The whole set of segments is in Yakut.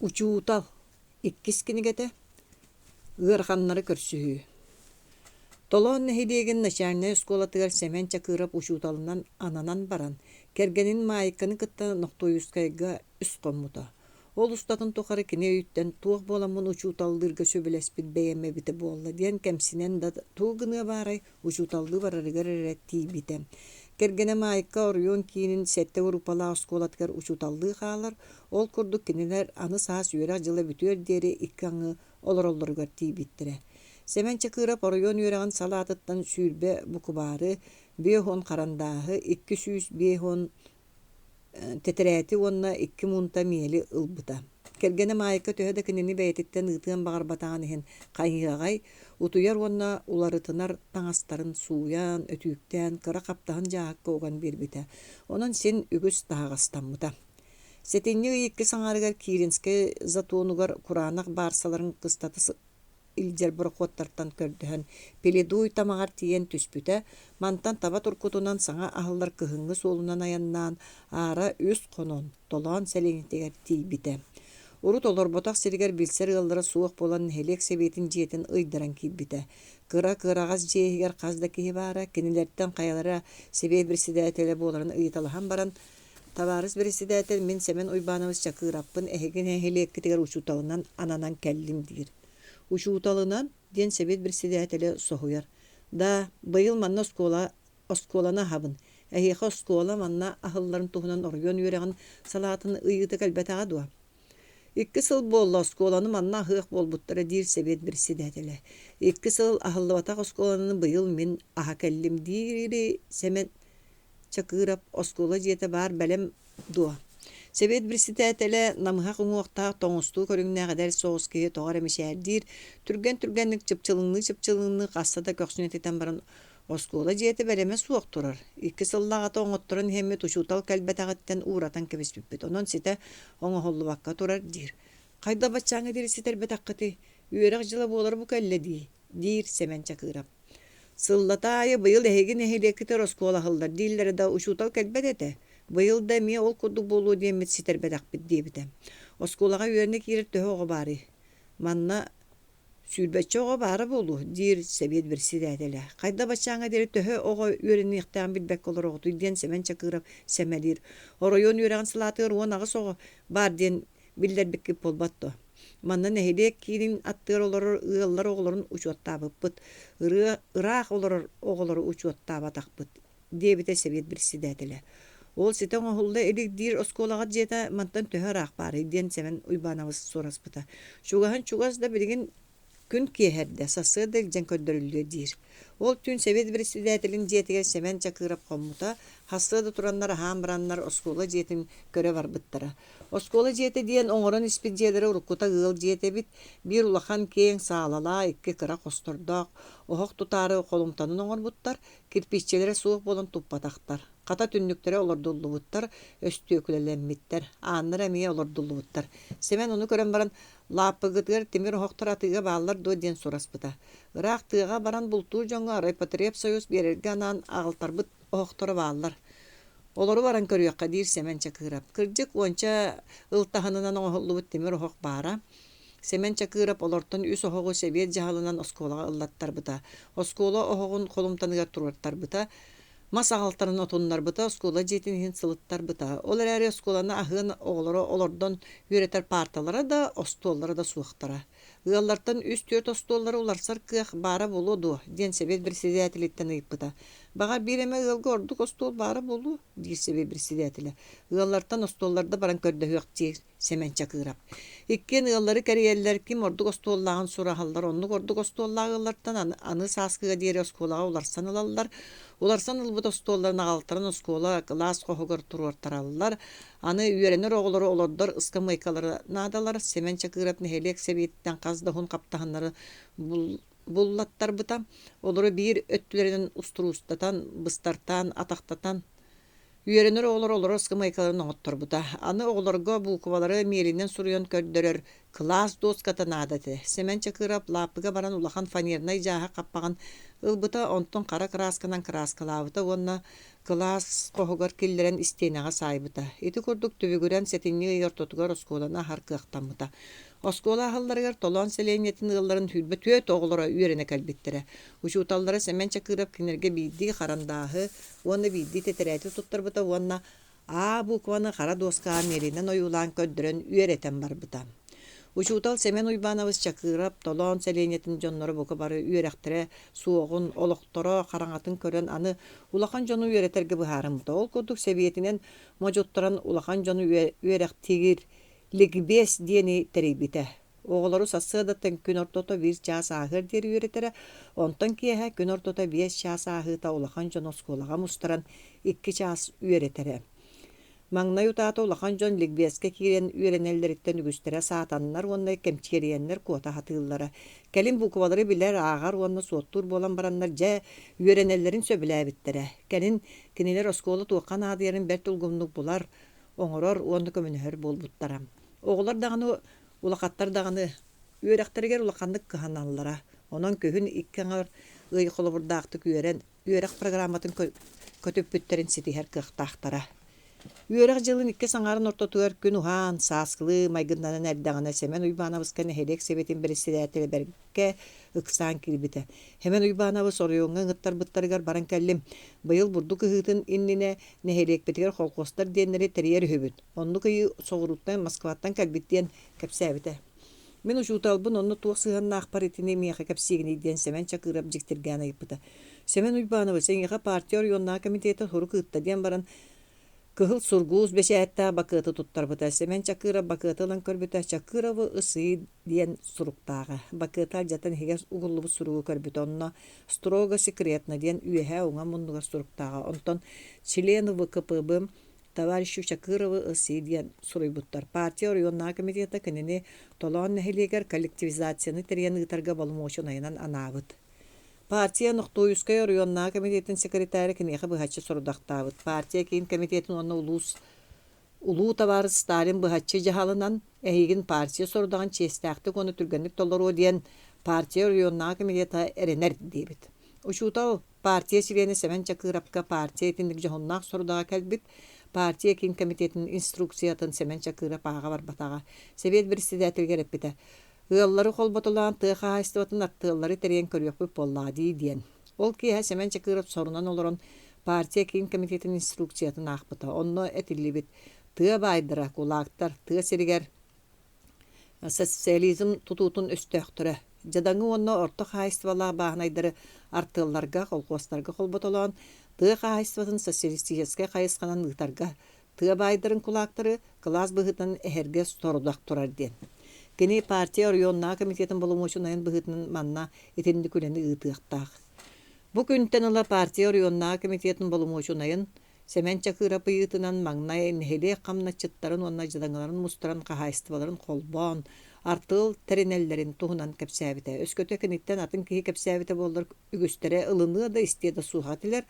Учуутал иккис кинигэтэ Ыараханнары көрсүһүү Толоон нэһилиэгин начальнай оскуолатыгар Сэмэн Чакыров учууталынан ананан баран, кэргэнин Маайыкканы кытта Нохтуойускайга үс хоммута. Ол устатын тухары кини өйүттэн туох буоламмын учууталлыырга сөбүлэспит бэйэм эбитэ буолла диэн кэмсинэн да тугу гыныа баарай, учууталлыы барарыгар эрэ тиийбитэ. Кэргэнэ Маайка оройуон киинин сэттэ группалаах оскуолатыгар учууталлыы хаалар, ол курдук кинилэр аны саас үөрэх дьыла бүтүөр диэри икки аҥыы олороллоругар тиийбиттэрэ. Сэмэн Чакыров оройуон үөрэҕин салаатыттан 20 букубаары, 50 харандааһы, 250 тэтэрээти уонна икки муунта миэли ылбыта. Кэргэнэ Маайка төһө да кинини бэйэтиттэн ыытыан баҕарбатаҕын иһин хайыаҕай, утуйар уонна уларытынар таҥастарын сууйан, өтүүктээн, кыра хаптаһын дьааһыкка уган биэрбитэ. Онон син үгүс таһаҕастаммыта. Сэтинньи ый иккис аҥаарыгар Киринскэй затонугар кураанах баарсаларын кыстата илдьэр борохуоттартан көрдөһөн Пеледуй тамаҕар тиийэн түспүтэ, мантан таба туркутунан саҥа аһыллар кыһыҥҥы суолунан айаннаан, аара үс хонон, Толоон сэлиэнньэтигэр тиийбитэ. Урут олорботох сиригэр билсэр ыаллара суох буолан нэһилиэк сэбиэтин дьиэтин ыйдаран киирбитэ. Кыра кыараҕас дьиэ иһигэр хас да киһи баара, кинилэртэн хайалара сэбиэт председателэ буоларын ыйыталаһан баран, «Табаарыс председатель, мин Сэмэн Уйбаанабыс Чакыыраппын эһиги нэһилиэккитигэр учууталынан ананан кэллим» диир. «Учууталынан?» диэн сэбиэт председателэ соһуйар. «Да, быйыл манна оскуола оскуоланы аһабын. Эһиэхэ оскуола манна аһылларын туһунан оройуон үөрэҕин салаатын ыйыыта кэлбэтэҕэ дуо?» Икки сыл буолла оскуоланы манна аһыах буолбуттара диир сэбиэт председателэ. Икки сыл аһыллыбатах оскуоланы быйыл мин аһа кэллим диири Сэмэн Чакыров оскуола дьиэтэ баар бэлэм дуо? Сэбиэт председателэ намыһах уҥуохтаах тоҥустуу көрүҥнээх эдэр соҕус киһи тоҕо эрэ мичээрдиир, түргэн-түргэнник чыпчылыҥныы-чыпчылыҥныы хаста да көхсүн этитэн баран оскуола дьиэтэ бэлэмэ суох турар. Икки сыллааҕыта оҥотторон иһэммит учуутал кэлбэтэҕиттэн ууратан кэбиспиппит, онон ситэ оҥоһуллубакка турар диир. Хайдах баччааҥҥа диэри ситэрбэтэххитий? Үөрэх дьыла буолар бу кэллэ дии, диир Сэмэн Чакыров. Сыллата аайы быйыл эһиги нэһилиэккитигэр оскуола аһыллар дииллэрэ да учуутал кэлбэт этэ. Быйыл да эмиэ ол курдук буолуо диэммит ситэрбэтэхпит диэбитэ. Оскуолаҕа үөрэнэ киирэр төһө оҕо баарый? Манна сүүрбэччэ оҕо баара буолуо, диир сэбиэт председателэ. Хайда баччааҥҥа диэри төһө оҕо үөрэниэхтээҕин билбэккэ олороҕутуй диэн Сэмэн Чакыров сэмэлиир. Оройуон үөрэҕин салаатыгар 18 оҕо баар диэн биллэрбиккит буолбат дуо? Манна нэһилиэк киинин аттыгар олорор ыаллар оҕолорун учуоттаабыппыт, ырыа ыраах олорор оҕолору учуоттаабатахпыт, диэбитэ сэбиэт председателэ. Ол ситэ оҥоһулла илик диир оскуолаҕыт дьиэтэ мантан төһө ыраах баарый диэн Сэмэн Уйбаанабыс сураспыта. Чугаһын чугас да билигин Күн киэһэрдэ, сарсыарда илдьэн көрдөрүллүө диир. Ол түүн сэбиэт председателин дьиэтигэр Сэмэн Чакыров хоммута, сарсыарда тураннар аһаан бараннар оскуола дьиэтин көрө барбыттара. Оскуола дьиэтэ диэн оҥорон испит дьиэлэрэ уруккута ыал дьиэтэ эбит, биир улахан киэҥ саалалаах, икки кыра хостордоох, оһох тутаары холумтанын оҥорбуттар, кирпииччэлэрэ суох буолан туппатахтар. Хата түннүктэрэ олордуллубуттар, өстүөкүлэлэммиттэр, ааннара эмиэ олордуллубуттар. Сэмэн ону көрөн баран, лааппыгытыгар тимир оһохтор атыыга бааллар дуо диэн сураспыта. Ыраах тыаҕа баран бултуур дьоҥҥо райпотребсоюз биэрэргэ анаан аҕалтарбыт оһохторо бааллар. Олору баран көрүөххэ диир Сэмэн Чакыров. Кырдьык, уонча ылтаһынынан оҥоһуллубут тимир оһох баара. Сэмэн Чакыров олортон үс оһоҕу сэбиэт дьаһалынан оскуолаҕа ыллаттарбыта. Оскуола оһоҕун холумтаныгар туруортарбыта. Мас аҕалтаран отуннарбыта, оскуола дьиэтин иһин сылыттарбыта. Ол эрээри оскуоланы аһыан оҕолоро олордон үөрэтэр паарталара да, остуоллара да суохтара. Ыаллартан үс-түөрт остуоллары уларсар кыах баара буолуо дуо диэн сэбиэт председателиттэн ыйыппыта. Баҕар биир эмэ ыалга ордук остуол баара буолуо диир сэбиэт председателэ. Ыаллартан остуолларда баран көрдөһүөх диир Сэмэн Чакыров. Иккиэн ыаллары кэрийэллэр, ким ордук остуоллааҕын сураһаллар, оннук ордук остуоллаах ыаллартан аны, аны сааскыга диэри оскуолаҕа уларсан ылаллар. Уларсан ылбыт остуолларын аҕалтаран оскуола кылаас хоһугар туруортараллар. Аны үөрэнэр оҕолору олордор ыскамыайкалара наадалар. Сэмэн Чакыров нэһилиэк сэбиэтиттэн хас да уһун хаптаһыннары буллаттарбыта. Олору биир өттүлэринэн устуруустатан, быстартаан, атахтатан Үөрэнэр оҕолор олорор ыскамыайкаларын оҥотторбута. Аны оҕолорго буукубалары миэлинэн суруйан көрдөрөр кылаас дуоската наада этэ. Сэмэн Чакыров лааппыга баран улахан фанернай дьааһык хаппаҕын Ылбыта, онтон хара кыраасканан кырааскалаабыта уонна кылаас хоһугар киллэрэн истиэнэҕэ саайбыта. Ити курдук түбүгүрэн сэтинньи ый ортотугар оскуоланы аһар кыахтаммыта. Оскуола аһылларыгар Толоон сэлиэнньэтин ыалларын 24 оҕолоро үөрэнэ кэлбиттэрэ. Учууталлара Сэмэн Чакыров кинилэргэ биирдии харандааһы уонна биирдии тэтэрээти туттарбыта уонна А букваны хара дуоскаҕа миэлинэн ойуулаан көрдөрөн үөрэтэн барбыта. Учуутал Сэмэн Уйбаанабыс Чакыров Толоон сэлиэнньэтин дьонноро бука бары үөрэхтэрэ суоҕун, олохторо хараҥатын көрөн аны улахан дьону үөрэтэргэ быһаарыммыта. Ол курдук сэбиэтинэн модьуттаран улахан дьону үөрэхтиир ликбез диэни тэрийбитэ. Оҕолору сарсыардаттан күн ортото биир чаас ааһыар диэри үөрэтэрэ, онтон киэһэ күн ортото 5 чаас ааһыыта улахан дьон оскуолаҕа мустаран 2 чаас үөрэтэрэ. Маҥнай утаата улахан дьон ликбезкэ киирэн үөрэнэллэриттэн үгүстэрэ саатаннар уонна кэмчиэрийэннэр куота сатыыллара. Кэлин буквалары билэр, ааҕар уонна суоттуур буолан бараннар дьэ үөрэнэллэрин сөбүлээбиттэрэ. Кэлин кинилэр оскуола туохха наадыйарын бэрт улгумнук булар, оҥорор уонна көмөлөһөр буолбуттара. Оҕолор даҕаны, улахаттар даҕаны үөрэхтэригэр улаханнык кыһаналлара. Онон күһүн икки аҥар ый холобурдаахтык үөрэн, үөрэх программатын көтүппүттэрин ситиһэр кыахтаахтара. Үөрэх дьылын иккис аҥаарын ортотугар күн уһаан, сааскылыы майгыннанан эрдэҕинэ Сэмэн Уйбаанабыска нэһилиэк сэбиэтин бэрэссэдээтэлэ бэркэ ыксаан киирбитэ. Сэмэн Уйбаанабыс оройуоҥҥа ыҥыттарбыттарыгар баран кэллим. Быйыл бурдук ыһыытын иннинэ нэһилиэкпитигэр холкуостар диэннэри тэрийэр үһүбүт. Оннук ыйы соҕурууттан Москваттан кэлбит диэн кэпсээбитэ. Мин учууталбын онно туох сыһыаннаахпар итини миэхэ кэпсиигиний диэн Сэмэн Чакыров дьиктиргээн ыйыппыта. Сэмэн Уйбаанабыс, эйиэхэ партия оройуоннааҕы комитета сурук ыытта диэн баран, кыһыл сургуус бэчээттээх бакыаты туттарбыта. Сэмэн Чакыров бакыаты ылан көрбүтэ, Чакыровы ысыы диэн суруктааҕа. Бакыаты алдьатан иһигэр угуллубут суругу көрбүтэ. Онно «Строго секретно» диэн үөһээ уҥа муннугар суруктааҕа. Онтон «Члены ВКПБ товарищу Чакыровы ысыы диэн суруйбуттар. Партия оройуоннааҕы комитета кинини Толоон нэһилиэгэр коллективизацияны тэрийэн ыытарга боломуочунайынан анаабыт. Партия Нохтуойускай оройуоннааҕы комитетын секретара киниэхэ быһаччы сорудахтаабыт. Партия киин комитетын уонна улуус улуу табаарыс Сталин быһаччы дьаһалынан эһигин партия сорудаҕын чиэстээхтик уонна түргэнник толоруо диэн партия оройуоннааҕы комитета эрэнэр диэбит. Учуутал Партия чилиэнэ Сэмэн Чакыырапка партия итинник дьоһуннаах сорудаҕа кэлбит. Партия киин комитетин инструкциятын Сэмэн Чакыырап ааҕа барбатаҕа. Сэбиэт председателигэр эппитэ: «Ыаллары холботолоон тыа хаһаайыстыбатын артыаллары тэрийэн көрүөхпүт буоллаҕа дии» диэн. Ол киэһэ Сэмэн Чакыырап сорунан олорон партия киин комитетин инструкциятын аахпыта. Онно этиллибит: «Тыа баайдара, кулаактар тыа сиригэр Социализм тутуутун өстөөхтөрө, дьадаҥы уонна орто хаһаайыстыбалаах бааһынайдары артыалларга, колхуостарга холботолоон, тыа хаһаайыстыбатын социалистическай хайысханан ыытарга, тыа баайдарын кулаактары кылаас быһыытынан эһэргэ сорудах турар диэн. Кини партия оройуоннааҕы комитетын боломуочунайын быһыытынан манна итинник үлэни ыытыахтаах. Бу күнтэн ыла партия оройуоннааҕы комитетын боломуочунайын Сэмэн Чакырап ыйыытынан маҥнай нэһилиэк хамначчыттарын уонна дьадаҥыларын мустаран хаһаайыстыбаларын холбоон, артыал тэринэллэрин туһунан кэпсээбитэ. Өскөтө киниттэн атын киһи кэпсээбитэ буоллар, үгүстэрэ ылыныа да истиэ да суох этилэр.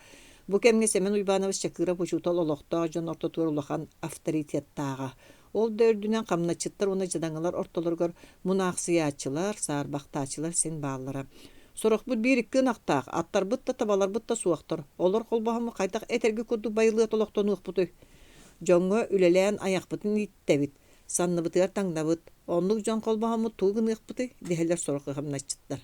Бу кэмҥэ Сэмэн Уйбаанабыс Чакыров учуутал олохтоох дьон ортотугар улахан авторитеттааҕа. Ол да үрдүнэн хамначчыттар уонна дьадаҥылар ортолоругар мунаахсыйааччылар, саарбахтааччылар син бааллара. Сорохпут биир-икки ынахтаах, аттарбыт да табаларбыт да суохтар. Олор холбоһоммут хайдах этэргэ курдук байылыат олохтонуохпутуй? Дьоҥҥо үлэлээн айахпытын ииттэбит, санныбытыгар таҥнабыт. Оннук дьон холбоһоммут тугу гыныахпытый? дэһэллэр сорох хамначчыттар.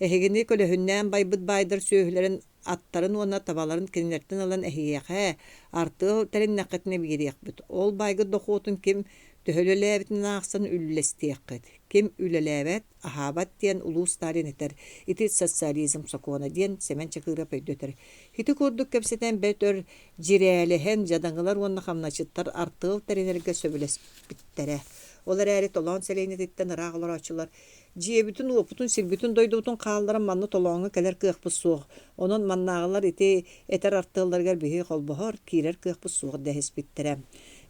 Эһигини көлөһүннээн байбыт баайдар сүөһүлэрин аттарын уонна табаларын кинилэртэн ылан эһиэхэ, артыал тэриннэххитинэ биэриэхпит. Ол баайгыт дохуотун ким төһө үлэлээбитинэн аахсан үллэстиэххит. Ким үлэлээбэт, аһаабат диэн улуу Сталин этэр. Ити социализм сокуона диэн Сэмэн Чакыров өйдөтөр. Ити курдук кэпсэтэн бэрт өр дьирээлэһэн дьадаҥылар уонна хамначчыттар артыал тэринэргэ сөбүлэспиттэрэ. Ол эрээри Толоон сэлиэнньэтиттэн ыраах олорооччулар Дьиэбитин-уоппутун, сирбитин-дойдубутун хаалларан манна толооҥҥо кэлэр кыахпыт суох. Онон маннааҕылар ити этэр артыалларыгар биһиги холбоһор, киирэр кыахпыт суох дэһиспиттэрэ.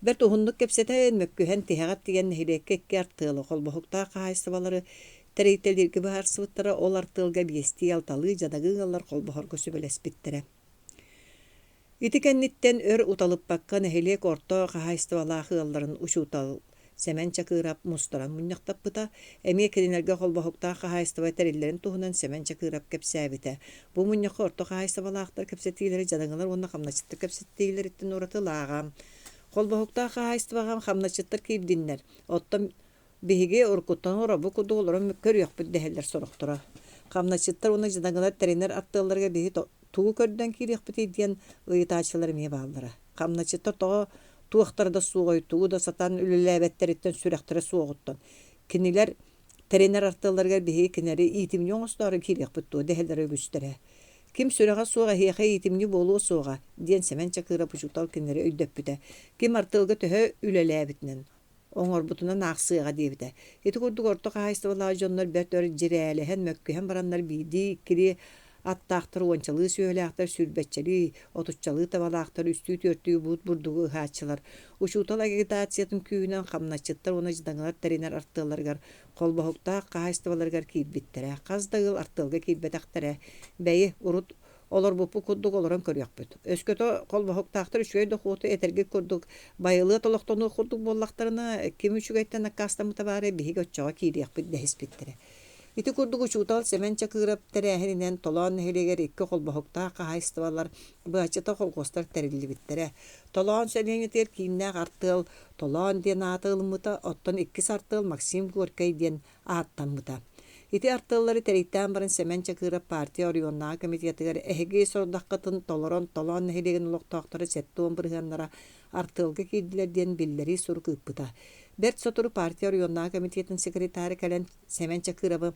Бэрт уһуннук кэпсэтэн, мөккүһэн тиһэҕэр тиийэн нэһилиэккэ икки артыалы, холбоһуктаах хаһаайыстыбалары тэрийтэлииргэ быһаарсыбыттара, ол артыалга биэстии-алталыы дьадаҥы ыаллар холбоһорго сүбэлэспиттэрэ. Ити кэнниттэн өр уталыппакка нэһилиэк орто хаһаайыстыбалаах ыалларын учуутал. Сэмэн Чакыырап мустаран мунньахтаппыта. Эмиэ кинилэргэ холбоһуктаах хаһаайыстыба тэриллэрин туһунан Сэмэн Чакыырап кэпсээбитэ. Бу мунньахха орто хаһаайыстыбалаахтар кэпсэтиилэрэ дьадаҥылар уонна хамначчыттар кэпсэтиилэриттэн уратылааҕа. Холбоһуктаах хаһаайыстыбаҕа хамначчыттар киирдиннэр, оттон биһиги уруккуттан олоробут курдук олорон көрүөхпүт дэһэллэр сорохторо. Хамначчыттар уонна дьадаҥылар тэринэр артыалларыгар биһи тугу көрдөөн киириэхпитий диэн ыйытааччылар эмиэ бааллара. Хамначчыттар тоҕо туохтара да суоҕуй, тугу да сатаан үлэлээбэттэриттэн сүрэхтэрэ суоҕуттан. Кинилэр тэринэр артыалларыгар биһиги кинилэри иитимньи оҥостоору киириэхпит дуо дэһэллэрэ үгүстэрэ. Ким сүрэҕэ суох эһиэхэ иитимньи буолуо суоҕа, диэн Сэмэн Чакыырап учуутал кинилэри өйдөппүтэ. Ким артыалга төһө үлэлээбитинэн, оҥорбутунан аахсыаҕа диэбитэ. Ити курдук орто хаһаайыстыбалаах дьоннор бэрт өр дьирээлэһэн, мөккүһэн бараннар биирдии-иккилии аттаахтар, уончалыы сүөһүлээхтэр, сүүрбэччэлии, отуччалыы табалаахтар, үстүү-түөртүү буут бурдугу ыһааччылар. Учуутал агитациятын күүһүнэн хамначчыттар уонна дьадаҥылар тэринэр артыалларыгар холбоһуктаах хаһаайыстыбаларыгар киирбиттэрэ. Хас да ыал артыалга киирбэтэхтэрэ. Бэйи, урут олорбуппут курдук олорон көрүөхпүт. Өскөтө холбоһуктаахтар үчүгэй дохуоту этэргит курдук байылыат олохтонуох курдук буоллахтарына, ким үчүгэйтэн аккаастаммыта баарай, биһиги оччоҕо киириэхпит дэһиспиттэрэ. Ити курдук учуутал Сэмэн Чакыырап тэрээһининэн Толоон нэһилиэгэр икки холбоһуктаах хаһаайыстыбалар, быһаччыта холхуостар тэриллибиттэрэ. Толоон сэлиэнньэтигэр кииннээх артыал Толоон диэн ааты ылыммыта, оттон иккис артыал Максим Горькай диэн ааттаммыта. Ити артыаллары тэрийтээн баран Сэмэн Чакыырап партия оройуоннааҕы комитетыгар эһиги сорудаххытын толорон Толоон нэһилиэгин олохтоохторо 70 бырыһыаннара артыалга киирдилэр диэн биллэрии сурук ыыппыта. Бэрт сотору партия оройуоннааҕы комитетын секретара кэлэн Сэмэн Чакыырабы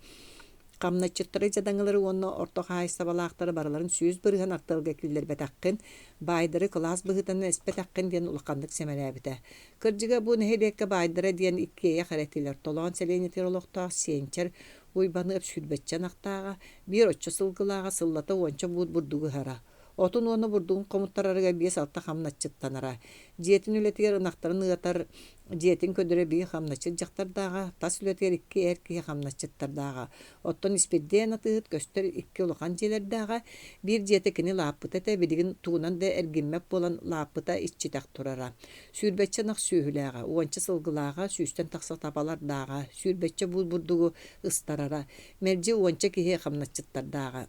хамначчыттары дьадаҥылары уонна орто хаһаайыстыбалаахтары барыларын 100% артыалга киллэрбэтэххин, баайдары кылаас быһыытынан эспэтэххин диэн улаханнык сэмэлээбитэ. Кырдьыга, бу нэһилиэккэ баайдара диэн иккиэйэх эрэ этилэр. Толоон сэлиэнньэтигэр олохтоох Сиэнчэр Уйбаныап сүүрбэччэ ынахтааҕа, биир оччо сылгылааҕа, сыллата уонча буут бурдугу ыһара. Отун уонна бурдугун хомуттарарыгар биэс-алта хамначчыттанара. Дьиэтин үлэтигэр ынахтарын ыатар, дьиэтин көрдөрөр биир хамначчыт дьахтардааҕа, тас үлэтигэр икки эр киһи хамначчыттардааҕа. Оттон Испирдиэн атыыһыт көстөр икки улахан дьиэлэрдээҕэ, биир дьиэтэ кини лааппыта этэ, билигин тугунан да эргиммэт буолан лааппыта иччитэх турара. Сүүрбэччэ ынах сүөһүлээҕэ, уонча сылгылааҕа, сүүстэн тахса табалардааҕа, сүүрбэччэ буут бурдугу ыстарара, мэлдьи уонча киһи хамначчыттардааҕа.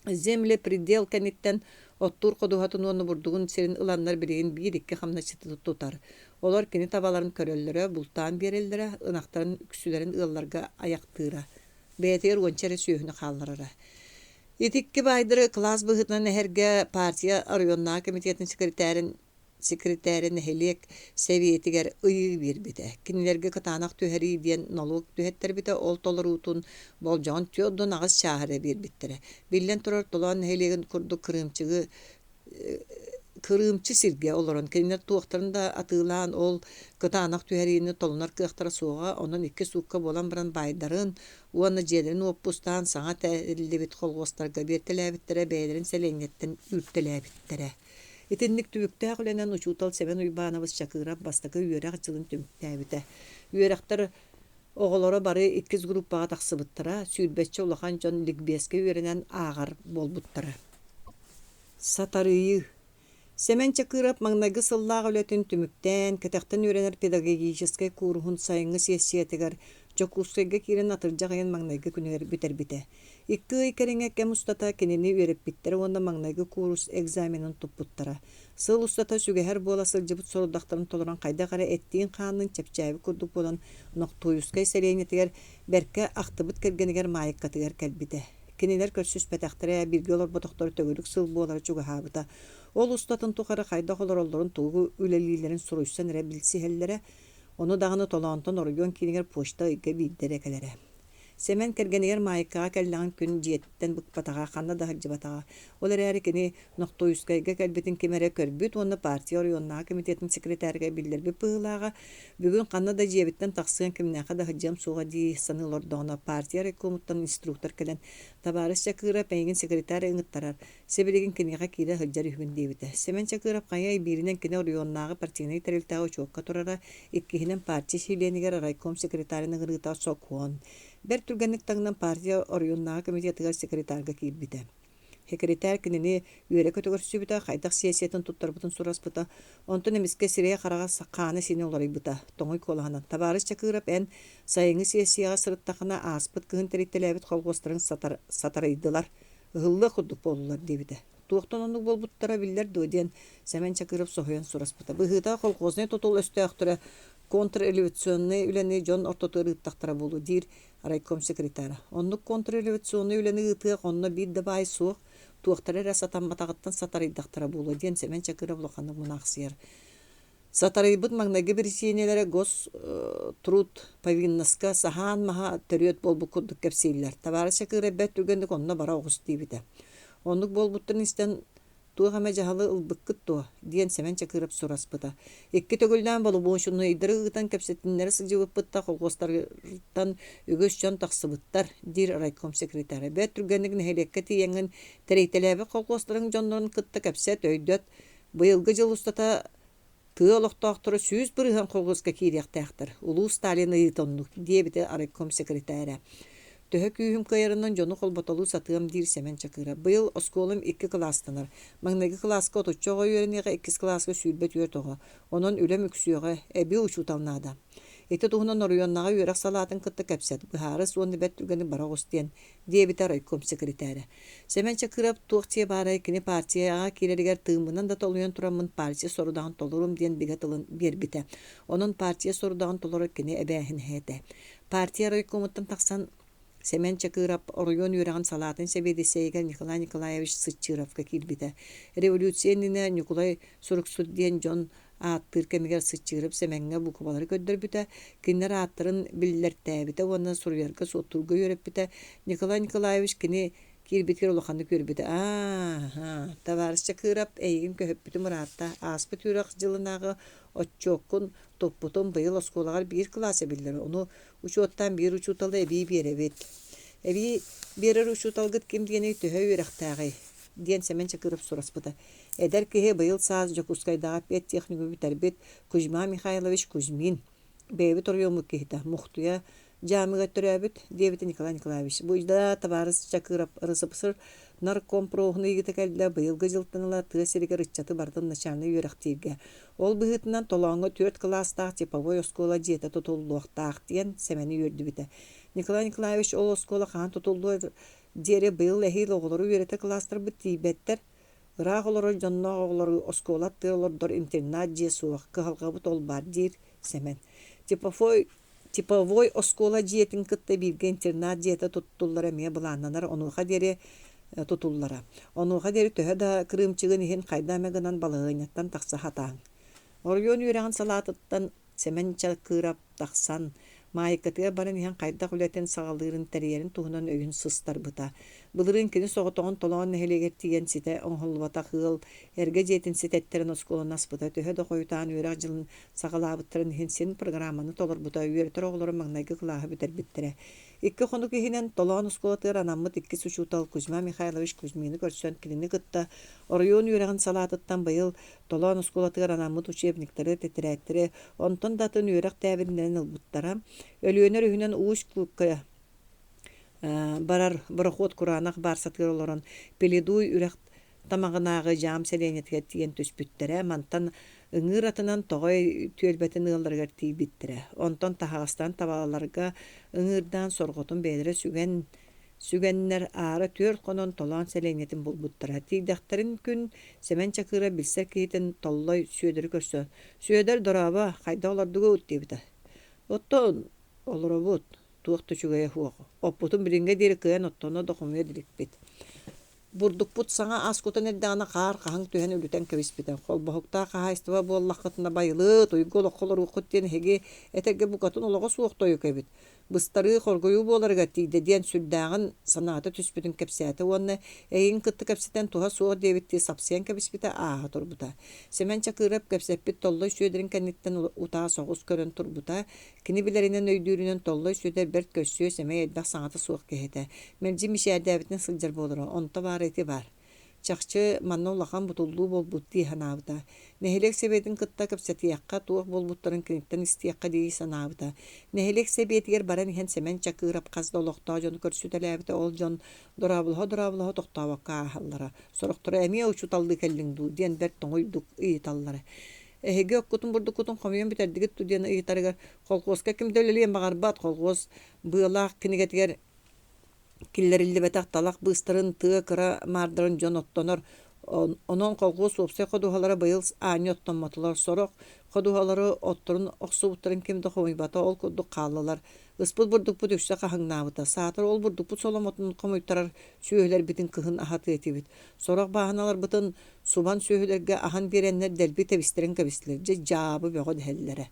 Землепредел кэнниттэн оттуур ходуһатын уонна бурдугун сирин ыланнар билигин биир-икки хамначчыты тутар. Олор кини табаларын көрөллөрө, бултаан биэрэллэрэ, ынахтарын үксүлэрин ыалларга айахтыыра. Бэйэтигэр уонча эрэ сүөһүнү хаалларара. Ити икки баайдары кылаас быһыытынан эһэргэ партия оройуоннааҕы комитетын секретарын секретарэ нэһилиэк сэбиэтигэр ыйыы биэрбитэ. Кинилэргэ кытаанах түһэрии диэн нолуок түһэттэрбитэ, ол толоруутун болдьоҕун 48 чааһы эрэ биэрбиттэрэ. Биллэн турар, Толоон нэһилиэгин курдук кырыымчыгы кырыымчы сиргэ олорон кинилэр туохтарын да атыылаан ол кытаанах түһэриини толунар кыахтара суоҕа, онон икки суукка буолан баран баайдарын уонна дьиэлэрин уоппустаан саҥа тэриллибит холхуостарга биэртэлээбиттэрэ, бэйэлэрин сэлиэнньэттэн үүртэлээбиттэрэ. Итинник түбүктээх үлэнэн учуутал Сэмэн Уйбаанабыс Чакыров бастакы үөрэх дьылын түмүктээбитэ. Үөрэхтэр оҕолоро бары иккис группаҕа тахсыбыттара, сүүрбэччэ улахан дьон ликбезкэ үөрэнэн ааҕар буолбуттара. Сатарыйыы Сэмэн Чакыров маҥнайгы сыллаах үлэтин түмүктээн, кэтэхтэн үөрэнэр педагогическай кууруһун сайыҥҥы сессиятыгар Дьокуускайга киирэн атырдьах ыйын маҥнайгы күнүгэр бүтэрбитэ. Икки ый кэриҥэ кэм устата кинини үөрэппиттэрэ уонна маҥнайгы куурус экзаменын туппуттара. Сыл устата сүгэһэр буола сылдьыбыт сорудахтарын толорон хайдах эрэ эттиин-хаанныын чэпчээбит курдук буолан Нохтуойускай сэлиэнньэтигэр бэркэ ахтыбыт кэргэнигэр Маайыккатыгар кэлбитэ. Кинилэр көрсүспэтэхтэрэ, бииргэ олорботохторо төгүрүк сыл буолара чугаһаабыта. Ол устатын тухары хайдах олороллорун, тугу үлэлииллэрин суруйсан эрэ билсиһэллэрэ. Ону даҕаны Толоонтон оройуон киинигэр почта ыйга биирдэ эрэ кэлэрэ. Сэмэн кэргэнигэр Маайыккаҕа кэллэҕин күн дьиэтиттэн быкпатаҕа, ханна да сылдьыбатаҕа. Ол эрээри кини Нохтуйускайга кэлбитин ким эрэ көрбүт уонна партия оройуоннааҕы комитетын секретарыгар биллэрбит быһыылааҕа. Бүгүн ханна да дьиэбиттэн тахсыан кимнээхэ да сылдьыам суоҕа дии саныы олордоҕуна, партия райкомуттан инструктор кэлэн «Табаарыс Чакыров эйигин секретарь ыҥыттарар, сибилигин киниэхэ киирэ сылдьар үһүгүн» диэбитэ. Сэмэн Чакыров хайа бииринэн кини оройуоннааҕы партийнай тэрилтэҕэ учуокка турара, иккиһинэн партия чилиэнигэр райком секретарын ыҥырыыта сокуон. Бэрт түргэнник таҥнан партия оройуоннааҕы комитетыгар секретарга киирбитэ. Сэкиритээр кинини үөрэ-көтө көрсүбүтэ, хайдах сессиятын туттарбытын сураспыта. Онтон эмискэ сирэйэ-хараҕа хаана-сиинэ уларыйбыта. Тоҥуй куолаһынан: «Табаарыс Чакыров, эн сайыҥҥы сессияҕа сырыттаххына, ааспыт кыһын тэрийтэлээбит колхуостарыҥ сатарыйдылар, ыһыллыах курдук буоллулар» диэбитэ. Туохтан оннук буолбуттара биллэр дуо диэн Сэмэн Чакыров соһуйан сураспыта. Быһыыта, колхознай тутул өстөөхтөрө контрреволюционнай үлэни дьон ортотугар ыыттахтара буолуо диир райком секретара. Оннук контрреволюционнай үлэни ыытыах онно биир да баай суох, туохтара эрэ сатамматаҕыттан сатарыйдахтара буолуо диэн Сэмэн Чакыров улаханнык мунаахсыйар. Сатарыйбыт маҥнайгы биричиинэлэрэ гоструд повинноска саһаан маһа төрүөт буолбут курдук кэпсииллэр. Табаарыс Чакыров бэрт түргэнник онно бара оҕус диэбитэ. Оннук буолбуттарын истэн Туох эмэ дьаһалы ылбыккыт дуо? диэн Сэмэн Чакыров сураспыта. Икки төгүллээн боломуочунайдары ыытан кэпсэтиннэрэ сылдьыбыппыт да колхуостартан үгүс дьон тахсыбыттар, диир райком секретара. Бэрт түргэнник нэһилиэккэ тиийэҥҥин тэрийтэлээбит колхуостарыҥ дьоннорун кытта кэпсэт, өйдөт. Быйылгы дьыл устата Тыа олохтоохторо 100% колхуоска киириэхтээхтэр, улуу Сталин ыйыыта оннук, диэбитэ райком секретарэ. Төһө күүһүм кыайарынан дьону холботолуу сатыам диир Сэмэн Чакыров. Быйыл оскуолам икки кылаастанар. Маҥнайгы кылааска отучча оҕо үөрэниэҕэ, иккис кылааска 24 оҕо. Онон үлэм үксүөҕэ, эбии учуутал наада. Ити туһунан оройуоннааҕы үөрэх салаатын кытта кэпсэт, быһаарыс уонна бэрт түргэнник бара оҕус диэн, диэбитэ райком секретарэ. Сэмэн Чакыров туох дьиэ баарай, кини партияҕа киирэригэр тыыммынан да толуйан тураммын партия сорудаҕын толоруом диэн бигэ тылын биэрбитэ. Онон партия сорудаҕын толорор кини эбээһинэһэ этэ. Партия райкомуттан тахсан Сэмэн Чакыров оройуон үөрэҕин салаатын сэбиэдиссэйигэр Николай Николаевич Сыччыровка киирбитэ. Революция иннинэ Ньукулай Суруксут диэн дьон ааттыыр кэмигэр Сыччыырап Сэмэҥҥэ буукубалары көрдөрбүтэ, кинилэр ааттарын биллэртээбитэ уонна суруйарга-суоттуурга үөрэппитэ. Николай Николаевич кини киирбитигэр улаханнык үөрбүтэ: «Аа, табаарыс Чакырап, эйигин көһүппүтүм ыраатта. Ааспыт үөрэх дьылынааҕы отчуоккун туппутум, быйыл оскуолаҕар биир кылаас эбиллэр, ону учуоттаан биир учууталы эбии биэрэбит. Эбии биэрэр учууталгыт ким диэний, төһө үөрэхтээҕий?» диэн Сэмэн Чакыров сураспыта. Эдэр киһи быйыл саас Дьокуускайдааҕы педтехникуму бүтэрбит Кузьма Михайлович Кузьмин, бэйэбит оройуоммут киһитэ, Мухтуйа дьаамыгар төрөөбүт, диэбитэ Николай Николаевич. Бу да табаарыс Чакыров РСФСР наркомпроһун ыйыыта кэллэ, быйылгы дьылтан ыла тыа сиригэр ыччаты барытын начальнай үөрэхтииргэ. Ол быһыытынан Толооҥҥо түөрт кылаастаах типовой оскуола дьиэтэ тутуллуохтаах, диэн Сэмэни үөрдүбүтэ. Николай Николаевич ол оскуола хаһан тутуллуо диэри быйыл эһиил оҕолору үөрэтэр кылаастарбыт тиийбэттэр, ыраах олорор дьонноох оҕолору оскуола аттыгар олордор интернат дьиэ суох, кыһалҕабыт ол баар, диир Сэмэн. Типовой, типовой оскуола дьиэтин кытта бииргэ интернат дьиэтэ туттуллара эмиэ былааннанар, онуоха диэри тутуллара. Онуоха диэри төһө да кырыымчыгын иһин хайда эмэ гынан балаһыанньаттан тахса сатааҥ. Оройуон үөрэҕин салаатыттан Сэмэн Чакыров тахсан, Маайыккатыгар баран иһэн хайдах үлэтин саҕалыырын, тэрийэрин туһунан өйүн сыстарбыта. Былырыын кини соҕотоҕун Толоон нэһилиэгэр тиийэн ситэ оҥоһуллубатах ыал эргэ дьиэтин ситэттэрэн оскуоланы аспыта. Төһө да хойутаан үөрэх дьылын саҕалаабыттарын иһин син программаны толорбута, үөрэтэр оҕолоро маҥнайгы кылааһы бүтэрбиттэрэ. Икки хонук иһинэн Толоон оскуолатыгар анаммыт иккис учуутал Кузьма Михайлович Кузьмины көрсөн, кинини кытта оройуон үөрэҕин салаатыттан быйыл Толоон оскуолатыгар анаммыт учебниктары, тэтэрээттэри, онтон да атын үөрэх тээбириннэрин ылбыттара. Өлүөнэ өрүһүнэн Усть-Кукка барар борохуот кураанах баарсатыгар олорон Пеледуй үрэх тамаҕынааҕы дьаам сэлиэнньэтигэр тиийэн түспүттэрэ. Мантан ыҥыыр атынан Тоҕой түөлбэтин ыалларыгар тиийбиттэрэ. Онтон таһаҕастаан табаларга ыҥыырдаан сорҕотун бэйэлэрэ сүгэн Сүгэннэр аара түөрт хонон Толоон сэлиэнньэтин булбуттара. Тиийдэхтэрин күн Сэмэн Чакыра билсэр киһитин Толлой Сүөдэри көрсөн: «Сүөдэр, дорообо, хайдах олордугут?» диэбитэ. «Оттон олоробут, туох да үчүгэйэ суох. Оппутун билиҥҥэ диэри кыайан оттоно да хомуйа иликпит. Бурдукпут саҥа ас кутан эрдэҕинэ хаар хаһыҥ түһэн үлүтэн кэбиспитэ. Холбоһуктаах хаһаайыстыба буоллаххытына байылыт, уйгу олоххо олоруоххут диэн эһиги этэргэ букатын олоҕо суох тойук эбит. Быстарыы, хоргуйуу буоларыгар тиийдэ диэн сүрдээҕин санаата түспүтүн кэпсээтэ уонна эйигин кытта кэпсэтэн туһа суох диэбиттии сапсыйан кэбиспитэ ааһа турбута. Сэмэн Чакыров кэпсэппит Толлой Сүөдэрин кэнниттэн утаа соҕус көрөн турбута. Кини билэринэн өйдүүрүнэн Толлой Сүөдэр бэрт көрсүө, сэмэй элбэх саҥата суох киһи этэ. Мэлдьи мичээрдээбитинэн сылдьар буолара, онто баара ити баар. Чахчы, манна улахан бутуллуу буолбут дии санаабыта. Нэһилиэк сэбиэтин кытта кэпсэтиэххэ, туох буолбуттарын киниттэн истиэххэ дии санаабыта. Нэһилиэк сэбиэтигэр баран иһэн Сэмэн Чакыырап хас да олохтоох дьону көрсүтэлээбитэ. Ол дьон дорооболоһо-дорооболоһо тохтообокко ааһаллара. Сорохторо «Эмиэ учууталлыы кэллиҥ дуу?» диэн бэрт тоҥуйдук ыйыталлара. «Эһиги оккутун-бурдуккутун хомуйан бүтэрдигит дуу?» диэн ыйытарыгар «Колхуоска ким да үлэлиэн баҕарбат, колхуос быалаах кинигэтигэр Киллэриллибэтэх талах быыстарын, тыа кыра маардарын дьон оттонор. Онон колхуос уопсай ходуһалара быйыл аанньа оттоммотулар. Сорох ходуһалары отторун охсубуттарын ким да хомуйбата, ол курдук хааллылар. Ыспыт бурдукпут үксэ хаһыҥнаабыта. Саатар ол бурдукпут соломотун хомуйтарар сүөһүлэрбитин кыһын аһатыа этибит. Сорох бааһыналарбытын субан сүөһүлэргэ аһан биэрэннэр дэлби тэбистэрэн кэбистилэр. Дьэ дьаабы бөҕө дэһэллэрэ.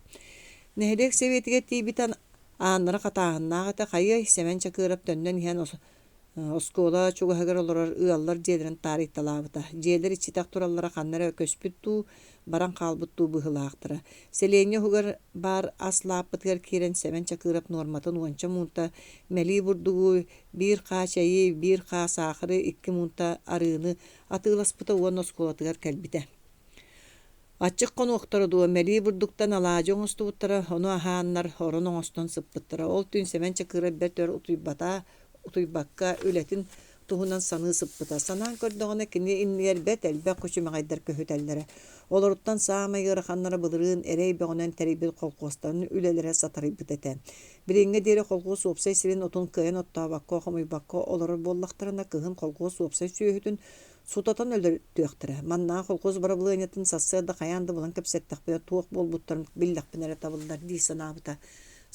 Нэһилиэк сэбиэтигэр тиийбитэ Ааннара хатааһыннаах этэ, хайыай, Сэмэн Чакыырап төннөн иһэн оскуола чугаһыгар олорор ыаллар дьиэлэрин таарыйталаабыта. Дьиэлэр иччитэх тураллара ханна эрэ көспүт дуу, баран хаалбыт дуу быһыылаахтара. Сэлиэнньэ уһугар баар ас лааппытыгар киирэн Сэмэн Чакыырап нуорматын уонча муунта мэлии бурдугу, биир хаа чэйи, биир хаа саахары, икки муунта арыыны атыыласпыта уонна оскуолатыгар кэлбитэ. Аччык хонуохтара дуо, мэлии бурдуктан алаадьы оҥостубуттара, ону аһааннар, орон оҥостон сыппыттара. Ол түүн Сэмэн Чакыырап бэрт өр утуйбата, утуйбакка үлэтин туһунан саныы сыппыта. Санаан көрдөҕүнэ, кини иннигэр бэрт элбэх күчүмэҕэйдэр көһүтэллэрэ. Олоруттан саамай ыараханнара былырыын эрэй бөҕөнөн тэрийбит колхуостарын үлэлэрэ сатарыйбыт этэ. Билиҥҥэ диэри колхуос уопсай сирин отун кыайан оттообокко, хомуйбакка олорор буоллахтарына, кыһын колхуос уопсай сүөһүтүн Сутатан өлөртүөхтэрэ. Маннааҕы колхоз бырабылыанньатын сарсыарда хайаан да булан кэпсэттэхпинэ туох буолбуттарын биллэхпинэ эрэ табыллар дии санаабыта.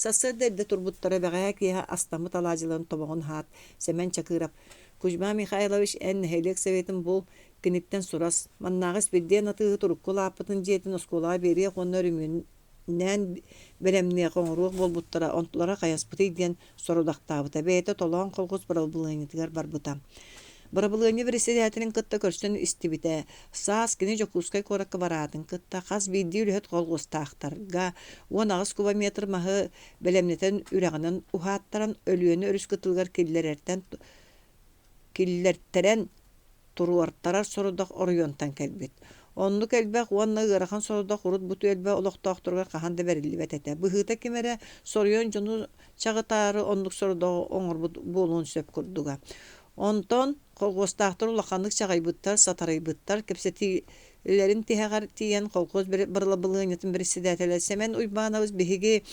Сарсыарда эрдэ турбуттара бэҕэһээ киэһэ астаммыт алаадьыларын тобоҕун аһаат, Сэмэн Чакыров «Кузьма Михайлович, эн нэһилиэк советын бул, киниттэн сурас. Маннааҕы Испирдиэн атыыһыт урукку лааппытын дьиэтин оскуолаҕа биэриэх уонна өрөмүөн нээн бэлэмниэх оҥоруох буолбуттара, онтулара хайаспытый диэн сорудахтаабыта. Бэйэтэ Толоон колхоз бырабылыанньатыгар барбыта. Бырабылыанньа бэрэссэдээтэлин кытта көрсөн истибитэ. Саас кини Дьокуускай куоракка бараатын кытта хас биирдии үлэһит колхуостаахтарга 18 кубометр маһы бэлэмнэтэн үрэҕинэн уһааттаран Өлүөнэ өрүс кытылыгар киллэрэртэн киллэртэрэн туруортарар сорудах оройуонтан кэлбит. Оннук элбэх уонна ыарахан сорудах урут бу түөлбэ олохтоохторугар хаһан да бэриллибэт этэ. Быһыыта ким эрэ соруйан дьону чаҕытаары оннук сорудаҕы оҥорбут буолуон сөп курдуга. Онтон колхуостаахтар улаханнык чаҕыйбыттар, сатарыйбыттар, кэпсэтиилэрин тиһэҕэр тиийэн колхоз быралабылыанньатын председателэ Сэмэн Уйбаанабыс биһиги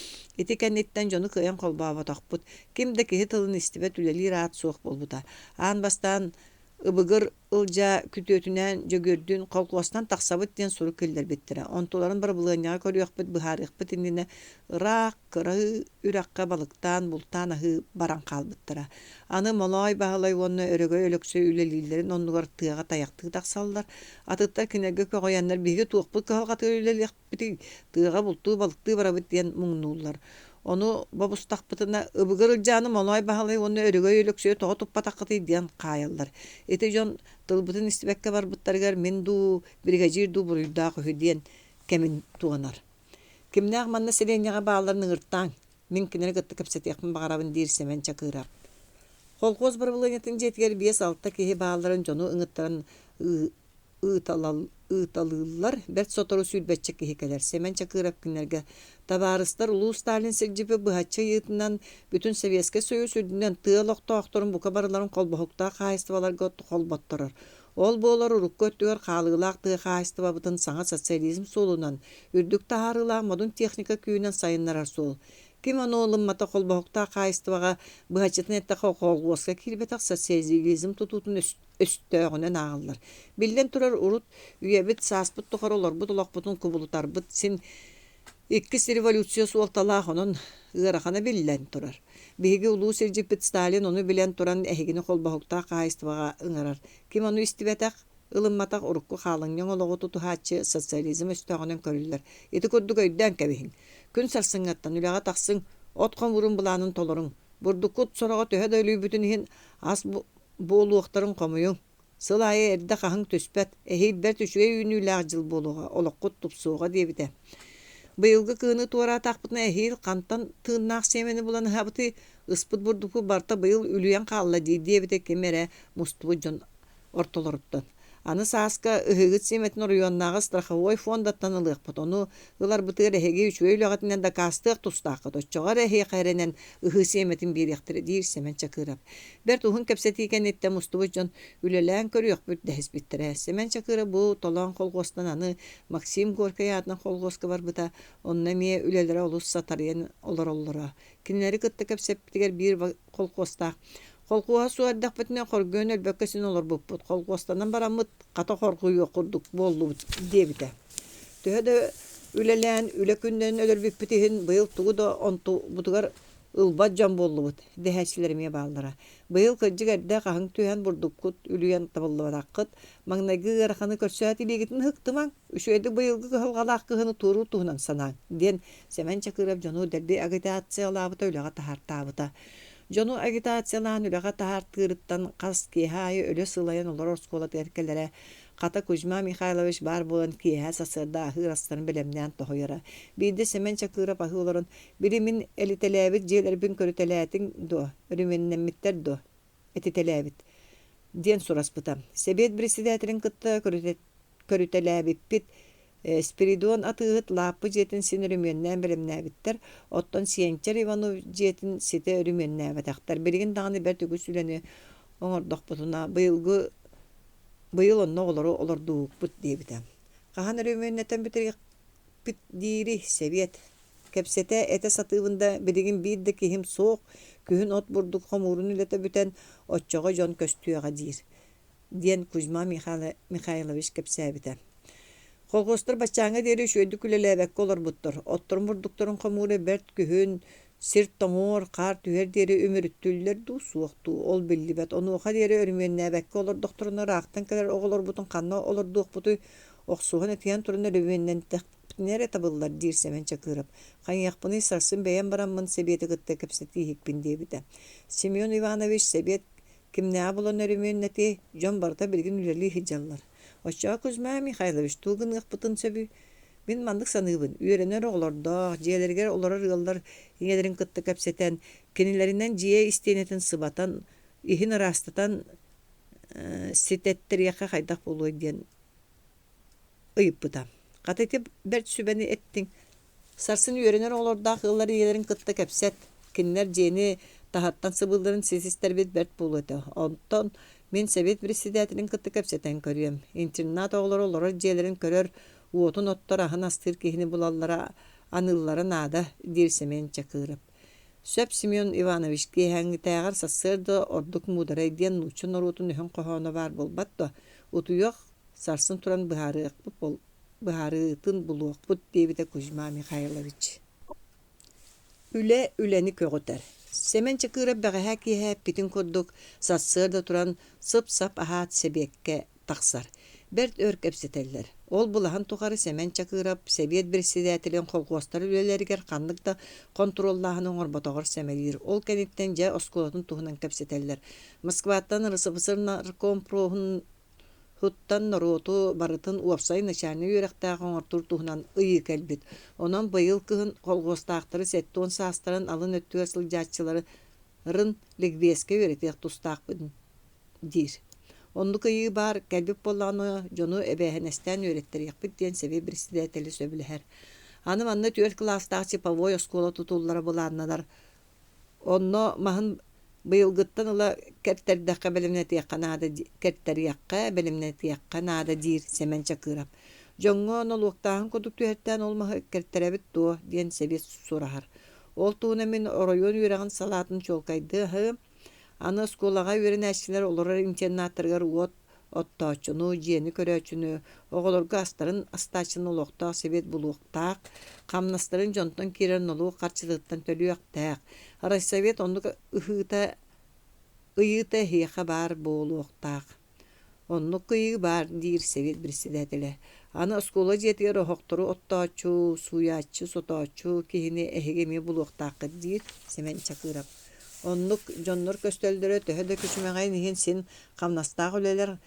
ити кэнниттэн дьону кыайан холбооботохпут. Ким да киһи тылын истибэт үлэлиир аат суох буолбута. Аан бастаан Ыбыгыр Ылдьаа күтүөтүнээн Дьөгүөрдүүн колхуостан тахсабыт диэн сурук киллэрбиттэрэ. Онтуларын бырабылыанньаҕа көрүөхпүт, быһаарыахпыт иннинэ ыраах, кыра үрэххэ балыктаан, бултаан аһыы баран хаалбыттара. Аны Молоой Баһылай уонна Өрөгөй Өлөксөй үлэлииллэрин оннугар тыаҕа тайахтыы тахсаллар. Атыттар кинилэргэ көҕүйэннэр биһиги туохпут кыһалҕатыгар үлэлиэх Бити тыаҕа бултуу, балыктыы барабыт диэн муҥнууллар. Ону бобустахпытына, ыбыгыр Ылдьааны Молоой Баһылай уонна Өрөгөй Өлөксөйү тоҕо туппатаххытый диэн хаайаллар. Ити дьон тылбытын истибэккэ барбыттарыгар мин дуу, биригэдьиир дуу буруйдаах үһү диэн кэмин туонар. Кимнээх манна сэлиэнньэҕэ баалларын ыҥыртааҥ, мин кинилэри кытта кэпсэтиэхпин баҕарабын диир Сэмэн Чакыырап. Холхуос бырабылыанньатын дьиэтигэр биэс-алта киһи баалларын дьону ыҥыттаран ыыталыыллар, бэрт сотору сүүрбэччэ киһи кэлэр. Сэмэн Чакыров кинилэргэ «Табаарыстар, улуу Сталин сирдьиппит быһаччы ыйыытынан бүтүн Советскай Союз үрдүнэн тыа олохтоохторун бука барыларын холбоһуктаах хаһаайыстыбаларга холботторор. Ол буолар урукку өттүгэр хаалыылаах тыа хаһаайыстыбабытын саҥа социализм суолунан, үрдүк таһаарыылаах модун техника күүһүнэн сайыннарар суол. Ким ону ылыммата холбоһуктаах хаһаайыстыбаҕа, быһаччытын эттэххэ, холхуоска киирбэтэх социализм тутуутун өстөөҕүнэн ааҕыллар. Биллэн турар, урут үйэбит, сааспыт тухары олорбут олохпутун кубулутарбыт син иккис революция суолталаах, онон ыарахана биллэн турар. Биһиги улуу сирдьиппит Сталин ону билэн туран эһигини холбоһуктаах хаһаайыстыбаҕа ыҥырар. Ким ону истибэтэх, ылымматах урукку хаалынньаҥ олоҕу тутуһааччы социализм өстөөҕүнэн көрүллэр. Ити курдук өйдөөн кэбиһиҥ. Күн сарсыҥҥаттан үлэҕэ тахсыҥ, от хомуурун былаанын толоруҥ. Бурдуккут сороҕо төһө да үлүйбүтүн иһин ас буолуохтарын хомуйуҥ. Сыл аайы эрдэ хаһыҥ түспэт, эһиил бэрт үчүгэй үүнүүлээх дьыл буолуоҕа, олоххут тупсуоҕа диэбитэ. Быйылгы кыһыны туораатахпытына эһиил хантан тыыннаах сиэмэни булан ыһабытый, ыспыт бурдукпут барыта быйыл үлүйэн хаалла дии диэбитэ ким эрэ мустубут дьон ортолоруттан. Аны сааска ыһыыгыт сиэмэтин оройуоннааҕы страховой фондаттан ылыахпыт. Ону ыларбытыгар эһиги үчүгэй үлэҕитинэн дакаастыах тустааххыт. Оччоҕо эрэ эһиэхэ эрэнэн ыһыы сиэмэтин биэриэхтэрэ, диир Сэмэн Чакыров. Бэрт уһун кэпсэтии кэнниттэн мустубут дьон үлэлээн көрүөхпүт дэһиспиттэрэ. Сэмэн Чакыров бу Толоон колхуостан аны Максим Горькай аатынан колхуоска барбыта. Онно эмиэ үлэлэрэ олус сатарыйан олороллоро. Кинилэри кытта кэпсэппитигэр биир колхуостаах Холкуоһа суох эрдэхпитинэ хоргуйан өлбөккө син олорбуппут, холкуостанан бараммыт хата хоргуйуох курдук буоллубут диэбитэ. Төһө да үлэлээн, үлэ күннэрин өлөрбүппүт иһин быйыл тугу да онтубутугар ылбат дьон буоллубут дэһээччилэр эмиэ бааллара. Быйыл кырдьык эрдэ хаһыҥ түһэн бурдуккут үлүйэн табыллыбатаххыт, маҥнайгы ыараханы көрсөөт илиигитин ыһыктымаҥ, үчүгэйдик быйылгы кыһалҕалаах кыһыны туоруур туһунан санааҥ диэн Сэмэн Чакыров дьону дэлби агитациялаабыта үлэҕэ таһаартаабыта. Дьону агитациялаан үлэҕэ таһаартыырыттан хас киэһэ аайы өлө сылайан олорор оскуолатыгар кэлэрэ. Хата Кузьма Михайлович баар буолан киэһэ сарсыарда аһыыр астарын бэлэмнээн тоһуйара. Биирдэ Сэмэн Чакыров аһыы олорон, «Били мин элитэлээбит дьиэлэрбин көрүтэлээтиҥ дуо, өрөмүөннэммиттэр дуо?» этитэлээбит диэн сураспыта. Сэбиэт председателин кытта көрүтэлээбиппит Спиридон атыыһыт лааппы дьиэтин син өрөмүөннээн бэлэмнээбиттэр, оттон Сиэнчэр Иванов дьиэтин ситэ өрөмүөннээбэтэхтэр. Билигин даҕаны бэрт үгүс үлэни оҥордохпутуна, быйылгы быйыл онно оҕолору олордуубуппут диэбитэ. Хаһан өрөмүөннэтэн бүтэриэхпит диирий, сэбиэт? Кэпсэтэ, этэ сатыыбын да, билигин биир да киһим суох, күһүн от бурдук хомуурун үлэтэ бүтэн, оччоҕо дьон көстүөҕэ диир, диэн Кузьма Михайлович кэпсээбитэ. Колхуостар баччааҥҥа диэри үчүгэйдик үлэлээбэккэ олорбуттар. Отторун бурдуктарын хомуура бэрт күһүн, сир тоҥуор, хаар түһэр диэри үмүрүттүллэр дуу, суох дуу, ол биллибэт. Онуоха диэри өрөмүөннээбэккэ олордохторуна ыраахтан кэлэр оҕолорбутун ханна олордуохпутуй, охсуһан этиһэн туран өрөмүөннэнтэхпитинэ эрэ табыллар, диир Сэмэн Чакыров. Хайыахпыный, сарсын бэйэм бараммын сэбиэти кытта кэпсэтииһикпин диэбитэ. Семен Иванович сэбиэт кимнээҕи булан өрөмүөннэтиэй, дьон барыта билигин үлэлии сылдьаллар. Оччоҕо Кузьма Михайлович тугу гыныахпытын сөбүй? Мин маннык саныыбын, үөрэнэр оҕолордоох, дьиэлэригэр олорор ыаллар ийэлэрин кытта кэпсэтэн, кинилэринэн дьиэ истиэнэтин сыбатан, иһин ыраастатан ситэттэриэххэ хайдах буолуой диэн ыйыппыта. Хата ити бэрт сүбэни эттиҥ. Сарсын үөрэнэр оҕолордоох ыаллар ийэлэрин кытта кэпсэт. Кинилэр дьиэни таһыттан сыбыылларын ситистэрбит бэрт буолуо этэ. Онтон мин сэбиэт председателин кытта кэпсэтэн көрүөм. Интернат оҕолоро олорор дьиэлэрин көрөр, уотун оттор, аһын астыыр киһини булаллара, аныыллара наада, диир Семен Чакыров. Сөп Семен Иванович, киэһээҥҥитээҕэр сарсыарда ордук муударай диэн нуучча норуотун өһүн хоһооно баар буолбат дуо? Утуйуох, сарсын туран быһаарыахпыт быһаарыытын булуохпут, диэбитэ Кузьма Михайлович. Үлэ үлэни көҕүтэр. Сэмэн Чакыров бэҕэһээ киэһэ эппитин курдук, сарсыарда туран сып-сап аһаат сэбиэккэ тахсар. Бэрт өр кэпсэтэллэр. Ол былаһын тухары Сэмэн Чакыров сэбиэт председателин колхуостар үлэлэригэр ханнык да хонтуруоллааһыны оҥорботоҕор сэмэлиир. Ол кэнниттэн дьэ оскуолатын туһунан кэпсэтэллэр. Москваттан РСФСР наркомпроһун Һуттан норуоту барытын уопсай начальнай үөрэхтээх оҥортуур туһунан ыйыы кэлбит. Онон быйыл кыһын колхуостаахтары 70 саастарын алын өттүгэр сылдьааччыларын ликбезкэ үөрэтиэх тустаахпын диир. Оннук ыйыы баар кэлбит буоллаҕына дьону эбээһинэстээн үөрэттэриэхпит диэн сэбиэт председателэ сөбүлэһэр. Аны манна түөрт кылаастаах типовой оскуола тутуллара былааннанар. Онно маһын быйылгыттан ыла кэртэрдэххэ бэлэмнэтиэххэ наада кэртэриэххэ, бэлэмнэтиэххэ наада диир Сэмэн Чакыров. Дьоҥҥо нолуоктааһын курдук түһэртээн ол маһы кэртэрэбит дуо диэн сэбиэт сураһар. Ол туһунан мин оройуон үөрэҕин салаатын чуолкайдыаһым. Аны оскуолаҕа үөрэнээччилэр олорор интернаттарыгар уот оттооччуну, дьиэни көрөөччүнү, оҕолорго астарын астааччыны олохтоох сэбиэт булуохтаах, хамнастарын дьонтон киирэр нолуок харчытыттан төлүөхтээх. Райсовет оннук ыһыыта ыйыыта эһиэхэ баар буолуохтаах. Оннук ыйыы баар, диир сэбиэт председателэ. Аны оскуола дьиэтигэр оһохтору оттооччу, сууйааччы, сотооччу киһини эһиги эмиэ булуохтааххыт, диир Сэмэн Чакыров. Оннук дьоннор көстөллөрө төһө да күчүмэҕэйин иһин син хамнастаах үлэлэр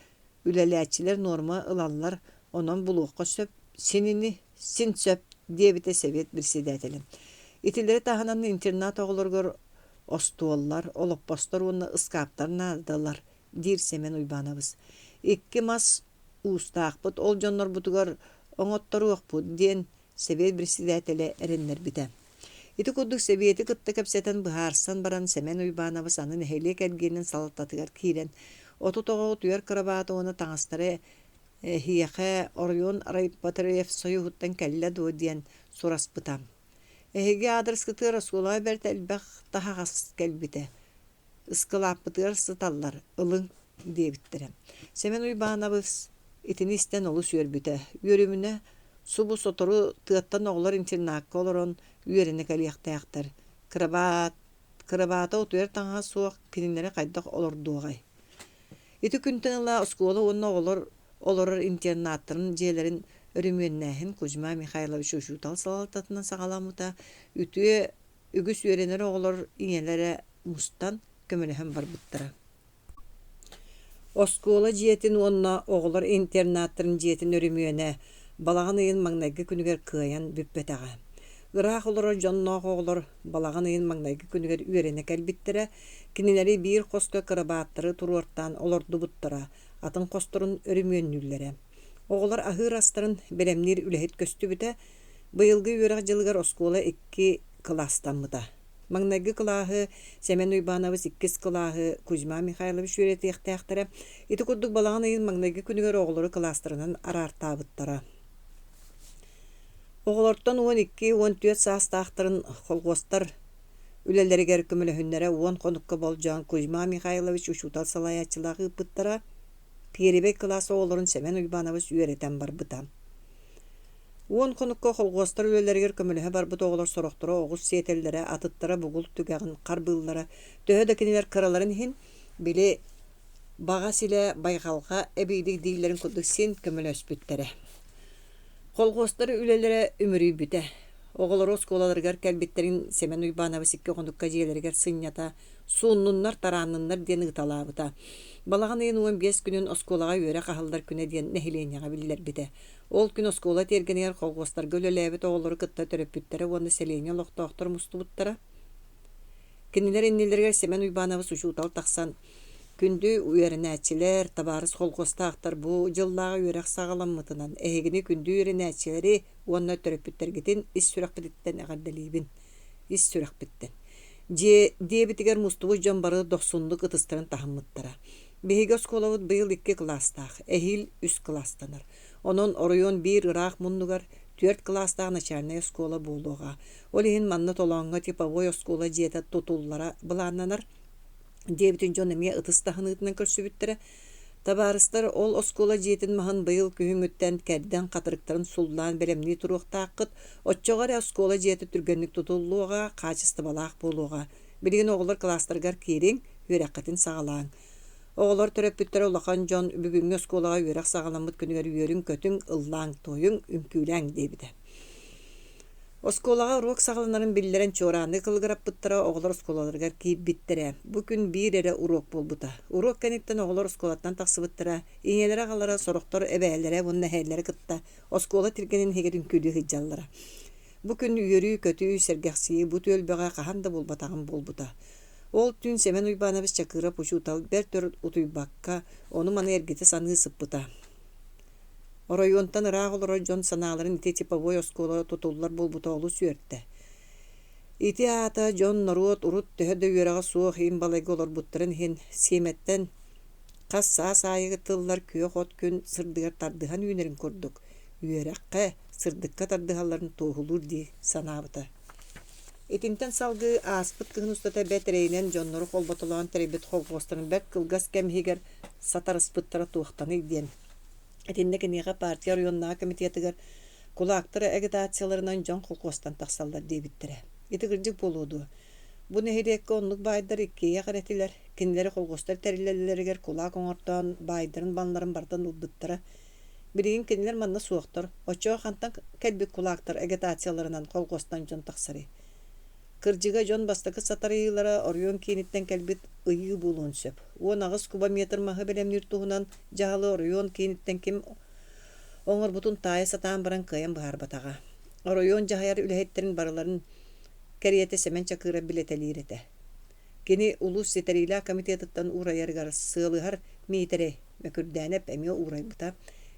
үлэлээччилэр нуорма ылаллар, онон булуохха сөп, син ини, син сөп, диэбитэ сэбиэт председателэ. Итилэри таһынан интернат оҕолоругар остуоллар, олоппостор уонна ыскааптар наадалар, диир Сэмэн Уйбаанабыс. Икки мас уустаахпыт, ол дьоннорбутугар оҥотторуохпут диэн сэбиэт председателэ эрэннэрбитэ. Ити курдук сэбиэти кытта кэпсэтэн быһаарсан баран Сэмэн Уйбаанабыс аны нэһилиэк эргиэнин салалтатыгар киирэн 30 оҕо утуйар кырабааты уонна таҥастары эһиэхэ оройуон райпотребсоюһуттан кэллэ дуо диэн сураспыта. Эһиги аадырыскытыгар оскуолаҕа бэрт элбэх таһаҕас кэлбитэ. Ыскылааппытыгар сыталлар, ылыҥ диэбиттэрэ. Сэмэн Уйбаанабыс итини истэн олус үөрбүтэ. Үөрүмүнэ, субу сотору тыаттан оҕолор интернакка олорон үөрэнэ кэлиэхтээхтэр. Кырабаат, кырабаата утуйар таҥаһа суох кинилэри хайдах олордуоҕай? Ити күнтэн ыла оскуола уонна оҕолор олорор интернаттарын дьиэлэрин өрөмүөннээһин Кузьма Михайлович учуутал салалтатынан саҕаламмыта. Үтүө үгүс үөрэнэр оҕолор ийэлэрэ мустан көмөлөһөн барбыттара. Оскуола дьиэтин уонна оҕолор интернаттарын дьиэтин өрөмүөнэ балаҕан ыйын маҥнайгы күнүгэр кыайан бүппэтэҕэ. Ыраах олорор дьонноох оҕолор балаҕан ыйын маҥнайгы күнүгэр үөрэнэ кэлбиттэрэ, кинилэри биир хоско кырабааттары туруортаан олордубуттара, атын хосторун өрөмүөннүүллэрэ. Оҕолор аһыыр астарын бэлэмниир үлэһит көстүбүтэ, быйылгы үөрэх дьылыгар оскуола икки кылаастаммыта. Маҥнайгы кылааһы Сэмэн Уйбаанабыс, иккис кылааһы Кузьма Михайлович үөрэтиэхтээхтэрэ. Ити курдук балаҕан ыйын маҥнайгы күнүгэр оҕолору кылаастарынан араартаабыттара. Оҕолортон 12-14 саастаахтарын холхуостар үлэлэригэр көмөлөһүннэрэ уон хонукка болдьоон Кузьма Михайлович учуутал салайааччылаах ыыппыттара. Пиэрибэй кылаас оҕолорун Сэмэн Уйбаанабыс үөрэтэн барбыта. Уон хонукка холхуостар үлэлэригэр көмөлөһө барбыт оҕолор сорохторо оҕус сиэтэллэрэ, атыттара бугул түгэҕин харбыыллара. Төһө да кинилэр кыраларын иһин, били баҕа силэ байҕалга эбиилик дииллэрин курдук син көмөлөспүттэрэ. Холхуостар үлэлэрэ үмүрүйбүтэ. Оҕолору оскуолаларыгар кэлбиттэрин Сэмэн Уйбаанабыс икки хонукка дьиэлэригэр сынньата, сууннуннар-тараанныннар диэн ыыталаабыта. Балаҕан ыйын 15 күнүн оскуолаҕа үөрэх аһыллар күнэ диэн нэһилиэнньэҕэ биллэрбитэ. Ол күн оскуола тиэргэнигэр холхуостарга үлэлээбит оҕолору кытта төрөппүттэрэ уонна сэлиэнньэ олохтоохторо мустубуттара. Кинилэр иннилэригэр Сэмэн Уйбаанабыс учуутал тахсан, «Күндү үөрэнээччилэр, табаарыс холхуостаахтар, бу дьыллааҕы үөрэх саҕаламмытынан эһигини күндү үөрэнээччилэри уонна төрөппүттэргитин ис сүрэхпититтэн эҕэрдэлиибин. Ис сүрэхпиттэн». Дьиэ диэбитигэр мустубут дьон бары дохсуннук ытыстарын таһыммыттара. Биһиги оскуолабыт быйыл икки кылаастаах, эһиил үс кылаастанар. Онон оройуон биир ыраах муннугар түөрт кылаастаах начальнай оскуола буолуоҕа. Ол иһин манна Толооҥҥо типовой оскуола дьиэтэ тутуллара былааннанар, диэбитин дьон эмиэ ытыс таһыныытынан көрсүбүттэрэ. Табаарыстар, ол оскуола дьиэтин маһын быйыл күһүҥҥүттэн кэрдэн хатырыктарын суллаан бэлэмнии туруохтааххыт, оччоҕо эрэ оскуола дьиэтэ түргэнник тутуллуоҕа, хаачыстыбалаах буолуоҕа. Билигин оҕолор кылаастарыгар киириҥ, үөрэххитин саҕалааҥ. Оҕолор төрөппүттэрэ улахан дьон бүгүҥҥү оскуолаҕа үөрэх саҕаламмыт күнүгэр үөрүҥ-көтүҥ, ыллааҥ-туойуҥ, үҥкүүлээҥ диэбитэ. Оскуолаҕа уруок саҕаланарын биллэрэн чуораанныы кылыгыраппыттара, оҕолор оскуолаларыгар киирбиттэрэ. Бу күн биир эрэ уруок буолбута. Уруок кэнниттэн оҕолор оскуолаттан тахсыбыттара, ийэлэрэ-аҕалара, сорохтор эбээлэрэ уонна эһээлэрэ кытта оскуола тиргэнин иһигэр үҥкүүлүү сылдьаллара. Бу күн үөрүү-көтүү, сэргэхсийии бу түөлбэҕэ хаһан да буолбатаҕым буолбута. Ол түүн Сэмэн Уйбаанабыс Чакыров учуутал бэрт өр утуйбакка, ону-маны эргитэ саныы сыппыта. Оройуонтан ыраах олорор дьон санааларын ити типовой оскуола тутуллар буолбута олус үөртэ. Ити аата дьон-норуот урут төһө да үөрэҕэ суох им балайга олорбуттарын иһин сиэмэттэн хас саас аайы тыллар күөх от күн сырдыгар тардыһан үүнэрин курдук, үөрэххэ, сырдыкка тардыһалларын туоһулуур дии санаабыта. Итинтэн салгыы ааспыт кыһын устата бэрт эрэйинэн дьоннору холботолоон тэрийбит холхуостарын бэрт кылгас кэм иһигэр сатарыспыттара туохтаный диэн. Итиннэ киниэхэ партия оройуоннааҕы комитетыгар кулаактар агитацияларынан дьон холхуостан тахсаллар диэбиттэрэ. Ити кырдьык буолуо дуо? Бу нэһилиэккэ оннук баайдар иккиэйэх эрэ этилэр. Кинилэри холхуостар тэриллэллэригэр кулаак оҥортоон баайдарын балларын барытын ылбыттара. Билигин кинилэр манна суохтар, оччоҕо хантан кэлбит кулаактар агитацияларынан колхуостан дьон тахсарый? Кырдьыга, дьон бастакы сатарыйыылара оройуон кииниттэн кэлбит ыйыы буолуон сөп. 18 кубометр маһы бэлэмниир туһунан дьаһалы оройуон кииниттэн ким оҥорбутун таайа сатаан баран кыайан быһаарбатаҕа. Оройуон дьаһайар үлэһиттэрин барыларын кэриэтэ Сэмэн Чакыров билэтэлиир этэ. Кини улуус ситэриилээх комитетыттан уурайарыгар сыалыһар Миитэрэй Мөкүрдээнэп эмиэ уурайбыта.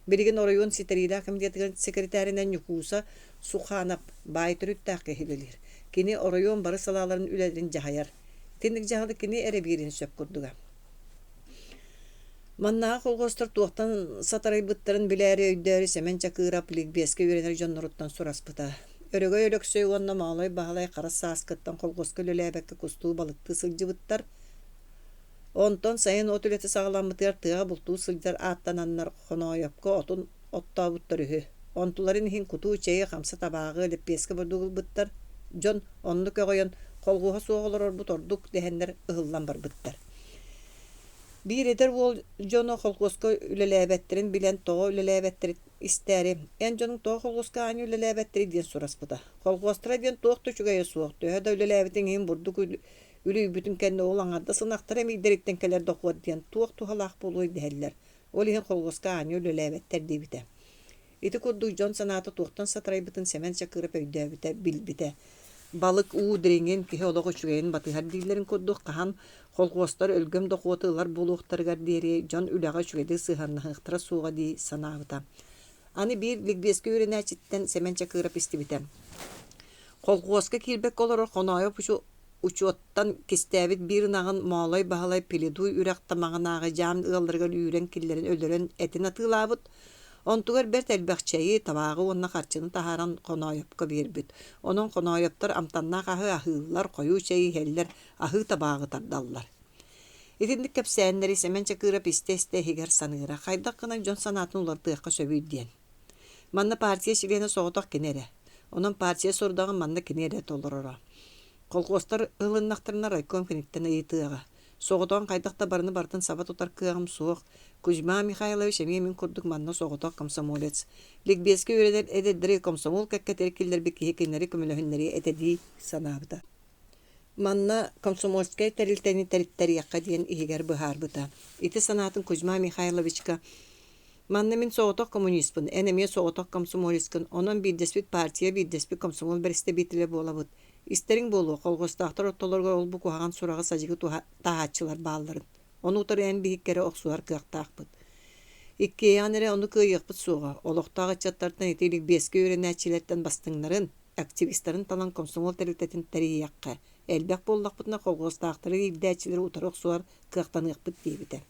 Билигин оройуон ситэриилээх комитетыгар секретаринэн Ньукууса Суханов баай төрүттээх киһи үлэлиир. Кини оройуон бары салааларын үлэлэрин дьаһайар. Итинник дьаһалы кини эрэ биэриэн сөп курдуга. Маннааҕы колхуостар туохтан сатарыйбыттарын билээри өйдөөрү Сэмэн Чакыырап ликбезкэ үөрэнэр дьонноруттан сураспыта. Өрөгөй Өлөксөй уонна Моолой Баһылай хара сааскыттан колхуоска үлэлээбэккэ кустуу балыктыы сылдьыбыттар. Онтон сайын от үлэтэ саҕаламмытыгар тыаҕа бултуу сылдьар ааттананнар Хоноойопко отун оттообуттар үһү. Онтуларын иһин кутуу чэйи, хамса табааҕы, лэппиэскэ бурдук ылбыттар. Дьон оннук өҕүйэн, холхуоһа суох олорорбут ордук дэһэннэр ыһыллан барбыттар. Биир эдэр уол дьоно холкуоска үлэлээбэттэрин билэн тоҕо үлэлээбэттэрин истээри, «Эн дьонуҥ тоҕо холкуоска аанньа үлэлээбэттэрий?» диэн сураспыта. Холкуостара диэн туох да үчүгэйэ суох, төһө да үлэлээбитиҥ иһин бурдук үлүйбүтүн кэннэ ол аҥардас ынахтара эмиийдэриттэн кэлэр дохуот диэн туох туһалаах буолуой дэһэллэр. Ол иһин холкуоска аанньа үлэлээбэттэр диэбитэ. Ити курдук дьон санаата туохтан сатарайбытын Сэмэн Чакыров өйдөөбүтэ, билбитэ. Балык уу дириҥин, киһи олох үчүгэйин батыһар дииллэрин курдук хаһан колхуостар өлгөм дохуоту ылар буолуохтарыгар диэри дьон үлэҕэ үчүгэйдик сыһыаннаһыахтара суоҕа дии санаабыта. Аны биир ликбезкэ үөрэнээччиттэн Сэмэн Чакыров истибитэ. Колхуоска киирбэккэ олорор Хоноойоп учуоттан кистээбит биир ынаҕын Моолой Баһылай Пеледуй үрэх тамаҕынааҕы дьаам ыалларыгар үүрэн киллэрэн өлөрөн этин атыылаабыт, онтугар бэрт элбэх чэйи, табааҕы уонна харчыны таһааран Хоноойопко биэрбит. Онон Хоноойоптор амтаннаах аһы аһыыллар, хойуу чэйи иһэллэр, аһыы табааҕы тардаллар. Итинник кэпсээннэри Сэмэн Чакыров истэ-истэ иһигэр саныыра, хайдах гынан дьон санаатын уларытыахха сөбүй диэн. Манна партия чилиэнэ соҕотох кини эрэ. Онон партия сорудаҕын манна кини эрэ толороро. Колхуостар ыһылыннахтарына райком киниттэн ыйытыаҕа. Соҕотоҕун хайдах да барыны барытын саба тутар кыаҕым суох. Кузьма Михайлович эмиэ мин курдук манна соҕотох комсомолец. Ликбезкэ үөрэнэр эдэрдэри комсомол кэккэтигэр киллэрбит киһи кинилэри көмөлөһүннэриэ этэ дии санаабыта. Манна комсомольскай тэрилтэни тэриттэриэххэ диэн иһигэр быһаарбыта. Ити санаатын Кузьма Михайловичка Манна мин соҕотох коммуниспын, эн эмиэ соҕотох комсомолецкын, онон биирдэспит партия, биирдэспит комсомол бэрэстэбиитэлэ буолабыт. Истэриҥ буолуо, колхозтаахтар ортолоругар ол-бу куһаҕан сураҕы-садьыгы таһааччылар баалларын. Ону утары эн биһикки эрэ охсуһар кыахтаахпыт. Иккиэйэҕин эрэ ону кыайыахпыт суоҕа. Олохтоох ыччаттартан ити ликбезкэ үөрэнээччилэртэн бастыҥнарын, активистарын талан комсомол тэрилтэтин тэрийиэххэ. Элбэх буоллахпытына колхозтаахтары иирдээччилэри утары охсуһар кыахтаныахпыт диэбитэ.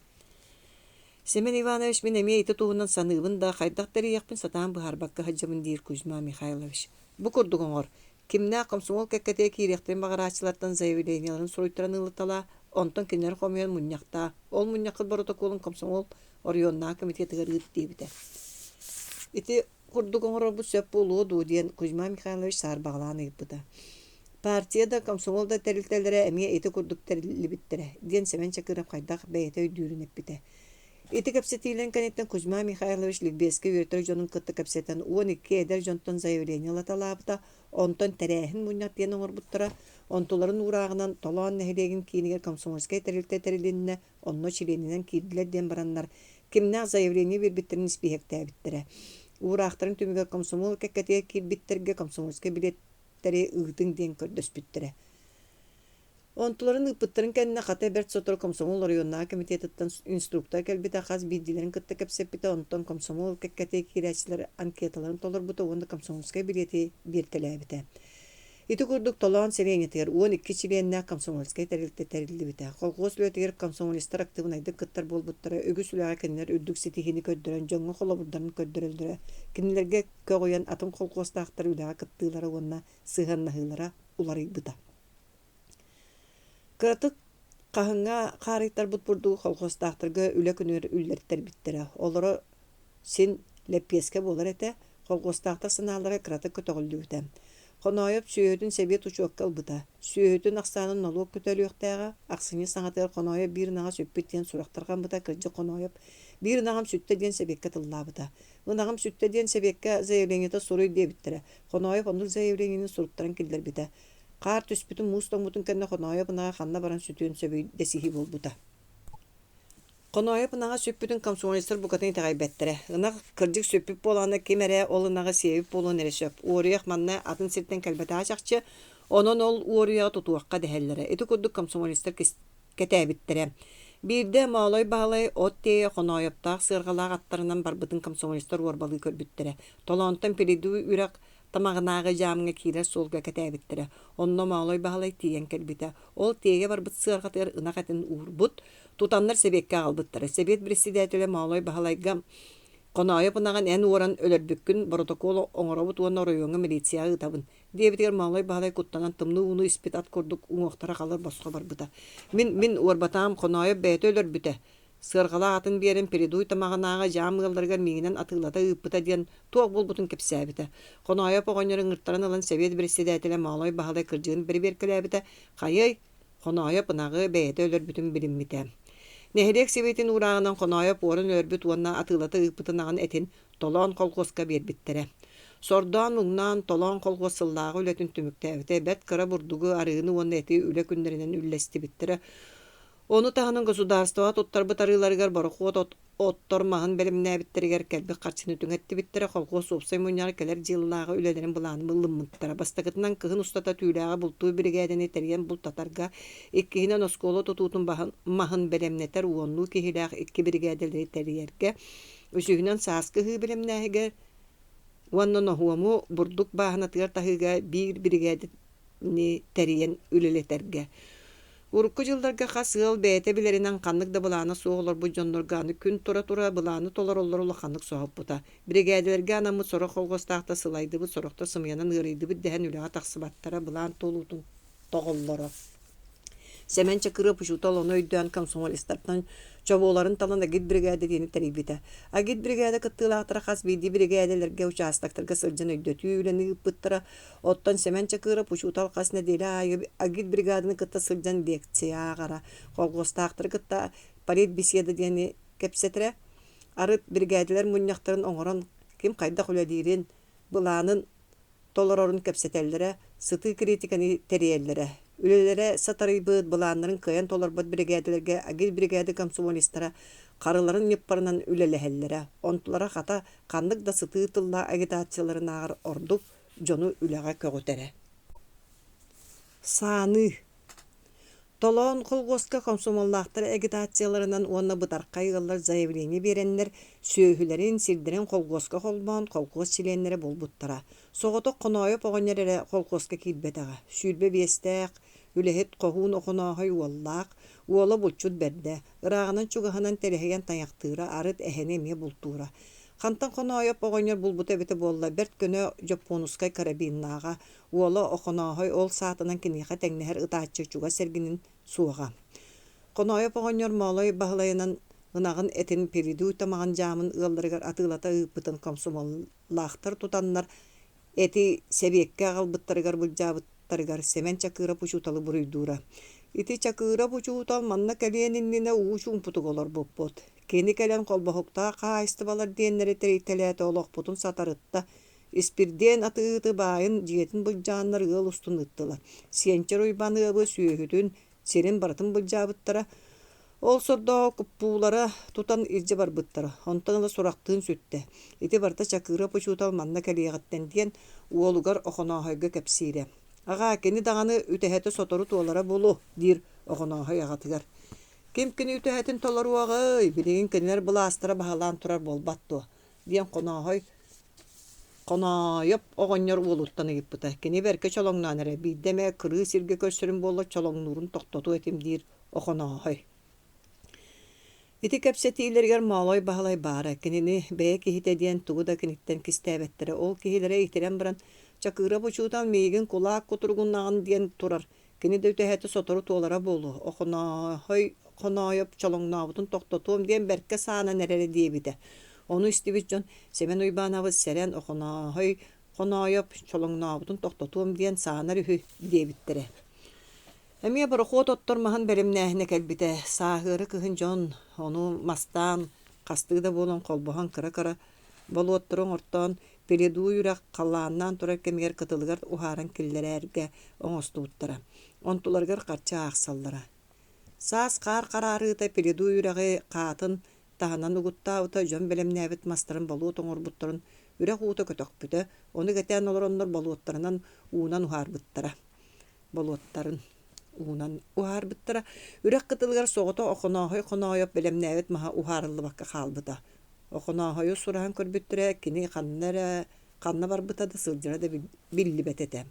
Семен Иванович мин эмиэ ити туһунан саныыбын да, хайдах тэрийиэхпин сатаан быһаарбакка сылдьабын диир Кузьма Михайлович. Бу курдук оҥор. Кимнээх комсомол кэккэтигэр киириэхтэрин баҕарааччылартан заявлениеларын суруйтаран ылыталаа, онтон кинилэри хомуйан мунньахтаа. Ол мунньаххыт боротокуолун комсомол оройуоннааҕы комитетыгар ыыт диэбитэ. Ити курдук оҥорорбут сөп буолуо дуо диэн Кузьма Михайлович саарбаҕалаан ыйыппыта. Партия да, комсомол да тэрилтэлэрэ эмиэ ити курдук тэриллибиттэрэ, диэн Сэмэн Чакыров хайдах бэйэтэ өйдүүрүн эппитэ. Ити кэпсэтиилэрин кэнниттэн Кузьма Михайлович ликбезкэ үөрэтэр дьонун кытта кэпсэтэн 12 эдэр дьонтон заявление ылаталаабыта, онтон тэрээһин мунньах диэн оҥорбуттара, онтуларын уурааҕынан Толоон нэһилиэгин киинигэр комсомольскай тэрилтэ тэрилиннэ, онно чилиэнинэн киирдилэр диэн бараннар, кимнээх заявление биэрбиттэрин испииһэктээбиттэрэ. Уураахтарын түмүгэр комсомол кэккэтигэр киирбиттэргэ комсомольскай билиэттэри ыытыҥ диэн көрдөспүттэрэ. Онтуларын ыыппыттарын кэннэ хата бэрт сотору комсомол оройуоннааҕы комитетыттан инструктор кэлбитэ, хас биирдиилэрин кытта кэпсэппитэ, онтон комсомол кэккэтигэр киирээччилэр анкеталарын толорбута уонна комсомольскай билиэти биэртэлээбитэ. Ити курдук Толоон сэлиэнньэтигэр 12 чилиэннээх комсомольскай тэрилтэ тэриллибитэ. Колхуос үлэтигэр комсомолецтар актыыбынайдык кыттар буолбуттара, үгүс үлэҕэ кинилэр үрдүк ситиһиини көрдөрөн, дьоҥҥо холобурдарын көрдөрөллөрө, кинилэргэ көҕүйэн атын колхуостаахтар үлэҕэ кыттыылара уонна сыһыаннаһыылара уларыйбыта. Кыратык хаһыҥҥа хаарыйтарбыт бурдугу колхуостаахтарга үлэ күнүгэр үллэртэрбиттэрэ. Олоро син лэппиэскэ буолар этэ, колхуостаахтар санаалара кыратык көтөҕүллүбүтэ. Хоноойоп сүөһүтүн сэбиэт учуокка ылбыта. Сүөһүтүн ахсаанын нолуок көтөлүөхтээҕэ. Ахсынньы саҥатыгар Хоноойоп биир ынаҕа сүппүт диэн сурах тарҕаммыта, кырдьык Хоноойоп биир ынаҕым сүттэ диэн сэбиэккэ тыллаабыта. Ынаҕым сүттэ диэн сэбиэккэ заявлениета суруй диэбиттэрэ. Хоноойоп оннук заявлениены суруттаран киллэрбитэ. Хаар түспүтүн, муус тоҥмутун кэннэ Хоноойоп ынаҕа ханна баран сүтүөн сөбүй дэсиһии буолбута. Хоноойоп ынаҕа сүппүтүн комсомолецтар букатын итэҕэйбэттэрэ. Ынах кырдьык сүппүт буоллаҕына ким эрэ ол ынаҕы сиэбит буолуон эрэ сөп. Уоруйах манна атын сиртэн кэлбэтэҕэ чахчы, онон ол уоруйаҕы тутуохха дэһэллэрэ. Ити курдук комсомолецтар кэтээбиттэрэ. Биирдэ Моолой Баһылай от тиэйэ Хоноойоптоох сыарҕалаах аттарынан барбытын комсомолецтар уорбалыы көрбүттэрэ. Толоонтон Передуй үрэх тамаҕынааҕы дьаамҥа киирэр суолга кэтээбиттэрэ. Онно Моолой Баһылай тиийэн кэлбитэ. Ол тиэйэ барбыт сыарҕатыгар ынах этин уурбут, тутаннар сэбиэккэ аҕалбыттара. Сэбиэт председателэ Моолой Баһылайга «Хоноойоп ынаҕын эн уоран өлөрбүккүн боротокуол оҥоробут уонна оройуоҥҥа милицияҕа ыытабын» диэбитигэр Моолой Баһылай куттанан тымныы ууну испит ат курдук уҥуохтара халыр босхо барбыта. «Мин, мин уорбатаҕым Хоноойоп бэйэтэ өлөрбүтэ. Сыарҕалаах атын биэрэн Передуй тамаҕынааҕы дьаам ыалларыгар миигинэн атыылата ыыппыта» диэн туох буолбутун кэпсээбитэ. Хоноойоп оҕонньор ыҥыртаран ылан сэбиэт председателэ Моолой Баһылай кырдьыгын бэрэбиэркэлээбитэ. «Хайыай, Хоноойоп ынаҕы бэйэтэ өлөрбүтүн билиммитэ. Нэһилиэк сэбиэтин уурааҕынан Хоноойоп уоран өлөрбүт уонна атыылата ыыппыт ынаҕын этин Толоон колхуоска биэрбиттэрэ. Сордоон-муҥнаан Толоон колхуос сыллааҕы үлэтин түмүктээбитэ, бэрт кыра бурдугу, арыыны уонна эти үлэ күннэринэн үллэстибиттэрэ. Ону таһынан государствоҕа туттарбыт арыыларыгар борохуот от оттор маһын бэлэмнээбиттэригэр кэлбит харчыны түҥэттибиттэрэ, колхуос уопсай мунньаҕар кэлэр дьыллааҕы үлэлэрин былаанын ылыммыттара. Бастакытынан, кыһын устата түүлээҕи бултуур биригээдэни тэрийэн бултатарга, иккиһинэн, оскуола тутуутун баһын, маһын бэлэмнэтэр уоннуу киһилээх икки биригээдэлэри тэрийэргэ, үсүһүнэн, сааскы ыһыы бэлэмнээһигэр уонна ноһуому бурдук бааһынатыгар таһыыга биир биригээдэни тэрийэн үлэлэтэргэ. Урукку дьылларга хас ыал бэйэтэ билэринэн ханнык да былаана суох олорбут дьоннорго аны күн тура-тура былааны толороллоро улаханнык соһуппута. Биригээдэлэргэ анаммыт сорох колхуостаахтар сылайдыбыт, сорохтор сымыйанан ыарыйдыбыт дэһэн үлэҕэ тахсыбаттара, былаан туолуутун тоҕоллоро. Сэмэн Чакыров учуутал ону өйдөөн комсомолецтартан чобуоларын талан агитбригээдэ диэни тэрийбитэ. Агитбригээдэ кыттыылаахтара хас биирдии биригээдэлэргэ, учаастактарга сылдьан өйдөтүү үлэни ыыппыттара. Оттон Сэмэн Чакыров учуутал хас нэдиэлэ аайы агитбригаданы кытта сылдьан лекция ааҕара, колхуостаахтары кытта политбеседа диэни кэпсэтэрэ. Арыт биригээдэлэр мунньахтарын оҥорон ким хайдах үлэлиирин, былаанын толорорун кэпсэтэллэрэ, сытыы критиканы тэрийэллэрэ. Үлэлэрэ сатарыйбыт, былааннарын кыайан толорбот биригээдэлэргэ агитбригээдэ комсомолецтара харыларын ньыппарынан үлэлэһэллэрэ. Онтулара хата ханнык да сытыы тыллаах агитацияларынааҕар ордук дьону үлэҕэ көҕүтэрэ. Сааныы Толоон колхуоска комсомоллаахтар агитацияларынан уонна бытархай ыаллар заявление биэрэннэр, сүөһүлэрин, сирдэрин колхуоска холбоон колхуос чилиэннэрэ буолбуттара. Соҕотох Хоноойоп оҕонньор эрэ колхуоска киирбэтэҕэ. 25-тээх, үлэһит Хоһуун Охонооһой уоллаах, уола булчут бэрдэ, ырааҕынан-чугаһынан тэлэһийэн тайахтыыра, арыт эһэни эмиэ бултуура. Хантан Хоноойоп оҕонньор булбута эбитэ буолла, бэрт көнө дьоппуонускай карабиннааҕа, Уола Охонооһой ол саатынан киниэхэ тэҥнэһэр ытааччы чугас эргинин суоҕа. Хоноойоп оҕонньор Моолой Баһылайынан ынаҕын этин Передуй тамаҕын дьаамын ыалларыгар атыылата ыыппытын комсомоллаахтар тутаннар эти сэбиэккэ аҕалбыттарыгар былдьаабыттарыгар Сэмэн Чакыров учууталы буруйдуура. Ити Чакыров учуутал манна кэлиэн иннинэ уу чуумпутук олорбуппут. Кини кэлэн холбоһуктаах хаһаайыстыбалар диэннэри тэрийтэлээтэ олохпутун сатарытта, Испирдиэн атыыһыты баайын дьиэтин былдьааннар ыал устун ыыттылар. Сиэнчэр Уйбаан ыабы сүөһүтүн, сирин барытын былдьаабыттара. Ол сордооҕу куппуулара тутан илдьэ барбыттара. Онтон ыла сурахтыын сүттэ. Ити барыта Чакыров учуутал манна кэлиэҕиттэн диэн уолугар Охонооһойго кэпсиирэ. «Аҕаа, кини даҕаны үтэһэтэ сотору туолара буолуо» диир Охонооһой аҕатыгар. «Ким кини үтэһэтин толоруоҕай, билигин кинилэр былаастара баһылаан турар буолбат дуо?» диэн Хонооһой Хонооойоп оҕонньор уолуттан ыйыппыта. Кини бэркэ чолоҥноон эрэ, биирдэ эмэ кырыы сиргэ көрсөрүм буоллар чолоҥнуурун тохтотуо этим диир Охонооһой. Ити кэпсэтиилэригэр Моолой Баһылай баара, кинини бэйэ киһитэ диэн тугу да киниттэн кистээбэттэрэ. Ол киһилэрэ итирэн баран, Чакыров учуутал миигин кулаак кутуругуннаҕын диэн турар, Кини да үтэһэтэ сотору туолара буолуо, Охонооһой Хонооойоп чолоҥнообутун тохтотуом диэн бэркэ саанан эрэрэ диэбитэ. Ону истибит дьон Сэмэн Уйбаанабыс сэрэн Охонооһой Хонооойоп чолоҥнообутун тохтотуом диэн саанар үһү диэбиттэрэ. Эмиэ борохуот оттор маһын бэлэмнээһинэ кэлбитэ. Сааһыары кыһын дьон ону мастаан, хастыы да буолан холбоһон кыра-кыра болуоттары оҥортоон Передуй үрэх халлааннаан турар кэмигэр кытылыгар уһааран киллэрэргэ оҥостубуттара. Онтуларыгар харчы аахсаллара. Саас хаар хараарыыта Передуй үрэҕи хаатын таһынан угуттаабыта, дьон бэлэмнээбит мастарын болуот оҥорбуттарын үрэх уута көтөхпүтэ, ону кэтээн олороннор болуоттарынан уунан уһаарбыттара. Болуоттарын. Уунан уһаарбыттара. Үрэх кытылыгар соҕотох Охонооһой Хонооойоп бэлэмнээбит маһа уһаарыллыбакка хаалбыта. Охонооһойу сураһан көрбүттэрэ, кини ханна эрэ ханна барбыта да сылдьара да биллибэт этэ.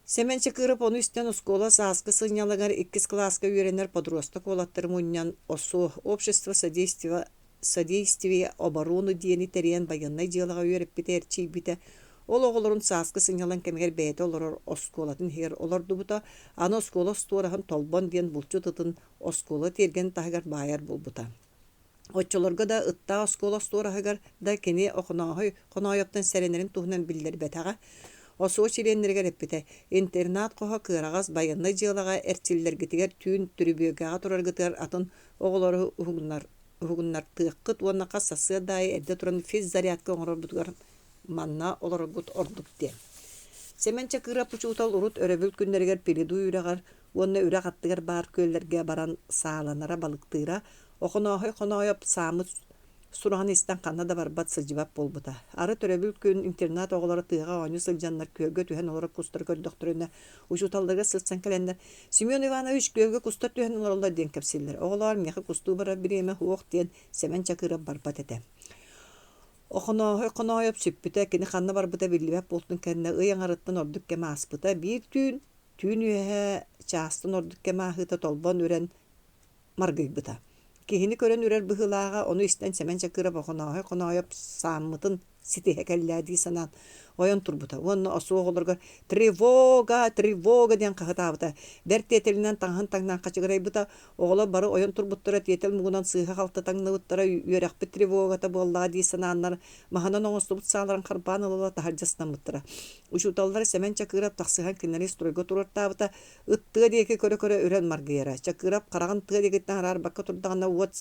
Сэмэн Чакыров ону истэн оскуола сааскы сынньалаҥар иккис кылааска үөрэнэр подросток уолаттары мунньан ОСО «Общество содействия содействия обороны» диэни тэрийэн байыаннай дьыалаҕа үөрэппитэ, эрчийбитэ. Ол оҕолорун сааскы сынньалаҥ кэмигэр бэйэтэ олорор оскуолатын иһигэр олордубута, аны оскуола остуораһын Толбон диэн булчут ытын оскуола тиэргэнин таһыгар баайар буолбута. Оччолорго да ыттаах оскуола остуораһыгар да кини Охонооһой Хоноойоптон сэрэнэрин туһунан биллэрбэтэҕэ. Осуо чилиэннэригэр эппитэ: «Интернат хоһо кыараҕас байыаннай дьыалаҕа эрчиллэргитигэр түүн түрүбүөгэҕэ тураргытыгар атын оҕолору уһугуннартыаххыт уонна хас сарсыарда аайы эрдэ туран физзарядка оҥорорбутугар манна олороргут ордук» диэн. Сэмэн Чакыров учуутал урут өрөбүл күннэригэр Пеледуй үрэҕэр уонна үрэх аттыгар баар күөллэргэ баран сааланара, балыктыыра, Охонооһой Хонооойоп сааммыт сураҕын истэн ханна да барбат, сылдьыбат буолбута. Арыт өрөбүл күн интернат оҕолоро тыаҕа оонньуу сылдьаннар күөлгэ түһэн олорор кустары көрдөхтөрүнэ, учууталларыгар сырсан кэлэннэр «Семен Иванович, күөлгэ кустар түһэн олороллор» диэн кэпсииллэр. Оҕолоор, миэхэ кустуу барар бириэмэ суох диэн Сэмэн Чакыров барбат этэ. Охонооһой Хонооойоп сүппүтэ, кини ханна барбыта биллибэт буолтун кэннэ ый аҥарыттан ордук кэм ааспыта. Биир түүн, түүн үөһэ чаастан ордук кэм ааһыыта Толбон үрэн маргыйбыта. Киһини көрөн үрэр быһыылааҕа, ону истэн Сэмэн Чакыров Охонооһой Хонооойоп сааммытын ситиһэ кэллээ дии санаан ойон турбута уонна осуох оҕолоругар «Тревога! Тревога!» диэн хаһытаабыта. Бэрт тиэтэлинэн таҥаһын таҥнан хачыгырайбыта. Оҕолор бары ойон турбуттара, тиэтэл муҥунан сыыһа-халты таҥныбыттара, үөрэхпит тревогата буоллаҕа дии санааннар, маһынан оҥостубут сааларын харбаан ыла-ыла таһырдьа ыстаммыттара. Учууталлар Сэмэн Чакыров тахсыһан кинилэри стройга туруортаабыта, Ыт тыа диэки көрө-көрө үрэн маргыйара. Чакыров хараҕын тыа диэкиттэн араарбакка турдаҕына уот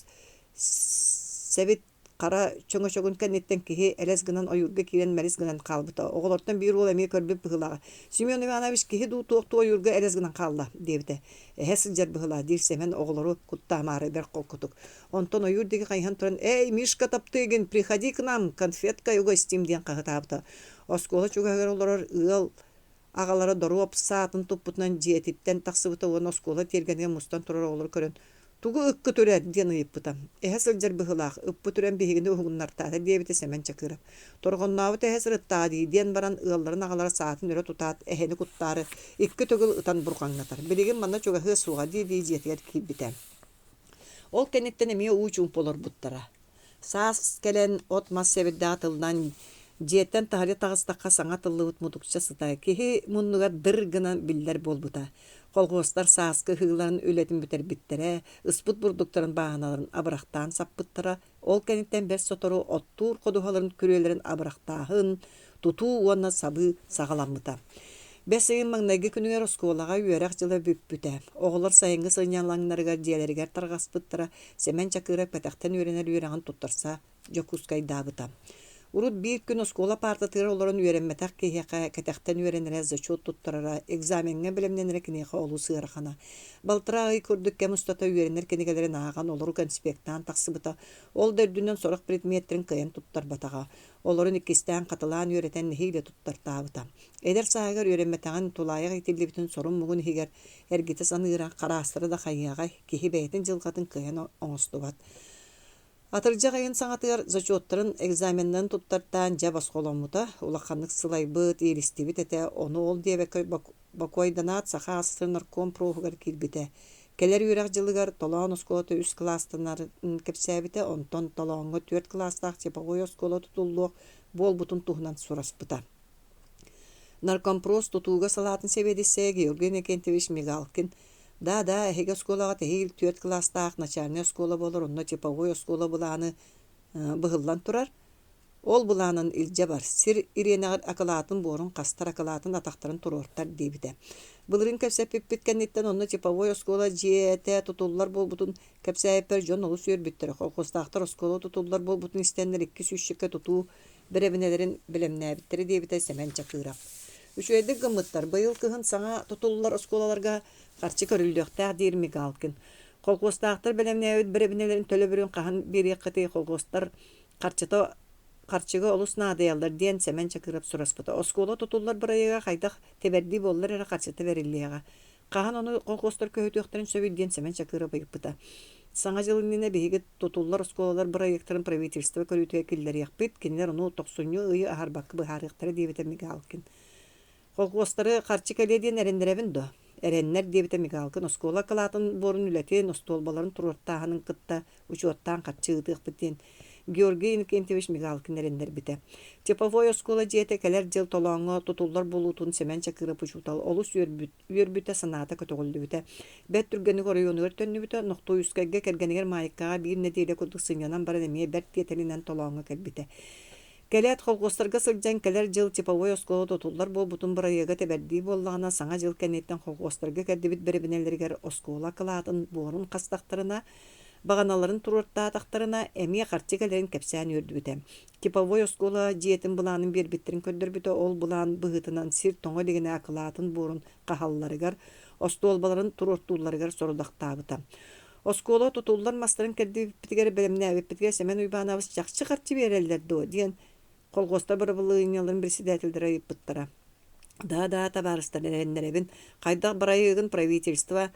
сэбит хара чөҥөчөгүн кэнниттэн киһи элэс гынан ойуурга киирэн мэлис гынан хаалбыта. Оҕолортон биир уол эмиэ көрбүт быһыылааҕа. «Семен Иванович киһи дуу туох дуу ойуурга элэс гынан хаалла» диэбитэ. «Эһэ сылдьар быһыылаах» диир Сэмэн оҕолору куттаамаары бэрт холкутук. Онтон ойуур диэки хайыһан туран «Эй, Мишка Топтыгин, приходи к нам, конфеткой угостим» диэн хаһытаабыта. Оскуола чугаһыгар олорор ыал Аҕалара доруоп саатын туппутунан дьиэтиттэн тахсыбыта уонна оскуола тиэргэнигэр мустан турар оҕолору көрөн «Тугу ыккыт үрэр?» диэн ыйыппыта. «Эһэ сылдьар быһыылаах, ыппыт үрэн биһигини уһугуннартаата» диэбитэ Сэмэн Чакыров. «Торҕоннообут эһэ сырыттаҕа дии» диэн баран ыалларын аҕалара саатын өрө тутаат, эһэни куттаары икки төгүл ытан бурҕаҥнатар. «Билигин манна чугаһыа суоҕа» дии-дии дьиэтигэр киирбитэ. Ол кэнниттэн эмиэ уу чуумпу олорбуттара. Саас кэлэн от-мас сэбирдэҕэ тыллан, дьиэттэн таһырдьа таҕыстахха саҥа тыллыбыт мутукча сыта киһи муннугар дыр гынан биллэр буолбута. Колхуостар сааскы ыһыыларын үлэтин бүтэрбиттэрэ, ыспыт бурдуктарын бааһыналарын абырахтаан саппыттара, ол кэнниттэн бэрт сотору оттуур ходуһаларын күрүөлэрин абырахтааһын, тутуу уонна сабыы саҕаламмыта. Бэс ыйын маҥнайгы күнүгэр оскуолаҕа үөрэх дьыла бүппүтэ. Оҕолор сайыҥҥы сынньалаҥнарыгар дьиэлэригэр тарҕаспыттара, Сэмэн Чакыров кэтэхтэн үөрэнэр үөрэҕин туттарса Дьокуускайдаабыта. Урут биир күн оскуола паартатыгар олорон үөрэммэтэх киһиэхэ кэтэхтэн үөрэнэрэ, зачет туттарара, экзамеҥҥа бэлэмнэнэрэ киниэхэ олус ыарахана. Балтараа ый курдук кэм устата үөрэнэр кинигэлэрин ааҕан, олору конспектаан тахсыбыта. Ол да үрдүнэн сорох предметтэрин кыайан туттарбатаҕа. Олорун иккистээн хатылаан үөрэтэн нэһиилэ туттартаабыта. Эдэр сааһыгар үөрэммэтэҕин, тулаайах иитиллибитин сорун-муҥун иһигэр эргитэ саныыра, хараастара да хайыаҕай, киһи бэйэтин дьылҕатын кыайан оҥостубат. Атырдьах ыйын саҥатыгар зачеттарын, экзаменнарын туттартаан дьэ босхоломмута, улаханнык сылайбыт, ииристибит этэ, ону ол диэбэккэ бокуойданаат Саха АССР наркомпроһугар киирбитэ. Кэлэр үөрэх дьылыгар Толоон оскуолата үс кылаастанарын кэпсээбитэ, онтон Толооҥҥо түөрт кылаастаах типовой оскуола тутуллуох буолбутун туһунан сураспыта. Наркомпрос тутууга салаатын сэбиэдиссэйэ Георгий Иннокентьевич Мигалкин «Да-да, эһиги оскуолаҕа эһиил түөрт кылаастаах начальнай оскуола буолар, онно типовой оскуола былааны быһыллан турар. Ол былаанын илдьэ бар, сир ириэнэҕэр акылаатын буорун хастар, акылаатын атахтарын туруортар диэбитэ. Былырыын кэпсэппиппит кэнниттэн онно типовой оскуола дьиэтэ тутуллар буолбутун кэпсээбиппэр дьон олус үөрбүттэрэ. Колхозтаахтар оскуола тутуллар буолбутун истэннэр икки сүүсчэкэ тутуу бэрэбинэлэрин бэлэмнээбиттэрэ диэбитэ Сэмэн Чакыров. Үчүгэйдик гыммыттар, быйыл кыһын саҥа тутуллар оскуолаларга харчы көрүллүөхтээх диир Мигалкин. Колхозтаахтар бэлэмнээбит бэрэбинэлэрин төлөбүрүн хаһан биэриэххитий, колхозтар Харчыта харчыга олус наадыйаллар диэн Сэмэн Чакыров сураспыта. Оскуола тутуллар бырайыага хайдах тэбэрдии буоллар эрэ харчыта бэриллиэҕэ. Хаһан ону колхуостар көһүтүөхтэрин сөбүй диэн Сэмэн Чакыров ыйыппыта. Саҥа дьыл иннинэ биһиги тутуллар оскуолалар бырайыактарын правительство көрүүтүгэр киллэриэхпит, кинилэр ону тохсунньу ыйы аһарбакка быһаарыахтара диэбитэ Мигалкин. Колхуостары харчы кэлиэ диэн эрэннэрэбин дуо? Эрэннэр диэбитэ Мигалкин оскуола акылаатын буорун үлэтин, остуолбаларын туруортааһынын кытта учуоттаан харчы ыытыахпыт диэн Георгий Иннокентьевич Мигалкин эрэннэрбитэ. Типовой оскуола дьиэтэ кэлэр дьыл Толооҥҥо тутуллар буолуутун Сэмэн Чакыров учуутал олус үөрбүт, үөрбүтэ, санаата көтөҕүллүбүтэ. Бэрт түргэнник оройуонугар төннүбүтэ, Нохтуйускайга кэргэнигэр Маайыккаҕа биир нэдиэлэ курдук сынньанан баран эмиэ бэрт тиэтэлинэн Толооҥҥо кэлбитэ. Кэлээт колхуостарга сылдьан кэлэр дьыл типовой оскуола тутуллар буолбутун бырайыага тэбэрдии буоллаҕына, саҥа дьыл кэнниттэн колхуостарга кэрдибит бэрэбинэлэригэр оскуола акылаатын буорун хастахтарына, баҕаналарын туруортаатахтарына, эмиэ харчы кэлэрин кэпсээн үөрдүбүтэ. Типовой оскуола дьиэтин былаанын биэрбиттэрин көрдөрбүтэ, ол былаан быһыытынан сир тоҥо илигинэ акылаатын буорун хаһалларыгар, остуолбаларын туруортуулларыгар сорудахтаабыта. Оскуола тутуллар мастарын кэрдибиппитигэр бэлэмнээбиппитигэр Сэмэн Уйбаанабыс чахчы харчы биэрэллэр дуо диэн колхуостар бырабылыанньаларын председателлэрэ ыйыппыттара. Да-да, табаарыстар, эрэннэрэбин, хайдах бырайыагын правительство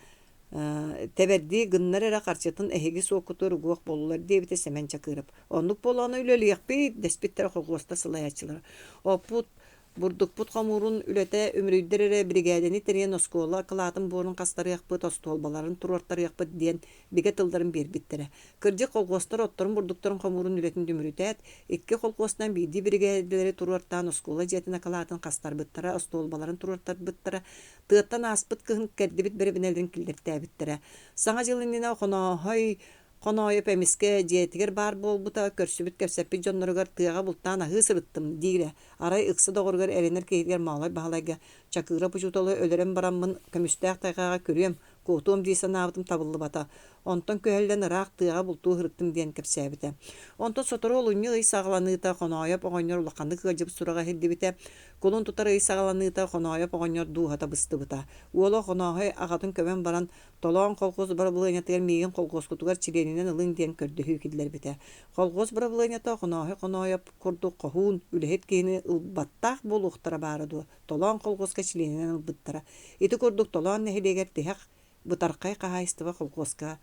тэбэрдии гыннар эрэ харчытын эһиги суоккутугар угуох буоллулар диэбитэ Сэмэн Чакыров. Оннук буоллаҕына үлэлиэхпит, дэспиттэрэ колхуостар салайааччылара. Оппут Бурдукпут хомуурун үлэтэ үмүрүйдэр эрэ биригээдэни тэрийэн оскуола акылаатын буорун хастарыахпыт, остуолбаларын туруортарыахпыт диэн бигэ тылларын биэрбиттэрэ. Кырдьык, колхуостар отторун-бурдуктарын хомуурун үлэтин үмүрүтээт, икки колхуостан биирдии биригээдэлэри туруортаан оскуола дьиэтин акылаатын хастарбыттара, остуолбаларын туруортарбыттара, тыаттан ааспыт кыһын кэрдибит бэрэбинэлэрин киллэртээбиттэрэ. Саҥа дьыл иннинэ Хонооһой Хонооойоп эмискэ дьиэтигэр баар буолбута, көрсүбүт кэпсэппит дьонноругар тыаҕа бултаан аһыы сырыттым диирэ. Арай ыкса доҕоругар эрэнэр киһитигэр Моолой Баһылайга Чакыырап учууталы өлөрөн бараммын көмүстээх тайҕаҕа күрүөм, куотуом дии санаабытым табыллыбата. Онтон күһэллэн ыраах тыаҕа бултуу сырыттым диэн кэпсээбитэ. Онтон сотору олунньу ый саҕаланыыта Хонооойоп оҕонньор улаханнык ыалдьыбыт сураҕа иһиллибитэ. Кулун тутар ый саҕаланыыта Хонооойоп оҕонньор дууһата быстыбыта. Уола Хонооһой аҕатын көмөн баран Толоон колхоз бырабылыанньатыгар миигин колхуоскутугар чилиэнинэн ылыҥ диэн көрдөһүү киллэрбитэ. Колхоз бырабылыанньата Хонооһой Хонооойоп курдук хоһуун, үлэһит киһини ылбаттаах буолуохтара баара дуо, Толоон колхуоска чилиэнинэн ылбыттара. Ити курдук Толоон нэһилиэгэр тиһэх бытархай хаһаайыстыба колхуоска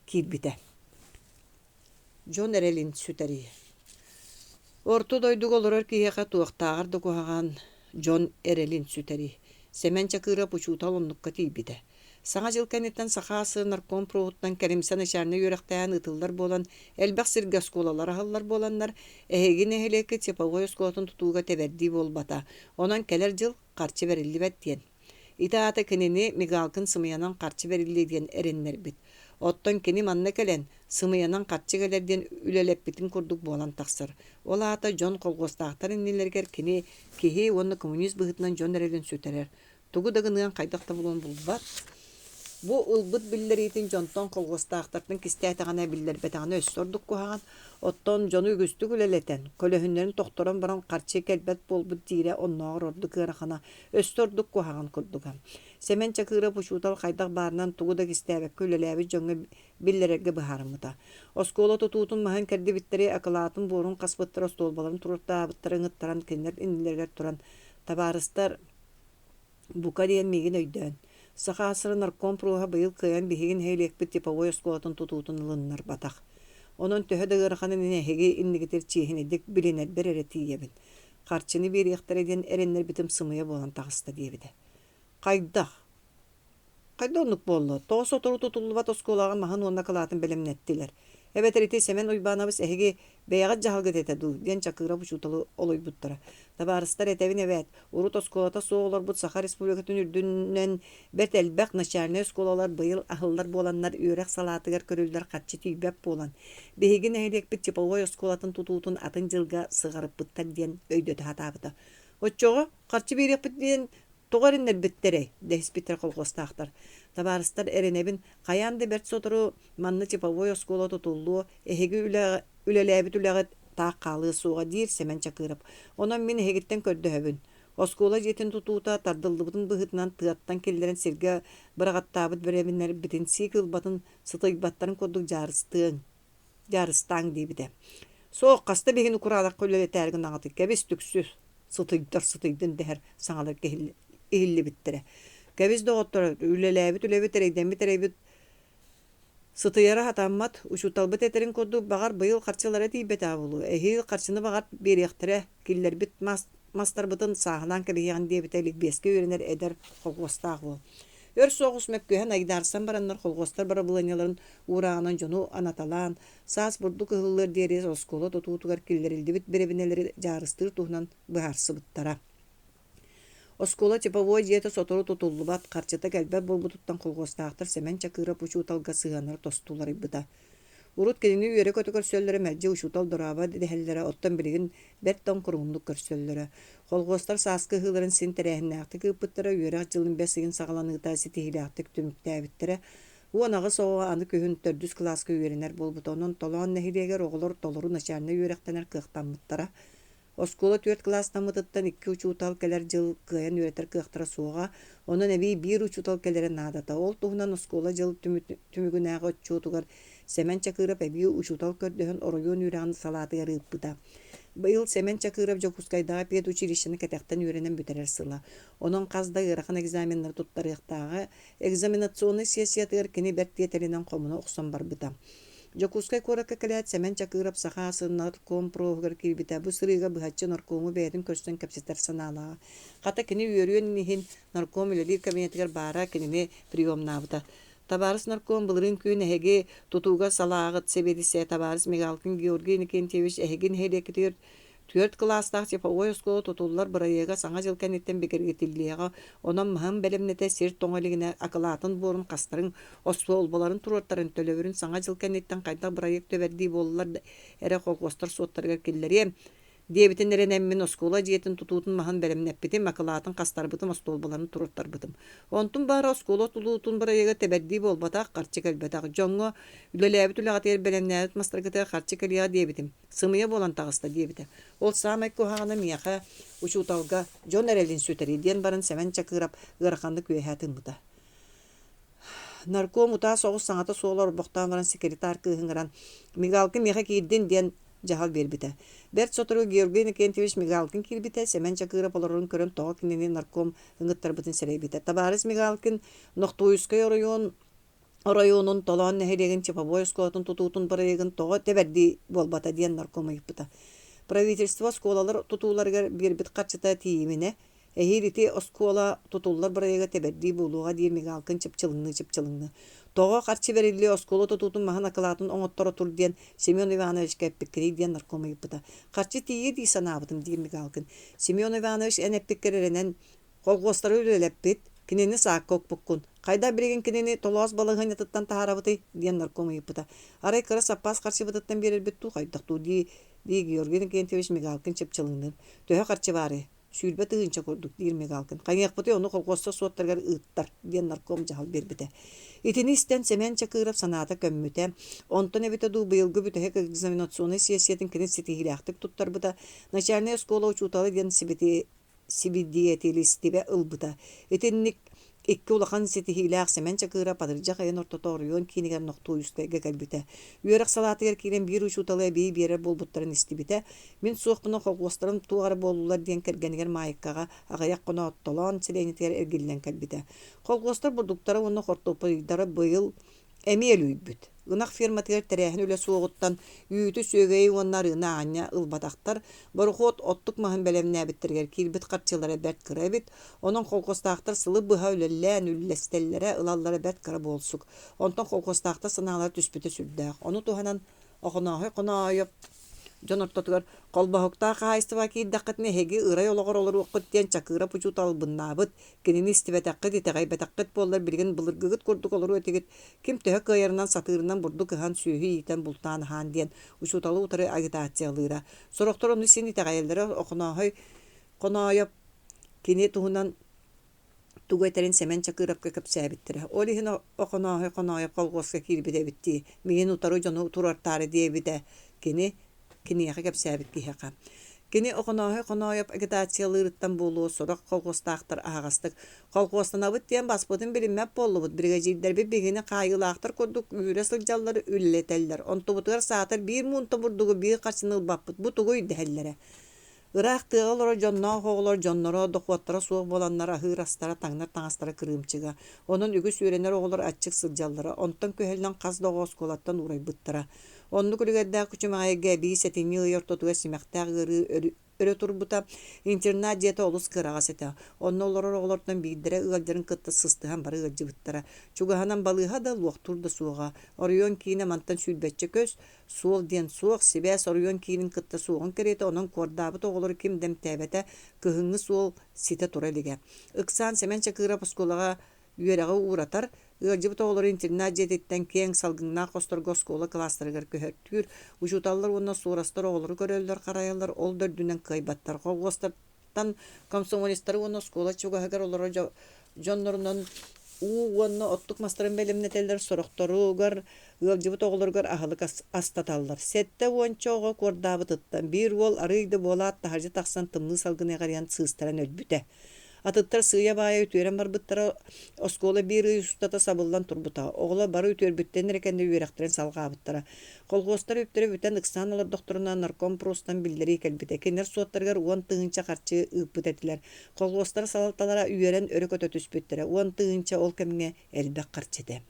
киирбитэ. Дьон эрэлин сүтэрии. Орто дойдуга олорор киһиэхэ туохтааҕар да куһаҕан дьон эрэлин сүтэрии. Сэмэн Чакыров учуутал оннукка тиийбитэ. Саҥа дьыл кэнниттэн Саха АССР наркомпроһуттан кэлимсэ начальнай үөрэхтээһин ыытыллар буолан, элбэх сиргэ оскуолалар аһыллар буоланнар, эһиги нэһилиэккит типовой оскуолатын тутууга тэбэрдии буолбата. Онон кэлэр дьыл харчы бэриллибэт диэн. Ити аата кинини Мигалкин сымыйанан харчы бэриллиэ диэн эрэннэрбит. Оттон кини манна кэлэн, сымыйанан харчы кэлэр диэн үлэлэппитин курдук буолан тахсар. Ол аата дьон колхуостаахтар иннилэригэр кини киһи уонна коммунист быһыытынан дьон эрэлин сүтэрэр. Тугу да гыныан хайдах да булуон булбат. Бу ылбыт биллэриитин дьонтон колхуостаахтартан кистээтэҕинэ, биллэрбэтэҕинэ өссө ордук куһаҕан. Оттон дьону үгүстүк үлэлэтэн, көлөһүннэрин тохторон баран харчы кэлбэт буолбут диирэ оннооҕор ордук ыарахана, өссө ордук куһаҕан курдуга. Сэмэн Чакыров учуутал хайдах баарынан тугу да кистээбэккэ үлэлээбит дьоҥҥо биллэрэргэ быһаарыммыта. Оскуола тутуутун маһын кэрдибиттэри, акылаатын буорун хаспыттара, остуолбаларын туруортаабыттары ыҥыттаран кинилэр иннилэригэр туран «Табаарыстар, бука диэн миигин өйдөөн, Саха АССР наркомпроһа быйыл кыайан биһиги нэһилиэкпит типовой оскуолатын тутуутун ылыннарбатах. Онон төһө да ыараханын иһин эһиги иннигитигэр чиэһинэйдик билинэрбэр эрэ тиийэбин. Харчыны биэриэхтэрэ диэн эрэннэрбитим сымыйа буолан таҕыста диэбитэ. Хайдах? Хайда оннук буолла? Тоҕо сотору тутуллубат оскуолаҕа маһын уонна кылаатын бэлэмнэттилэр? Эбэтэр ити Сэмэн Уйбаанабыс эһиги бэйэҕит дьаһалгыт этэ дуу? диэн Чакыров учууталы олуйбуттара. Табаарыстар этэбин эбээт, урут оскуолата суох олорбут Саха Республикатын үрдүнэн бэрт элбэх начальнай оскуолалар быйыл аһыллар буоланнар үөрэх салаатыгар көрүллэр харчы тиийбэт буолан, биһиги нэһилиэкпит типовой оскуолатын тутуутун атын дьылга сыҕарыппыттар диэн өйдөтө сатаабыта. Оччоҕо харчы биэриэхпит диэн Тоҕо эрэннэрбиттэрэй? дэһиспиттэр колхуостаахтар. Табаарыстар, эрэнэбин, хайаан да бэрт сотору манна типовой оскуола тутуллуо, эһиги үлэ, үлэлээбит үлэҕит таах хаалыа суоҕа, диир Сэмэн Чакыров. Онон мин эһигиттэн көрдөһөбүн. Оскуола дьиэтин тутуута тардыллыбытын быһыытынан тыаттан киллэрэн сиргэ быраҕаттаабыт бэрэбиннэрбитин сиик ылбатын, сытыйбаттарын курдук дьаарыстыаҥ. Дьаарыстааҥ диэбитэ. Суох, хаста биһигини кураанахха үлэлэтээри гынаҕытый, кэбис түксү, сытыйдар сытыйдын дэһэр саҥалар иһиллибиттэрэ. Кэбис, доҕоттор, үлэлээбит үлэбит, эрэйдэммит эрэйбит Сытыйара сатаммат, учууталбыт этэрин курдук, баҕар, быйыл харчылара тиийбэтэҕэ буолуо, эһиил харчыны баҕар биэриэхтэрэ, киллэрбит мастарбытын сааһылаан кэбиһиэҕин диэбитэ ликбезкэ үөрэнэр эдэр холхуостаах уол. Өр соҕус мөккүһэн айдаарсан бараннар холхуостар бырабылыанньаларын уурааҕынан дьону анаталаан, саас бурдук ыһыллыар диэри оскуола тутуутугар киллэриллибит бэрэбинэлэри дьаарыстыыр туһунан быһаарсыбыттара. Оскуола типовой дьиэтэ сотору тутуллубат, харчыта кэлбэт буолбутуттан колхуостаахтар Сэмэн Чакыров учууталга сыһыаннара тосту уларыйбыта. Урут кинини үөрэ-көтө көрсөллөрө, мэлдьи учуутал дорообо дэһэллэрэ, оттон билигин бэрт да оҥкуруҥнук көрсөллөрө. Колхуостар сааскы ыһыыларын син тэрээһиннээхтик ыыппыттара, үөрэх дьылын бэс ыйын саҕаланыыта ситиһиилээхтик түмүктээбиттэрэ. 18 оҕо аны күһүн төрдүс кылааска үөрэнэр буолбута, онон Толоон нэһилиэгэр оҕолор толору начальнай үөрэхтэнэр кыахтаммыттара. Оскуола түөрт кылаастаммытыттан икки учуутал кэлэр дьыл кыайан үөрэтэр кыахтара суоҕа, онон эбии биир учуутал кэлэрэ наадата. Ол туһунан оскуола дьыл түмүгүнээҕи отчуотугар Сэмэн Чакыров эбии учуутал көрдөһөн оройуон үөрэҕин салаатыгар ыыппыта. Быйыл Сэмэн Чакыров Дьокуускайдааҕы педучилищены кэтэхтэн үөрэнэн бүтэрэр сыла. Онон хас да ыарахан экзаменнары туттарыахтааҕа. Экзаменационнай сессиятыгар кини бэрт тиэтэлинэн хомуна охсон барбыта. Дьокуускай куоракка кэлээт Сэмэн Чакыров Саха сын наркомпроһугар киирбитэ. Бу сырыыга быһаччы наркому бэйэтин көрсөн кэпсэтэр санаалааҕа. Хата кини үөрүөн иһин нарком үлэлиир кабинетыгар баара кинини приемнаабыта. Табаарыс нарком былырыын күн эһиги тутууга салааҕыт сэбиэдиссэйэ табаарыс Мигалкин Георгий Иннокентьевич эһиги нэһилиэккитигэр Түөрт кылаастаах типовой оскуола тутуллар бырайыага Саҥа дьыл кэнниттэн бигэргэтиллиэҕэ, онон маһын бэлэмнэтэ сир тоҥо илигинэ акылаатын буорун хастарын, остуолбаларын туруортарын, төлөбүрүн Саҥа дьыл кэнниттэн хайдах бырайыак тэбэрдии буоллар эрэ колхуостар суоттарыгар киллэриэм диэбитин эрэнэммин оскуола дьиэтин тутуутун маһын бэлэмнэппитим, акылаатын хастарбытым, остуолбаларын туруортарбытым. Онтум баара оскуола тутуутун бырайыага тэбэрдии буолбатах, харчы кэлбэтэх. Дьоҥҥо үлэлээбит үлэҕитигэр бэлэмнээбит мастаргытыгар харчы кэлиэҕэ диэбитим. Сымыйа буолан таҕыста диэбитэ. Ол саамай куһаҕана миэхэ, учууталга, дьон эрэлин сүтэрии диэн баран Сэмэн Чакыров ыараханнык үөһэ тыыммыта. Нарком утаа соҕус саҥата суола орбохтоон баран секретарь кыыһы ыҥыран «Мигалкин миэхэ киирдин» диэн дьаһал биэрбитэ. Бэрт сотору Георгий Иннокентьевич Мигалкин киирбитэ, Сэмэн Чакыров олорорун көрөн тоҕо кинини нарком ыҥыттарбытын сэрэйбитэ. Табаарыс Мигалкин Нохтуйскай оройуон оройуонун Толоон нэһилиэгин типовой оскуолатын тутуутун бырайыагын тоҕо тэбэрдии буолбата диэн нарком ыйыппыта. Правительство оскуолалар тутууларыгар биэрбит харчыта тиийиминэ, эһиил ити оскуола тутуллар бырайыага тэбэрдии буолуоҕа диир Мигалкин чыпчылыҥныы-чыпчылыҥныы. Тоҕо харчы бэриллиэ оскуола тутуутун маһын акылаатын оҥотторо тур диэн Семен Ивановичка эппиккиний диэн нарком ыйыппыта. Харчы тиийиэ дии санаабытым диир Мигалкин. Семен Иванович эн эппиккэр эрэнэн Колхуостары үлэлэппит, кинини саакка укпуккун. Хайдах билигин кинини толоос балаһыанньатыттан таһаарабытый? диэн нарком ыйыппыта. Арай кыра саппаас харчыбытыттан биэрэрбит дуу, хайдах дуу дии, дии Георгий Иннокентьевич Мигалкин чыпчылыҥныыр. Төһө харчы баарый? 20 тыһыынча курдук, диир Мигалкин. Хайыахпытый ону колхуостар суоттарыгар ыыттар, диэн нарком дьаһал биэрбитэ. Итини истэн Сэмэн Чакыров санаата көммүтэ. Онтон эбитэ дуу быйылгы бүтэһик экзаменационнай сессиятын кини ситиһиилээхтик туттарбыта. Начальнай оскуола учуутала диэн сибити сибидиэтилистибэ ылбыта. Итинник икки улахан ситиһиилээх Сэмэн Чакыра Патырдьах ыйын ортото оройуон киинигэр Нохтуойускайга кэлбитэ. Үөрэх салаатыгар киирэн биир учууталы эбии биэрэр буолбуттарын истибитэ. Мин суохпуна холхуостарым туох эрэ буоллулар диэн кэргэнигэр Маайыккаҕа аҕыйах хоноот Толоон сэлиэнньэтигэр эргиллэн кэлбитэ. Холхуостар бурдуктара уонна хортуоппуйдара быйыл Эмиэ үлүйбүт. Ынах ферматыгар тэрээһин үлэ суоҕуттан үүтү, сүөгэйи уонна арыыны аанньа ылбатахтар, борохуот оттук маһын бэлэмнээбиттэригэр киирбит харчылара бэрт кыра эбит, онон колхозтаахтар сылы быһа үлэлээн үллэстэллэрэ, ылаллара бэрт кыра буолсук. Онтон колхозтаахтар санаалара түспүтэ сүрдээх. Ону туһанан Охонооһой Хоноойоп дьон ортотугар «Холбоһуктаах хаһаайыстыбаҕа киирдэххитинэ эһиги ырай олоҕор олоруоххут» диэн Чакыров учуутал албыннаабыт, кинини истибэтэххит, итэҕэйбэтэххит буоллар билигин былыргыгыт курдук олоруо этигит, ким төһө кыайарынан, сатыырынан бурдук ыһан, сүөһү иитэн, бултаан аһаан диэн учууталы утары агитациялыыра. Сорохтор ону син итэҕэйэллэрэ Охонооһой Хоноойоп кини туһунан тугу этэрин Сэмэн Чакыровка кэпсээбиттэрэ. Ол иһин Охонооһой Хоноойоп колхуоска киирбит эбит дии, миигин утары дьону туруортаары диэбитэ кини киниэхэ кэпсээбит киһиэхэ. Кини Охонооһой Хоноойоп агитациялыырыттан буолуо сорох колхуостаахтар аһаҕастык «Колхуостанабыт диэн баспытын билиммэт буоллубут, биригэдьиирдэрбит биһигини хаайыылаахтар курдук үүрэ сылдьаллар, үлэлэтэллэр, онтубутугар саатар биир муунта бурдугу биир харчыны ылбаппыт, бу тугуй?» дэһэллэрэ. Ыраах тыаҕа олорор дьонноох оҕолор дьонноро дохуоттара суох буоланнар аһыыр астара, таҥнар таҥастара кырыымчыга. Онон үгүс үөрэнэр оҕолор аччык сылдьаллара, онтон күһэллэн хас да оҕо оскуолаттан уурайбыттара. Оннук үлүгэрдээх күчүмэҕэйгэ эбии сэтинньи ый ортотугар симэхтээх ыарыы өрө турбута. Интернат дьиэтэ олус кыараҕас этэ. Онно олорор оҕолортон биирдэрэ ыалдьарын кытта сыстыһан бары ыалдьыбыттара. Чугаһынан балыыһа да, луохтуур да суоҕа. Оройуон киинэ мантан сүүрбэччэ көс, суол диэн суох, сибээс оройуон киинин кытта суоҕун кэриэтэ, онон куордаабыт оҕолору ким да эмтээбэтэ, кыһыҥҥы суол ситэ тура илигэ. Ыксаан Сэмэн Чакыров оскуолаҕа үөрэҕи ууратар, ыалдьыбыт оҕолору интернат дьиэтиттэн киэҥ салгыннаах хосторго оскуола кылаастарыгар көһөртүүр, учууталлар уонна суорастар оҕолору көрөллөр-харайаллар, ол да үрдүнэн кыайбаттар. Холхуостартан комсомолецтары уонна оскуола чугаһыгар олорор дьоннорунан уу уонна оттук мастарын бэлэмнэтэллэр, сорохторугар ыалдьыбыт оҕолоругар аһылык астаталлар. Сэттэ уонча оҕо куордаабытыттан биир уол арыый да буолаат таһырдьа тахсан тымныы салгыны эҕэрийэн сыыстаран өлбүтэ. Атыттар сыыйа-баайа үтүөрэн барбыттара, оскуола биир ый устата сабыллан турбута. Оҕолор бары үтүөрбүттэрин эрэ кэннэ үөрэхтэрин салҕаабыттара. Колхуостар үптэрэ бүтэн ыксаан олордохторуна наркомпростан биллэрии кэлбитэ. Кинилэр суоттарыгар 10 000 харчы ыыппыт этилэр. Колхуостар салалталара үөрэн өрө көтө түспүттэрэ. 10 000 ол кэмҥэ элбэх харчы этэ.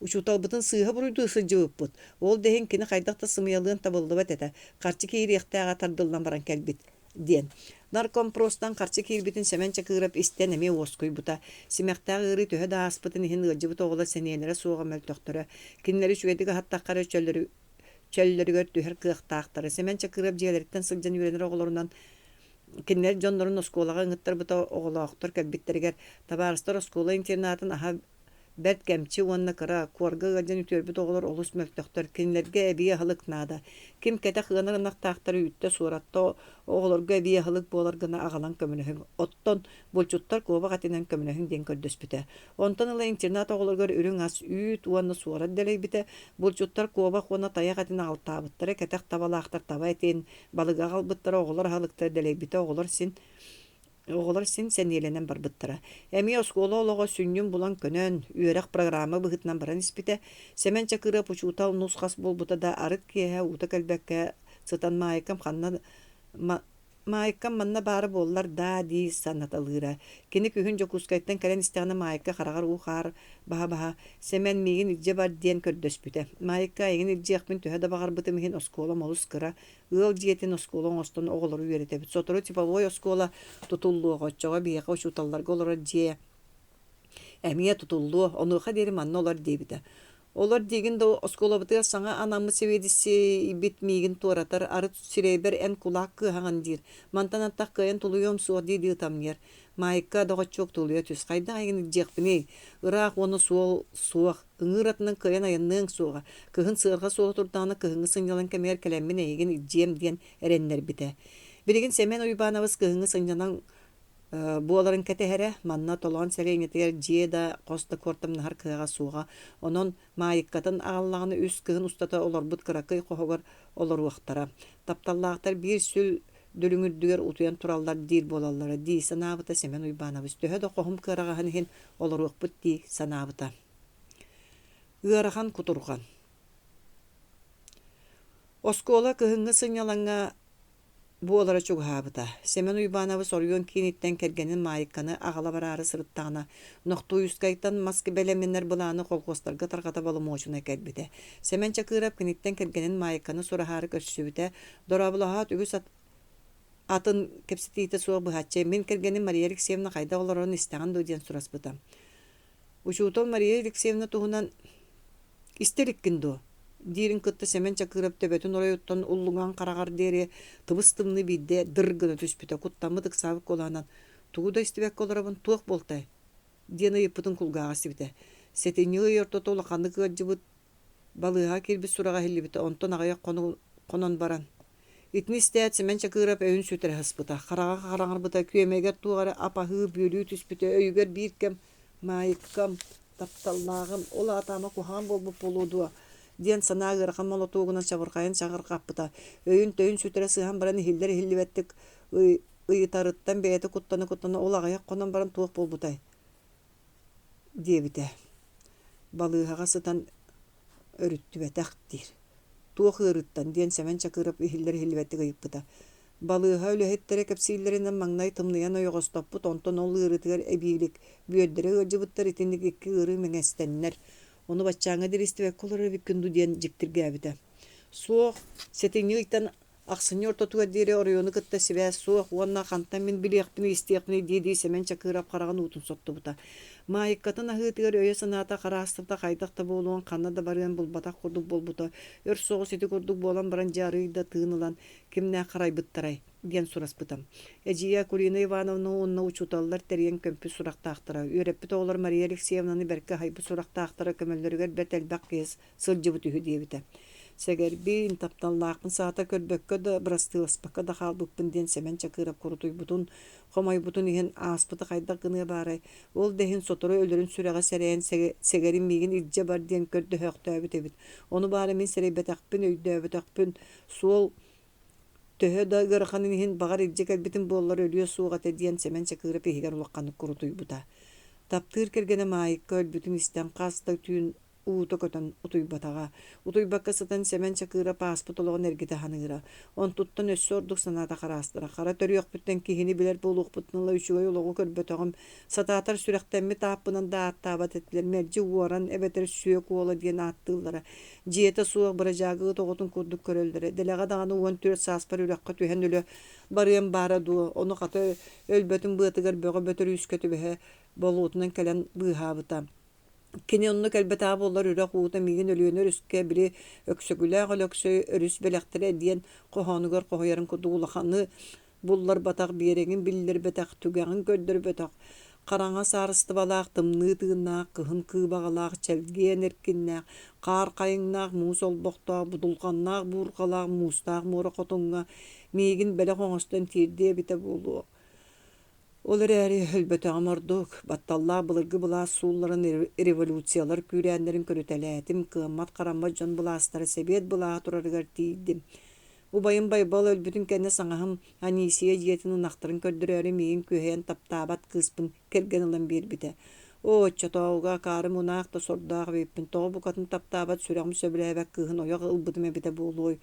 Учууталбытын сыыһа буруйдуу сылдьыбыппыт. Ол да иһин кини хайдах да сымыйалыан табыллыбат этэ. Харчы киириэхтээҕэ тардыллан баран кэлбит диэн. Наркомпростан харчы киирбитин Сэмэн Чакыров истэн эмиэ уоскуйбута. Симэхтээх ыарыы төһө да ааспытын иһин ыалдьыбыт оҕолор сэниэлэрэ суоҕа мөлтөхтөрө. Кинилэри үчүгэйдик аһаттахха эрэ чөллөрүгэр түһэр кыахтаахтара. Сэмэн Чакыров дьиэлэриттэн сылдьан үөрэнэр оҕолорунан кинилэр дьоннорун оскуолаҕа ыҥыттарбыта оҕолоохтор кэлбиттэригэр табаарыстар оскуола интернатын аһа Бэрт кэмчи уонна кыра, куорга ыалдьан үтүөрбүт оҕолор олус мөлтөхтөр, кинилэргэ эбии аһылык наада. Ким кэтэх ыанар ынахтаахтары үүттэ, суоратта, оҕолорго эбии аһылык буолар гына аҕалан көмөлөһүҥ. Оттон булчуттар куобах этинэн көмөлөһүҥ диэн көрдөспүтэ. Онтон ыла интернат оҕолоругар үрүҥ ас, үүт уонна суорат дэлэйбитэ, булчуттар куобах уонна тайах этин аҕалтаабыттара, кэтэх табалаахтар таба этин, балыгы аҕалбыттара, оҕолор аһылыктара дэлэйбитэ, оҕолор син Оҕолор син сэниэлэнэн барбыттара. Эмиэ оскуола олоҕо сүнньүн булан көнөн, үөрэх программа быһыытынан баран испитэ. Сэмэн Чакыров учуутал нус-хас буолбута да, арыт киэһэ уута кэлбэккэ сытан Маайкам ханна Маайкам манна баара буоллар даа дии санаталыыра. Кини күһүн Дьокуускайтан кэлэн истэҕинэ Маайка хараҕар уу-хаар баһа-баһа «Сэмэн, миигин илдьэ бар» диэн көрдөспүтэ. Маайка, эйигин илдьиэхпин төһө да баҕарбытым иһин оскуолам олус кыра, Ыал дьиэтин оскуола оҥостон оҕолору үөрэтэбит. Сотору типовой оскуола тутуллуоҕа, оччоҕо биһиэхэ учууталларга олорор дьиэ эмиэ тутуллуо, онуоха диэри манна олор диэбитэ. Олор диигин да оскуолабытыгар саҥа анаммыт сэбиэдиссэйбит миигин туоратар, арыт сирэйбэр эн кулаак кыаһаҕын диир, мантан антах кыайан тулуйуом суох дии-дии ытамньыйар. Маайка, доҕоччуок тулуйа түс, хайдах эйигин илдьиэхпиний? Ыраах уонна суол суох, Ыҥыыр атынан кыайан айанныаҥ суоҕа, кыһын сыарҕа суола турдаҕына кыһыҥҥы сынньалаҥ кэмигэр кэлэммин эйигин илдьиэм диэн эрэннэрбитэ. Билигин Сэмэн Уйбаанабыс кыһыҥҥы сынньалаҥ буоларын кэтэһэрэ, манна Толоон сэлиэнньэтигэр дьиэ да, хос да куортамнаһар кыаҕа суоҕа. Онон Маайыккатын аҕаллаҕына үс кыһын устата олорбут кыракый хоһугар олоруохтара. Тапталлаахтар биир сүл дүлүҥ үрдүгэр утуйан тураллар диир буолаллара дии санаабыта Сэмэн Уйбаанабыс. Төһө да хоһум кыараҕаһын иһин олоруохпут дии санаабыта. Ыарахан кутурҕан. Оскуола кыһыҥҥы сынньалаҥҥа буолара чугаһаабыта. Сэмэн Уйбаанабыс оройуон кииниттэн кэргэнин Маайыкканы аҕала бараары сырыттаҕына, Нохтуйускайтан мас бэлэмнэнэр былааны колхуостарга тарҕата боломуочунай кэлбитэ. Сэмэн Чакыров киниттэн кэргэнин Маайыкканы сураһаары көрсүбүтэ, дорооболоһоот үгүс атын кэпсэтиитэ суох быһаччы «Мин кэргэним Мария Алексеевна хайдах олорорун истэҕин дуо?» диэн сураспыта. Учуутал Мария Алексеевна туһунан «Истэ иликкин дуо?» диирин кытта Сэмэн Чакыров төбөтүн оройуттан уллуҥаҕын хараҕар диэри тыбыс-тымныы биирдэ дыр гына түспүтэ, куттаммыт ыксаабыт куолаһынан «Тугу да истибэккэ олоробун, туох буолтай?» диэн ыйыппытын кулгааҕа истибитэ. Сэтинньи ый ортото улаханнык ыалдьыбыт Балыыһаҕа киирбит сураҕа иһиллибитэ, онтон аҕыйах хонон баран Итини истээт Сэмэн Чакыров өйүн сүтэрэ сыспыта, хараҕа хараҥарбыта, күөмэйигэр туох эрэ ап-аһыы бүөлүү түспүтэ, өйүгэр биир кэм «Маайыккам, тапталлааҕым, ол аата ама куһаҕан буолбут буолуо дуо?» диэн санаа ыарахан молотуогунан чабырҕайан чаҕырҕаппыта, өйүн-төйүн сүтэрэ сыһан баран иһиллэр-иһиллибэттик ыйытарыттан бэйэтэ куттана-куттана ол аҕыйах хонон баран туох буолбутай диэбитэ. Балыыһаҕа сытан өрүттүбэтэх диир. Туох ыарыыттан диэн Сэмэн Чакыров иһиллэр-иһиллибэттик ыйыппыта. Балыыһа үлэһиттэрэ кэпсииллэринэн маҥнай тымныйан ойоҕостоппут, онтон ол ыарыытыгар эбиилик бүөрдэрэ ыалдьыбыттар итинник икки ыарыы мэҥэстэннэр. Ону баччааҥҥа диэри истибэккэ олорор эбиккин дуу диэн дьиктиргээбитэ. Суох, сэтинньи ыйтан Ахсынньы ортотугар диэри оройуону кытта сибээс суох уонна хантан мин билиэхпиний, истиэхпиний дии-дии Сэмэн Чакыров хараҕын уутун соттубута. Маайыккатын аһыытыгар өйө-санаата хараастыбыта хайдах да буолуон, ханна да барыан булбатах курдук буолбута. Өр соҕус ити курдук буолан баран дьэ арыый да тыын ылан, «Кимнээх харайбыттарай?» диэн сураспыта. Эдьиийэ Акулина Ивановна уонна учууталлар тэрийэн көмпүт сурахтаахтара. Үөрэппит оҕолор Мария Алексеевнаны бэркэ аһыйбыт сурахтаахтара, көмөллөрүгэр бэрт элбэх киһи сылдьыбыт үһү диэбитэ. Сэгэрбин, тапталлаахпын саата көрбөккө да, бырастыыласпакка да хаалбыппын диэн Сэмэн Чакыров курутуйбутун, хомойбутун иһин ааспыты хайдах гыныа баарай, ол да иһин сотору өлөрүн сүрэҕэ сэрэйэн сэгэрим миигин илдьэ бар диэн көрдөһөөхтөөбүт эбит. Ону баара мин сэрэйбэтэхпин, өйдөөбөтөхпүн, суол төһө да ыараханын иһин баҕар илдьэ кэлбитим буоллар өлүө суох этэ диэн Сэмэн Чакыров иһигэр улаханнык курутуйбута. Таптыыр кэргэнэ Маайыкка өлбүтүн истэн хас да түүн уута көтөн утуйбатаҕа. Утуйбакка сытан Сэмэн Чакыров ааспыт олоҕун эргитэ саныыра. Онтуттан өссө ордук санаата хараастара. Хара төрүөхпүттэн киһини билэр буолуохпуттан ыла үчүгэй олоҕу көрбөтөҕүм. Сатаатар сүрэхтэммит ааппынан да ааттаабат этилэр. Мэлдьи уоран эбэтэр сүөк уола диэн ааттыыллара. Дьиэтэ суох бырадьаагы ыт оҕотун курдук көрөллөрө. Дэлэҕэ даҕаны 14 сааспар үрэххэ түһэн өлө барыам баара дуо, ону хата өлбөтүм быатыгар бөҕө бөтөрүүскэ түбэһэ болуотунан кэлэн быыһаабыта. Кини онно кэлбэтэҕэ буоллар үрэх уута миигин Өлүөнэ өрүскэ били Өксөкүлээх Өлөксөй өрүс бэлэхтэрэ диэн хоһоонугар хоһуйарын курдук улаханы булларбатах, биэрэгин биллэрбэтэх, түгэҕин көрдөрбөтөх, хараҥа саарыстыбалаах, тымныы тыыннаах, кыһын кыыбаҕалаах, чэлгиэн эркиннээх, хаар хайыҥнаах, муус олбохтоох, будулҕаннаах буурҕалаах, муустаах муора хотуҥҥа миигин бэлэх оҥостон тиэрдиэ эбитэ буолуо. Ол эрээри өлбөтөҕүм ордук, батталлаах былыргы былаас суулларан революциялар күүрээннэрин көрүтэлээтим, кыаммат-хараммат дьон былаастара сэбиэт былааһа турарыгар тиийдим. Убайым Байбал өлбүтүн кэннэ саҥаһым Анисия дьиэтин ынахтарын көрдөрөөрү миигин күһэйэн таптаабат кыыспын кэргэн ылан биэрбитэ. Оо, оччотооҕуга акаары мунаах да сордоох эбиппин, тоҕо букатын таптаабат сүрэҕим сөбүлээбэт кыыһын ойох ылбытым эбитэ буолуой.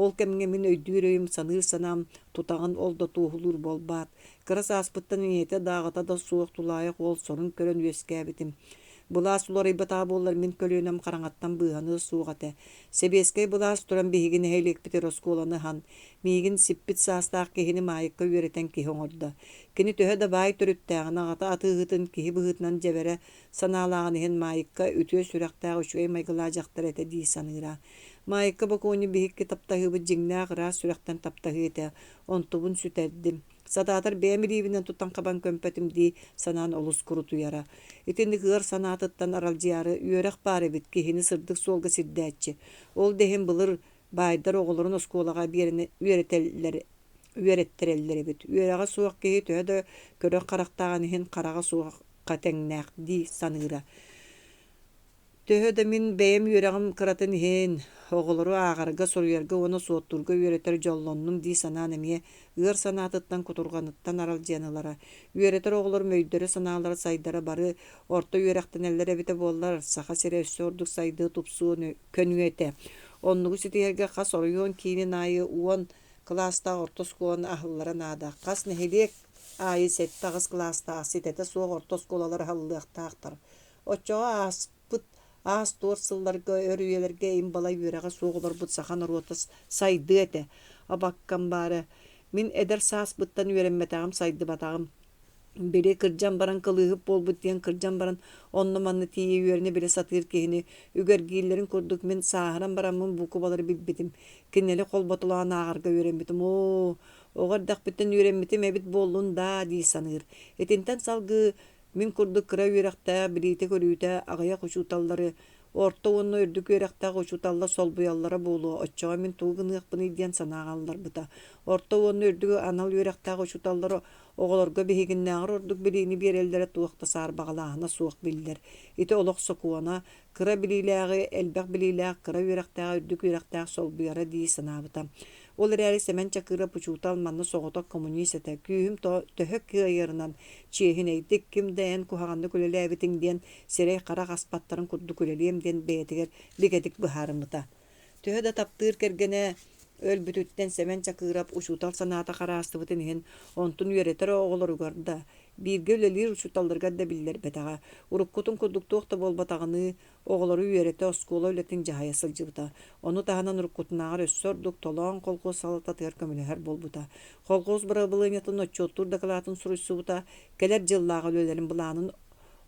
Ол кэмҥэ мин өйдүүр өйүм, саныыр санаам тутаҕын ол да туоһулуур буолбаат. Кыра сааспыттан ийэтэ да аҕата да суох тулаайах уол сорун көрөн үөскээбитим. Былаас уларыйбатаҕа буоллар мин көлүөнэм хараҥаттан быыһаныа суох этэ. Сэбиэскэй былаас туран биһиги нэһилиэкпитигэр оскуоланы ыһан, миигин сиппит саастаах киһини Маайыкка үөрэтэн киһи оҥордо. Кини төһө да баай төрүттээҕин, аҕата атыыһытын киһи быһыытынан дьэбэрэ санаалааҕын иһин Маайыкка үтүө сүрэхтээх үчүгэй майгылаах дьахтар этэ дии саныыра. Маайыкка бокуонньу биһикки таптаһыыбыт дьиҥнээх ыраас сүрэхтэн таптаһыы этэ, онтубун сүтэрдим. Сатаатар бэйэм илиибинэн тутан-хабан көмпөтүм дии санаан олус курутуйара. Итинник ыар санаатыттан аралдьыйаары үөрэх баар эбит, киһини сырдык суолга сирдээччи. Ол да иһин былыр баайдар оҕолорун оскуолаҕа биэрэн үөрэтэллэр үөрэттэрэллэр эбит. Үөрэҕэ суох киһи төһө да көрөр харахтааҕын иһин хараҕа суохха тэҥнээх дии саныыра. Төһө да мин бэйэм үөрэҕим кыратын иһин, оҕолору ааҕарга, суруйарга уонна суоттуурга үөрэтэр дьоллоннум дии санаан эмиэ ыар санаатыттан, кутурҕаныттан аралдьыйан ылара. Үөрэтэр оҕолорум өйдөрө-санаалара сайдара бары орто үөрэхтэнэллэр эбитэ буоллар, Саха сирэ өссө ордук сайдыа, тупсуо, көнүө этэ. Оннугу ситиһэргэ хас оройуон киинин аайы 10 кылаастаах орто оскуоланы аһыллара наада. Хас нэһилиэк аайы сэттэ-аҕыс кылаастаах ситэтэ суох орто оскуолалар аһыллыахтаахтар. Оччоҕо ааспыт аас-туор сылларга өр үйэлэргэ им-балай үөрэҕэ суох олорбут саха норуота сайдыа этэ. Абаккам баара, мин эдэр сааспыттан үөрэммэтэҕим, сайдыбатаҕым. Били кырдьан баран кылыыһыт буолбут диэн кырдьан баран онно-манна тиийэ үөрэнэ-билэ сатыыр киһини үгэргииллэрин курдук мин сааһыран бараммын буукубалары билбитим, кинилэри холботолоон ааҕарга үөрэммитим. Оо, оҕо эрдэхпиттэн үөрэммитим эбит буоллун даа дии саныыр. Итинтэн салгыы Мин курдук кыра үөрэхтээх, билиитэ-көрүүтэ аҕыйах учууталлары орто уонна үрдүк үөрэхтээх учууталлар солбуйаллара буолуо, оччоҕо мин тугу гыныахпыный диэн санааҕа ылларбыта. Орто уонна үрдүк анал үөрэхтээх учууталлар оҕолорго биһигиннээҕэр ордук билиини биэрэллэрэ туох да саарбаҕалааһына суох биллэр. Ити олох сокуона, кыра билиилээҕи элбэх билиилээх, кыра үөрэхтээҕи үрдүк үөрэхтээх солбуйара дии санаабыта. Ол эрээри Сэмэн Чакыров учуутал манна соҕотох коммунист этэ, күүһүм төһө кыайарынан чиэһинэйдик, ким да эн куһаҕаннык үлэлээбитиҥ диэн сирэй-харах аспаттарын курдук үлэлиэм диэн бэйэтигэр бигэтик быһаарыммыта. Төһө да таптыыр кэргэнэ Өлбүтүттэн Сэмэн Чакыырап учуутал санаата хараастыбытын иһин, онтун үөрэтэр оҕолоругар да, бииргэ үлэлиир учууталларыгар да биллэрбэтэҕэ. Уруккутун курдук туох да буолбатаҕыныы, оҕолору үөрэтэ, оскуола үлэтин дьаһайа сылдьыбыта. Ону таһынан уруккутунааҕар өссө ордук Толоон колхуос салалтатыгар көмөлөһөр буолбута. Колхуос бырабылыанньатын отчуоттуур дакылаатын суруйсубута, кэлэр дьыллааҕы үлэлэрин былаанын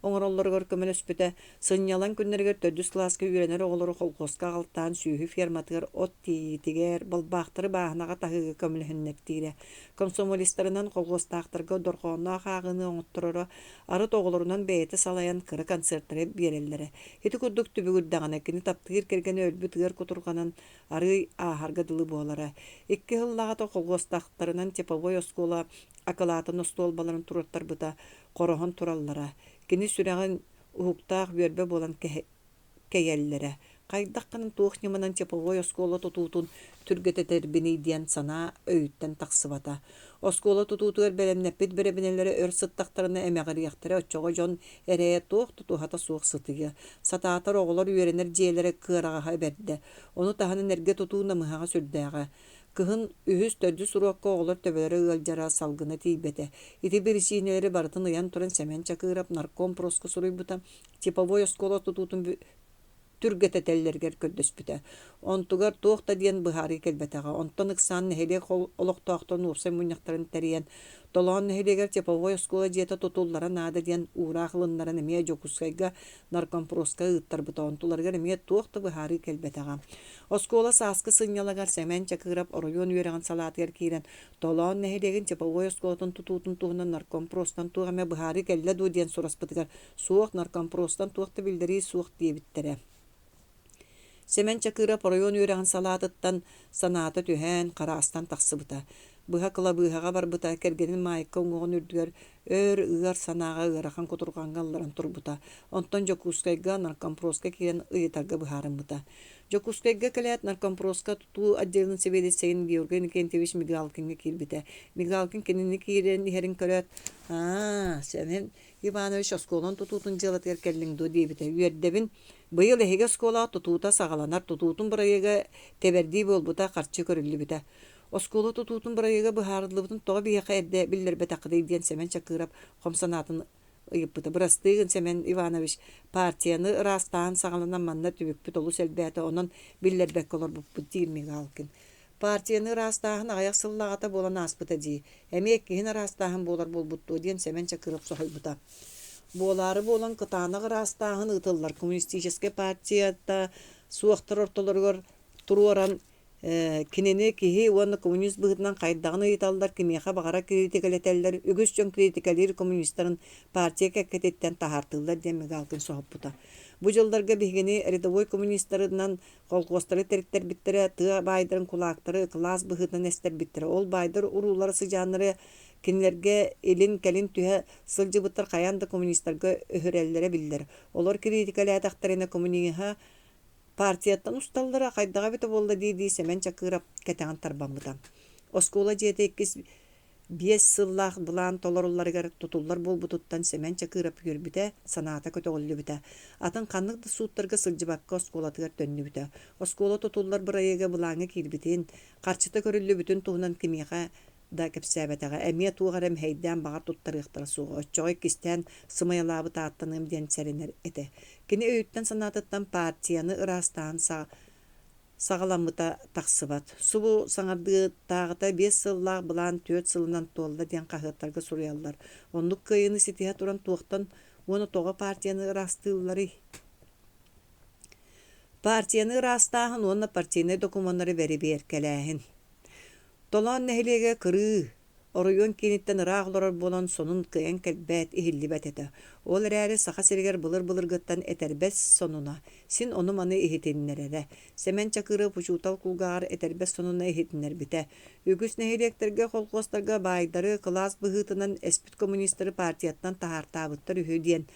оҥороллоругар көмөлөспүтэ. Сынньалаҥ күннэригэр төрдүс кылааска үөрэнэр оҕолору колхуоска аҕалтаан сүөһү ферматыгар от тиэйиитигэр, балбаахтары бааһынаҕа таһыыга көмөлөһүннэртиирэ. Комсомолистарынан колхуостаахтарга дорҕоонноох ааҕыыны оҥоттороро, арыт оҕолорунан бэйэтэ салайан кыра концертары биэрэллэрэ. Ити курдук түбүгүрдэҕинэ, кини таптыыр кэргэнэ өлбүт ыар кутурҕанын арыый ааһарга дылы буолара. Икки сыллааҕыта колхуостаахтарынан типовой оскуола акылаатын остуолбаларын туруортарбыта, хороһон тураллара. Кини сүрэҕин уһуктаах үөрбэ буолан кэйэллэрэ. Хайдах гынан туох ньыманан типовой оскуола тутуутун түргэтэтэрбиний диэн санаа өйүттэн тахсыбата. Оскуола тутуутугар бэлэмнэппит бэрэбинэлэрэ өр сыттахтарына эмэҕириэхтэрэ, оччоҕо дьон эрэйэ туох да туһата суох сытыйыа. Сатаатар оҕолор үөрэнэр дьиэлэрэ кыараҕаһа бэрдэ. Ону таһынан эргэ тутуу намыһаҕа сүрдээҕэ. Кыһын үһүс, төрдүс уруокка оҕолор төбөлөрө ыалдьара, салгына тиийбэтэ. Ити биричиинэлэри барытын ыйан туран Сэмэн Чакыырап наркомпроска суруйбута, типовой оскуола тутуутун түргэтэтэллэригэр көрдөспүтэ. Онтугар туох да диэн быһаарыы кэлбэтэҕэ. Онтон ыксаан нэһилиэк олохтоохторун уопсай мунньахтарын тэрийэн, Толоон нэһилиэгэр типовой оскуола дьиэтэ тутуллара наада диэн уураах ылыннаран эмиэ Дьокуускайга наркомпроска ыыттарбыта. Онтуларыгар эмиэ туох да быһаарыы кэлбэтэҕэ. Оскуола сааскы сынньалаҥар Сэмэн Чакыров оройуон үөрэҕин салаатыгар киирэн, Толоон нэһилиэгин типовой оскуолатын тутуутун туһунан наркомпростан туох эмэ быһаарыы кэллэ дуо диэн сураспытыгар, суох, наркомпростан туох да биллэрии суох диэбиттэрэ. Сэмэн Чакыров оройуон үөрэҕин салаатыттан санаата түһэн, хараастан тахсыбыта. Быһа кылабыыһаҕа барбыта, кэргэнин Маайка уҥуоҕун үрдүгэр өр ыар санааҕа ыарахан кутурҕаҥҥа ылларан турбута. Онтон Дьокуускайга наркомпроска киирэн ыйытарга быһаарыммыта. Дьокуускайга кэлээт наркомпроска тутуу отделын сэбиэдиссэйин Георгий Иннокентьевич Мигалкиҥҥа киирбитэ. Мигалкин кинини киирэн иһэрин көрөөт, «Аа, Сэмэн Иванович оскуолан тутуутун дьыалатыгар кэллиҥ дуо?» диэбитэ. «Үөрдэбин. Быйыл эһиги оскуолаҕа тутуута саҕаланар, тутуутун бырайыага тэбэрдии буолбута, харчы көрүллүбүтэ. Оскуола тутуутун бырайыага быһаарыллыбытын тоҕо биһиэхэ эрдэ биллэрбэтэххитий?» диэн Сэмэн Чакыров хом санаатын ыйыппыта. «Бырастыы гын, Сэмэн Иванович, партияны ыраастааһын саҕаланан манна түбүкпүт олус элбээтэ, онон биллэрбэккэ олорбуппут», диир Мигалкин. «Партияны ыраастааһын аҕыйах сыллааҕыта буолан ааспыта дии, эмиэ иккиһин ыраастааһын буолар буолбут дуо?» диэн Сэмэн Чакыров соһуйбута. Буолаары буолан кытаанах ыраастааһын ыытыллар коммунистическай партията суохтар ортолоругар туруоран Кинини киһи уонна коммунист быһыытынан хайдаҕын ыйыталлар, кимиэхэ баҕарар кириитикэлэтэллэр, үгүс дьон кириитикэлиир коммунистарын партия кэккэтиттэн таһаартыыллар диэн Мигалкин соһуппута. Бу дьылларга биһигини рядовой коммунистарынан колхуостары тэриттэрбиттэрэ, тыа баайдарын кулаактары кылаас быһыытынан эстэрбиттэрэ. Ол баайдар уруулара сыдьааннары кинилэргэ илин-кэлин түһэ сылдьыбыттар хайаан да коммунистарга өһүрэллэрэ биллэр. Олор кириитикэлээтэхтэринэ коммуниһа Партияттан усталлара хайдаҕа эбитэ буолла дии-дии Сэмэн Чакыров кэтэҕин тарбаммыта. Оскуола дьиэтэ иккис биэс сыллаах былаан толорулларыгар тутуллар буолбутуттан Сэмэн Чакыров үөрбүтэ, санаата көтөҕүллүбүтэ. Атын ханнык да сууттарга сылдьыбакка оскуолатыгар төннүбүтэ. Оскуола тутуллар бырайыага былааҥҥа киирбитин, харчыта көрүллүбүтүн туһунан кимиэхэ да кэпсээбэтэҕэ, эмиэ туох эрэ мэһэйдээн баҕар туттарыахтара суоҕа, оччоҕо иккистээн сымыйалаабыт ааттаныам диэн сэрэнэр этэ. Кини өйүттэн-санаатыттан партияны ыраастаан саҕаламмыта тахсыбат. Субу саҥардыытааҕыта биэс сыллаах былаан түөрт сылынан туолла диэн хаһыаттарга суруйаллар. Оннук кыайыыны ситиһэ туран туохтан уонна тоҕо партияны ыраастыылларый? Партияны ыраастааһын уонна партийнай докумуоннары бэрэбиэркэлээһин. Толоон нэһилиэгэ кырыы, оройуон кииниттэн ыраах олорор буолан сонун кыайан кэлбэт, иһиллибэт этэ. Ол эрээри Саха сиригэр былыр-былыргыттан этэрбэс сонуна син ону-маны иһитиннэрэрэ. Сэмэн Чакыров учуутал кулгааҕар этэрбэс сонуна иһитиннэрбитэ. Үгүс нэһилиэктэргэ, колхуостарга баайдары кылаас быһыытынан эспит коммунистары партияттан таһаартаабыттар үһү диэн.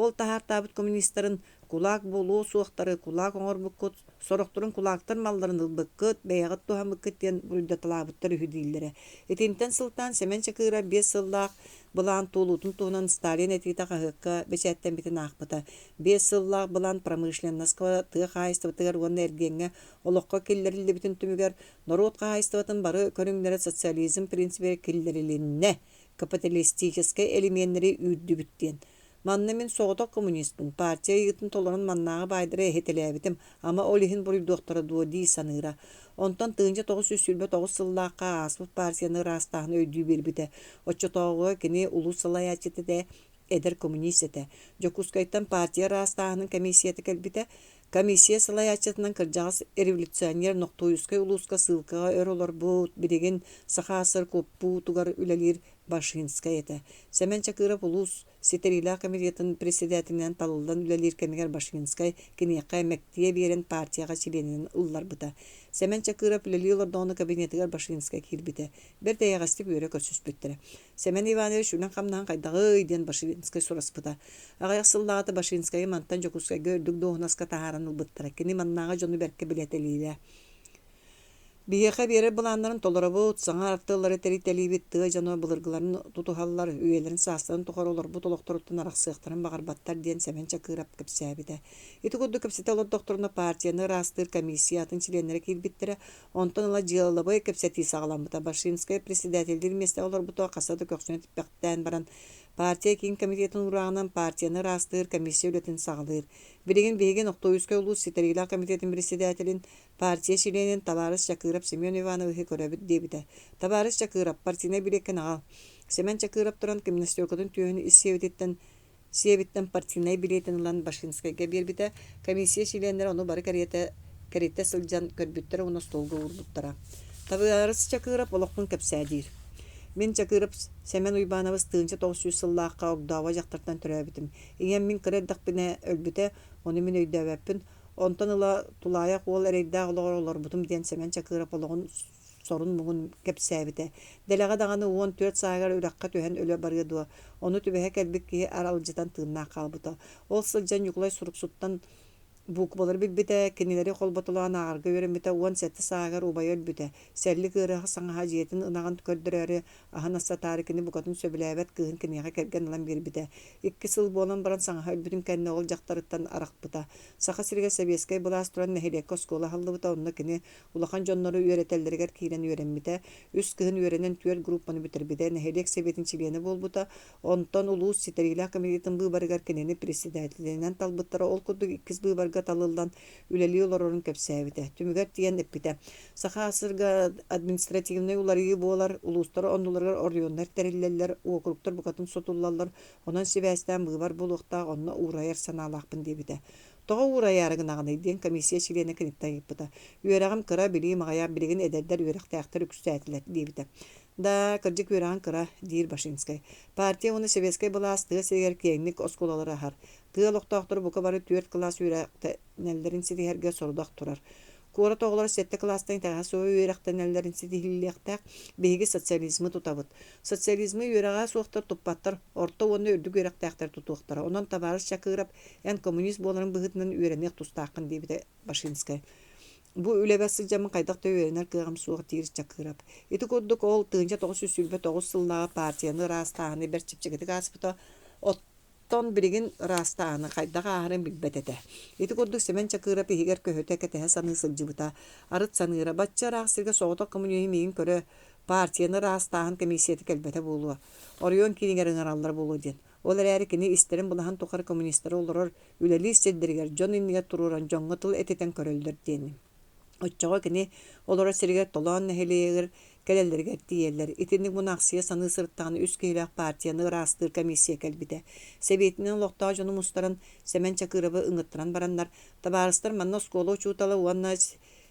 Ол таһаартаабыт коммунистарын кулаак буолуо суохтары кулаак оҥорбуккут, сорохторун кулаактар малларын ылбыккыт, бэйэҕит туһаммыккыт диэн буруйдаталаабыттар үһү дииллэрэ. Итинтэн сылтаан Сэмэн Чакыырап 5 сыллаах былаан туолуутун туһунан Сталин этиитэ хаһыакка бэчээттэммитин аахпыта. 5 сыллаах былаан промышленноска, тыа хаһаайыстыбатыгар уонна эргиэҥҥэ олоххо киллэриллибитин түмүгэр норуот хаһаайыстыбатын бары көрүҥнэрэ социализм принцибигэр киллэрилиннэ, капиталистическай элеменнэри үүрдүбүт диэн. Манна мин соҕотох коммуниспын, партия ыйыытын толорон маннааҕы баайдары эһитэлээбитим, ама ол иһин буруйдуохтара дуо дии саныыра. Онтон 1929 сыллаахха ааспыт партияны ыраастааһыны өйдүү биэрбитэ. Оччотооҕуга кини улуус салайааччыта этэ, эдэр коммунист этэ. Дьокуускайтан партия ыраастааһынын комиссията кэлбитэ. Комиссия салайааччытынан кырдьаҕас революционер Нохтуйускай улууска сыылкаҕа өр олорбут, билигин Саха АССР куоппутугар үлэлиир Башинскай этэ. Сэмэн Чакыров улуус ситэриилээх комитетын председателинэн талыллан үлэлиир кэмигэр Башинскай киниэхэ мэктиэ биэрэн партияҕа чилиэнинэн ылларбыта. Сэмэн Чакыров үлэлии олордоҕуна кабинетыгар Башинскай киирбитэ. Бэрт эйэҕэстик үөрэ көрсүспүттэрэ. Сэмэн Иванович үлэҥ-хамнаһыҥ хайдаҕый диэн Башинскай сураспыта. Аҕыйах сыллааҕыта Башинскайы мантан Дьокуускайга үрдүк дуоһунаска таһааран ылбыттара. Кини маннааҕы дьону бэркэ билэтэлиирэ. Биһиэхэ биэрэр былааннарын толоробут, саҥа артыаллары тэрийтэлиибит, тыа дьоно былыргыларын тутуһаллар, үйэлэрин-саастарын тухары олорбут олохторуттан арахсыахтарын баҕарбаттар диэн Сэмэн Чакыров кэпсээбитэ. Ити курдук кэпсэтэ олордохторуна партияны ыраастыыр комиссия атын чилиэннэрэ киирбиттэрэ, онтон ыла дьыалабыай кэпсэтии саҕаламмыта. Башинскай председателлиир миэстэҕэ олорбута хаста да көхсүнэн типпэхтээн баран, партия киин комитетын уурааҕынан партияны ыраастыыр комиссия үлэтин саҕалыыр. Билигин биһиги Нохтуйускай улуус ситэриилээх комитетын председателин Партия чилиэнин табаарыс Чакыров Семен Ивановиһы көрөбүт диэбитэ. Табаарыс Чакыров, партийнай билиэккин аҕал. Семен Чакыров туран гимнастеркатын түөһүн ис сиэбититтэн сиэбиттэн партийнай билиэтин ылан Башинскайга биэрбитэ. Комиссия чилиэннэрэ ону бары кэриэтэ кэритэ сылдьан көрбүттэрэ уонна остуолга уурбуттара. Табаарыс Чакыров олохпун кэпсээ диир. Мин Чакыров Сэмэн Уйбаанабыс 1900 сыллаахха огдообо дьахтартан төрөөбүтүм. Ийэм мин кыра эрдэхпинэ өлбүтэ, ону мин өйдөөбөппүн. Онтон ыла тулаайах уол эрэйдээх олоҕор олорбутум диэн Сэмэн Чакыров олоҕун сорун-муҥун кэпсээбитэ. Дэлэҕэ даҕаны 14 сааһыгар үрэххэ түһэн өлө барыа дуо, ону түбэһэ кэлбит киһи аралдьытан тыыннаах хаалбыта. Ол сылдьан Ньукулай суруксуттан буукубалары билбитэ, кинилэри холботолоон ааҕарга үөрэммитэ, 17 сааһыгар убайа өлбүтэ. Сэллик ыарыһах саҥаһа дьиэтин ынаҕын көрдөрөөрү аһын астатаары кини букатын сөбүлээбэт кыыһын киниэхэ кэргэн ылан биэрбитэ. Икки сыл буолан баран саҥаһа өлбүтүн кэннэ ол дьахтарыттан арахпыта. Саха сиригэр сэбиэскэй былаас туран нэһилиэккэ оскуола аһыллыбыта, онно кини улахан дьоннору үөрэтэллэригэр киирэн үөрэммитэ. Үс кыһын үөрэнэн түөрт группаны бүтэрбитэ, нэһилиэк сэбиэтин чилиэнэ буолбута. Онтон улуус ситэриилээх комитетын быыбарыгар кинини председателинэн талбыттара. Ол курдук иккис быыбарга талыллан үлэлии олорорун кэпсээбитэ. Түмүгэр тиийэн эппитэ: Саха АССР-га административнай уларыйыы буолар, улуустар оннуларыгар оройуоннар тэриллэллэр, уокуруктар букатын сотуллаллар, онон сибээстээн быыбар буолуохтаах, онно уурайар санаалаахпын диэбитэ. Тоҕо уурайаары гынаҕыный диэн комиссия чилиэнэ киниттэн ыйыппыта. Үөрэҕим кыра, билиим аҕыйах, билигин эдэрдэр үөрэхтээхтэр үксээтилэр диэбитэ. Да, кырдьык үөрэҕиҥ кыра, диир Башинскай. Партия уонна сэбиэскэй былаас тыа сиригэр киэҥник оскуолалары аһар. Тыа олохтоохторо бука бары түөрт кылаас үөрэхтэнэллэрин ситиһэргэ сорудах турар. Куорат оҕолоро сэттэ кылаастан итэҕэһэ суох үөрэхтэнэллэрин ситиһиллиэхтээх. Биһиги социализмы тутабыт. Социализмы үөрэҕэ суохтар туппаттар, орто уонна үрдүк үөрэхтээхтэр тутуохтара. Онон табаарыс Чакыров, эн коммунист буоларыҥ быһыытынан үөрэниэх тустааххын диэбитэ Башинскай. Бу үлэбэр сылдьаммын хайдах да үөрэнэр кыаҕым суох диир Чакыров. Ити курдук ол 1929 сыллааҕы партияны ыраастааһыны бэрт чэпчэкитик ааспыта. Оттон билигин ыраастааһыны хайдах ааһарын билбэт этэ. Ити курдук Сэмэн Чакыров иһигэр көһүтэ кэтэһэ саныы сылдьыбыта. Арыт саныыра, бачча ыраах сиргэ соҕотох коммуниһы миигин көрө, партияны ыраастааһын комиссията кэлбэтэ буолуо, оройуон киинигэр ыҥыраллар буолуо диэн. Ол эрээри кини истэрин былаһын тухары коммунистары олорор, үлэлиир сирдэригэр дьон иннигэр туруоран дьоҥҥо тыл этитэн көрөллөр диэн. Оччоҕо кини олорор сиригэр Толоон нэһилиэгэр кэлэллэригэр тиийэллэр. Итинник мунаахсыйа саныы сырыттаҕына үс киһилээх партияны ыраастыыр комиссия кэлбитэ. Сэбиэтинэн олохтоох дьону мустаран Сэмэн Чакыровы ыҥыттаран бараннар, табаарыстар манна оскуола учуутала уонна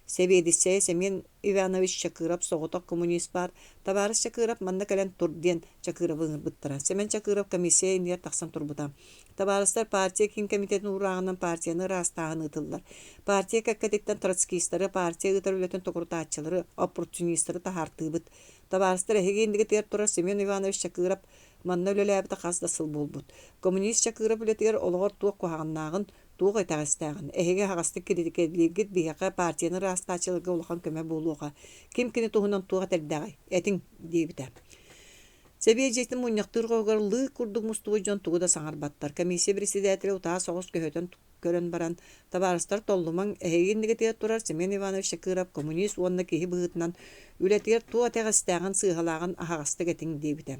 сэбиэдиссэйэ Семен Иванович Чакыров соҕотох коммунист баар, табаарыс Чакыров манна кэлэн тур диэн Чакыровы ыҥырбыттара. Сэмэн Чакыров комиссия иннигэр тахсан турбута. Табаарыстар партия киин комитетин уурааҕынан партияны ыраастааһын ыытыллар. Партия кэккэтиттэн троцкистары, партия ыытар үлэтин токурутааччылары, оппортунистары таһаартыыбыт. Табаарыстар эһиги иннигитигэр турар Семен Иванович Чакыров Манна үлэлээбитэ хас да сыл буолбут. Коммунист Чакыров үлэтигэр олоҕор туох куһаҕаннааҕын, туох итэҕэстээҕин эһиги аһаҕастык киритикэлииргит биһиэхэ партияны ыраастааччыларга улахан көмө буолуоҕа. Ким кини туһунан туох этэрдээҕий? Этиҥ, диэбитэ. Сэбиэ дьиэтин мунньахтыыр хоһугар лыык курдук мустубут дьон тугу да саҥарбаттар. Комиссия председателэ утаа соҕус көһүтэн көрөн баран, табаарыстар толлумаҥ, эһиги иннигитигэр турар Семен Иванович Чакыров коммунист уонна киһи быһыытынан үлэтигэр туох итэҕэстээҕин, сыыһалааҕын аһаҕастык этиҥ диэбитэ.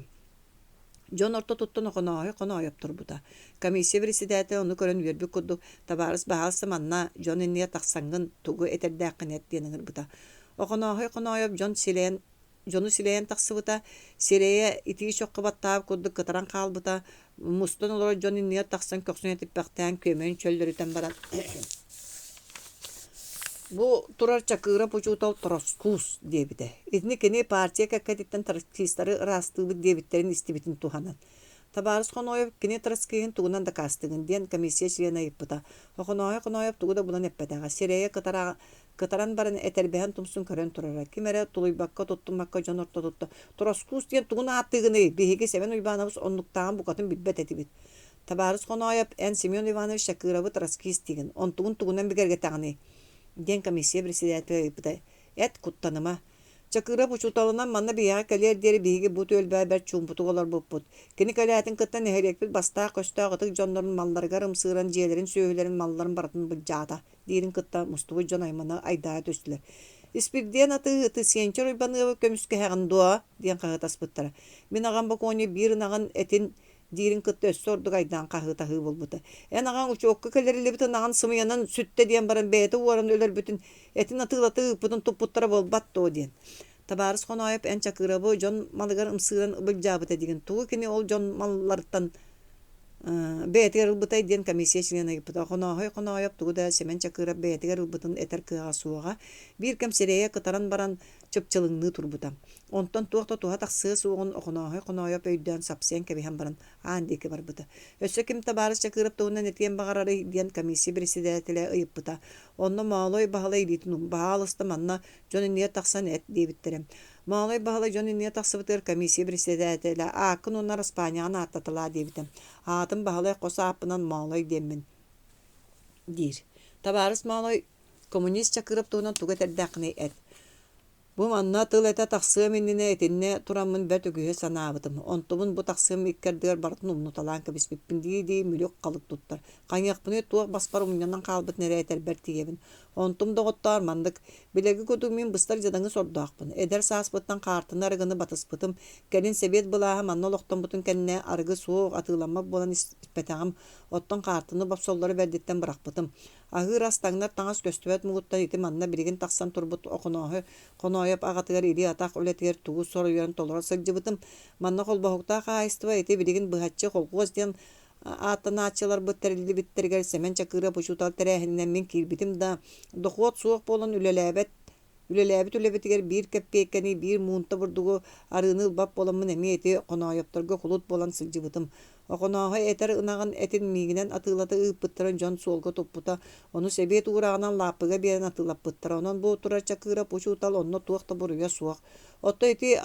Дьон ортотуттан Охонооһой Хонооойоп турбута. Комиссия председателэ ону көрөн үөрбүт курдук, табаарыс баһаалыста манна дьон иннигэр тахсаҥҥын тугу этэрдээххин эт диэн ыҥырбыта. Охонооһой Хонооойоп дьон силэйэн дьону силэйэн тахсыбыта, сирэйэ итии чоххо баттаабыт курдук кытаран хаалбыта, мустан олорор дьон иннигэр тахсан көхсүн этиппэхтээн күөмэйин чөллөрүтэн баран «Бу турар Чакыырап учуутал тороскуус» диэбитэ. Итини кини партия кэккэтиттэн троцкистары ыраастыыбыт диэбиттэрин истибитин туһанан. Табаарыс Хоноев кини троцкиһын тугунан дакаастыгын диэн комиссия чилиэнэ ыйыппыта. Охонооһой Хоноев тугу да булан эппэтэҕэ, сирэйэ кытара Кытаран баран этэрбэһин тумсун көрөн турара. Ким эрэ тулуйбакка, туттуммакка дьон ортотуттан «Тороскуус диэн тугун ааттыыгыный? Биһиги Сэмэн Уйбаанабыс оннуктааҕын букатын билбэт этибит». «Табаарыс Хонооойоп, эн Семен Иванович Чакырабы троцкист диигин, онтугун тугунан бигэргэтэҕиний?» диэн комиссия председателэ ыйыппыта. «Эт, куттаныма. Чакырап учууталынан манна биһиэхэ кэлиэр диэри биһиги бу түөлбэҕэ бэрт чуумпутук олорбуппут. Кини кэлээтин кытта нэһилиэкпит бастаах-көстөөх ытык дьоннорун малларыгар ымсыыран дьиэлэрин, сүөһүлэрин, малларын барытын былдьаата диирин кытта мустубут дьон аймана айдаара түстүлэр. «Испирдиэн атыыһыты Сиэнчэр Уйбаныабы көмүскэһэҕин дуо?» диэн хаһыытаспыттара. Мин аҕам бокуонньу биир ынаҕын этин диирин кытта өссө ордук айдаан хаһыытаһыы буолбута. Эн аҕаҥ учуокка кэлэриллибит ынаҕын сымыйанан сүттэ диэн баран бэйэтэ уоран өлөрбүтүн, этин атыылата ыыппытын туппуттара буолбат дуо диэн. Табаарыс Хоноойоп эн Чакырабы дьон малыгар ымсыыран былдьаабыта диигин. Тугу кини ол дьон малларыттан бэйэтигэр ылбытай диэн комиссия чилиэнэ ыйыппыта. Хонооһой Хонооойоп тугу да Сэмэн Чакыров бэйэтигэр ылбытын этэр кыаҕа суоҕа. Биир кэм сирэйэ кытаран баран чыпчылыҥныы турбута. Онтон туох да туһа тахсыа суоҕун Охонооһой Хонооойоп өйдөөн сапсыйан кэбиһэн баран аан диэки барбыта. Өссө ким табаарыс Чакыров туһунан этиэн баҕарарый диэн комиссия председателэ ыйыппыта. Онно Моолой Баһылай илиитин баһаалыста манна дьон иннигэр тахсан эт диэбиттэрэ. Моолой Баһылай дьон иннигэр тахсыбытыгар комиссия председателэ ааккын уонна араспаанньаҕын ааттаталаа диэбитэ. Аатым Баһылай хос ааппынан Моолой диэммин диир. Табаарыс Моолой коммунист Чакыров туһунан тугу этэрдээххиний эт. Бу манна тыл этэ тахсыам иннинэ итиннэ тураммын бэрт үгүһү санаабытым. Онтубун бу тахсыам икки ардыгар барытын умнуталаан кэбиспиппин дии-дии мүлүк-халык туттар. Хайыахпыный туох баспар умньанан хаалбытын эрэ этэрбэр тиийэбин. Онтум доҕоттоор маннык, билэргэ курдук мин быстар дьадаҥы сордоохпун. Эдэр сааспыттан хаартыны арыгыны батыспытым. Кэлин сэбиэт былааһа манна олохтоммутун кэннэ арыгы суох, атыыламмат буолан испэтэҕим. Оттон хаартыны бопсоллоро бэрдиттэн бырахпытым. Аһыыр ас, таҥнар таҥас көстүбэт муҥуттан ити манна билигин тахсан турбут Охонооһу Хонооойоп аҕатыгар илии-атах үлэтигэр тугу соруйарын толоро сылдьыбытым. Манна холбоһуктаах хаһаайыстыба ити билигин быһаччы холхуос диэн ааттанааччыларбыт тэриллибиттэригэр Сэмэн Чакыров учуутал тэрээһининэн мин киирбитим да, дохуот суох буолан үлэлээбэт үлэлээбит үлэбитигэр биир кэппиэйкэни, биир муунта бурдугу, арыыны ылбат буоламмын эмиэ ити Хонооойопторго кулут буолан сылдьыбытым. Охонооһой этэр ынаҕын этин миигинэн атыылата ыыппыттарын дьон суолга туппута, ону сэбиэт уурааҕынан лааппыга биэрэн атыылаппыттара. Онон бу турар Чакыров учуутал онно туох да буруйа суох. Оттон ити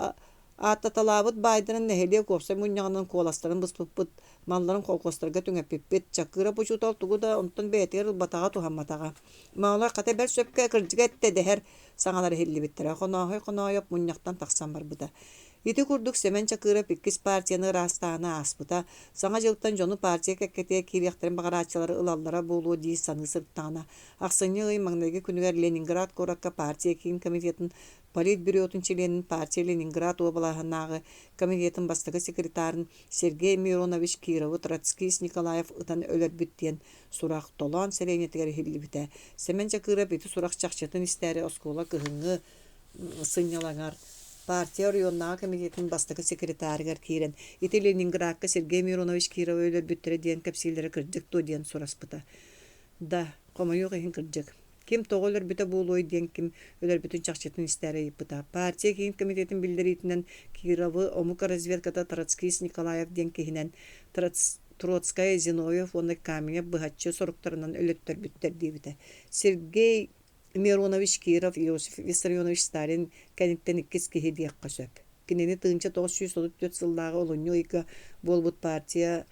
Ааттаталаабыт баайдарын нэһилиэк уопсай мунньаҕынан куоластарын быспыппыт, малларын колхуостарга түҥэппиппит. Чакыров учуутал тугу да онтон бэйэтигэр ылбатаҕа, туһамматаҕа. Моолой хата бэрт сөпкө кырдьыга эттэ дэһэр саҥалар иһиллибиттэрэ. Хонооһой Хонооойоп мунньахтан тахсан барбыта. Ити курдук Сэмэн Чакыров иккис партияны ыраастааһына ааспыта. Саҥа дьылтан дьону партия кэккэтигэр киириэхтэрин баҕарааччылары ылаллара буолуо дии саныы сырыттаҕына, ахсынньы ый маҥнайгы күнүгэр Ленинград куоракка партия киин комитетын Политбюротун чилиэнин партия Ленинград уобалаһынааҕы комитетын бастакы секретарын Сергей Миронович Кировы Троцкист Николаев ытан өлөрбүт диэн сурах Толоон сэлиэнньэтигэр иһиллибитэ. Сэмэн Чакыров ити сурах чахчытын истээри оскуола кыһыҥҥы сынньалаҥар партия оройуоннааҕы комитетын бастакы секретарыгар киирэн ити Ленинградка Сергей Миронович Кировы өлөрбүттэрэ диэн кэпсииллэрэ кырдьык дуо диэн сураспыта. Да, хомойуох иһин кырдьык. Ким тоҕо өлөрбүтэ буолуой диэн ким өлөрбүтүн чахчытын истээри ыйыппыта. Партия киин комитетын биллэриитинэн Кировы омук разведката Троцкист Николаев диэн киһинэн Троцкай, Зиновьев уонна Каменев быһаччы соруктарынан өлөттөрбүттэр диэбитэ. Сергей Миронович Киров Иосиф Виссарионович Сталин кэнниттэн иккис киһи диэххэ сөп. Кинини 1934 сыллааҕы олунньу ыйга буолбут партия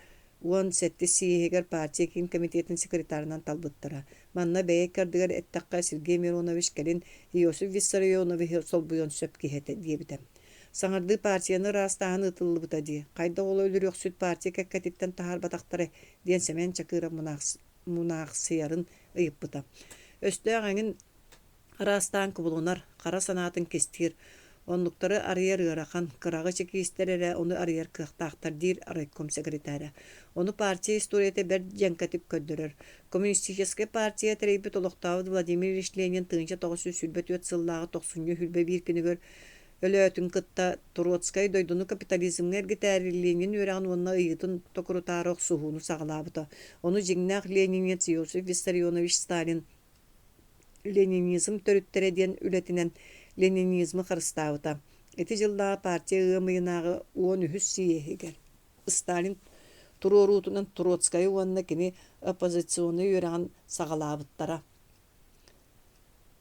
17-ис съеһигэр партия киин комитетын секретарынан талбыттара. Манна бэйэ икки ардыгар эттэххэ, Сергей Миронович кэлин Иосиф Виссарионовиһы солбуйуон сөп киһи этэ диэбитэ. Саҥардыы партияны ыраастааһын ыытыллыбыта дии, хайдах ол өлөрүөхсүт партия кэккэтиттэн таһаарбатахтарай диэн Сэмэн Чакыров мунаахсыйарын ыйыппыта. Өстөөх эҥин араастаан кубулунар, хара санаатын кистиир, оннуктары арыйар ыарахан, кыраҕы чекистэр эрэ ону арыйар кыахтаахтар диир райком секретаря. Ону партия историята бэрт дьэҥкэтик көрдөрөр. Коммунистическай партия тэрийбит олохтообут Владимир Ильич Ленин 1924 сыллааҕы тохсунньу 21 күнүгэр өлөөтүн кытта Троцкай дойдуну капитализмҥа эргитээри Ленин үөрэҕин уонна ыйыытын токурутаары охсуһууну саҕалаабыта. Ону дьиҥнээх ленинец Иосиф Виссарионович Сталин «Ленинизм төрүттэрэ» диэн үлэтинэн ленинизмы харыстаабыта. Ити дьыллааҕы партия ыам ыйынааҕы 13-үс съеһигэр Сталин туруоруутунан Троцкайы уонна кини оппозиционнай үөрэҕин саҕалаабыттара.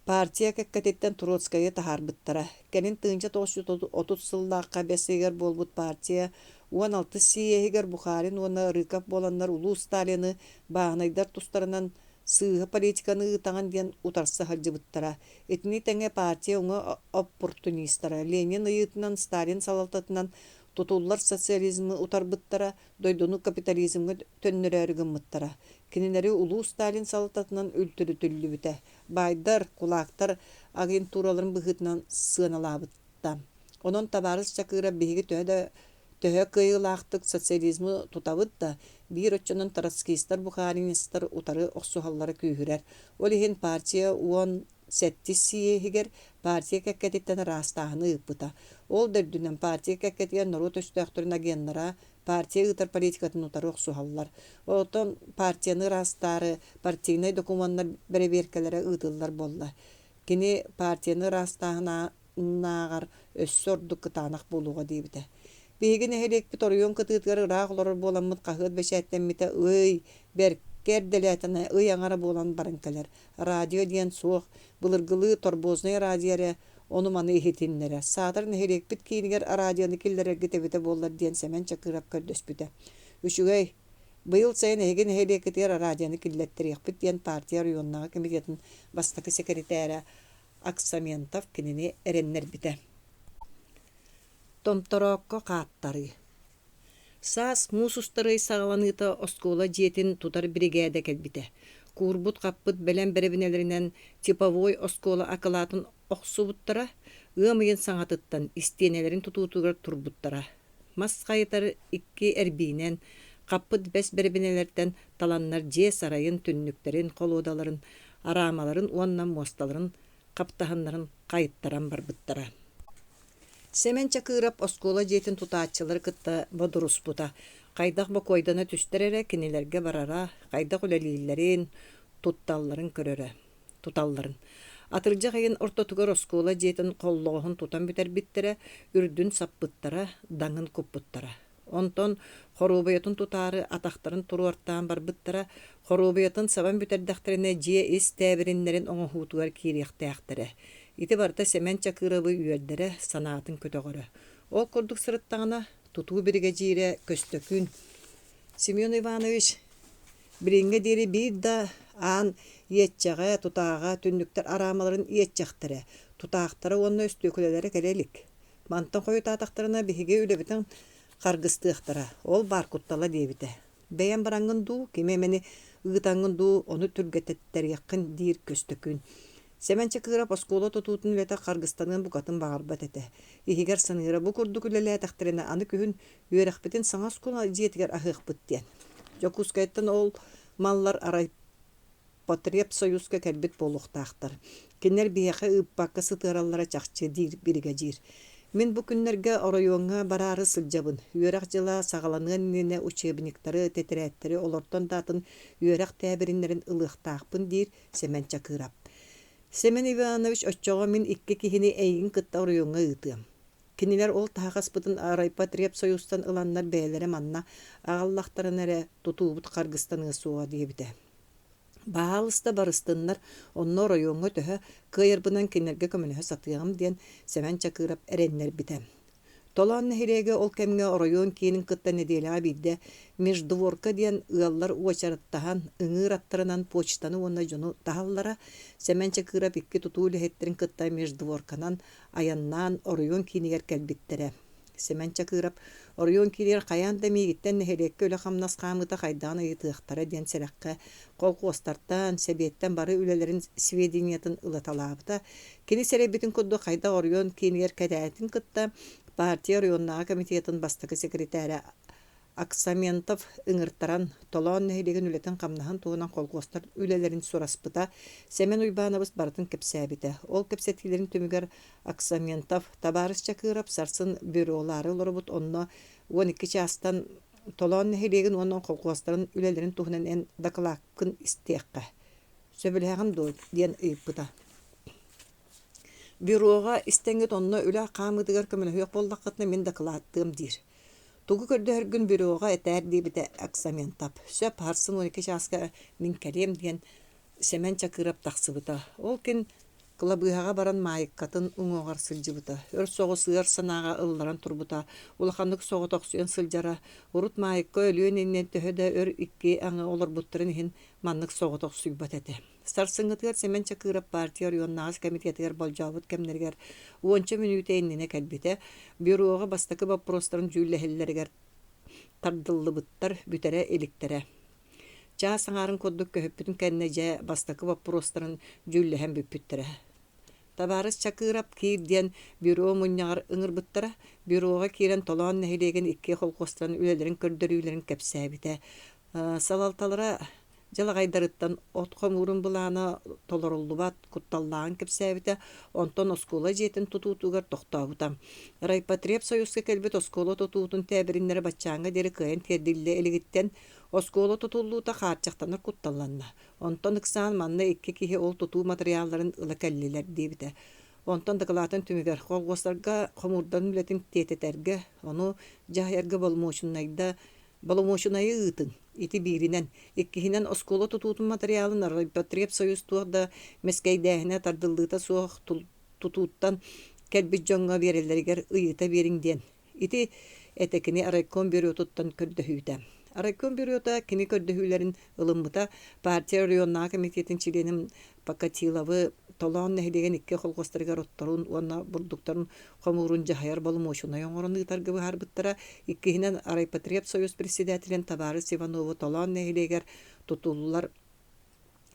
Партия кэккэтиттэн Троцкайы таһаарбыттара. Кэлин 1930 сыллаахха бэс ыйыгар буолбут партия 16-ыс съеһигэр Бухарин уонна Рыков буоланнар улуу Сталины бааһынайдар тустарынан сыыһа политиканы ыытаҕын диэн утарса сылдьыбыттара. Итини тэҥэ партия уҥа оппортунистара Ленин ыйыытынан Сталин салалтатынан тутуллар социализмы утарбыттара, дойдуну капитализмҥа төннөрөөрү гыммыттара. Кинилэри улуу Сталин салалтатынан үлтүрүтүллүбүтэ. Баайдар, кулаактар агентураларын быһыытынан сыаналаабыта. Онон табаарыс Чакыров биһиги төһө да төһө кыайыылаахтык социализмы тутабыт да, биир оччонон троцкистар, бухаринецтар утары охсуһаллара күүһүрэр. Ол иһин партия 17-ис съеһигэр партия кэккэтиттэн ыраастааһыны ыыппыта. Ол да үрдүнэн партия кэккэтигэр норуот өстөөхтөрүн агеннара партия ыытар политикатын утары охсуһаллар. Оттон партияны ыраастаары партийнай докумуоннар бэрэбиэркэлэрэ ыытыллар буолла. Кини партияны ыраастааһыннааҕар өссө ордук кытаанах буолуоҕа диэбитэ. Биһиги нэһилиэкпит оройуон кытыытыгар ыраах олорор буоламмыт хаһыат бэчээттэммитэ ый, бэркэ эрдэлээтэнэ ый аҥара буолан баран кэлэр. Радио диэн суох, былыргылыы торбознай радио эрэ ону-маны иһитиннэрэр. Саатар нэһилиэкпит киинигэр радионы киллэрэргит эбитэ буоллар диэн Сэмэн Чакыров көрдөспүтэ. Үчүгэй, быйыл сайын эһиги нэһилиэккитигэр радионы киллэттэриэхпит диэн партия оройуоннааҕы комитетын бастакы сэкиритээрэ Аксаментов кинини эрэннэрбитэ. Томтороокко хааттарыы Саас муус устар ый саҕаланыыта оскуола дьиэтин тутар биригээдэ кэлбитэ. Куурбут-хаппыт бэлэм бэрэбинэлэринэн типовой оскуола акылаатын охсубуттара, ыам ыйын саҥатыттан истиэнэлэрин тутуутугар турбуттара. Мас хайытар икки эрбиинэн, хаппыт бэс бэрэбинэлэртэн таланнар дьиэ сарайын түннүктэрин, холуодаларын, араамаларын уонна муосталарын хаптаһыннарын хайыттаран барбыттара. Сэмэн Чакыров оскуола дьиэтин тутааччылары кытта бодоруспута, хайдах бокуойдана түстэр эрэ кинилэргэ барара, хайдах үлэлииллэрин, тутталларын көрөрө, туталларын. Атырдьах ыйын ортотугар оскуола дьиэтин холлоҕоһун тутан бүтэрбиттэрэ, үрдүн саппыттара, даҥын куппуттара. Онтон хоруобуйатын тутаары атахтарын туруортаан барбыттара, хоруобуйатын сабан бүтэрдэхтэринэ дьиэ ис тээбириннэрин оҥоһуутугар киириэхтээхтэрэ. Ити барыта Сэмэн Чакыровы үөрдэрэ, санаатын көтөҕөрө. Ол курдук сырыттаҕына, тутуу биригэдьиирэ Көстөкүүн Семен Иванович билиҥҥэ диэри биир да аан иэччэҕэ, тутааҕа, түннүктэр араамаларын иэччэхтэрэ, тутаахтара уонна өстүөкүлэлэрэ кэлэ илик. Мантан хойутаатахтарына биһиги үлэбитин харгыстыахтара, ол баар куттала диэбитэ. Бэйэм бараҥҥын дуу, кими эмэни ыытаҥҥын дуу, ону түргэтэттэриэххин диир Көстөкүүн. Сэмэн Чакыров оскуола тутуутун үлэтэ харгыстаныан букатын баҕарбат этэ. Иһигэр саныыра бу курдук үлэлээтэхтэринэ аны күһүн үөрэхпитин саҥа оскуола дьиэтигэр аһыахпыт диэн. Дьокуускайтан ол маллар арай Потребсоюзка кэлбит буолуохтаахтар. Кинилэр биһиэхэ ыыппакка сытыараллара чахчы, диир биригэдьиир. Мин бу күннэргэ оройуоҥҥа бараары сылдьабын. Үөрэх дьыла саҕаланыан иннинэ учебниктары, тэтэрээттэри, олортон да атын үөрэх тээбириннэрин ылыахтаахпын, диир Сэмэн Чакырап. Сэмэн Иванович, оччоҕо мин икки киһини эйигин кытта оройуоҥҥа ыытыам. Кинилэр ол таһаҕаспытын райпотребсоюзтан ыланнар бэйэлэрэ манна аҕаллахтарына эрэ тутуубут харгыстаныа суоҕа диэбитэ. Баһаалыста барыстыннар, онно оройуоҥҥа төһө кыайарбынан кинилэргэ көмөлөһө сатыаҕым диэн Сэмэн Чакыров эрэннэрбитэ. Толоон нэһилиэгэ ол кэмҥэ оройуон киинин кытта нэдиэлэҕэ биирдэ междворка диэн ыаллар уочараттаһан, ыҥыыр аттарынан почтаны уонна дьону таһаллара. Сэмэн Чакыров икки тутуу үлэһиттэрин кытта междворканан айаннаан оройуон киинигэр кэлбиттэрэ. Сэмэн Чакыров оройуон киинигэр хайаан да миигиттэн нэһилиэккэ үлэ-хамнас хаамыыта хайдаҕын ыйытыахтара диэн сэрэххэ колхуостартан, сэбиэттэн бары үлэлэрин сведениетын ылаталаабыта. Кини сэрэйбитин курдук хайдах оройуон киинигэр кэлээтин кытта партия оройуоннааҕы комитетын бастакы секретарэ Аксаментов ыҥыртаран, Толоон нэһилиэгин үлэтин-хамнаһын туһунан колхуостар үлэлэрин сураспыта, Сэмэн Уйбаанабыс барытын кэпсээбитэ. Ол кэпсэтиилэрин түмүгэр Аксаментов, табаарыс Чакыров сарсын бюролаары олоробут, онно 12 чаастан Толоон нэһилиэгин уонна колхуостарын үлэлэрин туһунан эн дакылааккын истиэххэ. Сөбүлэһэҕин дуо? диэн ыйыппыта. Бюроҕа истэҥҥит онно үлэ хаамыытыгар көмөлөһүөх буоллаххытына мин дакылааттыам диир. Тугу көрдөһөргүн бюроҕа этээр диэбитэ Аксаментап. Сөп, сарсын 12 чааска мин кэлиэм диэн Сэмэн Чакыров тахсыбыта. Ол күн кылабыыһаҕа баран маайыккатын уҥуоҕар сылдьыбыта. Өр соҕус ыар санааҕа ылларан турбута. Улаханнык соҕотохсуйан сылдьара. Урут Маайыкка өлүөн иннинэ төһө да өр икки аҥы олорбуттарын иһин маннык соҕотохсуйбат этэ. Сарсыҥҥытыгар Сэмэн Чакыров партия оройуоннааҕы комитетыгар болдьообут кэмнэригэр уонча мүнүүтэ иннинэ кэлбитэ. Бюроҕа бастакы боппуруостарын дьүүллэһэллэригэр тардыллыбыттар бүтэрэ иликтэрэ. Чаас аҥаарын курдук көһүппүтүн кэннэ дьэ бастакы боппуруостарын дьүүллэһэн бүппүттэрэ. Табаарыс Чакыров киир диэн бюро мунньаҕар ыҥырбыттара. Бюроҕа киирэн Толоон нэһилиэгин икки холкуостарын үлэлэрин көрдөрүүлэрин кэпсээбитэ. Салалталара дьалаҕайдарыттан от хомуурун былаана толоруллубат кутталлааҕын кэпсээбитэ, онтон оскуола дьиэтин тутуутугар тохтообута. Райпотребсоюзка кэлбит оскуола тутуутун тээбириннэрэ баччааҥҥа диэри кыайан тиэрдиллэ илигиттэн оскуола тутуллуута хаарчахтанар кутталланна. Онтон ыксаан манна икки киһи ол тутуу матырыйаалларын ыла кэллилэр диэбитэ. Онтон дакылаатын түмүгэр холхуостарга хомуурдан үлэтин тиэтэтэргэ, ону дьаһайарга боломуочунайда Боломуочунайы ыытыҥ. Ити бииринэн. Иккиһинэн, оскуола тутуутун матырыйаалын Райпотребсоюз туох да мэскэйдээһинэ, тардыллыыта суох тутууттан кэлбит дьоҥҥо биэрэллэригэр ыйыта биэриҥ диэн. Ити этэ кини райком бюротуттан көрдөһүүтэ. Райком бюрота кини көрдөһүүлэрин ылыммыта, партия оройуоннааҕы комитетын чилиэнин Покатиловы Толоон нэһилиэгин икки холхуостарыгар отторун уонна бурдуктарын хомуурун дьаһайар боломуочунай оҥорон ыытарга быһаарбыттара. Иккиһинэн, Райпотребсоюз председателин табаарыс Иванову Толоон нэһилиэгэр тутуллар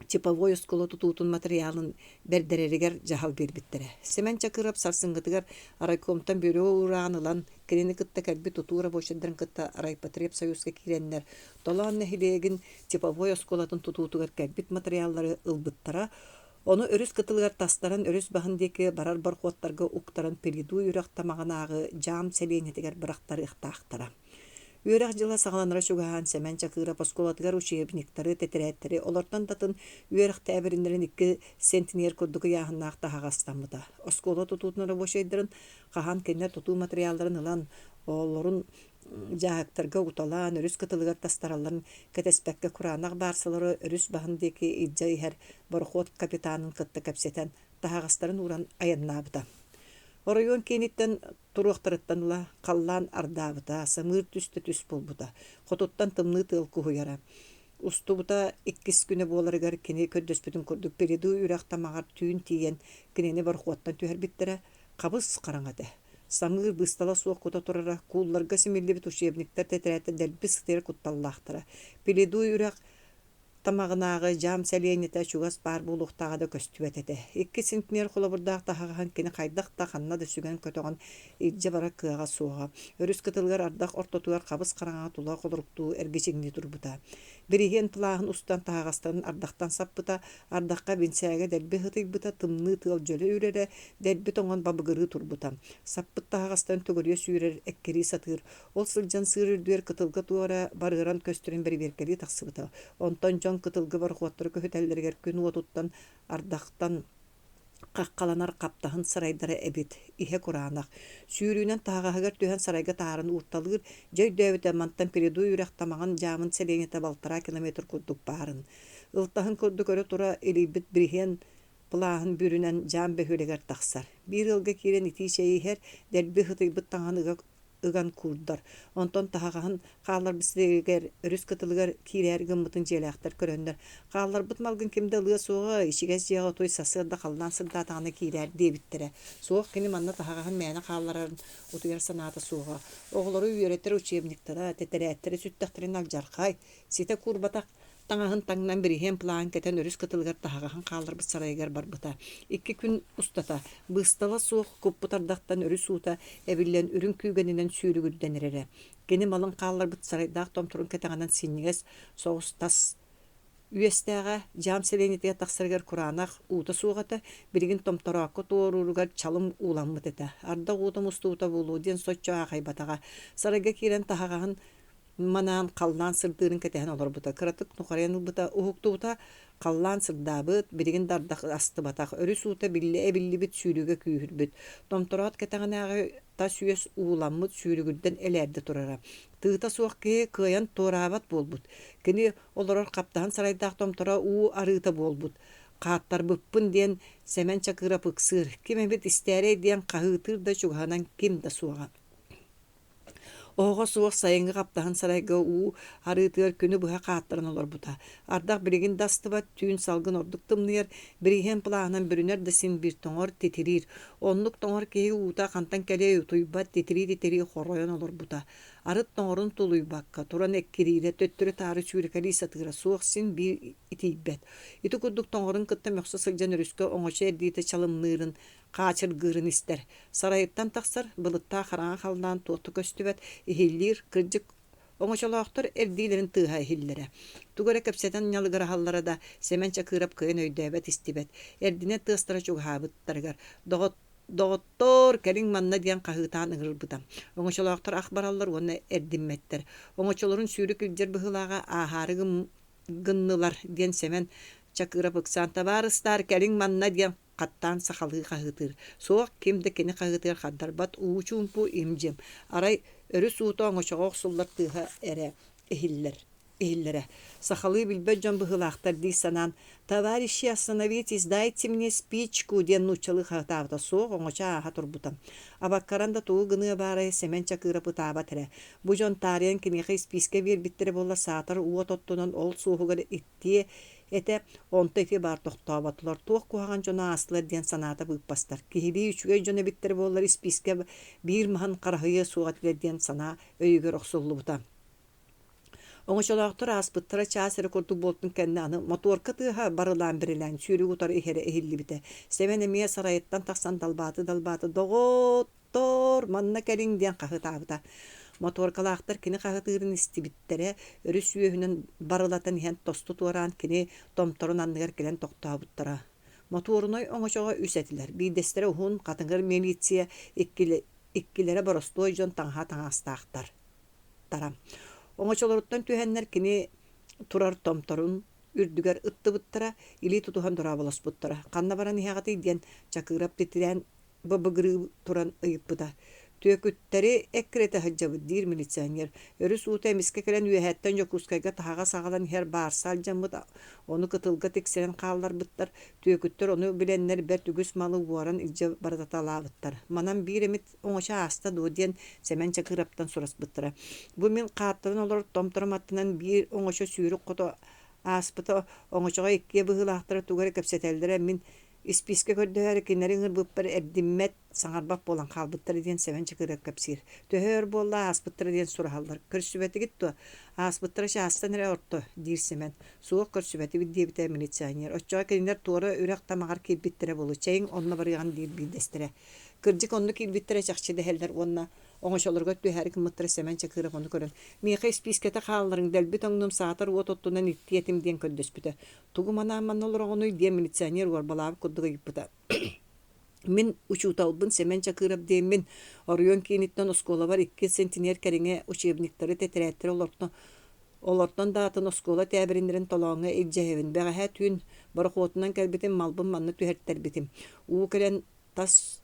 типовой оскуола тутуутун матырыйаалын бэрдэрэригэр дьаһал биэрбиттэрэ. Сэмэн Чакыров сарсыҥҥытыгар райкомтан бюро уурааҕын ылан, кинини кытта кэлбит тутуу рабочайдарын кытта Райпотребсоюзка киирэннэр, Толоон нэһилиэгин типовой оскуолатын тутуутугар кэлбит матырыйааллары ылбыттара. Ону өрүс кытылыгар тастаран өрүс баһын диэки барар борхуоттарга уктаран Пеледуй үрэх тамаҕынааҕы дьаам сэлиэнньэтигэр бырахтарыахтаахтара. Үөрэх дьыла саҕаланара чугаһаан Сэмэн Чакыров оскуолатыгар учебниктары, тэтэрээттэри, олортон да атын үөрэх тээбириннэрин икки сентнер курдук ыйааһыннаах таһаҕастаммыта. Оскуола тутуутун рабочайдарын хаһан кинилэр тутуу матырыйаалларын ылан, оҕолорун дьааһыктарга угуталаан, өрүс кытылыгар тастаралларын кэтэспэккэ кураанах баарсалары өрүс баһын диэки илдьэ иһэр борохуот капитанын кытта кэпсэтэн, таһаҕастарын ууран айаннаабыта. Оройуон кииниттэн туруохтарыттан ыла халлаан ардаабыта, самыыр түстэ түс буолбута, хотуттан тымныы тыал куһуйара. Устубута иккис күнэ буоларыгар кини көрдөспүтүн курдук Передуй үрэх тамаҕар түүн тиийэн кинини борохуоттан түһэрбиттэрэ, хабыс хараҥа этэ. Самыыр быыстала суох кута турара, куулларга симиллибит учебниктар тэтэрээттэр дэлби сытыйар кутталлаахтара. Пеледуй үрэх тамаҕынааҕы дьаам сэлиэнньэтэ чугас баар буолуохтааҕа да көстүбэт этэ. Икки центнер холобурдаах таһаҕаһын кини хайдах да ханна да сүгэн-көтөҕөн илдьэ барар кыаҕа суоҕа. Өрүс кытылыгар ардах ортотугар хабыс-хараҥаҕа тула холоруктуу эргичиҥнии турбута. Бириһиэн плаһын устан таһаҕастарын ардахтан саппыта, ардахха бинсээгэ дэлби ытыйбыта, тымныы тыал дьөлө үрэрэ, дэлби тоҥон бабыгырыы турбута. Саппыт таһаҕастарын төгүрүйэ сүүрэр, эккирии сатыыр. Ол сылдьан сыыр үрдүгэр кытылга туох эрэ барыаран көстөрүн бэрэбиэркэлии тахсыбыта. Онтон дьон кытылга борохуоттары көһүтэллэригэр күн уотуттан, ардахтан хаххаланар хаптаһын сарайдара эбит, иһэ кураанах. Сүүрүүнэн таһаҕаһыгар түһэн сарайга таһааран уурталыыр, дьэ өйдөөбүтэ мантан Передуй үрэх тамаҕын дьаамын сэлиэнньэтэ балтараа километр курдук баарын. Ылтаһын курдук өрө тура илийбит бириһиэн Плаһын бүрүнэн дьаам бөһүөлэгэр тахсар. Биир ыалга киирэн итии чэйи иһэр, дэлби ытыйбыт таҥаһын ыга ыган куурдар. Онтон таһаҕаһын хаалларбыт сиригэр өрүс кытылыгар киирээри гыммытын дьиэлээхтэр көрөннөр, «Хаалларбыт малгын ким да ылыа суоҕа, ичигэс дьиэҕэ утуй, сарсыарда халлаан сырдаатаҕына киирээр» диэбиттэрэ. Суох, кини манна таһаҕаһын мээнэ хаалларарын утуйар санаата суоҕа. Оҕолору үөрэтэр учебниктара, тэтэрээттэрэ сүттэхтэринэ алдьархай, ситэ куурбатах Таҥаһын таҥнан бириһиэн плаан кэтэн өрүс кытылыгар таһаҕаһын хаалларбыт сарайыгар барбыта. Икки күн устата быыстала суох куппут ардахтан өрүс уута эбиллэн үрүҥ күүгэнинэн сүүрүгүрдэн эрэрэ. Кини малын хаалларбыт сарайдаах томторун кэтэҕинэн синньигэс соҕус тас үөстээҕэ дьаам сэлиэнньэтигэр тахсарыгар кураанах уута суох этэ, билигин томтороокко туорууругар чалым ууламмыт этэ. Ардах уута мустубута буолуо диэн соччо аахайбатаҕа. Сарайга киирэн таһаҕаһын Манаан халлаан сырдыырын кэтэһэн олорбута, кыратык нухарыйан ылбыта, уһуктубута, халлаан сырдаабыт, билигин да ардах астыбатах, өрүс уута биллэ эбиллибит, сүүрүгэ күүһүрбүт. Томтороот кэтэҕинээҕи тас үөс ууламмыт сүүрүгүрдэн элээрдэ турара. Тыыта суох киһи кыайан туораабат буолбут. Кини олорор хаптаһын сарайдаах томторо уу арыыта буолбут. Хааттарбыппын диэн Сэмэн Чакырап ыксыыр, ким эбит истээрэй диэн хаһыытыыр да чугаһынан ким да суоҕа. Оһоҕо суох сайыҥҥы хаптаһын сарайга уу арыытыгар күнү быһа хааттаран олорбута. Ардах билигин да астыбат, түүн салгын ордук тымныйар, бирииһэн плаһынан бүрүнэр да син биир тоҥор, титириир. Оннук тоҥор киһи уута хантан кэлиэй утуйбат, титирии-титирии хоройон олорбута. Арыт тоҥорун тулуйбакка, туран эккириирэ, төттөрү-таары сүүрэкэлии сатыыра суох син биир итийбэт. Ити курдук тоҥорун кытта мөхсө сылдьан өрүскэ оҥочо эрдиитэ чалымныырын, хаачыргыырын истэр. Сарайыттан тахсар, былыттаах хараҥа халлаан туох да көстүбэт, иһиллиир, кырдьык, оҥочолоохтор эрдиилэрин тыаһа иһиллэрэ. Тугу эрэ кэпсэтэн ньалыгыраһаллара да, Сэмэн Чакыырап кыайан өйдөөбөт-истибэт. Эрдинэ тыастара чугаһаабыттарыгар, «Доҕоттоор, кэлиҥ манна» диэн хаһыытаан ыҥырбыта. Оҥочолоохтор ах бараллар уонна эрдиммэттэр. Оҥочолорун сүүрүк илдьэр быһыылааҕа ааһаары гыннылар диэн Сэмэн Чакыырап ыксаан, «Табаарыстаар, кэлиҥ манна» диэн хаттаан сахалыы хаһыытыыр. Суох, ким да кини хаһыытыгар хардарбат, уу чуумпу, им-дьим. Арай өрүс уута оҥочоҕо охсуллар тыаһа эрэ иһиллэр иһиллэрэ. Сахалыы билбэт дьон быһыылаахтар дии санаан, «Товарищи, остановитесь, дайте мне спичку» диэн нууччалыы хаһытаабыта суох оҥочо ааһа турбута. Абаккаран да тугу гыныа баарай, Сэмэн Чакыырап ытаабат эрэ. Бу дьон таарыйан киниэхэ испиискэ биэрбиттэрэ буоллар саатар уот оттунан ол суоһугар иттиэ этэ, онто ити баар тохтооботулар, туох куһаҕан дьоно аастылар диэн санаата быыппастар. Киһилии үчүгэй дьон эбиттэрэ буоллар испиискэ биир маһын хараһыйыа суох этилэр диэн санаа өйүгэр охсуллубута. Оҥочолоохтор ааспыттара чаас эрэ курдук буолтун кэннэ аны мотуорка тыаһа барылаан-бирилээн сүүрүк утары иһэрэ иһиллибитэ. Сэмэн эмиэ сарайыттан тахсан далбааты-далбааты «Доҕот! Тоор, манна кэлиҥ!» диэн хаһыытаабыта. Мотуоркалаахтар кини хаһытыырын истибиттэрэ, өрүс үөһүнэн барылатан иһэн тосту туораан кини томторун анныгар кэлэн тохтообуттара. Мотуорунай оҥочоҕо үс этилэр, биирдэстэрэ уһун, хатыҥыр милиция, иккилэрэ боростуой дьон таҥаһа таҥастаахтар. Оҥочолоруттан түһэннэр кини турар томторун үрдүгэр ыттыбыттара, илии тутуһан дорооболоспуттара. Ханна баран иһэҕитий диэн Чакыырап титирээн бабыгырыы туран ыйыппыта. «Түөкүттэри эккирэтэ сылдьабыт» диир милиционер. Өрүс уута эмискэ кэлэн үөһэттэн Дьокуускайга таһаҕас аҕалан иһэр баарса алдьаммыт, ону кытылга тиксэрэн хаалларбыттар. Түөкүттэр ону билэннэр бэрт үгүс малы уоран илдьэ барыталаабыттар. Манан биир эмит оҥочо ааста дуо диэн Сэмэн Чакыраптан сураспыттара. Бу мин хааттаран олорор томторум аттынан биир оҥочо сүүрүк хоту ааспыта, оҥочоҕо иккиэ быһыылаахтара тугу эрэ кэпсэтэллэрэ, мин Испиискэ көрдөһөөрү кинилэри ыҥырбыппар эрдиммэт, саҥарбат буолан хаалбыттара диэн Сэмэн Чакырыап кэпсиир. Төһө өр буолла ааспыттара диэн сураһаллар. Көрсүбэтигит дуо? Ааспыттара чаастан эрэ орто, диир Сэмэн. Суох көрсүбэтибит диэбитэ милиционер. Оччоҕо кинилэр туора үрэх тамаҕар киирбиттэрэ буолуо. Чэйиҥ онно барыаҕын диир биирдэстэрэ. Кырдьык онно киирбиттэрэ чахчы дэһэллэр уонна оҥочолоругар түһээри гыммыттара Сэмэн Чакыров ону көрөн, «Миэхэ испиискэтэ хаалларыҥ, дэлби тоҥнум, саатар уот оттунан иттиэ этим» диэн көрдөспүтэ. Тугу манаан манна олороҕунуй диэн милиционер уорбалаабыт курдук ыйыппыта. Мин учууталбын Сэмэн Чакыров диэммин, оройуон кииниттэн оскуолабар икки сентинер кэриҥэ учебниктары, тэтэрээттэри олортон олортон да атын оскуола тээбириннэрин толооҥҥо илдьэ иһэбин. Бэҕэһээ түүн борохуотунан кэлбитим, малбын манна түһэртэрбитим. Уу кэлэн тас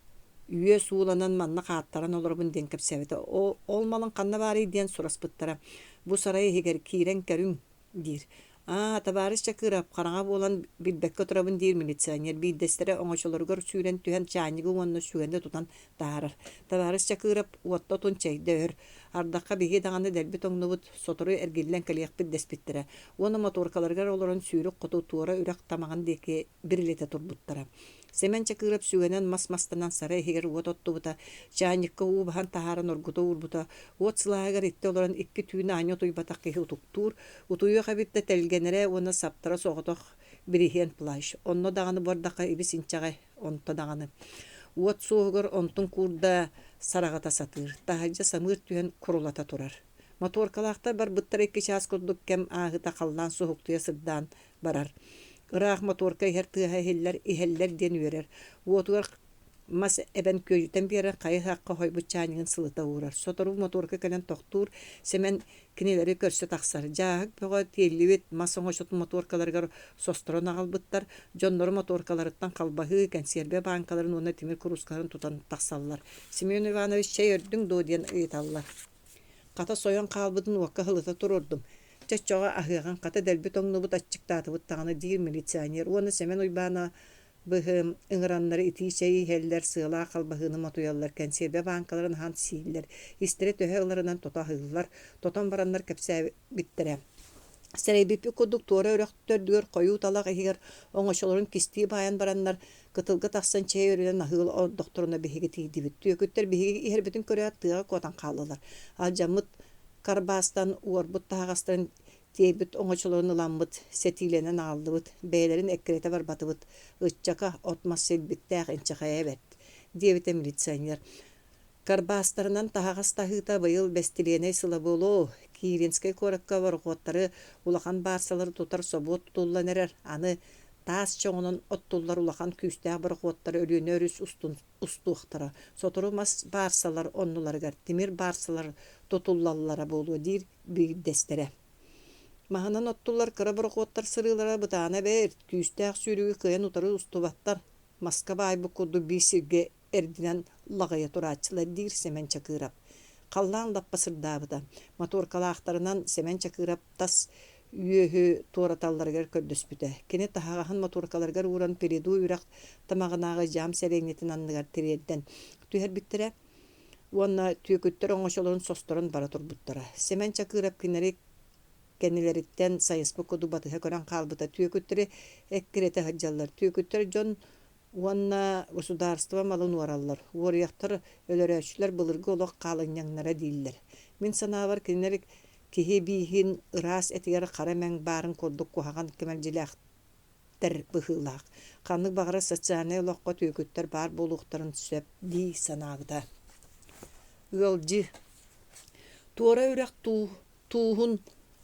үөс ууланан манна хааттаран олоробун диэн кэпсээбитэ. Ол малын ханна баарый диэн сураспыттара. Бу сарай иһигэр киирэн көрүҥ диир. Аа, табаарыс Чакыров, хараҥа буолан билбэккэ турабын диир милиционер. Биирдэстэрэ оҥочолоругар сүүрэн түһэн чаанньыгы уонна сүгэни тутан таһаарар. Табаарыс Чакыров, уотта отун чэйдэ өр. Ардахха биһиги даҕаны дэлби тоҥнубут, сотору эргиллэн кэлиэхпит дэспиттэрэ. Уонна мотуоркаларыгар олорон сүүрүк хоту туора үрэх тамаҕын диэки бирилэтэ турбуттара. Сэмэн Чакыров сүгэнэн мас мастанан сарай иһигэр уот оттубута, чаанньыкка уу баһан таһааран оргута уурбута, уот сылааһыгар иттэ олорон икки түүн аанньа утуйбатах киһи утуктуур, утуйуох эбит да тэлгэнэрэ уонна саптара соҕотох бириһиэн плащ, онно даҕаны буордахха ибис-инчэҕэй, онто даҕаны. Уот суоһугар онтун куурда сараҕыта сатыыр, таһырдьа самыыр түһэн курулата турар. Мотуоркалаахтар барбыттара икки чаас курдук кэм ааһыыта халлаан суһуктуйа сырдаан барар. Ыраах мотуорка иһэр тыаһа иһиллэр, иһэллэр диэн үөрэр. Уотугар мас эбэн күөдьүтэн биэрэр, хайы-һаахха хойбут чаанньыгын сылыта уурар. Сотору мотуорка кэлэн тохтуур, Сэмэн кинилэри көрсө тахсар. Дьааһык бөҕө тиэллибит мас оҥочотун мотуоркаларыгар состорон аҕалбыттар. Дьоннору мотуоркаларыттан халбаһыы, кэнсиэрбэ бааҥкаларын уонна тимир куруускаларын тутан тахсаллар. Семен Иванович чэй өрдүҥ дуо диэн ыйыталлар. Хата сойон хаалбытын уокка сылыта туруордум. Чэ оччоҕо аһыаҕыҥ, хата дэлби тоҥнубут, аччыктаатыбыт даҕаны диир милиционер уонна Сэмэн Уйбаанабыһы ыҥыраннар итии чэй иһэллэр, сыалаах халбаһыыны мотуйаллар, кэнсиэрбэ бааҥкаларын аһан сииллэр, истэрэ төһө ыларынан тото аһыыллар, тотон бараннар кэпсээбиттэрэ. Сэрэйбиппит курдук туора үрэх төрдүгэр хойуу талах иһигэр оҥочолорун кистии баайан бараннар, кытылга тахсан чэй өрүнэн аһыы олордохторуна биһиги тиийдибит. Түөкүттэр биһиги иһэрбитин көрөөт тыаҕа куотан хааллылар. Алдьаммыт карбаастан уорбут таһаҕастарын тиэйбит оҥочолорун ыламмыт, сэтиилэнэн аҕаллыбыт, бэйэлэрин эккирэтэ барбатыбыт, ыччака от-мас силбиктээх инчэҕэйэ бэрт, диэбитэ милиционер. Карбаастарынан таһаҕас таһыыта быйыл бэстилиэнэй сыла буолуо. Киренскэй куоракка борохуоттары, улахан баарсалары тутар собуот тутуллан эрэр. Аны таас чоҕунан оттуллар улахан күүстээх борохуоттар Өлүөнэ өрүс устун устуохтара. Сотору мас баарсалар оннуларыгар тимир баарсалар тутуллаллара буолуо диир биирдэстэрэ. Маһынан оттуллар кыра борохуоттар сырыылара бытаана бэрт, күүстээх сүүрүгү кыайан утары устубаттар, маска баайбыт курдук биир сиргэ эрдинэн лаҕыйа турааччылар диир Сэмэн Чакыров. Халлаан лаппа сырдаабыта. Мотуоркалаахтарынан Сэмэн Чакыров тас үөһү туораталларыгар көрдөспүтэ. Кини таһаҕаһын мотуоркаларыгар ууран Переду үрэх тамаҕынааҕы дьаам сэлиэнньэтин анныгар тириэрдэн түһэрбиттэрэ уонна түөкүттэр оҥочолорун состорон бара турбуттара. Сэмэн Чакыров кинилэри кэннилэриттэн сайыспыт курдук батыһа көрөн хаалбыта. Түөкүттэри эккирэтэ сылдьаллар. Түөкүттэр дьон уонна государство малын уораллар, уоруйахтар, өлөрөөччүлэр былыргы олох хаалынньаҥнара дииллэр. Мин санаабар, кинилэр киһи бииһин ыраас этигэр хара мэҥ баарын курдук куһаҕан кэмэлдьилээхтэр быһыылаах. Ханнык баҕарар социальнай олоххо түөкүттэр баар буолуохтарын сөп дии санаабыта. Ыалдьыы. Туора үрэх туу Тууһун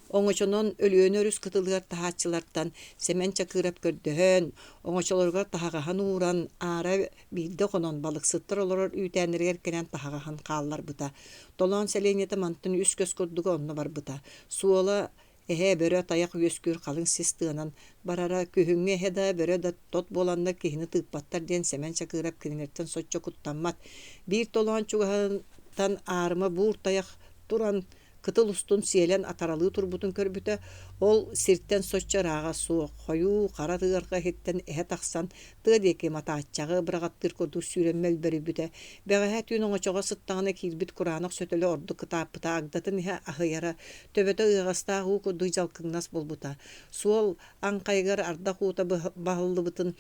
оҥочонон Өлүөнэ өрүс кытылыгар таһааччылартан Сэмэн Чакыров көрдөһөн, оҥочолоругар таһаҕаһын ууран, аара биирдэ хонон, балыксыттар олорор үүтээннэригэр кэлэн таһаҕаһын хаалларбыта. Толоон сэлиэнньэтэ мантан үс көс курдуга онно барбыта. Суола эһэ, бөрө, тайах үөскүүр халыҥ сис тыанан барара, күһүҥҥү эһэ да, бөрө да тот буоланнар киһини тыыппаттар диэн Сэмэн Чакыров кинилэртэн соччо куттаммат. Биир толоон чугаһыттан аарыма буур тайах туран кытыл устун сиэлэн атаралыы турбутун көрбүтэ, ол сиртэн соччо ырааҕа суох, хойуу хара тыарҕа иһиттэн эһэ тахсан тыа диэки матааччаҕы быраҕаттыыр курдук сүүрэн мөлбөрүйбүтэ. Бэҕэһээ түүн оҥочоҕо сыттаҕына киирбит кураанах сөтөлө ордук кытааппыта, агдатын иһэ аһыйара, төбөтө ыаҕастаах уу курдук дьалкыҥнас буолбута. Суол аҥхайыгар ардах уута баһыллыбытын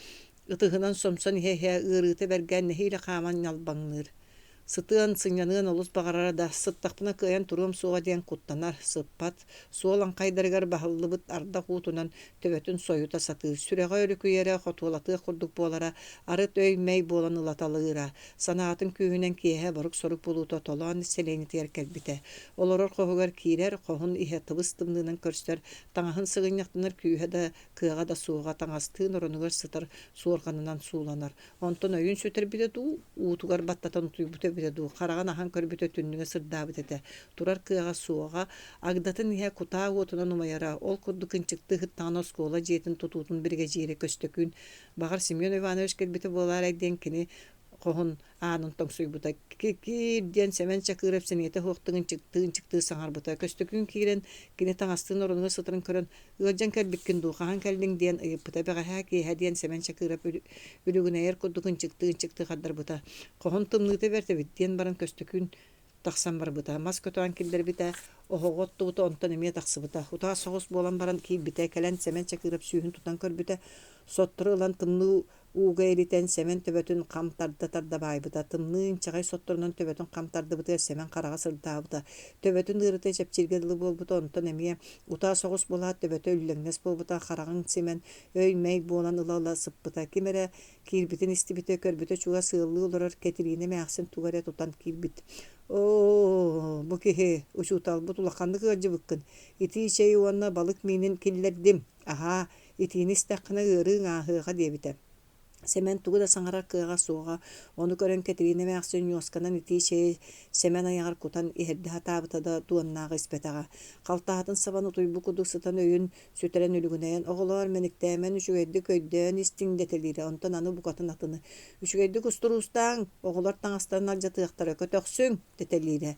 ытыһынан сомсон иһэ-иһэ ыарыыта бэргээн нэһиилэ хааман ньалбаҥныыр. Сытыан, сынньаныан олус баҕарара да, сыттахпына кыайан туруом суоҕа диэн куттанар, сыппат, суол аҥхайдарыгар баһыллыбыт ардах уутунан төбөтүн сойута сатыыр, сүрэҕэ өрүкүйэрэ, хотуолатыах курдук буолара, арыт өй-мэй буолан ылаталыыра. Санаатын күүһүнэн киэһэ борук-сорук буолуута толоон сэлиэнньэтигэр кэлбитэ. Олорор хоһугар киирэр, хоһун иһэ тыбыс-тымныынан көрсөр, таҥаһын сыгынньахтанар күүһэ да, кыаҕа да суоҕа, таҥастыын оронугар сытар суорҕанынан сууланар. Онтон өйүн сүтэрбитэ дуу, уутугар баттатан утуйбута эбитэ дуу, хараҕын аһан көрбүтэ түннүгэ сырдаабыт этэ. Турар кыаҕа суоҕа, агдатын иһэ кутаа уотунан умайара, ол курдук ынчыктыы ыһыттаҕына оскуола дьиэтин тутуутун биригэдьиирэ Көстөкүүн, баҕар Семен Иванович кэлбитэ буолаарай диэн кини хоһун аанын тоҥсуйбута. Киир диэн Сэмэн Чакыров сэниэтэ суохтук ынчыктыы-ынчыктыы саҥарбыта. Көстөкүүн киирэн, кини таҥастыын оронугар сытарын көрөн, «Ыалдьан кэлбиккин дуу, хаһан кэллиҥ?» диэн ыйыппыта. Бэҕэһээ киэһэ диэн Сэмэн Чакыров үлүгүнэйэр курдук ынчыктыы-ынчыктыы хардарбыта. «Хоһун тымныыта бэрт эбит» диэн баран Көстөкүүн тахсан барбыта. Мас көтөҕөн киллэрбитэ, оһоҕу оттубута, онтон эмиэ тахсыбыта. Утаа соҕус буолан баран киирбитэ, кэлэн Сэмэн Чакыров сүүһүн тутан көрбүтэ, соттору ылан тымныы Ууга илитэн Сэмэн төбөтүн хам тарда-тарда баайбыта, тымныы инчэҕэй сотторунан төбөтүн хам тардыбытыгар Сэмэн хараҕа сырдаабыта, төбөтүн ыарыыта чэпчииргэ дылы буолбута, онтон эмиэ утаа соҕус буолаат төбөтө үллэҥнэс буолбута, хараҕын симэн өй-мэй буолан ыла-ыла сыппыта. Ким эрэ киирбитин истибитэ, көрбүтэ чугас ыаллыы олорор Кэтириинэ эмээхсин тугу эрэ тутан киирбит. «Оо, бу киһи, учууталбыт улаханнык ыалдьыбыккын, итии чэй уонна балык миинин киллэрдим, аһаа, Итиини истэххинэ ыарыыҥ ааһыаҕа диэбитэ. Сэмэн тугу да саҥарар кыаҕа суоҕа, ону көрөн Кэтириинэ эмээхсин ньуосканан итии чэйи Сэмэн айаҕар кутан иһэрдэ сатаабыта да дуоннааҕы испэтэҕэ. Халтаһатын сабан утуйбут курдук сытан өйүн сүтэрэн үлүгүнэйэн «Оҕолоор, мэниктээмэн, үчүгэйдик өйдөөн истиҥ» дэтэлиирэ, онтон аны букатын атыны «Үчүгэйдик устуруустааҥ, оҕолор таҥастарын алдьатыахтара, көтөхсүҥ» дэтэлиирэ.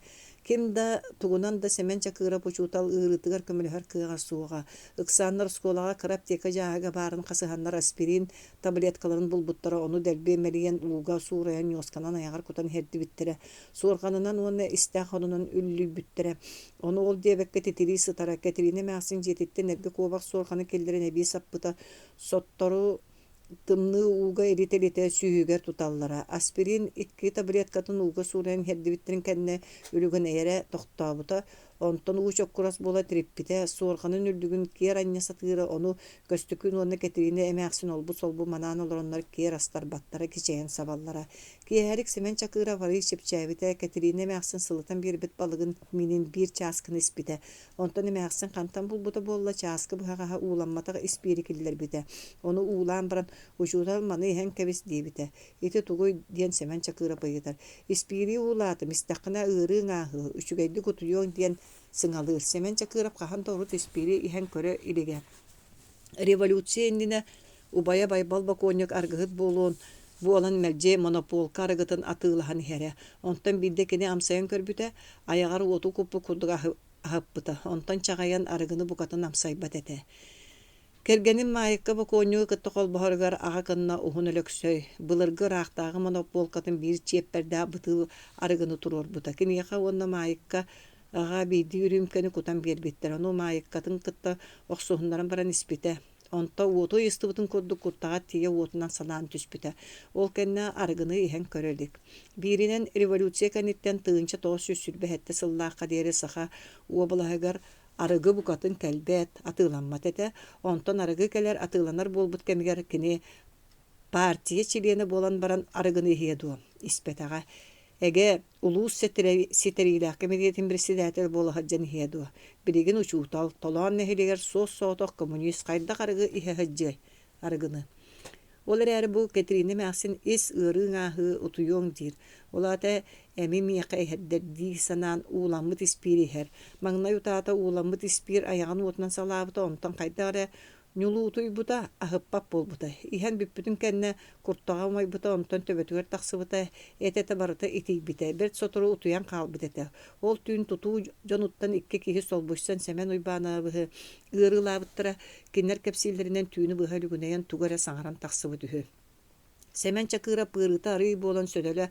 Ким да, тугунан да Сэмэн Чакыров учуутал ыарыытыгар көмөлөһөр кыаҕа суоҕа. Ыксааннар оскуолаҕа кыра аптека дьааһыга баарын хасыһаннар аспирин таблеткаларын булбуттара, ону дэлби мэлийэн ууга суурайан ньуосканан айаҕар кутан иһэрдибиттэрэ, суорҕанынан уонна истээх онунан үллүйбүттэрэ. Ону ол диэбэккэ титирии сытара. Кэтириинэ эмээхсин дьиэтиттэн эргэ куобах суорҕаны киллэрэн эбии саппыта. Соттору Тымныы ууга илитэ-илитэ сүүһүгэр туталлара. Аспирин икки таблеткатын ууга суурайан иһэрдибиттэрин кэннэ үлүгүнэйэрэ тохтообута, онтон уу чоккурас буола тириппитэ, суорҕанын үрдүгүн киэр анньа сатыыра, ону Көстөкүүн уонна Кэтириинэ эмээхсин олбу-солбу манаан олороннор киэр астарбаттара, кичэйэн сабаллара. Киэһэлик Сэмэн Чакыров арыый чэпчээбитэ, Кэтириинэ эмээхсин сылытан биэрбит балыгын миинин биир чааскыны испитэ. Онтон эмээхсин хантан булбута буолла, чааскы быһаҕаһа ууламматах испиири киллэрбитэ. Ону уулаан баран, «Учуутал маны иһэн кэбис» диэбитэ. «Ити тугуй?» диэн Сэмэн Чакыров ыйытар. «Испиири уулаатым, истэххинэ ыарыыҥ ааһыа, үчүгэйдик утуйуоҥ» диэн сыҥалыыр. Сэмэн Чакыров хаһан да урут испиири иһэн көрө илигэ. Революция иннинэ убайа Байбал бокуонньук аргыһыт буолуон буолан мэлдьи монополка арыгытын атыылаһан иһэрэ. Онтон биирдэ кини амсайан көрбүтэ, айаҕар уоту куппут курдук аһыппыта, онтон чаҕыйан арыгыны букатын амсайбат этэ. Кэргэним Маайыкка бокуонньугу кытта холбоһоругар аҕа кынна Уһун Өлөксөй былыргы ыраахтааҕы монопуолкатын биир чиэппэрдээх бытыыл арыгыны туруорбута. Киниэхэ уонна Маайыкка аҕа биирдии үрүүмкэни кутан биэрбиттэр. Ону Маайыккатын кытта охсуһуннаран баран испитэ. Онто уоту ыйыстыбытын курдук куртаҕар тиийэ уотунан салаан түспүтэ. Ол кэннэ арыгыны иһэн көрө илик. Бииринэн революция кэнниттэн 1927 сыллаахха диэри Саха уобалаһыгар арыгы букатын кэлбэт, атыыламмат этэ. Онтон арыгы кэлэр, атыыланар буолбут кэмигэр кини партия чилиэнэ буолан баран арыгыны иһиэ дуо? Испэтэҕэ. Эгэ, улуус ситэриилээх кэмитиэтин председателэ буола сылдьан иһиэ дуо? Билигин учуутал, Толоон нэһилиэгэр суос-соҕотох коммунист хайдах арыгы иһэ сылдьыай? Арыгыны. Ол эрээри бу Кэтириинэ эмээхсин ис ыарыыҥ ааһыы утуйуоҥ диир. Ол аата эми миэхэ иһэрдэр дии санаан ууламмыт испиир иһэр. Маҥнай утаата ууламмыт испиир айаҕын уотунан салаабыта, онтон хайдах эрэ Ньулуутуйбута, аһыппат буолбута. Иһэн бүппүтүн кэннэ куртаҕа умайбыта, онтон төбөтүгэр тахсыбыта, эт-этэ барыта итийбитэ. Бэрт сотору утуйан хаалбыт этэ. Ол түүн тутуу дьонуттан икки киһи солбуйсан Сэмэн Уйбаанабыһы ыарыылаабыттара. Кинилэр кэпсииллэринэн түүнү быһа үлүгүнэйэн тугу эрэ саҥаран тахсыбыт үһү. Сэмэн Чакыров ыарыыта арыый буолан сөдөлө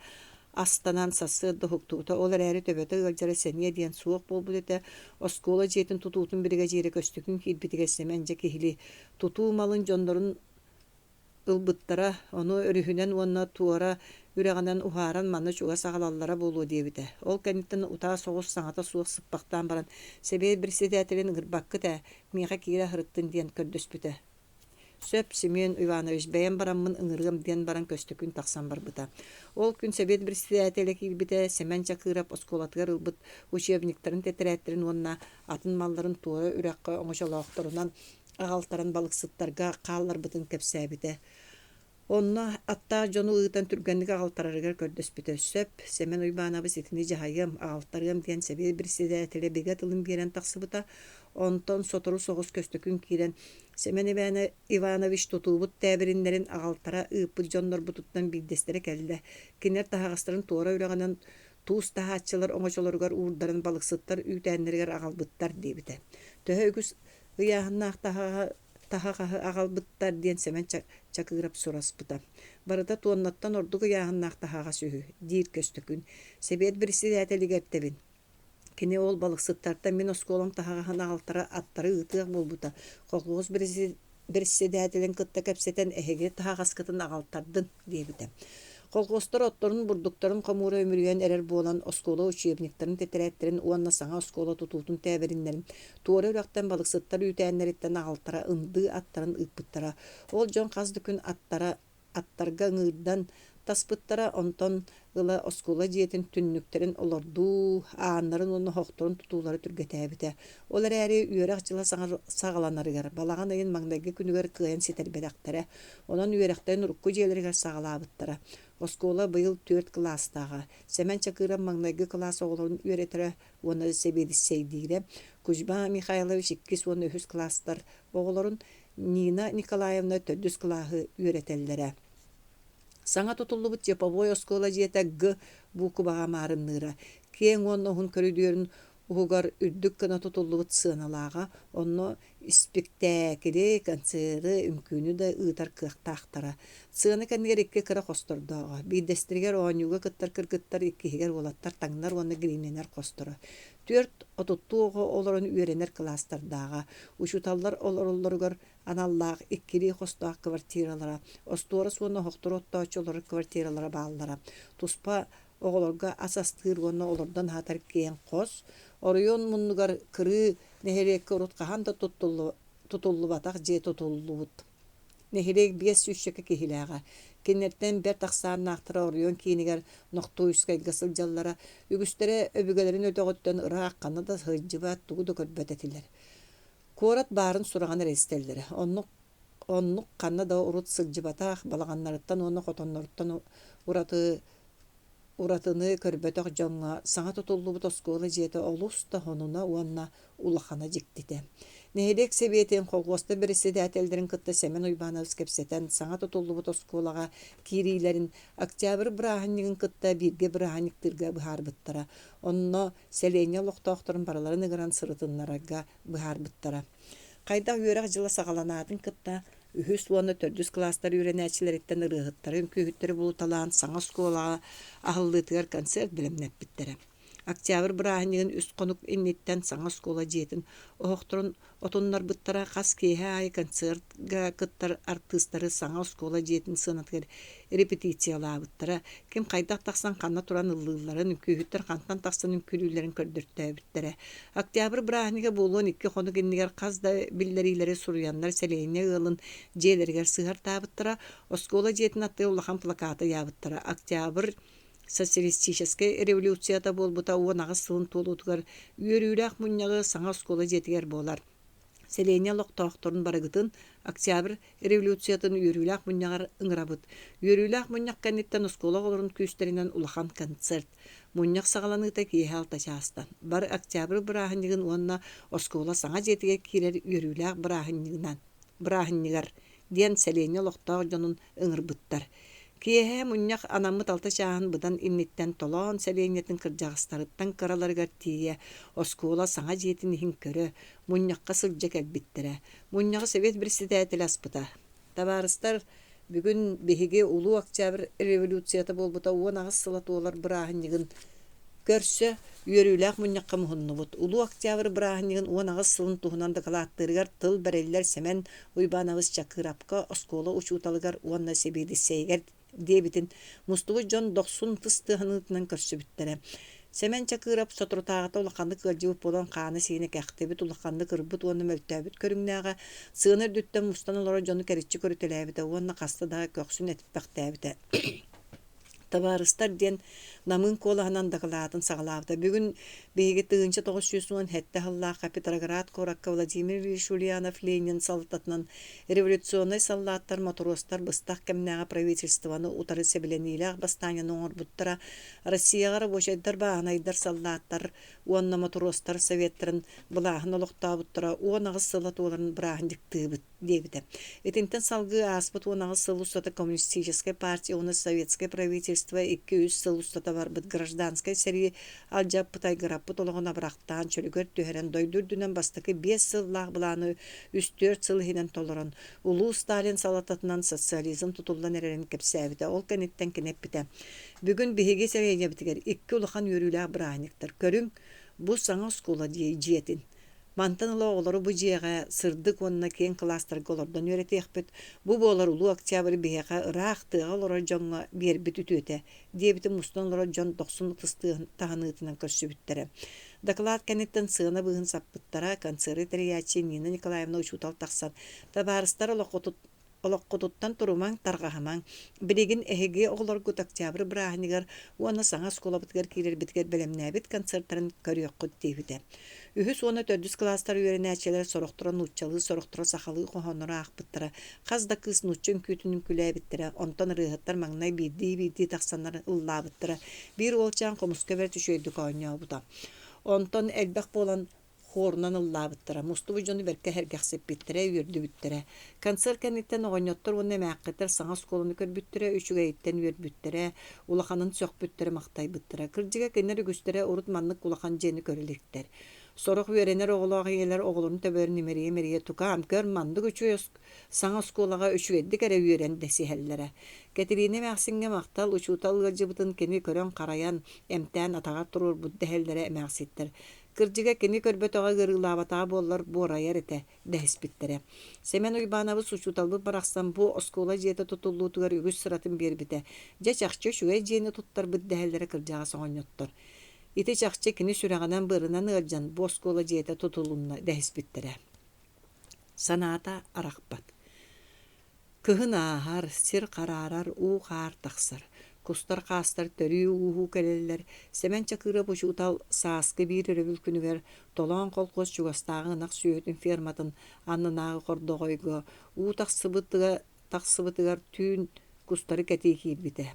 астанан сарсыарда уһуктубута, ол эрээри төбөтө ыалдьара сэниэ диэн суох буолбут этэ. Оскуола дьиэтин тутуутун биригэдьиирэ Көстөкүүн киирбитигэр Сэмэн дьэ киһилии тутуу малын дьоннорун ылбыттара, ону өрүһүнэн уонна туора үрэҕинэн уһааран манна чугас аҕалаллара буолуо диэбитэ. Ол кэнниттэн утаа соҕус саҥата суох сыппахтаан баран, «Сэбиэт председателин ыҥырбаккыт ээ, миэхэ киирэ сырыттын» диэн көрдөспүтэ. Сөп, Семен Иванович, бэйэм бараммын ыҥырыам диэн баран Көстөкүүн тахсан барбыта. Ол күн сэбиэт председателэ киирбитэ, Сэмэн Чакыров оскуолатыгар ылбыт учебниктарын, тэтэрээттэрин уонна атын малларын туора үрэххэ оҥочолоохторунан аҕалтаран балыксыттарга хаалларбытын кэпсээбитэ. Онно аттаах дьону ыытан түргэнник аҕалтарарыгар көрдөспүтэ. Сөп, Сэмэн Уйбаанабыс итини дьаһайыам, аҕалтарыам диэн сэбиэт председателэ бигэ тылын биэрэн тахсыбыта. Онтон сотору соҕус Көстөкүүн киирэн, Сэмэн Иванович тутуубут тээбириннэрин аҕалтара ыыппыт дьоннорбутуттан биирдэстэрэ кэллэ. Кинилэр таһаҕастарын туора үрэҕинэн туус таһааччылар оҥочолоругар уурдаран балыксыттар үүтээннэригэр аҕалбыттар диэбитэ. Төһө үгүс ыйааһыннаах таһаҕаһы таһаҕаһы аҕалбыттар диэн Сэмэн Чакыров сураспыта. Барыта туоннаттан ордук ыйааһыннаах таһаҕас үһү, диир Көстөкүүн. Сэбиэт председателигэр этэбин. Кини ол балыксыттартан мин оскуолам таһаҕаһын аҕалтара аттары ыытыах буолбута. Колхуос бэрэссэдээтэлин кытта кэпсэтэн эһиги таһаҕаскытын аҕалтардын диэбитэ. Колхуостар отторун, бурдуктарын хомуура үмүрүйэн эрэр буолан, оскуола учебниктарын, тэтэрээттэрин уонна саҥа оскуола тутуутун тээбириннэрин туора үрэхтэн балыксыттар үүтээннэриттэн аҕалтара ындыы аттарын ыыппыттара. Ол дьон хас да күн аттара аттарга ыҥыырдан таспыттара, онтон ыла оскуола дьиэтин түннүктэрин олордуу, ааннарын уонна оһохторун тутуулара түргэтээбитэ. Ол эрээри үөрэх дьыла саҕаланарыгар, балаҕан ыйын маҥнайгы күнүгэр кыайан ситэрбэтэхтэрэ. Онон үөрэхтэрин урукку дьиэлэригэр саҕалаабыттара. Оскуола быйыл түөрт кылаастааҕа. Сэмэн Чакыров маҥнайгы кылаас оҕолорун үөрэтэрэ уонна сэбиэдиссэйдиирэ. Кузьма Михайлович иккис уонна үһүс кылаастар оҕолорун Нина Николаевна төрдүс кылааһы үөрэтэллэрэ. Саҥа тутуллубут типовой оскуола дьиэтэ Г буукубаҕа маарынныыра. Киэҥ уонна уһун көрүдүөрүн уһугар үрдүк гына тутуллубут сыаналааҕа, онно испиктээкили, концеры, үҥкүүнү да ыытар кыахтаахтара. Сыана кэннигэр икки кыра хостордооҕо. Биирдэстэригэр оонньууга кыттар кыргыттар, иккиһигэр уолаттар таҥнар уонна гримнэнэр хосторо. Түөрт отуттуу оҕо олорон үөрэнэр кылаастардааҕа. Учууталлар олороллоругар аналлаах иккилии хостоох квартиралара, остуорас уонна оһохтору оттооччу олорор квартиралара бааллара. Туспа оҕолорго ас астыыр уонна олордон аһатар киэҥ хос, оройуон муннугар кырыы нэһилиэккэ урут хаһан да тутуллубатах дьиэ тутуллубут. Нэһилиэк биэс сүүсчэкэ киһилээҕэ. Кинилэртэн бэрт ахсааннаахтара оройуон киинигэр Нохтуйскайга сылдьаллара. Үгүстэрэ өбүгэлэрин өтөҕүттэн ыраах ханна да сылдьыбат, тугу да көрбөт этилэр. Куорат баарын сураҕын эрэ истэллэрэ. Оннук, оннук ханна да урут сылдьыбатах балаҕаннарыттан уонна хотонноруттан ураты уратыны көрбөтөх дьоҥҥо саҥа тутуллубут оскуола дьиэтэ олус да сонуна уонна улахана дьиктитэ. Нэһилиэк сэбиэтин, колхуостар бэрэссэдээтэллэрин кытта Сэмэн Уйбаанабыс кэпсэтэн, саҥа тутуллубут оскуолаҕа киириилэрин Октябрь бырааһынньыгын кытта бииргэ бырааһынньыктыырга быһаарбыттара. Онно сэлиэнньэ олохтоохторун барыларын ыҥыран сырытыннарарга быһаарбыттара. Хайдах үөрэх дьыла саҕаланаатын кытта үһүс уонна төрдүс кылаастар үөрэнээччилэриттэн ырыаһыттары, үҥкүүһүттэри булуталаан саҥа оскуолаҕа аһыллыытыгар концерт бэлэмнэппиттэрэ. Октябрь бырааһынньыгын үс хонук инниттэн саҥа оскуола дьиэтин оһохторун отуннарбыттара, хас киэһэ аайы концертга кыттар артыыстары саҥа оскуола дьиэтин сыанатыгар репетициялаабыттара, ким хайдах тахсан ханна туран ыллыылларын, үҥкүүһүттэр хантан тахсан үҥкүүлүүллэрин көрдөртөөбүттэрэ. Октябрь бырааһынньыга буолуон икки хонук иннигэр хас да биллэриилэри суруйаннар сэлиэнньэ ыалын дьиэлэригэр сыһартаабыттара, оскуола дьиэтин аттыгар улахан плакаты ыйаабыттара. Октябрь социалистическай революцията буолбута 18 сылын туолуутугар үөрүүлээх мунньаҕы саҥа оскуола дьиэтигэр буолар. Сэлиэнньэ олохтоохторун барыгытын Октябрь революциятын үөрүүлээх мунньаҕар ыҥырабыт. Үөрүүлээх мунньах кэнниттэн оскуола оҕолорун күүстэринэн улахан концерт. Мунньах саҕаланыыта киэһэ алта чаастан. Бары Октябрь бырааһынньыгын уонна оскуола саҥа дьиэтигэр киирэр үөрүүлээх бырааһынньыгынан бырааһынньыгар диэн сэлиэнньэ олохтоох дьонун ыҥырбыттар. Киэһэ мунньах анаммыт алта чааһын быдан инниттэн Толоон сэлиэнньэтин кырдьаҕастарыттан кыраларыгар тиийэ оскуола саҥа дьиэтин иһин көрө, мунньахха сылдьа кэлбиттэрэ. Мунньаҕы Совет председателэ аспыта. Табаарыстар, бүгүн биһиги Улуу Октябрь революцията буолбута 18 сыла туолар бырааһынньыгын көрсө үөрүүлээх мунньахха муһуннубут. Улуу Октябрь бырааһынньыгын 18 сылын туһунан дакылааттыырыгар тыл бэриллэр Сэмэн Уйбаанабыс Чакыырапка оскуола учууталыгар уонна сэбиэдиссэйигэр диэбитин мустубут дьон дохсун тыс тыаһыныытынан көрсүбүттэрэ. Сэмэн Чакыырап соторутааҕыта улаханнык ыалдьыбыт буолан хаана-сиинэ кэхтибит, улаханнык ырбыт уонна мөлтөөбүт көрүҥнээҕэ, сыана үрдүттэн мустан олорор дьону кэриччи көрүтэлээбитэ уонна хаста да көхсүн этиппэхтээбитэ. Табаарыстар диэн намыын куолаһынан дакылаатын саҕалаабыта. Бүгүн биһиги. Биһиги 1917 сыллаахха Петроград куоракка Владимир Ильич Ульянов-Ленин салалтатынан революционнай саллааттар мотуруостар быстах кэмнээҕи правительствоны утары сэбилэниилээх бастаанньаны оҥорбуттара, Россияҕа рабочайдар, бааһынайдар, саллааттар уонна мотуруостар советтарын былааһын олохтообуттара 18 сыла туоларын бырааһынньыктыыбыт диэбитэ. Итинтэн салгыы ааспыт 18 сыл устата Коммунистическай партия уонна Советскай правительство 2-3 сыл устата барбыт гражданскай сэрии алдьаппыт айгыраппыт олоҕун абырахтаан чөлүгэр түһэрэн дойду үрдүнэн бастакы 5 сыллаах былааны 3-4 сыл иһинэн толорон улуу Сталин салалтатынан социализм тутуллан эрэрин кэпсээбитэ. Ол кэнниттэн кини эппитэ: «Бүгүн биһиги сэлиэнньэбитигэр икки улахан үөрүүлээх бырааһынньыктар. Көрүҥ, бу саҥа оскуола дьиэтин. Мантан ыла оҕолору бу дьиэҕэ сырдык уонна киэҥ кылаастарга олордон үөрэтиэхпит. Бу буолар Улуу Октябрь биһиэхэ ыраах тыаҕа олорор дьоҥҥо биэрбит үтүөтэ, диэбитин мустан олорор дьон дохсун ытыс таһыныытынан көрсүбүттэрэ. Дакылаат кэнниттэн сыана быыһын саппыттара, концеры тэрийээччи Нина Николаевна учуутал тахсан, «Табаарыстар олоххутуттан турумаҥ, тарҕаһымаҥ. Билигин эһиги оҕолоргут Октябрь бырааһынньыгар уонна саҥа оскуолабытыгар киирэрбитигэр бэлэмнээбит концертарын көрүөххүт диэбитэ. Үһүс уонна төрдүс кылаастар үөрэнээччилэрэ сорохторо нууччалыы, сорохторо сахалыы хоһооннору аахпыттара, хас да кыыс нуучча үҥкүүтүн үҥкүүлээбиттэрэ, онтон ырыаһыттар маҥнай биирдии-биирдии тахсаннар ыллаабыттара, биир уолчаан хомуска бэрт үчүгэйдик оонньообута. Онтон элбэх буолан Хуорунан ыллаабыттара, мустубут дьону бэркэ сэргэхсиппиттэрэ, үөрдүбүттэрэ. Концерт кэнниттэн оҕонньоттор уонна эмээххиттэр саҥа оскуоланы көрбүттэрэ, үчүгэйиттэн үөрбүттэрэ, улаханын сөхпүттэрэ-махтайбыттара. Кырдьыга, кинилэр үгүстэрэ урут маннык улахан дьиэни көрө иликтэр. Сорох үөрэнэр оҕолоох ийэлэр оҕолорун төбөлөрүн имэрийэ-имэрийэ «Тукаам, көр, маннык үчүгэй саҥа оскуолаҕа үчүгэйдик эрэ үөрэн» дэсиһэллэрэ. Кэтириинэ эмээхсиҥҥэ махтал, учуутал ыалдьыбытын кини көрөн-харайан, эмтээн атаҕар туруорбут дэһэллэрэ эмээхситтэр. Кырдьыга, кини көрбөтөҕө, ыарыылаабатаҕа буоллар буорайар этэ, дэһиспиттэрэ. Сэмэн Уйбаанабыс учууталбыт барахсан бу оскуола дьиэтэ тутуллуутугар үгүс сыратын биэрбитэ. Дьэ, чахчы үчүгэй дьиэни туттарбыт дэһэллэрэ кырдьаҕас оҕонньоттор. Ити чахчы кини сүрэҕинэн-быарынан ыалдьан бу оскуола дьиэтэ тутулунна дэһиспиттэрэ. Санаата арахпат. Кыһын ааһар, сир хараарар, уу-хаар тахсар. Кустар-хаастар төрүү-ууһуу кэлэллэр. Сэмэн Чакыров учуутал сааскы биир өрөбүл күнүгэр Толоон колхуос чугастааҕы ынах сүөһүтүн ферматын аннынааҕы хордоҕойго уу тахсыбытыгар түүн кустары кэтии киирбитэ.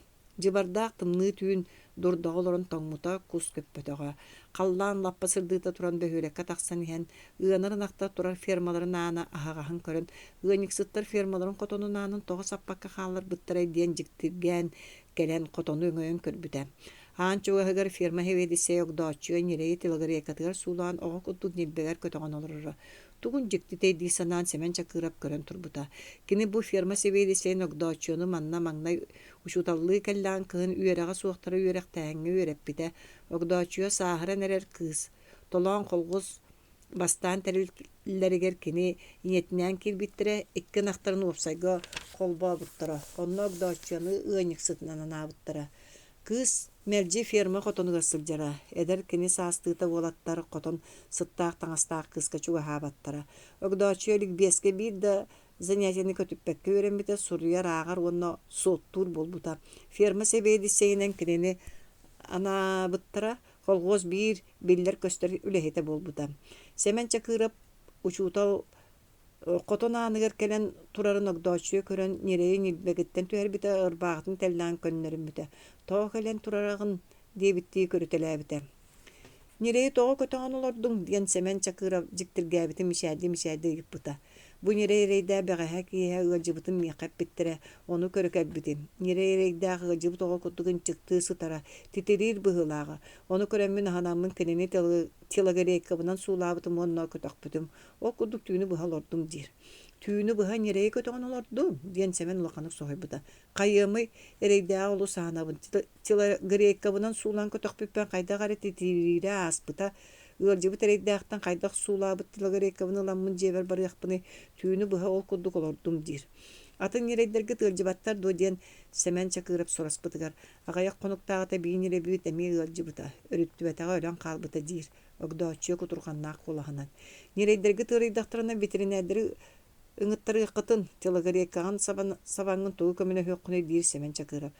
Дьыбардаах тымныы түүн дурдаҕа олорон тоҥмута, кус көппөтөҕө. Халлаан лаппа сырдыыта туран бөһүөлэккэ тахсан иһэн, ыанар ынахтар турар фермаларын аана аһаҕаһын көрөн, ыанньыксыттар фермаларын хотонун аанын тоҕо саппакка хаалларбыттарай диэн дьиктиргээн кэлэн хотону өҥөйөн көрбүтэ. Аан чугаһыгар ферма сэбиэдиссэйэ Огдооччуйа ньирэйи телогрейкатыгар суулаан оҕо курдук ньилбэгэр көтөҕөн олороро. Тугун дьиктитэй дии санаан Сэмэн Чакыров көрөн турбута. Кини бу ферма сэбиэдиссэйин Огдооччуйаны манна маҥнай учууталлыы кэллэҕин кыһын үөрэҕэ суохтара үөрэхтээһиҥҥэ үөрэппитэ. Огдооччуйа сааһыран эрэр кыыс. Толоон холхуос бастаан тэриллэригэр кини ийэтинээн киирбиттэрэ, икки ынахтарын уопсайга холбообуттара. Онно Огдооччуйаны ыанньыксытынан анаабыттара. Кыыс мэлдьи ферма хотонугар сылдьара, эдэр кини саастыыта уолаттар хотон сыттаах таҥастаах кыыска чугаһаабаттара. Огдооччуйа ликбезкэ биир да занятиены көтүппэккэ үөрэммитэ, суруйар, ааҕар уонна суоттуур буолбута. Ферма сэбиэдиссэйинэн кинини анаабыттара, колхуос биир биллэр-көстөр үлэһитэ буолбута. Сэмэн Чакыров учуутал Хотон ааныгар кэлэн турарын Огдооччуйа көрөн, ньирэйи ньилбэгиттэн түһэрбитэ, ырбаахытын тэллэҕин көннөрүммүтэ. «Тоҕо кэлэн турараҕын?» диэбиттии көрүтэлээбитэ. «Ньирэйи тоҕо көтөҕөн олордуҥ?» диэн Сэмэн Чакыров дьиктиргээбитин мичээрдии-мичээрдии ыйыппыта. «Бу ньирэй эрэйдээх бэҕэһээ киэһэ ыалдьыбытын миэхэ эппиттэрэ, ону көрө кэлбитим. Ньирэй эрэйдээх ыалдьыбыт оҕо курдук ынчыктыы сытара, титириир быһыылааҕа. Ону көрөммүн аһынаммын кинини телогрейкабынан суулаабытым уонна көтөхпүтүм. Ол курдук түүнү быһа олордум диир. Түүнү быһа ньирэйи көтөҕөн олордум, диэн Сэмэн улаханнык соһуйбута. Хайыамый, эрэйдээҕи олус аһынабын. Телогрейкабынан суулаан көтөхпүппүн хайдах эрэ титириирэ ааспыта. Ыалдьыбыт эрэйдээхтэн хайдах суулаабыт телогрейкабын ыламмын дьиэбэр барыахпыный, түүнү быһа ол курдук олордум диир. Атын ньирэйдэргит ыалдьыбаттар дуо диэн Сэмэн Чакыров сураспытыгар, аҕыйах хонуктааҕыта биир ньирэйбит эмиэ ыалдьыбыта, өрүттүбэтэҕэ өлөн хаалбыта диир. Огдооччуйа кутурҕаннаах куолаһынан: «Ньирэйдэргит ыарыйдахтарына бэтэринээрдэри ыҥыттарыаххытын, телогрейкаҕын сабаҥҥын тугу көмөлөһүөххүнүй?» диир Сэмэн Чакыров.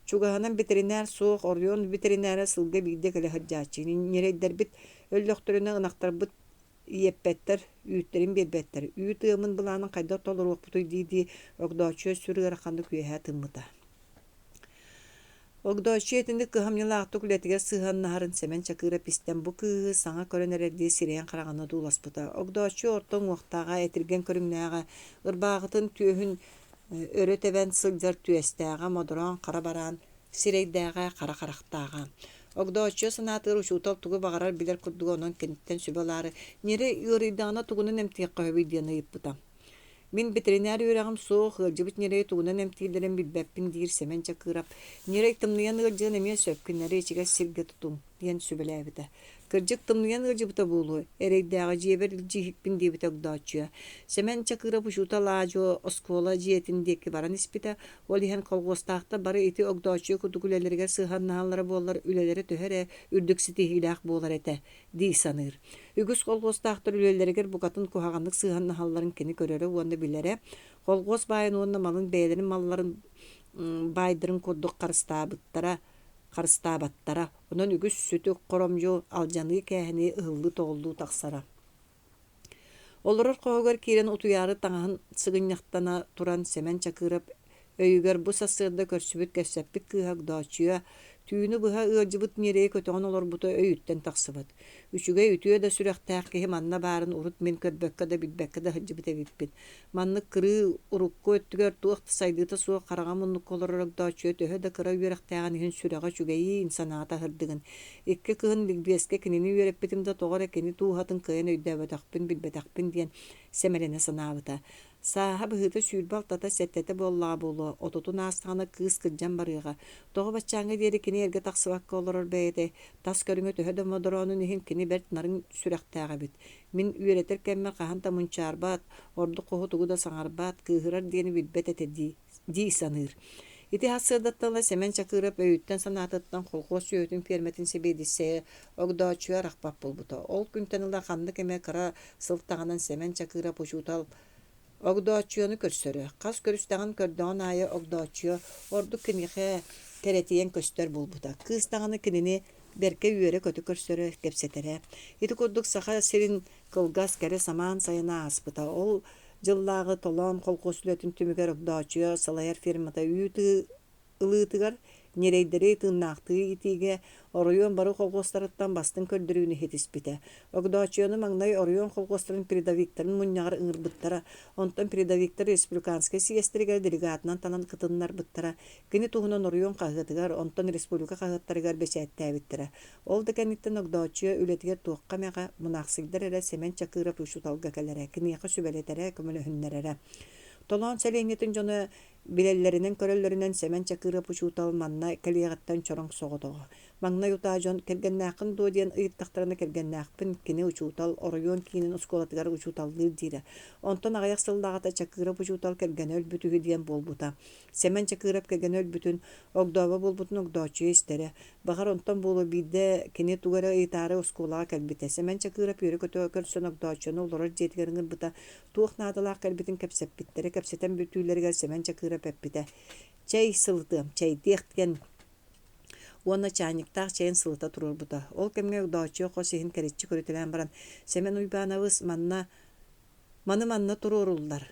Чугаһынан бэтэринээр суох, оройуон бэтэринээрэ сылга биирдэ кэлэ сылдьааччы. Ньирэйдэрбит өллөхтөрүнэ ынахтарбыт иэппэттэр, үүттэрин биэрбэттэр. Үүт ыамын былаанын хайдах толоруохпутуй дии-дии Огдооччуйа сүр ыараханнык үөһэ тыыммыта. Огдооччуйа итинник кыһамньылаахтык үлэтигэр сыһыаннаһарын Сэмэн Чакыырап истэн бу кыыһы саҥа көрөн эрэрдии сирэйин-хараҕын одууласпыта. Огдооччуйа орто уҥуохтааҕа, этиргэн көрүҥнээҕэ, ырбааҕытын түөһүн өрө тэбэн сылдьар түөстээҕэ, модороон хара бараан сирэйдээҕэ, хара харахтааҕа. Огдооччуйа санаатыгар учуутал тугу баҕарар билэр курдуга, онон киниттэн сүбэ ылаары, ньирэй ыарыйдаҕына тугунан эмтиэххэ сөбүй диэн ыйыппыта. Мин бэтэринээр үөрэҕим суох, ыалдьыбыт ньирэйи тугунан эмтииллэрин билбэппин диир Сэмэн Чакыров. Ньирэй тымныйан ыалдьыан эмиэ сөп, кинилэри ичигэс сиргэ тутуҥ, диэн сүбэлээбитэ. Кырдьык тымныйан ыалдьыбыта буолуо, эрэйдээҕи дьиэбэр илдьииһикпин диэбитэ Огдооччуйа. Сэмэн Чакыров учуутал аа-дьуо оскуола дьиэтин диэки баран испитэ. Ол иһэн колхуостаахтар бары ити Огдооччуйа курдук үлэлэригэр сыһыаннаһаллара буоллар үлэлэрэ төһө эрэ үрдүк ситиһиилээх буолар этэ дии саныыр. Үгүс колхуостаахтар үлэлэригэр букатын куһаҕаннык сыһыаннаһалларын кини көрөрө уонна билэрэ. Колхуос баайын уонна малын бэйэлэрин малларын баайдарын курдук харыстаабыттара, харыстаабаттара. Онон үгүс сүтүк, хоромньу, алдьаныы-кээһэнии ыһыллыы-тоҕуллуу тахсара. Олорор хоһугар киирэн утуйаары таҥаһын сыгынньахтана туран Сэмэн Чакыров өйүгэр бу сарсыарда көрсүбүт кэпсэппит кыыһа Огдооччуйа түүнү быһа ыалдьыбыт ньирэйи көтөҕөн олорбута өйүттэн тахсыбат. Үчүгэй үтүө да сүрэхтээх киһи манна баарын урут мин көрбөккө да билбэккэ да сылдьыбыт эбиппин. Маннык кырыы урукку өттүгэр туох да сайдыыта суох хараҥа муннукка олорор Огдооччуйа төһө да кыра үөрэхтээҕин иһин сүрэҕэ үчүгэйиин, санаата аһырдыгын. Икки кыһын ликбезкэ кинини үөрэппитим да тоҕо эрэ кини дууһатын кыайан өйдөөбөтөхпүн, билбэтэхпин диэн сэмэлэнэ санаабыта. Сааһа быһыыта 26-та, сэттэтэ буоллаҕа буолуо, отутун аастаҕына кыыс кырдьан барыаҕа. Тоҕо баччааҥҥа диэри кини эргэ тахсыбакка олорор бэйэтэй, тас көрүҥэ төһө да модороонун иһин кини бэрт нарын сүрэхтээх эбит. Мин үөрэтэр кэммэр хаһан да мунчаарбат, ордук хоһу тугу да саҥарбат, кыыһырар диэни билбэт этэ дии, дии саныыр. Ити сарсыардаттан ыла Сэмэн Чакыров өйүттэн-санаатыттан колхуос сүөһүтүн фермэтин сэбиэдиссэйэ Огдооччуйа арахпат буолбута. Ол күнтэн ыла ханнык эмэ кыра сылтаҕынан Сэмэн Чакыров учуутал Огдооччуйаны көрсөрө. Хас көрүстэҕин көрдөҕүн аайы Огдооччуйа ордук киниэхэ кэрэтийэн көстөр буолбута. Кыыс даҕаны кинини бэркэ үөрэ-көтө көрсөрө, кэпсэтэрэ. Ити курдук Саха сирин кылгас, кэрэ самаан сайына ааспыта. Ол дьыллааҕы Толоон колхуос үлэтин түмүгэр Огдооччуйа салайар фермата үүт ылыытыгар, ньирэйдэри тыыннаахтыы иитиигэ оройуон бары колхуостарыттан бастыҥ көрдөрүүнү ситиспитэ. Огдооччуйаны маҥнай оройуон колхуостарын передовиктарын мунньаҕар ыҥырбыттара, онтон передовиктар республиканскай съезтэригэр делегатынан танан кытыннарбыттара. Кини туһунан оройуон хаһыатыгар, онтон республика хаһыаттарыгар бэчээттээбиттэрэ. Ол да кэнниттэн Огдооччуйа үлэтигэр туохха эмэҕэ мунаахсыйдар эрэ Сэмэн Чакыров учууталга кэлэрэ, киниэхэ сүбэлэтэрэ, көмөлөһүннэрэрэ. Толоон сэлиэнньэтин дьоно билэллэринэн-көрөллөрүнэн Сэмэн Чакыров учуутал манна кэлиэҕиттэн чороҥ соҕотоҕо. Маҥнай утаа дьон кэргэннээххин дуо диэн ыйыттахтарына кэргэннээхпин, кини учуутал, оройуон киинин оскуолатыгар учууталлыыр диирэ. Онтон аҕыйах сыллааҕыта Чакыров учуутал кэргэнэ өлбүт үһү диэн буолбута. Сэмэн Чакыров кэргэнэ өлбүтүн, огдообо буолбутун Огдооччуйа истэрэ. Баҕар, онтон буолуо биирдэ кини тугу эрэ ыйытаары оскуолаҕа кэлбитэ. Сэмэн Чакыров үөрэ-көтө көрсөн Огдооччуйаны олорор дьиэтигэр ыҥырбыта, туох наадалаах кэлбитин кэпсэппиттэрэ. Кэпсэтэн бүтүүлэригэр Сэмэн Чакыров эппитэ: «Чэй сылытыам, чэйдиэх» диэн уонна чаанньыктаах чэйин сылыта туруорбута. Ол кэмҥэ Огдооччуйа хос иһин кэриччи көрүтэлээн баран, «Сэмэн Уйбаанабыс, манна Маны манна туруоруллар,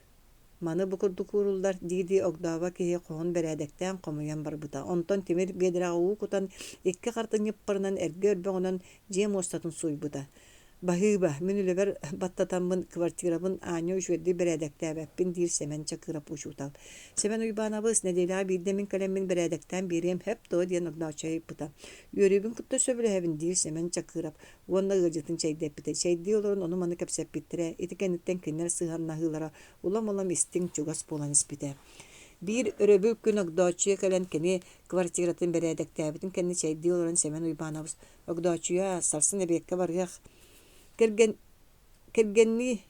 маны бу курдук ууруллар дии-дии огдообо киһи хоһун бэрээдэктээн хомуйан барбыта. Онтон тимир биэдэрэҕэ уу кутан, икки харытын ньыппарынан эргэ өрбөҕүнэн дьиэ муостатын сууйбута. «Баһыыба, мин үлэбэр баттатаммын, квартирабын аанньа үчүгэйдик бэрээдэктээбэппин» диир Сэмэн Чакыров учуутал. Сэмэн Уйбаанабыс, нэдиэлэҕэ биирдэ мин кэлэммин бэрээдэктээн биэриэм сөп дуо диэн Огдооччуйа ыйыппыта. Үөрүүбүн кытта сөбүлэһэбин диир Сэмэн Чакыров уонна ыалдьытын чэйдэппитэ. Чэйдии олорон ону-маны кэпсэппиттэрэ, ити кэнниттэн кинилэр сыһыаннаһыылара улам-улам истиҥ, чугас буолан испитэ. Биир өрөбүл күн Огдооччуйа кэлэн кини квартиратын бэрээдэктээбитин кэннэ чэйдии олорон Сэмэн Уйбаанабыс «Огдооччуйа, сарсын эбиэккэ барыах, кэргэн кэргэннии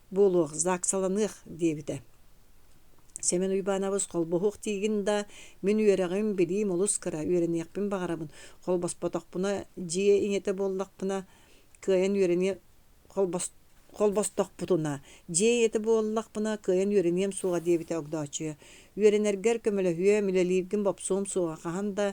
буолуох, ЗАГСаланыах» диэбитэ. Сэмэн Уйбаанабыс холбоһуох диигин да, мин үөрэҕим, билиим олус кыра, үөрэниэхпин баҕарабын. Холбоспотохпуна, дьиэ ийэтэ буоллахпына, кыайан үөрэниэ холбос холбостохпутуна, дьиэ ийэтэ буоллахпына, кыайан үөрэниэм суоҕа диэбитэ Огдооччуйа. Үөрэнэргэр көмөлөһүөм, үлэлииргин бопсуом суоҕа, хаһан да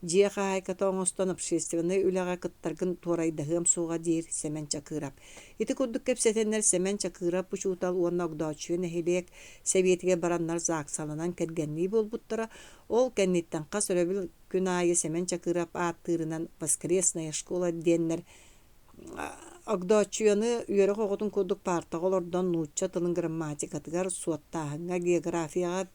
дьиэ хаһаайката оҥостон общественнай үлэҕэ кыттаргын туорайдаһыам суоҕа диир Сэмэн Чакыырап. Ити курдук кэпсэтэннэр Сэмэн Чакыырап учуутал уонна Огдооччуйа нэһилиэк сэбиэтигэр бараннар ЗАГСаланан кэргэннии буолбуттара. Ол кэнниттэн хас өрөбүл күн аайы Сэмэн Чакыырап ааттыырынан «Воскресная школа» диэннэр Огдооччуйаны үөрэх оҕотун курдук паартаҕа олордон нуучча тылын грамматикатыгар, суоттааһыҥҥа, географияҕа,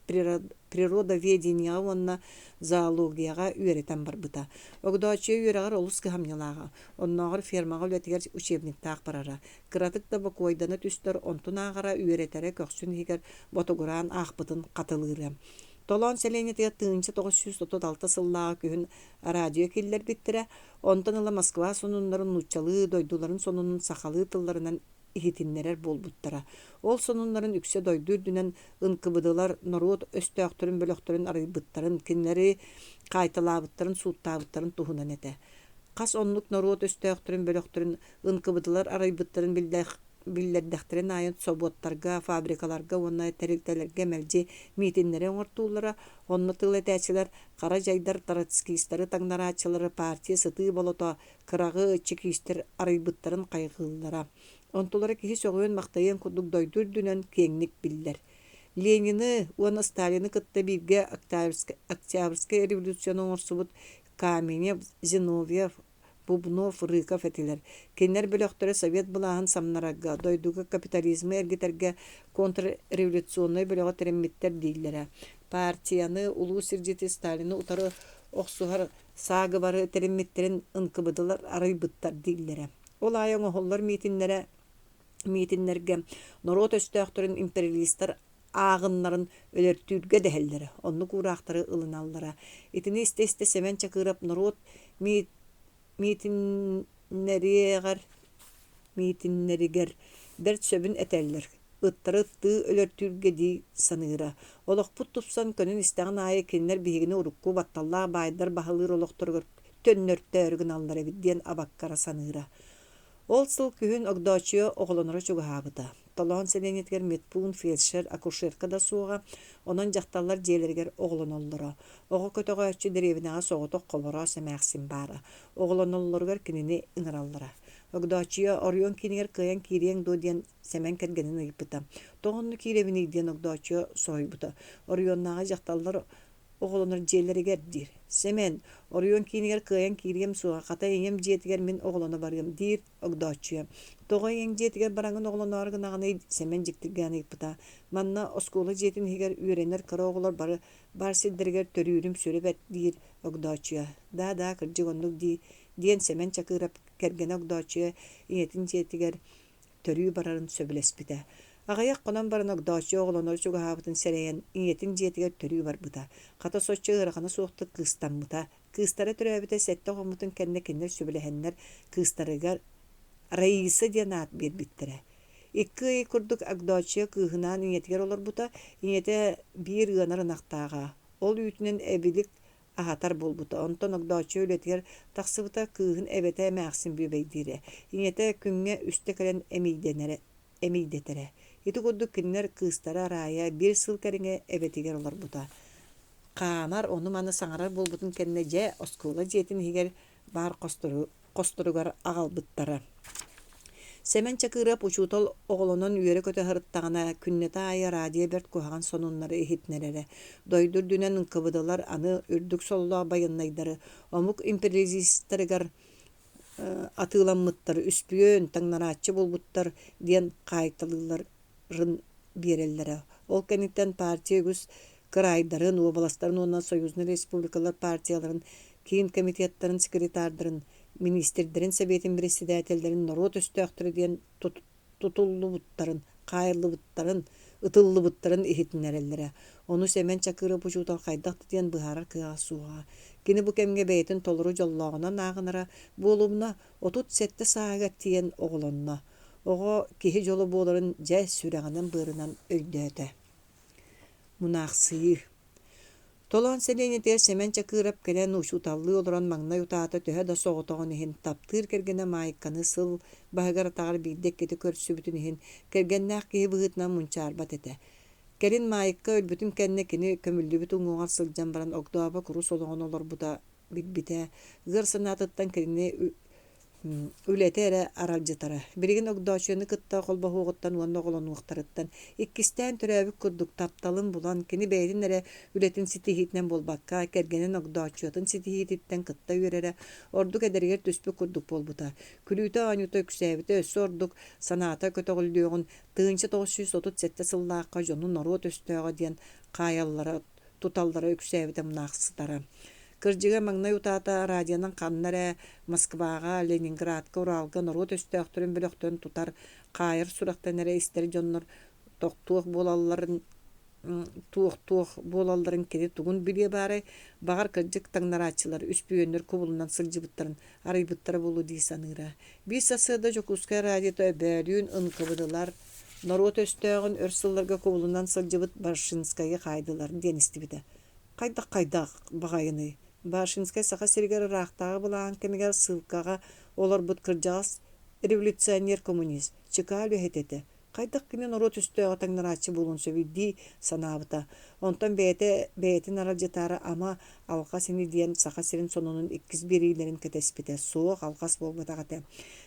природоведениеҕа уонна зоологияҕа үөрэтэн барбыта. Огдооччуйа үөрэҕэр олус кыһамньылааҕа, оннооҕор фермаҕа үлэтигэр учебниктаах барара. Кыратык да бокуойдана түстэр онтун ааҕара, үөрэтэрэ көхсүн иһигэр ботугураан аахпытын хатылыыра. Толоон сэлиэнньэтигэр 1936 сыллааҕы күһүн радио киллэрбиттэрэ, Онтон ыла Москва сонуннарын нууччалыы, дойдуларын сонунун сахалыы тылларынан иһитиннэрэр буолбуттара. Ол сонуннарын үксэ дойду үрдүнэн ынкыбыдылар норуот өстөөхтөрүн бөлөхтөрүн арыйбыттарын, кинилэри хаайталаабыттарын, сууттаабыттарын туһунан этэ. Хас оннук норуот өстөөхтөрүн бөлөхтөрүн ынкыбыдылар арыйбыттарын биллэрдэхтэрин аайы собуоттарга, фабрикаларга уонна тэрилтэлэргэ мэлдьи миитиннэри оҥортууллара, онно тыл этээччилэр хара дьайдар троцкистары таҥнарааччылары партия сытыы болото кыраҕы чекистэр арыйбыттарын хайҕыыллара. Онтулара киһи сөҕүөн-махтайыан курдук дойду үрдүнэн киэҥник биллэр. Ленины уонна Сталины кытта бииргэ Октябрьскай революцияны оҥорсубут Каменев, Зиновьев, Бубнов, Рыков этилэр. Кинилэр бөлөхтөрө Совет былааһын самнарарга, дойдуга капитализмы эргитэргэ контрреволюционнай бөлөҕү тэриммиттэр дииллэрэ. Партияны, улуу сирдьити Сталины утары охсуһар саагыбары тэриммиттэрин ынкыбыдылар арыйбыттар дииллэрэ. Ол аайы оҥоһуллар миитиннэрэ миитиннэргэ норуот өстөөхтөрүн империалистар ааҕыннарын өлөртүүргэ дэһэллэрэ, оннук уураахтары ылыналлара. Итини истэ-истэ Сэмэн Чакыров норуот миитиннэриэҕэр миитиннэригэр бэрт сөбүн этэллэр, ыттары ыттыы өлөртүүргэ дии саныыра. Олохпут тупсан көнөн истэҕин аайы кинилэр биһигини урукку батталлаах баайдар баһылыыр олохторугар төннөртөөрү гыналлар эбит диэн абаккара саныыра. Ол сыл күһүн Огдооччуйа оҕолоноро чугаһаабыта. Толоон сэлиэнньэтигэр медпуун, фельдшер, акушерка да суоҕа, онон дьахталлар дьиэлэригэр оҕолоноллоро. Оҕо көтөҕөөччү дэриэбинэҕэ соҕотох хобороос эмээхсин баара. Оҕолоноллоругар кинини ыҥыраллара. Огдооччуйа оройуон киинигэр кыайан киириэҥ дуо диэн Сэмэн кэргэнин ыйыппыта. Тоҕо онно киирэбиний диэн Огдооччуйа соһуйбута. Оройуоннааҕы дьахталлар оҕолонор дьиэлэригэр диир. Сэмэн, оройуон киинигэр кыайан киириэм суоҕа, хата ийэм дьиэтигэр мин оҕолоно барыам, диир Огдооччуйа. Тоҕо ийэҥ дьиэтигэр бараҥҥын оҕолоноору гынаҕыный? Сэмэн дьиктиргээн ыйыппыта. Манна оскуола дьиэтин иһигэр үөрэнэр кыра оҕолор бары баар сирдэригэр төрүүрүм сүрэ бэрт, диир Огдооччуйа. Да-да, кырдьык оннук дии, диэн Сэмэн Чакыырап кэргэнэ Огдооччуйа ийэтин дьиэтигэр төрүү барарын сөбүлэспитэ. Аҕыйах хонон баран Огдооччуйа оҕолоноро чугаһаабытын сэрэйэн, ийэтин дьиэтигэр төрүү барбыта. Хата соччо ыарахана суохтук кыыстаммыта. Кыыстара төрөөбүтэ сэттэ хоммутун кэннэ кинилэр сөбүлэһэннэр кыыстарыгар Раиса диэн аат биэрбиттэрэ. Икки ый курдук Огдооччуйа кыыһынаан ийэтигэр олорбута. Ийэтэ биир ыанар ынахтааҕа. Ол үүтүнэн эбилик аһатар буолбута. Онтон Огдооччуйа үлэтигэр тахсыбыта, кыыһын эбэтэ эмээхсин бүөбэйдиирэ. Ийэтэ күҥҥэ үстэ кэлэн эмиийдэнэрэ эмиийдэтэрэ. Ити курдук кинилэр кыыстара Араайа биир сыл кэриҥэ эбэтигэр олорбута. Хаамар, ону-маны саҥарар буолбутун кэннэ дьэ оскуола дьиэтин иһигэр баар хостору хосторугар аҕалбыттара. Сэмэн Чакырап учуутал оҕолонон үөрэ-көтө сырыттаҕына, күннэтэ аайы радио бэрт куһаҕан сонуннары иһитиннэрэрэ. Дойду үрдүнэн ынкыбыдылар аны үрдүк сололоох байыаннайдары омук империалистарыгар атыыламмыттар, үспүйүөн, таҥнарааччы буолбуттар диэн хаайталыылларын биэрэллэрэ. Ол кэнниттэн партия үгүс кыраайдарын, уобаластарын уонна союзнай республикалар партияларын киин комитеттарын секретардарын, министрдэрин сэбиэтин председателлэрин норуот өстөөхтөрө диэн тутуллубуттарын, хаайыллыбыттарын, ытыллыбыттарын иһитиннэрэллэрэ. Ону Сэмэн Чакыров учуутал хайдах да диэн быһаарар кыаҕа суоҕа. Кини бу кэмҥэ бэйэтин толору дьоллооҕунан ааҕынара, буолумна, 37 сааһыгар тиийэн оҕолонно. Оҕо киһи дьоло буоларын дьэ сүрэҕинэн-быарынан өйдөөтө. Мунаахсыйыы Толоон сэлиэнньэтигэр Сэмэн Чакыров кэлэн учууталлыы олорон маҥнай утаата төһө да соҕотоҕун иһин таптыыр кэргэнэ Маайканы сыл баһыгар-атаҕар биирдэ-иккитэ көрсүбүтүн иһин кэргэннээх киһи быһыытынан мунчаарбат этэ. Кэлин Маайыкка өлбүтүн кэннэ кини көмүллүбүт уҥуоҕар сылдьан баран огдообо курус олоҕун олорбута билбитэ, ыар санаатыттан кинини үлэтэ эрэ аралдьытара. Билигин Огдооччуйаны кытта холбоһуоҕуттан уонна оҕолонуохтарыттан иккистээн төрөөбүт курдук тапталын булан, кини бэйэтин эрэ үлэтин ситиһиитинэн буолбакка, кэргэнин Огдооччуйатын ситиһиититтэн кытта үөрэрэ, ордук эдэригэр түспүт курдук буолбута. Күлүүтэ-оонньуута үксээбитэ өссө ордук санаата көтөҕүллүөҕүн 1937 сыллаахха дьону норуот өстөөҕө диэн хаайаллара туталлара үксээбитэ мунаахсытара. Кырдьыга, маҥнай утаата радионан ханна эрэ Москваҕа, Ленинградка, Уралга норуот өстөөхтөрүн бөлөхтөрүн тутар, хаайар сурахтан эрэ истэр дьоннор тохтуох буолалларын туох-туох буолалларын кини тугун билиэ баарай, баҕар кырдьык таҥнарааччылар үспүйүөннэр кубулунан сылдьыбыттарын арыйбыттара буолуо дии саныыра. Биир сарсыарда Дьокуускай радиота бөөлүүн ынкыбыдылар, норуот өстөөҕүн өр сылларга кубулунан сылдьыбыт Баршинскайы хаайдылар диэн истибитэ. Хайдах-хайдах баҕайыный? Баршинскай Саха сиригэр ыраахтааҕы былааһын кэмигэр сыылкаҕа олорбут кырдьаҕас революционер-коммунист, чыкаа үлэһитэ этэ. Хайдах кини норуот өстөөҕө таҥнарааччы буолуон сөбүй дии санаабыта. Онтон бэйэтэ бэйэтин аралдьытаары ама алҕас ини диэн Саха сирин сонунун иккис биэриилэрин кэтэспитэ. Суох, алҕас буолбатах этэ.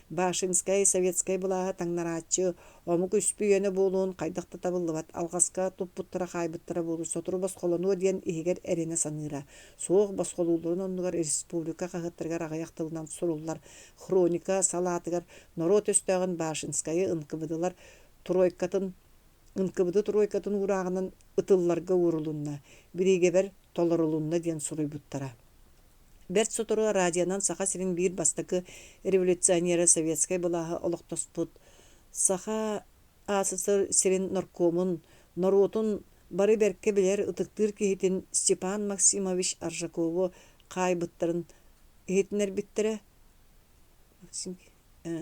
Башинскай советскай былааһы таҥнарааччы омук үспүйүөнэ буолуон хайдах да табыллыбат, алҕаска туппуттара-хаайбыттара буолуо, сотору босхолонуо диэн иһигэр эрэнэ саныыра. Суох, босхолуулларын оннугар республика хаһыаттарыгар аҕыйах тылынан суруллар хроника салаатыгар норуот өстөөҕүн Башинскайы ынкыбыдылар тройкатын ынкыбыды тройкатын уурааҕынан ытылларга уурулунна, бириигэбэр толорулунна диэн суруйбуттара. Бэрт сотору радионан Саха сирин биир бастакы революционера советскай былааһы олохтоспут Саха АССР сирин наркомун, норуотун бары бэркэ билэр ытыктыыр киһитин Степан Максимович Аржакову хаайбыттарын иһитиннэрбиттэрэ.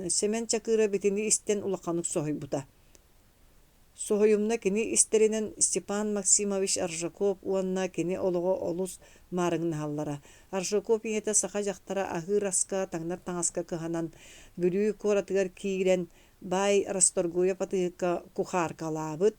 Сэмэн Чакыра итини истэн улаханнык соһуйбута. Соһуйумна кини истэринэн Степан Максимович Аржаков уонна кини олоҕо олус маарыҥнаһаллара. Аржаков ийэтэ саха дьахтара аһыыр аска, таҥнар таҥаска кыһанан, Бүлүү куоратыгар киирэн, баай Расторгуев атыыһыкка кухааркалаабыт,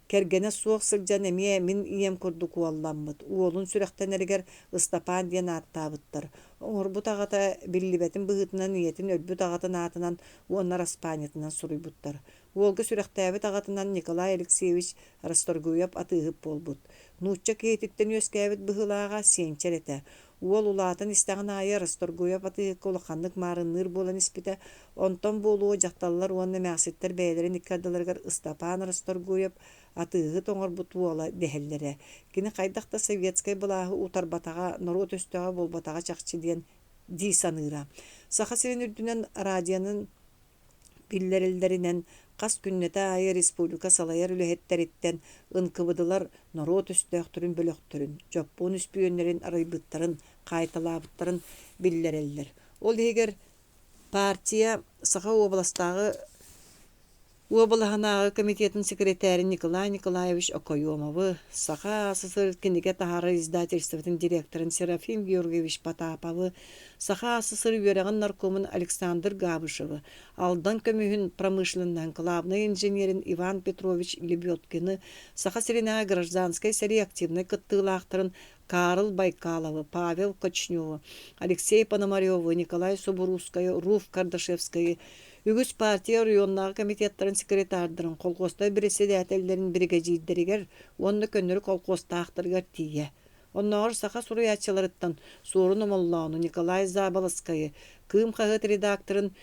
Кэргэнэ суох сылдьан эмиэ мин ийэм курдук уолламмыт, уолун сүрэхтэнэригэр Ыстапаан диэн ааттаабыттар. Оҥорбут аҕата биллибэтин быһыытынан ийэтин өлбүт аҕатын аатынан уонна араспаанньатынан суруйбуттар. Уолга сүрэхтээбит аҕатынан Николай Алексеевич Расторгуев атыыһыт буолбут. Нуучча киһититтэн үөскээбит быһыылааҕа сиэнчэр этэ. Уол улаатан истэҕин аайы Расторгуев атыыһыкка улаханнык маарынныыр буолан испитэ. Онтон буолуо дьахталлар уонна эмээхситтэр бэйэлэрин икки ардыларыгар Ыстапаан Расторгуев атыыһыт оҥорбут уола дэһэллэрэ. Кини хайдах да советскай былааһы утарбатаҕа, норуот өстөөҕө буолбатаҕа чахчы диэн дии саныыра. Саха сирин үрдүнэн радионан Биллэрэллэринэн, хас күннэтэ аайы республика салайар үлэһиттэриттэн ынкыбыдылар норуот өстөөхтөрүн бөлөхтөрүн, дьоппуон үспүйүөннэрин арыйбыттарын, хаайталаабыттарын биллэрэллэр. Ол иһигэр партия Саха уобаластааҕы Уобалаһынааҕы комитетын секретарин Николай Николаевич Окоемовы, Саха АССР кинигэ таһаарар издательствотын директорын Серафим Георгиевич Потаповы, Саха АССР үөрэҕин наркомун Александр Габышевы, Алдан көмүһүн промышленноһын кылаабынай инженерин Иван Петрович Лебедкины, Саха сиринээҕи гражданскай сэрии активнай кыттыылаахтарын Карл Байкаловы, Павел Кочневу, Алексей Пономареву, Николай Субуруускайы, Руф Кардашевскайы, үгүс партия оройуоннааҕы комитеттарын секретардарын, колхуостар бэрэссэдээтэллэрин биригэдьиирдэригэр уонна көннөрү колхуостаахтарыгар тиийэ. Оннооҕор саха суруйааччыларыттан Суорун Омоллоону, Николай Заболоцкайы, Кыым хаһыат редакторын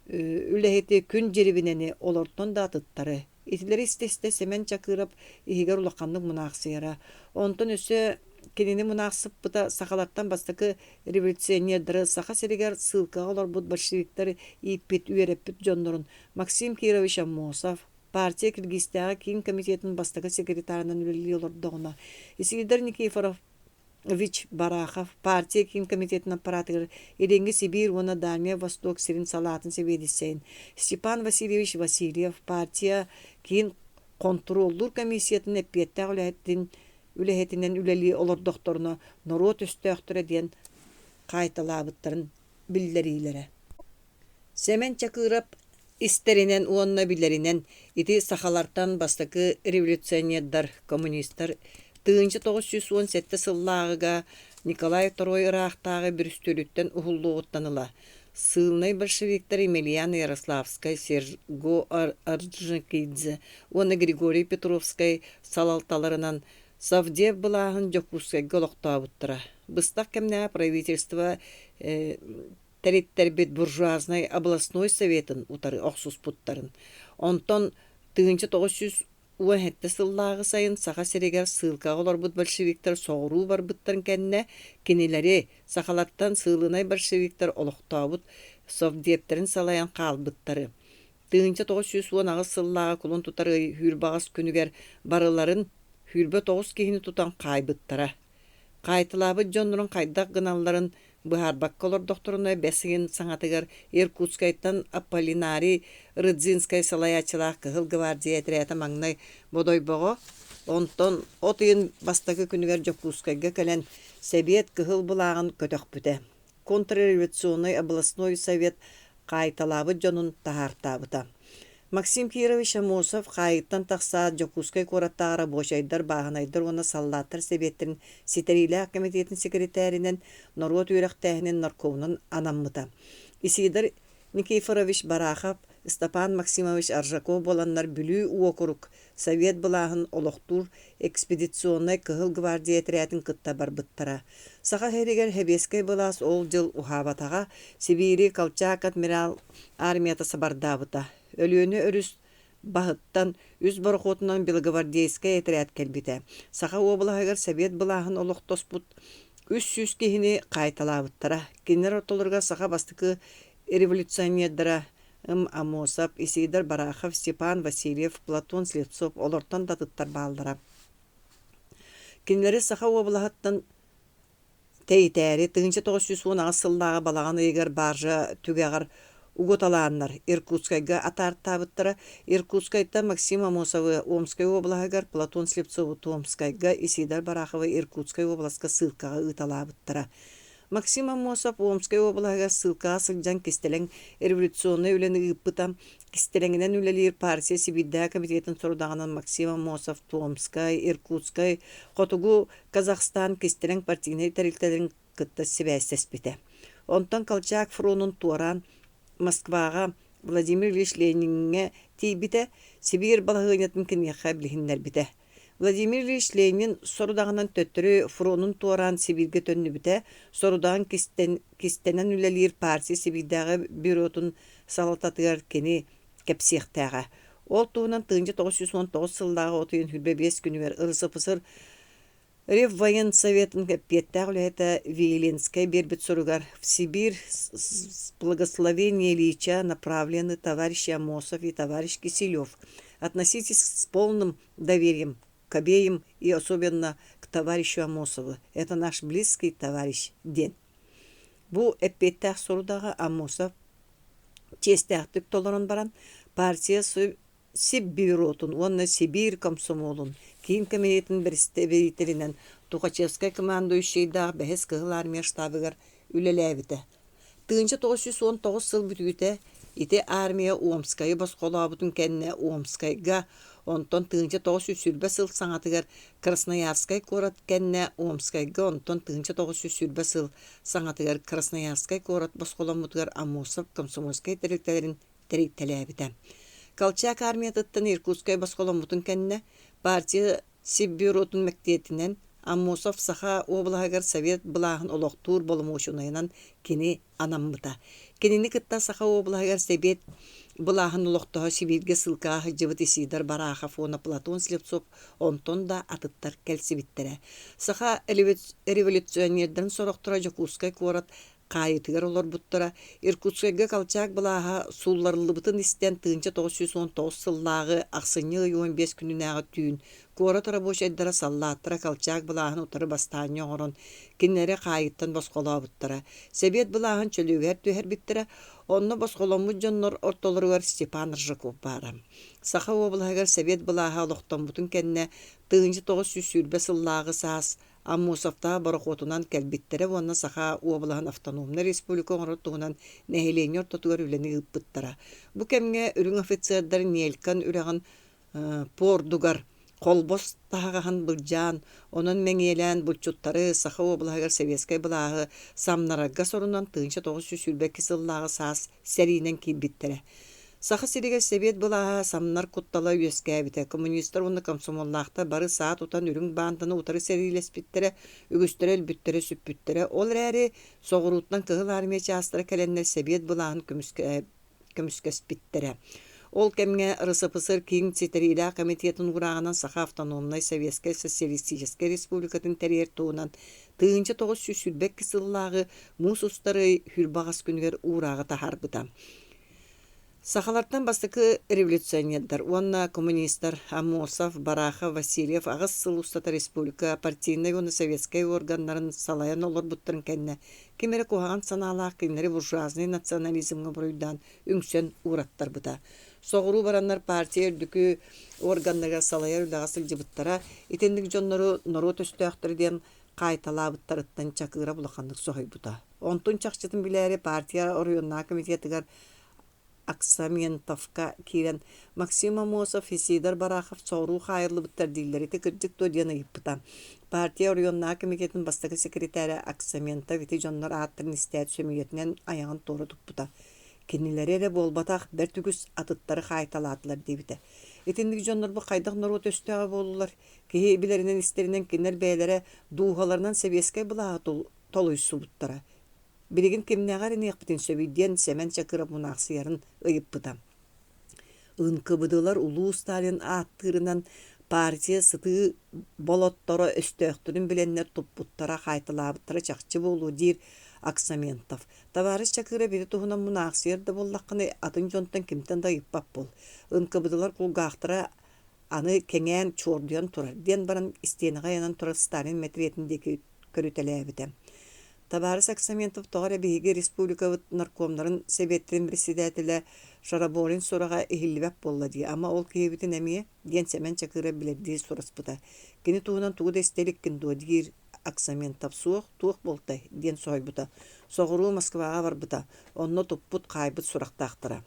үлэһити Күн Дьирибинэни олортон да атыттары Итилэри истэ-истэ Сэмэн Чакыров иһигэр улаханнык мунаахсыйара. Онтон өссө кинини мунаахсыппыта сахалартан бастакы революционердары Саха сиригэр сыылкаҕа олорбут большевиктар ииппит, үөрэппит дьоннорун Максим Кирович Аммосов, партия Киргизтээҕи киин комитетын бастакы секретарынан үлэлии олордоҕуна, Исидор Никифоров Вич Барахов партия киин комитетын аппаратыгар Илиҥҥи Сибиир уонна Дальний Восток сирин салаатын сэбиэдиссэйин Степан Васильевич Васильев партия киин хонтуруоллуур комиссиятын эппиэттээх үлэһитин үлэһитинэн үлэлии олордохторуна норуот өстөөхтөрө диэн хаайталаабыттарын биллэриилэрэ. Сэмэн Чакыров. Истэринэн уонна билэринэн ити сахалартан бастакы революционердар, коммунистар 1917 сыллааҕыга Николай Второй ыраахтааҕы бүрүстүөлүттэн уһуллуоҕуттан ыла сыылынай большевиктар Емельян Ярославскай, Серго Орджоникидзе уонна Григорий Петровскай салалталарынан Совдеп былааһын Дьокуускайга олохтообуттара. Быстах кэмнээҕи правительство тэриттэрбит буржуазнай областной советын утары охсуспуттарын, онтон 1917 сыллааҕы сайын Саха сиригэр сыылкаҕа олорбут большевиктар соҕуруу барбыттарын кэннэ кинилэри сахалартан сыылынай большевиктар олохтообут совдептэрин салайан хаалбыттары 1918 сыллааҕы кулун тутар ый сүүрбэҕис күнүгэр барыларын 29 киһини тутан хаайбыттара. Хаайталаабыт дьоннорун хайдах гыналларын быһаарбакка олордохторуна бэс ыйын саҥатыгар Иркутскайтан Аполлинарий Рыдзинскай салайааччылаах Кыһыл гвардия этэрээтэ маҥнай Бодойбоҕо, онтон от ыйын бастакы күнүгэр Дьокуускайга кэлэн Сэбиэт кыһыл былааҕын көтөхпүтэ. Контрреволюционнай областной совет хаайталаабыт дьонун таһаартаабыта. Максим Кирович Аммосов хаайыыттан тахсаат Дьокуускай куораттааҕы рабочайдар, бааһынайдар уонна саллааттар сэбиэттэрин ситэриилээх кэмитиэтин секретаринэн, норуот үөрэхтээһинин наркомунан анаммыта. Исидор Никифорович Барахов, Степан Максимович Аржаков буоланнар Бүлүү уокурук Совет былааһын олохтуур экспедиционнай Кыһыл гвардия этэрээтин кытта барбыттара. Саха сиригэр сэбиэскэй былаас ол дьыл уһаабатаҕа, Сибиири Колчак адмирал армията сабардаабыта. Өлүөнэ өрүс баһыттан үс борохуотунан белогвардейскай этэрээт кэлбитэ. Саха уобалаһыгар Сэбиэт былааһын олохтоспут 300 киһини хаайталаабыттара. Кинилэр ортолоругар саха бастакы революционердара М. Аммосов, Исидор Барахов, Степан Васильев, Платон Слепцов олортон да атыттар бааллара. Кинилэри Саха уобалаһыттан тэйитээри 1918 сыллааҕы балаҕан ыйыгар баржа түгэҕэр угуталааннар Иркутскайга атаартаабыттара. Иркутскайтан Максим Аммосовы Омскай уобалаһыгар, Платон Слепцову Томскайга, Исидор Бараховы Иркутскай уобаласка сыылкаҕа ыыталаабыттара. Максим Аммосов Омскай уобалаһыгар сыылкаҕа сылдьан кистэлэҥ революционнай үлэни ыыппыта. Кистэлэҥинэн үлэлиир партия Сибиирдээҕи комитетын сорудаҕынан Максим Аммосов Томскай, Иркутскай, Хотугу Казахстан кистэлэҥ партийнай тэрилтэлэрин кытта сибээстэспитэ. Онтон Колчак фронун туораан Москваҕа Владимир Ильич Лениҥҥэ тиийбитэ, Сибиир балаһыанньатын киниэхэ билиһиннэрбитэ. Владимир Ильич Ленин сорудаҕынан төттөрү фронун туораан Сибииргэ төннүбүтэ, сорудаҕын кистэнэн үлэлиир партия Сибиирдээҕи бюротун салалтатыгар кини кэпсиэхтээҕэ. Ол туһунан 1919 сыллааҕы от ыйын 25 күнүгэр РСФСР Реввоенсоветын эппиэттээх үлэһитэ Виленскэй биэрбит суругар «В Сибирь с благословения Ильича направлены товарищи Амосов и товарищ Киселев. Относитесь с полным доверием к обеим и особенно к товарищу Амосову. Это наш близкий товарищ» диэн. Бу эппиэттээх сорудаҕы Амосов чиэстээхтик толорон баран, партия Сиббюротун уонна Сибиир комсомолун киин кэмитиэтин бэрэстэбиитэлинэн Тухачевскай командующайдаах бэһис Кыһыл Армия штабыгар үлэлээбитэ. 1919 сыл бүтүүтэ ити армия Омскайы босхолообутун кэннэ Омскайга, онтон 1920 сыл саҥатыгар Красноярскай куорат кэннэ Омскайга, онтон 1920 сыл саҥатыгар Красноярскай куорат босхоломмутугар Аммосов комсомольскай тэрилтэлэрин тэрийтэлээбитэ. Колчак армиятыттан Иркутскай босхоломмутун кэннэ партия Сиббюротун мэктиэтинэн Аммосов Саха уобалаһыгар Совет былааһын олохтуур боломуочунайынан кини анаммыта. Кинини кытта Саха уобалаһыгар Сэбиэт былааһын олохтоһо Сибииргэ сыылкаҕа сылдьыбыт Исидор Барахов уонна Платон Слепцов онтон да атыттар кэлсибиттэрэ. Саха революционердарын сорохторо Дьокуускай куорат хаайыытыгар олорбуттара. Иркутскайга Колчак былааһа суулларыллыбытын истэн 1919 сыллааҕы ахсынньы ый 15 күнүнээҕи түүн куорат рабочайдара саллааттара Колчак былааһын утары бастаанньа оҥорон кинилэри хаайыыттан босхолообуттара. Сэбиэт былааһын чөлүгэр түһэрбиттэрэ. Онно босхоломмут дьоннор ортолоругар Степан Ржаков баара. Саха уобалаһыгар Сэбиэт былааһа олохтоммутун кэннэ 1920 сыллааҕы саас. Аммосовтаах борохуотунан кэлбиттэрэ уонна Саха уобалаһын автономнай республика оҥорор туһунан нэһилиэнньэ ортотугар үлэни ыыппыттара. Бу кэмҥэ үрүҥ офицердар Нелькан үрэҕин пуордугар Холбос таһаҕаһын былдьаан, онон мэҥиэлээн булчуттары Саха уобалаһыгар советскай былааһы самнарарга сорунан 1922 сыллааҕы саас сэриинэн киирбиттэрэ. Саха сиригэр сэбиэт былааһа самнар куттала үөскээбитэ. Коммунистар уонна комсомоллаахтар бары саа тутан үрүҥ баанданы утары сэриилэспиттэрэ, үгүстэрэ өлбүттэрэ-сүппүттэрэ. Ол эрээри соҕурууттан Кыһыл Армия чаастара кэлэннэр сэбиэт былааһын көмүскэспиттэрэ. Ол кэмҥэ РСФСР Киин ситэриилээх комитетын уурааҕынан Саха Автономнай Советскай Социалистическай Республикатын тэрийэр туһунан 1922 сыллааҕы муус устар ый сүүрбэ күнүгэр уурааҕы таһаарбыта. Сахалартан бастакы революционердар уонна коммунистар Аммосов, Барахов, Васильев аҕыс сыл устата республика партийнай уонна советскай органнарын салайан олорбуттарын кэннэ ким эрэ куһаҕан санаалаах кинилэри буржуазнай национализмҥа буруйдаан үҥсэн уураттарбыта. Соҕуруу бараннар партия үрдүкү органнарыгар салайар үлэҕэ сылдьыбыттара. Итинник дьоннору норуот өстөөхтөрө диэн хаайталаабыттарыттан Чакыров улаханнык соһуйбута. Онтун чахчытын билээри партия оройуоннааҕы комитетыгар Аксаментовка киирэн Максим Аммосов, Исидор Барахов соҕуруу хаайыллыбыттар дииллэр, ити кырдьык дуо диэн ыйыппыта. Партия оройуоннааҕы комитетын бастакы секретарэ Аксаментов ити дьоннор ааттарын истээт сөмүйэтинэн айаҕын туора туппута. Кинилэри эрэ буолбатах, бэрт үгүс атыттары хаайталаатылар диэбитэ. Итинник дьоннорбут хайдах норуот өстөөҕө буоллулар? Киһи билэринэн-истэринэн кинилэр бэйэлэрэ дууһаларынан сэбиэскэй былааһы толуйсубуттара. Билигин кимнээҕэр иниэхпитин сөбүй диэн Сэмэн Чакыров мунаахсыйарын ыйыппыта. ЫНКВД-лар улуу Сталин ааттыырынан партия сытыы болотторо өстөөхтөрүн билэннэр туппуттара, хаайталаабыттара чахчы буолуо диир Аксаментов. Табаарыс Чакыров ити туһунан мунаахсыйар да буоллаххына, атын дьонтон кимтэн да ыйыппат буол. ЫНКВД-лар кулгаахтара аны кэҥээн чуордуйан турар диэн баран истиэнэҕэ ыйанан турар Сталин мэтириэтин диэки көрүтэлээбитэ. Табаарыс Аксаментов тоҕо эрэ биһиги республикабыт наркомнарын сэбиэттэрин председателэ Шараборин сураҕа иһиллибэт буолла дии, ама ол киһибитин эмиэ? диэн Сэмэн Чакыров билэрдии сураспыта. Кини туһунан тугу да истэ иликкин дуо диир Аксаментов. Суох, туох буолтай? диэн соһуйбута. Соҕуруу Москваҕа барбыта, онно туппут, хаайбыт сурахтаахтара.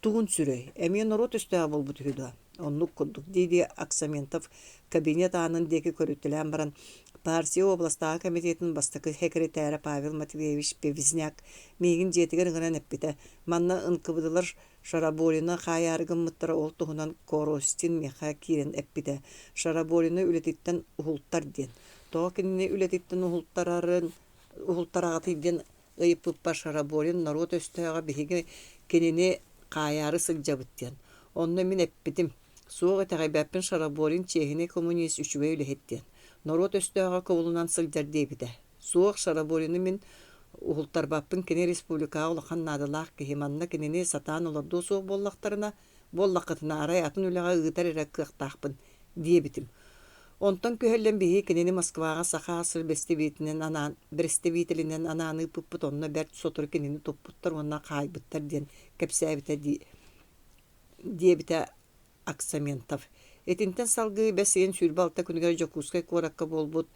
Тугун сүрэй, эмиэ норуот өстөөҕө буолбут үһү дуо? Оннук курдук, дии-дии Аксаментов кабинет аанын диэки көрүтэлээн баран, партия уобаластааҕы комитетын бастакы сэкирэтээрэ Павел Матвеевич Певзняк миигин дьиэтигэр ыҥыран эппитэ, манна ынкыбыдылар Шараборина хаайаары гыммыттара ол туһунан Коростин миэхэ киирэн эппитэ, Шараборина үлэтиттэн уһултар диэн. Тоҕо кинини үлэтиттэн уһултарарын уһултараҕытый диэн Ыйыппыппар Шараборин норуот өстөөҕө биһиги кинини хаайаары сылдьабыт диэн. Онно мин эппитим, суох итэҕэйбэппин Шараборин чиэһинэй коммунист үчүгэй үлэһит диэн. Норуот өстөөҕө кубулунан сылдьар диэбитэ. Суох Шараборины мин уһултарбаппын кини республикаҕа улахан наадалаах киһи манна кинини сатаан олордуо суох буоллахтарына буоллаххытына арай атын үлэҕэ ыытар эрэ кыахтаахпын диэбитим. Онтон күһэллэн биһиги кинини Москваҕа Саха АССР бэстэбиитинэн анаан бэрэстэбиитэлинэн анаан ыыппыппыт онно бэрт сотору кинини туппуттар уонна хаайбыттар диэн кэпсээбитэ дии диэбитэ Аксаментов. Итинтэн салгыы бэс ыйын 26 күнүгэр Дьокуускай куоракка буолбут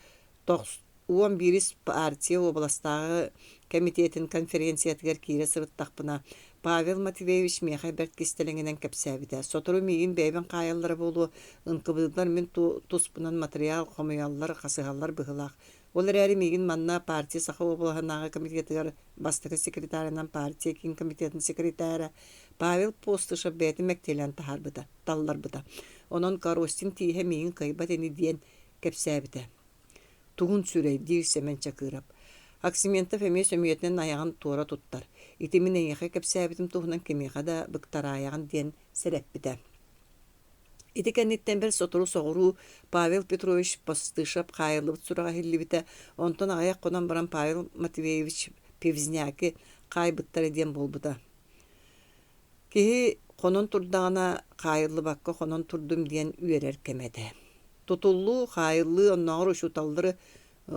11-ис партия уобаластааҕы кэмитиэтин конференциятыгар киирэ сырыттахпына, Павел Матвеевич миэхэ бэрт кистэлэҥинэн кэпсээбитэ. Сотору миигин бэйэбин хаайаллара буолуо, ынкыбыыллар мин туспунан матырыйаал хомуйаллар, хасыһаллар быһыылаах. Ол эрээри миигин манна партия Саха уобалаһынааҕы комитетыгар бастакы секретарынан партия киин комитетын секретара Павел Постышев бэйэтин мэктиэлээн таһаарбыта, талларбыта. Онон Коростин тииһэ миигин кыайбат ини диэн кэпсээбитэ. Тугун сүрэй, диир Сэмэн Чакыров. Аксиментов эмиэ сөмүйэтинэн айаҕын туора туттар. Ити мин эйиэхэ кэпсээбитим туһунан кимиэхэ да быктараайаҕын диэн сэрэппитэ. Ити кэнниттэн бэрт сотору соҕуруу Павел Петрович Постышев хаайыллыбыт сураҕа иһиллибитэ, онтон аҕыйах хонон баран Павел Матвеевич Певзняки хаайбыттара диэн буолбута. Киһи хонон турдаҕына хаайыллыбакка хонон турдум диэн үөрэр кэмэ этэ. Тутуллуу, хаайыллыы оннооҕор учууталлары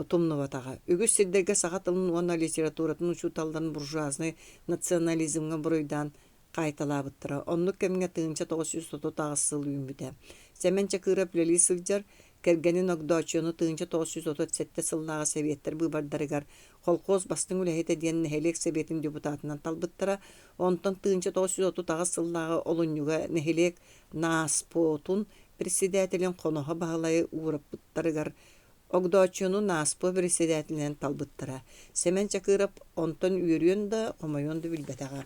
тумнубатаҕа. Үгүс сирдэргэ саха тылын уонна литературатын учууталларын буржуазнай национализмҥа буруйдаан хаайталаабыттара. Оннук кэмҥэ 1938 сыл үүммүтэ. Сэмэн Чакыров үлэлии сылдьар. Кэргэнин Огдооччуйаны 1937 сыллааҕы Сэбиэттэр быыбардарыгар колхоз бастыҥ үлэһитэ диэн нэһилиэк сэбиэтин депутатынан талбыттара. Онтон 1938 сыллааҕы олунньуга нэһилиэк НАСПО-тун председателин Хоноһо Баһылайы уураппыттарыгар Огдооччуйаны НАСПО председателинэн талбыттара. Сэмэн Чакыров онтон үөрүөн да, хомойуон да билбэтэҕэ.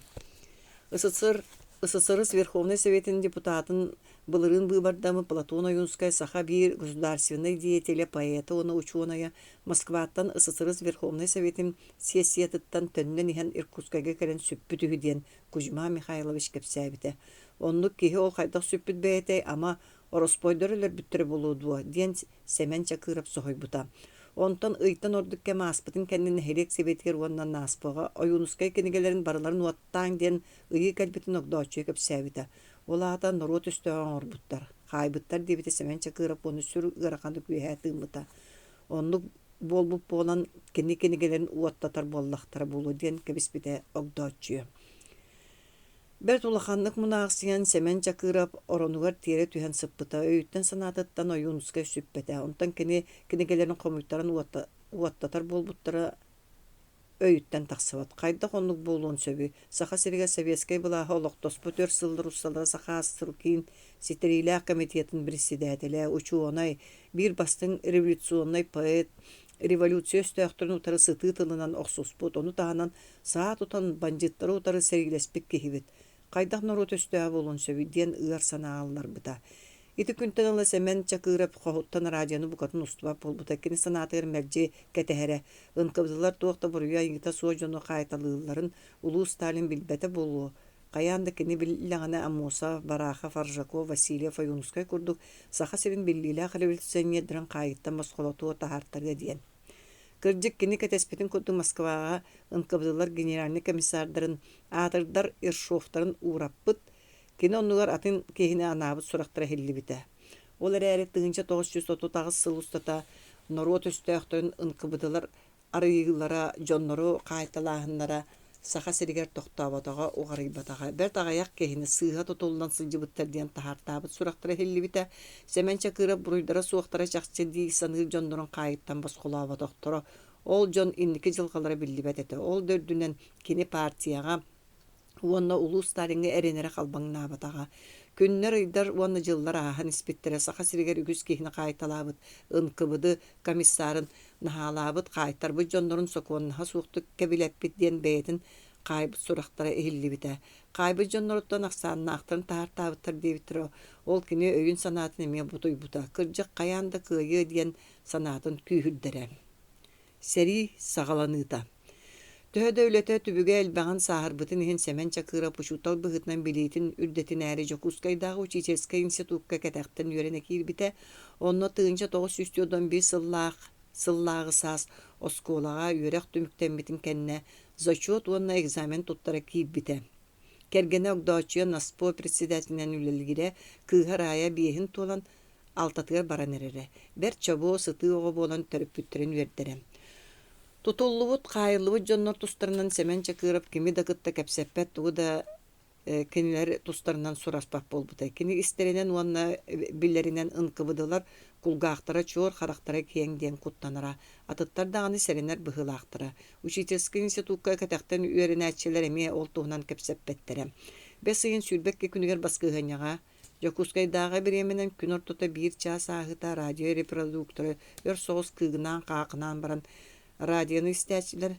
СССР СССР Верховнай Советын депутатын былырыын быыбардаммыт Платон Ойуунскай саха биир государственнай деятелэ, поэта уонна учуонайа Москваттан СССР Верховнай Советын сессиятыттан төннөн иһэн Иркутскайга кэлэн сүппүт үһү диэн Кузьма Михайлович кэпсээбитэ. Оннук киһи ол хайдах сүппүт бэйэтэй, ама, ороспуойдар өлөрбүттэрэ буолуо дуо диэн Сэмэн Чакыров соһуйбута. Онтон ыйтан ордук кэм ааспытын кэннэ нэһилиэк сэбиэтигэр уонна НАСПО-ҕа Ойуунускай кинигэлэрин барыларын уоттааҥ диэн ыйыы кэлбитин Огдооччуйа кэпсээбитэ. Ол аата норуот өстөөҕө оҥорбуттар, хаайбыттар диэбитэ Сэмэн Чакыров уонна сүр ыараханнык үөһэ тыыммыта. Оннук буолбут буолан кини кинигэлэрин уоттатар буоллахтара буолуо диэн кэбиспитэ Огдооччуйа. Бэрт улаханнык мунаахсыйан Сэмэн Чакыров оронугар тиэрэ түһэн сыппыта, өйүттэн-санаатыттан Ойуунускай сүппэтэ. Онтон кини кинигэлэрин хомуйтаран уоттатар буолбуттара өйүттэн тахсыбат. Хайдах оннук буолуон сөбүй? Саха сиригэр советскай былааһы олохтоспут өр сыллар усталара Саха АССР Киин ситэриилээх комитетын председателэ, учуонай, биир бастыҥ революционнай поэт, революция өстөөхтөрүн утары сытыы тылынан охсуспут, ону таһынан саа тутан бандьыыттары утары сэриилэспит киһибит. Хайдах норуот өстөөҕө буолуон сөбүй диэн ыар санаа ылларбыта. Ити күнтэн ыла Сэмэн Чакыров хоһуттан радионы букатын устубат буолбута. Кини санаатыгар мэлдьи кэтэһэрэ. НКВД-лар туох да буруйа-айыыта суох дьону хаайталыылларын улуу Сталин билбэтэ буолуо. Хайаан да кини биллэҕинэ Аммосов, Барахов, Аржаков, Васильев, Ойуунускай курдук Саха сирин биллиилээх революционердарын хаайыттан босхолотуо таһаартарыа диэн. Кырдьык, кини кэтэспитин курдук Москваҕа НКВД-лар генеральнай комиссардарын, аатырдар Ершовтарын уураппыт, кини оннугар атын киһини анаабыт сурахтара иһиллибитэ. Ол эрээри 1938 сыл устата норуот өстөөхтөрүн НКВД-лар арыйыылара, дьоннору хаайталааһыннара Саха сиригэр тохтооботоҕо, уҕарыйбатаҕа. Бэрт аҕыйах киһини сыыһа тутуллан сылдьыбыттар диэн таһаартаабыт сурахтара иһиллибитэ. Сэмэн Чакыров буруйдара суохтара чахчы дии саныыр дьоннорун хаайыттан босхолооботохторо. Ол дьон инники дьылҕалара биллибэт этэ. Ол да үрдүнэн кини партияҕа уонна улуу Сталиҥҥа эрэнэрэ халбаҥнаабатаҕа. Күннэр, ыйдар уонна дьыллар ааһан испиттэрэ Саха сиригэр үгүс киһини хаайталаабыт НКВД комиссарын наһаалаабыт, хаайтарбыт дьоннорун сокуоннаһа суохтук кэбилэппит диэн бэйэтин хаайбыт сурахтара иһиллибитэ. Хаайбыт дьонноруттан ахсааннаахтарын таһаартаабыттар диэбиттэрэ, ол кини өйүн-санаатын эмиэ бутуйбута. Кырдьык хайаан да кыайыа диэн санаатын күүһүрдэрэ. Сэрии саҕаланыыта. Төһө да үлэтэ түбүгэ элбэҕин сааһырбытын иһин Сэмэн Чакыров учуутал быһыытынан билиитин үрдэтинээри Дьокуускайдааҕы учительскай институкка кэтэхтэн үөрэнэ киирбитэ. Онно 1941 сыллаах сыллааҕы саас оскуолаҕа үөрэх түмүктэммитин кэннэ зачет уонна экзамен туттара киирбитэ. Кэргэнэ Огдооччуйа НАСПО председателинэн үлэлиирэ, кыыһа Рая биэһин туолан алтатыгар баран эрэрэ. Бэрт чобуо, сытыы оҕо буолан төрөппүттэрин үөрдэрэ. Тутуллубут, хаайыллыбыт дьоннор тустарынан Сэмэн Чакыров кими да кытта кэпсэппэт, тугу да кинилэр тустарынан сураспат буолбута. Кини истэринэн уонна билэринэн НКВД-лар кулгаахтара чуор, харахтара киэҥ диэн куттанара. Атыттар даҕаны сэрэнэр быһыылаахтара. Учительскай институкка кэтэхтэн үөрэнээччилэр эмиэ ол туһунан кэпсэппэттэрэ. Бэс ыйын 22 күнүгэр баскыһыанньаҕа Дьокуускайдааҕы бириэмэнэн күн ортото биир чаас ааһыыта радио репродукторы өр соҕус кыыгынаан-хаахынаан баран, радионы истээччилэр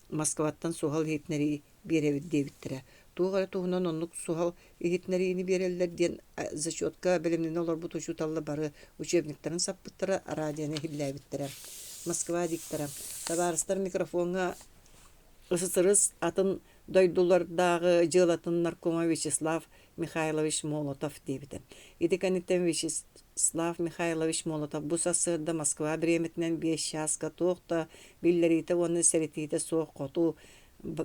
Москваттан суһал иһитиннэрии биэрэбит диэбиттэрэ. Туох эрэ туһунан оннук суһал иһитиннэриини биэрэллэр диэн зачетка бэлэмнэнэ олорбут учууталлар бары учебниктарын саппыттара, радионы иһиллээбиттэрэ. Москва диктора, табаарыстар микрофоҥҥа СССР атын дойдулардааҕы дьыалатын наркома Вячеслав Михайлович Молотов диэбитэ. Ити кэнниттэн Вячеслав Михайлович Молотов бу сарсыарда Москва бириэмэтинэн биэс чааска туох да биллэриитэ уонна сэрэтиитэ суох хоту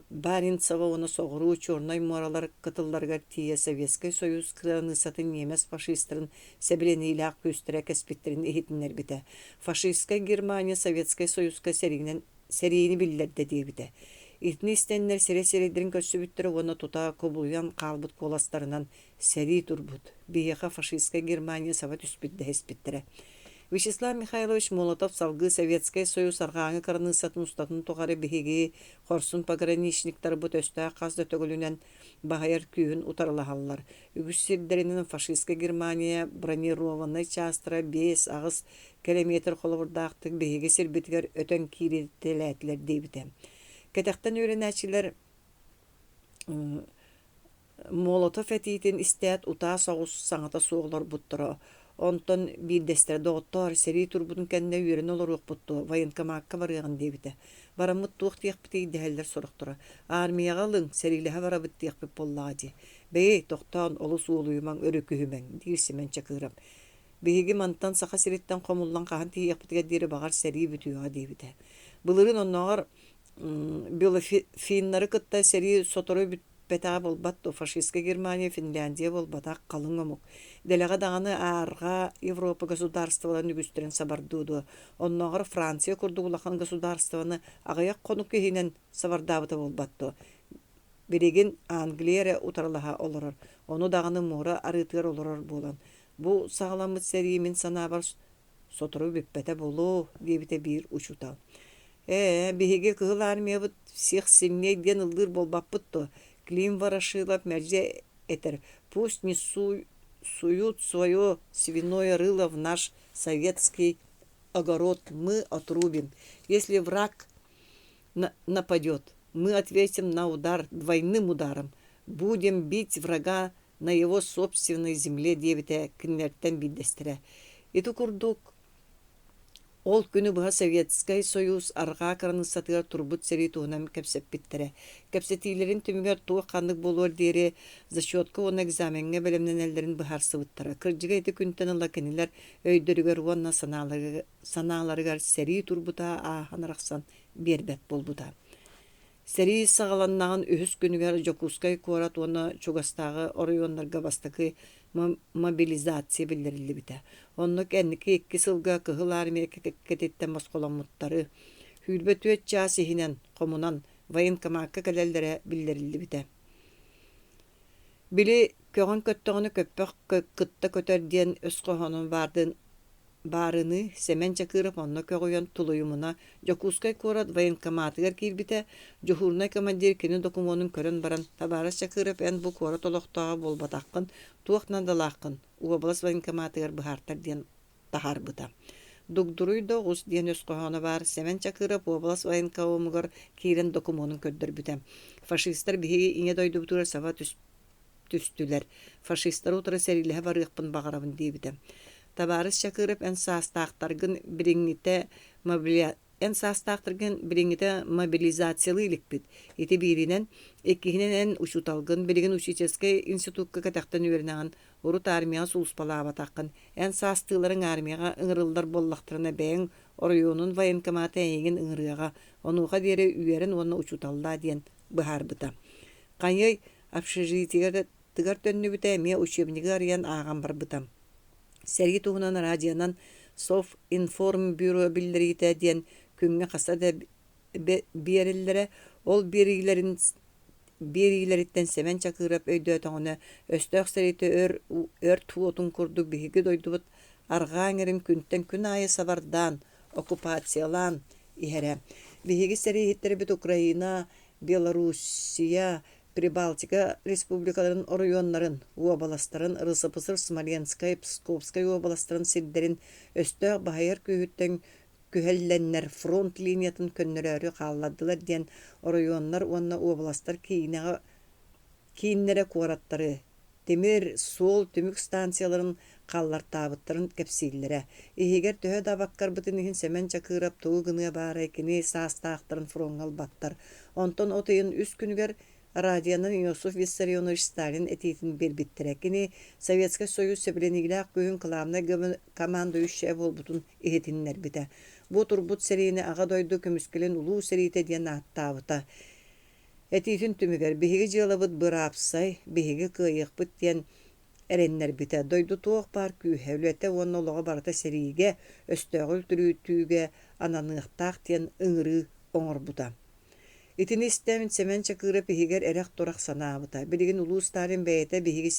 Баренцево уонна соҕуруу Чернай муоралар кытылларыгар тиийэ Советскай Союз кыраныыссатын ньиэмэс фашистарын сэбилэниилээх күүстэрэ кэспиттэрин иһитиннэрбитэ. Фашистскай Германия Советскай Союзка сэриинэн сэриини биллэрдэ диэбитэ. Итини истэннэр сирэй-сирэйдэрин көрсүбүттэрэ уонна тута кубулуйан хаалбыт куоластарынан сэрии турбут, биһиэхэ фашистскай Германия саба түспүт дэһиспиттэрэ. Вячеслав Михайлович Молотов салгыы Советскай Союз арҕааҥы кыраныыссатын устатын тухары биһиги хорсун пограничниктарбыт өстөөх хас да төгүлүнэн баһыйар күүһүн утарылаһаллар. Үгүс сирдэринэн фашистскай Германия бронированнай чаастара 5-8 километр холобурдаахтык биһиги сирбитигэр өтөн кииритэлээтилэр диэбитэ. Кэтэхтэн үөрэнээччилэр Молотов этиитин истээт утаа соҕус саҥата суох олорбуттара. Онтон биирдэстэрэ «Доҕоттоор, сэрии турбутун кэннэ үөрэнэ олоруохпут дуо, военкомакка барыаҕын» диэбитэ. Бараммыт туох диэхпитий дэһэллэр сорохторо. «Армияҕа ылыҥ, сэриилэһэ барабыт диэхпит буоллаҕа дии». «Бэйи, тохтоон, олус уолуйумаҥ, өрүкүһүмэҥ» диир Сэмэн Чакыров. «Биһиги мантан Саха сириттэн хомуллан хаһан тиийиэхпитигэр диэри баҕар сэрии бүтүөҕэ» диэбитэ. Былырыын оннооҕор Белофиннары кытта сэрии сотору бүппэтэҕэ буолбат дуо, фашистскай Германия, Финляндия буолбатах, халыҥ омук. Дэлэҕэ даҕаны Арҕаа Европа государстволарын үгүстэрин сабардыа дуо, оннооҕор Франция курдук улахан государствоны аҕыйах хонук иһинэн сабардаабыта буолбат дуо. Билигин Англия эрэ утарылаһа олорор, ону даҕаны муора арыытыгар олорор буолан. Бу саҕаламмыт сэрии мин санаабар сотору бүппэтэ буолуо, диэбитэ биир учуутал. Ээ, биһиги Кыһыл Армиябыт всех сильней диэн ыллыыр буолбаппыт дуо? Клим Ворошилов мэлдьи этэр: «Пусть не суют свое свиное рыло в наш советский огород, мы отрубим. Если враг нападет, мы ответим на удар двойным ударом. Будем бить врага на его собственной земле» диэбитэ кинилэртэн биирдэстэрэ. Ити курдук ол күнү быһа Советскай Союз арҕаа кыраныыссатыгар турбут сэрии туһунан кэпсэппиттэрэ. Кэпсэтиилэрин түмүгэр туох-ханнык буолуор диэри зачетка уонна экзамеҥҥа бэлэмнэнэллэрин быһаарсыбыттара. Кырдьыга ити күнтэн ыла кинилэр өйдөрүгэр уонна санааларыгар сэрии турбута ааһан-арахсан биэрбэт буолбута. Сэрии саҕаланнаҕын үһүс күнүгэр Дьокуускай куорат уонна чугастааҕы оройуоннарга бастакы мобилизация биллэриллибитэ. Онно кэнники икки сылга Кыһыл Армия кэккэтиттэн босхоломмуттары 24 чаас иһинэн хомунан военкомакка кэлэллэрэ биллэриллибитэ. Били көҕөн көттөҕүнэ көппөх кытта көтөр диэн өс хоһоонун баардын Баарыныы Сэмэн Чакыров онно көҕүйэн тулуйумуна Дьокуускай куорат военкоматыгар киирбитэ, дьуһуурунай командир кини докумуонун көрөн баран, «Табаарыс Чакыров, эн бу куорат олохтооҕо буолбатаххын, туох наадалааххын, уобалас военкоматыгар быһаартар» диэн таһаарбыта. Дугдуруй да оҕус диэн өс хоһооно баар Сэмэн Чакыров уобалас военкомугар киирэн докумуонун көрдөрбүтэ. Фашистар биһиги Ийэ дойдубутугар саба түстүлэр, фашистары утары сэриилэһэ барыахпын баҕарабын диэбитэ. Табаарыс Чакыров эн саастаахтаргын билиҥҥитэ эн саастаахтаргын билиҥҥитэ мобилизациялыы иликпит. Ити бииринэн, иккиһинэн эн учууталгын, билигин учительскай институкка кэтэхтэн үөрэнэҕин, урут армияҕа сулууспалаабатаххын. Эн саастыыларыҥ армияҕа ыҥырыллар буоллахтарына бэйэҥ оройуонун военкомата эйигин ыҥырыаҕа, онуоха диэри үөрэн уонна учууталлаа диэн быһаарбыта. Хайыай, общежитиетыгар төннүбүтэ эмиэ учебнигы арыйан ааҕан барбыта. Сэрии туһунан радионан Совинформбюро биллэриитэ диэн күҥҥэ хаста да биэрэллэрэ. Ол биэриилэрин биэриилэриттэн Сэмэн Чакыров өйдөөтөҕүнэ, өстөөх сэриитэ өр өрт уотун курдук биһиги дойдубут арҕаа эҥэрин күнтэн күн аайы сабардаан, оккупациялаан иһэрэ. Биһиги сэрииһиттэрбит Украина, Белоруссия, Прибалтика республикаларын оройуоннарын, уобаластарын, РСФСР Смоленскай, Псковскай уобаластарын сирдэрин өстөөх баһыйар күүһүттэн күһэллэннэр фронт линиятын көннөрөөрү хааллардылар диэн оройуоннар уонна уобаластар киинэҕэ кииннэрэ куораттары тимир суол түмүк станцияларын хааллартаабыттарын кэпсииллэрэ. Иһигэр төһө да абаккарбытын иһин Сэмэн Чакыров тугу гыныа баарай кини саастаахтарын фроҥҥа ылбаттар. Онтон от ыйын үс күнүгэр радионан Иосиф Виссарионович Сталин этиитин биэрбиттэрэ. Кини Советскай Союз сэбилэниилээх күүһүн кылаабынай командующайа буолбутун иһитиннэрбитэ. Бу турбут сэриини Аҕа дойду көмүскэлин Улуу сэриитэ диэн ааттаабыта. Этиитин түмүгэр биһиги дьыалабыт быраапсай, биһиги кыайыахпыт диэн эрэннэрбитэ. Дойду туох баар күүһэ, үлэтэ уонна олоҕо барыта сэриигэ, өстөөҕү үлтүрүтүүгэ ананыахтаах диэн ыҥырыы оҥорбута. Итини истэн Сэмэн Чакыров иһигэр эрэх-турах санаабыта. Билигин улуу Сталин бэйэтэ биһиги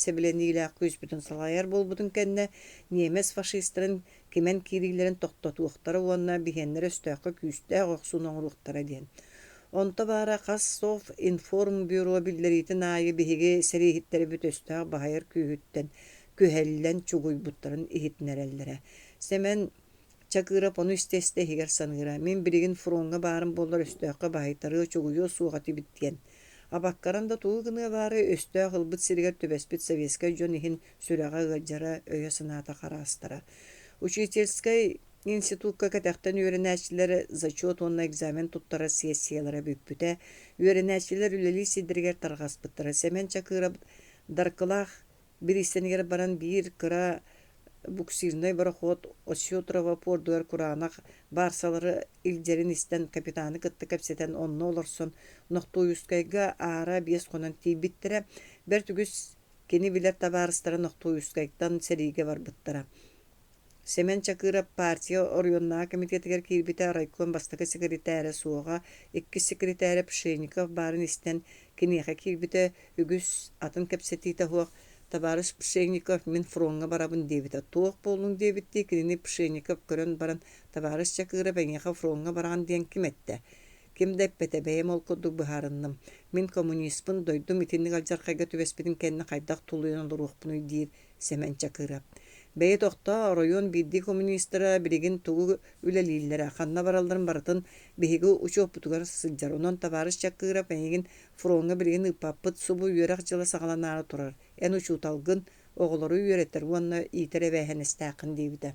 сэбилэниилээх күүспүтүн салайар буолбутун кэннэ, ньиэмэс фашистарын кимэн киириилэрин тохтотуохтара уонна биһиэннэрэ өстөөххө күүстээх охсууну оҥоруохтара диэн. Онто баара хас Совинформбюро биллэриитин аайы биһиги сэрииһиттэрбит өстөөх баһыйар күүһүттэн күһэллэн чугуйбуттарын иһитиннэрэллэрэ. Сэмэн Чакыров ону истэ-истэ иһигэр саныыра: «Мин билигин фроҥҥа баарым буоллар өстөөххө баһыйтарыа, чугуйуо суох этибит» диэн. Абаккаран да тугу гыныа баарай, өстөөх ылбыт сиригэр түбэспит советскай дьон иһин сүрэҕэ ыалдьара, өйө-санаата хараастара. Учительскай институкка кэтэхтэн үөрэнээччилэр зачет уонна экзамен туттарар сессиялара бүппүтэ. Үөрэнээччилэр үлэлиир сирдэригэр тарҕаспыттара. Сэмэн Чакыров Даркылаах Бириистэнигэр баран биир кыра буксирнай борохуот Осетрово пуордугар кураанах баарсалары илдьэрин истэн капитаны кытта кэпсэтэн онно олорсон Нохтуойускайга аара 5 хонон тиийбиттэрэ. Бэрт үгүс кини билэр табаарыстара Нохтуойускайтан сэриигэ барбыттара. Сэмэн Чакыров партия оройуоннааҕы комитетыгар киирбитэ райком бастакы секретарэ суоҕа, иккис секретарэ Пшенников баарын истэн киниэхэ киирбитэ, үгүс атын кэпсэтиитэ суох «Табаарыс Пшенников, мин фроҥҥа барабын» диэбитэ. «Туох буоллуҥ?» диэбиттии кинини Пшенников көрөн баран «Табаарыс Чакыров, эйиэхэ фроҥҥа бараҕын диэн ким эттэ?» Ким да эппэтэ, бэйэм ол курдук быһаарынным. Мин коммуниспын, дойдум итинник алдьархайга түбэспитин кэннэ хайдах тулуйан олоруохпунуй диир Сэмэн Чакыров. Бэйэ тохтоо, оройуон биирдии коммунистара билигин тугу үлэлииллэрэ, ханна баралларын барытын биһиги учуоппутугар сылдьар. Онон табаарыс Чакыров эйигин фроҥҥа билигин ыыппаппыт, субу үөрэх дьыла саҕаланаары турар. Эн учууталгын, оҕолору үөрэтэр уонна иитэр эбээһинэстээххин диэбитэ.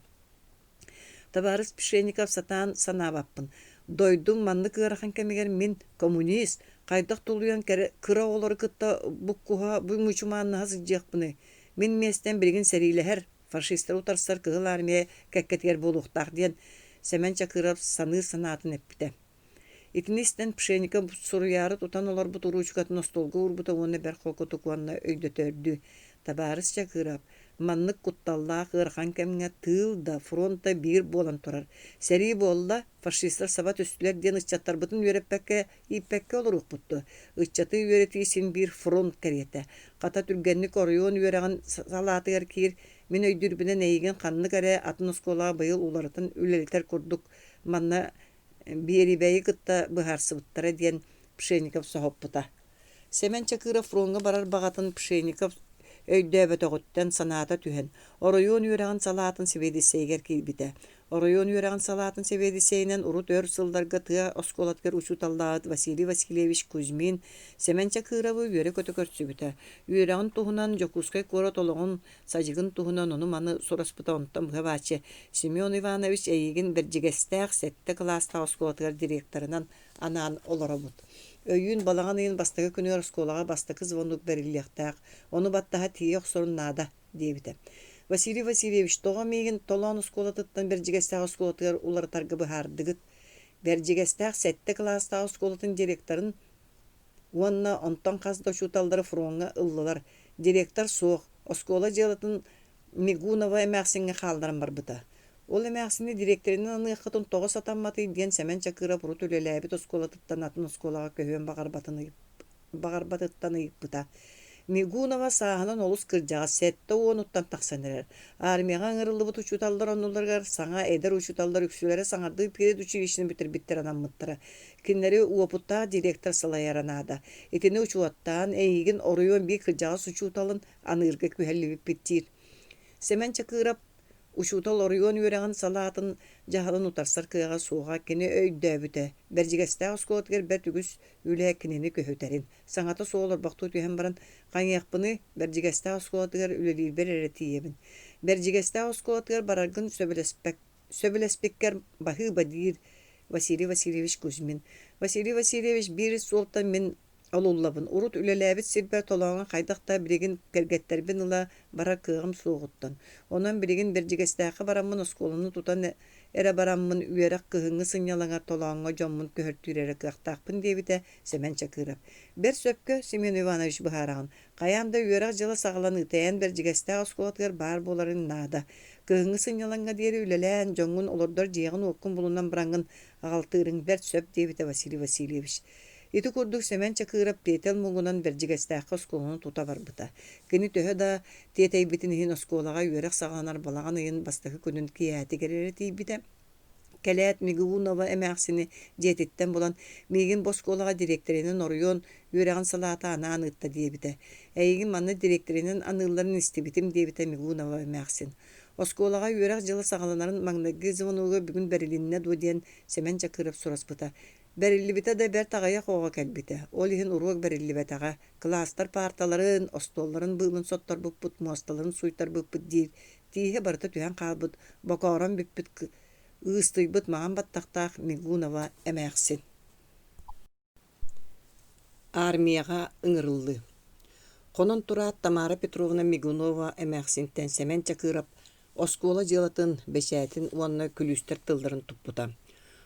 Табаарыс Пшенников сатаан санаабаппын. Дойдум маннык ыарахан кэмигэр мин, коммунист, хайдах тулуйан кыра оҕолору кытта буккуһа, бу мучумааннаһа сылдьыахпыный? Мин миэстэм билигин сэриилэһэр, фашистары утарсар Кыһыл Армия кэккэтигэр буолуохтаах диэн Сэмэн Чакыров саныыр санаатын эппитэ. Итини истэн Пшенников суруйаары тутан олорбут уруучукатын остуолга уурбута уонна бэрт холкутук уонна өйдөтөрдүү: «Табаарыс Чакыров, маннык кутталлаах ыарахан кэмҥэ тыыл да, фронт да биир буолан турар. Сэрии буолла, фашистар саба түстүлэр диэн ыччаттарбытын үөрэппэккэ, ииппэккэ олоруохпут дуо? Ыччаты үөрэтии син биир фронт кэриэтэ. Хата түргэнник оройуон үөрэҕин салаатыгар киир, мин өйдүүрбүнэн эйигин ханнык эрэ атын оскуолаҕа быйыл уларытан үлэлэтэр курдук манна Биэрибэйи кытта быһаарсыбыттара диэн Пшенников соһуппута. Сэмэн Чакыров фроҥҥа барар баҕатын Пшенников өйдөөбөтөҕүттэн санаата түһэн, оройуон үөрэҕин салаатын сэбиэдиссэйигэр киирбитэ. Оройуон үөрэҕин салаатын сэбиэдиссэйинэн урут өр сылларга тыа оскуолатыгар учууталлаабыт Василий Васильевич Кузьмин Сэмэн Чакыровы үөрэ-көтө көрсүбүтэ. Үөрэҕин туһунан, Дьокуускай куорат олоҕун садьыгын туһунан ону-маны сураспыта онтон быһа-бааччы Семен Иванович эйигин Бэрдьигэстээх сэттэ кылаастаах оскуолатыгар директорынан анаан олоробут. Өйүүн балаҕан ыйын бастакы күнүгэр оскуолаҕа бастакы звонок бэриллиэхтээх, ону баттаһа тиийэ охсорун наада, диэбитэ. Василий Васильевич, тоҕо миигин Толоон оскуолатыттан Бэрдьигэстээх оскуолатыгар уларытарга быһаардыгыт? Бэрдьигэстээх сэттэ кылаастаах оскуолатын директорын Уонна онтон хас да учууталлары фроҥҥа ыллылар. Директор суох, оскуола дьыалатын Мигунова эмээхсиҥҥэ хаалларан барбыта. Ол эмээхсини дириэктэринэн аныаххытын тоҕо сатамматый диэн Сэмэн Чакыров урут үлэлээбит оскуолатыттан атын оскуолаҕа көһүөн баҕарбатын баҕарбатыттан ыйыппыта. Мигунова сааһынан олус кырдьаҕас, 70-уттан тахсан эрэр. Армияҕа ыҥырыллыбыт учууталлар оннуларыгар саҥа эдэр учууталлар үксүлэрэ саҥардыы педучилищены бүтэрбиттэр анаммыттара. Кинилэри уопуттаах директор салайара наада. Итини учуоттаан, эйигин оройуон биир кырдьаҕас учууталын аныырга күһэллибиппит диир. Сэмэн Чакыров учуутал оройуон үөрэҕин салаатын дьаһалын утарсар кыаҕа суоҕа кини өйдөөбүтэ. Бэрдьигэстээх оскуолатыгар бэрт үгүс үлэ кинини көһүтэрин. Саҥата суох олорбохтуу түһэн баран, хайыахпыный, Бэрдьигэстээх оскуолатыгар үлэлиирбэр эрэ тиийэбин. Бэрдьигэстээх оскуолатыгар бараргын сөбүлэспиккэр баһыыба диир Василий Васильевич Кузьмин. Василий Васильевич биир суолтан мин олуллабын. Урут үлэлээбит сирбэр толооҥҥо хайдах да билигин кэргэттэрбин ыла барар кыаҕым суоҕуттан. Онон билигин Бэрдьигэстээххэ бараммын оскуоланы тутан эрэ бараммын үөрэх кыһыҥҥы сынньалаҥар толооҥҥо дьоммун көһөртүүр эрэ кыахтаахпын диэбитэ Сэмэн Чакыров. Бэрт сөпкө, Семен Иванович быһаараҕын. Хайаан да үөрэх дьыла саҕаланыыта эн Бэрдьигэстээх оскуолатыгар баар буоларыҥ наада. Кыһыҥҥы сынньалаҥҥа диэри үлэлээн, дьоҥҥун олордор дьиэҕин-уоккун булунан бараҥҥын аҕалтыырыҥ бэрт сөп диэбитэ Василий Васильевич. Ити курдук Сэмэн Чакыров тиэтэл муҥунан Бэрдьигэстээххэ оскуоланы тута барбыта. Кини төһө да тиэтэйбитин иһин оскуолаҕа үөрэх саҕаланар балаҕан ыйын бастакы күнүн киэһээтигэр эрэ тиийбитэ. Кэлээт Мигунова эмээхсини дьиэтиттэн булан, «Миигин бу оскуолаҕа дириэктэринэн оройуон үөрэҕин салаата анаан ыытта» диэбитэ. «Эйигин манна дириэктэринэн аныылларын истибитим» диэбитэ Мигунова эмээхсин. Оскуолаҕа үөрэх дьыла саҕаланарын маҥнайгы звонога бүгүн бэрилиннэ дуо диэн Сэмэн Чакыров сураспыта. Бэриллибитэ да бэрт аҕыйах оҕо кэлбитэ, ол иһин уруок бэриллибэтэҕэ, кылаастар паарталарын, остуолларын быылын сотторбуппут, муосталарын сууйтарбыппыт диир, тииһэ барыта түһэн хаалбыт, бокоорон бүппүт ыыстыйбыт маҥан баттахтаах Мигунова эмээхсин. Армияҕа ыҥырыллыы Хонон тураат Тамара Петровна Мигунова эмээхсинтэн Сэмэн Чакыров оскуола дьыалатын, бэчээтин уонна күлүүстэр тылларын туппута.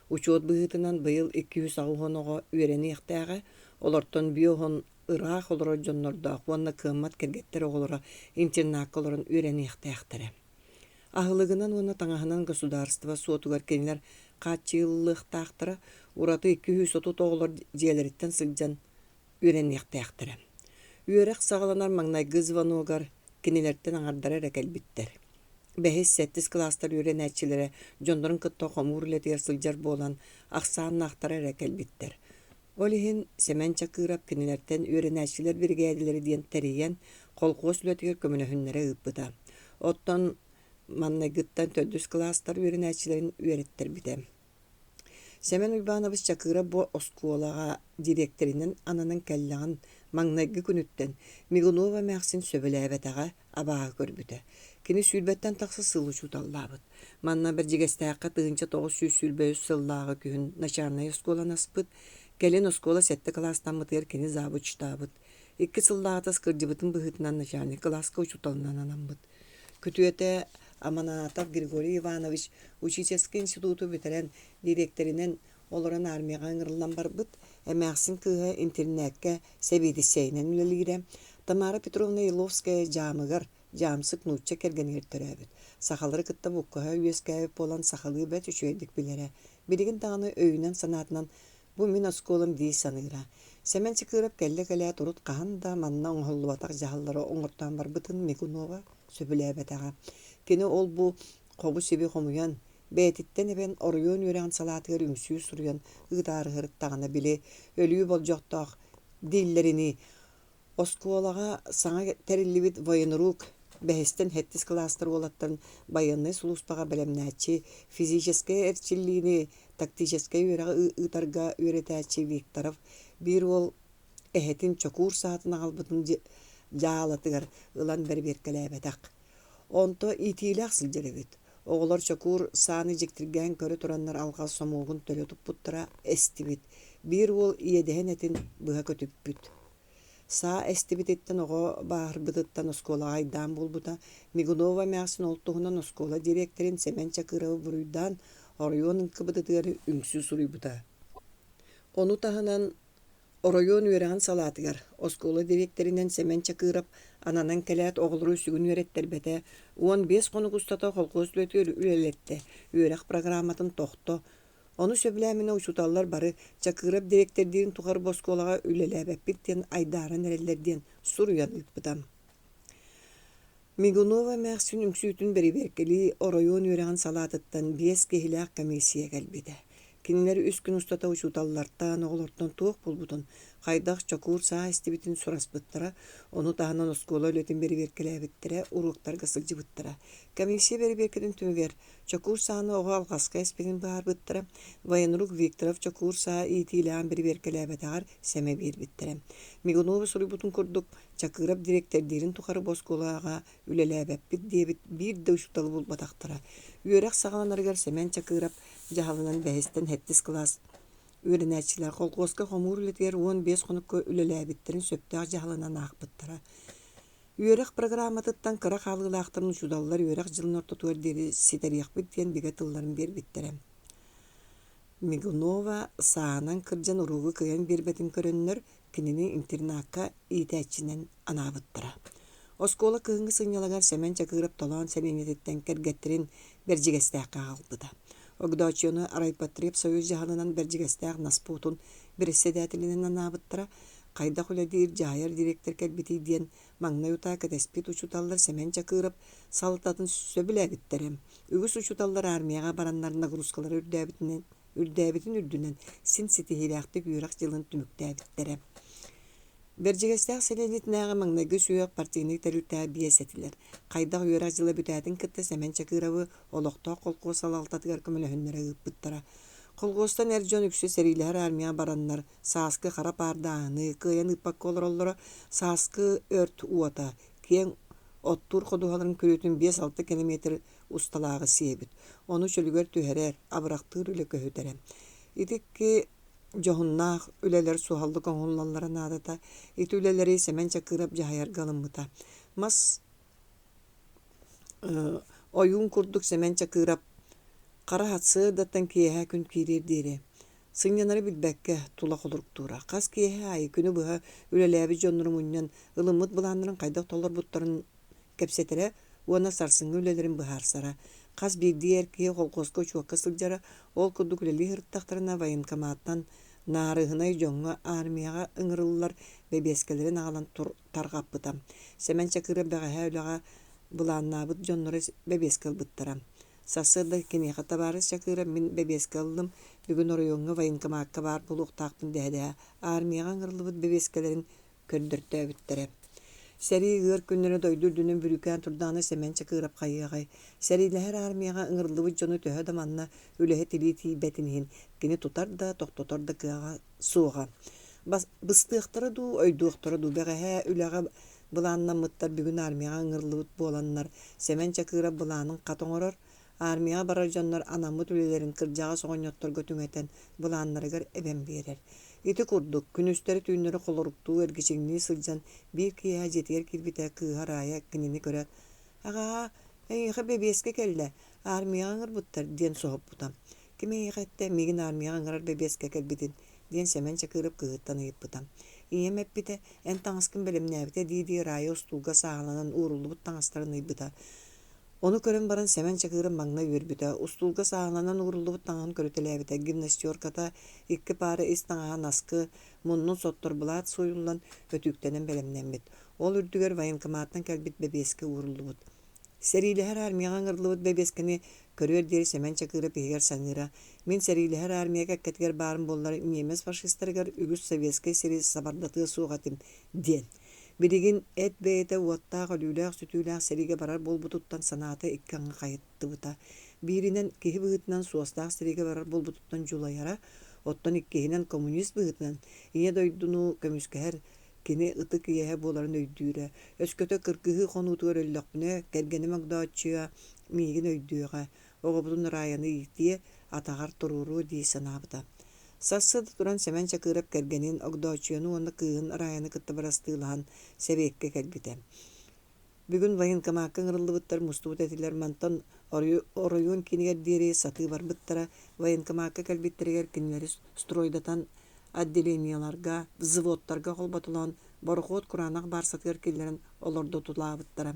Учуот быһыытынан быйыл 280 оҕо үөрэниэхтээҕэ, олортон 50 ыраах олорор дьоннордоох уонна кыаммат кэргэттэр оҕолоро интернакка олорон үөрэниэхтээхтэрэ. Аһылыгынан уонна таҥаһынан государство суотугар кинилэр хааччыйыллыахтаахтара, ураты 230 оҕолор дьиэлэриттэн сылдьан үөрэниэхтээхтэрэ. Үөрэх саҕаланар маҥнайгы звоногар кинилэртэн аҥардара эрэ кэлбиттэр. Бэһис, сэттис кылаастар үөрэнээччилэрэ дьоннорун кытта хомуур үлэтигэр сылдьар буолан, ахсааннаахтара эрэ кэлбиттэр. Ол иһин Сэмэн Чакыров кинилэртэн үөрэнээччилэр биригээдэлэрэ диэн тэрийэн, колхуос үлэтигэр көмөлөһүннэрэ ыыппыта. Оттон маннайгыттан төрдүс кылаастар үөрэнээччилэрин үөрэттэрбитэ. Сэмэн Уйбаанабыс Чакыров бу оскуолаҕа дириэктэринэн ананан кэллэҕин маҥнайгы күнүттэн Мигунова эмээхсин сөбүлээбэтэҕэ, абааһы көрбүтэ. Кини сүүрбэттэн тахса сыл учууталлаабыт. Манна Бэрдьигэстээххэ 1923 сыллааҕы күһүн начальнай оскуоланы аспыт, кэлин оскуола сэттэ кылаастаммытыгар кини завучтаабыт. Икки сыллааҕыта кырдьыбытын быһыытынан начальник кылааска учууталынан анаммыт. Күтүөтэ Аманатов Григорий Иванович учительскай институту бүтэрэн, дириэктэринэн олорон армияҕа ыҥырыллан барбыт, эмээхсин кыыһа интернеккэ сэбиэдиссэйинэн үлэлиирэ. Тамара Петровна Еловская дьаамыгар дьаамсык нуучча кэргэнигэр төрөөбүт. Сахалары кытта буккуһа үөскээбит буолан сахалыы бэрт үчүгэйдик билэрэ. Билигин даҕаны өйүнэн-санаатынан бу мин оскуолам дии саныыра. Сэмэн Чыкыров кэллэ-кэлээт урут хаһан да манна оҥоһуллубатах дьаһаллары оҥортоон барбытын Мигунова сөбүлээбэтэҕэ. Кини ол-бу хобу-сиби хомуйан, бэйэтиттэн эбэн оройуон үөрэҕин салаатыгар үҥсүү суруйан ыытаары сырыттаҕына били өлүү болдьохтоох дииллэринии Оскуолаҕа саҥа тэриллибит военрук бэһистэн сэттис кылаастар уолаттарын байыаннай сулууспаҕа бэлэмнээччи, физическэй эрчиллиини, тактическай үөрэҕи ыытарга үөрэтээччи Викторов биир уол эһэтин чокуур саатын аҕалбытын дьаалатыгар ылан бэрэбиэркэлээбэтэх. Онто иитиилээх сылдьар эбит. Оҕолор чокуур сааны дьиктиргээн көрө тураннар алҕас сомуогун төлө туппуттара эстибит. Биир уол иэдэһин этин быһа көтүппүт. Саа эстибититтэн оҕо бааһырбытыттан оскуолаҕа айдаан буолбута. Мигунова эмээхсин ол туһунан оскуола дириэктэрин Сэмэн Чакыровы буруйдаан оройуон НКВД-тыгар үҥсүү суруйбута. Ону таһынан оройуон үөрэҕин салаатыгар оскуола дириэктэринэн Сэмэн Чакыров ананан кэлээт оҕолору сүгүн үөрэттэрбэтэ, 15 хонук устата холкуос үлэтигэр үлэлэттэ, үөрэх программатын тохто, Ону сөбүлээминэ учууталлар бары Чакыров дириэктэрдиирин тухары бу оскуолаҕа үлэлээбэппит диэн айдааран эрэллэр диэн суруйан ыыппыта. Мигунова эмээхсин үҥсүүтүн бэрэбиэркэлии оройуон үөрэҕин салаатыттан биэс киһилээх комиссия кэлбитэ. Кинилэр үс күн устата учууталлартан, оҕолортон туох буолбутун, хайдах чокуур саа истибитин сураспыттара, ону таһынан оскуола үлэтин бэрэбиэркэлээбиттэрэ, уруоктарга сылдьыбыттара. Комиссия бэрэбиэркэтин түмүгэр Чокуур сааны оҕо алҕаска испитин быһаарбыттара, военрук Викторов Чокуур саа иитиилээҕин бэрэбиэркэлээбэтэҕэр сэмэ биэрбиттэрэ. Мигунова суруйбутун курдук, Чакыров дириэктэрдиирин тухары бу оскуолаҕа үлэлээбэппит диэбит биир да учууталы булбатахтара. Үөрэх саҕаланарыгар Сэмэн Чакыров дьаһалынан бэһистэн сэттис кылаас үөрэнээччилэр колхуоска хомуур үлэтигэр 15 хонукка үлэлээбиттэрин сөптөөх дьаһалынан аахпыттара. Үөрэх программатыттан кыра хаалыылаахтарын учууталлар үөрэх дьылын ортотугар диэри ситэриэхпит диэн бигэ тылларын биэрбиттэрэ. Мигунова саанан кырдьан уруогу кыайан биэрбэтин көрөннөр, кинини интернакка иитээччинэн анаабыттара. Оскуола кыһыҥҥы сынньалаҥар Сэмэн Чакыров Толоон сэлиэнньэтиттэн кэргэттэрин Бэрдьигэстээххэ аҕалбыта. Огдооччуйаны райпотребсоюз дьаһалынан Бэрдьигэстээх наспуутун бэрэссэдээтэлинэн анаабыттара. Хайдах үлэлиир, дьаһайар дириэктэр кэлбитий диэн маҥнай утаа кэтэспит учууталлар Сэмэн Чакыров салалтатын сөбүлээбиттэрэ. Үгүс учууталлар армияҕа бараннар нагрузкалара үрдээбитинэн үрдээбитин үрдүнэн син ситиһиилээхтик үөрэх дьылын түмүктээбиттэрэ. Бэрдьигэстээх сэлиэнньэтинээҕи маҥнайгы сүһүөх партийнай тэрилтэҕэ биэс этилэр. Хайдах үөрэх дьыла бүтээтин кытта Сэмэн Чакыровы олохтоох холкуос салалтатыгар көмөлөһүннэрэ ыыппыттара. Холхуостан эр дьон үксэ сэриилэһэр армияҕа бараннар, сааскы хара паардааһыны кыайан ыыппакка олороллоро, сааскы өрт уота киэҥ оттуур ходуһаларын күрүөтүн 5-6 километр усталааҕы сиэбит, ону чөлүгэр түһэрэр, абырахтыыр үлэ көһүтэрэ. Ити икки дьоһуннаах үлэлэр суһаллык оҥоһуллаллара наадата. Ити үлэлэри Сэмэн Чакыров дьаһайарга ылыммыта. Мас ойуун курдук Сэмэн Чакыров хара сарсыардаттан киэһэ күн киириэр диэри сынньанары билбэккэ тула холоруктуура. Хас киэһэ аайы күнү быһа үлэлээбит дьоннору мунньан ылыммыт былааннарын хайдах толорбуттарын кэпсэтэрэ уонна сарсыҥҥы үлэлэрин быһаарсара. Хас биирдии эр киһи холкуоска учуокка сылдьара, ол курдук үлэлии сырыттахтарына военкоматтан наарыһынай дьоҥҥо армияҕа ыҥырыллар бэбиэскэлэрин аҕалан тарҕаппыта. Сэмэн Чакыров бэҕэһээ үлэҕэ былааннаабыт дьонноро бэбиэскэ ылбыттара. Сарсыарда киниэхэ табаарыс Чакыров мин бэбиэскэ ыллым, бүгүн оройуоҥҥа военкомакка баар буолуохтаахпын дэһэ-дэһэ армияҕа ыҥырыллыбыт бэбиэскэлэрин көрдөртөөбүттэрэ. Сэрии ыар күннэрэ дойду үрдүнэн бүрүүкээн турдаҕына Сэмэн Чакыров хайыаҕай, сэриилэһэр армияҕа ыҥырыллыбыт дьону төһө да манна үлэһит илии тиийбэтин иһин, кини тутар да, тохтотор да кыаҕа суоҕа. Быстыахтара дуу, ойдуохтара дуу, бэҕэһээ үлэҕэ былааннаммыттар бүгүн армияҕа ыҥырыллыбыт буоланнар, Сэмэн Чакыров былаанын хат оҥорор, Армияҕа барар дьоннор анаммыт үлэлэрин кырдьаҕас оҕонньотторго түҥэтэн, былааннарыгар эбэн биэрэр. Ити курдук, күнүстэри-түүннэри холоруктуу, эргичиҥнии сылдьан, биир киэһэ дьиэтигэр киирбитэ кыыһа Рая кинини көрөөт, «Аҕаа, эйиэхэ бэбиэскэ кэллэ, армияҕа ыҥырбыттар» диэн соһуппута. «Ким эйиэхэ эттэ, миигин армияҕа ыҥырар бэбиэскэ кэлбитин?» диэн Сэмэн Чакыров кыыһыттан ыйыппыта. Ийэм эппитэ, «Эн таҥаскын бэлэмнээбитэ» дии-дии Рая устуулга сааһыланан ууруллубут таҥастарын ыйбыта. Ону көрөн баран Сэмэн Чакыров маҥнай үөрбүтэ, устуулга сааһыланан ууруллубут таҥаһын көрүтэлээбитэ, гимнастерката, икки паара ис таҥаһа наскы, муннун соттор былаат суойуллан, өтүүктэнэн бэлэмнэммит. Ол үрдүгэр военкоматтан кэлбит бэбиэскэ ууруллубут. Сэриилэһэр армияҕа ыҥырыллыбыт бэбиэскэни көрүөр диэри Сэмэн Чакыров иһигэр саныыра: «Мин сэриилэһэр армия кэккэтигэр баарым буоллар ньиэмэс фашистарыгар үгүс советскай сири сабардатыа суох этим» диэн. Билигин эт бэйэтэ уоттаах өлүүлээх-сүтүүлээх сэриигэ барар буолбутуттан санаата икки аҥы хайыттыбыта. Бииринэн, киһи быһыытынан суостаах сэриигэ барар буолбутуттан дьулайара, оттон иккиһинэн, коммунист быһыытынан Ийэ дойдуну көмүскэһэр кини ытык иэһэ буоларын өйдүүрэ. Өскөтө кыргыһыы хонуутугар өллөхпүнэ, кэргэним Огдооччуйа миигин өйдүөҕэ, оҕобутун Раяны иитиэ, атаҕар туруоруо дии санаабыта. Сарсыарда туран Сэмэн Чакыров кэргэнин Огдооччуйаны уонна кыыһын Раяны кытта бырастыылаһан сэбиэккэ кэлбитэ. Бүгүн военкомакка ыҥырыллыбыттар мустубут этилэр, мантан оройуон киинигэр диэри сатыы барбыттара. Военкомакка кэлбиттэригэр кинилэри стройдатан отделениеларга, взводтарга холботолоон борохуот кураанах баарсатыгар киллэрэн олордотулаабыттара.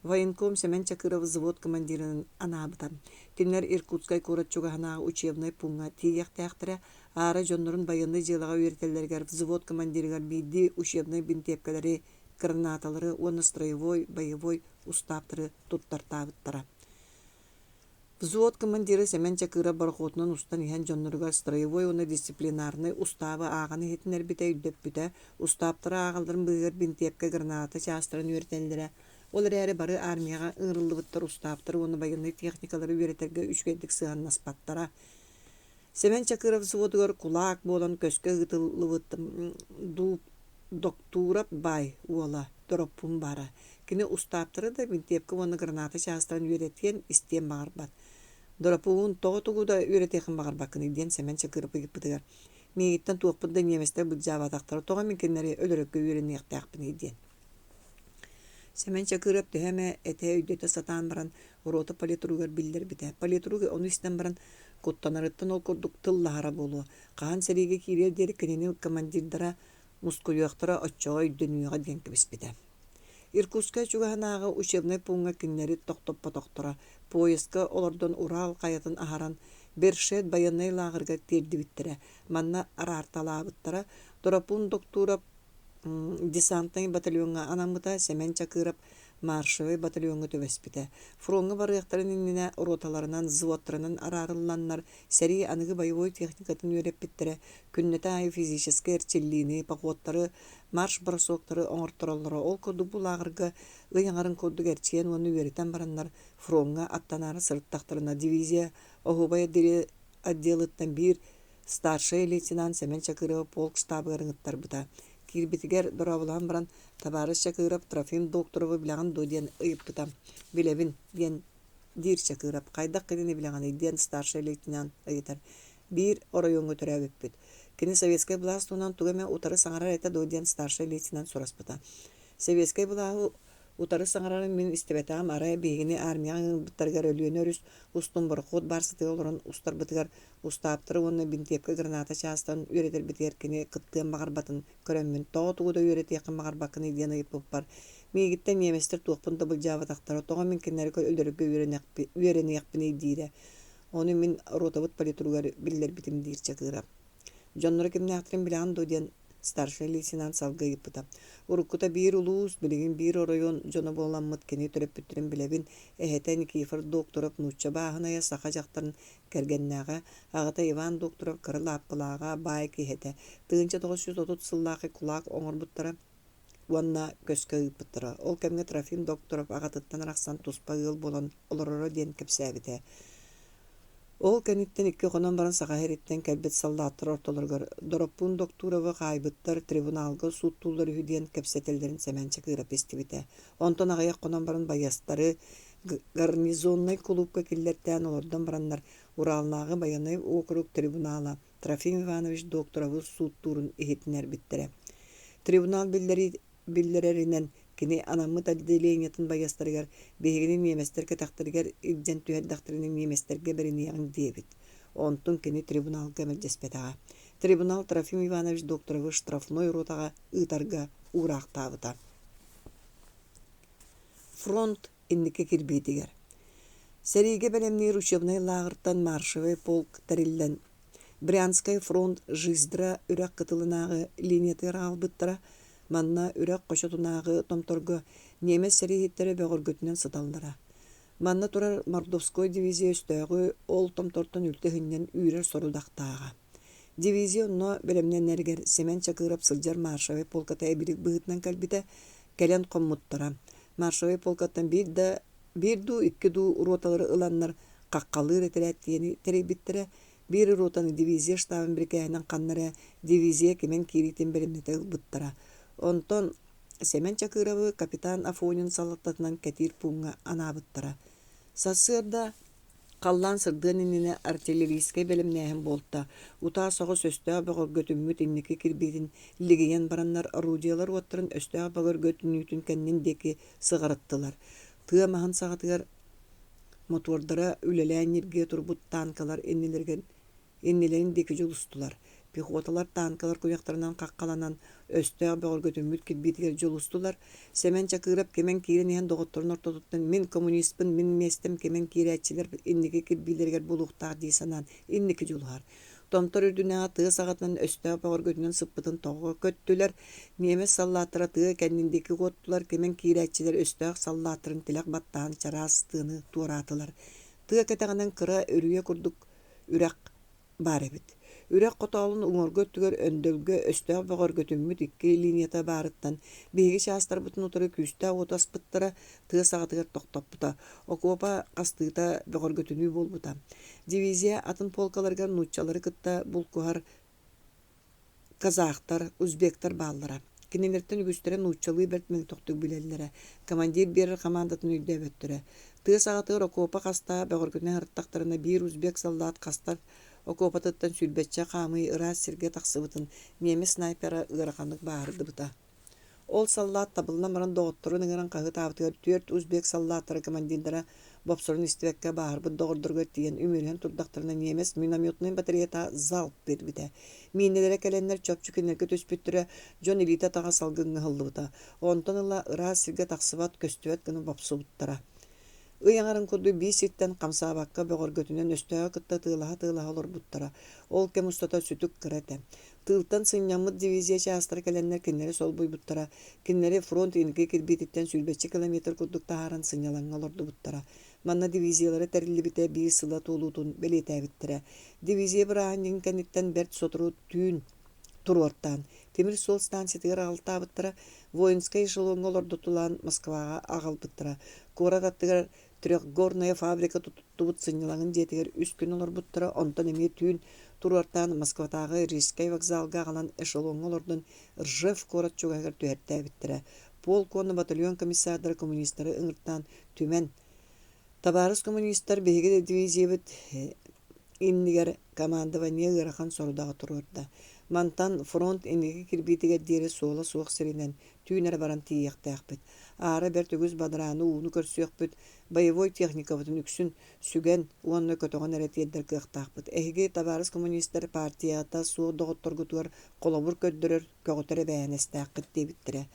Военком Сэмэн Чакыров взвод командирынан анаабыта. Кинилэр Иркутскай куорат чугаһынааҕы учебнай пууҥҥа тиийиэхтээхтэрэ. Аара дьоннорун байыаннай дьыалаҕа үөрэтэллэригэр взвод командирыгар биирдии учебнай бинтиэпкэлэри, гранаталары уонна строевой, боевой устааптары туттартаабыттара. Взвод командира Сэмэн Чакыров борохуотунан устан иһэн дьонноругар строевой уонна дисциплинарнай устаабы ааҕан иһитиннэрбитэ, өйдөппүтэ, устааптары ааҕалларын быыһыгар бинтиэпкэ граната чаастарын үөрэтэллэрэ. Ол эрээри бары армияҕа ыҥырыллыбыттар устааптары уонна байыаннай техникалары үөрэтэргэ үчүгэйдик сыһыаннаспаттара. Сэмэн Чакыров взводугар кулаак буолан көскө ыытыллыбыт дууп Доктуурап баай уола Дороппун баара. Кини устааптары да бинтиэпкэ уонна граната чаастарын үөрэтиэн, истиэн баҕарбат. Дороппуун тоҕо тугу да үөрэтиэххин баҕарбаккыный диэн Сэмэн Чакыров ыйыппытыгар, миигиттэн туохпун да ньиэмэстэр былдьаабатахтара, тоҕо мин кинилэри өлөрөргө үөрэниэхтээхпиний диэн. Сэмэн Чакыров төһө эмэ этэ өйдөтө сатаан баран, рота политругар биллэрбитэ. Политрук ону истэн баран, куттанарыттан ол курдук тыллаһара буолуо. Хаһан сэриигэ киириэр диэри кинини командирдара мускуйуохтара оччоҕо өйдөнүөҕэ диэн кэбиспитэ. Иркутскай чугаһынааҕы учебнай пууҥҥа кинилэри тохтоппотохторо, поезка олордон Урал хайатын аһаран, Бершет байыаннай лааҕырга тиэрдибиттэрэ. Манна араарталаабыттара. Доропуун Доктуурап десантнай батальоҥҥа анаммыта, Сэмэн Чакыров маршевай батальоҥҥа түбэспитэ. Фроҥҥа барыахтарын иннинэ роталарынан, взводтарынан араарылланнар, сэрии аныгы боевой техникатын үөрэппиттэрэ, күннэтэ аайы физическэй эрчиллиини, походтары, марш-бросоктары оҥортороллоро. Ол курдук бу лааҕырга ый аҥарын курдук эрчийэн уонна үөрэтэн бараннар, фроҥҥа аттанаары сырыттахтарына, дивизия оһуобай отделыттан биир Старшай лейтенант Сэмэн Чакырова полк штабыгар ыҥыттарбыта. Киирбитигэр дорооболоһон баран, «Табаарыс Чакыров, Трофим Докторовы билэҕин дуо?» диэн ыйыппыта. «Билэбин» диэн диир Чакыров. «Хайдах кинини билэҕиний?» диэн старшай лейтенант ыйытар. «Биир оройуоҥҥа төрөөбүппүт. Кини советскай былаас туһунан тугу эмэ утары саҥарар этэ дуо?» диэн старшай лейтенант сураспыта. «Советскай былааһы Утары саҥарарын мин истибэтэҕим, арай биһигини армияҕа ыҥырбыттарыгар Өлүөнэ өрүс устун борохуот баарсатыгар олорон устарбытыгар устааптары уонна бинтиэпкэ граната чаастан үөрэтэрбитигэр кини кыттыан баҕарбатын көрөммүн, тоҕо тугу да үөрэтиэххин баҕарбаккыный диэн ыйыппыппар, миигиттэн ньиэмэстэр туохпун да былдьаабатахтара, тоҕо мин кинилэри өлөрөргө үөрэниэхпиний диирэ. Ону мин ротабыт политругар биллэрбитим диир Чакыра. Дьонноро кимнээхтэрин билэҕин дуо диэн старшай лейтенант салгыы ыйыппыта. Уруккута биир улуус, билигин биир оройуон дьоно буоламмыт кини төрөппүттэрин билэбин, эһэтэ Никифор Докторов нуучча бааһынайа, саха дьахтарын кэргэннээҕэ, аҕата Иван Докторов кыра лааппылааҕа, баай киһи этэ. 1930 сыллаахы кулаак оҥорбуттара уонна көскө ыыппыттара. Ол кэмҥэ Трофим Докторов аҕатыттан арахсан туспа ыал буолан олороро диэн кэпсээбитэ. Ол кэнниттэн икки хонон баран Саха сириттэн кэлбит саллааттар ортолоругар Дороппуун Доктуровы хаайбыттар трибуналга сууттууллар үһү диэн кэпсэтэллэрин Сэмэн Чакыров истибитэ. Онтон аҕыйах хонон баран байыастары гарнизоннай кулуупка киллэртээн олордон бараннар Уралнааҕы байыаннай уокурук трибунала Трофим Иванович Докторовы сууттуурун иһитиннэрбиттэрэ. Трибунал биллэрэринэн, кини анаммыт отделениетын байыастарыгар биһигини ньиэмэстэр кэтэхтэригэр илдьэн түһэрдэхтэринэ ньиэмэстэргэ бэриниэҕиҥ диэбит. Онтун кини трибуналга мэлдьэспэтэҕэ. Трибунал Трофим Иванович Докторовы штрафной ротаҕа ыытарга уураахтаабыта. Фронт инники кирбиитигэр. Сэриигэ бэлэмниир учебнай лааҕыртан маршевай полк тэриллэн Брянскай фронт Жиздра үрэх кытылынааҕы линиятыгар аҕалбыттара. Манна үрэх хочотунааҕы томторго ньиэмэс сэрииһиттэрэ бөҕөргөтүнэн сыталлара. Манна турар Мордовской дивизия өстөөҕү ол томтортон үлтү ыһынньан үүрэр сорудахтааҕа. Дивизия онно бэлэмнэнэригэр Сэмэн Чакыров сылдьар маршевай полката эбилик быһыытынан кэлбитэ, кэлэн хоммуттара. Маршевай полкаттан биир да биир дуу, икки дуу роталары ыланнар хаххалыыр этэрээт диэни тэрийбиттэрэ. Биир ротаны дивизия штабын бирикээһинэн ханна эрэ дивизия кимэн киириитин бэлэмнэтэ ылбыттара. Онтон Сэмэн Чакыровы капитан Афонин салалтатынан кэтиир пууҥҥа анаабыттара. Сарсыарда Халлаан сырдыан иннинэ артиллерийскай бэлэмнээһин буолта, утаа соҕус өстөөх бөҕөргөтүммүт инники кирбиитин лигийэн бараннар орудиелар уоттарын өстөөх бөҕөргөтүнүүтүн кэннин диэки сыҕарыттылар. Тыа маһын саҕатыгар мотуордара үлэлээн ньиргийэ турбут танкалар иннилэригэр Иннилэрин диэки дьулустулар. Пехоталар танкалар куйахтарынан хаххаланан, өстөөх бөҕөргөтүммүт кирбиитигэр дьулустулар. Сэмэн Чакыров кимэн киирэн иһэн доҕотторун ортотуттан «Мин коммуниспын, мин миэстэм кимэн киирээччилэр инники кирбиилэригэр буолуохтаах» дии санаан инники дьулуһар. Томтор үрдүнээҕи тыа саҕатынан өстөөх бөҕөргөтүнэн сыппытын тоҕо көттүлэр. Ньиэмэс саллааттара тыа кэннин диэки куоттулар, кимэн киирээччилэр өстөөх саллааттарын тилэх баттаһан чараас тыаны туораатылар. Тыа кэтэҕинэн кыра үрүйэ курдук Үрэх баар эбит. Үрэх хотоолун уҥуоргу өттүгэр өндөлгө өстөөх бөҕөргөтүммүт икки линията баарыттан биһиги чаастарбытын утары күүстээх уоту аспыттара, тыа саҕатыгар тохтоппута. Окуопа хастыыта бөҕөргөтүнүү буолбута. Дивизия атын полкаларыгар нууччалары кытта булкуһар Казахтар, узбектар бааллара. Кинилэртэн үгүстэрэ нууччалыы бэрт мөлтөхтүк билэллэрэ, командир биэрэр хамаандатын өйдөөбөттөрө. Тыа саҕатыгар окуопа хастаа бөҕөргөтүнэ сырыттахтарына биир узбек саллаат хастар окуопатыттан сүүрбэччэ хаамыы ыраас сиргэ тахсыбытын немец снайпера ыараханнык бааһырдыбыта. Ол саллаат табыллан баран доҕотторун ыҥыран хаһыытаабытыгар түөрт узбек саллааттара командирдара Бопсорун истибэккэ бааһырбыт доҕордоругар тиийэн үмүөрүһэн турдахтарына немец минометнай батареята залп биэрбитэ. Миинэлэрэ кэлэннэр чопчу кинилэргэ түспүттэрэ, дьон илиитэ-атаҕа салгыҥҥа ыһыллыбыта. Онтон ыла ыраас сиргэ тахсыбат, көстүбэт гына бопсубуттара. Ый аҥарын курдук биир сиртэн хамсаабакка бөҕөргөтүнэн өстөөҕү кытта тыалаһа-тыалаһа олорбуттара. Ол кэм устата сүтүк кыра этэ. Тыылтан сынньаммыт дивизия чаастара кэлэннэр кинилэри солбуйбуттара. Кинилэри фронт инники кирбиититтэн сүүрбэччэ километр курдук таһааран сынньалаҥҥа олордубуттара. Манна дивизиялара тэриллибитэ биир сыла туолуутун бэлиэтээбиттэрэ. Дивизия бырааһынньыгын кэнниттэн бэрт сотору түүн туруортаан, тимир суол станциятыгар аҕалтаабыттара, воинскай эшелоҥҥа олордутулаан Москваҕа аҕалбыттара. Куорат аттыгар Трехгорная фабрика туттубут сынньалаҥын дьиэтигэр үс күн олорбуттара, онтон эмиэ түүн туруортаан Москватааҕы Рижскэй вокзалга аҕалан эшелоҥҥа олордон Ржев куорат чугаһыгар түһэртээбиттэрэ. Полк уонна батальон комиссардара коммунистары ыҥыртаан түмэн Табаарыс коммунистар биһиги дивизиябыт иннигэр командование ыарахан сорудаҕы туруорда. Мантан фронт инники кирбиитигэр диэри суола суох сиринэн түүн эрэ баран тиийиэхтээхпит. Аара бэрт үгүс бадарааны ууну көрсүөхпүт, боевой техникабытын үксүн сүгэн уонна көтөҕөн эрэ тиэрдэр кыахтаахпыт. Эһиги, табаарыс коммунистар, партията суох доҕотторгутугар холобур көрдөрөр, көҕүтэр эбээһинэстээххит диэбиттэрэ.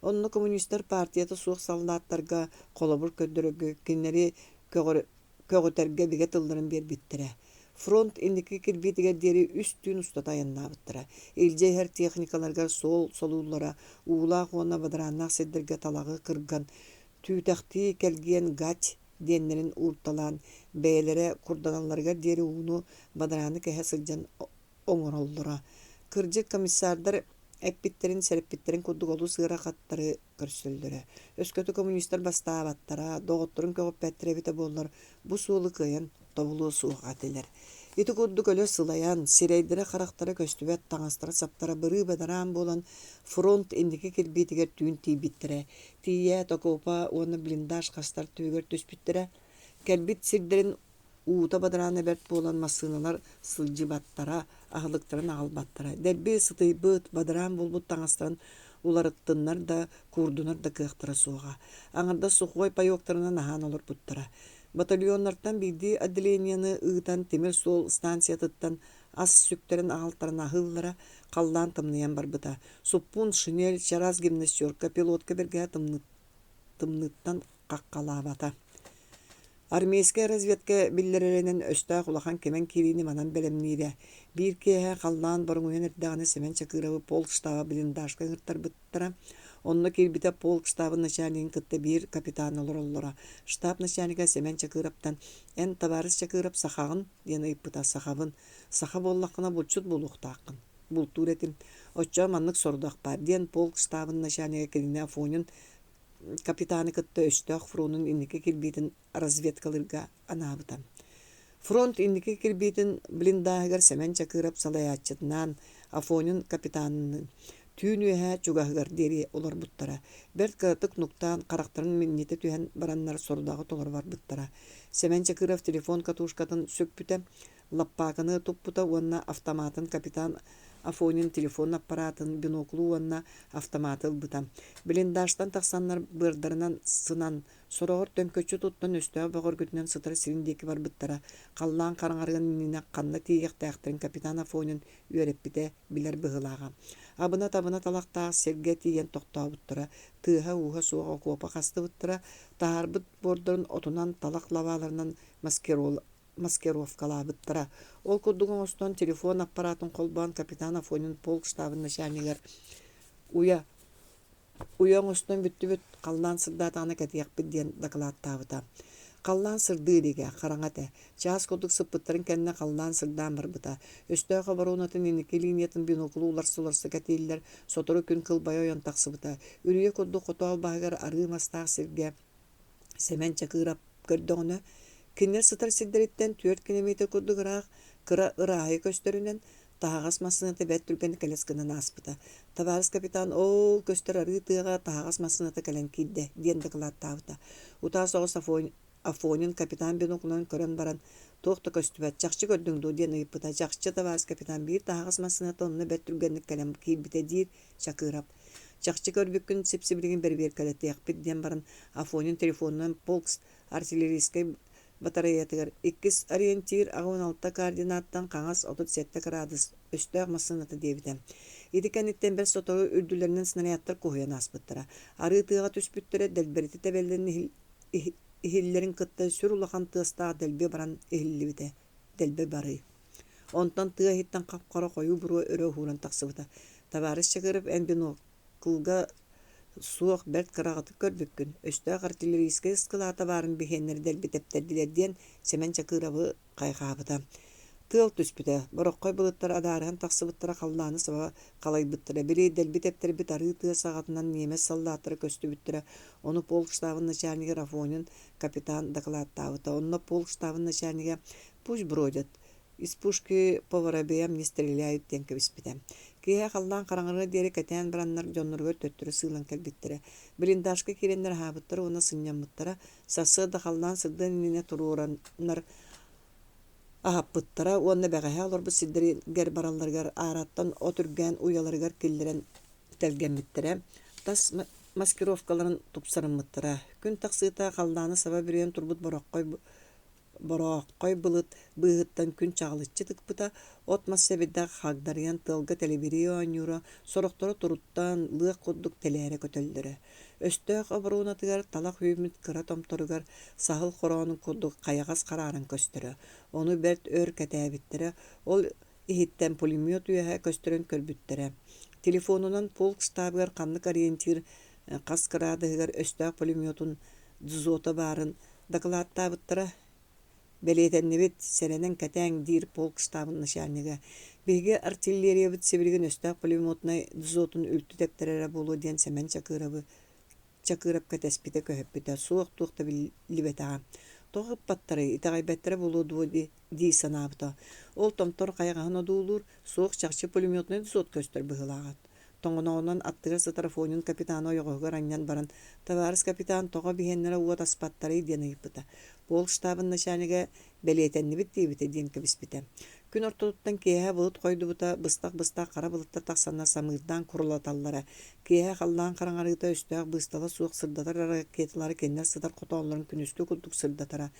Онно коммунистар партията суох саллааттарга холобур көрдөрөргө кинилэри көҕүтэргэ бигэ тылларын биэрбиттэрэ. Фронт инники кирбиитигэр диэри үс түүн устата айаннаабыттара. Илдьэ иһэр техникаларыгар суол солууллара, уулаах уонна бадарааннаах сирдэргэ талаҕы кырган, түүтэхтии кэлгиэн гать диэннэрин уурталаан, бэйэлэрэ курданалларыгар диэри ууну, бадарааны кэһэ сылдьан оҥороллоро. Кырдьык, комиссардар эппиттэрин, сэрэппиттэрин курдук олус ыарахаттары көрсөллөрө. Өскөтө коммунистар бастаабаттара, доҕотторун көҕүппэттэрэ эбитэ буоллар, бу суолу кыайан тобулуо суох этилэр. Ити курдук өлө сылайан, сирэйдэрэ-харахтара көстүбэт таҥастара-саптара бырыы-бадараан буолан, фронт инники кирбиитигэр түүн тиийбиттэрэ. Тиийээт, окуопа уонна блиндаж хастар түбүгэр түспүттэрэ. Кэлбит сирдэрин Уута бадараана бэрт буолан массыыналар сылдьыбаттара, аһылыктарын аҕалбаттара. Дэлби сытыйбыт, бадараан буолбут таҥастарын уларыттыннар да, куурдунар да кыахтара суоҕа. Аҥардас сухой паёктарынан аһаан олорбуттара. Батальоннартан биирдии отделениены ыытан тимир суол станциятыттан ас сүктэрин аҕалтаран аһыыллара, халлаан тымныйан барбыта. Суппуун, шинель, чараас гимнастерка, пилотка бэргэһэ тымныыттан хаххалаабата. Армейскай разведка биллэрэринэн өстөөх улахан кимэн киириини манан бэлэмниирэ. Биир киэһэ халлаан боруҥуйан эрдэҕинэ Сэмэн Чакыровы полк штаба блиндажка ыҥыртарбыттара. Онно киирбитэ полк штабын начальнигын кытта биир капитан олороллоро. Штаб начальнига Сэмэн Чакыровтан «Эн, табаарыс Чакыров, сахаҕын?» диэн ыйыппыта. «Сахабын. Саха буоллаххына булчут буолуохтааххын. Бултуур этим. Оччоҕо маннык сорудах баар» диэн полк штабын начальнига кинини Афонин капитаны кытта өстөөх фронун инники кирбиитин разведкалыырга анаабыта. Фронт инники кирбиитин блиндааһыгар Сэмэн Чакыров салайааччытынаан Афонин капитаныныын түүн үөһэ чугаһыгар диэри олорбуттара. Бэрт кыратык нуктаан, харахтарын минньитэ түһэн бараннар сорудаҕы толоро барбыттара. Сэмэн Чакыров телефон катушкатын сүкпүтэ, лаппаакыны туппута уонна автоматын капитан Афонин телефон аппараатын, биноклу уонна автоматы ылбыта. Блиндажтан тахсаннар быардарынан сынан, сороҕор төҥкөччү туттан өстөөх бөҕөргүтүнэн сытар сирин диэки барбыттара. Халлаан хараҥарыан иннинэ ханна тиийиэхтээхтэрин капитан Афонин үөрэппитэ, билэр быһыылааҕа. Абына-табына талахтаах сиргэ тиийэн тохтообуттара, тыаһа-ууһа суох окуопа хастыбыттара, таһаарбыт буордарын отунан, талах лабааларынан маскировкалаабыттара. Ол курдук оҥостон телефон аппаратын холбоон капитан Афонин полк штабын начальнигар уйа уйа оҥостон бүттүбүт, халлаан сырдаатаҕына кэтиэхпит диэн дакылааттаабыта. Халлаан сырдыы илигэ, хараҥа этэ. Чаас курдук сыппыттарын кэннэ халлаан сырдаан барбыта. Өстөөх оборонатын инники линиятын биноклу уларса-уларса кэтииллэр, сотору күн кылбайа ойон тахсыбыта. Үрүйэ курдук хотоол баһыгар арыы мастаах сиргэ Сэмэн Чакыров көрдөҕүнэ, кинилэр сытар сирдэриттэн түөрт километр курдук ыраах, кыра ырааһыйа көстөрүнэн, таһаҕас массыыната бэрт түргэнник кэлэс гынан ааспыта. Табаарыс капитан ол көстөр арыы тыаҕа таһаҕас массыыната кэлэн киирдэ диэн дакылааттаабыта. Утаа соҕус Афонин капитан биноклунан көрөн баран, туох да көстүбэт, чахчы көрдүҥ дуо диэн ыйыппыта. Чахчы, табаарыс капитан, биир таһаҕас массыыната онно бэрт түргэнник кэлэн киирбитэ диир Чакыров. Чахчы көрбүккүн сип-сибилигин бэрэбиэркэлэтиэхпит диэн баран Афонин телефонунан полк артиллерийскай батареятыгар иккис ориентир 86 координаттан хаҥас 37 кыраадыс өстөөх массыыната диэбитэ. Ити кэнниттэн бэрт сотору үрдүлэринэн снарядтар куһуйан ааспыттара. Арыы тыаҕа түспүттэрэ дэлбэритэ тэбэллэн иһиллэрин кытта сүр улахан тыастаах дэлби баран иһиллибитэ. Дэлби барыы. Онтон тыа иһиттэн хап-хара хойуу буруо өрө уһууран тахсыбыта. Табаарыс Чакыров эн биноклга суох бэрт кыраҕытык көрбүккүн, өстөөх артиллерийскай ыскылаата баарын биһиэннэри дэлби тэптэрдилэр диэн Сэмэн Чакыровы хайҕаабыта. Тыал түспүтэ, бороххой былыттар адаарыһан тахсыбыттара халлааны саба халайбыттара, били дэлби тэптэрбит арыы тыа саҕатынан ньиэмэс саллааттара көстүбүттэрэ, ону полк штабын начальнига Рафонин капитан дакылааттаабыта. Онно полк штабын начальнига «Пусть бродят, из пушки по воробьям не стреляют» диэн кэбиспитэ. Киэһэ халлаан хараҥарыар диэри кэтээн бараннар дьонноругар төттөрү сыылан кэлбиттэрэ. Блиндажка киирэннэр аһаабыттара уонна сынньаммыттара. Сарсыарда халлаан сырдыан иннинэ туруораннар аһаппыттара уонна бэҕэһээ олорбут сирдэригэр баралларыгар аараттан от үргээн уйаларыгар киллэрэн тэлгэммиттэрэ, тас маскировкаларын тупсарыммыттара. Күн тахсыыта халлааны саба бүрүйэн турбут бороххой Борооххой былыт быыһыттан күн чаҕылыччы тыкпыта, от-мас сэбирдэх хагдарыйан тыалга тэлибирии оонньуура, сорохторо туруттан, лыах курдук тэлээрэ көтөллөрө. Өстөөх оборуонатыгар талах үүммүт кыра томторугар саһыл хороонун курдук хайаҕас харааран көстөрө. Ону бэрт өр кэтээбиттэрэ, ол иһиттэн пулемет үөһэ көстөрүн көрбүттэрэ. Телефонунан полк штабыгар ханнык ориентир хас кыраадыһыгар өстөөх пулеметун дзота баарын Дакылааттаабыттара: «Бэлиэтэннибит, сэрэнэн кэтээҥ» диир полк штабын начальнига. «Биһиги артиллериябыт сибилигин өстөөх пулеметнай дзотун үлтү тэптэрэрэ буолуо» диэн Сэмэн Чакыровы Чакыров кэтэспитэ көһүппүтэ, суох туох да биллибэтэҕэ. Тоҕо ыппаттарый, итэҕэйбэттэрэ буолуо дуо дии санаабыта. Ол томтор хайаҕаһын одуулуур, суох чахчы пулеметнай дзот көстөр быһыылааҕа. Тоҥоноҕунан аттыгар сытар Афонин капитаны ойоҕоһугар анньан баран, «Табаарыс капитан, тоҕо биһиэннэрэ уот аспаттарый?» диэн ыйыппыта. Полк штабын начальнига «Бэлиэтэннибит» диэбитэ диэн кэбиспитэ. Күн ортотуттан киэһэ былыт хойдубута, быстах-быстах хара былыттар тахсаннар самыырдаан курулаталлара. Киэһэ халлаан хараҥарыыта өстөөх быыстала суох сырдатар ракеталары кинилэр сытар хотооллорун күнүскү курдук сырдатара.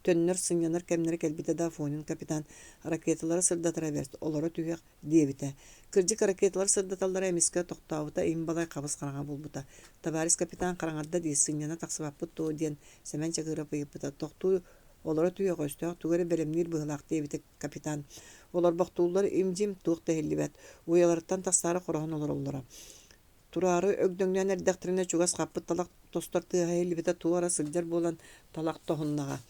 Төннөр, сынньанар кэмнэрэ кэлбитэ да Афонин капитан ракеталары сырдатара бэрт, олоро түһүөх диэбитэ. Кырдьык ракеталар сырдаталлара эмискэ тохтообута, им-балай хабыс-хараҥа буолбута. «Табаарыс капитан хараҥарда дии, сынньана тахсыбаппыт дуо?» диэн Сэмэн Чакыров ыйыппыта. «Тохтуу олоро түһүөх, өстөөх тугу эрэ бэлэмниир быһыылаах» диэбитэ капитан. Олорбохтууллар им-дьим, туох да иһиллибэт. Уйаларыттан тахсаары хороһон олороллоро. Тураары өгдөҥнөөн эрдэхтэринэ чугас хаппыт талах тостор тыаһа иһиллибитэ туора сылдьар буолан талах тоһуннаҕа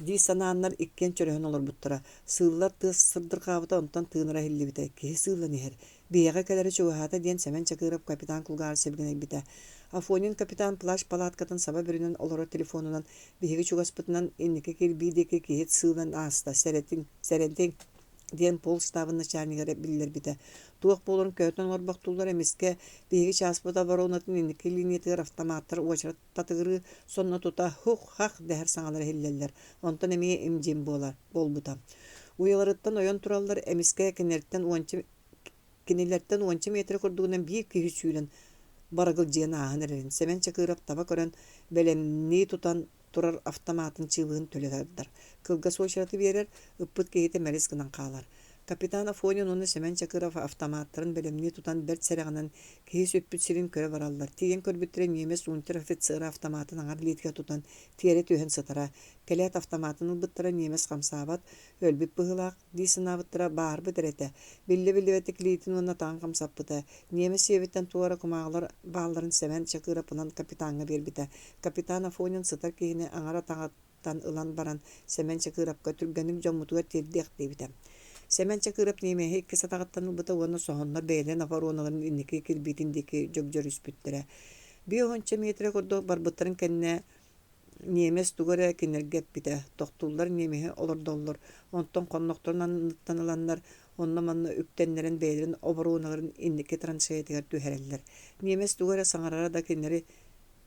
дии санааннар иккиэн чөрөһөн олорбуттара. Сыыллар тыас сырдырҕаабыта, онтон тыынара иһиллибитэ. Киһи сыыллан иһэр. Биһиэхэ кэлэрэ чугаһаата диэн Сэмэн Чакыров капитан кулгааҕар сибигинэйбитэ. Афонин капитан плащ палаткатын саба бүрүнэн олорор телефонунан биһиги чугаспытынан инники кирбии диэки киһи сыылан ааста. Сэрэтиҥ, сэрэтиҥ диэн полк штабын начальнигар биллэрбитэ. Туох буоларын көтөн олорбохтууллар эмискэ биһиги чааспыт оборонатын инники линиятыгар автоматтар уочарат татыгырыы сонно тута һух-һах дэһэр саҥалар иһиллэллэр, онтон эмиэ им-дьим буолар буолбута. Уйаларыттан ойон тураллар, эмискэ кинилэртэн уонча кинилэртэн уонча миэтэрэ курдугунан биир киһи сүүрэн барыгылдьыйан ааһан эрэрин Сэмэн Чакыров таба көрөн, бэлэмнии тутан турар автоматын чыыбыһын төлө тардар, кылгас уочараты биэрэр, ыппыт киһитэ мэлис гынан хаалар. Капитан Афонин уонна Сэмэн Чакыров автоматтарын бэлэмнии тутан бэрт сэрэҕинэн киһи сүппүт сирин көрө бараллар. Тиийэн көрбүттэрэ ньиэмэс унтер-офицера автоматын аҥар илиитигэр тутан тиэрэ түһэн сытара. Кэлээт автоматын ылбыттара ньиэмэс хамсаабат, өлбүт быһыылаах дии санаабыттара баарбыт эрэ этэ. Биллэ-биллибэттик илиитин уонна атаҕын хамсаппыта. Ньиэмэс сиэбиттэн туох эрэ кумааҕылар баалларын Сэмэн Чакыров ылан капитаҥҥа биэрбитэ. Капитан Афонин сытар киһини аҥар атаҕыттан ылан баран Сэмэн Чакыровка түргэнник дьоммутугар тиэрдиэх диэбитэ. Сэмэн Чакыров ньиэмэһи иккис атаҕыттан ылбыта уонна соһоннор бэйэлэрин оборуоналарын инники кирбиитин диэки дьөгдьөрүспүттэрэ. Биир уонча миэтэрэ курдук барбыттарын кэннэ Ньиэмэс тугу эрэ кинилэргэ эппитэ, тохтууллар ньиэмэһи олордоллор, онтон хоннохторун анныттан ыланнар, онно-манна үктэннэрэн бэйэлэрин оборуоналарын инники траншеятыгар түһэрэллэр. Ньиэмэс тугу эрэ саҥарара да кинилэри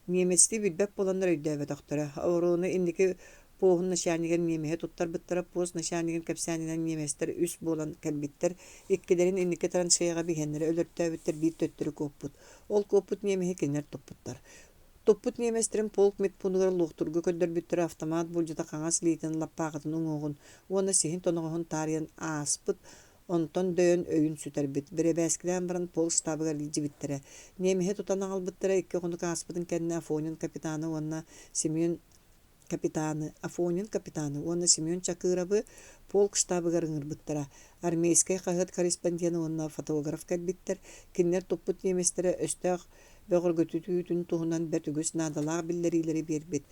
ньиэмэстии билбэт буоланнар өйдөөбөтөхтөрө. Оборуона инники поһун начальнигар ньиэмэһи туттарбыттара. Пост начальнигын кэпсээнинэн ньиэмэстэр үс буолан кэлбиттэр. Иккилэрин инники траншеяҕа биһиэннэрэ өлөртөөбүттэр, биир төттөрү куоппут. Ол куоппут ньиэмэһи кинилэр туппуттар. Туппут ньиэмэстэрин полк медпуунугар луохтуурга көрдөрбүттэрэ автомат буулдьата хаҥас илиитин лаппаахытын уҥуоҕун уонна сиһин тоноҕоһун таарыйан ааспыт, онтон дөйөн өйүн сүтэрбит. Бэрэбээскилээн баран полк штабыгар илдьибиттэрэ. Ньиэмэһи тутан аҕалбыттара икки хонук ааспытын кэннэ Афонин капитаны уонна Семен капитаны, Афонин капитаны уонна Семен Чакырабы полк штабыгар ыҥырбыттара. Армейскай хаһыат корреспондена уонна фотограф кэлбиттэр. Кинилэр туппут ньиэмэстэрэ өстөөх бөҕөргөтүтүүтүн туһунан бэрт үгүс наадалаах биллэриилэри биэрбит.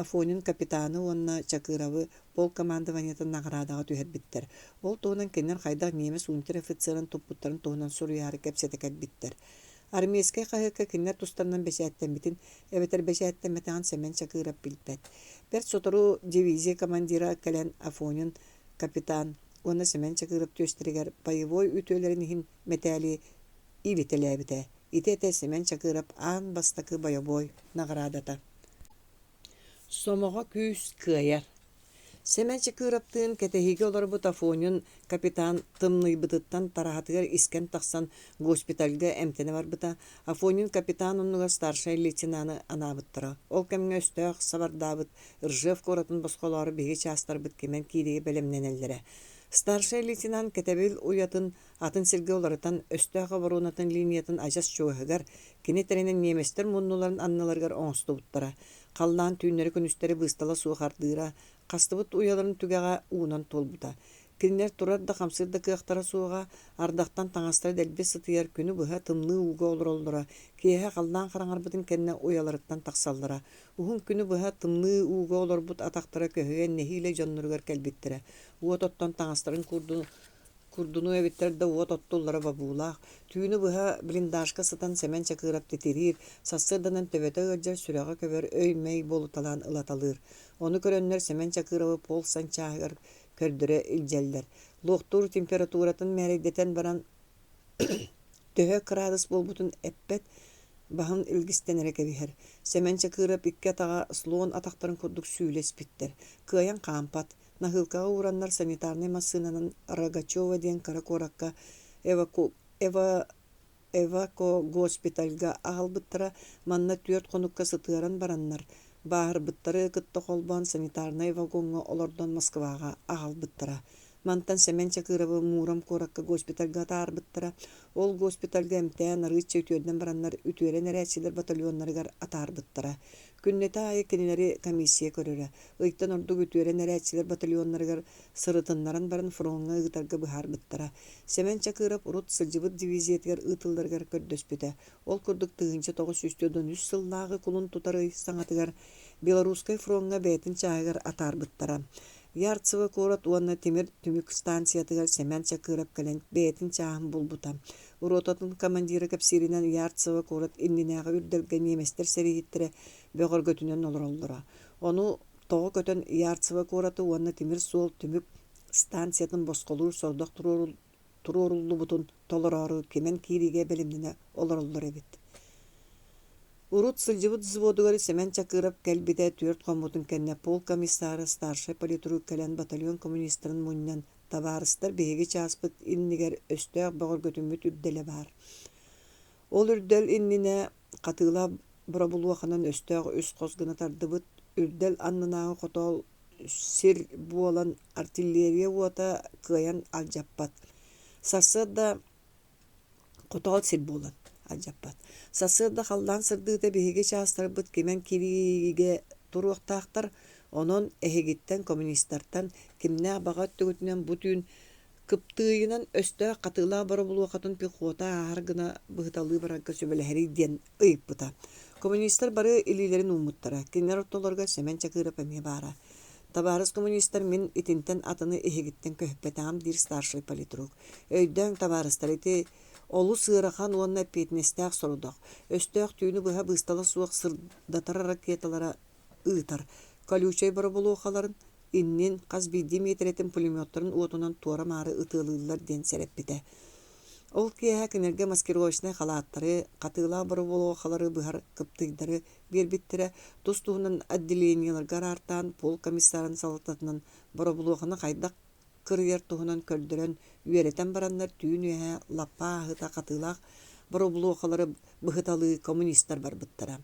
Афонин капитаны уонна Чакыровы полк командованиетын наҕараадаҕа түһэрбиттэр. Ол туһунан кинилэр хайдах ньиэмэс унтер-офицерын туппуттарын туһунан суруйаары кэпсэтэ кэлбиттэр. Армейскай хаһыакка кинилэр тустарынан бэчээттэммитин эбэтэр бэчээттэммэтэҕин Сэмэн Чакыров билбэт. Бэрт сотору дивизия командира кэлэн Афонин капитан уонна Сэмэн Чакыров түөстэригэр боевой үтүөлэрин иһин мэтээли иилитэлээбитэ. Ити этэ Сэмэн Чакыров аан бастакы бойобуой наҕараадата. Сомоҕо күүс кыайар Сэмэн Чакыраптыын кэтэһиигэ олорбут Афонин капитан тымныйбытыттан тараһатыгар искэн тахсан госпитальга эмтэнэ барбыта. Афонин капитан оннугар старшай лейтенаны анаабыттара. Ол кэмҥэ өстөөх сабардаабыт Ржев куоратын босхолоору биһиги чаастарбыт кимэн киириигэ бэлэмнэнэллэрэ. Старшай лейтенант кэтэбил уйатын атын сиргэ уларытан, өстөөх оборуонатын линиятын адьас чугаһыгар, кини тэринэн ньиэмэстэр муннуларын анныларыгар оҥостубуттара. Халлаан түүннэри-күнүстэри быыстала суох ардыыра, хастыбыт уйаларын түгэҕэ уунан туолбута. Кинилэр турар да хамсыыр да кыахтара суоҕа, ардахтан таҥастара дэлби сытыйар, күнү быһа тымныы ууга олороллоро, киэһэ халлаан хараҥарбытын кэннэ уйаларыттан тахсаллара. Уһун күнү быһа тымныы ууга олорбут атахтара көһүйэн нэһиилэ дьонноругар кэлбиттэрэ. Уот оттон таҥастарын куурдун Курдунуу эбиттэр да уот оттуллара бобуулаах, түүнү быһа блиндажка сытан Сэмэн Чакыров титириир, сарсыарданан төбөтө ыалдьар, сүрэҕэ көбөр, өй-мэй буолуталаан ылаталыыр. Ону көрөннөр Сэмэн Чакыровы полк санчааһыгар көрдөрө илдьэллэр. Луохтуур температуратын мээрэйдэтэн баран төһө кыраадыс буолбутун эппэт, баһын илгистэн эрэ кэбиһэр. Сэмэн Чакыров икки атаҕа слон атахтарын курдук сүүлэ испиттэр, кыайан хаампат, Наһыылкаҕа уураннар санитарнай массыынанан Рогачево диэн кыра куоракка эвакогоспитальга аҕалбыттара. Манна түөрт хонукка сытыаран бараннар, бааһырбыттары кытта холбоон санитарнай вагоҥҥа олордон Москваҕа аҕалбыттара. Мантан Сэмэн Чакыровы Муром куоракка госпитальга атаарбыттара. Ол госпитальга эмтээн арыычча үтүөрдэн бараннар үтүөрэн эрээччилэр батальоннарыгар атаарбыттара. Күннэтэ аайы кинилэри комиссия көрөрө. Ыйтан ордук үтүөрэн эрээччилэр батальоннарыгар сырытыннаран баран фроҥҥа ыытарга быһаарбыттара. Сэмэн Чакыров урут сылдьыбыт дивизиятыгар ыытылларыгар көрдөспүтэ. Ол курдук 1943 сыллааҕы кулун тутар ый саҥатыгар Белорусскай фроҥҥа бэйэтин чааһыгар атаарбыттара. Ярцево куорат уонна тимир түмүк станциятыгар Сэмэн Чакыров кэлэн бэйэтин чааһын булбута. Ротатын командира кэпсииринэн Ярцево куорат иннинээҕи үрдэлгэ ньиэмэстэр сэрииһиттэрэ бөҕөргөтүнэн олороллоро. Ону тоҕо көтөн Ярцево куораты уонна тимир суол түмүк станциятын босхолуур сордох туруоруллубутун толороору кимэн киириигэ бэлэмнэнэ олороллор эбит. Урут сылдьыбыт взводугар Сэмэн Чакыров кэлбитэ түөрт хоммутун кэннэ полк комиссара старшай политрук кэлэн батальон коммунистарын мунньан табаарыстар биһиги чааспыт иннигэр өстөөх бөҕөргөтүммүт үрдэлэ баар. Ол үрдэл иннинэ хатыылаах боробулуоханан өстөөх үс хос гына тардыбыт, үрдэл аннынааҕы хотоол сир буолан артиллерия уота кыайан алдьаппат. Сарсыарда хотоол сир буолан алдьаппат. Сарсыарда халлаан сырдыыта биһиги чаастарбыт кимэн кириигэ туруохтаахтар, онон эһигиттэн коммунистартан кимнээх баҕа өттүгүтүнэн бу түүн Кыптыыйынан өстөөх хатыылаах боробулуохатын пехота ааһар гына быһыталыы барарга сүбэлэһэрий диэн ыйыппыта. Коммунистар бары илиилэрин ууммуттара, кинилэр ортолоругар Сэмэн Чакыров эмиэ баара. «Табаарыс коммунистар, мин итинтэн атыны эһигиттэн көһүппэтэҕим» диир старшай политрук. «Өйдөөҥ, табаарыстар, ити олус ыарахан уонна эппиэтинэстээх сорудах. Өстөөх түүнү быһа быыстала суох сырдатар ракеталара ыытар. Колючай боробулуохаларын иннин хас биирдии миэтэрэтин пулеметтарын уотунан туора-маары ытыалыыллар диэн сэрэппитэ. Ол киэһэ кинилэргэ маскировочнай халааттары, хатыылаах боробулуохалары быһар кыптыыйдары биэрбиттэрэ, тус-туһунан отделениеларга араартаан полк комиссарын салалтатынан боробулуоханы хайдах кырыйар туһунан көрдөрөн, үөрэтэн бараннар түүн үөһэ лаппа ааһыыта хатыылаах боробулуохалары быһыталыы коммунистар барбыттара.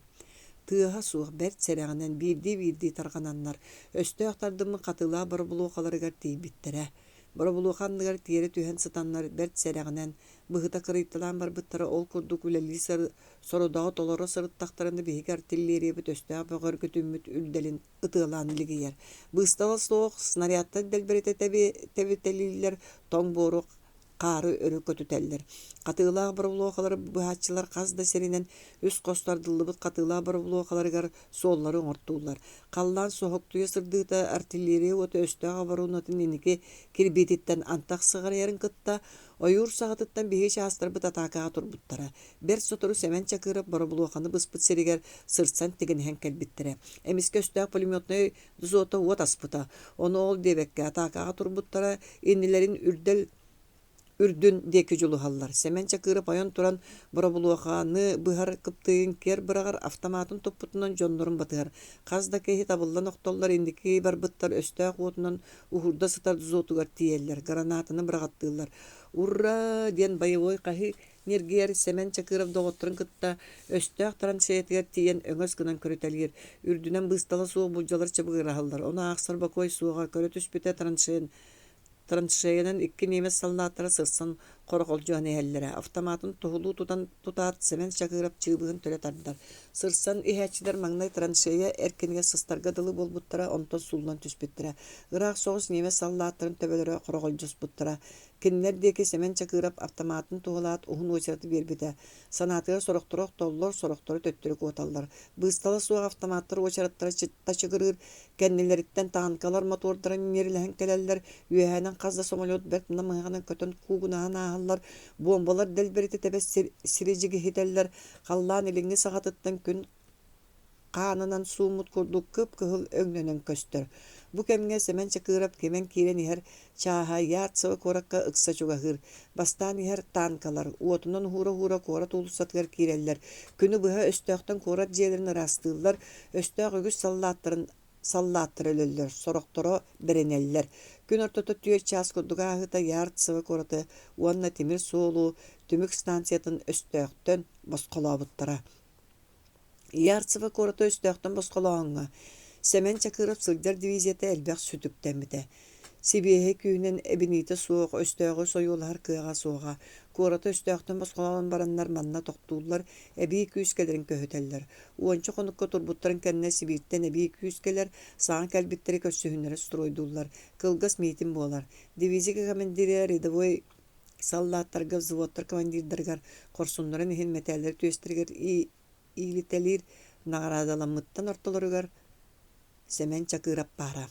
Тыаһа суох бэрт сэрэҕинэн биирдии-биирдии тарҕананнар, өстөөх тардыммыт хатыылаах боробулуохаларыгар тиийбиттэрэ. Боробулуоха анныгар тиэрэ түһэн сытаннар бэрт сэрэҕинэн, быһыта кырыйталаан барбыттара ол курдук үлэлии сорудаҕы толоро сырыттахтарына биһиги артиллериябыт өстөөх бөҕөргөтүммүт үрдэлин ытыалаан лигийэр. Быыстала суох снарядтар дэлбэритэ тэбитэлииллэр, тоҥ буору хаары өрө көтүтэллэр. Хатыылаах боробулуохалары быһааччылар хас да сиринэн үс хос тардыллыбыт хатыылаах боробулуохаларыгар суоллары оҥортууллар. Халлаан соһуктуйа сырдыыта артиллерия уота өстөөх оборуонатын инники кирбиититтэн антах сыҕарыйарын кытта, ойуур саҕатыттан биһиги чаастарбыт атаакаҕа турбуттара. Бэрт сотору Сэмэн Чакыров боробулуоханы быспыт сиригэр сырсан тигинэһэн кэлбиттэрэ. Эмискэ өстөөх пулеметнай взвода уот аспыта. Ону ол диэбэккэ атаакаҕа турбуттара, иннилэрин үрдэл үрдүн диэки дьулуһаллар. Сэмэн Чакыров ойон туран боробулуоханы быһар кыптыыйын киэр быраҕар, автоматын туппутунан дьоннорун батыһар. Хас да киһи табыллан охтоллор, инники барбыттар өстөөх уотунан уһуурда сытар взводугар тиийэллэр, гранатаны быраҕаттыыллар. «Ура!» диэн боевой хаһыы ньиргийэр Сэмэн Чакыров доҕотторун кытта өстөөх траншеятыгар тиийэн өҥөс гынан көрүтэлиир. Үрдүнэн быыстала суох булдьалар чыбыгыраһаллар. Ону аахсар бокуой суоҕа, көрө түспүтэ траншеянан икки немец саллааттара сырсан хорохолдьуһан иһэллэрэ. Автоматын туһулуу тутан тутаат Сэмэн Чакыров чыыбыһын төлө тардар. Сырсан иһээччилэр маҥнай траншея эркинигэр сыстарга дылы буолбуттара, онтон сууллан түспүттэрэ. Ыраах соҕус немец саллааттарын төбөлөрө хорохолдьуспуттара. Кинилэр диэки Сэмэн Чакыров автоматын туһалаат уһун уочараты биэрбитэ. Санаатыгар сорохторо охтоллор, сорохторо төттөрү куоталлар. Быыстала суох автоматтар уочараттара тачыгырыыр, кэннилэриттэн таанкалар мотуордара ньирилэһэн кэлэллэр, үөһээнэн хас да самолет бэрт намыһаҕынан көтөн куугунаһан ааһаллар, буомбалар дэлбэритэ тэбэ сири дьигиһитэллэр, халлаан илиҥҥи саҕатыттан күн хаанынан сууммут курдук кып-кыһыл өҥнөнөн көстөр. Бу кэмҥэ Сэмэн Чакыров кимэн киирэн иһэр чааһа Ярцево куоракка ыкса чугаһыыр. Бастаан иһэр танкалар уотунан уһуура-уһуура куорат уулуссатыгар киирэллэр. Күнү быһа өстөөхтөн куорат дьиэлэрин ыраастыыллар, өстөөх үгүс саллааттарын саллааттара өлөллөр, сорохторо бэринэллэр. Күн ортото 4 чаас курдук ааһыыта Ярцево куораты уонна тимир суолу түмүк станциятын өстөөхтөн босхолообуттара. Ярцево куораты өстөөхтөн босхолооһуҥҥа Сэмэн Чакыров сылдьар дивизията элбэх сүтүктэммитэ. Сибиэһэй күүһүнэн эбиниитэ суох өстөөҕү сойуолаһар кыаҕа суоҕа. Куораты өстөөхтөн босхолоон бараннар манна тохтууллар, эбии күүс кэлэрин көһүтэллэр. Уонча хонукка турбуттарын кэннэ Сибииртэн эбии күүс кэлэр, саҥа кэлбиттэри көрсүһүннэрэ стройдууллар. Кылгас миитин буолар. Дивизия командира рядовой Саллааттарга, взводтар командирдарыгар хорсуннарын иһин мэтээллэри түөстэригэр иилитэлиир наҕараадаламмыттан ортолоругар Сэмэн Чакыров баара.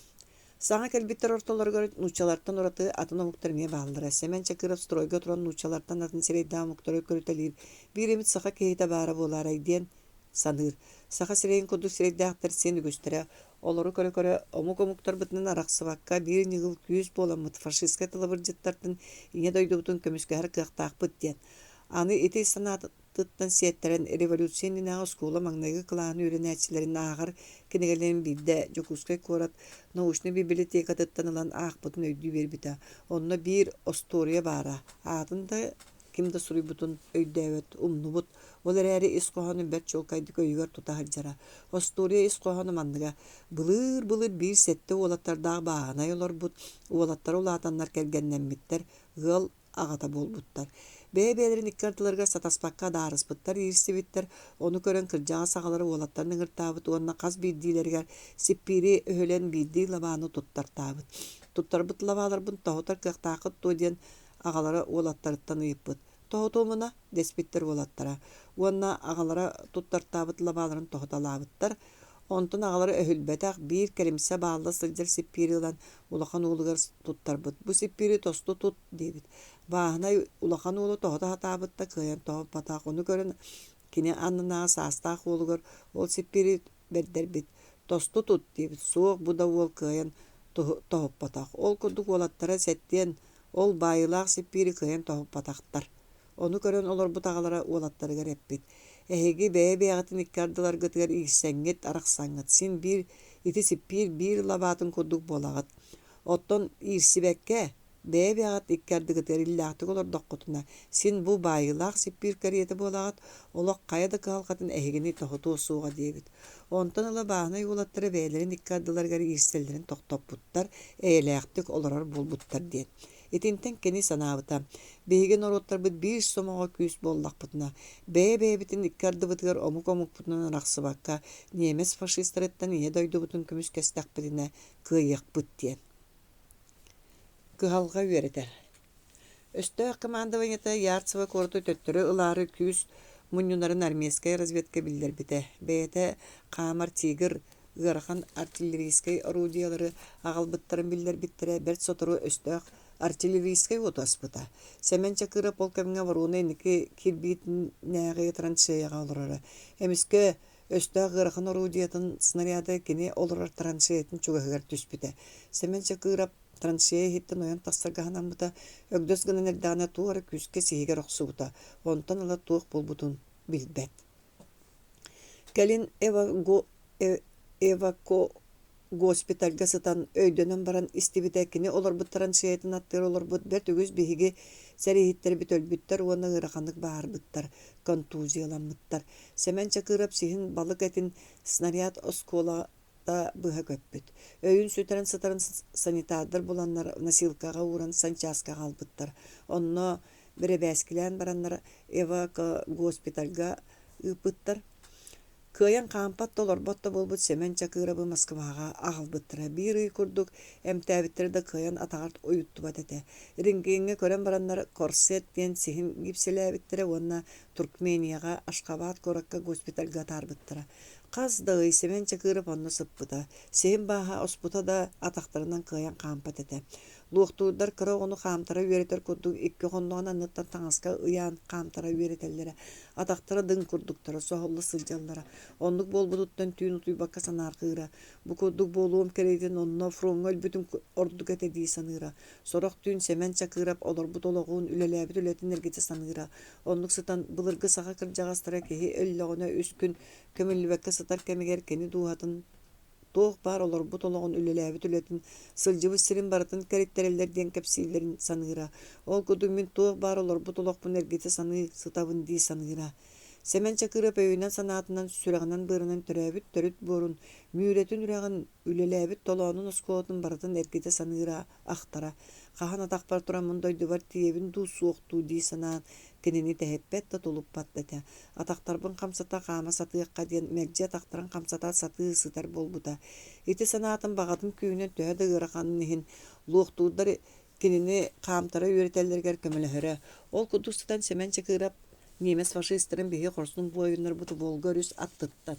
Саҥа кэлбиттэр ортолоругар нууччалартан ураты атын омуктар эмиэ бааллара. Сэмэн Чакыров стройга туран нууччалартан атын сирэйдээх омуктары көрүтэлиир биир эмит саха киһитэ баара буолаарай диэн саныыр. Саха сирэйин курдук сирэйдээхтэр син үгүстэрэ. Олору көрө-көрө омук омуктарбытынан арахсыбакка биир ньыгыл күүс буоламмыт фашистскай талабырдьыттартан Ийэ дойдубутун көмүскэһэр кыахтаахпыт диэн. Аны ити санаатыттан сиэттэрэн революция иннинээҕи оскуола маҥнайгы кылааһын үөрэнээччилэрин ааҕар кинигэлэрин биирдэ Дьокуускай куорат научнай библиотекатыттан ылан аахпытын өйдүү биэрбитэ. Онно биир остуоруйа баара, аатын да ким да суруйбутун өйдөөбөт, умнубут, ол эрээри ис хоһоонун бэрт чуолкайдык өйүгэр тута сылдьара. Остуоруйа ис хоһооно манныга: былыыр-былыр биир сэттэ уолаттардаах бааһынай олорбут, уолаттара улаатаннар кэргэннэммиттэр, ыал аҕата буолбуттар. Бэйэ-бэйэлэрин икки ардыларыгар сатаспакка адаарыспыттар, иирсибиттэр, ону көрөн кырдьаҕас аҕалара уолаттарын ыҥыртаабыт уонна хас биирдиилэригэр сиппиири өһүлэн биирдии лабааны туттартаабыт. Туттарбыт лабааларбын тоһутар кыахтааххыт дуо диэн аҕалара уолаттарыттан ыйыппыт: «Тоһутуомуна?» дэспиттэр уолаттара уонна аҕалара туттартаабыт лабааларын тоһуталаабыттар. Онтон аҕалара өһүлбэтэх, биир кэлимсэ баалла сылдьар сиппиири ылан улахан уолугар туттарбыт: «Бу сиппиири тосту тут» диэбит. Бааһынай улахан уола тоһута сатаабыт да кыайан тоһуппатах. Ону көрөн кини аннынааҕы саастаах уолугар ол сиппиири бэрдэрбит: «Тосту тут» диэбит. Суох, бу да уол кыайан тоһуппатах. Ол курдук уолаттара сэттиэн ол баайыылаах сиппиири кыайан тоһуппатахтар. Ону көрөн олорбут аҕалара уолаттарыгар эппит: «Эһиги бэйэ-бэйэҕитин икки ардыларгытыгар иирсэҥҥит, арахсаҥҥыт син биир ити сиппиир биир лабаатын курдук буолаҕыт. Оттон иирсибэккэ, бэйэ-бэйэҕит икки ардыгытыгар иллээхтик олордоххутуна, син бу баайыылаах сиппиир кэриэтэ буолаҕыт, олох хайа да кыһалҕатын эһигини тоһутуо суоҕа» диэбит. Онтон ыла бааһынай уолаттара бэйэлэрин икки ардыларыгар иирсэллэрин тохтоппуттар, эйэлээхтик олорор буолбуттар диэн. Итинтэн кини санаабыта, биһиги норуоттарбыт биир сомоҕо күүс буоллахпытына, бэйэ-бэйэбитин икки ардыбытыгар омук омукпутунан арахсыбакка, немец фашистарыттан Ийэ дойдубутун көмүскэстэхпитинэ кыайыахпыт диэн. Кыһалҕа үөрэтэр. Өстөөх командованиета Ярцево куораты төттөрү ылаары күүс мунньунарын армейскай разведка биллэрбитэ. Бэйэтэ хаамар «Тигр» ыарахан артиллерийскай орудиелары аҕалбыттарын биллэрбиттэрэ бэрт сотору өстөөх артиллерийскай уоту аспыта. Сэмэн Чакыров ол кэмҥэ Воруна инники кирбиитинээҕи траншеяҕа олороро. Эмискэ өстөөх ыарахан орудиетын снаряда кини олорор траншеятын чугаһыгар түспүтэ. Сэмэн Чакыров траншея иһиттэн ойон тахсарга санаммыта, өгдөс гынан эрдэҕинэ туох эрэ күүскэ сиһигэр охсубута, онтон ыла туох буолбутун билбэт. Кэлин эвакогоспитальга сытан өйдөнөн баран истибитэ кини олорбут траншеятын аттыгар олорбут бэрт үгүс биһиги сэрииһиттэрбит өлбүттэр уонна ыараханнык бааһырбыттар, контузияламмыттар. Сэмэн Чакыров сиһин балык этин снаряд оскуолата быһа көппүт. Өйүн сүтэрэн сытарын санитардар буланнар носилкаҕа ууран санчааска аҕалбыттар. Онно бэрэбээскилээн бараннар эвакогоспитальга ыыппыттар. Кыайан хаампат да олорбот да буолбут Сэмэн Чакырабы Москваҕа аҕалбыттара. Биир ый курдук эмтээбиттэрэ да кыайан атаҕар уйуттубат этэ. Рентгеҥҥэ көрөн бараннар корсет диэн сиһин гипсэлээбиттэрэ уонна Туркменияҕа Ашхабад куоракка госпитальга атаарбыттара. Хас да ый Сэмэн Чакыров онно сыппыта. Сиһин бааһа оспута да атахтарынан кыайан хаампат этэ. Луохтуурдар кыра оҕону хаамтара үөрэтэр курдук икки хонноҕун анныттан таҥаска ыйаан хаамтара үөрэтэллэрэ. Атахтара дыҥ курдуктара, соһулла сылдьаллара. Оннук буолбутуттан түүн утуйбакка санаарҕыыра. Бу курдук буолуом кэриэтин онно фроҥҥа өлбүтүм ордук этэ дии саныыра. Сорох түүн Сэмэн Чакыров олорбут олоҕун, үлэлээбит үлэтин эргитэ саныыра. Оннук сытан былыргы саха кырдьаҕастара киһи өллөҕүнэ үс күн көмүллүбэккэ сытар кэмигэр кини дууһатын туох баар олорбут олоҕун, үлэлээбит үлэтин, сылдьыбыт сирин барытын кэриттэрэллэр диэн кэпсииллэрин саныыра. Ол курдук мин туох баар олорбут олохпун эргитэ саныы сытабын дии саныыра. Сэмэн Чакыров өйүнэн-санаатынан, сүрэҕинэн-быарынан төрөөбүт төрүт буорун, Мүрэтин үрэҕин, үлэлээбит толоонун оскуолатын барытын эргитэ саныыра, ахтара. Хаһан атахпар тураммын дойдубар тиийэбин дуу, суох дуу дии санаан, кинини тэһиппэт да, тулуппат да этэ. Атахтарбын хамсата хаама сатыахха диэн мэлдьи атахтарын хамсата сатыы сытар буолбута. Ити санаатын баҕатын күүһүнэн төһө да ыараханын иһин, луохтуурдар кинини хаамтара үөрэтэллэригэр көмөлөһөрө. Ол курдук сытан Сэмэн Чакыров немец фашистарын биһиги хорсун буойуннарбыт Волга өрүс аттыттан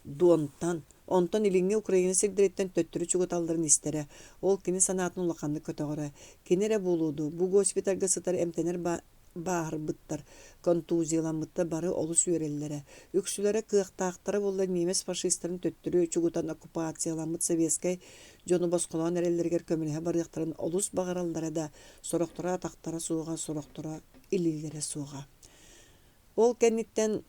Донтан, онтон Илиҥҥи Украина сирдэриттэн төттөрү чугаталларын истэрэ, ол кини санаатын улаханнык көтөҕөрө. Кини эрэ буолуо дуо, бу госпитальга сытар эмтэнэр бааһырбыттар, контузияламмыттар бары олус үөрэллэрэ. Үксүлэрэ кыахтаахтара буоллар немец фашистарын төттөрү чугутан оккупацияламмыт советскай дьону босхолоон эрэллэригэр көмөлөһө барыахтарын олус баҕараллара да, сорохторо атахтара суоҕа, сорохторо илиилэрэ суоҕа. Ол кэнниттэн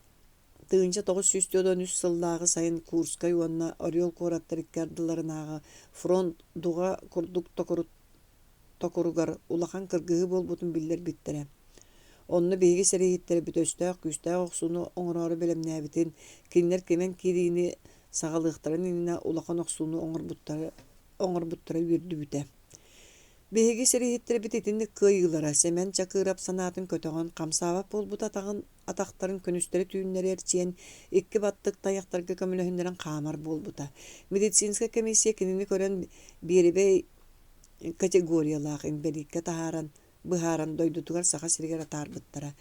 1943 сыллааҕы сайын Курскай уонна Орел куораттар икки ардыларынааҕы фронт дуҕа курдук токуругар улахан кыргыһыы буолбутун биллэрбиттэрэ. Онно биһиги сэрииһиттэрбит өстөөх күүстээх охсууну оҥороору бэлэмнээбитин, кинилэр кимэн киириини саҕалыахтарын иннинэ улахан охсууну оҥорбуттара, оҥорбуттара үөрдүбүтэ. Биһиги сэрииһиттэрбит итинник кыайыылара Сэмэн Чакыров санаатын көтөҕөн, хамсаабат буолбут атаҕын атахтарын күнүстэри-түүннэри эрчийэн, икки баттык тайахтарга көмөлөһүннэрэн хаамар буолбута. Медицинскэй комиссия кинини көрөн биэрибэй категориялаах инбэлииккэ таһааран, быһааран дойдутугар Саха сиригэр атаарбыттара.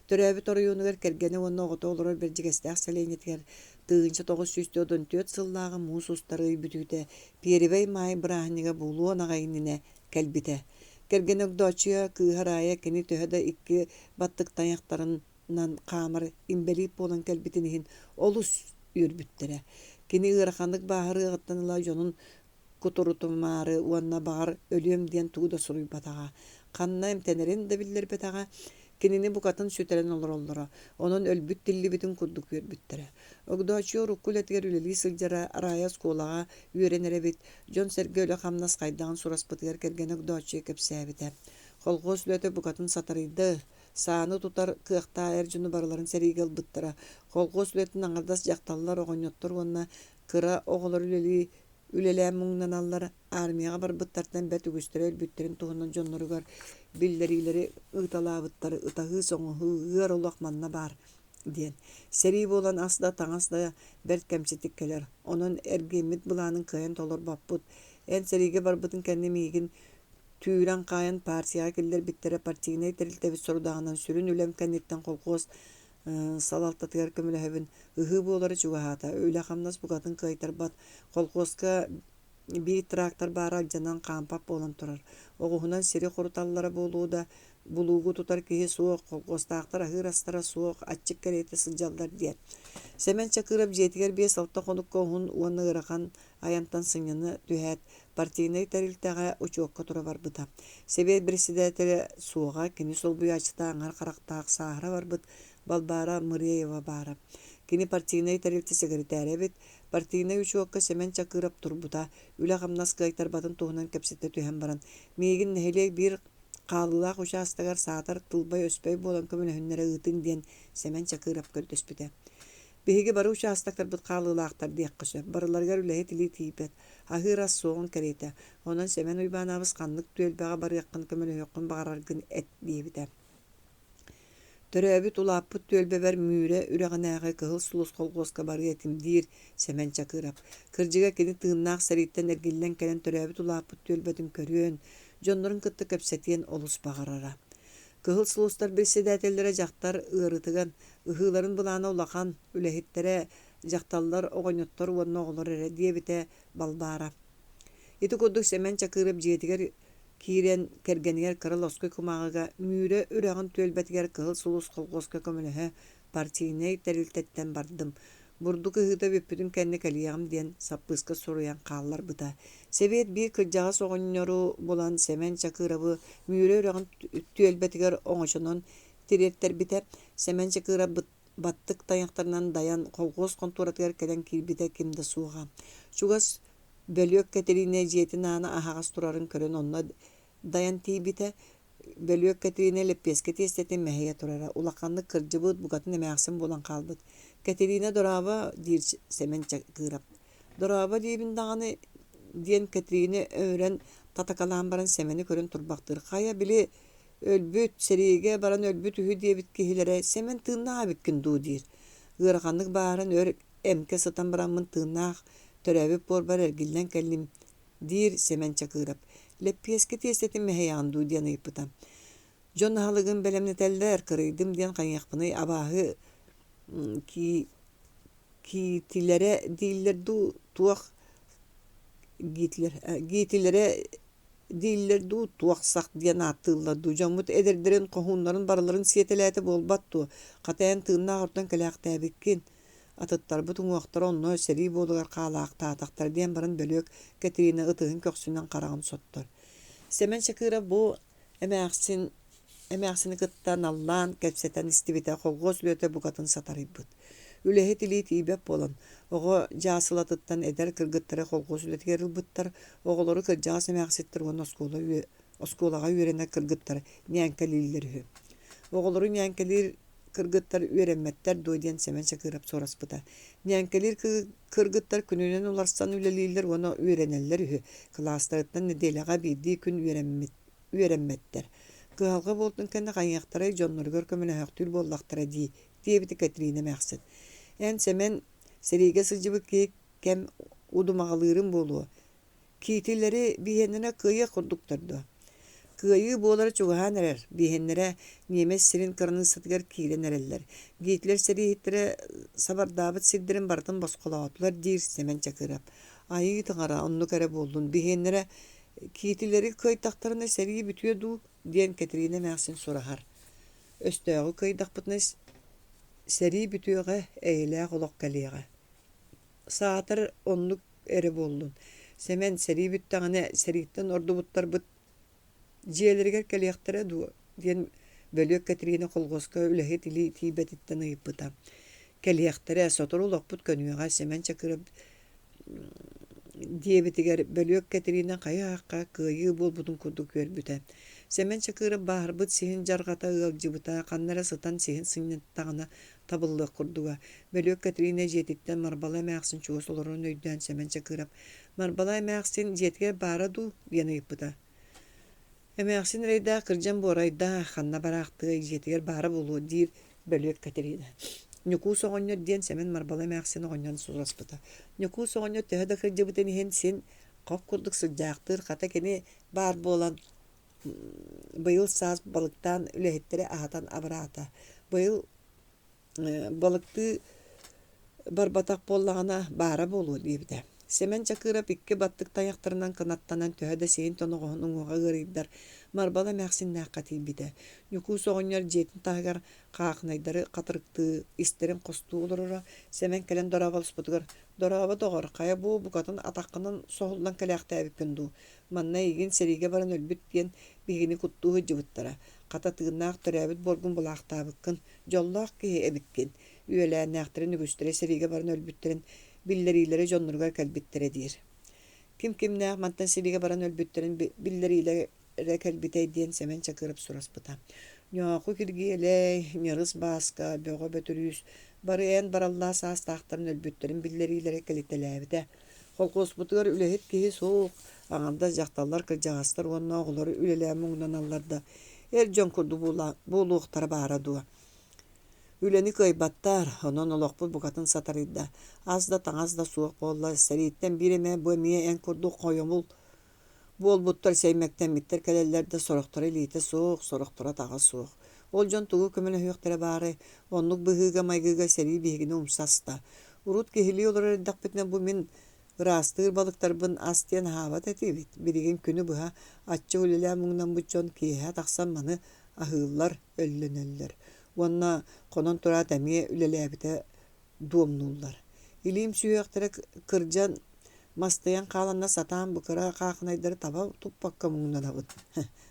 Төрөөбүт оройуонугар кэргэнэ уонна оҕото олорор Бэрдьигэстээх сэлиэнньэтигэр 1944 сыллааҕы муус устар ый бүтүүтэ Пиэрибэй Маай бырааһынньыга буолуон аҕай иннинэ кэлбитэ. Кэргэнэ Огдооччуйа кыыһа Раайа кини төһө да икки баттык тайахтарынан хаамар инбэлиит буолан кэлбитин иһин олус үөрбүттэрэ. Кини ыараханнык бааһырыаҕыттан ыла дьонун кутурутумаары уонна баҕар өлүөм диэн тугу да суруйбатаҕа, ханна эмтэнэрин да биллэрбэтэҕэ. Кинини букатын сүтэрэн олороллоро, онон өлбүт тиллибитин курдук үөрбүттэрэ. Огдооччуйа урукку үлэтигэр үлэлии сылдьара, Рая оскуолаҕа үөрэнэр эбит, дьон-сэргэ үлэ-хамнас хайдаҕын сураспытыгар кэргэнэ Огдооччуйа кэпсээбитэ. Колхуос үлэтэ букатын сатарыйда, сааны тутар кыахтаах эр дьону барыларын сэриигэ ылбыттара. Колхуос үлэтин аҥардас дьахталлар, оҕонньоттор уонна кыра оҕолор үлэлии үлэлээн муҥнаналлар, армияҕа барбыттартан бэрт үгүстэрэ өлбүттэрин туһунан дьонноругар биллэриилэри ыыталаабыттар, ытаһыы-соҥоһуу, ыар олох манна баар диэн. Сэрии буолан ас да, таҥас да бэрт кэмчитик кэлэр, онон эргиэммит былаанын кыайан толорбоппут. Эн сэриигэ барбытыҥ кэннэ миигин түүрэн-хаайан партияҕа киллэрбиттэрэ партийнай тэрилтэбит сорудаҕынан сүрүн үлэм кэнниттэн колхуос салалтатыгар көмөлөһөбүн. Ыһыы буолара чугаһаата, үлэ-хамнас букатын кыайтарбат. Колхуоска биир трактор баара алдьанан хаампат буолан турар. Оҕуһунан сири хоруталлара буолуо да, булуугу тутар киһи суох, колхуостаахтар аһыыр астара суох, аччык кэриэтэ сылдьаллар диэн. Сэмэн Чакыров дьиэтигэр 5-6 хонукка уһун уонна ыарахан айантан сынньана түһээт, партийнай тэрилтэҕэ учуокка тура барбыта. Сэбиэт председателэ суоҕа, кини солбуйааччыта аҥар харахтаах сааһыра барбыт Балбаара Мыреева баара. Кини партийнай тэрилтэ сэкиритээрэ эбит. Партийнай учуокка Сэмэн Чакыров турбута, үлэ-хамнас кыайтарбатын туһунан кэпсэтэ түһэн баран, «Миигин нэһилиэк биир хаалыылаах учаастагар саатар тылбай-өспөй буолан көмөлөһүннэрэ ыытыҥ» диэн Сэмэн Чакыров көрдөспүтэ. Биһиги бары учаастактарбыт хаалыылаахтар диэххэ сөп, барыларыгар үлэһит илии тиийбэт, аһыыр ас суоҕун кэриэтэ. Онон Сэмэн Уйбаанабыс ханнык түөлбэҕэ барыаххын, көмөлөһүөххүн баҕараргын эт диэбитэ. Төрөөбүт, улааппыт түөлбэбэр Мүрэ үрэҕинээҕи Кыһыл Сулус колхуоска барыа этим диир Сэмэн Чакыров. Кырдьыга кини тыыннаах сэрииттэн эргиллэн кэлэн төрөөбүт улааппыт түөлбэтин көрүөн, дьоннорун кытта кэпсэтиэн олус баҕарара. Кыһыл Сулустар председателлэрэ дьахтар ыарытыган, ыһыыларын былаана улахан, үлэһиттэрэ дьахталлар, оҕонньоттор уонна оҕолор эрэ диэбитэ Балбаара. Ити курдук Сэмэн Чакыров дьиэтигэр киирэн кэргэнигэр кыра лоскуй кумааҕыга Мүрэ үрэҕин түөлбэтигэр Кыһыл Сулус колхуоска көмөлөһө партийнай тэрилтэттэн бардым, бурдук ыһыыта бүппүтүн кэннэ кэлиэҕим диэн саппыыска суруйан хаалларбыта. Сэбиэт биир кырдьаҕас оҕонньору булан Сэмэн Чакыровы Мүрэ үрэҕин түөлбэтигэр оҥочонон тириэртэрбитэ. Сэмэн Чакыров баттык тайахтарынан дайан колхуос хонтуоратыгар кэлэн киирбитэ ким да суоҕа. Чугас Бөлүөк Кэтириинэ дьиэтин аана аһаҕас турарын көрөн онно дайан тиийбитэ, Бөлүөк Кэтириинэ лэппиэскэ тиэстэтин мэһэйэ турара, улаханнык кырдьыбыт, букатын эмээхсин буолан хаалбыт. «Кэтириинэ, дорообо!» диир Сэмэн Чакыров. «Дорообо диибин даҕаны» диэн Кэтириинэ өмүрэн татакалаан баран Сэмэни көрөн турбахтыыр. «Хайа, били, өлбүт, сэриигэ баран өлбүт үһү диэбит киһилэрэ Сэмэн тыыннаах эбиккин дуу» диир. Ыараханнык бааһыран өр эмкэ сытан бараммын тыыннаах төрөөбүт буорбар эргиллэн кэллим диир Сэмэн Чакыров. Лэппиэскэ тиэстэтин мэһэйэҕин дуу диэн ыйыппыта. Дьон аһылыгын бэлэмнэтэллэр, кырыйдым диэн хайыахпыный, абааһы киитилэрэ дииллэр дуу, туох гитлер гиитилэрэ дииллэр дуу, туох сах диэн ааттыыллар дуу, дьоммут эдэрдэрин, хоһууннарын барыларын сиэтэлээтэ буолбат дуо, хата эн тыыннаах ордон кэлээхтээбиккин Атыттарбыт уҥуохтара онно сэрии буолугар хаалаахтаатахтара диэн баран Бөлүөк Кэтириинэ ытыһын көхсүнэн хараҕын соттор. Сэмэн Чакыров бу эмээхсин эмээхсини кытта наллаан кэпсэтэн истибитэ колхуос үлэтэ букатын сатарыйбыт. Үлэһит илии тиийбэт буолан, оҕо дьаасылатыттан эдэр кыргыттары колхуос үлэтигэр ылбыттар, оҕолору кырдьаҕас эмээхситтэр уонна оскуола оскуолаҕа үөрэнэр кыргыттар ньээҥкэлииллэр үһү. Оҕолору ньээҥкэлиир кыргыттар үөрэммэттэр дуо диэн Сэмэн Чакыров сураспыта. Ньээҥкэлиир кыргыттар күнүнэн уларсан үлэлииллэр уонна үөрэнэллэр үһү. Кылаастарыттан нэдиэлэҕэ биирдии күн үөрэммит үөрэммэттэр. Кыһалҕа буолтун кэннэ хайыахтарай дьонноругар көмөлөһөхтүүр буоллахтара дии, диэбитэ Кэтириинэ эмээхсин. Эн, Сэмэн, сэриигэ сылдьыбыт киһи кэм удумаҕалыырын буолуо. Киитилэри биһиэннэрэ кыайыах курдуктар дуо? Кыайыы буолара чугаһаан эрэр, биһиэннэрэ ньиэмэс сирин кыраныыссатыгар киирэн эрэллэр. Гитлер сэрииһиттэрэ сабардаабыт сирдэрин барытын босхолоотулар диир Сэмэн Чакыров. Айыы таҥара, оннук эрэ буоллун, биһиэннэрэ киитилэри кыайтахтарына сэрии бүтүө дуу диэн Кэтириинэ эмээхсин сураһар. Өстөөҕү кыайдахпытына сэрии бүтүөҕэ, эйэлээх олох кэлиэҕэ. Саатар оннук эрэ буоллун. Сэмэн, сэрии бүттэҕинэ, сэрииттэн ордубуттарбыт дьиэлэригэр кэлиэхтэрэ дуо диэн Бөлүөк Кэтириинэ колхуоска үлэһит илии тиийбэтиттэн ыйыппыта. Кэлиэхтэрэ, сотору олохпут көнүөҕэ, Сэмэн Чакыров диэбитигэр Бөлүөк Кэтириинэ хайы-аахха кыайыы буолбутун курдук үөрбүтэ. Сэмэн Чакыров бааһырбыт сиһин дьарҕата ыалдьыбыта, ханна эрэ сытан сиһин сынньаттаҕына табыллыах курдуга. Бөлүөк Кэтириинэ дьиэтиттэн Марбала эмээхсин чугас олорорун өйдөөн Сэмэн Чакыров «Марбала эмээхсин дьиэтигэр баара дуу?» диэн ыйыппыта. Эмээхсин эрэйдээх кырдьан буорайда, ханна бараахтыай, дьиэтигэр баара буолуо диир Бөлүөк Кэтириинэ. Ньукуус оҕонньор диэн Сэмэн Марбала эмээхсин оҕонньорун сураспыта. Ньукуус оҕонньор төһө да кырдьыбытын иһин син хоп курдук сылдьаахтыыр, хата кини баар буолан быйыл саас балыктаан үлэһиттэри аһатан абыраата. Быйыл балыктыы барбатах буоллаҕына баара буолуо диэбитэ. Сэмэн Чакыров икки баттык тайахтарынан кынаттанан төһө да сиһин тоноҕоһун уҥуоҕа ыарыйдар, Марбала эмээхсиннээххэ тиийбитэ. Ньукуус оҕонньор дьиэтин таһыгар хаахынайдары хатырыктыы, истэрин хостуу олороро. Сэмэн кэлэн дорооболоспутугар «Дорообо, доҕор, хайа бу букатын атаххынан соһуллан кэлээхтээбиккин дуу? Манна эйигин сэриигэ баран өлбүт диэн биһигини куттуу сылдьыбыттара. Хата тыыннаах төрөөбүт буоргун булаахтаабыккын, дьоллоох киһи эбиккин. Үөлээннээхтэрин үгүстэрэ сэриигэ баран өлбүттэрин биллэриилэрэ дьонноругар кэлбиттэрэ диир. Ким-кимнээх мантан сэриигэ баран өлбүттэрин биллэриилэрэ кэлбитэй диэн Сэмэн Чакыров сураспыта. Ньооху Киргиэлэй, Ньырыс Бааска, Бөҕө Бөтүрүүс бары эн бараллаа саастаахтарын өлбүттэрин биллэриилэрэ кэлитэлээбитэ. Холкуоспутугар үлэһит киһи суох, аҥардас дьахталлар, кырдьаҕастар уонна оҕолор үлэлээн муҥнаналлар да, эр дьон курдук буолуохтара баара дуо? Үлэни кыайбаттар, онон олохпут букатын сатарыйда. Ас да, таҥас да суох буолла. Сэрииттэн биир эмэ бу эмиэ эн курдук хойомул буолбуттар, сэймэктэммиттэр кэлэллэр да, сорохторо илиитэ суох, сорохторо атаҕа суох. Ол дьон тугу көмөлөһүөхтэрэ баарай? Оннук быһыыга-майгыга сэрии биһигини умса аста. Урут киһилии олорор эрдэхпитинэ бу мин ыраастыыр балыктарбын ас диэн аһаабат этибит. Билигин күнү быһа аччык үлэлээн муҥнаммыт дьон киэһэ тахсан маны аһыыллар, өллөнөллөр. Уонна хонон тураат эмиэ үлэлээбитэ дуомнууллар. Илиим сүһүөхтэрэ кырдьан мастыйан хааланна сатаан бу кыра хаахынайдары таба туппакка муҥнанабын.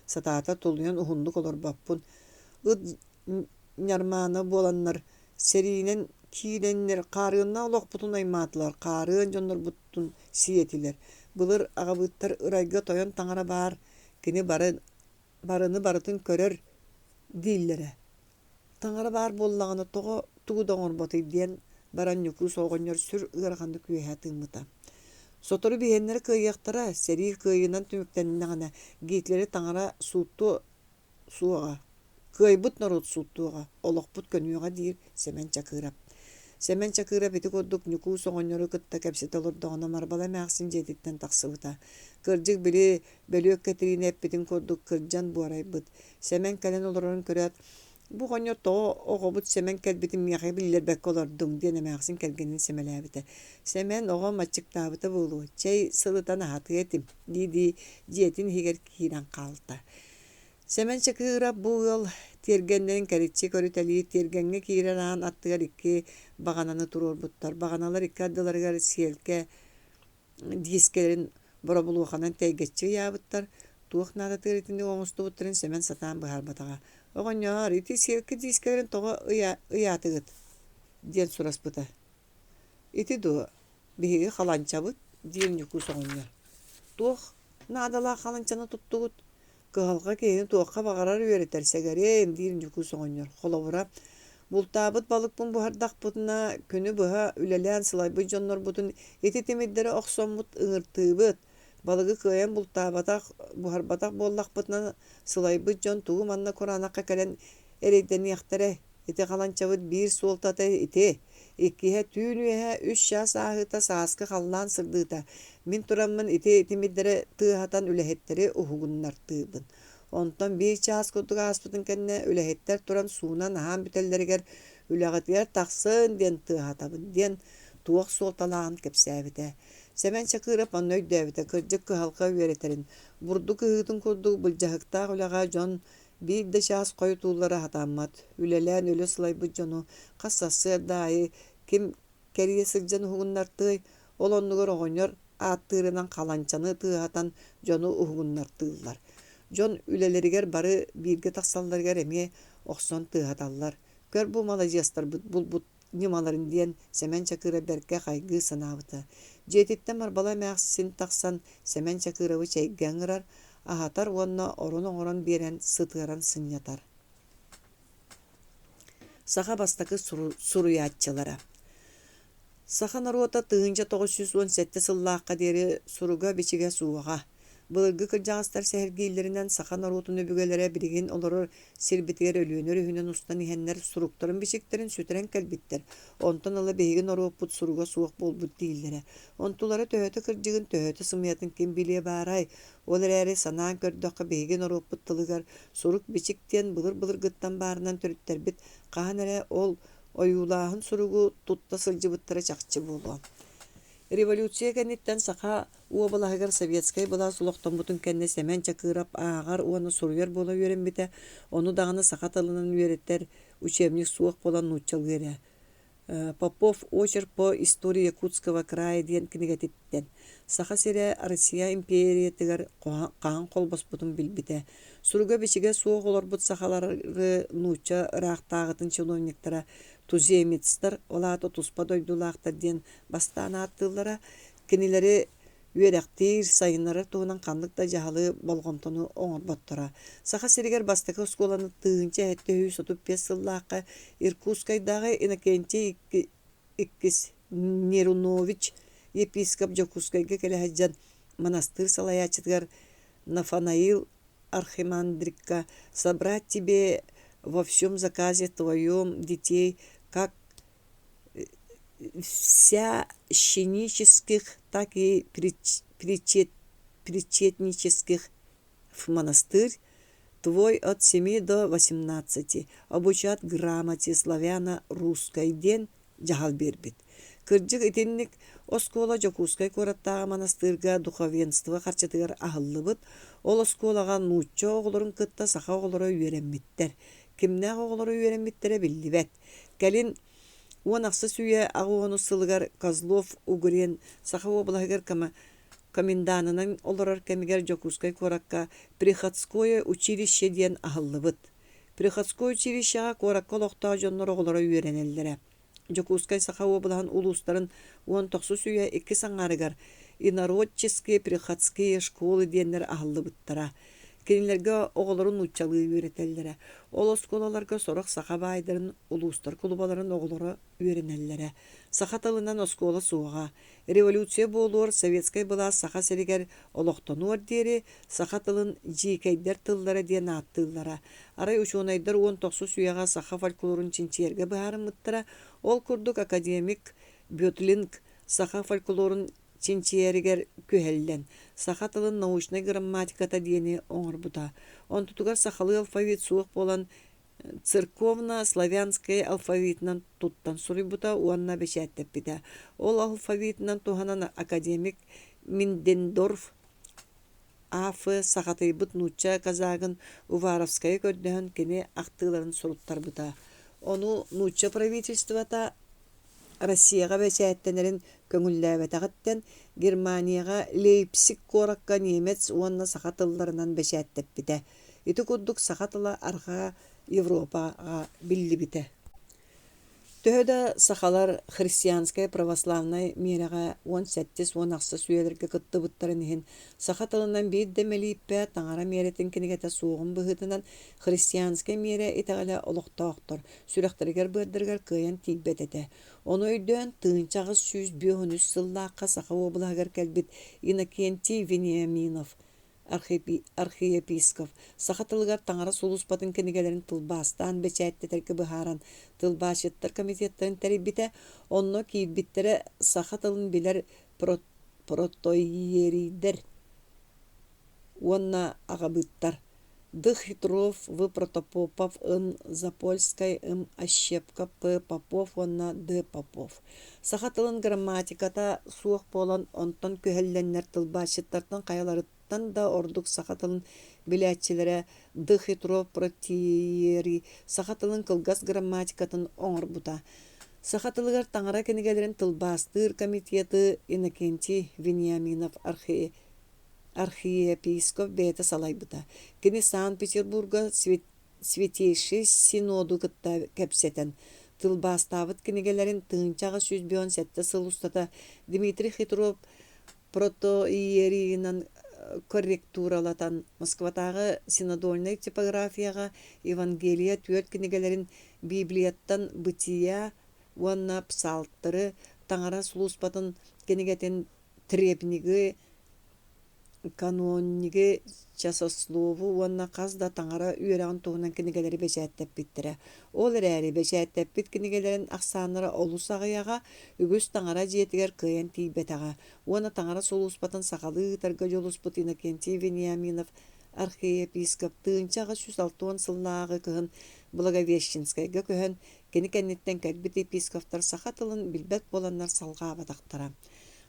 Сатаата тулуйан уһуннук олорбоппун. Ыт ньармаана буоланнар сэриинэн киирэннэр хаарыаннаах олохпутун аймаатылар, хаарыан дьоннорбутун сиэтилэр. Былыр аҕабыыттар ырайга тойон таҥара баар, кини бары барыны барытын көрөр дииллэрэ. Таҥара баар буоллаҕына тоҕо тугу да оҥорботуй диэн баран Ньукуус оҕонньор сүр ыараханнык үөһэ тыыммыта. Сотору биһиэннэрэ кыайыахтара, сэрии кыайыынан түмүктэннэҕинэ Гитлери таҥара сууттуо суоҕа, кыайбыт норуот сууттуоҕа, олохпут көнүөҕэ диир Сэмэн Чакыров. Сэмэн Чакыров ити курдук Ньукуус оҕонньору кытта кэпсэтэ олордоҕуна Марбала эмээхсин дьиэтиттэн тахсыбыта. Кырдьык били Бөлүөк Кэтириинэ эппитин курдук кырдьан буорайбыт. Сэмэн кэлэн олорорун көрөөт, «Бу оҕонньор тоҕо оҕобут Сэмэн кэлбитин миэхэ биллэрбэккэ олордуҥ?» диэн эмээхсин кэргэнин сэмэлээбитэ. Сэмэн оҕом аччыктаабыта буолуо, чэй сылытан аһатыа этим дии-дии дьиэтин иһигэр киирэн хаалта. Сэмэн Чакыырап бу ыал тиэргэннэрин кэриччи көрүтэлиир тиэргэҥҥэ киирэр аан аттыгар икки баҕананы туруорбуттар. Баҕаналар икки ардыларыгар сиэлкэ диискэлэрин боробулуоханан тэйгэччи ыйаабыттар, туох наадатыгар итинник оҥостубуттарын Сэмэн сатаан быһаарбатаҕа. «Оҕонньоор, ити сиэлкэ диискэлэрин тоҕо ыйаатыгыт?» диэн сураспыта. «Ити дуо, биһиги халанчабыт», диир Ньукуус оҕонньор. «Туох наадалаах халанчаны туттугут? Кыһалҕа киһини туохха баҕарар үөрэтэр, сэгэриэм, диир Ньукуус оҕонньор. Холобура, бултаабыт балыкпын буһардахпытына, күнү быһа үлэлээн сылайбыт дьоннорбутун ити тимирдэри охсоммут ыҥыртыыбыт. Балыгы кыайан бултаабатах, буһарбатах буоллахпытына, сылайбыт дьон тугу манна кураанахха кэлэн эрэйдэниэхтэрэй? Ити халанчабыт биир суолтата ити. Иккиһэ түүн үөһэ үс чаас ааһыыта сааскы халлаан сырдыыта. Мин тураммын ити тимирдэри тыаһатан үлэһиттэри уһугуннартыыбын. Онтон биир чаас курдук ааспытын кэннэ үлэһиттэр туран суунан аһаан бүтэллэригэр үлэҕитигэр тахсын диэн тыаһатабын диэн туох суолталааҕын кэпсээбитэ. Сэмэн Чакыров онно өйдөөбүтэ кырдьык кыһалҕа үөрэтэрин, бурдук ыһыытын курдук былдьаһыктаах үлэҕэ дьон Биир да чаас хойутууллара сатаммат, үлэлээн өлө сылайбыт дьону хас сарсыарда аайы ким кэрийэ сылдьан уһугуннартыай, ол оннугар оҕонньор ааттыырынан халанчаны тыаһатан дьону уһугуннартыыллар. Дьон үлэлэригэр бары бииргэ тахсалларыгар эмиэ охсон тыаһаталлар. Көр бу маладьыастарбыт булбут ньымаларын диэн Сэмэн Чакыырап бэркэ хайгыы санаабыта. Дьиэтиттэн Марбала эмээхсин тахсан Сэмэн Чакыырабы чэйгэ ыҥырар, аһатар уонна орон оҥорон биэрэн сытыаран сынньатар. Саха бастакы суруйааччылара Саха норуота 1917 сыллаахха диэри суруга-бичигэ суоҕа. Былыргы кырдьаҕастар сэһэргииллэринэн саха норуотун өбүгэлэрэ билигин олорор сирбитигэр Өлүөнэ өрүһүнэн устан иһэннэр суруктарын-бичиктэрин сүтэрэн кэлбиттэр, онтон ыла биһиги норуоппут суруга суох буолбут дииллэрэ. Онтулара төһөтө кырдьыгын, төһөтө сымыйатын ким билиэ баарай, ол эрээри санаан көрдөххө биһиги норуоппут тылыгар сурук-бичик диэн былыр-былыргыттан баарынан төрүттэрбит хаһан эрэ ол ойуулааһын суругу тутта сылдьыбыттара чахчы буолуо. Революция кэнниттэн Саха уобалаһыгар советскай былаас олохтоммутун кэннэ Сэмэн Чакыров ааҕар уонна суруйар буола үөрэммитэ, ону даҕаны саха тылынан үөрэтэр учебник суох буолан нууччалыы эрэ. Попов «Очерк по истории Якутского края» диэн кинигэтиттэн Саха сирэ Россия империятыгар хаһан холбоспутун билбитэ. Суруга-бичигэ суох олорбут сахалары нуучча ыраахтааҕытын чиновниктара туземецтар, ол аата туспа дойдулаахтар диэн бастаан ааттыыллара. Кинилэри үөрэхтиир, сайыннарар туһунан ханнык да дьаһалы, болҕомтону оҥорботторо. Саха сиригэр бастакы оскуоланы 1735 сыллаахха Иркутскайдааҕы Иннокентий Иккис Нерунович епископ Дьокуускайга кэлэ сылдьан манастыыр салайааччытыгар Нафанаил Архимандрикка «Собрать тебе во всем заказе твоем детей, как священнических, так и причетнических в монастырь твой от семи до восемнадцати обучат грамоте славяно-русской» диэн дьаһал биэрбит. Кырдьык итинник оскуола Дьокуускай куораттааҕы манастыырга духовенство харчытыгар аһыллыбыт, ол оскуолаҕа нуучча оҕолорун кытта саха оҕолоро үөрэммиттэр. Кимнээх оҕолоро үөрэммиттэрэ биллибэт. Кэлин уон ахсыс үйэ аҕыс сылыгар Козлов Угрин Саха уобалаһыгар коменданынан олорор кэмигэр Дьокуускай куоракка Приходское училище диэн аһыллыбыт. Приходское училищеҕа куоракка олохтоох дьоннор оҕолоро үөрэнэллэрэ. Дьокуускай Саха уобалаһын улуустарын уон тохсус үйэ иккис аҥаарыгар инородческие приходские школы диэннэр аһыллыбыттара. Кинилэргэ оҕолору нууччалыы үөрэтэллэрэ. Ол оскуолаларга сорох саха баайдарын, улуустар кулубаларын оҕолоро үөрэнэллэрэ. Саха тылынан оскуола суоҕа. Революция буолуор советскай былаас Саха сиригэр олохтонуор диэри саха тылын дьиикэйдэр тыллара диэн ааттыыллара. Арай учуонайдар уон тохсус үйэҕэ саха фольклорун чинчийэргэ быһаарыммыттара. Ол курдук академик Бетлинг саха фольклорун чинчийэригэр күһэллэн, саха тылын научнай грамматиката диэни оҥорбута. Онтутугар сахалыы алфавит суох буолан церковно-славянскай алфавитынан туттан суруйбута уонна бэчээттэппитэ. Ол алфавитынан туһанан академик Миндендорф А.Ф. сахатыйбыт нуучча казагын Уваровскайы көрдөһөн кини ахтыыларын суруттарбыта. Ону нуучча правительствота Россияҕа бэчээттэнэрин көҥүллээбэтэҕиттэн Германияҕа Лейпциг куоракка немец уонна саха тылларынан бэчээттэппитэ. Ити курдук саха тыла Арҕаа Европаҕа биллибитэ. Төһө да сахалар христианскай православнай миэрэҕэ уон сэттис уон ахсыс үйэлэргэ кыттыбыттарын иһин саха тылынан биир да мэлииппэ таҥара миэрэтин кинигэтэ суоҕун быһыытынан христианскай миэрэ итэҕэлэ олохтоохтор сүрэхтэригэр-быардарыгар кыайан тиийбэт этэ. Ону өйдөөн, 1853 сыллаахха Саха уобалаһыгар кэлбит Иннокентий Вениаминов архиепископ саха тылыгар таҥара сулууспатын кинигэлэрин тылбаастаан бэчээттэтэргэ быһааран тылбаасчыттар комитеттарын тэрийбитэ. Онно киирбиттэрэ саха тылын билэр протоиерийдэр уонна аҕабыыттар. Д. Хитров, В. Протопопов, Н. Запольскай, М. Ощепков, П. Попов уонна Д. Попов. Саха тылын грамматиката суох буолан, онтон күһэллэннэр тылбаасчыттартан хайаларыттан да ордук саха тылын билээччилэрэ Д. Хитров Протиерий саха тылын кылгас грамматикатын оҥорбута. Саха тылыгар таҥара кинигэлэрин тылбаастыыр комитеты Иннокентий Вениаминов архи. архиепископ бэйэтэ салайбыта. Кини Санкт-Петербурга Святейший Синоду кытта кэпсэтэн, тылбаастаабыт кинигэлэрин 1857 сыл устата Дмитрий Хитров протоиерийынан корректуралатан Москватааҕы синодальнай типографияҕа Евангелие түөрт кинигэлэрин Библияттан «Бытия» уонна «Псалтыры», Таҥара сулууспатын кинигэтин «Требнигы», каноннигы, часослову уонна хас да таҥара үөрэҕин туһунан кинигэлэри бэчээттэппиттэрэ. Ол эрээри бэчээттэппит кинигэлэрин ахсааннара олус аҕыйаҕа, үгүс таҥара дьиэтигэр кыайан тиийбэтэҕэ уонна таҥара сулууспатын сахалыы ыытарга дьулуспут Иннокентий Вениаминов архиепископ 1860 сыллааҕы кыһын Благовещенскайга көһөн, кини кэнниттэн кэлбит епископтар саха тылын билбэт буоланнар салҕаабатахтара.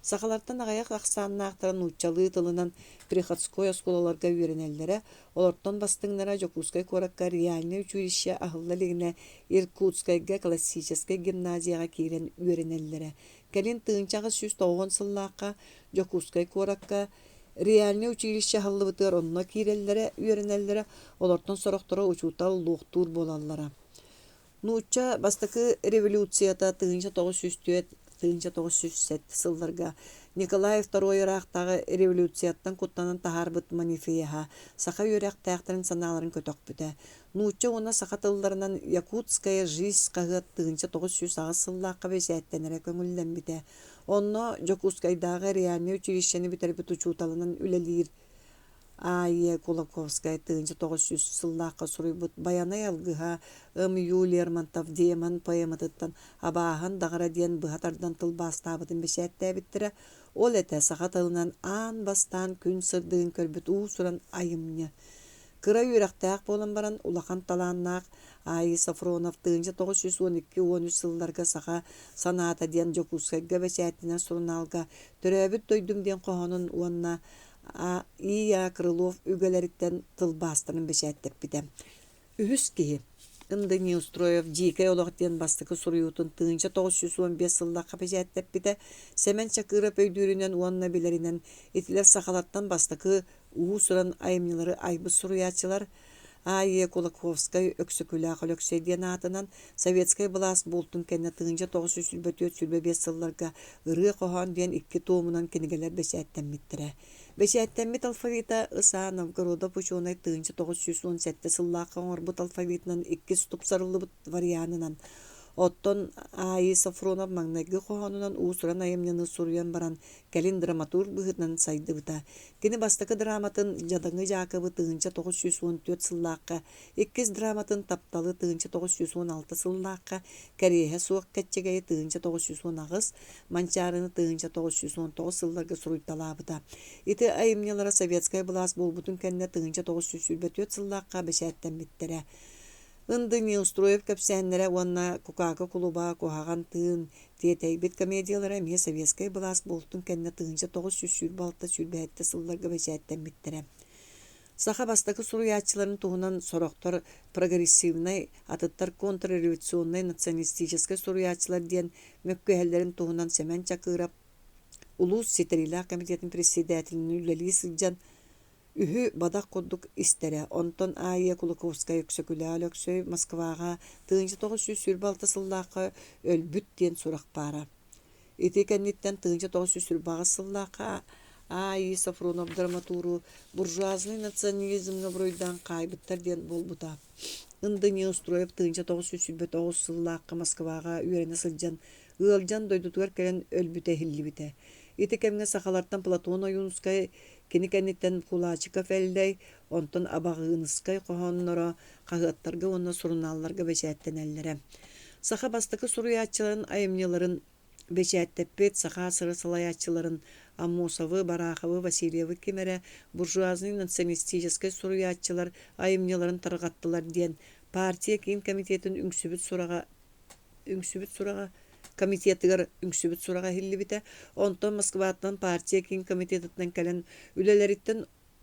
Сахалартан аҕыйах ахсааннаахтара нууччалыы тылынан приходской оскуолаларга үөрэнэллэрэ, олортон бастыҥнара Дьокуускай куоракка реальнай училище аһылла илигинэ Иркутскайга классическай гимназияҕа киирэн үөрэнэллэрэ. Кэлин 1890 сыллаахха Дьокуускай куоракка реальнай училище аһыллыбытыгар онно киирэллэрэ, үөрэнэллэрэ, олортон сорохторо учуутал, луохтуур буолаллара. Нуучча бастакы революцията 1904-1907 сылларга Николай II ыраахтааҕы революцияттан куттанан таһаарбыт манифеһа саха үөрэхтээхтэрин санааларын көтөхпүтэ. Нуучча уонна саха тылларынан «Якутская жизнь» хаһыат 1908 сыллаахха бэчээттэнэрэ көҥүллэммитэ. Онно Дьокуускайдааҕы реальнай училищены бүтэрбит учууталынан үлэлиир А.Е. Кулаковскай 1900 сыллаахха суруйбут «Байанай алгыһа» М.Ю. Лермонтов «Демон» поэматыттан «Абааһын даҕара» диэн быһа тардан тылбаастаабытын бэчээттээбиттэрэ. Ол этэ саха тылынан аан бастаан күн сырдыгын көрбүт уус-уран айымньы. Кыра үөрэхтээх буолан баран, улахан талааннаах А.И. Софронов 1912-13 сылларга «Саха санаата» диэн Дьокуускайга бэчээттэнэр сурунаалга «Төрөөбүт дойдум» диэн хоһоонун уонна И.Я. Крылов үгэлэриттэн тылбаастарын бэчээттэппитэ. Үһүс киһи Ынды Неустроев «Дьиикэй олох» диэн бастакы суруйуутун 1915 сыллаахха бэчээттэппитэ. Сэмэн Чакыров өйдүүрүнэн уонна билэринэн итилэр сахалартан бастакы уус-уран айымньылары айбыт суруйааччылар А.Е. Кулаковскай Өксөкүлээх Өлөксөй диэн аатынан советскай былаас буолтун кэннэ 1924-25 сылларга Ырыа-хоһоон диэн икки туомунан кинигэлэр бэчээттэммиттэрэ. Бэчээттэммит алфавита Ыс-А Новгородов учуонай 1917 сыллаахха оҥорбут алфавитынан иккис тупсарыллыбыт варианынан, оттон А.И. Софронов маҥнайгы хоһоонунан уус-уран айымньыны суруйан баран, кэлин драматург быһыытынан сайдыбыта. Кини бастакы драматын «Дьадаҥы Дьаакыбы» 1914 сыллаахха, иккис драматын «Тапталы» 1916 сыллаахха, «Кэриэһэ суох кэччэгэйи» 1918, «Манчаарыны» 1919 сылларга суруйталаабыта. Ити айымньылара советскай былаас буолбутун кэннэ 1924 сыллаахха бэчээттэммиттэрэ. Ынды Неустроев кэпсээннэрэ уонна Кукаакы кулуба, Куһаҕан тыын, Тиэтэйбит комедиялара эмиэ советскай былаас буолтун кэннэ 1926-27 сылларга бэчээттэммиттэрэ. Саха бастакы суруйааччыларын туһунан сорохтор прогрессивнай, атыттар контрреволюционнай националистическай суруйааччылар диэн мөккүһэллэрин туһунан Сэмэн Чакыров улуус ситэриилээх комитетын председателинэн үлэлии сылдьан Үһү бадах курдук истэрэ, онтон А.Е. Кулаковскай Өксөкүлээх Өлөксөй Москваҕа 1926 сыллаахха өлбүт диэн сурах баара. Ити кэнниттэн 1928 сыллаахха А.И. Софронов драматуру буржуазнай национализмҥа буруйдаан хаайбыттар диэн буолбута. Ынды Неустроев 1929 сыллаахха Москваҕа үөрэнэ сылдьан ыалдьан дойдутугар кэлэн өлбүтэ иһиллибитэ. Ити кэмҥэ сахалартан Платон Ойуунускай Кини кэнниттэн Кулачиков Эллэй, онтон Абаҕыыныскай хоһоонноро хаһыаттарга уонна сурунаалларга бэчээттэнэллэрэ. Саха бастакы суруйааччыларын айымньыларын бэчээттэппит Саха СССР салайааччыларын Аммосовы, Бараховы, Васильевы ким эрэ буржуазнай националистическай суруйааччылар айымньыларын тарҕаттылар диэн партия киин комитетын үҥсүбүт сураҕа үҥсүбүт сураҕа комитетыгар үҥсүбүт сураҕа иһиллибитэ. Онтон Москваттан партия киин комитетыттан кэлэн үлэлэриттэн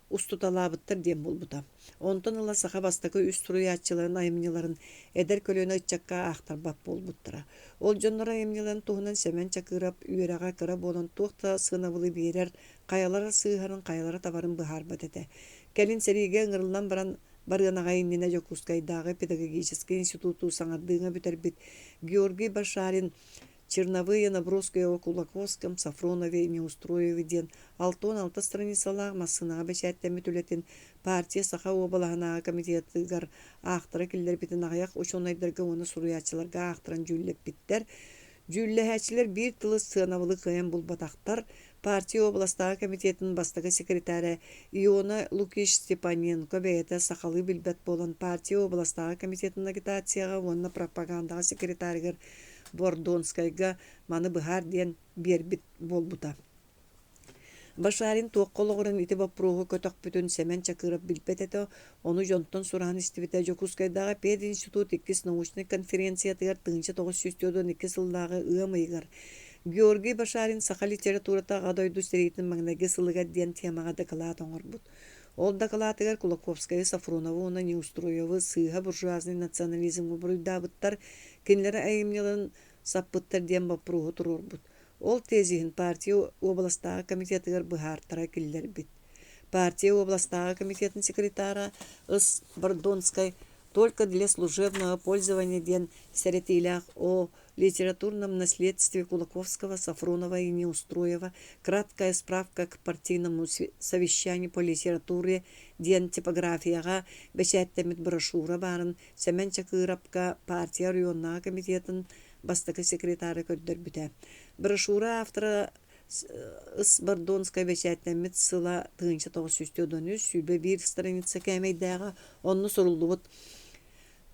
устуталаабыттар диэн буолбута. Онтон ыла саха бастакы үс суруйааччыларын айымньыларын эдэр көлүөнэ ыччакка аахтарбат буолбуттара. Ол дьоннор айымньыларын туһунан Сэмэн Чакырап үөрэҕэ кыра буолан туох да сыанабылы биэрэр, хайалара сыыһарын, хайалара табарын быһаарбат этэ. Кэлин сэриигэ ыҥырыллан баран барыан аҕай иннинэ Дьокуускайдааҕы педагогическай институту саҥардыыга бүтэрбит Георгий Башарин Черновые наброски о Кулаковском, Софронове, Неустроеве диэн 66 страницалаах массыынаҕа бэчээттэммит үлэтин партия Саха уобалаһынааҕы комитетыгар аахтара киллэрбитин аҕыйах учуонайдарга уонна суруйааччыларга аахтаран дьүүллэппиттэр. Дьүүллэһээччилэр биир тылы сыанабылы кыайан булбатахтар. Партия уобаластааҕы комитетын бастакы секретарэ Иона Лукич Степаненко бэйэтэ сахалыы билбэт буолан партия уобаластааҕы комитетын агитацияҕа уонна пропагандаҕа секретарыгар Бордонскайга маны быһаар диэн биэрбит буолбута. Башарин туохха олоҕуран ити боппуруоһу көтөхпүтүн Сэмэн Чакыров билбэт этэ, ону дьонтон сураһан истибитэ. Дьокуускайдааҕы пединститут иккис научнай конференциятыгар 1942 сыллааҕы ыам ыйыгар Георгий Башарин «Саха литературата Аҕа дойду сэриитин маҥнайгы сылыгар» диэн темаҕа дакылаат оҥорбут. Ол дакылаатыгар Кулаковскайы, Софронову уонна Неустроевы сыыһа буржуазнай национализмҥа буруйдаабыттар, кинилэр айымньыларын саппыттар диэн боппуруоһу туруорбут. Ол тезиһин партия уобаластааҕы комитетыгар быһаартара киллэрбит. Партия уобаластааҕы комитетын секретара С. Бордонскай «Только для служебного пользования» диэн сэрэтиилээх О литературном наследстве Кулаковского, Софронова и Неустроева «Краткая справка к партийному совещанию по литературе» диэн типографияҕа бэчээттэммит брошюра баарын Сэмэн Чакыырапка партия оройуоннааҕы комитетын бастакы секретара көрдөрбүтэ. Брошюра автора С. Бордонскай бэчээттэммит сыла 1943 121 страница кээмэйдээҕэ, онно суруллубут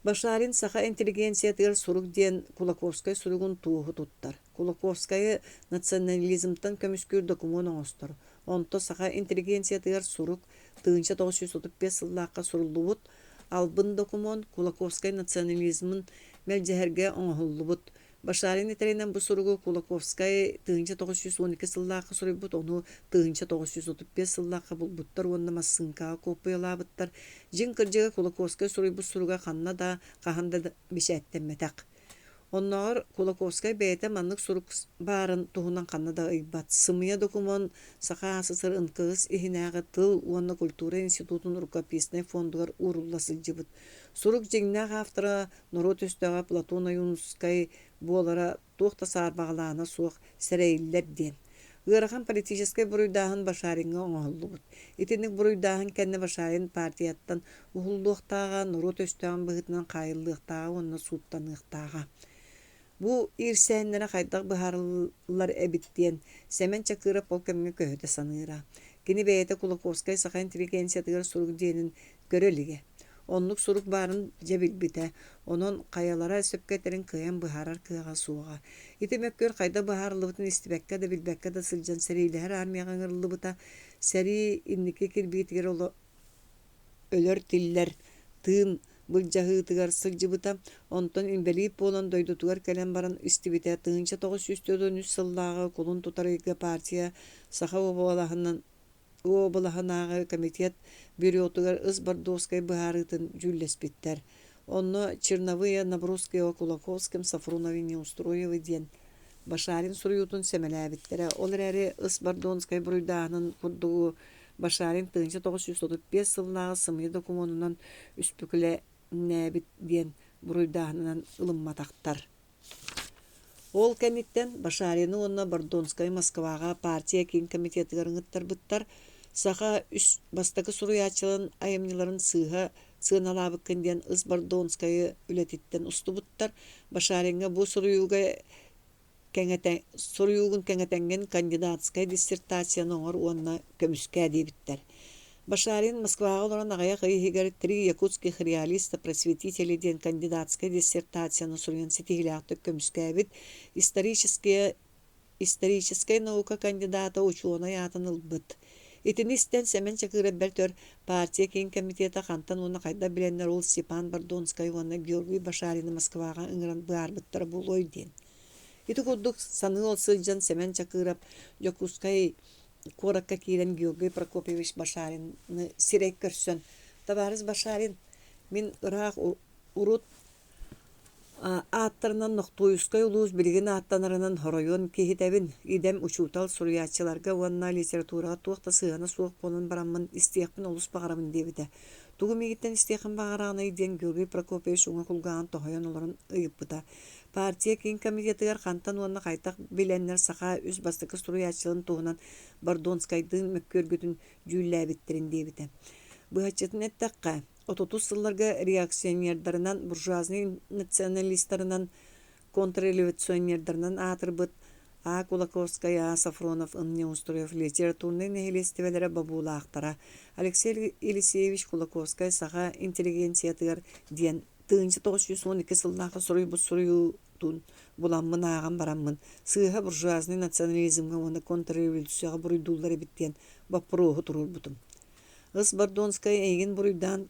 Башарин саха интеллигенциятыгар сурук диэн Кулаковскай суругун туоһу туттар. Кулаковскайы национализмтан көмүскүүр докумуон оҥостор. Онто саха интеллигенциятыгар сурук 1935 сыллаахха суруллубут албын докумуон Кулаковскай национализмын мэлдьэһэргэ оҥоһуллубут. Башарин этэринэн бу суругу Кулаковскай 1912 сыллаахха суруйбут, ону 1935 сыллаахха булбуттар уонна массыыҥкаҕа куоппуйалаабыттар. Дьиҥ кырдьыга Кулаковскай суруйбут суруга ханна да, хаһан да бэчээттэммэтэх. Оннооҕор Кулаковскай бэйэтэ маннык сурук баарын туһунан ханна да ыйбат. Сымыйа докумуон Саха АССР НКС иһинээҕи тыл уонна культура институтун рукописнай фондугар уурулла сылдьыбыт. Сурук дьиҥнээх автора норуот өстөөҕө Платон Ойуунускай буолара туох да саарбаҕалааһына суох сэрэйиллэр диэн. Ыарахан политическай буруйдааһын Башариҥҥа оҥоһуллубут. Итинник буруйдааһын кэннэ Башарин партияттан уһуллуохтааҕа, норуот өстөөҕүн быһыытынан хаайыллыахтааҕа уонна сууттаныахтааҕа. Бу иирсээннэрэ хайдах быһаарыллар эбит диэн Сэмэн Чакыров ол кэмҥэ көһүтэ саныыра. Кини бэйэтэ Кулаковскай саха интеллигенциятыгар сурук диэнин көрө илигэ. Оннук сурук баарын дьэ билбитэ, онон хайалара сөпкө этэрин кыайан быһаарар кыаҕа суоҕа. Ити мөккүөр хайдах быһаарыллыбытын истибэккэ да билбэккэ да сылдьан сэриилэһэр армияҕа ыҥырыллыбыта. Сэрии инники кирбиитигэр өлөр-тиллэр тыын былдьаһыытыгар сылдьыбыта, онтон инбэлиит буолан дойдутугар кэлэн баран истибитэ 1943 сыллааҕы кулун тутар ыйга партия Саха уобалаһынан уобалаһынааҕы комитет бюротугар Ыс Бордовскай быһаарыытын дьүүллэспиттэр. Онно Черновые наброски о Кулаковском, Софронове Неустроеве диэн Башарин суруйуутун сэмэлээбиттэрэ. Ол эрээри Ыс Бордонскай буруйдааһынын курдугу Башарин 1935 сыллааҕы сымыйа докумуонунан үспүкүлэнээбит диэн буруйдааһынынан ылымматахтар. Ол кэнниттэн Башарины уонна Бордонскайы Москваҕа партия киин комитетыгар ыҥыттарбыттар, саха үс бастакы суруйааччыларын айымньыларын сыыһа сыаналаабыккын диэн Ыс Бордонскайы үлэтиттэн устубуттар. Башариҥҥа бу суруйууга кэҥэтэ суруйуугун кэҥэтэҥҥин кандидатскай диссертацияны оҥор уонна көмүскээ диэбиттэр. Башарин Москваҕа олорон аҕыйах ый иһигэр «Три якутских реалиста-просветителя» диэн кандидатскай диссертацияны суруйан ситиһиилээхтик көмүскээбит, исторические историческай наука кандидата учуонай аатын ылбыт. Итини истэн Сэмэн Чакыров бэрт өр партия киин комитета хантан уонна хайдах билэннэр ол Степан Бордонскай уонна Георгий Башарины Москваҕа ыҥыран быһаарбыттара буолуой диэн. Ити курдук саныы ол сылдьан Сэмэн Чакыров Дьокуускай. куоракка киирэн Георгий Прокопьевич Башарины сирэй көрсөн, «Табаарыс Башарин, мин ыраах урут Ааттарынан Нохтуойускай улуус билигин ааттанарынан оройуон киһитэбин, идэм учуутал, суруйааччыларга уонна литератураҕа туох да сыһыана суох буолан бараммын истиэхпин олус баҕарабын диэбитэ. Тугу миигиттэн истиэххин баҕараҕыный диэн Георгий Прокопьевич уҥа кулгааҕын тоһуйан олорон ыйыппыта. Партия киин комитетыгар хантан уонна хайдах билэннэр саха үс бастакы суруйааччыларын туһунан Бордонскайдыын мөккүөргүтүн дьүүллээбиттэрин диэбитэ. Быһаччытын эттэххэ, Отутус сылларга реакционердарынан, буржуазнай националистарынан, контрреволюционердарынан аатырбыт А. Кулаковскай, А. Софронов, Н. Неустроев литературнай нэһилиэстибэлэрэ бобуулаахтара. Алексей Елисеевич Кулаковскай саха интеллигенциятыгар диэн 1912 сыллаахха суруйбут суруйуутун буламмын ааҕан бараммын, сыыһа буржуазнай национализмҥа уонна контрреволюцияҕа буруйдууллар эбит диэн боппуруоһу туруорбутум. Ыс Бордонскай эйигин буруйдаан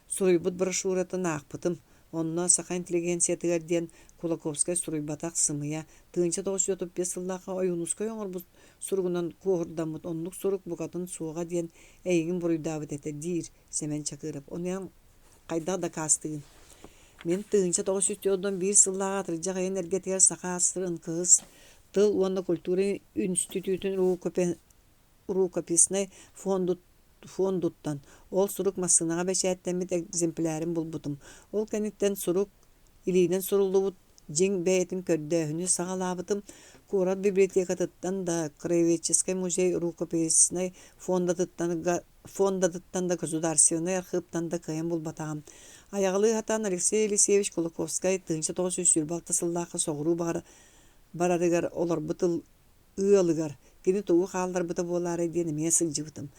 суруйбут брошюратын аахпытым. Онно саха интеллигенциятыгар диэн Кулаковскай суруйбатах сымыйа, 1935 сыллаахха Ойуунускай оҥорбут суругунан куоһурдаммыт оннук сурук букатын суоҕа диэн эйигин буруйдаабыт этэ, диир Сэмэн Чакыров. Ону эн хайдах дакаастыыгын? Мин 1941 сыллааҕы атырдьах ыйын эргэтигэр Саха АССР НКС тыл уонна культура институтун рукописнай фондуттан ол сурук массыынаҕа бэчээттэммит экземплярын булбутум. Ол кэнниттэн сурук илиинэн суруллубут дьиҥ бэйэтин көрдөөһүнү саҕалаабытым. Куорат библиотекатыттан да, краеведческай музей рукописнай фондатыттан фондатыттан да, государственнай архыыптан да кыайан булбатаҕым. Айаҕалыы сатаан Алексей Елисеевич Кулаковскай 1926 сыллаахха соҕуруу барарыгар олорбут ыалыгар кини тугу хаалларбыта буолаарай диэн эмиэ сылдьыбытым.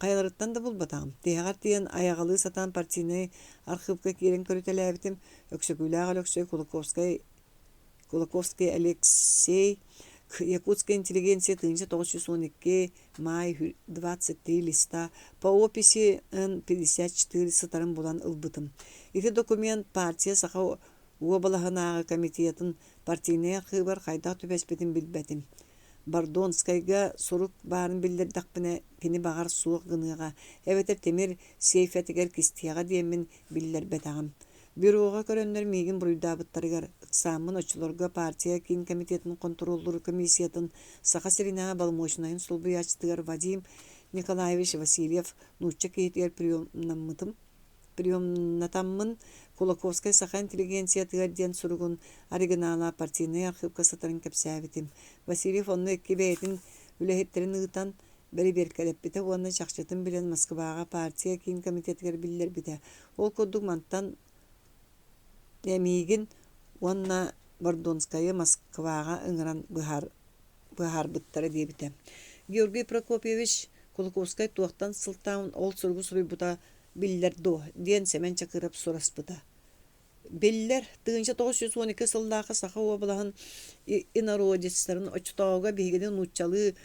Хайаларыттан да булбатаҕым. Тиһэҕэр тиийэн айаҕалыы сатаан партийнай архыыпка киирэн көрүтэлээбитим. Өксөкүүлээх Өлөксөй Кулаковскай Кулаковский Алексей Якутская интеллигенция 1912 май 23 листа по описи Н-54 сытарын булан ылбытым. Ити документ партия Саха уобалаһынааҕы комитетын партийнай архыыбар хайдах түбэспитин билбэтим. Бордонскайга сурук баарын биллэрдэхпинэ, кини баҕар суох гыныаҕа эбэтэр тимир сейфэтигэр кистиэҕэ диэммин биллэрбэтэҕим. Бюроҕа көрөннөр миигин буруйдаабыттарыгар, ыксааммын оччолорго партия киин комитетын хонтуруоллуур комиссиятын Саха сиринээҕи боломуочунайын солбуйааччытыгар Вадим Николаевич Васильев нуучча киһитигэр приемнаммытым. Приемнатаммын Кулаковскай Саха интеллигенциятыгар диэн суругун оригинала партийнай архыыпка сытарын кэпсээбитим. Васильев онно икки бэйэтин үлэһиттэрин ыытан бэрэбиэркэлэппитэ уонна чахчытын билэн Москваҕа партия киин комитетыгар биллэрбитэ. Ол курдук мантан миигин уонна Бордонскайы Москваҕа ыҥыран быһаарбыттара диэбитэ. Георгий Прокопьевич Кулаковскай туохтан сылтаан ол суругу суруйбута биллэр дуо? диэн Сэмэн Чакыров сураспыта. Биллэр, 1912 сыллаахха Саха уобалаһын инородецтарын оччотооҕуга биһигини нууччалыы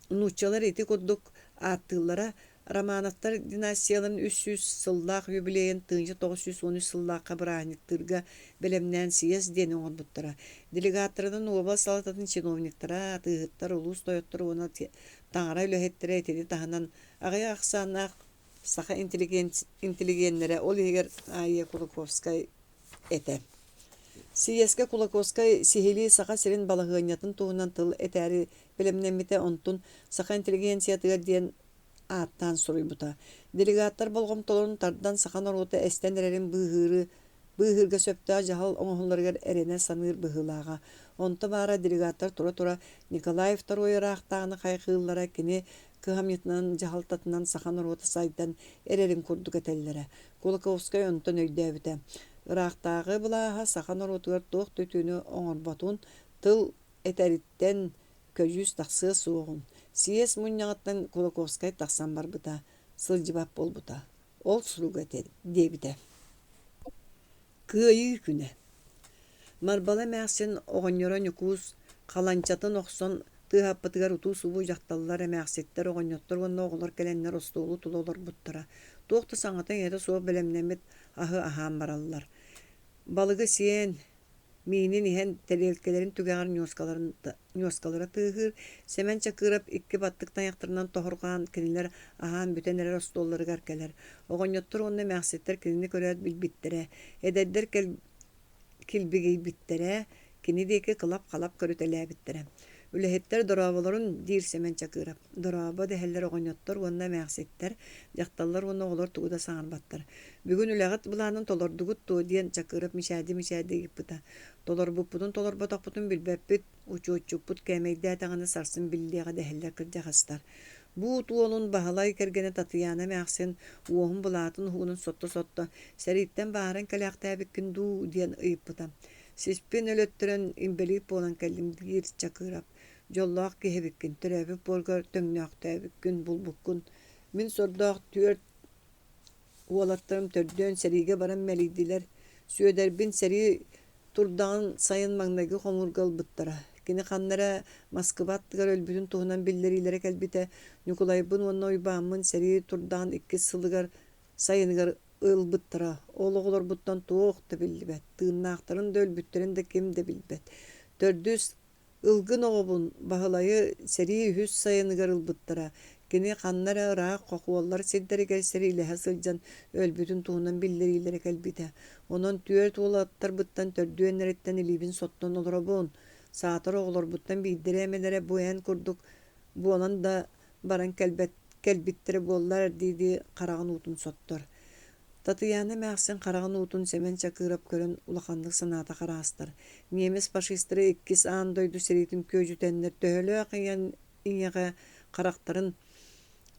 нууччалар ити курдук ааттыыллара Романовтар династияларын 300 сыллаах юбилейын 1913 сыллаахха бырааһынньыктыырга бэлэмнээн съезд диэни оҥорбуттара. Делегаттарынан уобалас салалтатын чиновниктара, атыыһыттар, улуус тойотторо уонна таҥара үлэһиттэрэ итини таһынан аҕыйах ахсааннаах саха интеллигеннэрэ, ол иһигэр А.Е. Кулаковскай этэ. Сийиэскэ Кулаковскай сиһилии Саха сирин балаһыанньатын туһунан тыл этээри бэлэмнэммитэ, онтун «Саха интеллигенциятыгар» диэн ааттаан суруйбута. Делегаттар болҕомтолорун тардан саха норуота эстэн эрэрин быыһыыры быыһыырга сөптөөх дьаһал оҥоһулларыгар эрэнэ саныыр быһыылааҕа. Онто баара делегаттар тура-тура Николай II ыраахтааҕыны хайҕыыллара кини кыһамньытынан, дьаһалтатынан саха норуота сайдан эрэрин курдук этэллэрэ. Кулаковскай онтон өйдөөбүтэ. Ыраахтааҕы былааһа саха норуотугар туох да үтүөнү оҥорботун, тыл этэриттэн көдьүүс тахсыа суоҕун. Съезд мунньаҕыттан Кулаковскай тахсан барбыта, сылдьыбат буолбута. Ол суруга этэ диэбитэ. Кыайыы күнэ Марбала эмээхсин оҕонньоро Ньукуус халанчатын охсон тыаһаппытыгар утуу-субуу дьахталлар, эмээхситтэр, оҕонньоттор уонна оҕолор кэлэннэр остуолу тула олорбуттара. Туох да саҥата-иҥэтэ суох бэлэмнэммит аһы аһаан бараллар. Балыгы сиэн. Миинин иһэн тэриэлкэлэрин түгэҕэр ньуоскалара тыаһыыр. Сэмэн Чакыров икки баттык тайахтарынан тоһурҕаан кинилэр аһаан бүтэн эрэр остуолларыгар кэлэр. Оҕонньоттор уонна эмээхситтэр кинини көрөөт билбиттэрэ. Эдэрдэр килбигийбиттэрэ, кини диэки кылап-халап көрүтэлээбиттэрэ. «Үлэһиттэр дорооболорун» диир Сэмэн Чакыров. «Дорообо» дэһэллэр оҕонньоттор уонна эмээхситтэр, дьахталлар уонна оҕолор тугу да саҥарбаттар. «Бүгүн үлэҕит былаанын толордугут дуо?» диэн Чакыров мичээрдии-мичээрдии ыйыппыта. «Толорбуппутун толорботохпутун билбэппит, учуотчуппут кээмэйдээтэҕинэ сарсын биллиэҕэ» дэһэллэр кырдьаҕастар. Буут уолун Баһылай кэргэнэ Татыйаана эмээхсин уоһун былаатын уһугунан сотто-сотто «Сэрииттэн бааһыран кэлээхтээбиккин дуу?» диэн ыйыппыта. «Сиспин өлөттөрөн инбэлиит буолан кэллим» диир Чакыров. «Дьоллоох киһи эбиккин, төрөөбүт буоргар төҥнөөхтөөбүккүн, булбуккун. Мин сордоох түөрт Уолаттарым төрдүөн сэриигэ баран мэлийдилэр. Сүөдэрбин сэрии турдаҕын сайын маҥнайгы хомуурга ылбыттара. Кини ханна эрэ Москва аттыгар өлбүтүн туһунан биллэриилэрэ кэлбитэ. Ньукулайбын уонна Уйбааммын сэрии турдаҕын иккис сылыгар сайыныгар ылбыттара. Ол оҕолорбуттан туох да биллибэт. Тыыннаахтарын да өлбүттэрин да ким да билбэт. Төрдүс Ылгын оҕобун Баһылайы сэрии үһүс сайыныгар ылбыттара. Кини ханна эрэ ыраах хохуоллар сирдэригэр сэриилэһэ сылдьан өлбүтүн туһунан биллэриилэрэ кэлбитэ. Онон түөрт уолаттарбыттан төрдүөннэриттэн илиибин соттон олоробун. Саатар оҕолорбуттан биирдэрэ эмэлэрэ бу эн курдук буолан да баран кэлбэт кэлбиттэрэ буоллар дии-дии хараҕын уутун соттор. Татыйаана эмээхсин хараҕын уутун Сэмэн Чакыров көрөн улаханнык санаата хараастар. Немец фашистара иккис аан дойду сэриитин күөдьүтэннэр төһөлөөх ийэҕэ харахтарын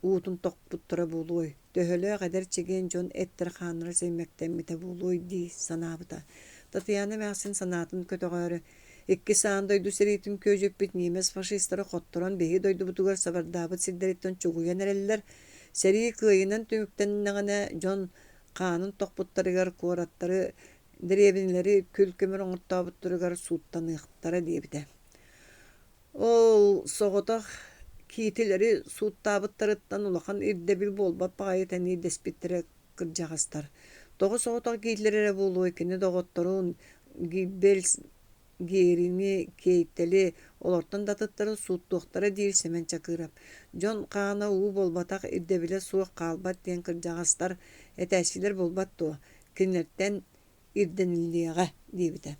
уутун тохпуттара буолуой, төһөлөөх эдэр чэгиэн дьон эттэрэ-хааннара сэймэктэммитэ буолуой дии санаабыта. Татыйаана эмээхсин санаатын көтөҕөөрү Иккис аан дойду сэриитин күөдьүппүт немец фашистара хотторон биһиги дойдубутугар сабардаабыт сирдэриттэн чугуйан эрэллэр. Сэрии кыайыынан түмүктэннэҕинэ, дьон хаанын тохпуттарыгар, куораттары, дэриэбинэлэри күл-көмөр оҥортообуттарыгар сууттаныахтара диэбитэ. Ол соҕотох киитилэри сууттаабыттарыттан улахан ирдэбил буолбат баҕайы тэниир дэспиттэрэ кырдьаҕастар. Тоҕо соҕотох Гитлер эрэ буолуой, кини доҕотторун Гиббельс Герини, Кейтели, олортон да атыттарын сууттуохтара диир Сэмэн Чакыров. Дьон хаана уу буолбатах, ирдэбилэ суох хаалбат диэн кырдьаҕастар этээччилэр буолбат дуо, кинилэртэн ирдэниллиэҕэ диэбитэ.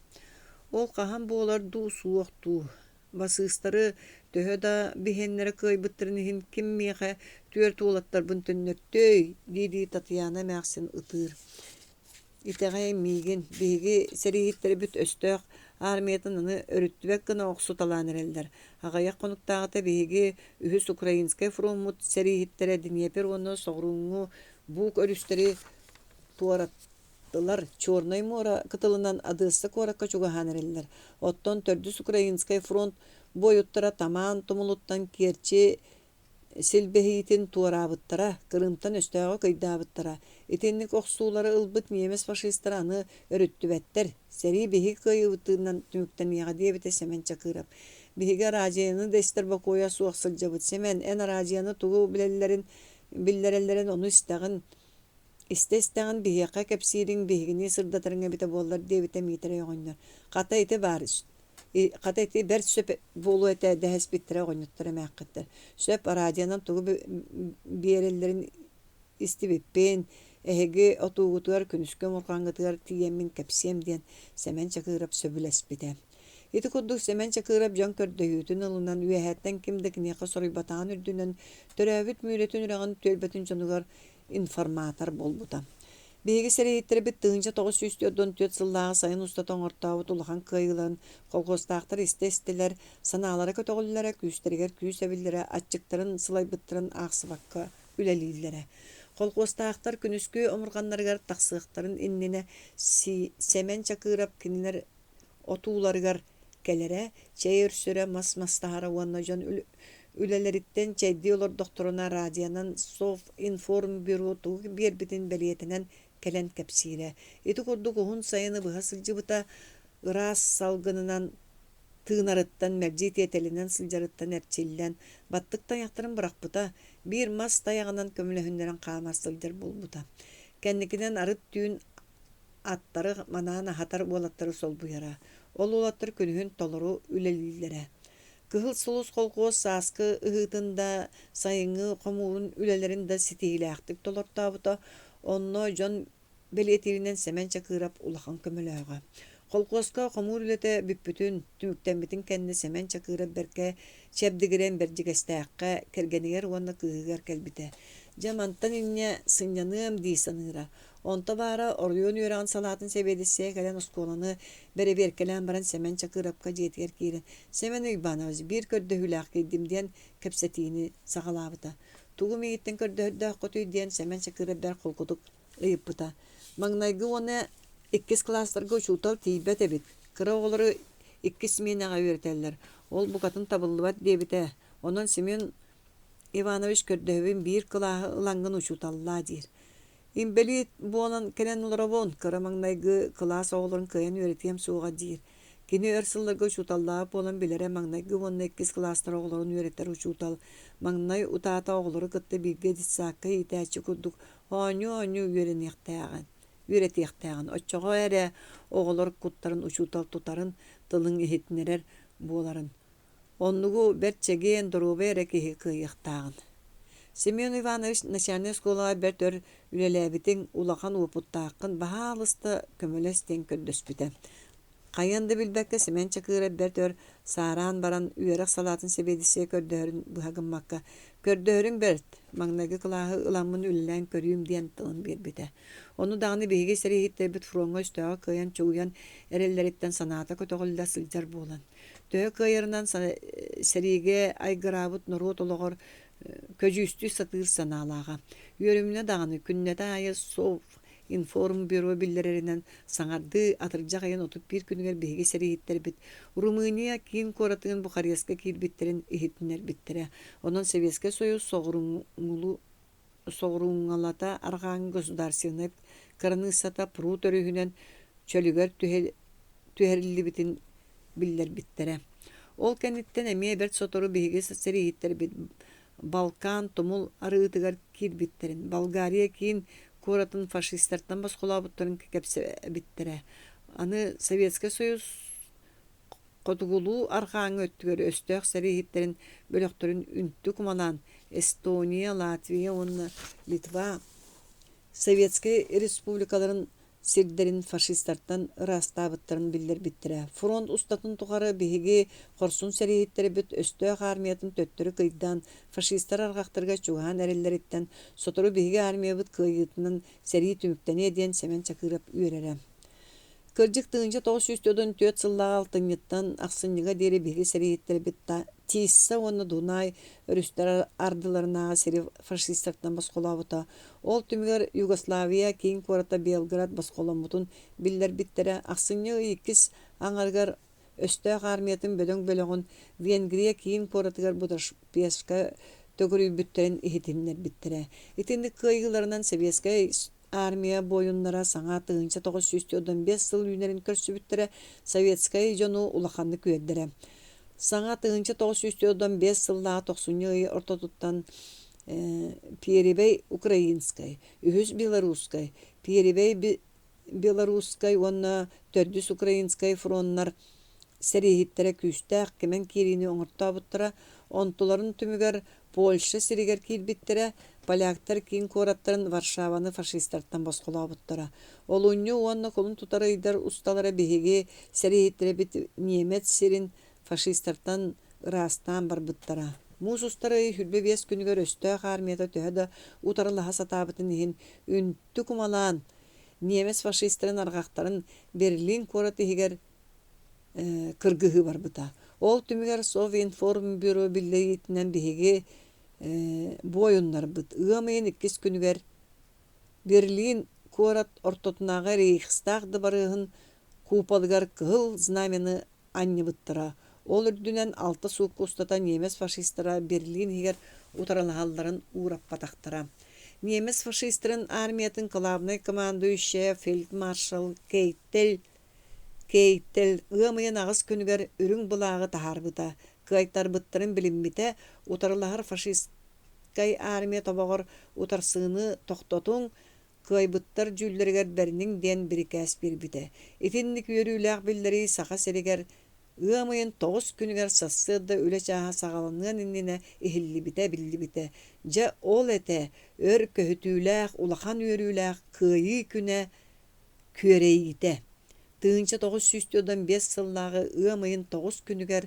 Ол хаһан буолар дуу, суох дуу? Басыыстары төһө да биһиэннэрэ кыайбыттарын иһин ким миэхэ түөрт уолаттарбын төннөртөй дии-дии Татьяна эмээхсин ытыыр. Итэҕэй миигин, биһиги сэрииһиттэрбит өстөөх аармыйатын аны өрүттүбэт гына охсуталаан эрэллэр. Аҕыйах хонуктааҕыта биһиги үһүс Украинскай фроммут сэрииһиттэрэ Днепр уонна Соҕурууҥҥу Буг өрүстэри туораттылар, Чернай муора кытылынан Одесса куоракка чугаһаан эрэллэр. Оттон төрдүс Украинскай фронт буойуттара Тамаан тумулуттан Керчи силбэһиитин туораабыттара, Крымтан өстөөҕү кыйдаабыттара. Итинник охсуулары ылбыт ньиэмэс фашистара аны өрүттүбэттэр, сэрии биһиги кыайыыбытынан түмүктэниэҕэ диэбитэ Сэмэн Чакыров. Биһиги араадьыйаны да истэр бокуойа суох сылдьабыт. Сэмэн, эн араадьыйаны тугу билэллэрин, биллэрэллэрин ону истэҕин, истэ-истэҕин биһиэхэ кэпсиириҥ биһигини сырдатарыҥ эбитэ буоллар диэбитэ Миитэрэй оҕонньор. Хата ити баар Хата ити бэрт сөп буолуо этэ дэһэспиттэрэ оҕонньоттор эмээххиттэр. Сөп араадьыйанан тугу биэрэллэрин истибиппин, эһиги отуугутугар күнүскү омурҕаҥҥытыгар тиийэммин кэпсиэм диэн Сэмэн Чакыров сөбүлэспитэ. Ити курдук Сэмэн Чакыров дьон көрдөһүүтүн ылынан, үөһэттэн ким да киниэхэ соруйбатаҕын үрдүнэн, төрөөбүт Мүрэтин үрэҕин түөлбэтин дьонугар информатор буолбута. Биһиги сэрииһиттэрбит 1944 сыллааҕы сайын устата оҥортообут улахан кыайыыларын колхуостаахтар истэ-истэлэр, санаалара көтөҕүллэрэ, күүстэригэр күүс эбиллэрэ, аччыктарын, сылайбыттарын аахсыбакка үлэлииллэрэ. Колхуостаахтар күнүскү омурҕаннарыгар тахсыахтарын иннинэ Сэмэн Чакыров кинилэр отууларыгар кэлэрэ, чэй өрсөрө, мас мастаһара уонна дьон үлэлэриттэн чэйдии олордохторуна радионан Совинформбюро тугу биэрбитин бэлиэтэнэн кэлэн кэпсиирэ. Ити курдук уһун сайыны быһа сылдьыбыта, ыраас салгынынан тыынарыттан, мэлдьи тиэтэлинэн сылдьарыттан эрчиллэн, баттык тайахтарын бырахпыта, биир мас тайаҕынан көмөлөһүннэрэн хаама сылдьар буолбута. Кэнникинэн арыт түүн аттары манаан аһатар уолаттары солбуйара. Ол уолаттар күнүһүн толору үлэлииллэрэ. Кыһыл Сулус холкуос сааскы ыһыытын да, сайыҥҥы хомуурун үлэлэрин да ситиһиилээхтик толортообута. Онно дьон бэлиэтииринэн Сэмэн Чакыров улахан көмөлөөҕө. Холкуоска хомуур үлэтэ бүппүтүн, түмүктэммитин кэннэ Сэмэн Чакыров бэркэ чэбдигирэн Бэрдьигэстээххэ кэргэнигэр уонна кыыһыгар кэлбитэ. Дьэ мантан инньэ сынньаныам дии саныыра. Онто баара оройуон үөрэҕин салаатын сэбиэдиссэйэ кэлэн оскуоланы бэрэбиэркэлээн баран Сэмэн Чакыырапка дьиэтигэр киирэн «Сэмэн Уйбаанович, биир көрдөһүүлээх киирдим» диэн кэпсэтиини саҕалаабыта. Тугу миигиттэн көрдөһөрдөөххүтүй диэн Сэмэн Чакыырап бэрт холкутук ыйыппыта. Маҥнайгы уонна иккис кылаастарга учуутал тиийбэт эбит. Кыра оҕолору иккис симиэнэҕэ үөрэтэллэр. Ол букатын табыллыбат диэбитэ. Онон Семен Иванович көрдөһөбүн биир кылааһы ылаҥҥын учууталлаа диир. Инбэлиит буолан кэлэн олоробун, кыра маҥнайгы кылаас оҕолорун кыайан үөрэтиэм суоҕа диир. Кини өр сылларга учууталлаах буолан билэрэ маҥнайгы уонна иккис кылаастар оҕолорун үөрэтэр учуутал маҥнай утаата оҕолору кытта бииргэ детсадка иитээччи курдук оонньуу-оонньуу үөрэниэхтээҕин, үөрэтиэхтээҕин, оччоҕо эрэ оҕолор куттарын учуутал тутарын, тылын иһитиннэрэр буоларын Оннугу бэрт чэгиэн, доруобай эрэ киһи кыайыахтааҕын. Семен Иванович начальнай оскуолаҕа бэрт өр үлэлээбитиҥ, улахан уопуттааххын, баһаалыста көмөлөс диэн көрдөспүтэ. Хайыан да билбэккэ Сэмэн Чакыырап бэрт өр саараан баран үөрэх салаатын сэбиэдиссэйэ көрдөһөрүн быһа гыммакка «Көрдөһөрүҥ бэрт, маҥнайгы кылааһы ыламмын үлэлээн көрүүм» диэн тылын биэрбитэ. Ону даҕаны биһиги сэрииһиттэрбит фроҥҥа өстөөҕү кыайан чугуйан эрэллэриттэн санаата көтөҕүллэ сылдьар буолан, Төһө кыайарынан сэриигэ айгыраабыт норуот олоҕор көдьүүстүү сатыыр санаалааҕа. Үөрүмүнэ даҕаны күннэтэ аайы Совинформбюро биллэрэринэн саҥардыы атырдьах ыйын 31 күнүгэр биһиги сэрииһиттэрбит Румыния киин куоратыгар Бухареска киирбиттэрин иһитиннэрбиттэрэ. Онон Советскай Союз соҕурууҥҥалата арҕааҥҥы государственнай кыраныыссата Прут өрүһүнэн чөлүгэр түһэриллибитин биллэрбиттэрэ. Ол кэнниттэн эмиэ бэрт сотору биһиги сэрииһиттэрбит Балкан тумул арыытыгар киирбиттэрин, Болгария киин куоратын фашистартан босхолообуттарын кэпсээбиттэрэ. Аны Советскай Союз Хотугулуу-арҕааҥҥы өттүгэр өстөөх сэрииһиттэрин бөлөхтөрүн үнтү кумалаан Эстония, Латвия уонна Литва Советскай республикаларын сирдэрин фашистартан ыраастаабыттарын биллэрбиттэрэ. Фронт устатын тухары биһиги хорсун сэрииһиттэрбит өстөөх армиятын төттөрү кыйдаан фашистар арҕахтарыгар чугаһаан эрэллэриттэн сотору биһиги армиябыт кыайыытынан сэрии түмүктэниэ диэн Сэмэн Чакыров үөрэрэ. Кырдьык, 1944 сыллааҕы алтынньыттан ахсынньыга диэри биһиги сэрииһиттэрбит Тисса уонна Дунай өрүстэр ардыларынааҕы сири фашистартан босхолообута. Ол түмүгэр Югославия киин куората Белград босхоломмутун биллэрбиттэрэ. Ахсынньы ый иккис аҥарыгар өстөөх армиятын бөдөҥ бөлөҕүн Венгрия киин куоратыгар Будапешка төгүрүйбүттэрин иһитиннэрбиттэрэ. Итинник кыайыыларынан Сэбиэскэй Армия буойуннара саҥа 1945 сыл үүнэрин көрсүбүттэрэ, советскай дьону улаханнык үөрдэрэ. Саҥа 1945 сыллааҕы тохсунньу ый ортотуттан Пиэрибэй Украинскай, Үһүс Белорусскай, Пиэрибэй Белорусскай уонна Төрдүс Украинскай фроннар сэрииһиттэрэ күүстээх кимэн киириини оҥортообуттара, онтуларын түмүгэр Польша сиригэр киирбиттэрэ, поляктар киин куораттарын Варшаваны фашистартан босхолообуттара. Олунньу уонна кулун тутар ыйдар усталара биһиги сэрииһиттэрэбит немец сирин фашистартан ыраастаан барбыттара. Муус устар ый 25 күнүгэр өстөөх армията төһө да утарылаһа сатаабытын иһин үнтү кумалаан, немец фашистарын арҕахтарын Берлин куорат иһигэр кыргыһыы барбыта. Ол түмүгэр Совинформбюро биллэриитинэн биһиги буойуннарбыт ыам ыйын иккис күнүгэр Берлин куорат ортотунааҕы Рейхстаг дыбарыаһын куполыгар кыһыл знамяны анньыбыттара. Ол үрдүнэн алта суукка устата немец фашистара Берлин иһигэр утарылаһалларын уураппатахтара. Немец фашистарын армиятын главнай командующайа фельдмаршал Кейтель Кейтэл ыам ыйын аҕыс күнүгэр үрүҥ былааҕы таһаарбыта, кыайтарбыттарын билиммитэ, утарылаһар фашистскай армия тобоҕор утарсыыны тохтотуҥ, Кыайбыттар дьүүллэригэр бэриниҥ диэн бирикээс биэрбитэ. Итинник үөрүүлээх биллэрии Саха сиригэр ыам ыйын тоҕус күнүгэр сарсыарда үлэ чааһа саҕаланыан иннинэ иһиллибитэ биллибитэ. Дьэ, ол этэ, өр көһүтүүлээх, улахан үөрүүлээх Кыайыы күнэ күөрэйиитэ. 1945 сыллааҕы ыам ыйын тоҕус күнүгэр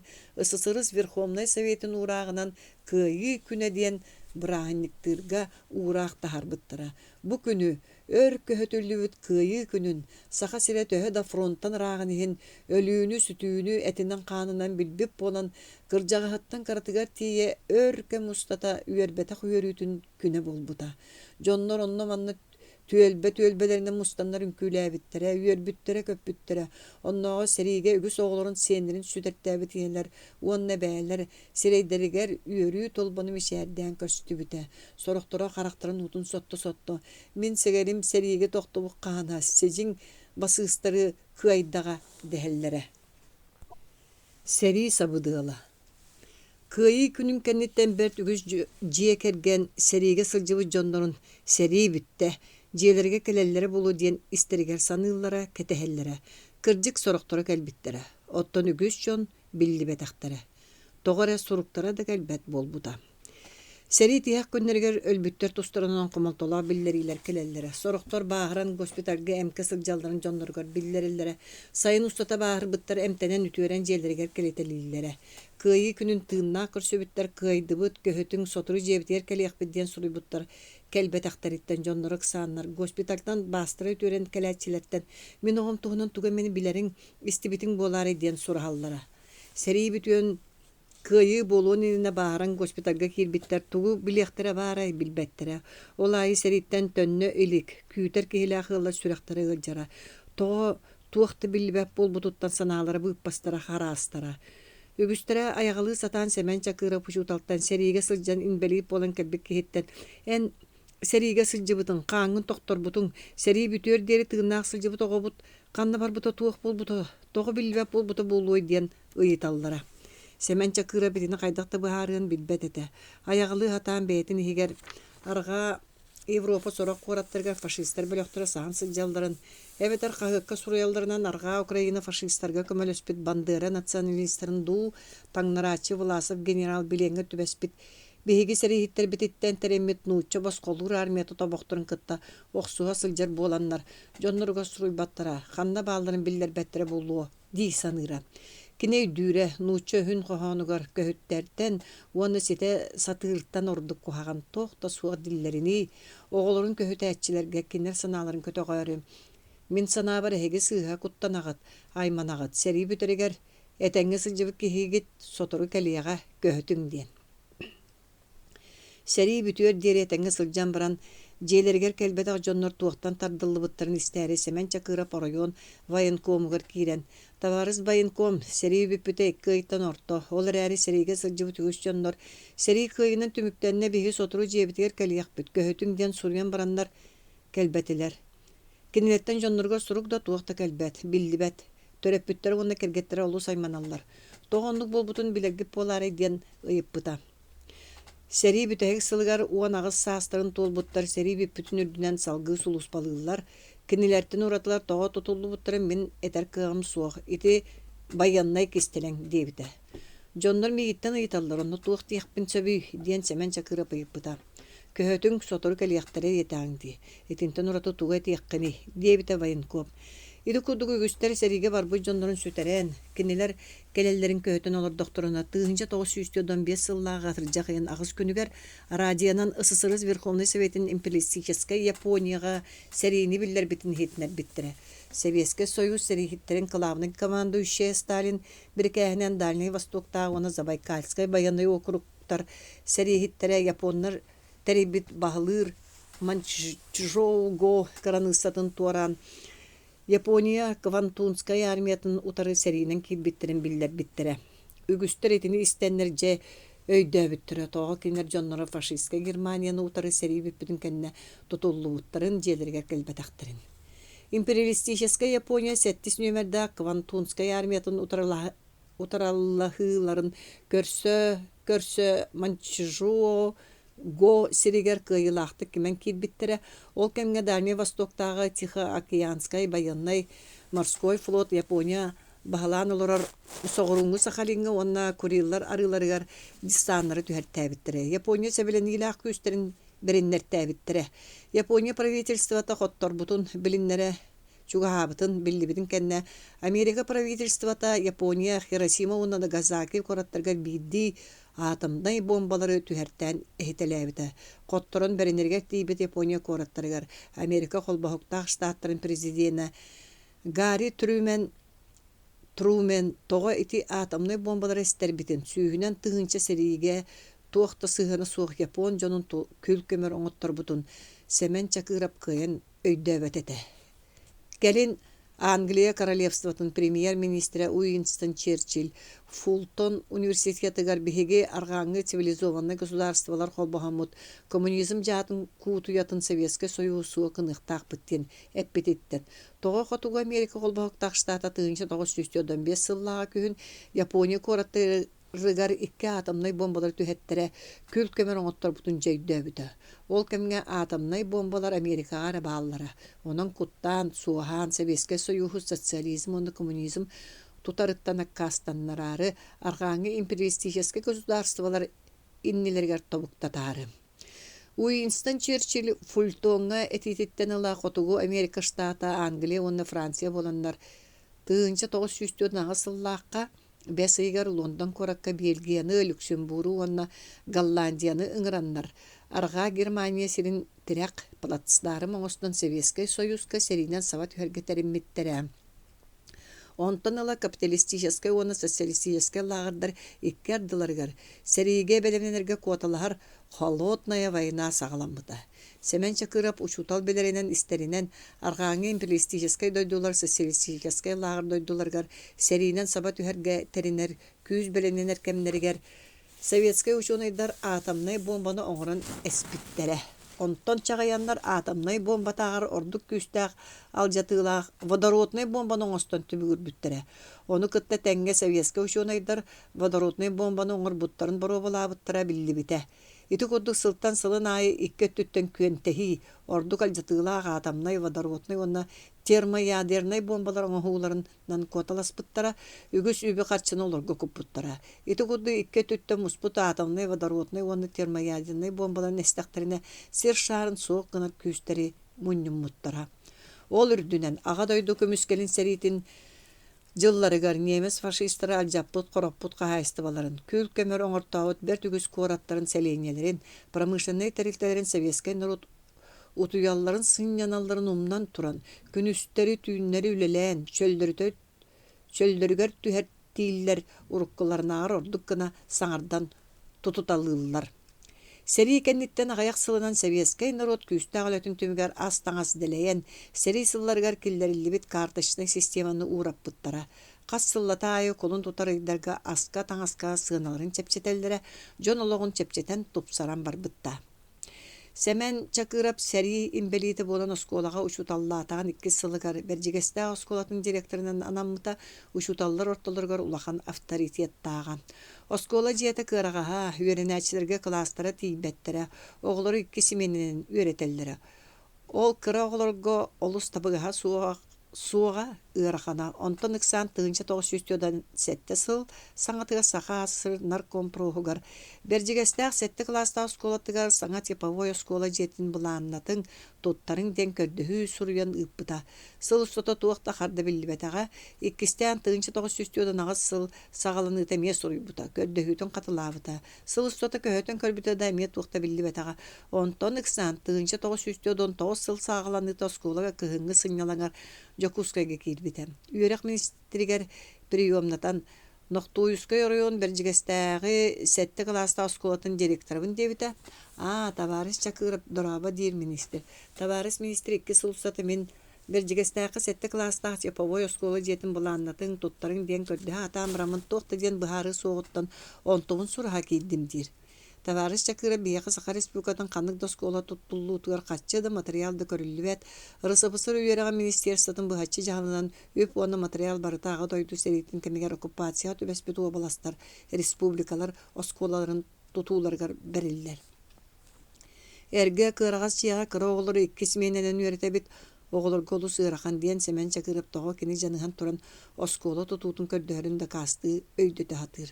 СССР Верховнай Советын уурааҕынан Кыайыы күнэ диэн бырааһынньыктыырга уураах таһаарбыттара. Бу күнү, өр көһүтүллүбүт Кыайыы күнүн, Саха сирэ төһө да фронтан ырааҕын иһин, өлүүнү-сүтүүнү этинэн-хаанынан билбит буолан, кырдьаҕаһыттан кыратыгар тиийэ өр кэм устата үөрбэтэх үөрүүтүн күнэ буолбута. Дьоннор онно-манна Түөлбэ түөлбэлэринэн мустаннар үҥкүүлээбиттэрэ, үөрбүттэрэ-көппүттэрэ. Оннооҕор сэриигэ үгүс оҕолорун сиэннэрин сүтэртээбит ийэлэр уонна эбээлэр сирэйдэригэр үөрүү толбону мичээрдээн көстүбүтэ. Сорохторо харахтарын уутун сотто-сотто, «Мин сэгэрим сэриигэ тохтубут хаана, сидьиҥ басыыстары кыайдаҕа» дэһэллэрэ. Сэрии сабыдыала Кыайыы күнүн кэнниттэн бэрт үгүс дьиэ кэргэн сэриигэ сылдьыбыт дьоннорун «Сэрии бүттэ, дьиэлэригэр кэлэллэрэ буолуо» диэн истэригэр саныыллара, кэтэһэллэрэ. Кырдьык, сорохторо кэлбиттэрэ, оттон үгүс дьон биллибэтэхтэрэ. Тоҕо эрэ суруктара да кэлбэт буолбута. Сэрии тиһэх күннэригэр өлбүттэр тустарынан хомолтолоох биллэриилэр кэлэллэрэ. Сорохтор бааһыран госпитальга эмкэ сылдьалларын дьонноругар биллэрэллэрэ. Сайын устата бааһырбыттар эмтэнэн үтүөрэн дьиэлэригэр кэлитэлииллэрэ. Кыайыы күнүн тыыннаах көрсүбүттэр кыайдыбыт, көһүтүҥ, сотору дьиэбитигэр кэлиэхпит диэн суруйбуттар кэлбэтэхтэриттэн дьонноро ыксааннар госпитальтан баастара үтүөрэн кэлээччилэртэн мин оҕом туһунан тугу эмэни билэриҥ, истибитиҥ буолаарай диэн сураһаллара. Сэрии бүтүөн Кыайыы буолуон иннинэ бааһыран госпитальга киирбиттэр тугу билиэхтэрэ баарай, билбэттэрэ. Ол аайы сэрииттэн төннө илик, күүтэр киһилээх ыаллар сүрэхтэрэ ыалдьара. Тоҕо туох да биллибэт буолбутуттан санаалара быыппастара, хараастара. Үгүстэрэ айаҕалыы сатаан Сэмэн Чакыров учууталтан сэриигэ сылдьан инбэлиит буолан кэлбит киһиттэн «Эн Сэриигэ сылдьыбытыҥ, хааҥҥын тохторбутуҥ, сэрии бүтүөр диэри тыыннаах сылдьыбыт оҕобут ханна барбыта туох буолбута, тоҕо биллибэт буолбута буолуой диэн ыйыталлара. Сэмэн Чакыырап итини хайдах да быһаарыан билбэт этэ. Айаҕалыы сатаан бэйэтин иһигэр Арҕаа Европа сорох куораттарыгар фашистар бөлөхтөрө саһан сылдьалларын, эбэтэр хаһыакка суруйалларынан Арҕаа Украина фашистарга көмөлөспүт Бандера националистарын дуу, таҥнарааччы Власов генерал билиэҥҥэ түбэспит Биһиги сэрииһиттэрбититтэн тэриммит нуучча босхолуур армията тобохторун кытта охсуһа сылдьар буоланнар, дьонноругар суруйбаттара, ханна баалларын биллэрбэттэрэ буолуо дии саныыра. Кини өйдүүрэ, нуучча өһүн хоһоонугар көһүттэртэн уонна ситэ сатыыртан ордук куһаҕан туох да суох дииллэринии, оҕолорун көһүтээччилэргэ кинилэр санааларын көтөҕөөрү, «Мин санаабар эһиги сыыһа куттанаҕыт, айманаҕыт, сэрии бүтэригэр этэҥҥэ сылдьыбыт киһигит сотору кэлиэҕэ, көһүтүҥ» диэн. Сэрии бүтүөр диэри этэҥҥэ сылдьан баран, дьиэлэригэр кэлбэтэх дьоннор туохтан тардыллыбыттарын истээри Сэмэн Чакыров оройуон военкомугар киирэн, «Табаарыс военком, сэрии бүппүтэ икки ыйтан орто, ол эрээри сэриигэ сылдьыбыт үгүс дьоннор сэрии кыайыынан түмүктэннэ, биһиги сотору дьиэбитигэр кэлиэхпит, көһүтүҥ» диэн суруйан бараннар кэлбэтилэр. Кинилэртэн дьонноругар сурук да туох да кэлбэт, биллибэт. Төрөппүттэрэ уонна кэргэттэрэ олус айманаллар. Тоҕо оннук буолбутун билэргит буолаарай диэн ыйыппыта. Сэрии бүтэһик сылыгар 18 саастарын туолбуттар сэрии бүппүтүн үрдүнэн салгыы сулууспалыыллар. Кинилэртэн уратылар тоҕо тутуллубуттарын мин этэр кыаҕым суох. Ити байыаннай кистэлэҥ диэбитэ. Дьоннор миигиттэн ыйыталлар, онно туох диэхпин сөбүй? диэн Сэмэн Чакыров ыйыппыта. Көһөтүҥ, сотору кэлиэхтэрэ диэтэҕиҥ дии, итинтэн ураты тугу этиэххиний? диэбитэ военком. Ити курдук үгүстэр сэриигэ барбыт дьоннорун сүтэрэн, кинилэр кэлэллэрин көһүтэн олордохторуна, 1945 сыллааҕы атырдьах ыйын аҕыс күнүгэр радионан СССР Верховнай Советын империалистическай Японияҕа сэриини биллэрбитин иһитиннэрбиттэрэ. Сэбиэскэй Союз сэрииһиттэрин кылаабынай командующайа Сталин бирикээһинэн Дальнай Востоктааҕы уонна Забайкальскай байыаннай уокуруктар сэрииһиттэрэ японнар тэрийбит баһылыыр Маньчжоу-Го кыраныыссатын туораан Япония Квантунскай армиятын утары сэриинэн киирбиттэрин биллэрбиттэрэ. Үгүстэр итини истэннэр дьэ өйдөөбүттэрэ, тоҕо кинилэр дьонноро фашистскай Германияны утары сэрии бүппүтүн кэннэ тутуллубуттарын, дьиэлэригэр кэлбэтэхтэрин. Империалистическай Япония сэттис нүөмэрдээх Квантунскай армиятын утарылаһыыларын көрсө-көрсө Маньчжоу Го сиригэр кыайыылаахтык кимэн киирбиттэрэ. Ол кэмҥэ Дальнай Востоктааҕы Тихоокеанскай байыаннай морской флот Япония баһылаан олорор Соҕурууҥҥу Сахалиҥҥа уонна Куриллар арыыларыгар десаннары түһэртээбиттэрэ. Япония сэбилэниилээх күүстэрин бэриннэртээбиттэрэ. Япония правительствота хотторбутун билиннэрэ чугаһаабытын биллибитин кэннэ Америка правительствота Япония Хиросима уонна Нагасаки куораттарыгар биирдии атомнай буомбалары түһэртээн эһитэлээбитэ. Хотторон бэринэригэр тиийбит Япония куораттарыгар Америка Холбоһуктаах Штаттарын президенэ Гарри Трүмэн Трумен тоҕо ити атомнай буомбалары эстэрбитин, сүүһүнэн тыһыынча сэриигэ туох да сыһыана суох япон дьонун күл-көмөр оҥотторбутун Сэмэн Чакыров кыайан өйдөөбөт этэ. Кэлин Англия королевствотын премьер-министрэ Уинстон Черчилль Фултон университетыгар биһиги арҕааҥҥы цивилизованнай государстволар холбоһоммут коммунизм дьаатын куутуйатын Советскай Союһу суох гыныахтаахпыт диэн эппититтэн, тоҕо Хотугу Америка Холбоһуктаах Штата 1945 сыллааҕы күһүн Япония куораттарыгар икки атомнай буомбалары түһэттэрэ күл-көмөр оҥотторбутун дьэ өйдөөбүтэ. Ол кэмҥэ атомнай буомбалар Америкаҕа эрэ бааллара. Онон куттаан, суоһаан Сэбиэскэй Сойууһу социализм уонна коммунизм тутарыттан аккаастаннараары арҕааҥҥы империалистическай государстволар иннилэригэр тобуктатаары. Уинстон Черчилль Фультоҥҥа этиититтэн ыла Хотугу Америка штата Англия уонна Франция буоланнар 1948 сыллаахха бэс ыйыгар Лондон куоракка Бельгияны, Люксембуру уонна Голландияны ыҥыраннар, Арҕаа Германия сирин тирэх плацдарм оҥостон Сэбиэскэй Сойууска сэриинэн саба түһэргэ тэриммиттэрэ. Онтон ыла капиталистическай уонна социалистическай лааҕырдар икки ардыларыгар сэриигэ бэлэмнэнэргэ куоталаһар «холодная война» саҕаламмыта. Сэмэн Чакыров учуутал билэринэн истэринэн, арҕааҥҥы империалистическай дойдулар социалистическай лааҕыр дойдуларыгар сэриинэн саба түһэргэ тэринэр күүс бэлэмнэнэр кэмнэригэр Советскай учуонайдар атомнай буомбаны оҥорон эспиттэрэ. Онтон чаҕыйаннар атомнай буомбатааҕар ордук күүстээх алдьатыылаах водороднай буомбаны оҥостон түбүгүрбүттэрэ. Ону кытта тэҥҥэ советскай учуонайдар водороднай буомбаны оҥорбуттарын боруобалаабыттара биллибитэ. Ити курдук сылтан сылын аайы икки өттүттэн күөнтэһии, ордук алдьатыылаах атомнай, водороднай уонна термоядернай буомбалар оҥоһууларын куоталаспыттара, үгүс үбү-харчыны олорго куппуттара. Ити курдук икки өттүттэн муспут атомнай, водороднай уонна термоядернай буомбаларын эстэхтэринэ сир шаарын суох гынар күүстэри мунньуммуттара. Ол үрдүнэн Аҕа дойду көмүскэлин сэриитин дьылларыгар немец фашистара алдьаппыт-хороппут хаһаайыстыбаларын, күл-көмөр оҥортообут бэрт үгүс куораттарын, сэлиэнньэлэрин, промышленнай тэрилтэлэрин советскай норуот Утуйалларын, сынньаналларын умнан туран, күнүстэри-түүннэри үлэлээн, чөллөрүгэр түһэртииллэр, уруккуларынааҕар ордук гына саҥардан тутуталыыллар. Сэрии кэнниттэн аҕыйах сылынан сэбиэскэй норуот күүстээх үлэтин түмүгэр ас-таҥас дэлэйэн, сэрии сылларыгар киллэриллибит карточнай системаны уураппыттара. Хас сыллата аайы кулун тутар ыйдарга аска-таҥаска сыаналарын чэпчэтэллэрэ, дьон олоҕун чэпчэтэн, тупсаран барбыта. Сэмэн Чакыров сэрии инбэлиитэ буолан оскуолаҕа учууталлаатаҕын иккис сылыгар Бэрдьигэстээх оскуолатын директорынан анаммыта, учууталлар ортолоругар улахан авторитеттааҕа. Оскуола дьиэтэ кыараҕаһа, үөрэнээччилэргэ кылаастара тиийбэттэрэ, оҕолору икки симиэнэнэн үөрэтэллэрэ. Ол кыра оҕолорго олус табыгаһа суох суоҕа ыарахана. Онтон ыксаан 1947 сыл саҥатыгар Саха АССР наркомпроһугар Бэрдьигэстээх сэттэ кылаастаах оскуолатыгар саҥа типовой оскуола дьиэтин былааннатыҥ, туттарыҥ диэн көрдөһүү суруйан ыыппыта. Сыл устата туох да харда биллибэтэҕэ. Иккистээн 1948 сыл саҕаланыыта эмиэ суруйбута, көрдөһүүтүн хатылаабыта. Сыл устата көһөтөн көрбүтэ да эмиэ туох да биллибэтэҕэ. Онтон ыксаан, 1949 сыл саҕаланыыта оскуолаҕа кыһыҥҥы сынньалаҥар Дьокуускайга киирбитэ. Үөрэх министригэр приемнатан, Нохтуйускай оройуон Бэрдьигэстээҕи сэттэ кылаастаах оскуолатын директорабын диэбитэ. «Аа, табаарыс Чакыров, дорообо» диир министр. «Табаарыс министр икки сыл устата мин Бэрдьигэстээххэ сэттэ кылаастаах типовой оскуола дьиэтин былааннатыҥ, туттарыҥ диэн көрдөһө сатаан бараммын туох да диэн быһаарыы суоҕуттан онтубун сураһа киирдим диир. Табаарыс Чакыров биһиэхэ Саха Республикатын ханнык да оскуола туттуллуутугар харчы да, матырыйаал да көрүллүбэт. РСФСР үөрэҕин министерствотын быһаччы дьаһалынан үп уонна матырыйаал барыта Аҕа дойду сэриитин кэмигэр оккупацияҕа түбэспит уобаластар, республикалар оскуолаларын тутууларыгар бэриллэр. Эргэ кыараҕас дьиэҕэ кыра оҕолору икки симиэнэнэн үөрэтэбит, оҕолорго олус ыарахан диэн Сэмэн Чакыров тоҕо кини дьаныһан туран оскуола тутуутун көрдөһөрүн дакаастыы өйдөтө сатыыр.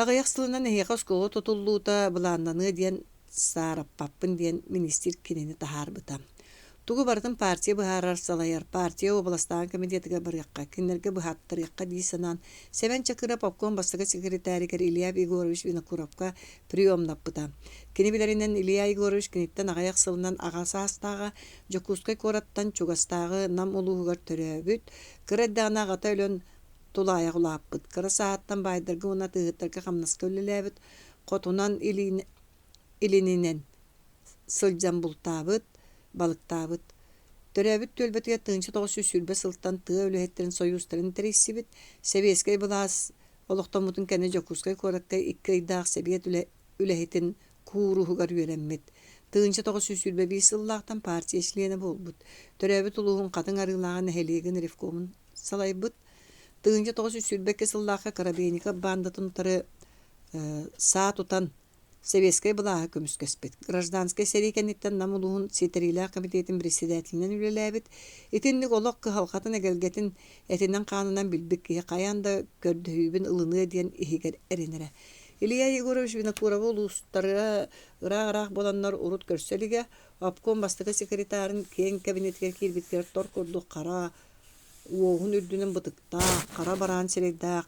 Аҕыйах сылынан эһиэхэ оскуола тутуллуута былааннаныа диэн саараппаппын диэн миниистир кинини таһаарбыта. Тугу барытын партия быһаарар, салайар, партия уобаластааҕы комитетыгар барыахха, кинилэргэ быһааттарыахха дии санаан, Сэмэн Чакыров обком бастакы секретарыгар Илья Егорович Винокуровка приемнаппыта. Кини билэринэн Илья Егорович киниттэн аҕыйах сылынан аҕа саастааҕа, Дьокуускай куораттан чугастааҕы Нам улууһугар төрөөбүт, кыра эрдэҕинэ аҕата өлөн тулаайах улааппыт, кыра сааһыттан баайдарга уонна атыыһыттарга хамнаска үлэлээбит, хотунан илининэн сылдьан бултаабыт, балыктаабыт. Төрөөбүт түөлбэтигэр 1920 сылтан тыа үлэһиттэрин сойуустарын тэрийсибит, сэбиэскэй былаас олохтоммутун кэннэ Дьокуускай куоракка икки ыйдаах сэбиэт үлэһитин кууруһугар үөрэммит. 1921 сыллаахтан партия чилиэнэ буолбут. Төрөөбүт улууһун Хатыҥ Арыылааҕы нэһилиэгин ревкомун салайбыт. 1922 сыллаахха Коробейников баандатын утары саа тутан Сэбиэскэй былааһы көмүскэспит. Гражданскай сэрии кэнниттэн Нам улууһун ситэриилээх кэмитиэтин председателинэн үлэлээбит. Итинник олох кыһалҕатын эгэлгэтин этинэн-хаанынан билбит киһи хайаан да көрдөһүүбүн ылыныа диэн иһигэр эрэнэрэ. Илья Егорович Винокуровы улуустара ыраах-ыраах буоланнар урут көрсө илигэ, обком бастакы секретарын киэҥ кабинетигэр киирбитгэр тор курдук хара уоһун үрдүнэн бытыктаах, хара бараан сирэйдээх,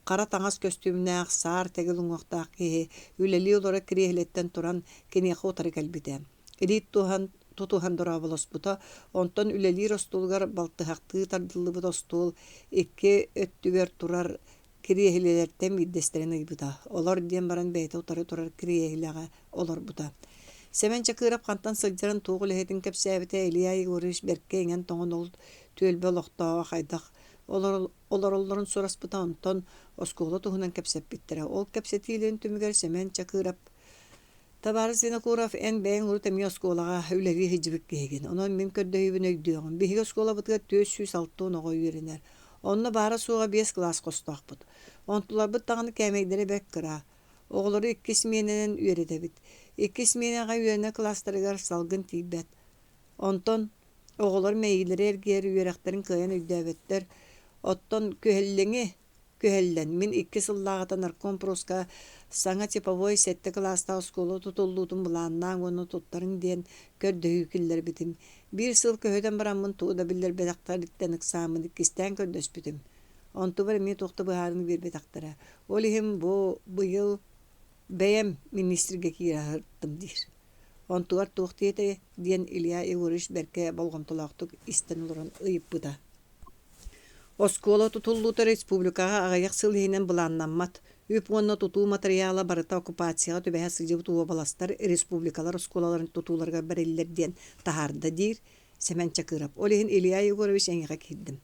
хара таҥас көстүүмнээх, саар тэгил уҥуохтаах киһи үлэлии олорор кириэһилэттэн туран киниэхэ утары кэлбитэ. Илии тутуһан дорооболоспута, онтон үлэлиир остуолугар балтыһахтыы тардыллыбыт остуол икки өттүгэр турар кириэһилэлэртэн биирдэстэрин ыйбыта. Олор диэн баран бэйэтэ утары турар кириэһилэҕэ олорбута. Сэмэн Чакыров хантан сылдьарын туох үлэһитин кэпсээбитэ Илья Егорович бэркэ иҥэн-тоҥон ол түөлбэ олохтооҕо хайдах олороллорун сураспыта, онтон оскуола туһунан кэпсэппиттэрэ. Ол кэпсэтиилэрин түмүгэр Сэмэн Чакыров Табаарыс Винокуров, эн бэйэҥ урут эмиэ оскуолаҕа үлэлии сылдьыбыт киһигин. Онон мин көрдөһүүбүн өйдүөҕүм. Биһиги оскуолабытыгар 460 оҕо үөрэнэр. Онно баара-суоҕа биэс кылаас хостоохпут. Онтуларбыт даҕаны кээмэйдэрэ бэрт кыра. Оҕолору икки симиэнэнэн үөрэтэбит. Икки симиэнэҕэ үөрэнэр кылаастарыгар салгын тиийбэт. Онтон оҕолор мэйиилэрэ эргийэр үөрэхтэрин кыайан өйдөөбөттөр. Оттон күһэллиҥи күһэллэн, мин икки сыллааҕыта наркомпроска саҥа типовой сэттэ кылаастаах оскуола тутуллуутун былааннааҥ уонна туттарыҥ диэн көрдөһүү киллэрбитим. Биир сыл көһүтэн бараммын тугу да биллэрбэтэхтэриттэн ыксааммын иккистээн көрдөспүтүм. Онтубар эмиэ туох да быһаарыыны биэрбэтэхтэрэ. Ол иһин бу быйыл бэйэм министргэ киирэ сырыттым диир. Онтугар туох диэтэй диэн Илья Егорович бэркэ болҕомтолоохтук истэн олорон ыйыппыта. Оскуола тутуллуута республикаҕа аҕыйах сыл иһинэн былааннаммат. Үп уонна тутуу матырыйаала барыта оккупацияҕа түбэһэ сылдьыбыт уобаластар, республикалар оскуолаларын тутууларыгар бэриллэр диэн таһаарда диир Сэмэн Чакыров. Ол иһин Илья Егорович эйиэхэ киирдим.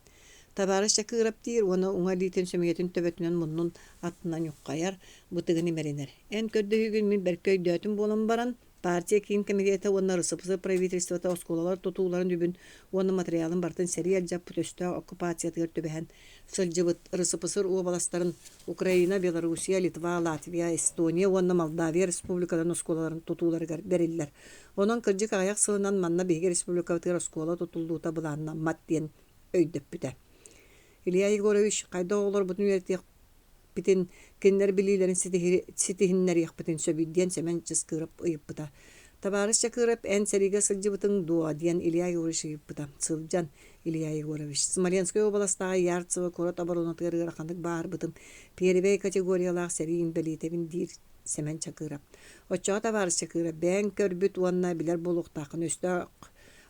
Табаарыс Чакыров диир уонна уҥа илиитин сөмүйэтин төбөтүнэн муннун аттынан ньуххайар, бытыгын имэринэр. Эн көрдөһүүгүн мин бэркэ өйдөөтүм буолан баран, партия киин кэмитиэтэ уонна РСФСР правительствота оскуолалар тутууларын үбүн уонна матырыйаалын барытын сэрии алдьаппыт өстөөх оккупациятыгар түбэһэн сылдьыбыт РСФСР уобаластарын Украина, Белоруссия, Литва, Латвия, Эстония уонна Молдавия республикаларын оскуолаларын тутууларыгар бэриллэр. Онон кырдьык аҕыйах сылынан манна биһиги республикабытыгар оскуола тутуллуута былааннаммат диэн өйдөппүтэ. Илья Егорович хайдах оҕолорбутун үөрэтиэх Питин кинилэр билиилэрин ситиһиннэриэхпитин сөбүй диэн Сэмэн Чыскыырап ыйыппыта. Табаарыс Чакыров, эн сэриигэ сылдьыбытыҥ дуо? диэн Илья Егорович ыйыппыта. Сылдьан, Илья Егорович. Смоленскай уобаластааҕы Ярцево куорат оборонатыгар ыараханнык баарбытым. Пиэрибэй категориялаах сэрии инбэлиитэбин диир Сэмэн Чакыров. Оччоҕо табаарыс Чакыров, бэйэҥ көрбүт уонна билэр буолуохтааххын өстөөх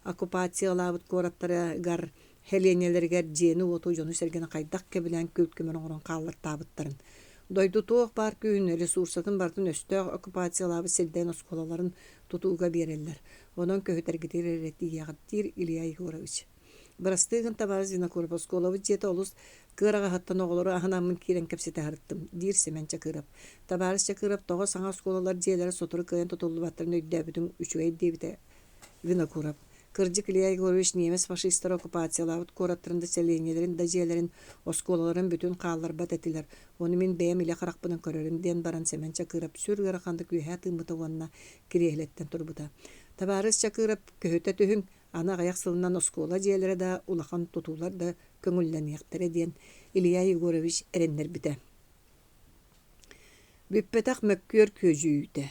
оккупациялаабыт куораттарыгар Сэлиэнньэлэригэр дьиэни-уоту, дьону-сэргэни хайдах кэбилээн күл-көмөр оҥорон хааллартаабыттарын, дойду туох баар күүһүн, ресурсатын барытын өстөөх оккупациялаабыт сирдэрин оскуолаларын тутууга биэрэллэр. Онон көһүтэргитигэр эрэ тиийэҕит, диир Илья Егорович. Бырастыы гын, табаарыс Винокуров, оскуолабыт дьиэтэ олус кыараҕаһыттан оҕолору аһынаммын киирэн кэпсэтэ сырыттым, диир Сэмэн Чакыров. Табаарыс Чакыров тоҕо саҥа оскуолалар дьиэлэрэ сотору кыайан тутуллубаттарын өйдөөбүтүҥ үчүгэй диэбитэ Винокуров. Кырдьык, Илья Егорович немец фашистара оккупациялаабыт куораттарын да сэлиэнньэлэрин да дьиэлэрин, оскуолаларын бүтүн хаалларбат этилэр. Ону мин бэйэм илэ харахпынан көрөрүм диэн баран Сэмэн Чакыров сүр ыараханнык үөһэ тыыммыта уонна кириэһилэттэн турбута. Табаарыс Чакыров, көһүтэ түһүҥ, аны аҕыйах сылынан оскуола дьиэлэрэ да, улахан тутуулар да көҥүллэниэхтэрэ диэн Илья Егорович эрэннэрбитэ. Бүппэтэх мөккүөр күөдьүйүүтэ.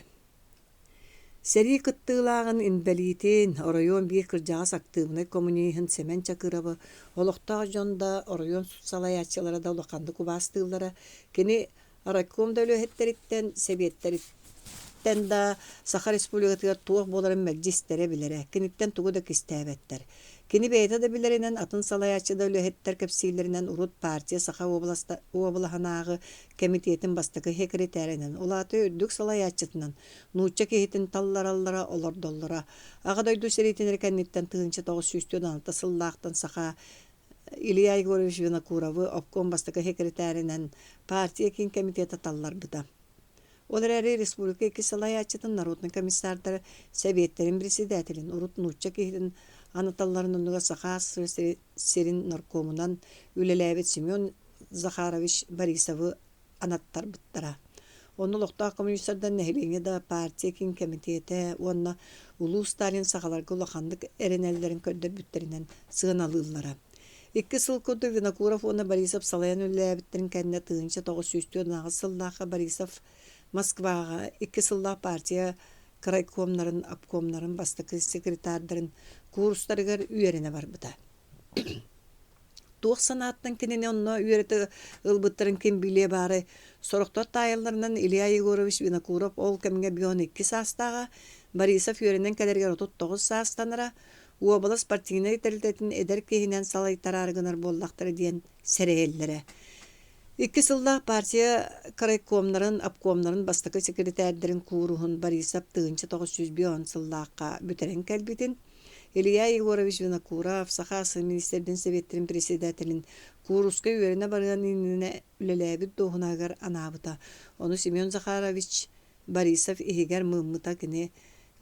Сэрии кыттыылааҕын инбэлиитин, оройуон биир кырдьаҕас актыыбынай коммуниһын Сэмэн Чакыровы олохтоох дьон да, оройуон салайааччылара да улаханнык убаастыыллара. Кини райком да үлэһиттэриттэн, сэбиэттэриттэн да Саха Республикатыгар туох буоларын мэлдьи истэрэ-билэрэ, киниттэн тугу да кистээбэттэр. Кини бэйэтэ да билэринэн, атын салайааччы да үлэһиттэр кэпсииллэринэн урут партия Саха уобалаһынааҕы кэмитиэтин бастакы секретарынан, ол аата үрдүк салайааччытынан нуучча киһитин таллараллара, олордоллоро. Аҕа дойду сэриитин эрэ кэнниттэн 1946 сыллаахтан Саха Илья Егорович Винокуровы обком бастакы секретарынан партия киин комитета талларбыта. Ол эрээри республика икки салайааччытын народнай комиссардара Сэбиэттэрин председателин, урут нуучча киһитин анаталларын оннугар Саха сирин наркомунан үлэлээбит Семен Захарович Борисовы анаттарбыттара. Онно олохтоох коммунистардан нэһилиэнньэ да, партия киин кэмитиэтэ уонна улуу Сталин сахаларга улаханнык эрэнэллэрин көрдөрбүттэринэн сыаналыыллара. Икки сыл курдук Винокуров уонна Борисов салайан үлэлээбиттэрин кэннэ 1948 сыллаахха Борисов Москваҕа икки сыллаах партия крайкомнарын, обкомнарын бастакы секретардарын курстарыгар үөрэнэ барбыта. Туох санааттан кинини онно үөрэтэ ылбыттарын ким билиэ баарай, сорохтор таайалларынан Илья Егорович Винокуров ол кэмҥэ 12 саастааҕа, Борисов үөрэнэн кэлэригэр 39 саастанара, уобалас партийнай тэрилтэтин эдэр киһинэн салайтараары гынар буоллахтара диэн сэрэйэллэрэ. Икки сыллаах партия крайкомнарын, обкомнарын бастакы секретардарын кууруһун Борисов 1950 сыллаахха бүтэрэн кэлбитин, Илья Егорович Винокуров, Саха АСС министрдин сэбиэттэрин председателин кууруска үөрэнэ барыан иннинэ үлэлээбит дуоһунаһыгар анаабыта. Ону Семен Захарович Борисов иһигэр мыыммыта кини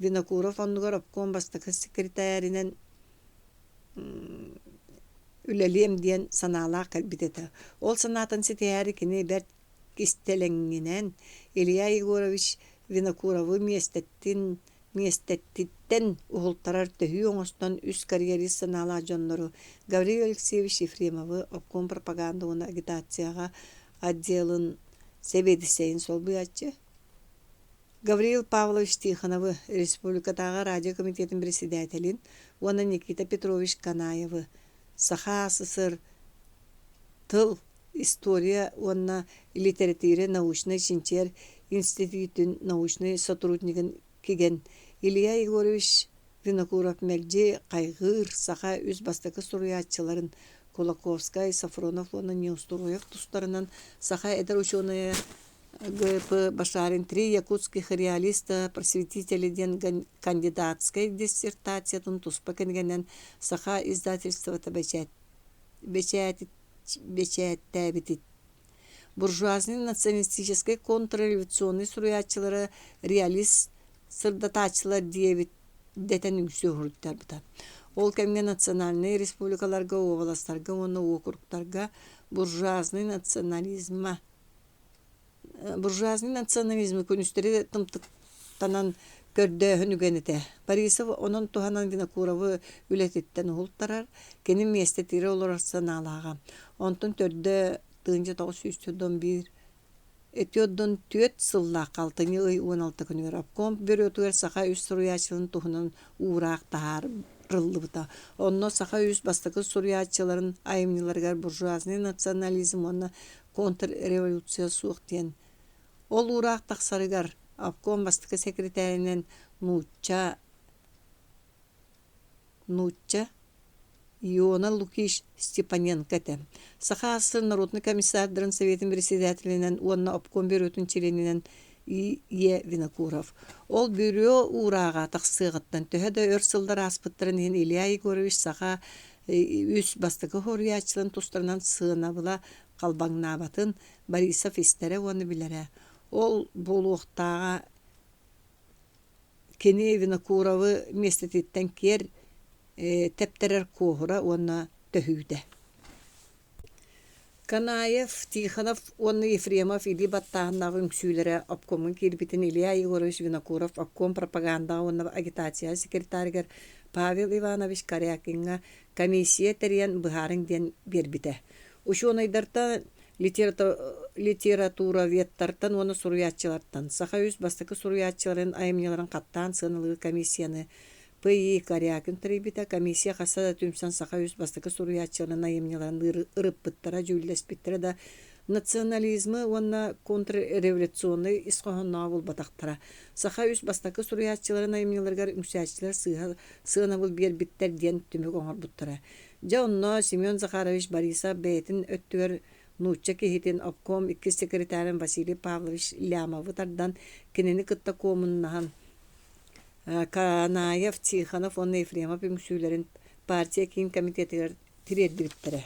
Винокуров оннугар обком бастакы секретаринэн үлэлиэм диэн санаалаах кэлбит этэ. Ол санаатын ситиһээри кини бэрт кистэлэҥинэн Илья Егорович Винокуровы миэстэттин миэстэтиттэн уһултарар төһүү оҥостон үс карьерист санаалаах дьоннору Гаврил Алексеевич Ефремовы обком пропаганда уонна агитацияҕа отделын сэбиэдиссэйин солбуйааччы Гаврил Павлович Тихоновы, республикатааҕы радио комитетын председателин уонна Никита Петрович Канаевы, Саха АССР тыл, история уонна литэрэтиирэ научнай-чинчийэр институтун научнай сотруднигын кигэн Илья Егорович Винокуров мэлдьи хайҕыыр саха үс бастакы суруйааччыларын Кулаковскай, Софронов уонна Неустроев тустарынан саха эдэр учуонайа Г.П. Башарин «Три якутских реалиста просветителя» диэн кандидатскай диссертациятын туспа кинигэнэн саха издательствота бэчээттээбитин Буржуазнай националистическай контрреволюционнай суруйааччылара реалист сырдатааччылар диэбит дэтэн үҥсүү уһуруттарбыта. Ол кэмҥэ национальнай республикаларга, уобаластарга уонна уокуруктарга буржуазнай национализма буржуазнай национализмы күнүстэри тымтыктанан көрдөөһүн үгэн этэ. Борисов онон туһанан Винокуровы үлэтиттэн уһултарар, кини миэстэтигэр олорор санаалааҕа. Онтон төрдө 1941 Этиодон түөрт сыллаах алтынньы ый 16 күнүгэр обком бюротугар саха үс суруйааччыларын туһунан уураах таһаарыллыбыта. Онно саха үс бастакы суруйааччыларын айымньыларыгар буржуазнай национализм уонна контрреволюция суох диэн. Ол уураах тахсарыгар обком бастакы секретаринэн нуучча нуучча Иона Лукич Степаненко этэ. Саха АССР народнай комиссардарын Советын председателинэн уонна обком бюротун чилиэнинэн И. Е. Винокуров. Ол бюро уурааҕа тахсыаҕыттан төһө да өр сыллар ааспыттарын иһин Илья Егорович саха үс бастакы суруйааччыларын тустарынан сыанабыла халбаҥнаабатын Борисов истэрэ уонна билэрэ. Ол буолуохтааҕа кини Винокуровы миэстэтиттэн киэр. тэптэрэр куоһура уонна төһүүтэ. Канаев, Тихонов уонна Ефремов илии баттааһыннаах үҥсүүлэрэ обкомҥа киирбитин Илья Егорович Винокуров обком пропагандаҕа уонна агитацияҕа секретарыгар Павел Иванович Корякиҥҥа комиссия тэрийэн быһаарыҥ диэн биэрбитэ. Учуонайдартан, литературоведтартан уонна суруйааччылартан саха үс бастакы суруйааччыларын айымньыларын хаттаан сыаналыыр комиссияны П.И. Корякин тэрийбитэ. Комиссия хаста да түмсэн саха үс бастакы суруйааччыларын айымньыларын ырыппыттара, дьүүллэспиттэрэ да национализмы уонна контрреволюционнай ис хоһоонноҕу булбатахтара. Саха үс бастакы суруйааччыларын айымньыларыгар үҥсээччилэр сыыһа сыанабыл биэрбиттэр диэн түмүк оҥорбуттара. Дьэ онно Семен Захарович Борисов бэйэтин өттүгэр нуучча киһитин обком иккис секретарын Василий Павлович Лямовы тардан кинини кытта куомуннаһан Канаев, Тихонов уонна Ефремов үҥсүүлэрин партия киин комитетыгар тириэрдибиттэрэ.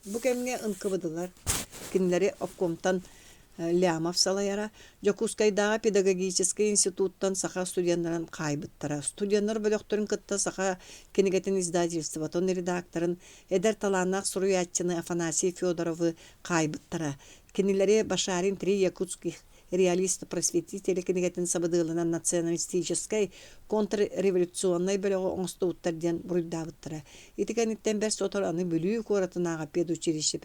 Бу кэмҥэ НКВД-лар кинилэри обкомтан Лямов салайара, Дьокуускайдааҕы педагогическай институттан саха студеннарын хаайбыттара. Студеннар бөлөхтөрүн кытта саха кинигэтин издательствотын редакторын, эдэр талааннаах суруйааччыны Афанасий Федоровы хаайбыттара. Кинилэри Башарин три якутских реалист-просветители кинигэтин сабыдыалынан националистическай контрреволюционнай бөлөҕү оҥостубуттар диэн буруйдаабыттара. Ити кэнниттэн бэрт сотору аны Бүлүү куоратынааҕы педучилище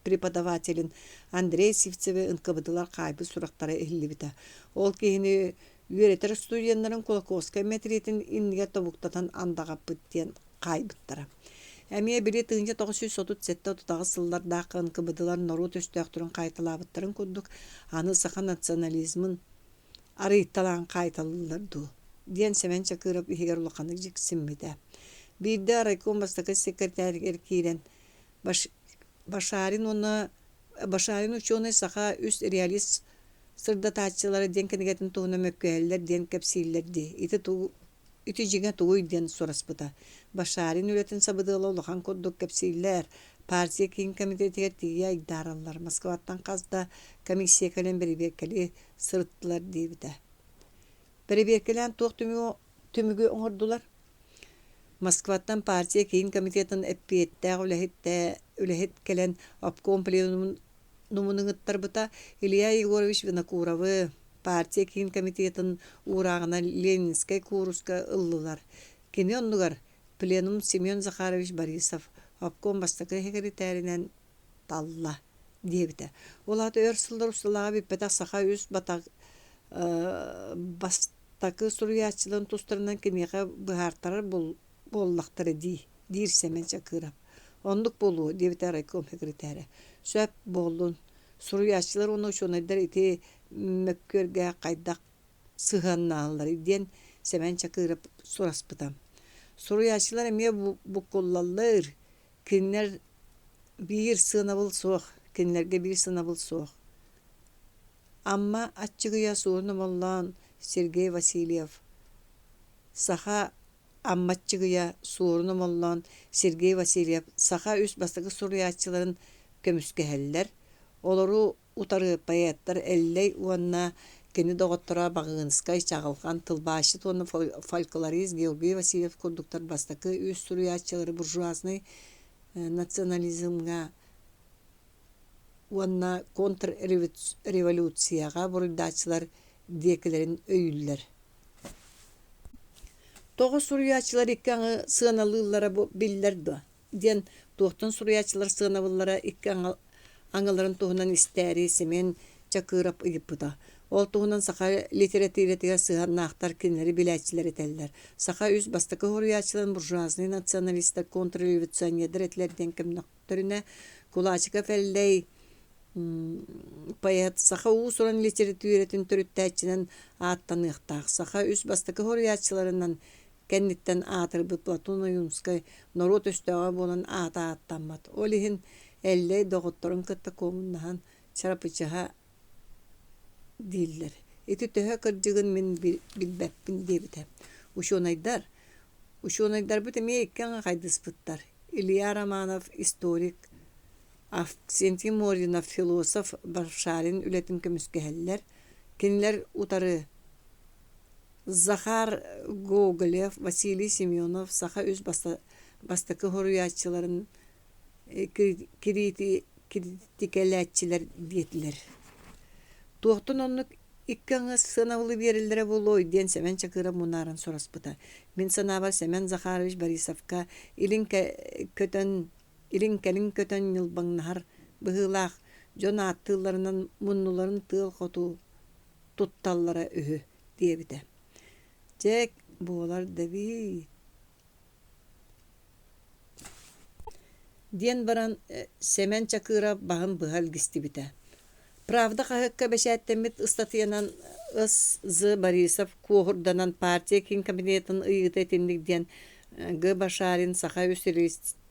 преподавателин Андрей Сивцеви НКВД-лар хаайбыт сурахтара иһиллибитэ. Ол киһини үөрэтэр студеннарын Кулаковскай мэтириэтин иннигэр тобуктатан андаҕаппыт диэн хаайбыттара. Эмиэ били 1937-38 сыллардаах НКВД-лар норуот өстөөхтөрүн хаайталаабыттарын курдук, аны саха национализмын арыйталаан хаайталыыллар дуу диэн Сэмэн Чакыров иһигэр улаханнык дьиксиммитэ. Биирдэ райком бастакы секретарыгар киирэн Башарин уонна Башарин учуонай саха үс реалист сырдатааччылара диэн кинигэтин туһунан мөккүһэллэр диэн кэпсииллэр дии. Ити тугу Ити дьиҥэ тугуй диэн сураспыта. Башарин үлэтин сабыдыала улахан курдук кэпсииллэр. Партия киин комитетыгар тиийэ айдаараллар. Москваттан хас да комиссия кэлэн бэрэбиэркэлии сырыттылар диэбитэ. Бэрэбиэркэлээн туох түмүгү оҥордулар? Москваттан партия киин комитетын эппиэттээх үлэһит кэлэн обком пленумун ыҥыттарбыта. Илья Егорович Винокуровы, партия киин комитетын уурааҕынан Ленинскэй кууруска ыллылар. Кини оннугар пленум Семен Захарович Борисов обком бастакы сэкирэтээринэн талла диэбитэ. Ол аата өр сыллар усталааҕа бүппэтэх саха үс бастакы суруйааччыларын тустарынан киниэхэ быһаартарар буоллахтара дии, диир Сэмэн Чакыров. Оннук буолуо, диэбитэ райком сэкирэтээрэ. Сөп буоллун. Суруйааччылар уонна учуонайдар ити мөккүөргэ хайдах сыһыаннаһалларый диэн Сэмэн Чакыров сураспыта. Суруйааччылар эмиэ буккуллаллар, кинилэр биир сыанабыл суох, кинилэргэ биир сыанабыл суох. Амма Аччыгыйа Суорун Омоллоон, Сергей Васильев Саха Амма Аччыгыйа Суорун Омоллоон, Сергей Васильев саха үс бастакы суруйааччыларын көмүскэһэллэр, олору утары поэттар Эллэй уонна кини доҕотторо Баҕыынскай, Чаҕылҕан, тылбаасчыт уонна фольклорист Георгий Васильев курдуктар бастакы үс суруйааччылары буржуазнай национализмҥа уонна контрреволюцияҕа буруйдааччылар диэкилэрин өйүүллэр. Тоҕо суруйааччылар икки аҥы сыаналыыллара биллэр дуо? диэн туохтан суруйааччылар сыанабыллара икки аҥыларын туһунан истээри Семен Чакыров ыйыппыта. Ол туһунан саха литэрэтиирэтигэр сыһыаннаахтар кинилэри билээччилэр этэллэр. Саха үс бастакы суруйааччыларын буржуазнай националистар, контрреволюционердар этилэр диэн көмнөхтөрүнэ, Кулачиков Эллэй поэт саха уус-уран литературатын төрүттээччинэн ааттаныахтаах. Саха үс бастакы суруйааччыларынан кэнниттэн аатырбыт Платон Ойуунскай норуот өстөөҕө буолан аата ааттаммат. Ол иһин Эллэй доҕотторун кытта куомуннаһан чарапычыһа дииллэр. Ити төһө кырдьыгын мин билбэппин диэбитэ. Учуонайдар Учуонайдарбыт эмиэ икки аҥы хайдыспыттар. Илья Романов историк, Авксентий Моринов философ Башарин үлэтин көмүскэһэллэр. Кинилэр утары. Захар Гоголев, Василий Семенов саха үс бастакы суруйааччыларын кириитикэлээччилэр диэтилэр. Туохтан оннук икки аҥы сыанабылы биэрэллэрэ буолуой диэн Сэмэн Чакыров мунааран сураспыта. Мин санаабар Сэмэн Захарович Борисовка илин көтөн илин-кэлин көтөн ньылбаҥнаһар быһыылаах дьон ааттыылларынан муннуларын тыал хоту тутталлара үһү диэбитэ. Дьэ, буолар да эбиит диэн баран Сэмэн Чакыров баһын быһа илгистибитэ. «Правда» хаһыакка бэчээттэммит ыстатыйанан С. З. Борисов куоһурданан партия киин кабинетын ыйыыта итинник диэн Г. Башарин «Саха үс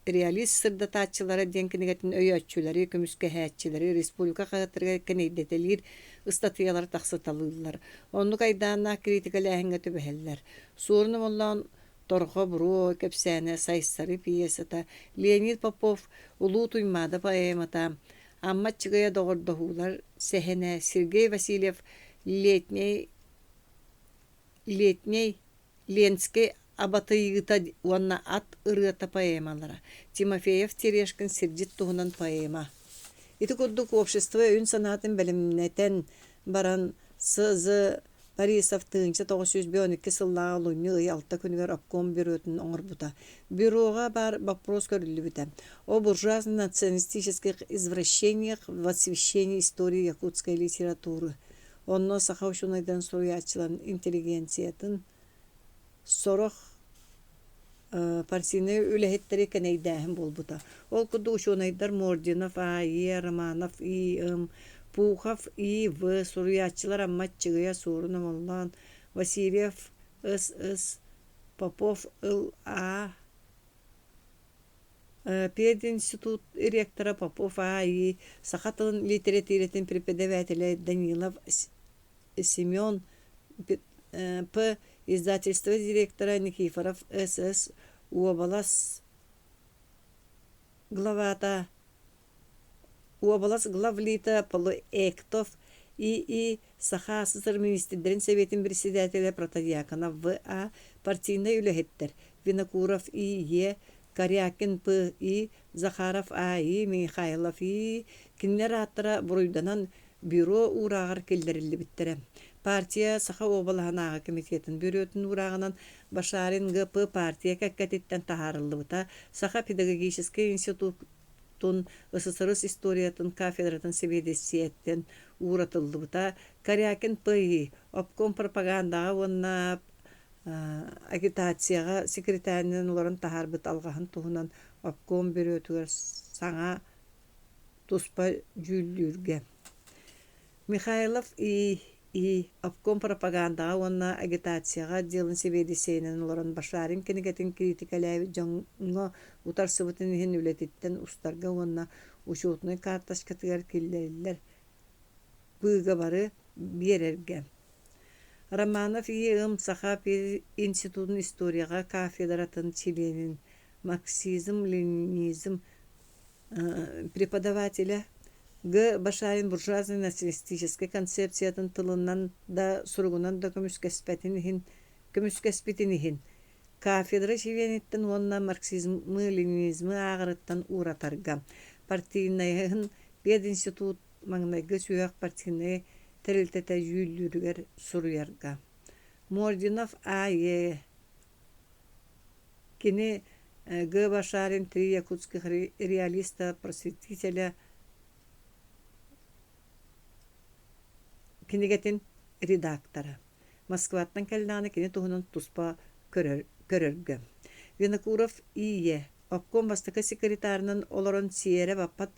реалист сырдатааччылара» диэн кинигэтин өйөөччүлэри, көмүскэһээччилэри республика хаһыаттарыгар кэнэйдэтэлиир ыстатыйалар тахсыталыыллар. Оннук айдааннаах кириитикэлээһиҥҥэ түбэһэллэр. Суорун Омоллоон Торҕо буруо кэпсээнэ Сайсары пьесата, Леонид Попов Улуу Туймаада поэмата, Амма Аччыгыйа доҕордоһуулар сэһэнэ, Сергей Васильев Летней Летней Ленскэй абатыйыыта уонна Ат ырыата поэмалара, Тимофеев Терешкин Сирдьит туһунан поэма. Ити курдук общество өйүн-санаатын бэлэмнэтэн баран С.З. Борисов 1912 сыллааҕы олунньу ый алта күнүгэр обком бюротун оҥорбута. Бюроҕа баар боппуруос көрүллүбүтэ. О буржуазно-националистических извращениях в освещении истории якутской литературы. Онно саха учуонайдарын суруйааччыларын интеллигенциятын сорох партийнай үлэһиттэри кэнэйдээһин буолбута. Ол курдук учуонайдар Мординов А.Е, Романов И.М, Пухов И.В, суруйааччылар Амма Аччыгыйа, Суорун Омоллоон, Васильев С.С, Попов Ыл.А, Пединститут ректора Попов А.И, саха тылын литэрэтиирэтин преподавателэ Данилов Семен П. Издательство директора Никифоров С.С. Уобалас главата Уобалас главлита Полуэктов И.И. Саха СССР Министрдэрин Сэбиэтин председателэ Протодьяконов В.А. Партийнай үлэһиттэр Винокуров И.Е. Корякин П.И. Захаров А.И. Михайлов И. Кинилэр ааттара буруйданан бюро уурааҕар киллэриллибиттэрэ. Партия Саха уобалаһынааҕы комитетын бюротун уурааҕынан Башарин ГП партия кэккэтиттэн таһаарыллыбыта, Саха педагогическай институтун СССР историятын кафедратын сэбиэдиссэйиттэн ууратыллыбыта, Корякин П.И. Обком пропагандаҕа уонна агитацияҕа секретарынан олорон таһаарбыт алҕаһын туһунан обком бюротугар саҥа туспа дьүүллүүргэ. Михайлов И. И. Обком пропагандаҕа уонна агитацияҕа отделын сэбиэдиссэйинэн олорон Башарин кинигэтин кириитикэлээбит дьоҥҥо утарсыбытын иһин үлэтиттэн устарга уонна учуотунай карточкатыгар киллэриллэр быыгабары биэрэргэ. Романов И.М. Саха институтун историяҕа кафедратын чилиэнин марксизм-ленинизм преподавателэ Г. Башарин буржуазный националистическай концепциятын тылынан да, суругунан да көмүскэспэтин иһин, көмүскэспитин иһин кафедра чилиэниттэн уонна марксизмы-ленинизмы ааҕарыттан ууратарга, партийнайын пединститут маҥнайгы сүһүөх партийнай тэрилтэтэ дьүүллүүрүгэр суруйарга. Мординов А.Е. Кини Г. Башарин «Три якутских реалиста-просветителя» кинигэтин редактора. Москваттан кэллэҕинэ кини туһунан туспа көрөргө. Винокуров И.Е. Обком бастакы секретарынан олорон сиэрэ баппат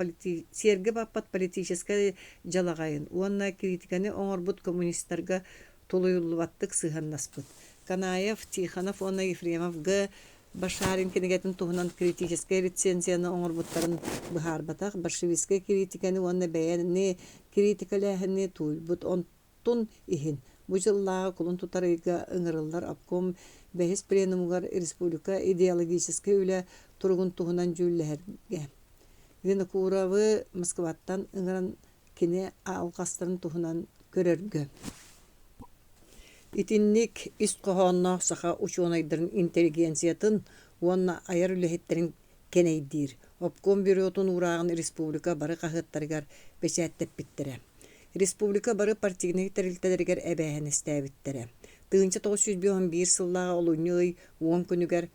сиэргэ баппат политическай дьалаҕайын уонна критиканы оҥорбут коммунистарга тулуйуллубаттык сыһыаннаспыт. Канаев, Тихонов уонна Ефремов Г. Башарин кинигэтин туһунан критическэй рецензияны оҥорбуттарын быһаарбатах, большевистскай критиканы уонна бэйэни критикэлээһини тууйбут. Онтун иһин бу дьыллааҕы кулун тутар ыйга ыҥырыллар обком бэһис пленумугар республика идеологическай үлэ туругун туһунан дьүүллэһэргэ Винокуровы Москваттан ыҥыран кини алҕастарын туһунан көрөргө. Итинник ис хоһоонноох саха учуонайдарын интеллигенциятын уонна айар үлэһиттэрин кэнэйдиир обком бюротун уурааҕын республика бары хаһыаттарыгар бэчээттэппиттэрэ. Республика бары партийнай тэрилтэлэригэр эбээһинэстээбиттэрэ. 1951 сыллааҕы олунньу ый 10 күнүгэр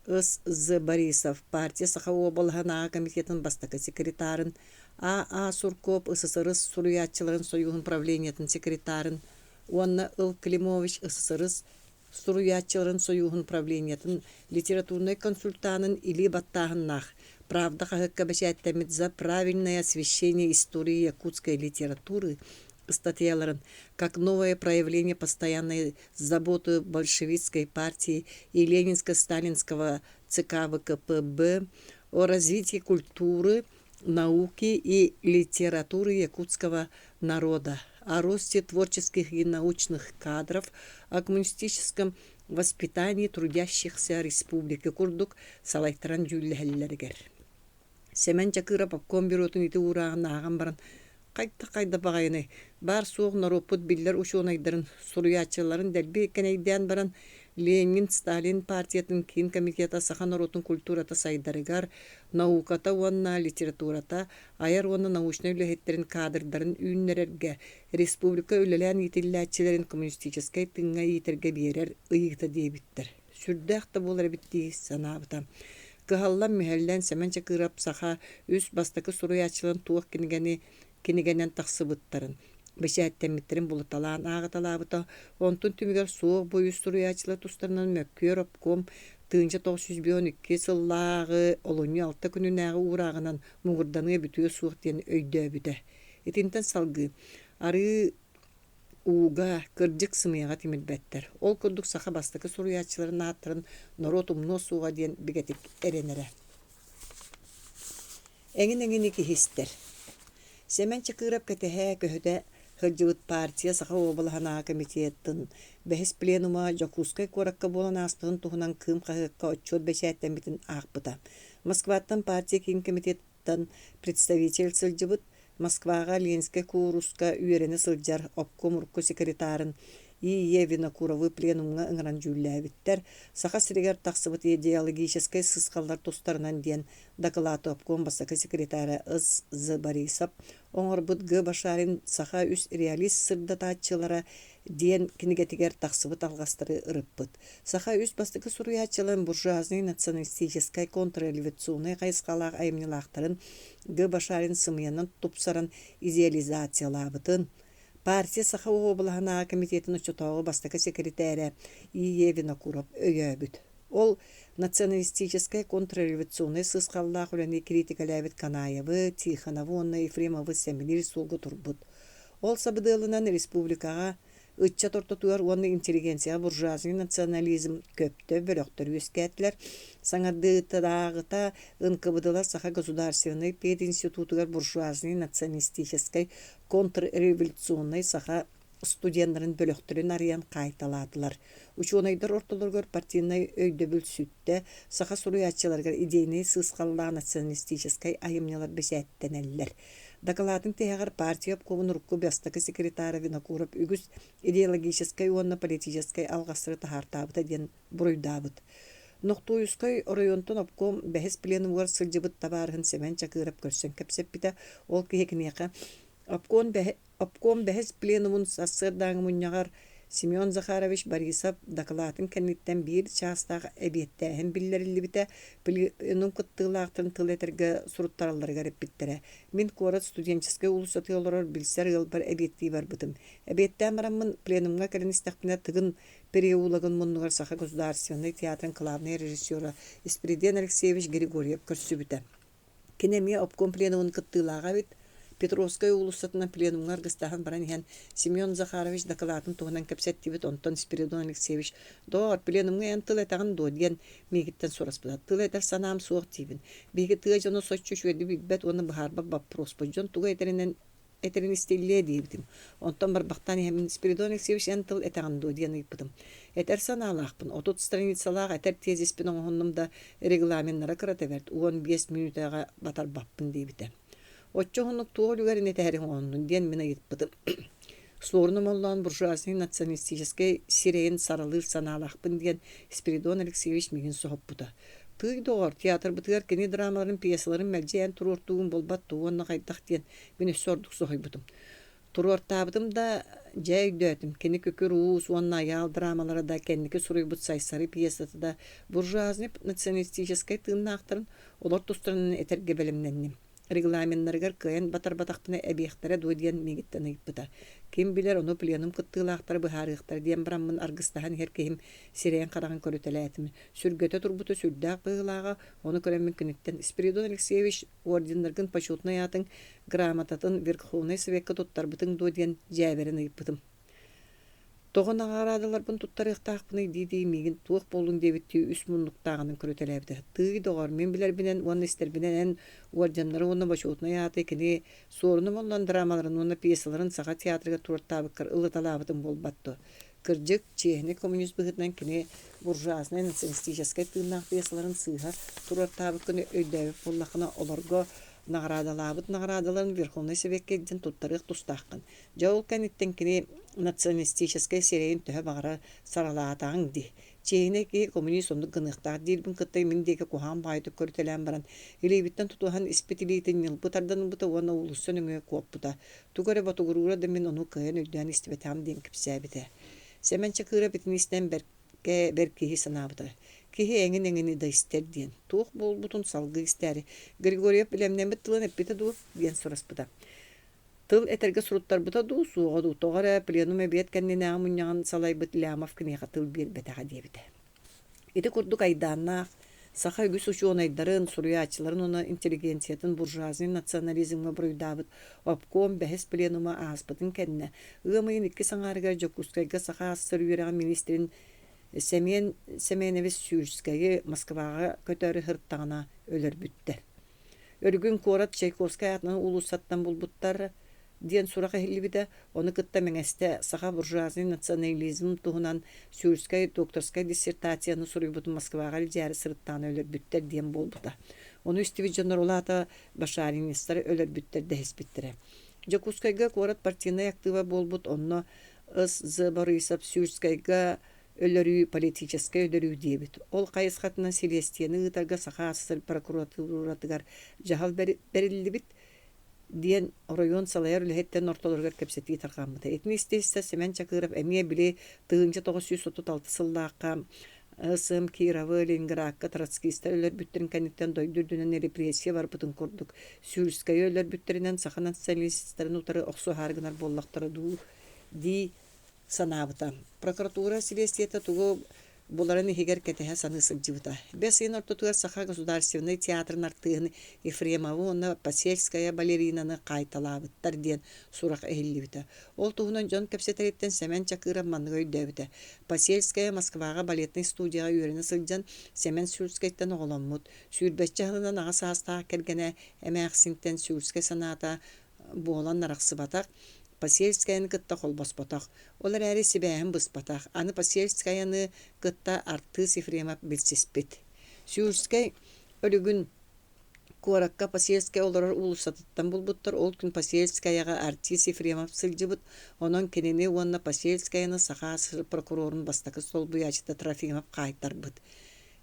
С. З. Борисов партия Саха уобалаһынааҕы комитетын бастакы секретарын, А. А. Сурков СССР суруйааччыларын сойууһун правлениетын секретарын уонна Ыл Климович СССР суруйааччыларын сойууһун правлениетын литературнай консультанын илии баттааһыннаах «Правда» хаһыакка бэчээттэммит «За правильное освещение истории якутской литературы» ыстатыйаларын как новое проявление постоянной заботы большевистской партии и Ленинско-Сталинского ЦК ВКПБ о развитии культуры, науки и литературы якутского народа, о росте творческих и научных кадров, о коммунистическом воспитании трудящихся республики курдук салайтаран дьүүллэһэллэригэр. Сэмэн Чакыров обком бюротун ити уурааҕын ааҕан баран, хайда-хайда баҕайыный, баар-суох норуоппут биллэр учуонайдарын, суруйааччыларын дэлби кэнэйдээн баран, Ленин, Сталин партиятын киин комитета саха норуотун культурата сайдарыгар, науката уонна литературата, айар уонна научнай үлэһиттэрин кадрдарын үүннэрэргэ, республика үлэлээн иитиллээччилэрин коммунистическай тыыҥҥа иитэргэ биэрэр ыйыыта диэбиттэр. Сүрдээх да буолар эбит дии санаабыта. Кыһаллан-мүһэллэн Сэмэн Чакырап саха үс бастакы суруйааччыларын туох кинигэни кинигэнэн тахсыбыттарын, бэчээттэммиттэрин булуталаан ааҕыталаабыта. Онтун түмүгэр суох бу үс суруйааччылар тустарынан мөккүөр обком 1952 сыллааҕы олунньу алта күнүнээҕи уурааҕынан муҥурданыа бүтүө суох диэн өйдөөбүтэ. Итинтэн салгыы арыы ууга, кырдьык сымыйаҕа тимирбэттэр. Ол курдук саха бастакы суруйааччыларын ааттарын норуот умнуо суоҕа диэн бигэтик эрэнэрэ. Эҥин-эҥини киһи истэр. Сэмэн Чакыров кэтэһэ көһүтэ сылдьыбыт партия Саха уобалаһынааҕы комитетын бэһис пленума Дьокуускай куоракка буолан ааспытын туһунан Кыым хаһыакка отчуот бэчээттэммитин аахпыта. Москваттан партия киин комитетыттан представитель сылдьыбыт, Москваҕа Ленскэй кууруска үөрэнэ сылдьар обком урукку секретарын И. Е. Винокуровы пленумҥа ыҥыран дьүүллээбиттэр, Саха сиригэр тахсыбыт идеологическай сыысхаллар тустарынан диэн дакылааты обком бастакы секретара С. З. Борисов оҥорбут Г. Башарин «Саха үс реалист сырдатааччылара» диэн кинигэтигэр тахсыбыт алҕастары ырыппыт. Саха үс бастакы суруйааччыларын буржуазнай националистическай контрреволюционнай хайысхалаах айымньылаахтарын Г. Башарин сымыйанан тупсаран идеализациялаабытын, партия Саха уобалаһынааҕы комитетын оччотооҕу бастакы секретарэ И. Е. Винокуров өйөөбүт. Ол националистическай контрреволюционнай сыысхаллаах үлэни критикэлээбит Канаевы, Тихоновы уонна Ефремовы сэмэлиир суолга турбут. Ол сабыдыалынан республикаҕа ыччат ортотугар уонна интеллигенцияҕа буржуазнай национализм көптө бөлөхтөр үөскээтилэр. Саҥардыытааҕыта НКВД-лар Саха государственнай пединститутугар буржуазнай националистическай контрреволюционнай саха студеннарын бөлөхтөрүн арыйан хаайталаатылар. Учуонайдар ортолоругар партийнай өйдөбүл сүттэ, саха суруйааччыларыгар идейнэй сыысхаллаах националистическай айымньылар бэчээттэнэллэр. Дакылаатын тиһэҕэр партия обкомун урукку бастакы секретара Винокуров үгүс идеологическай уонна политическай алҕастары таһаартаабыта диэн буруйдаабыт. Нохтуойускай оройуонтан обком бэһис пленумугар сылдьыбыт табаарыһын Сэмэн Чакыров көрсөн кэпсэппитэ. Ол киһи киниэхэ обком Обком бэһис пленумун сарсыардааҥы мунньаҕар Семен Захарович Борисов дакылаатын кэнниттэн биир чаастаах эбиэттээһин биллэриллибитэ, пленум кыттыылаахтарын тыл этэргэ суруттаралларыгар эппиттэрэ. Мин куорат студенческай уулуссатыгар олорор билсэр ыалбар эбиэттии барбытым. Эбиэттээн бараммын пленумҥа кэлэн истэхпинэ Тыгын переулогын муннугар Саха государственнай театрын кылаабынай режиссера Испирдиэн Алексеевич Григорьев көрсүбүтэ. Кини эмиэ обком пленумун кыттыылааҕа эбит. Петровскай уулуссатынан пленумҥа аргыстаһан баран иһэн Семен Захарович дакылаатын туһунан кэпсэттибит, онтон Спиридон Алексеевич «Доор, пленумҥа эн тыл этэҕин дуо?» диэн миигиттэн сураспыта. Тыл этэр санаам суох диибин. Биһиги тыа дьоно соччо үчүгэйдик билбэт уонна быһаарбат боппуруоспут. Дьон тугу этэринэн этэрин истиллиэ диэбитим. Онтон барбахтаан иһэммин Спиридон Алексеевич эн тыл этэҕин дуо диэн ыйыппытым. Этэр санаалаахпын, 30 страницалаах этэр тезиспин оҥоһуннум да, регламеннара кырата бэрт, 15 мүнүүтэҕэ батарбаппын диэбитэ. Оччо уһуннук туох үлүгэрин этэһэри оҥоһуннун диэн мин ыйыппытым. Суорун Омоллоон буржуазнай националистическай сирэйин саралыыр санаалаахпын диэн Спиридон Алексеевич миигин соһуппута. Тыый доҕор, театрбытыгар кини драмаларын, пьесаларын мэлдьи эн туруортуугун буолбат дуо уонна хайдах диэн мин өссө ордук соһуйбутум. Туруортаабытым да, дьэ өйдөөтүм, кини Күкүр Уус уонна Айаал драмалара да, кэнники суруйбут Сайсары пьесата да буржуазнай националистическай тыыннаахтарын, олор тустарынан этэргэ бэлэмнэнним. Регламеннарыгар кыайан батарбатахпына эбиэхтэрэ дуо диэн миигиттэн ыйыппыта. Ким билэр, ону пленум кыттыылаахтара быһаарыахтара диэн бараммын аргыстаһан иһэр киһим сирэйин-хараҕын көрүтэлээтим. Сүргэтэ турбута сүрдээх быһыылааҕа, ону көрөммүн киниттэн «Спиридон Алексеевич, орденнаргын почетнай аатыҥ грамотатын Верховнай Советка туттарбытыҥ дуо диэн дьээбэрэн ыйыппытым. Тоҕо наҕараадаларбын туттарыахтаахпыный дии-дии миигин туох буоллуҥ диэбиттии үс муннуктааҕынан көрүтэлээбитэ. Тыый, доҕор, мин билэрбинэн уонна истэрбинэн эн уордьаннары уонна бочуотунай ааты кини Суоруна Моллон драмаларын уонна пьесаларын Саха театрыгар туруортаабыккар ылыталаабытыҥ буолбат дуо? Кырдьык, чиэһинэй коммунист быһыытынан кини буржуазнай националистическай тыыннаах пьесаларын сыыһа туруортаабыккын өйдөөбүт буоллаххына, олорго наҕараадалаабыт наҕараадаларын Верховнай Сэбиэккэ илдьэн туттарыах тустааххын. Дьэ ол кэнниттэн кини националистическай сирэйин төһө баҕарар саралаатаҕыҥ дии. Чиэһинэй киһи коммунист оннук гыныахтаах диирбин кытта мин диэки куһаҕан баҕайытык көрүтэлээн баран, илиибиттэн тутуһан испит илиитин ньылбы тардан ылбыта уонна уулусса нөҥүө куоппута. Тугу эрэ ботугуруура да мин ону кыайан өйдөөн истибэтэҕим диэн кэпсээбитэ. Сэмэн Чакыров итини истэн бэркэ бэркиһии санаабыта. Киһи эҥин-эҥини да истэр диэн. Туох буолбутун салгыы истээри, Григорьев бэлэмнэммит тылын эппитэ дуу диэн сураспыта. Тыл этэргэ суруттарбыта дуу, суоҕа дуу, тоҕо эрэ пленум эбиэт кэннинээҕи мунньаҕын салайбыт Лямов киниэхэ тыл биэрбэтэҕэ диэбитэ. Ити курдук айдааннаах, саха үгүс учуонайдарын, суруйааччыларын уонна интеллигенциятын буржуазнай национализмҥа буруйдаабыт обком бэһис пленума ааспытын кэннэ, ыам ыйын иккис аҥаарыгар Дьокуускайга Саха АССР үөрэҕин миниистирин Сэмэн Сэмэнэбис Сюльскайы Москваҕа көтөөрү сырыттаҕына өлөрбүттэр. Өргүн куорат Чайковскай аатынан уулуссаттан булбуттар диэн сурах иһиллибитэ, ону кытта Мэҥэстэ саха буржуазнай национализм туһунан Сюльскай докторскай диссертацияны суруйбутун Москваҕа илдьээри сырыттаҕына өлөрбүттэр диэн буолбута. Ону истибит дьоннор ол аата башаринецтары өлөрбүттэр дэһиспиттэрэ. Дьокуускайга куорат партийнай актыыба буолбут, онно С. Борисов Сюльскайга өлөрүү политическай өлөрүү диэбит. Ол хайысхатынан силиэстийэни ыытарга Саха АССР прокуратуратыгар дьаһал бэриллибит диэн оройуон салайар үлэһиттэрин ортолоругар кэпсэтии тарҕаммыта. Итини истэ-истэ Сэмэн Чакыров эмиэ били 1936 сыллаахха СМ Кировы, Ленинградка троцкистар өлөрбүттэрин кэнниттэн дойду үрдүнэн репрессия барбытын курдук, Сюльскайы өлөрбүттэринэн саха националистарын утары охсуһаары гынар буоллахтара дуу дии санаабыта. Прокуратура силиэстийэтэ тугу буларын иһигэр кэтэһэ саныы сылдьыбыта. Бэс ыйын ортотугар Саха государственнай театрын артыыһын Ефремовы уонна Посельская балеринаны хаайталаабыттар диэн сурах иһиллибитэ. Ол туһунан дьон кэпсэтэриттэн Сэмэн Чакыров манныгы өйдөөбүтэ. Посельская Москваҕа балетнай студияҕа үөрэнэ сылдьан Сэмэн Сюльскайтан оҕоломмут. Сүүрбэччэ сылынан аҕа саастаах кэргэнэ эмээхсинтэн Сюльскай санаата буолан арахсыбатах, Посельскаяны кытта холбоспотох. Ол эрээри сибээһин быспатах. Аны Посельскаяны кытта артыыс Ефремов билсиспит. Сюльскай өлүгүн куоракка Посельскай олорор уулуссатыттан булбуттар. Ол күн Посельскаяҕа артист Ефремов сылдьыбыт. Онон кинини уонна Посельскаяны Саха АССР прокурорун бастакы солбуйааччыта Трофимов хаайтарбыт.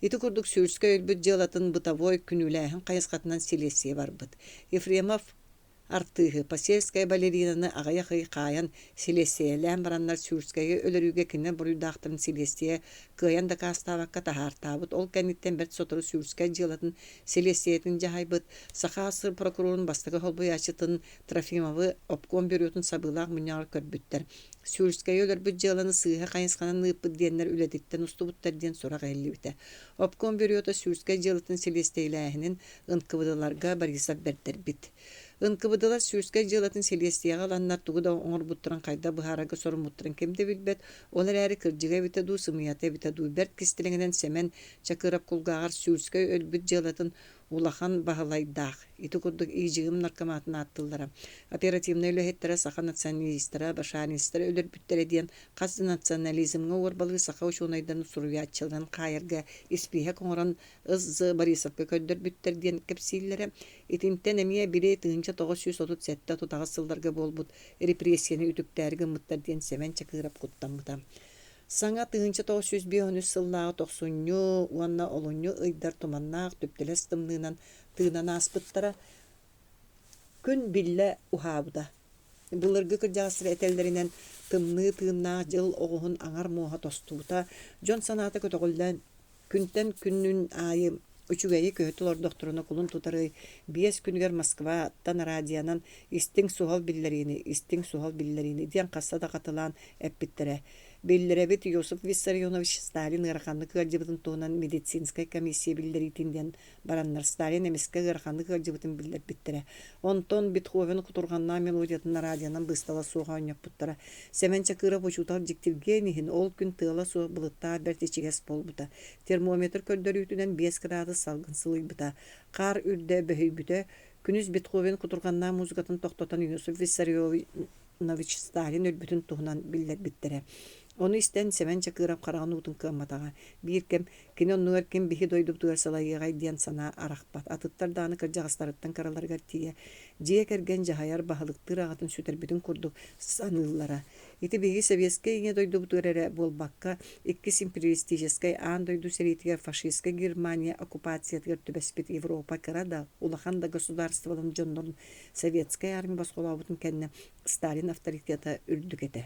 Ити курдук Сюльскай өлбүт дьыалатын бытовой күнүүлээһин хайысхатынан силиэстийэ барбыт. Ефремов артыыһы, Посельская балеринаны аҕыйах ый хаайан, силиэстийэлээн бараннар Сюльскайы өлөрүүгэ кинилэр буруйдаахтарын силиэстийэ кыайан дакаастаабакка таһаартаабыт. Ол кэнниттэн бэрт сотору Сюльскай дьыалатын силиэстийэтин дьаһайбыт Саха АССР прокурорун бастакы солбуйааччытын Трофимовы обком бюротун сабыылаах мунньаҕар көрбүттэр. Сюльскайы өлөрбүт дьыаланы сыыһа хайысханан ыыппыт диэннэр үлэтиттэн устубуттар диэн сурах иһиллибитэ. Обком бюрота Сюльскай дьыалатын силиэстийэлээһинин НКВД-ларга Борисов бэрдэрбит. НКВД-лар Сюльскай дьыалатын силиэстийэҕэ ыланнар тугу да оҥорбуттарын хайдах быһаарарга соруммуттарын ким да билбэт, ол эрээри кырдьыга эбитэ дуу, сымыйата эбитэ дуу, бэрт кистэлэҥинэн Сэмэн Чакыров кулгааҕар Сюльскай өлбүт дьыалатын Улахан Баһылайдаах. Ити курдук ИДьм наркоматын ааттыыллара. Оперативнай үлэһиттэрэ саха националистара, башаринецтара өлөрбүттэрэ диэн хас да национализмҥа уорбалыыр саха учуонайдарын суруйааччыларын хаайарга испииһэк оҥорон С. Борисовка көрдөрбүттэр диэн кэпсииллэрэ. Итинтэн эмиэ били 1937-38 сылларга буолбут репрессияны үтүктээри гыммыттар диэн Сэмэн Чакыров куттаммыта. Саҥа 1953 сыллааҕы тохсунньу уонна олунньу ыйдар туманнаах түптэлэс тымныынан тыынан ааспыттара. Күн биллэ уһаабыта. Былыргы кырдьаҕастар этэллэринэн, тымныы тыыннаах дьыл оҕуһун аҥар муоһа тостубута, дьон санаата көтөҕүллэн Күнтэн күнүн аайы үчүгэйи көһүтэ олордохторуна кулун тутар ый биэс күнүгэр Москваттан радионан «Истиҥ суһал биллэриини, истиҥ суһал биллэриини» диэн хаста да хатылаан эппиттэрэ. Биллэрэбит Иосиф Виссарионович Сталин ыараханнык ыалдьыбытын туһунан медицинскэй комиссия биллэриитин диэн бараннар Сталин эмискэ ыараханнык ыалдьыбытын биллэрбиттэрэ. Онтон Бетховен кутурҕаннаах мелодиятын радионан быыстала суох оонньоппуттара. Сэмэн Чакыров учуутал дьиктиргиэн иһин ол күн тыала суох былыттаах бэрт ичигэс буолбута. Термометр көрдөрүүтүнэн 5 градус салгын сылыйбыта. Хаар үрдэ бөһүйбүтэ. Күнүс Бетховен кутурҕаннаах музыкатын тохтотон Иосиф Виссарионович Сталин өлбүтүн туһунан биллэрбиттэрэ. Ону истэн Сэмэн Чакыров хараҕын уутун кыамматаҕа. Биир кэм Кини оннугар ким биһи дойдубутугар салайыаҕай диэн санаа арахпат. Атыттар даҕаны кырдьаҕастарыттан кыраларыгар тиийэ дьиэ кэргэн дьаһайар, баһылыктыыр аҕатын сүтэрбитин курдук саныыллара. Ити биһиги сэбиэскэй ийэ дойдубутугар эрэ буолбакка, иккис империалистическай аан дойду сэриитигэр фашистскай Германия оккупациятыгар түбэспит Европа кыра да, улахан да государстволарын дьоннорун советскай армия босхолообутун кэннэ Сталин авторитета үрдүк этэ.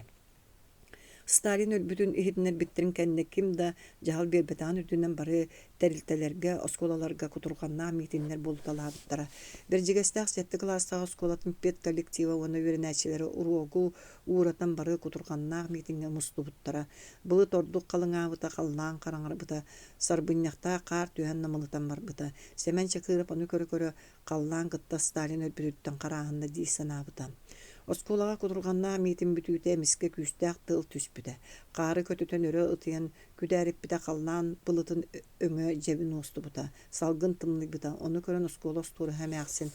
Сталин өлбүтүн иһитиннэрбиттэрин кэннэ ким да дьаһал биэрбэтэҕин үрдүнэн бары тэрилтэлэргэ, оскуолаларга кутурҕаннаах миитиннэр буолуталаабыттара. Бэрдьигэстээх сэттэ кылаастаах оскуолатын педколлектива уонна үөрэнээччилэрэ уруогу ууратан бары кутурҕаннаах миитиҥҥэ мустубуттара. Былыт ордук халыҥаабыта, халлаан хараҥарбыта, сарбынньахтаах хаар түһэн намылытан барбыта. Сэмэн Чакыров ону көрө-көрө халлаан кытта Сталин өлбүтүттэн харааһынна дии санаабыта. Оскуолаҕа кутурҕаннаах миитин бүтүүтэ эмискэ күүстээх тыал түспүтэ. Хаары көтүтэн өрө ытыйан күдээриппитэ халлаан былытын өҥө дьэбин уостубута, салгын тымныйбыта. Ону көрөн оскуола остуоруһа эмээхсин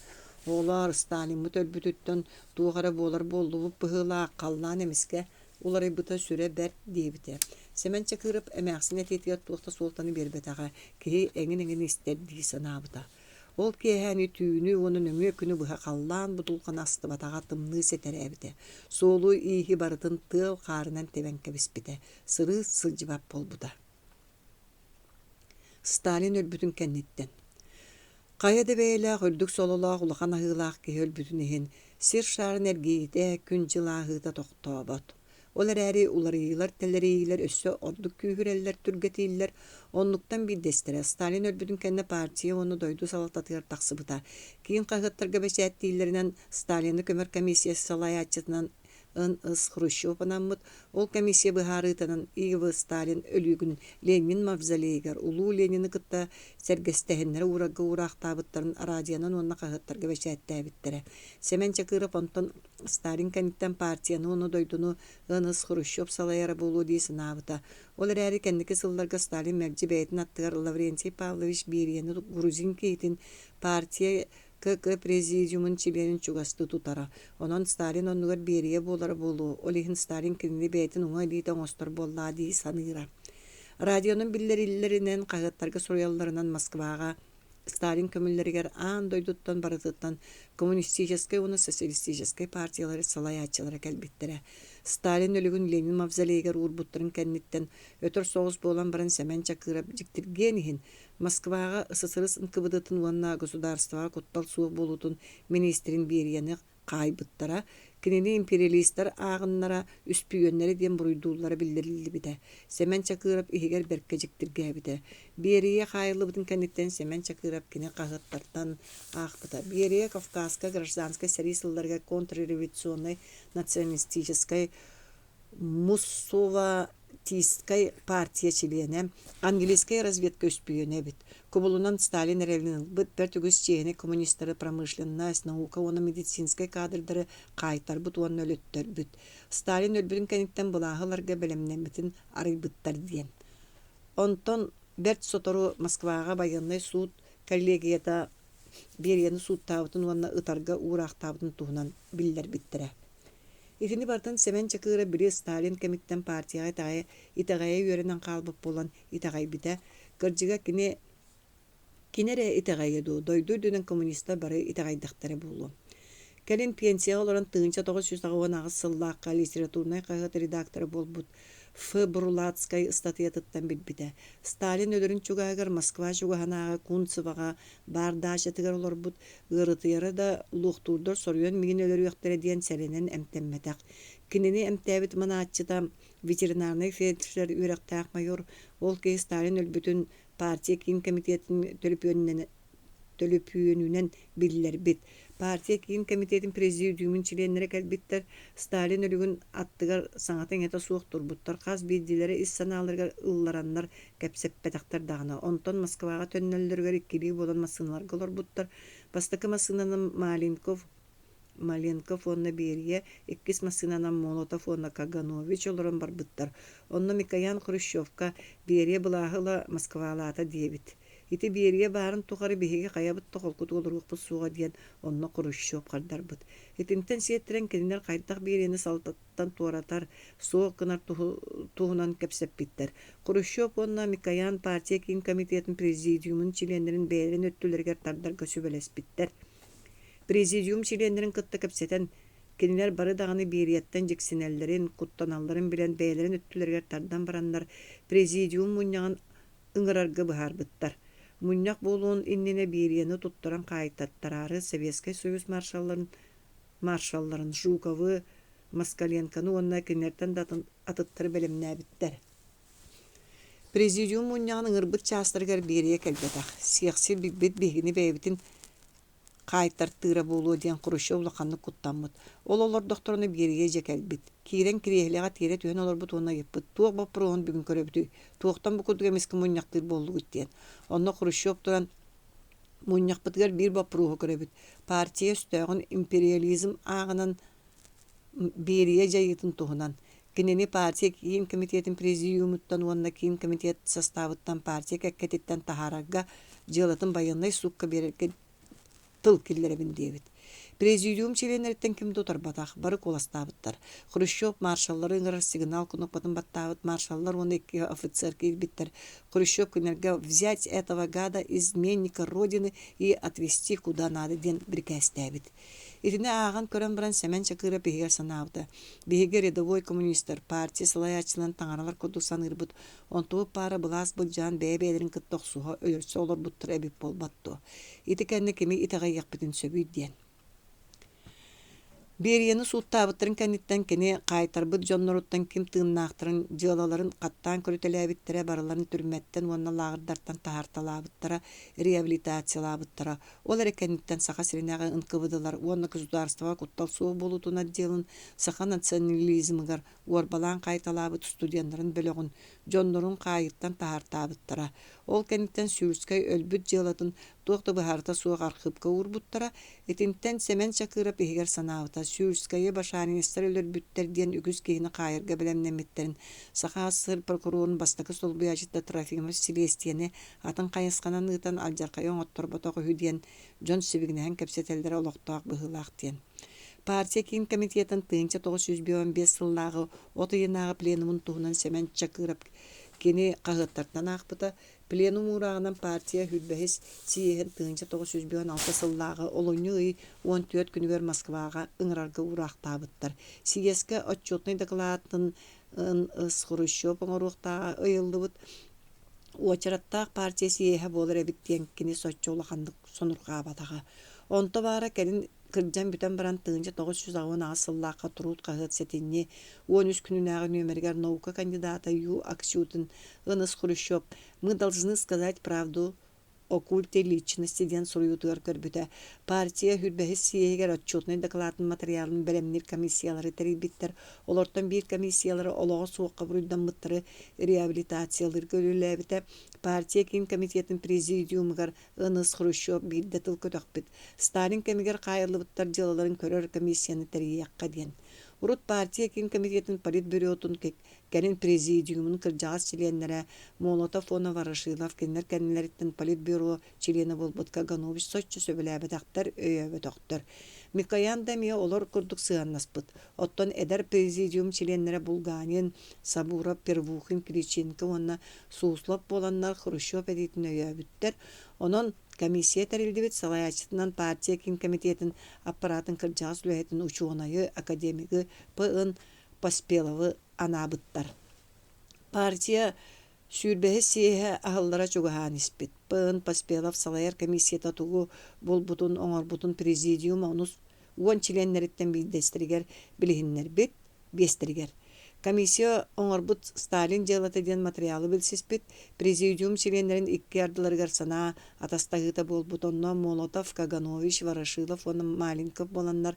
«Оҕолоор, Сталиммыт өлбүтүттэн туох эрэ буолар буоллубут быһыылаах, халлаан эмискэ уларыйбыта сүрэ бэрт» диэбитэ. Сэмэн Чакыров эмээхсин этиитигэр туох да суолтаны биэрбэтэҕэ, киһи эҥин-эҥин истэр дии санаабыта. Ол киэһээни түүнү уонна нөҥүө күнү быһа халлаан будулҕана астыбатаҕа тымныы сэтэрээбитэ, суолу-ииһи барытын тыал хаарынан тэбэн кэбиспитэ, сырыы сылдьыбат буолбута. Сталин өлбүтүн кэнниттэн Хайа да бэйэлээх үрдүк сололоох улахан аһыылаах киһи өлбүтүн иһин сир шаарын эргийиитэ күн-дьыл ааһыыта тохтообот. Ол эрээри уларыйыылар-тэлэрийиилэр өссө ордук күүһүрэллэр, түргэтииллэр. Оннуктан биирдэстэрэ Сталин өлбүтүн кэннэ партия уонна дойду салалтатыгар тахсыбыта. Киин хаһыаттарга бэчээттииллэринэн Сталины көмөр комиссия салайааччытынан Н.С. Хрущев анаммыт. Ол комиссия быһаарыытынан И.В. Сталин өлүүгүн Ленин мавзолейыгар улуу Ленини кытта сэргэстэһиннэрэ уурарга уураахтаабыттарын араадьыйанан уонна хаһыаттарга бэчээттээбиттэрэ. Сэмэн Чакыров онтон Сталин кэнниттэн партияны уонна дойдуну Н.С. Хрущев салайара буолуо дии санаабыта. Ол эрээри кэнники сылларга Сталин мэлдьи бэйэтин аттыгар Лаврентий Павлович Берияны грузин киһитин партия КК президиумун чилиэнин чугастыы тутара. Онон Сталин оннугар Берия буолара буолуо, ол иһин Сталин кинини бэйэтин уҥа илиитэ оҥостор буоллаҕа дии саныыра. Радионан биллэриллэринэн, хаһыаттарга суруйалларынан Москваҕа Сталин көмүллэригэр аан дойдуттан барытыттан коммунистическай уонна социалистическай партиялары салайааччылара кэлбиттэрэ. Сталин өлүгүн Ленин мавзолейыгар уурбуттарын кэнниттэн өтөр соҕус буолан баран Сэмэн Чакыров дьиктиргиэн иһин Москваҕа СССР НКВД-тын уонна государствоҕа куттал суох буолуутун миниистирин Берияны хаайбыттара, кинини империалистар ааҕыннара, үспүйүөннэрэ диэн буруйдууллара биллэриллибитэ. Сэмэн Чакыров иһигэр бэркэ дьиктиргээбитэ. Берия хаайыллыбытын кэнниттэн Сэмэн Чакыров кини хаһыаттартан аахпыта. Берия Кавказка гражданскай сэрии сылларыгар контрреволюционнай националистическай Муссоватистскай партия чилиэнэ, английскай разведка үспүйүөнэ эбит. Кубулунан Сталин эрэлин ылбыт, бэрт үгүс чиэһинэй коммунистары промышленность, наука уонна медицинскэй кадрдары хаайтарбыт уонна өлөттөрбүт. Сталин өлбүтүн кэнниттэн былааһы ыларга бэлэмнэммитин арыйбыттар диэн. Онтон бэрт сотору Москваҕа байыаннай суут коллегията Берияны сууттаабытын уонна ытарга уураахтаабытын туһунан биллэрбиттэрэ. Итини барытын Сэмэн Чакыырап били Сталин кэмиттэн партияҕа итэҕэйэ, итэҕэйэ үөрэнэн хаалбыт буолан итэҕэйбитэ. Кырдьыга кини Кини эрэ итэҕэйиэ дуо, дойду үрдүнэн коммунистар бары итэҕэйдэхтэрэ буолуо. Кэлин пенсияҕа олорон 1988 сыллаахха литературнай хаһыат редактора буолбут Ф. Бурлацкай ыстатыйатыттан билбитэ. Сталин өлөрүн чугаһыгар Москва чугаһынааҕы Кунцевоҕа баар даачатыгар олорбут, ыарытыйара да луохтуурдар соруйан миигин өлөрүөхтэрэ диэн сэрэнэн эмтэммэтэх. Кинини эмтээбит манааччыта ветеринарнай фельдшер үөрэхтээх майор, ол киһи Сталин өлбүтүн партия киин кэмитиэтин төлөпүөнүнэн биллэрбит. Партия киин кэмитиэтин президиумун чилиэннэрэ кэлбиттэр, Сталин өлүгүн аттыгар саҥата-иҥэтэ суох турбуттар, хас биирдиилэрэ ис санааларыгар ыллараннар кэпсэппэтэхтэр даҕаны. Онтон Москваҕа төннөллөрүгэр иккилии буолан массыыналарга олорбуттар. Бастакы массыынаны Маленков Маленков уонна Берия, иккис массыынанан Молотов уонна Каганович олорон барбыттар. Онно Микоян Хрущевка Берия былааһы ыла Москвалаата диэбит. Ити Берия баарын тухары биһиги хайабыт да холкутук олоруохпут суоҕа диэн онно Хрущев хардарбыт. Итинтэн сиэттэрэн кинилэр хайдах Берияны салтаттан туоратар, суох гынар туһунан кэпсэппиттэр. Хрущев уонна Микоян партия киин комитетын президиумун чилиэннэрин бэйэлэрин өттүлэригэр тардарга сүбэлэспиттэр. Президиум чилиэннэрин кытта кэпсэтэн, кинилэр бары даҕаны Берияттан дьиксинэллэрин, куттаналларын билэн бэйэлэрин өттүлэригэр тардан бараннар, президиум мунньаҕын ыҥырарга быһаарбыттар. Мунньах буолуон иннинэ Берияны туттаран хаайтаттараары Советскай Союз маршалларын, маршалларын Жуковы, Москаленконы уонна кинилэртэн да атын атыттары бэлэмнээбиттэр. Президиум мунньаҕын ыҥырбыт чаастарыгар Берия кэлбэтэх. Сиэхсит билбит биһигини бэйэбитин хаайтартыыра буолуо диэн Хрущев улаханнык куттаммыт. Ол олордохторуна Берия дьэ кэлбит. Киирэн кириэһилэҕэ тиэрэ түһэн олорбут уонна ыйыппыт: «Туох боппуруоһун бүгүн көрөбүтүй? Туохтан бу курдук эмискэ мунньахтыыр буоллугут?» диэн. Онно Хрущев туран «Мунньахпытыгар биир боппуруоһу көрөбүт. Партия өстөөҕүн империализм ааҕынан Берия дьайыытын туһунан. Кинини партия Киин Комитетын президиумуттан уонна Киин Комитет састаабыттан партия кэккэтиттэн таһаарарга, дьыалатын байыаннай суукка биэрэргэ тыл киллэрэбин диэбит. Президиум чилиэннэриттэн ким да утарбатах, бары куоластаабыттар. Хрущев маршаллары ыҥырар сигнал кнопкатын баттаабыт маршаллар уонна икки офицер киирбиттэр. Хрущев кинилэргэ «Взять этого гада, изменника Родины, и отвезти куда надо» диэн бирикээстээбит. Итини ааҕан көрөн баран Сэмэн Чакыров иһигэр санаабыта: «Биһиги рядовой коммунистар, партия салайааччыларын таҥаралар курдук саныырбыт, онтубут паара былаас былдьаан бэйэ-бэйэлэрин кытта охсуһа, өлөрсө олорбуттара эбит буолбат дуо? Ити кэннэ кими итэҕэйиэхпитин сөбүй?» диэн. Берияны сууттаабыттарын кэнниттэн кини хаайтарбыт дьонноруттан ким тыыннаахтарын, дьыалаларын хаттаан көрүтэлээбиттэрэ, барыларын түрмэттэн уонна лааҕырдартан таһаарталаабыттара, реабилитациялаабыттара. Ол эрэ кэнниттэн Саха сиринээҕи НКВД-лар уонна государствоҕа куттал суох буолуутун отделын саха национализмыгар уорбалаан хаайталаабыт студеннарын бөлөҕүн, дьоннорун хаайыттан таһаартаабыттара. Ол кэнниттэн Сюльскай өлбүт дьыалатын туох да быһаарыта суох архыыпка уурбуттара. Итинтэн Сэмэн Чакыров иһигэр санаабыта, Сюльскайы башаринецтар өлөрбүттэр диэн үгүс киһини хаайарга бэлэмнэммиттэрин Саха АССР прокурорун бастакы солбуйааччыта Трофимов силиэстийэни атын хайысханан ыытан алдьархайы оҥотторботох үһү диэн дьон сибигинэһэн кэпсэтэллэрэ олохтоох быһыылаах диэн. Партия Киин комитетын 1955 сыллааҕы от ыйынааҕы пленумун туһунан Сэмэн Чакыров кини хаһыаттартан аахпыта. Пленум уурааҕынан партия сүүрбэһис съеһин 1956 сыллааҕы олунньу ый 14 күнүгэр Москваҕа ыҥырарга уураахтаабыттар. Съезкэ отчетнай дакылаатын Хрущев оҥоруохтааҕа ыйыллыбыт. Уочараттаах партия съеһэ буолар эбит диэн кини соччо улаханнык сонурҕаабатаҕа. Онто баара кэлин кырдьан бүтэн баран 1988 сыллаахха Труд хаһыат сэтинньи 13 күнүнээҕи нүөмэригэр наука кандидата Ю Аксютин Ыныс Хрущев «Мы должны сказать правду о культе личности» диэн суруйуутугар көрбүтэ. Партия сүүрбэһис съеһигэр отчетнай дакылаатын матырыйаалын бэлэмниир комиссиялары тэрийбиттэр. Олортон биир комиссиялара олоҕо суохха буруйдаммыттары реабилитациялыырга үлэлээбитэ. Партия Киин комитетын президиумугар Ыныс Хрущев биирдэ тыл көтөхпүт. Сталин кэмигэр хаайыллыбыттар дьыалаларын көрөр комиссияны тэрийиэххэ диэн. Урут партия Киин комитетын политбюротун кэлин президиумун кырдьаҕас чилиэннэрэ Молотов уонна Ворошилов кинилэр кэннилэриттэн политбюро чилиэнэ буолбут Каганович соччо сөбүлээбэтэхтэр, өйөөбөтөхтөр. Микоян да эмиэ олор курдук сыһыаннаспыт. Оттон эдэр президиум чилиэннэрэ Булганин, Сабуров, Первухин, Кириченко уонна Суслов буоланнар Хрущев этиитин өйөөбүттэр. Онон комиссия тэриллибит салайааччытынан партия Киин комитетин аппаратын кырдьаҕас үлэһитин учуонайы, академигы П.Н. Поспеловы анаабыттар. Партия сүүрбэһис съеһэ аһыллара чугаһаан испит. П.Н. Поспелов салайар комиссията тугу булбутун, оҥорбутун президиум онус уон чилиэннэриттэн биирдэстэригэр билиһиннэрбит, биэстэригэр. Комиссия оҥорбут «Сталин дьыалата» диэн матырыйаалы билсиспит, президиум чилиэннэрин икки ардыларыгар санаа атастаһыыта буолбут. Онно Молотов, Каганович, Ворошилов уонна Маленков буоланнар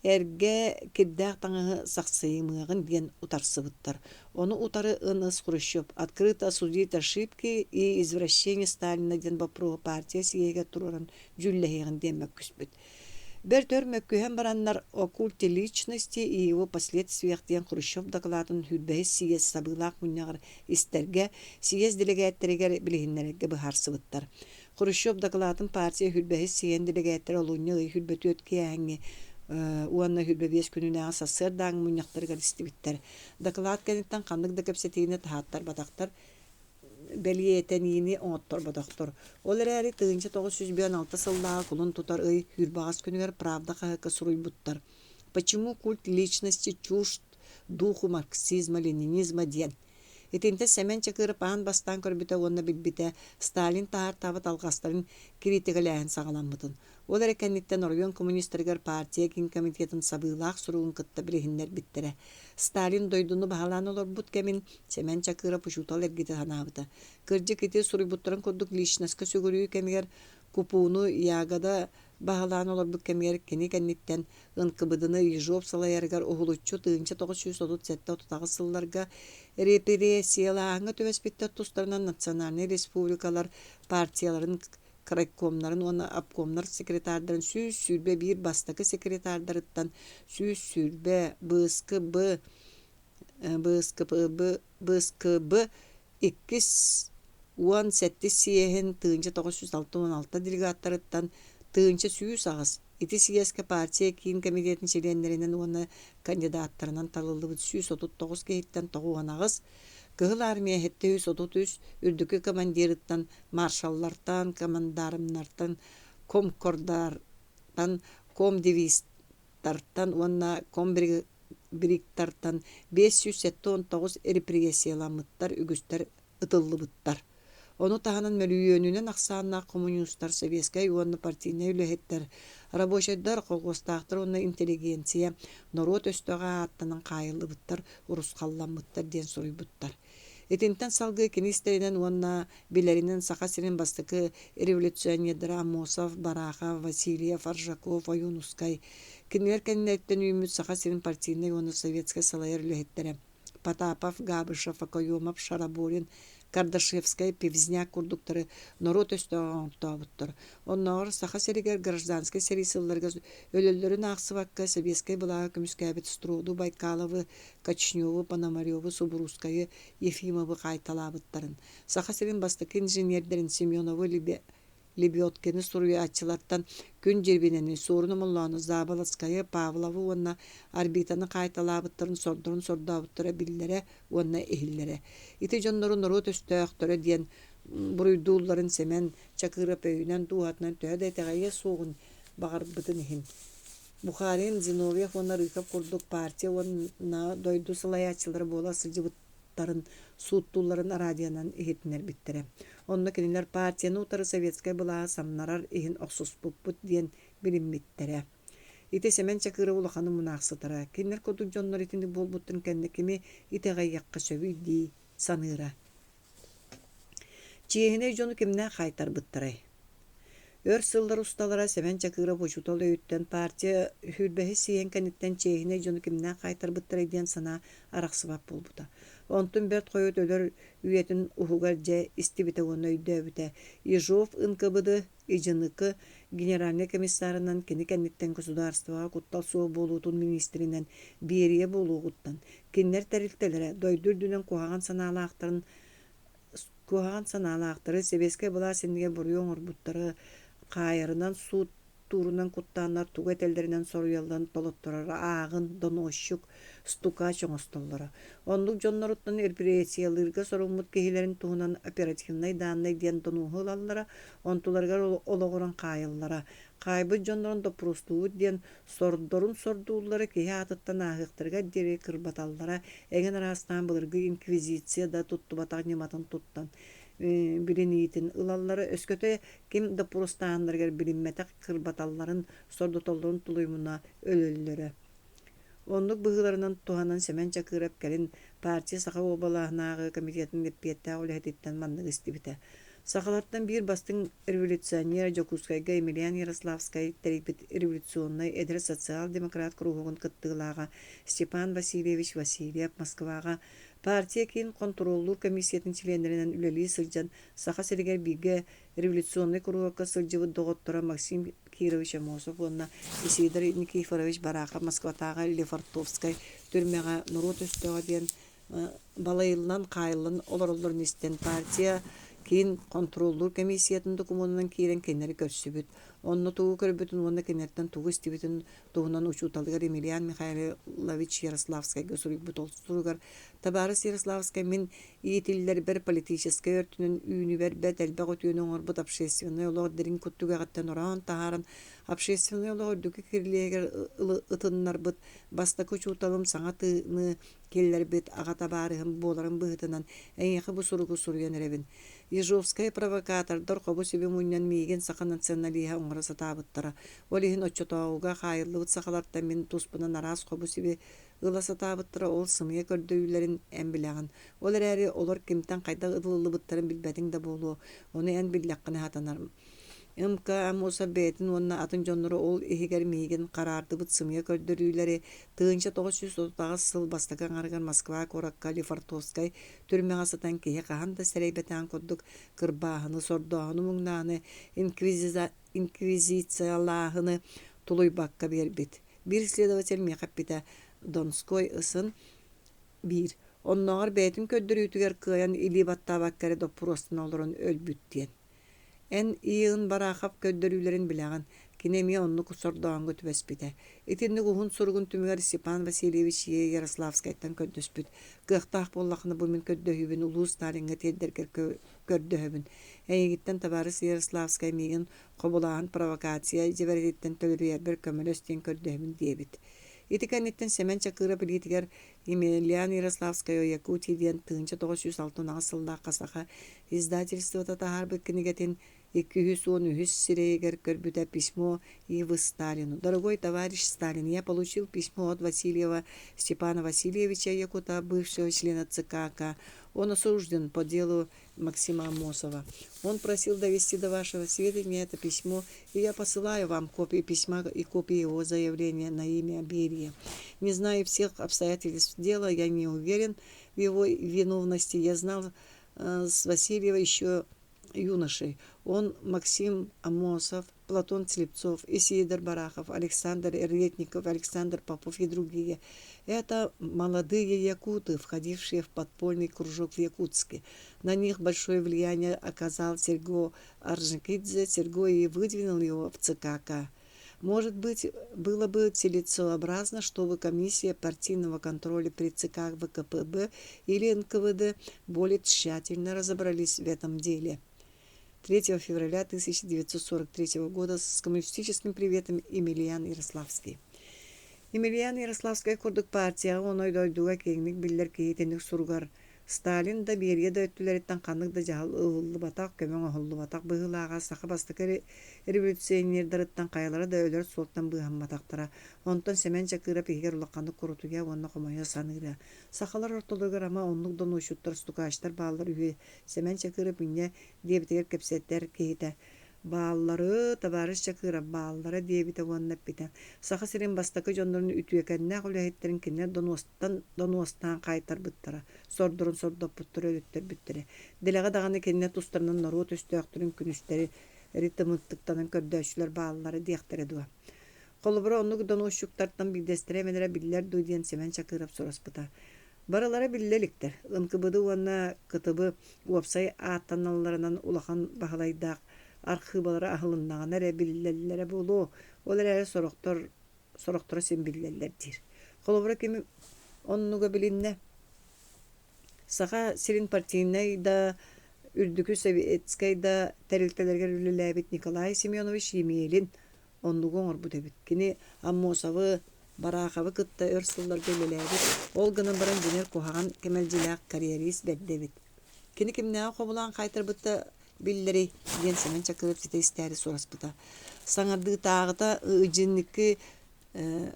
эргэ кирдээх таҥаһы сахсыйымыаҕын диэн утарсыбыттар. Ону утары Н.С. Хрущев «Открыто осудить ошибки и извращения Сталина» диэн боппуруоһу партия съеһигэр туруоран дьүүллэһиэҕин диэн мөккүспүт. Бэрт өр мөккүһэн бараннар «О культе личности и его последствиях» диэн Хрущев дакылаатын сүүрбэһис съезд сабыылаах мунньаҕар истэргэ, съезд дэлэгээттэригэр билиһиннэрэргэ быһаарсыбыттар. Хрущев дакылаатын партия сүүрбэһис съеһин дэлэгээттэрэ олунньу ый 24 киэһээҥҥи уонна 25 күнүнээҕи сарсыардааҥҥы мунньахтарыгар истибиттэр. Дакылаат кэнниттэн ханнык да кэпсэтиини таһааттарбатахтар, бэлиэтэниини оҥотторботохтор. Ол эрээри 1956 сыллааҕы кулун тутар ый сүүрбэҕэс күнүгэр «Правда» хаһыакка суруйбуттар: «Почему культ личности чужд духу марксизма-ленинизма» диэн. Итинтэн Сэмэн Чакыров аан бастаан көрбүтэ уонна билбитэ Сталин таһаартаабыт алҕастарын кириитикэлээһин саҕаламмытын. Ол эрэ кэнниттэн оройуон коммунистарыгар партия Киин комитетын сабыылаах суругун кытта билиһиннэрбиттэрэ. Сталин дойдуну баһылаан олорбут кэмин Сэмэн Чакыров учуутал эргитэ санаабыта. Кырдьык ити суруйбуттарын курдук личноска сүгүрүйүү кэмигэр Купуну Ягода баһылаан олорбут кэмигэр кини кэнниттэн НКВД-ны Ежов салайарыгар уһулуччу 1937-38 сылларга репрессиялааһыҥҥа түбэспиттэр тустарынан национальнай республикалар партияларын крайкомнарын уонна обкомнар секретардарын 121 бастакы секретардарыттан 120 БСКБ БСКПБ БСКБ иккис уон сэттис съеһин 1966 делегаттарыттан 1108 ити съезкэ партия Киин комитетын чилиэннэринэн уонна кандидаттарынан талыллыбыт 139 киһиттэн 98 Кыһыл Армия 733 үрдүкү командирыттан маршаллартан, командармнартан, комкордартан, комдивизтартан уонна комбриктартан 579 репрессияламмыттар, үгүстэр ытыллыбыттар. Ону таһынан мөлүйүөнүнэн ахсааннаах хомуньуустар, сэбиэскэй уонна партийнай үлэһиттэр, рабочайдар, колхуостаахтар уонна интеллигенция норуот өстөөҕө ааттанан хаайыллыбыттар, урусхалламмыттар диэн суруйбуттар. Итинтэн салгыы кини истэринэн уонна билэринэн Саха сирин бастакы революционердара Аммосов, Барахов, Васильев, Аржаков, Ойуунускай, кинилэр кэннилэриттэн үүммүт Саха сирин партийнай уонна советскай салайар үлэһиттэрэ Потапов, Габышев, Окоемов, Шараборин, Кардашевскай, Певзняк курдуктары норуот өстөөҕө оҥортообуттар. Оннооҕор Саха сиригэр гражданскай сэрии сылларыгар өлөллөрүн аахсыбакка сэбиэскэй былааһы көмүскээбит Строду, Байкаловы, Кочневу, Пономареву, Субуруускайы, Ефимовы хаайталаабыттарын, Саха сирин бастакы инженердэрин Семенову, Лебедкины суруйааччылартан Күн Дьирбинэни, Суорун Омоллоону, Заболоцкайы, Павловы уонна Арбитаны хаайталаабыттарын сордорун сордообуттара биллэрэ уонна иһиллэрэ. Ити дьоннору норуот өстөөхтөрө диэн буруйдуулларын Сэмэн Чакыров өйүнэн, дууһатынан төһө да итэҕэйиэ суоҕун баҕарбытын иһин Бухарин, Зиновьев уонна Рыков курдук партия уонна дойду салайааччылара буола сылдьыбыттарын сууттуулларын радионан иһитиннэрбиттэрэ. Онно кинилэр партияны утары советскай былааһы самнарар иһин охсуспуппут диэн билиммиттэрэ. Ити Сэмэн Чакыров улаханы мунаахсытара. Кинилэр курдук дьоннор итинник буолбуттарын кэннэ кими итэҕэйиэххэ сөбүй дии саныыра. Чиэһинэй дьону кимнээх хаайтарбыттарай? Өр сыллар усталара Сэмэн Чакыров учуутал өйүттэн партия сүүрбэһис съеһин кэнниттэн чиэһинэй дьону кимнээх хаайтарбыттарай диэн санаа арахсыбат буолбута. Онтун бэрт хойут өлөр үйэтин уһугар дьэ истибитэ уонна өйдөөбүтэ. Ежов НКВД, ИДьНК. генеральнай комиссарынан, кини кэнниттэн государствоҕа куттал суох буолуутун миниистиринэн Берия буолуоҕуттан, кинилэр тэрилтэлэрэ дойду үрдүнэн куһаҕан санаалаахтарын куһаҕан санаалаахтары, сэбиэскэй былаас иннигэр буруйу оҥорбуттары хаайарынан суут туурунан куттааннар тугу этэллэринэн соруйалларын толоттороро ааҕын, донуосчук, стукач оҥостоллоро. Оннук дьонноруттан репрессиялыырга соруммут киһилэрин туһунан оперативнай дааннай диэн донуоһу ылаллара, онтуларыгар олоҕуран хаайаллара. Хаайбыт дьоннорун доппуруостуубут диэн сордорун сордууллара киһи аатыттан ааһыахтарыгар диэри кырбаталлара, эҥин араастаан былыргы инквизиция да туттубатах ньыматын туттан билиниитин ылаллара, өскөтө ким доппуруостааһыннарыгар билиммэтэх кырбаталларын, сордотоллорун тулуйумуна өлөллөрө. Оннук быһыыларынан туһанан Сэмэн Чакыров кэлин партия Саха уобалаһынааҕы комитетын эппиэттээх үлэһититтэн манныгы истибитэ. Сахалартан биир бастыҥ революционер Дьокуускайга Емельян Ярославскай тэрийбит революционнай эдэр социал-демократ куруһуогун кыттыылааҕа Степан Васильевич Васильев Москваҕа партия киин хонтуруоллуур комиссиятын чилиэннэринэн үлэлии сылдьан Саха сиригэр бииргэ революционнай куруһуокка сылдьыбыт доҕотторо Максим Кирович Аммосов уонна Исидор Никифорович Барахов Москватааҕы Лефортовскай түрмэҕэ норуот өстөөҕө диэн балайыллан, хаайыллан олороллорун истэн партия киин хонтуруоллуур комиссиятын докумуонунан киирэн кинилэри көрсүбүт. Онно тугу көрбүтүн уонна кинилэртэн тугу истибитин туһунан учууталыгар Емельян Михайлович Ярославскайга суруйбут ол суругар «Табаарыс Ярославскай, мин иитиллэрбэр политическай өртүнэн үүнүүбэр бэрт элбэх үтүөнү оҥорбут общественнай олох дириҥ куттугэҕиттэн ороон таһааран общественнай олох үрдүкү кирилиэһигэр ытыннарбыт бастакы учууталым саҥа тыыны киллэрбит аҕа табаарыһым буоларын быһыытынан эйиэхэ бу суругу суруйан эрэбин. Ежовскай провокатордар хобу-сиби мунньан миигин саха националиһа оҥоро сатаабыттара. Ол иһин оччотооҕуга хаайыллыбыт сахалартан мин туспунан араас хобу-сиби ыла сатаабыттара ол сымыйа көрдөрүүлэрин эн билэҕин. Ол эрээри олор кимтэн хайдах ылыллыбыттарын билбэтиҥ да буолуо, ону эн биллэххинэ сатанар. МК Аммосов бэйэтин уонна атын дьоннору ол иһигэр миигин хараардыбыт сымыйа көрдөрүүлэри 1938 сыл бастакы аҥарыгар Москва куоракка Лефортовскай түрмэҕэ сытан киһи хаһан да сэрэйбэтэҕин курдук кырбааһыны, сордооһуну-муҥнааһыны, инквизициялааһыны тулуйбакка биэрбит. Биир следователь миэхэ эппитэ: «Донской ысын биир, оннооҕор бэйэтин көрдөрүүтүгэр кыайан илии баттаабакка эрэ доппуруостана олорон өлбүт» диэн. Эн Иин Барахов көрдөрүүлэрин билэҕин, кини эмиэ оннук сордооһуҥҥа түбэспитэ. Итинник уһун суругун түмүгэр Степан Васильевич Е. Ярославскайтан көрдөспүт: «Кыахтаах буоллаххына бу мин көрдөһүүбүн улуу Сталиҥҥа тиэрдэргэр көрдөһөбүн. Эйигиттэн табаарыс Ярославскай миигин хобулааһын провокация дьэбэрэтиттэн төлөрүйэрбэр көмөлөс диэн көрдөһөбүн диэбит. Ити кэнниттэн Сэмэн Чакыров илиитигэр Емельян Ярославскай о Якутии диэн 1968 сыллаахха саха издательствота таһаарбыт кинигэтин 213 сирэйигэр көрбүтэ письмо И.В. Сталину. Дорогой товарищ Сталин, я получил письмо от Васильева Степана Васильевича Якута, бывшего члена ЦК К. Он осужден по делу Максима Амосова. Он просил довести до вашего сведения это письмо, и я посылаю вам копии письма и копии его заявления на имя Берии. Не зная всех обстоятельств дела, я не уверен в его виновности. Я знал с Васильева еще юношей. Он Максим Амосов, Платон Слепцов, Исидор Барахов, Александр Ретников, Александр Попов и другие. Это молодые якуты, входившие в подпольный кружок в Якутске. На них большое влияние оказал Серго Орджоникидзе. Серго и выдвинул его в ЦКК. Может быть, было бы целесообразно, чтобы комиссия партийного контроля при ЦК ВКПБ или НКВД более тщательно разобрались в этом деле. 3 февраля 1943 года с коммунистическим приветом Емельян Ярославский. Емельян Ярославскай курдук партияҕа уонна дойдуга киэҥник биллэр киһи итинник суругар Сталин да Берия да өттүлэриттэн ханнык да дьаһал ылыллыбатах, көмө оҥоһуллубатах быһыылааҕа саха бастакы революционердарыттан хайалара да өлөр суолтан быыһамматахтара. Онтон Сэмэн Чакыров иһигэр улаханнык курутуйа уонна хомойо саныыра. Сахалар ортолоругар ама оннук донуочуттар, стукачтар бааллар үһү. Сэмэн Чакыров инньэ диэбитигэр кэпсэтэр киһитэ «Бааллары, табаарыс Чакыров, бааллара» диэбитэ уонна эппитэ: «Саха сирин бастакы дьоннорун үтүөкэннээх үлэһиттэрин кинилэр донуостан донуостаан хаайтарбыттара, сордорун сордоппуттара, өлөттөрбүттэрэ. Дэлэҕэ даҕаны кинилэр тустарынан норуот өстөөхтөрүн күнүстэри Ритмыттыктанан көрдөөччүлэр бааллара диэхтэрэ дуо? Холобура, оннук доносчуктартан биирдэстэрэ эмэлэрэ биллэр дуу диэн Сэмэн Чакыров сураспыта. Барылара биллэ иликтэр. НКБД уонна КТБ уопсай ааттаналларынан улахан Баһылайдаах архыыбалара аһылыннаҕына эрэ биллэллэрэ буолуо. Ол эрээри сорохтор сорохторо син биллэллэр диир. Холобура, ким оннуга билиннэ? Саха сирин партийнай да, үрдүкү советскай да тэрилтэлэригэр үлэлээбит Николай Семенович Емелин оннугу оҥорбут эбит. Кини Аммосовы, Бараховы кытта өр сылларга үлэлээбит, ол гынан баран дьиҥэр куһаҕан кэмэлдьилээх карьерист бэрдэ эбит. Кини кимнээҕи хобулаан хаайтарбыта биллэрий? диэн Сэмэн Чакыров ситэ истээри сураспыта. Саҥардыытааҕыта Ыдьынныкы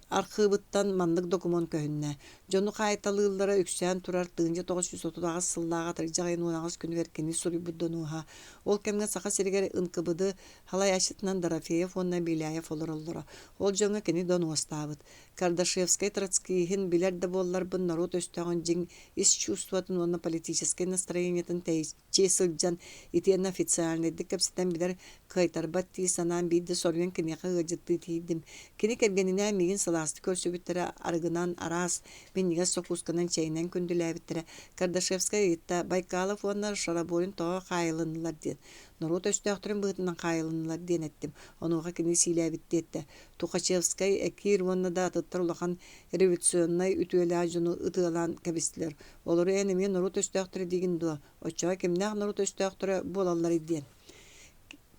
архыыбыттан маннык докумуон көһүннэ. Дьону хаайталыыллара үксээн турар 1938 сыллааҕы атырдьах ыйын 18 күнүгэр кини суруйбут донуоһа. Ол кэмҥэ Саха сиригэр НКВД Халайааччытынан Дорофеев уонна Беляев олороллоро. Ол дьоҥҥо кини донуостаабыт. Кардашевскай троцкиһын билэр да буолларбын, норуот өстөөҕүн дьиҥ ис чувствотын уонна политическай настроениетын тэйиччи сылдьан, итиэннэ официальнайдык кэпсэтэн билэр кыайтарбат дии санаан биирдэ соруйан киниэхэ ыалдьыттыы тиийдим. Кини кэргэнинээн миигин сылаастык көрсүбүттэрэ, арыгынан, араас минньигэс сокуусканан чэйинэн күндүлээбиттэрэ. Кардашевскай ыйытта, Байкалов уонна Шараборин тоҕо хаайылыннылар диэн. Норуот өстөөхтөрүн быһыытынан хаайылыннылар диэн эттим. Онуоха кини сиилээбиттии эттэ. Тухачевскай, Экиир уонна да атыттар улахан революционнай үтүөлээх дьону ытыалаан кэбистилэр. Олору эн эмиэ норуот өстөөхтөрө диигин дуо? Оччоҕо кимнээх норуот өстөөхтөрө буолалларый диэн.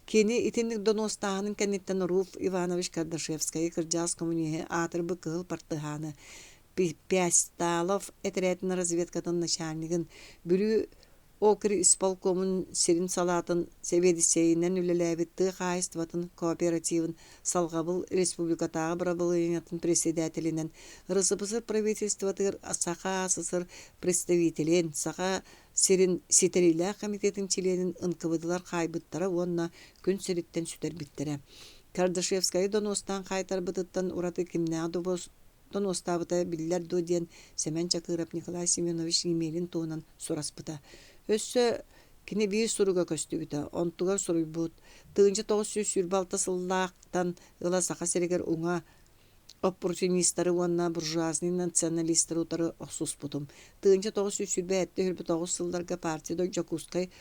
Кини итинник донуостааһынын кэнниттэн Руф Иванович Кардашевскайы кырдьаҕас коммуниһы аатырбыт кыһыл партыһааны Пясталов этэрээтин разведкатын начальнигын Бүлүү Окри исполкомун сирин салаатын сэбиэдиссэйинэн үлэлээбит тыа хаһаайыстыбатын кооперативын Салҕабыл республикатааҕы бырабылыанньатын председателинэн, РСФСР правительствотыгар Саха АССР представителин, Саха сирин ситэриилээх комитетын чилиэнин НКВД-лар хаайбыттара уонна күн сириттэн сүтэрбиттэрэ. Кардашевскайы донуостаан хаайтарбытыттан ураты кимнээҕи донуостаабыта биллэр дуо диэн Сэмэн Чакыров Николай Семенович Емелин туһунан сураспыта. Өссө кини биир суруга көстүбүтэ, онтугар суруйбут: 1926 сыллаахтан ыла Саха сиригэр уҥа оппортунистары уонна буржуазнай националистары утары охсуспутум. 1927-29 сылларга партия Дьокуускай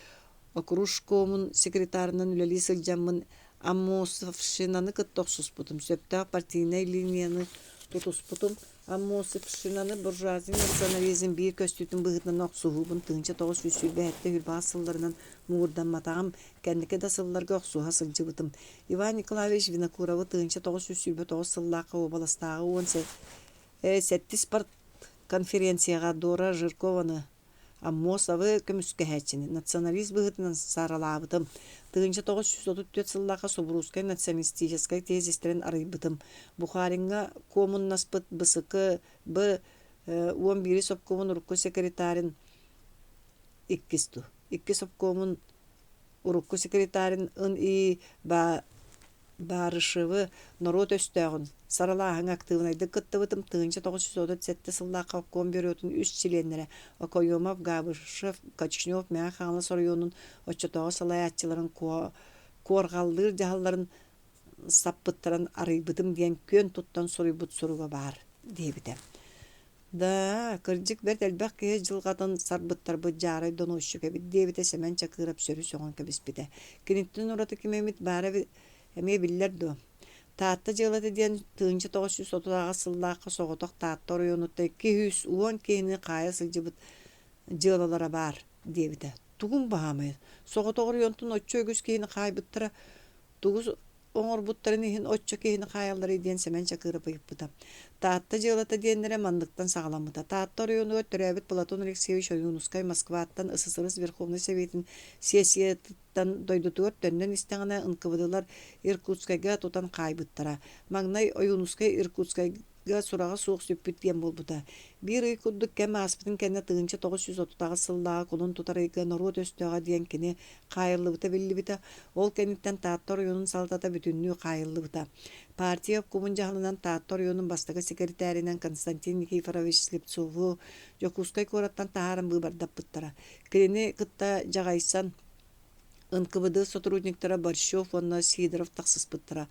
Окружкомун секретарынан үлэлии сылдьаммын Аммосовщинаны кытта охсуспутум, сөптөөх партийнай линияны тутуспутум. Аммосовщинаны буржуазный национализм биир көстүүтүн быһыытынан охсуһуубун 1927 сылларынан муҥурдамматаҕым, кэнники да сылларга охсуһа сылдьыбытым. Иван Николаевич Винокуровы 1929 сыллаахха уобаластааҕы 17 партконференцияҕа Дора Жиркованы Аммосовы көмүскэһээччини националист быһыытынан саралаабытым. 1934 сыллаахха Субуруускай националистическай тезистэрин арыйбытым. Бухариҥҥа куомуннаспыт БСК-Б 11 обкомун урукку секретарын иккис ту иккис обкомун урукку секретарын Ын И Барышевы норуот өстөөҕүн саралааһыҥҥа актыыбынайдык кыттыбытым 1937 сыллаахха обком бюротун үс чилиэннэрэ Окоемов, Габышев, Кочнев Мэҥэ Хаҥалас оройуонун оччотооҕу салайааччыларын куорҕаллыыр дьаһалларын саппыттарын арыйбытым диэн күөн туттан суруйбут суруга баар диэбитэ. Да, кырдьык бэрт элбэх киһи дьылҕатын сарбыттарбыт дьаарай донуосчук эбит диэбитэ Сэмэн Чакыров сөрү сөҕөн кэбиспитэ. Киниттэн ураты ким эмит баара эмиэ биллэр дуо? Таатта дьыалата диэн 1938 сыллаахха соҕотох Таатта оройуонуттан 210 киһини хаайа сылдьыбыт дьыалалара баар диэбитэ. Тугун баһаамай, соҕотох оройуонтан оччо үгүс киһини хаайбыттара тугу оҥорбуттарын иһин оччо киһини хаайалларый диэн Сэмэн Чакыров ыйыппыта. Таатта дьыалата диэннэрэ манныктан саҕаламмыта. Таатта оройуонугар төрөөбүт Платон Алексеевич Ойуунускай Москваттан СССР Верховнай Советын сессиятыттан дойдутугар төннөн истэҕинэ НКВД-лар Иркутскайга тутан хаайбыттара. Маҥнай Ойуунускай Иркутскайга сураҕа суох сүппүт диэн буолбута. Биир ый курдук кэм ааспытын кэннэ 1938 сыллааҕы кулун тутар ыйга норуот өстөөҕө диэн кини хаайыллыбыта биллибитэ. Ол кэнниттэн Таатта оройуонун салалтата бүтүннүү хаайыллыбыта. Партия обкомун дьаһалынан Таатта оройуонун бастакы секретарынан Константин Никифорович Слепцову Дьокуускай куораттан таһааран быыбардаппыттара. Кинини кытта дьаҕайсан. НКВД сотрудниктара Борщев уонна Сидоров тахсыспыттара.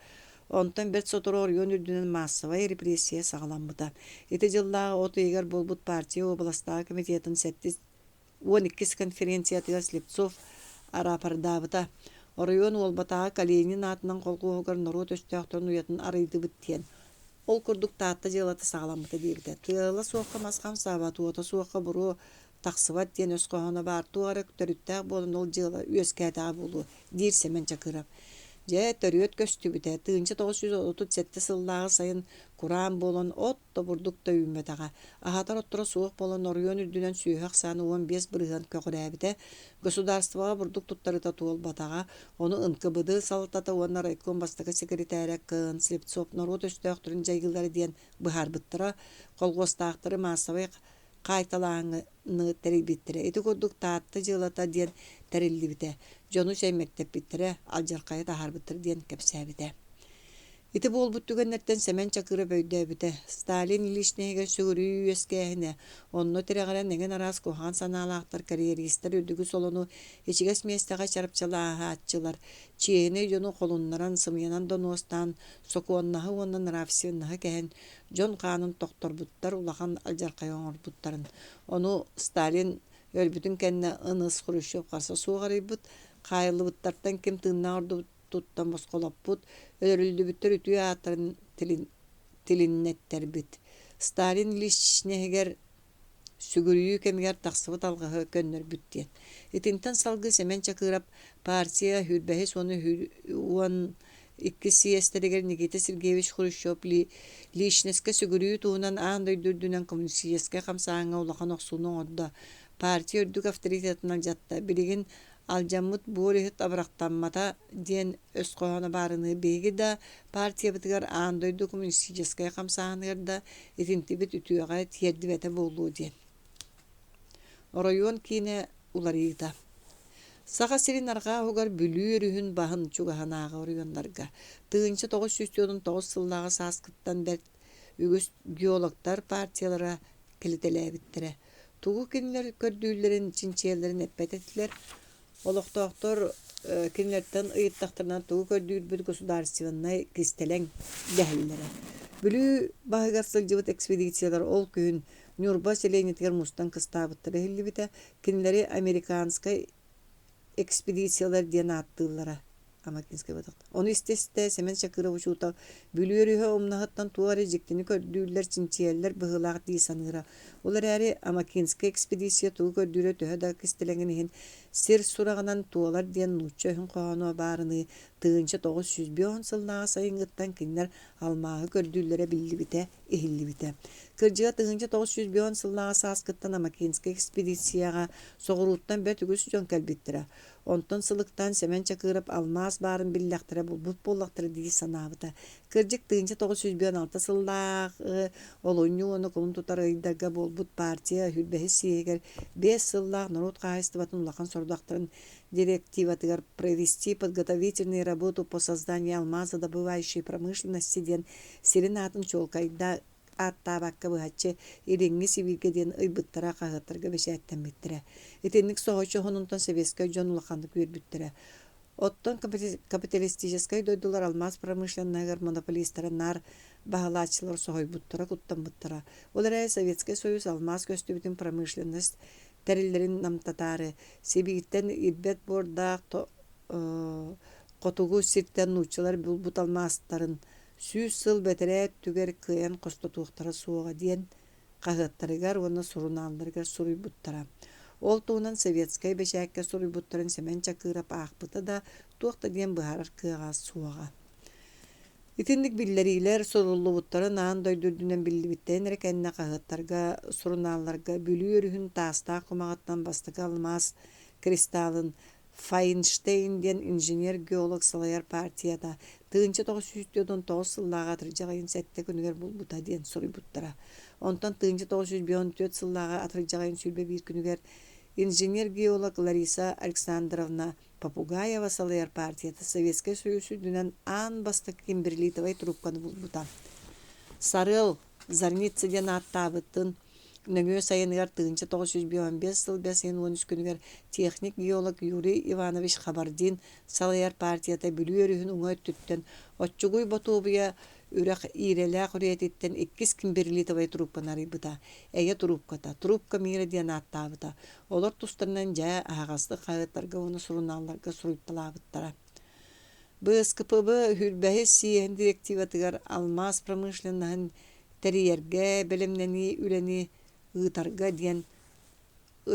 Онтон бэрт сотору оройуон үрдүнэн маассабай репрессия саҕаламмыта. Ити дьыллааҕы от ыйыгар буолбут партия уобаластааҕы комитетын сэттис 12-ис конференциятыгар Слепцов араапардаабыта. Оройуон Уолбатааҕы Калинин аатынан колхуоһугар норуот өстөөхтөрүн уйатын арыйдыбыт диэн. Ол курдук Таатта дьыалата саҕаламмыта диэбитэ. Тыала суохха мас хамсаабат, уота суохха буруо тахсыбат диэн өс хоһооно баар, туох эрэ төрүттээх буолан ол дьыала үөскээтэҕэ буолуо, диир Сэмэн Чакыров. Дьэ, төрүөт көстүбүтэ. 1937 сыллааҕы сайын кураан буолан от да бурдук да үүммэтэҕэ. Аһатар отторо суох буолан оройуон үрдүнэн сүөһү ахсаана 15% көҕүрээбитэ. Государствоҕа бурдук туттарыыта туолбатаҕа. Ону НКВД салалтата уонна райком бастакы секретаря К.Н. Слепцов норуот өстөөхтөрүн дьайыылара диэн быһаарбыттара. Колхуостаахтары маассабай хаайталааһыны тэрийбиттэрэ. Ити курдук Таатта дьыалата диэн тэриллибитэ. Дьону сэймэктэппиттэрэ, алдьархайы таһаарбыттара диэн кэпсээбитэ. Ити буолбут түгэннэртэн Сэмэн Чакыров өйдөөбүтэ: Сталин личноһыгар сүгүрүйүү үөскээһинэ, онно тирэҕирэн эҥин араас куһаҕан санаалаахтар карьеристар үрдүкү солону ичигэс миэстэҕэ чарапчылааһааччылар, чиэһинэй дьону холуннаран, сымыйанан донуостаан, сокуоннаһы уонна нравственноһы кэһэн, дьон хаанын тохторбуттар, улахан алдьархайы оҥорбуттарын. Ону Сталин өлбүтүн кэннэ ын-ыс Хрущев харса суох арыйбыт, хаайыллыбыттартан ким тыыннаах ордубут туттан босхолоппут, өлөрүллүбүттэр үтүө ааттарын тилиннэттэрбит. Сталин личноһыгар сүгүрүйүү кэмигэр тахсыбыт алҕаһы көннөрбүт диэн. Итинтэн салгыы Сэмэн Чакыров партия сүүрбэһис уонна 12 съезтэригэр Никита Сергеевич Хрущев личноска сүгүрүйүү туһунан аан дойду үрдүнэн коммунистическай хамсааһыҥҥа улахан охсууну оҥордо. Партия үрдүк авторитетын алдьатта. Билигин алдьаммыт буор иһит абырахтаммата диэн өс хоһооно баарыныы биһиги да партиябытыгар аан дойду коммунистическай хамсааһыныгар да итинтибит үтүөҕэ тиэрдибэтэ буолуо диэн. Оройуон киинэ уларыйыыта. Саха сирин арҕаа уһугар Бүлүү өрүһүн баһын чугаһынааҕы оройуоннарга 1949 сыллааҕы сааскыттан бэрт үгүс геологтар партиялара кэлитэлээбиттэрэ. Тугу кинилэр көрдүүллэрин, чинчийэллэрин эппэт этилэр. Олохтоохтор кинилэртэн ыйыттахтарына тугу көрдүүрбүт государственнай кистэлэҥ дэһэллэрэ. Бүлүү баһыгар сылдьыбыт экспедициялар ол күһүн Ньурба сэлиэнньэтигэр мустан кыстаабыттара иһиллибитэ. Кинилэри американскай экспедициялар диэн ааттыыллара. Амакинскай батахта. Ону истэ-истэ Сэмэн Чакыров учуутал Бүлүү өрүһэ умнаһыттан туох эрэ дьиктини көрдүүллэр, чинчийэллэр быһыылаах дии саныыра. Ол эрээри Амакинскай экспедиция тугу көрдүүрэ төһө да кистэлэҥин иһин сир сураҕынан туолар диэн нуучча өһүн хоһооно баарыныы 1905 сыллааҕы сайыҥҥыттан кинилэр алмааһы көрдүүллэрэ биллибитэ, иһиллибитэ. Кырдьыга 1905 сыллааҕы сааскыттан Амакинскай экспедицияҕа соҕурууттан бэрт үгүс дьон кэлбиттэрэ. Онтон сылыктаан Сэмэн Чакыров алмаас баарын биллэхтэрэ, булбут буоллахтара дии санаабыта. Кырдьык, 1956 сыллааҕы олунньу уонна кулун тутар ыйдарга буолбут партия сүүрбэһис съеһигэр биэс сыллаах норуот хаһаайыстыбатын улахан сорудахтарын директиватыгар «Провести подготовительные работы по созданию алмазодобывающей промышленности» диэн сирин аатын чуолкайда ааттаабакка быһаччы Илиҥҥи Сибииргэ диэн ыйбыттара хаһыаттарга бэчээттэммиттэрэ. Итинник соһуччу сонунтан сэбиэскэй дьон улаханнык үөрбүттэрэ. Оттон капиталистическай дойдулар алмаас промышленноһыгар монополистара наар баһылааччылар соһуйбуттара, куттаммыттара. Ол эрээри Советскай Союз алмаас көстүбүтүн промышленность тэриллэрин намтатаары, Сибииртэн ирбэт буордаах хотугу сиртэн нууччалар булбут алмаастарын 100 сыл бэтэрээ өттүгэр кыайан хостотуохтара суоҕа диэн хаһыаттарыгар уонна сурунаалларыгар суруйбуттара. Ол туһунан советскай бэчээккэ суруйбуттарын Сэмэн Чакыров аахпыта да, туох да диэн быһаарар кыаҕа суоҕа. Итинник биллэриилэр суруллубуттарын аан дойду үрдүнэн биллибиттэрин эрэ кэннэ хаһыаттарга, сурунаалларга Бүлүү өрүһүн таастаах кумаҕыттан бастакы алмаас кристалын Файнштейн диэн инженер-геолог салайар партията 1949 сыллааҕы атырдьах ыйын сэттэ күнүгэр булбута диэн суруйбуттара. Онтон 1954 сыллааҕы атырдьах ыйын 21 күнүгэр инженер-геолог Лариса Александровна Попугаева салайар партията Советскай Союз үрдүнэн аан бастакы кимберлитовай трубканы булбута. Сарыал Зарница диэн ааттаабытын. Нөҥүө сайыныгар 1955 сыл бэс ыйын 13 күнүгэр техник-геолог Юрий Иванович Хабардин салайар партията Бүлүү өрүһүн уҥа өттүттэн Оччугуй Ботуобуйа үрэх Иирэлээх үрүйэтиттэн иккис кимберлитовай трубканы арыйбыта. Эйэ трубката, трубка мира диэн ааттаабыта. Олор тустарынан дьэ аһаҕастык хаһыаттарга уонна сурунаалларга суруйталаабыттара. БСКПБ сүүрбэһис съеһин директиватыгар алмаас промышленноһын тэрийэргэ бэлэмнэнии үлэни ыытарга диэн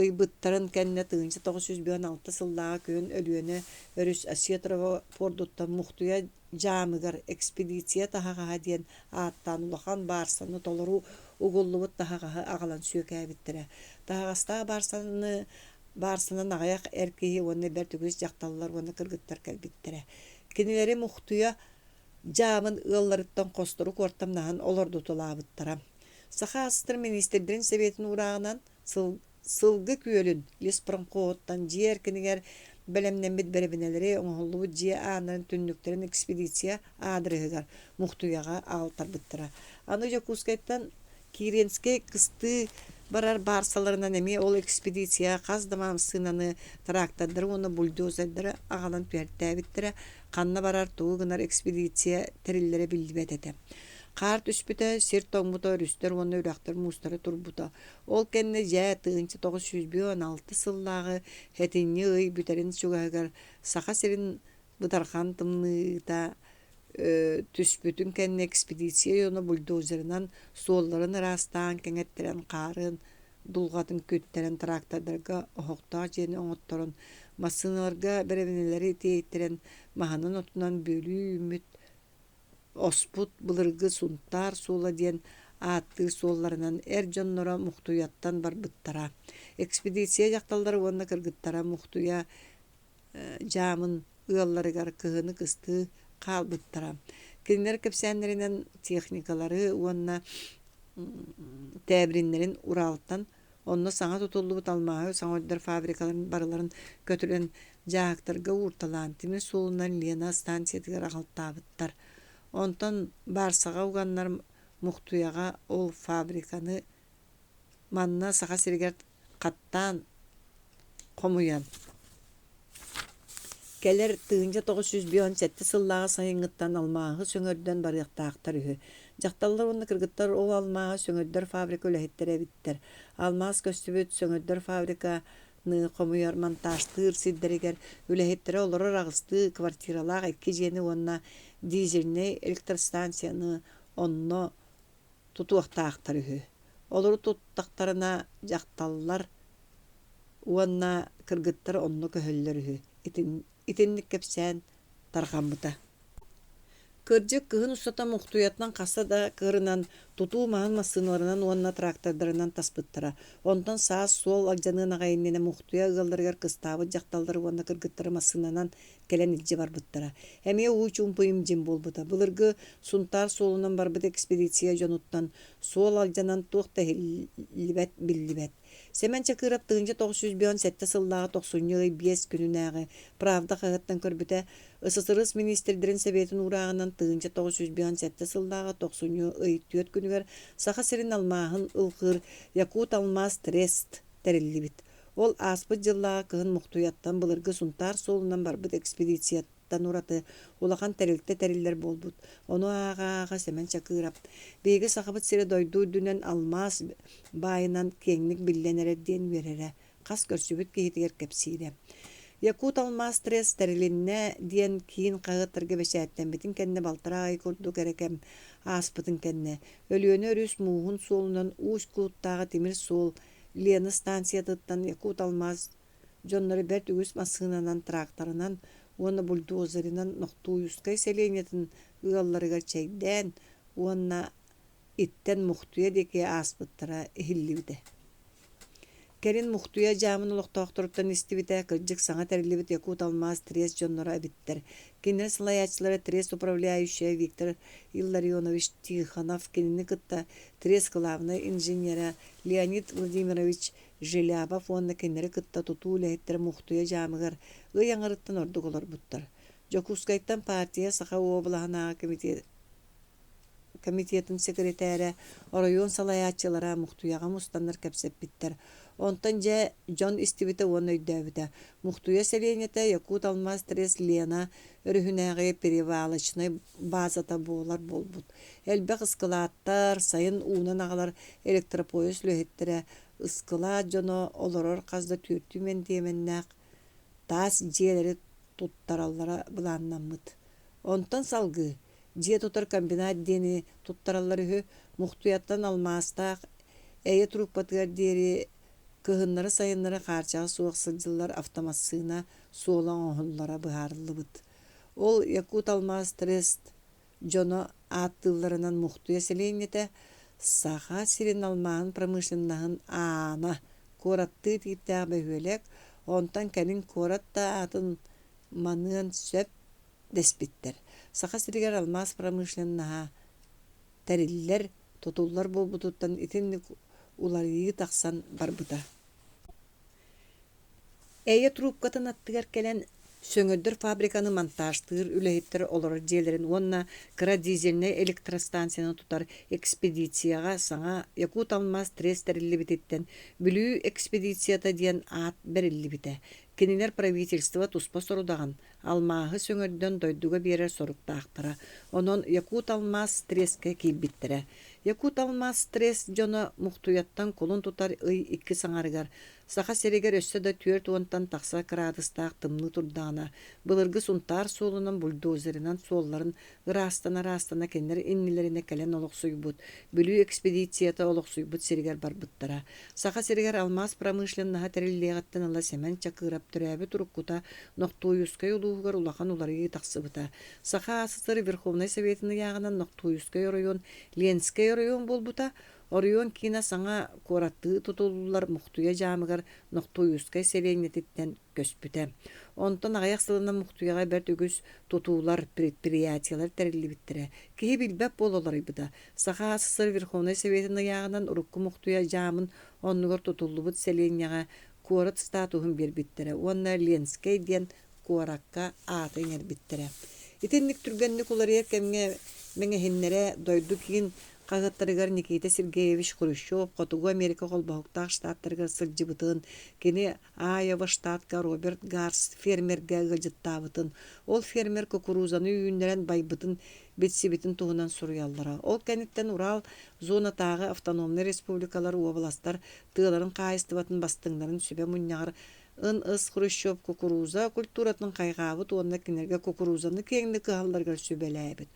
ыйбыттарын кэннэ 1996 сыллааҕы күһүн Өлүөнэ өрүс Осетрово пуордуттан Мухтуйа дьаамыгар экспедиция таһаҕаһа диэн ааттаан улахан баарсаны толору угуллубут таһаҕаһы аҕалан сүөкээбиттэрэ. Таһаҕастаах баарсаны баарсанан аҕыйах эр киһи уонна бэрт үгүс дьахталлар уонна кыргыттар кэлбиттэрэ. Кинилэри Мухтуйа дьаамын ыалларыттан хостору куортамнаһан олордуталаабыттара. Саха АССР миниистирдэрин сэбиэтин уурааҕынан Сылгы күөлүн леспромхоһуттан дьиэ эркинигэр бэлэмнэммит бэрэбинэлэри оҥоһуллубут дьиэ ааннарын түннүктэрин экспедиция аадырыһыгар Мухтуйаҕа аҕалтарбыттара. Аны Дьокуускайтан Киренскэй кыстыы барар баарсаларынан эмиэ ол экспедицияҕа хас да массыынаны, трактордары уонна бульдозердары аҕалан түһэртээбиттэрэ, ханна барар, тугу гынар экспедиция тэриллэрэ биллибэт этэ. Хаар түспүтэ, сир тоҥмута, өрүстэр уонна үрэхтэр муустара турбута. Ол кэннэ дьэ 1916 сыллааҕы сэтинньи ый бүтэрин чугаһыгар Саха сирин бытархан тымныыта түспүтүн кэннэ экспедиция дьоно бульдозерынан суолларын ыраастаан кэҥэттэрэн хаарын дулҕатын күттэрэн трактордарга оһохтоох дьиэни оҥотторон массыыналарга бэрэбинэлэри тиэйтэрэн маһынан-отунан бүөлүү үүммүт Оспут былыргы Сунтаар суола диэн ааттыыр суолларынан эр дьонноро Мухтуйаттан барбыттара. Экспедиция дьахталлара уонна кыргыттара Мухтуйа дьаамын ыалларыгар кыһыны кыстыы хаалбыттара. Кинилэр кэпсээннэринэн техникалары уонна тээбириннэрин Уралтан Онно саҥа тутуллубут алмааһы саҥардар фабрикаларын барыларын көтүрэн, дьааһыктарга уурталаан, тимир суолунан Лена станциятыгар аҕалтаабыттар. Онтон баарсаҕа уганнар Мухтуйаҕа ол фабриканы манна Саха сиригэр хаттаан хомуйан Кэлэр 1957 сыллааҕы сайыҥҥыттан алмааһы сөҥөрдөн барыахтаахтар үһү. Дьахталлар уонна кыргыттар ол алмааһы сөҥөрдөр фабрика үлэһиттэрэ эбиттэр. Алмаас көстүбүт сөҥөрдөр фабриканы хомуйар монтажтыыр сирдэригэр үлэһиттэрэ олорор аҕыстыы квартиралаах икки дьиэни уонна дизельнэй электростанцияны онно тутуохтаахтар үһү. Олору туттахтарына дьахталлар уонна кыргыттар онно көһөллөр үһү. Итинник кэпсээн тарҕаммыта. Кырдьык, кыһын устата Мухтуйаттан хаста да кыырынан, тутуу маһын массыыналарынан уонна трактордарынан таспыттара. Онтон саас суол алдьаныан аҕай иннинэ Мухтуйа ыалларыгар кыстаабыт дьахталлары уонна кыргыттары массыынанан кэлэн илдьэ барбыттара. Эмиэ уу чуумпу им-дьим буолбута. Былыргы Сунтаар суолунан барбыт экспедиция дьонуттан суол алдьанан туох да иһиллибэт, биллибэт. Сэмэн Чакыров 1957 сыллааҕы тохсунньу ый биэс күнүнээҕи «Правда» хаһыаттан көрбүтэ, СССР миниистирдэрин Сэбиэтин уурааҕынан 1957 сыллааҕы тохсунньу ый түөрт күнүгэр Саха сирин алмааһын ылҕыыр Якут-Алмаас Трест тэриллибит. Ол ааспыт дьыллааҕы кыһын Мухтуйаттан былыргы Сунтаар суолунан барбыт экспедицияттан ураты улахан тэрилтэ тэриллэр буолбут. Ону ааҕа-ааҕа Сэмэн Чакыров «Биһиги Сахабыт сирэ дойду үрдүнэн алмаас баайынан киэҥник биллэн эрэр» диэн үөрэрэ, хас көрсүбүт киһитигэр кэпсиирэ. Якут алмаас трест тэрилиннэ диэн киин хаһыаттарга бэчээттэммитин кэннэ балтараа ый курдук эрэ кэм ааспытын кэннэ, Өлүөнэ өрүс мууһун суолунан Усть-Кууттааҕы тимир суол Лена станциятыттан Якут-Алмаас дьонноро бэрт үгүс массыынанан, тракторынан уонна бульдозерынан Нохтуйускай сэлиэнньэтин ыалларыгар чэйдээн уонна иттэн Мухтуйа диэки ааспыттара иһиллибитэ. Кэлин Мухтуйа дьаамын олохтоохторуттан истибитэ, кырдьык саҥа тэриллибит Якут-Алмаас трест дьонноро эбиттэр. Кинилэр салайааччылара трест управляющайа Виктор Илларионович Тихонов кинини кытта трест кылаабынай инженерэ Леонид Владимирович Желябов уонна кинилэри кытта тутуу үлэһиттэрэ Мухтуйа дьаамыгар ый аҥарыттан ордук олорбуттар. Дьокуускайтан партия Саха уобалаһынааҕы комитетыттан комитетын сэкирэтээрэ, оройуон салайааччылара Мухтуйаҕа мустаннар кэпсэппиттэр. Онтон дьэ дьон истибитэ уонна өйдөөбүтэ. Мухтуйа сэлиэнньэтэ Якут-Алмаз трест Лена өрүһүнээҕи перевалочнай базата буолар буолбут. Элбэх ыскылааттар, сайын уунан аҕалар электропоезд үлэһиттэрэ, ыскылаат дьоно олорор хас да түөртүү мэндиэмэннээх таас дьиэлэри туттараллара былааннаммыт. Онтон салгыы дьиэ тутар комбинат диэни туттараллар үһү. Мухтуйаттан алмаастаах Эйэ труппатыгар диэри кыһыннары-сайыннары хаарчаҕа суох сылдьыллар автомассыына суола оҥоһуллара быһаарыллыбыт. Ол Якуталмаз-Трест дьоно ааттыылларынан Мухтуйа сэлиэнньэтэ Саха сирин алмааһын промышленноһын аана, куораттыы тииптээх бөһүөлэк, онтон кэлин куорат да аатын маныан сөп дэспиттэр. Саха сиригэр алмаас промышленноһа тэриллэр, тутуллар буолбутуттан итинник уларыйыы тахсан барбыта. Эйэ трубкатын аттыгар кэлэн, сөҥөрдөр фабриканы монтажтыыр үлэһиттэр олорор дьиэлэрин уонна кыра дизельнэй электростанцияны тутар экспедицияҕа саҥа Якуталмаз трест тэриллибититтэн Бүлүү экспедицията диэн аат бэриллибитэ. Кинилэр правительство туспа сорудаҕын алмааһы сөҥөрдөн дойдуга биэрэр соруктаахтара. Онон Якуталмаз трескэ киирбиттэрэ. Якуталмаз трест дьоно Мухтуйаттан кулун тутар ый иккис аҥарыгар Саха сиригэр өссө да 40-тан тахса кыраадыстаах тымныы турдаҕына, былыргы Сунтаар суолунан бульдозерынан суолларын ыраастана-ыраастана кинилэр иннилэринэ кэлэн олохсуйбут Бүлүү экспедицията олохсуйбут сиригэр барбыттара. Саха сиригэр алмаас промышленноһа тэриллиэҕиттэн ыла Сэмэн Чакыров төрөөбүт уруккута Нохтуойускай улууһугар улахан уларыйыы тахсыбыта. Саха АССР Верховнай Советын ыйааҕынан Нохтуойускай оройуон Ленскэй оройуон буолбута. Оройуон киинэ саҥа куораттыы тутуллар Мухтуйа дьаамыгар Нохтуойускай сэлиэнньэтиттэн көспүтэ. Онтон аҕыйах сылынан Мухтуйаҕа бэрт үгүс тутуулар, предприятиелар тэриллибиттэрэ. Киһи билбэт буола уларыйбыта. Саха АССР Верховнай Советын ыйааҕынан урукку Мухтуйа дьаамын оннугар тутуллубут сэлиэнньэҕэ куорат статуһун биэрбиттэрэ уонна Ленскэй диэн куоракка ааты иҥэрбиттэрэ. Итинник түргэнник уларыйар кэмҥэ мэҥэһиннэрэ дойду киин хаһыаттарыгар Никита Сергеевич Хрущев Хотугу Америка Холбоһуктаах Штаттарыгар сылдьыбытын, кини Айова штатка Роберт Гарс фермергэ ыалдьыттаабытын, ол фермер кукурузаны үүннэрэн байбытын билсибитин туһунан суруйаллара. Ол кэнниттэн Урал зонатааҕы автономнай республикалар уобаластар тыаларын хаһаайыстыбатын бастыҥнарын сүбэ мунньаҕар Н.С. Хрущев кукуруза культуратын хайҕаабыт уонна кинилэргэ кукурузаны киэҥник ыһалларыгар сүбэлээбит.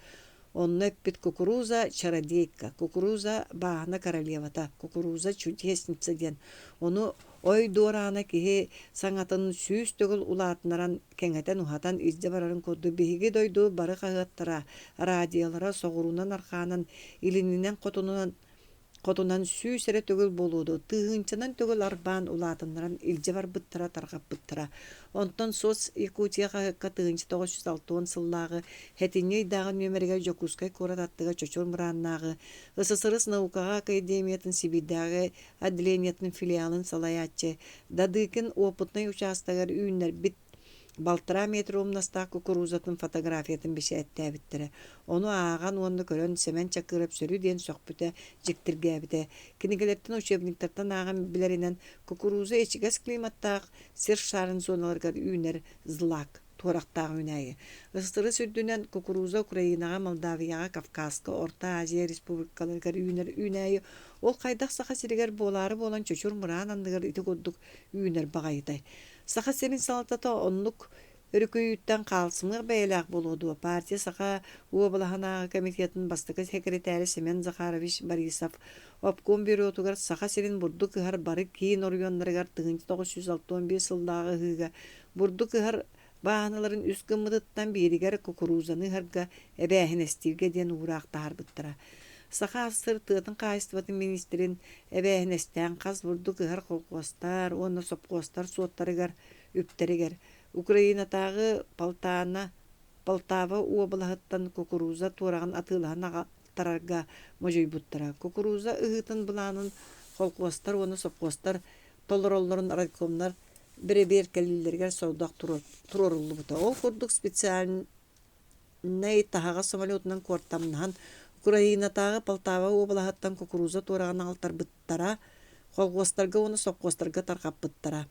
Онно эппит кукуруза чародейка, кукуруза бааһына королевата, кукуруза чудесница диэн. Ону ой дуораана киһи саҥатын 100 төгүл улаатыннаран, кэҥэтэн-уһатан илдьэ барарын курдук биһиги дойду бары хаһыаттара, радиолара соҕуруунан-арҕаанан, илининэн-хотунан Хотунан 100 эрэ төгүл буолуо дуо, тыһыынчанан төгүл арбаан улаатыннаран илдьэ барбыттара, тарҕаппыттара. Онтон Соц Якутия хаһыакка 1960 сыллааҕы сэтинньи ыйдааҕы нүөмэригэр Дьокуускай куорат аттыгар Чочур Мырааннааҕы СССР наукаҕа академиятын Сибиирдээҕи отделениетын филиалын салайааччы Дадыкин опытнай учаастагар үүннэрбит балтараа метр умнастаах кукурузатын фотографиятын бэчээттээбиттэрэ. Ону ааҕан уонна көрөн Сэмэн Чакыров сөрү диэн сөхпүтэ, дьиктиргээбитэ. Кинигэлэртэн, учебниктартан ааҕан билэринэн, кукуруза ичигэс климаттаах сир шарын зоналарыгар үүнэр злак туорахтаах үүнээйи. СССР үрдүнэн кукуруза Украинаҕа, Молдавияҕа, Кавказка, Орто Азия республикаларыгар үүнэр үүнээйи. Ол хайдах Саха сиригэр буолаары буолан чочур мыраан анныгар ити курдук үүнэр баҕайытай? Саха сирин салалтата оннук өрүкүйүүттэн хаалсымыах бэйэлээх буолуо дуо, партия Саха уобалаһынааҕы комитетын бастакы сэкирэтээрэ Семен Захарович Борисов обком бюротугар Саха сирин бурдук ыһар бары киин оройуоннарыгар 1965 сыллааҕы ыһыыга бурдук ыһар бааһыналарын үс гыммытыттан бииригэр кукурузаны ыһарга эбээһинэстииргэ диэн уураах таһаарбыттара. Саха АССР тыатын хаһаайыстыбатын миниистирин эбээһинэстээн хас бурдук ыһар колхуостар уонна сопхуостар суоттарыгар, үптэригэр Украинатааҕы Полтана, Полтава уобалаһыттан кукуруза туораҕын атыылаһан аҕалтарарга модьуйбуттара. Кукуруза ыһыытын былаанын холкуостар уонна сопхуостар толороллорун райкомнар бэрэбиэркэлииллэригэр сорудах туруоруллубута. Ол курдук специальнай таһаҕас самолетунан куортамнаһан Украинатааҕы Полтава уобалаһыттан кукуруза туораҕын аҕалтарбыттара, холхуостарга уонна сопхуостарга тарҕаппыттара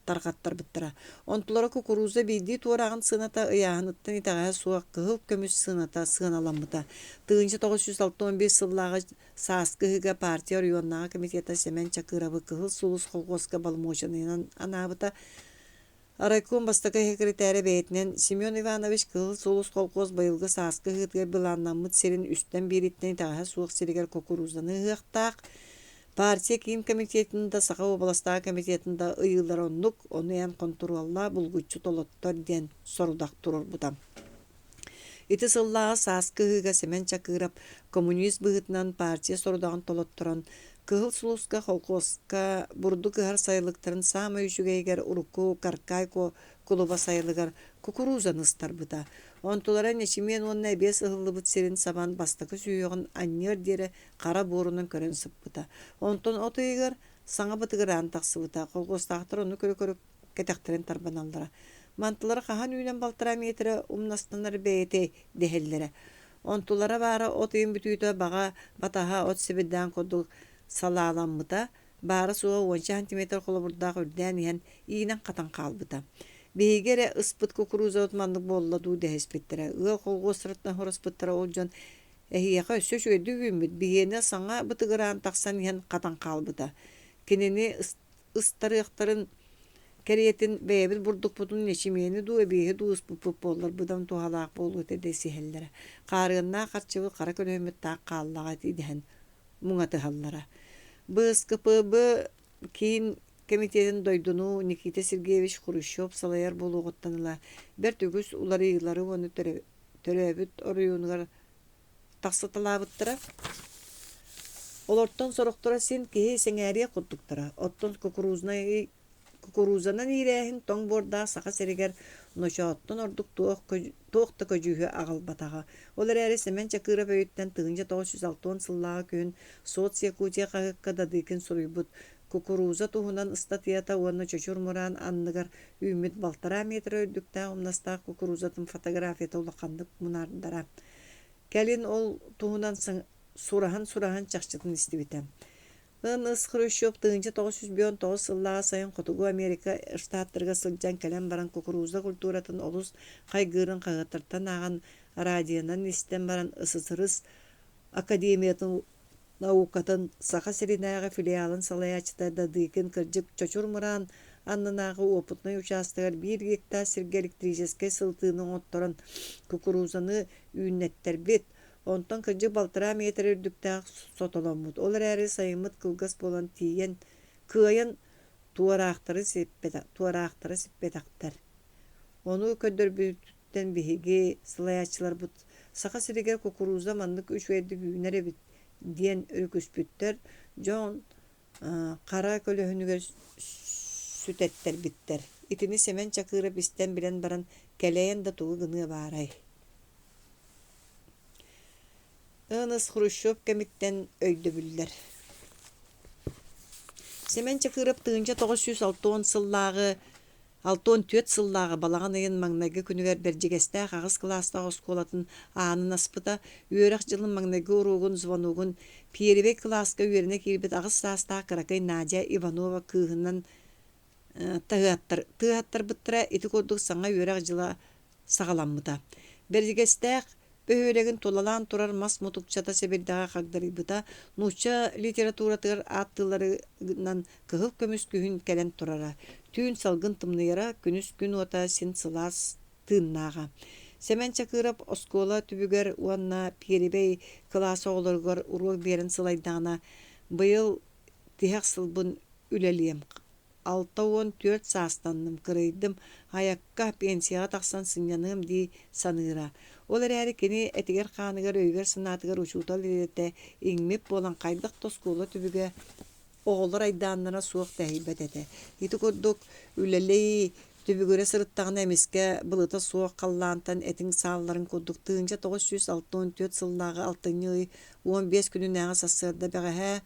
тарҕаттарбыттара. Онтулара кукуруза биирдии туорааҕын сыаната ыйааһыныттан итэҕэһэ суох кыһыл көмүс сыаната сыаналаммыта. 1961 сыллааҕы сааскы ыһыыга партия оройуоннааҕы комитета Сэмэн Чакырабы Кыһыл Сулус колхуоска боломуочунайынан анаабыта. Райком бастакы секретарэ бэйэтинэн Семен Иванович Кыһыл Сулус колхуос быйылгы сааскы ыһыытыгар былааннаммыт сирин үстэн биириттэн итэҕэһэ суох сиригэр кукурузаны ыһыахтаах, Партия Киин комитетын да, Саха уобаластааҕы комитетын да ыйыылара оннук, ону эн хонтуруоллаа, булгуччу толоттор диэн сорудах туруорбута. Ити сыллааҕы сааскы ыһыыга Сэмэн Чакыров коммунист быһыытынан партия сорудаҕын толотторон, Кыһыл Сулуска холкуоска бурдук ыһар сайылыктарын саамай үчүгэйигэр урукку Каркай кулуба сайылыгар кукурузаны ыстарбыта. Онтулара нэчимиэн уонна эбиэс ыһыллыбыт сирин сабан бастакы сүһүөҕүн анньыар диэри хара буорунан көрөн сыппыта. Онтон от ыйыгар саҥа бытыгыраан тахсыбыта. Колхуостаахтар ону көрө-көрө кэтэхтэрин тарбаналлара. Мантылара хаһан үүнэн балтараа миэтэрэ умнастанар бэйэтэй дэһэллэрэ. Онтулара баара от ыйын бүтүүтэ баҕа батаһа от сибирдээн курдук салааламмыта, баара-суоҕа уонча сантиметр холобурдаах үрдээн иһэн иинэн-хатан хаалбыта. Биһиги эрэ ыспыт кукурузабыт маннык буолла дуу дэһиспиттэрэ. Ыал колхуостарыттан хораспыттара ол дьон Эһиэхэ өссө үчүгэйдик үүммүт, биһиэнэ саҥа бытыгыраан тахсан иһэн хатан хаалбыта. Кинини ыстарыахтарын кэриэтин бэйэбит бурдукпутун нэчимиэни дуу, эбиэһи дуу ыспыппыт буоллар быдан туһалаах буолуо этэ дэсиһэллэрэ. Хаарыаннаах харчыбыт хара көлөһүммүт таах хааллаҕа ити дэһэн муҥатыһаллара. БСКПБ Киин кэмитиэтин дойдуну Никита Сергеевич Хрущев салайар буолуоҕуттан ыла бэрт үгүс уларыйыылары уонна төрөөбүт оройуонугар тахсыталаабыттара. Олортон сорохторо син киһи сэҥээриэх курдуктара. Оттон кукурузнай кукурузанан иирээһин тоҥ буордаах Саха сиригэр ночооттон ордук туох, туох да көдьүүһү аҕалбатаҕа. Ол эрээри Сэмэн Чакыров өйүттэн 1960 сыллааҕы күһүн Соц Якутия хаһыакка Дадыкин суруйбут Кукуруза туһунан ыстатыйата уонна Чочур Мураан анныгар үүммүт балтараа миэтэрэ үрдүктээх умнастаах кукурузатын фотографията улаханнык мунаардара. Кэлин ол туһунан сураһан-сураһан чахчытын истибитэ. Н.С. Хрущев 1959 сыллааҕы сайын Хотугу Америка штаттарыгар сылдьан кэлэн баран кукуруза культуратын олус хайгыырын хаһыаттартан ааҕан, радионан истэн баран СССР Академиятын наукатын Саха сиринээҕи филиалын салайааччыта Дадыкин кырдьык Чочур Мыраан аннынааҕы опытнай учаастагар биир гектар сиргэ электрическэй сылытыыны оҥотторон кукурузаны үүннэттэрбит, онтон кырдьык балтараа миэтэрэ үрдүктээх сотоломмут. Ол эрээри сайыммыт кылгас буолан тиийэн, кыайан туораахтары туораахтара сиппэтэхтэр. Ону көрдөрбүтүттэн биһиги салайааччыларбыт Саха сиригэр кукуруза маннык үчүгэйдик үүнэр эбит диэн өрүкүспүттэр, дьон хара көлөһүнүгэр сүтэттэрбиттэр. Итини Сэмэн Чакыров истэн билэн баран кэлэйэн да тугу гыныа баарай. Н.С. Хрущев кэмиттэн өйдөбүллэр Сэмэн Чакыров 1960 сыллааҕы 64 сыллааҕы балаҕан ыйын маҥнайгы күнүгэр Бэрдьигэстээх аҕыс кылаастаах оскуолатын аанын аспыта, үөрэх дьылын маҥнайгы уруогун звоногун пиэрибэй кылааска үөрэнэ киирбит аҕыс саастаах кыракый Надя Иванова кыыһынан тыаһаттарбыттара ити курдук саҥа үөрэх дьыла саҕаламмыта. Бэрдьигэстээх бөһүөлэгин тулалаан турар мас мутукчата сэбирдэҕэ хагдарыйбыта, нуучча литературатыгар ааттыылларынан кыһыл көмүс күһүн кэлэн турара. Түүн салгын тымныйара, күнүс күн уота син сылаас тыыннааҕа. Сэмэн Чакыров оскуола түбүгэр уонна пиэрибэй кылаас оҕолоругар уруок биэрэн сылайдаҕына, быйыл тиһэх сылбын үлэлиэм 64 саастанным, кырыйдым, айакка, пенсияҕа тахсан сынньаныам дии саныыра. Ол эрээри кини этигэр-хааныгар, өйүгэр-санаатыгар учуутал идэтэ иҥмит буолан хайдах да оскуола түбүгэ оҕолор айдааннара суох тэһийбэт этэ. Ити курдук үлэлии, түбүгүрэ сырыттаҕына эмискэ былыта суох халлаантан этиҥ саалларын курдук 1964 сыллааҕы алтынньы ый 15 күнүнээҕи сарсыарда бэҕэһээ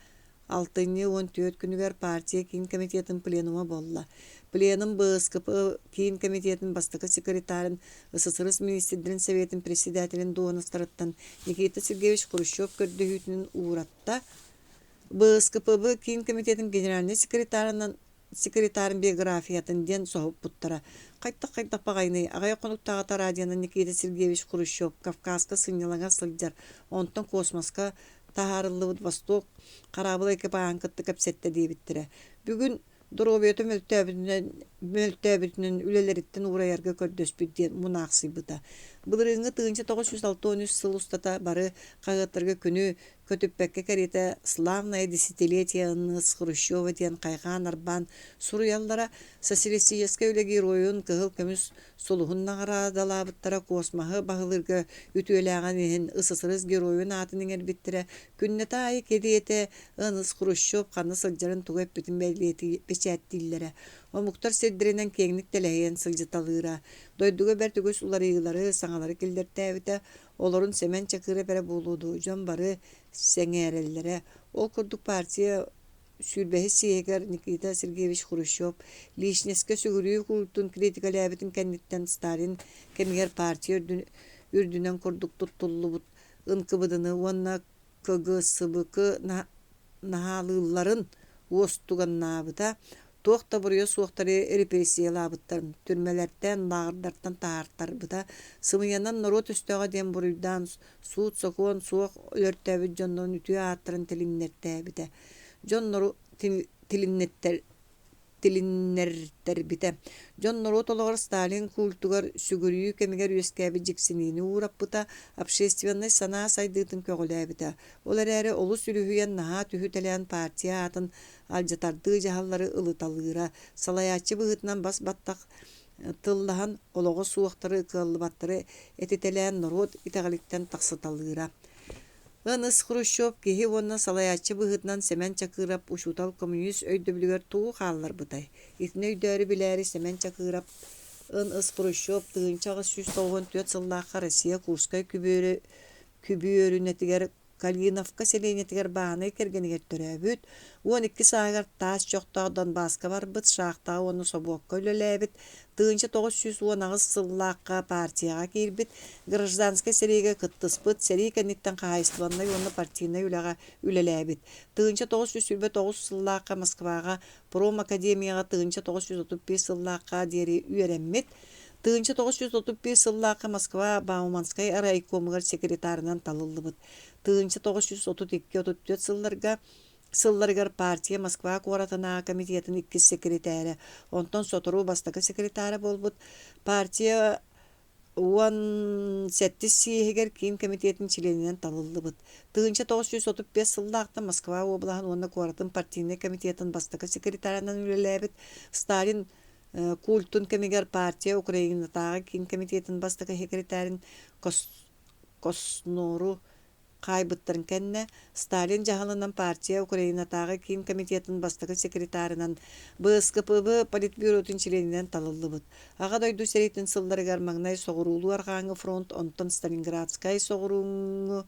Алтынньы 14 күнүгэр партия Киин комитетын пленума буолла. Пленум БСКП Киин Комитетын бастакы секретарын, СССР Министрдэрин Советын председателин дуоһунастарыттан Никита Сергеевич Хрущев көрдөһүүтүнэн ууратта. БСКПБ Киин Комитетын генеральнай секретарынан секретарын биографиятын диэн соһуппуттара. Хайдах-хайдах баҕайыный, аҕыйах хонуктааҕыта радионан Никита Сергеевич Хрущев Кавказка сынньалаҥар сылдьар, онтон космоска таһаарыллыбыт Восток хараабыл экипааһын кытта кэпсэттэ диэбиттэрэ. Бүгүн доруобуйата мөлтөөбүтүнэн, мөлтөөбүтүнэн үлэлэриттэн уурайарга көрдөспүт диэн мунаахсыйбыта. Былырыыҥҥы 1963 сыл устата бары хаһыаттарга күнү көтүппэккэ кэриэтэ «Славное десятилетие с Хрущева» диэн хайҕаан-арбаан суруйаллара, социалистическай үлэ геройун кыһыл көмүс сулуһун наҕараадалаабыттара, космоһы баһылыырга үтүөлээҕин иһин СССР геройун аатын иҥэрбиттэрэ, күннэтэ аайы кэриэтэ НС Хрущев ханна сылдьарын тугу эппитин бэчээттииллэрэ, омуктар сирдэринэн киэҥник тэлэһийэн сылдьыталыыра, дойдуга бэрт үгүс уларыйыылары, саҥалары киллэртээбитэ, Олорун Сэмэн Чакыров эрэ буолуо дуо, дьон бары сэҥээрэллэрэ. Ол курдук партия сүүрбэһис съеһигэр Никита Сергеевич Хрущев личноска сүгүрүйүү культун критикалээбитин кэнниттэн Сталин кэмигэр партия үрдүнэн курдук туттуллубут ынкыбыдыны уонна КГСБК наһаалыылларын уостуганнаабыта, туох да буруйа суохтары репрессиялаабыттарын, түрмэлэртэн, лааҕырдартан таһаартарбыта, сымыйанан норуот өстөөҕө диэн буруйдаан суут-сокуон суох өлөртөөбүт дьоннорун үтүө ааттарын тилиннэртээбитэ. Дьон тилиннэртэр тилиннэртэрбитэ. Дьон-норуот олоҕор Сталин культугар сүгүрүйүү кэмигэр үөскээбит дьиксиниини уураппыта, общественнай санаа сайдыытын көҕүлээбитэ. Ол эрээри олус үлүһүйэн наһаа түһүтэлээн партия аатын алдьатардыы дьаһаллары ылыталыыра, салайааччы быһыытынан бас-баттах тыллаһан, олоҕо суохтары, кыаллыбаттары этитэлээн норуот итэҕэлиттэн тахсыталыыра. Ыныс Хрущев киһи уонна салайааччы быһыытынан Сэмэн Чакыров учуутал-коммунист өйдөбүлүгэр тугу хаалларбытай? Итини өйдөөрү-билээри Сэмэн Чакыров Ын-ыс Хрущев 1894 сыллаахха Россия Курскай күбүөрүнэтигэр Калиновка сэлиэнньэтигэр бааһынай кэргэнигэр төрөөбүт, 12 сааһыгар таас чохтоох Донбасска барбыт, шахтаҕа уонна собуокка үлэлээбит, 1918 сыллаахха партияҕа киирбит, гражданскай сэриигэ кыттыспыт, сэрии кэнниттэн хаһаайыстыбаннай уонна партийнай үлэҕэ үлэлээбит. 1929 сыллаахха Москваҕа промакадемияҕа 1935 сыллаахха диэри үөрэммит, 1931 сыллаахха Москва Бауманскай райкомугар секретарынан талыллыбыт. 1932-34 сылларга сылларыгар партия Москва куоратынааҕы комитетын иккис секретарэ, онтон сотору бастакы секретара буолбут. Партия 17 съеһигэр Киин комитетын чилиэнинэн талыллыбыт. 1935 сыллаахтан Москва уобалаһын уонна куоратын партийнай комитетын бастакы секретарынан үлэлээбит. Сталин культун кэмигэр партия Украинатааҕы Киин комитетын бастакы секретарын Коснору хаайбыттарын кэннэ, Сталин дьаһалынан партия Украинатааҕы Киин комитетын бастакы секретарынан, БСКПБ Политбюротун чилиэнинэн талыллыбыт. Аҕа дойду сэриитин сылларыгар маҥнай Соҕуруулуу-Арҕааҥҥы фронт, онтон Сталинградскай соҕурууҥҥу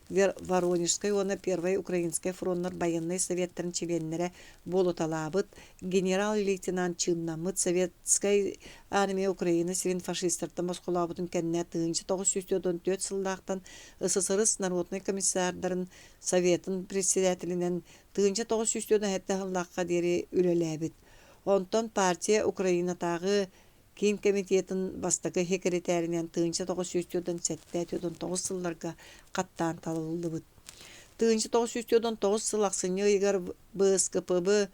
Воронежскай уонна Первай Украинскай фроннар байыаннай советтарын чилиэннэрэ буолуталаабыт, генерал-лейтенант чыыннаммыт Советскай Армия Украина сирин фашистартан босхолообутун кэннэ 1944 сыллаахтан СССР народнай комиссардарын Советын председателинэн 1947 сыллаахха диэри үлэлээбит. Онтон партия Украинатааҕы Киин комитетын бастакы секретаринэн 1947-49 сылларга хаттаан талыллыбыт. 1949 сыл ахсынньы ыйыгар БСКПБ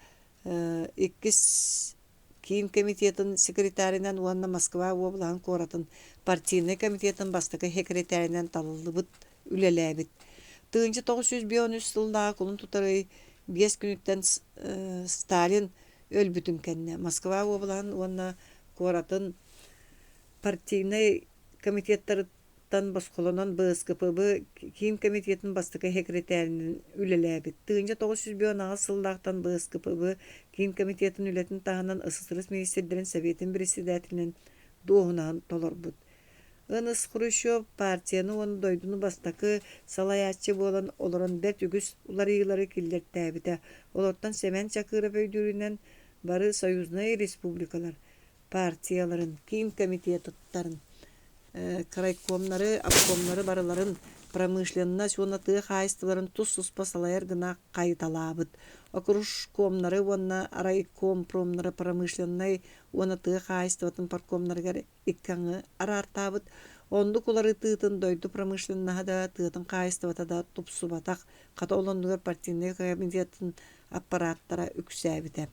иккис Киин комитетын секретаринан уонна Москва уобалаһын куоратын партийнай комитетын бастакы секретаринан талыллыбыт, үлэлээбит. 1953 сыллааҕы кулун тутар ый биэс күнүттэн Сталин өлбүтүн кэннэ Москва уобалаһын уонна куоратын партийнай комитеттарыттан босхолонон БСКПБ Киин комитетын бастакы секретаринэн үлэлээбит. 1958 сыллаахтан БСКПБ Киин комитетын үлэтин таһынан СССР министрдэрин Советын председателинэн дуоһунаһын толорбут. Ыныс Хрущев партияны уонна дойдуну бастакы салайааччы буолан олорон бэрт үгүс уларыйыылары киллэртээбитэ. Олортон Сэмэн Чакыров өйдүүрүнэн, Бары союзнай республикалар партияларын, киин комитеттарын, крайкомнары, обкомнары барыларын промышленность уонна тыа хаһаайыстыбаларын тус-туспа салайар гына хайыталаабыт. Окружкомнары уонна райкомпромнары промышленнай уонна тыа хаһаайыстыбатын парткомнарыгар икки аҥы араартаабыт. Оннук уларытыытын дойду промышленноһа да, тыатын хаһаайыстыбата да тупсубатах, хата ол оннугар партийнай комитетын аппарааттара үксээбитэ.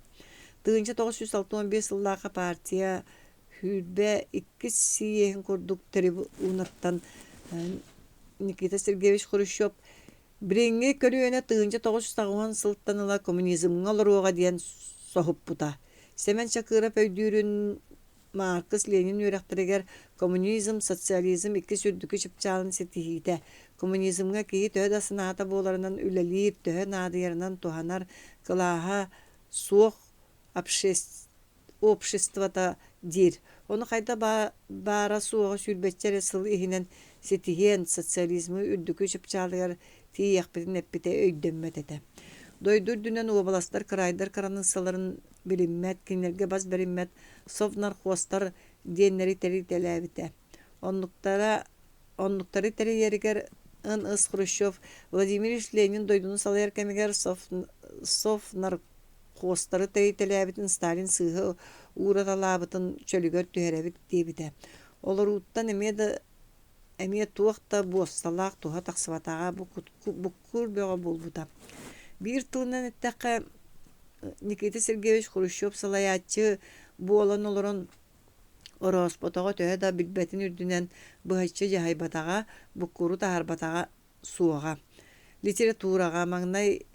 1965 сыллаахха партия 22 сийиэһин курдук трибунаттан Никита Сергеевич Хрущев билиҥҥи көлүөнэ 1980 сылтан ыла коммунизмҥа олоруоҕа диэн соһуппута. Сэмэн Чакыров өйдүүрүн Мааркыс Ленин үөрэхтэригэр коммунизм, социализм иккис үрдүкү чыпчаалын ситиһиитэ, коммунизмҥа киһи төһө да санаата буоларынан үлэлиир, төһө наадыйарынан туһанар кылааһа суох обществота диир. Ону хайдах баара-суоҕа сүүрбэччэ эрэ сыл иһинэн ситиһиэн, социализмы үрдүкү чыпчаалыгар тиийиэхпитин эппитэ өйдөммөт этэ. Дойду үрдүнэн уобаластар, кыраайдар кыраныыссаларын билиммэт, кинилэргэ бас бэриммэт совнархозтар диэннэри тэрийтэлээбитэ. Оннуктара оннуктары тэрийэригэр Н.С. Хрущев Владимир Ильич Ленин дойдуну салайар кэмигэр совнархозтары тэрийтэлээбитин Сталин сыыһа уураталаабытын чөлүгэр түһэрэбит диэбитэ. Олорууттан эмиэ да эмиэ туох да буосталаах туһа тахсыбатаҕа буккуур бөҕө буолбута. Биир тылынан эттэххэ, Никита Сергеевич Хрущев салайааччы буолан олорон орооспотоҕо төһө да билбэтин үрдүнэн быһаччы дьаһайбатаҕа, буккууру таһаарбатаҕа суоҕа. Литератураҕа маҥнай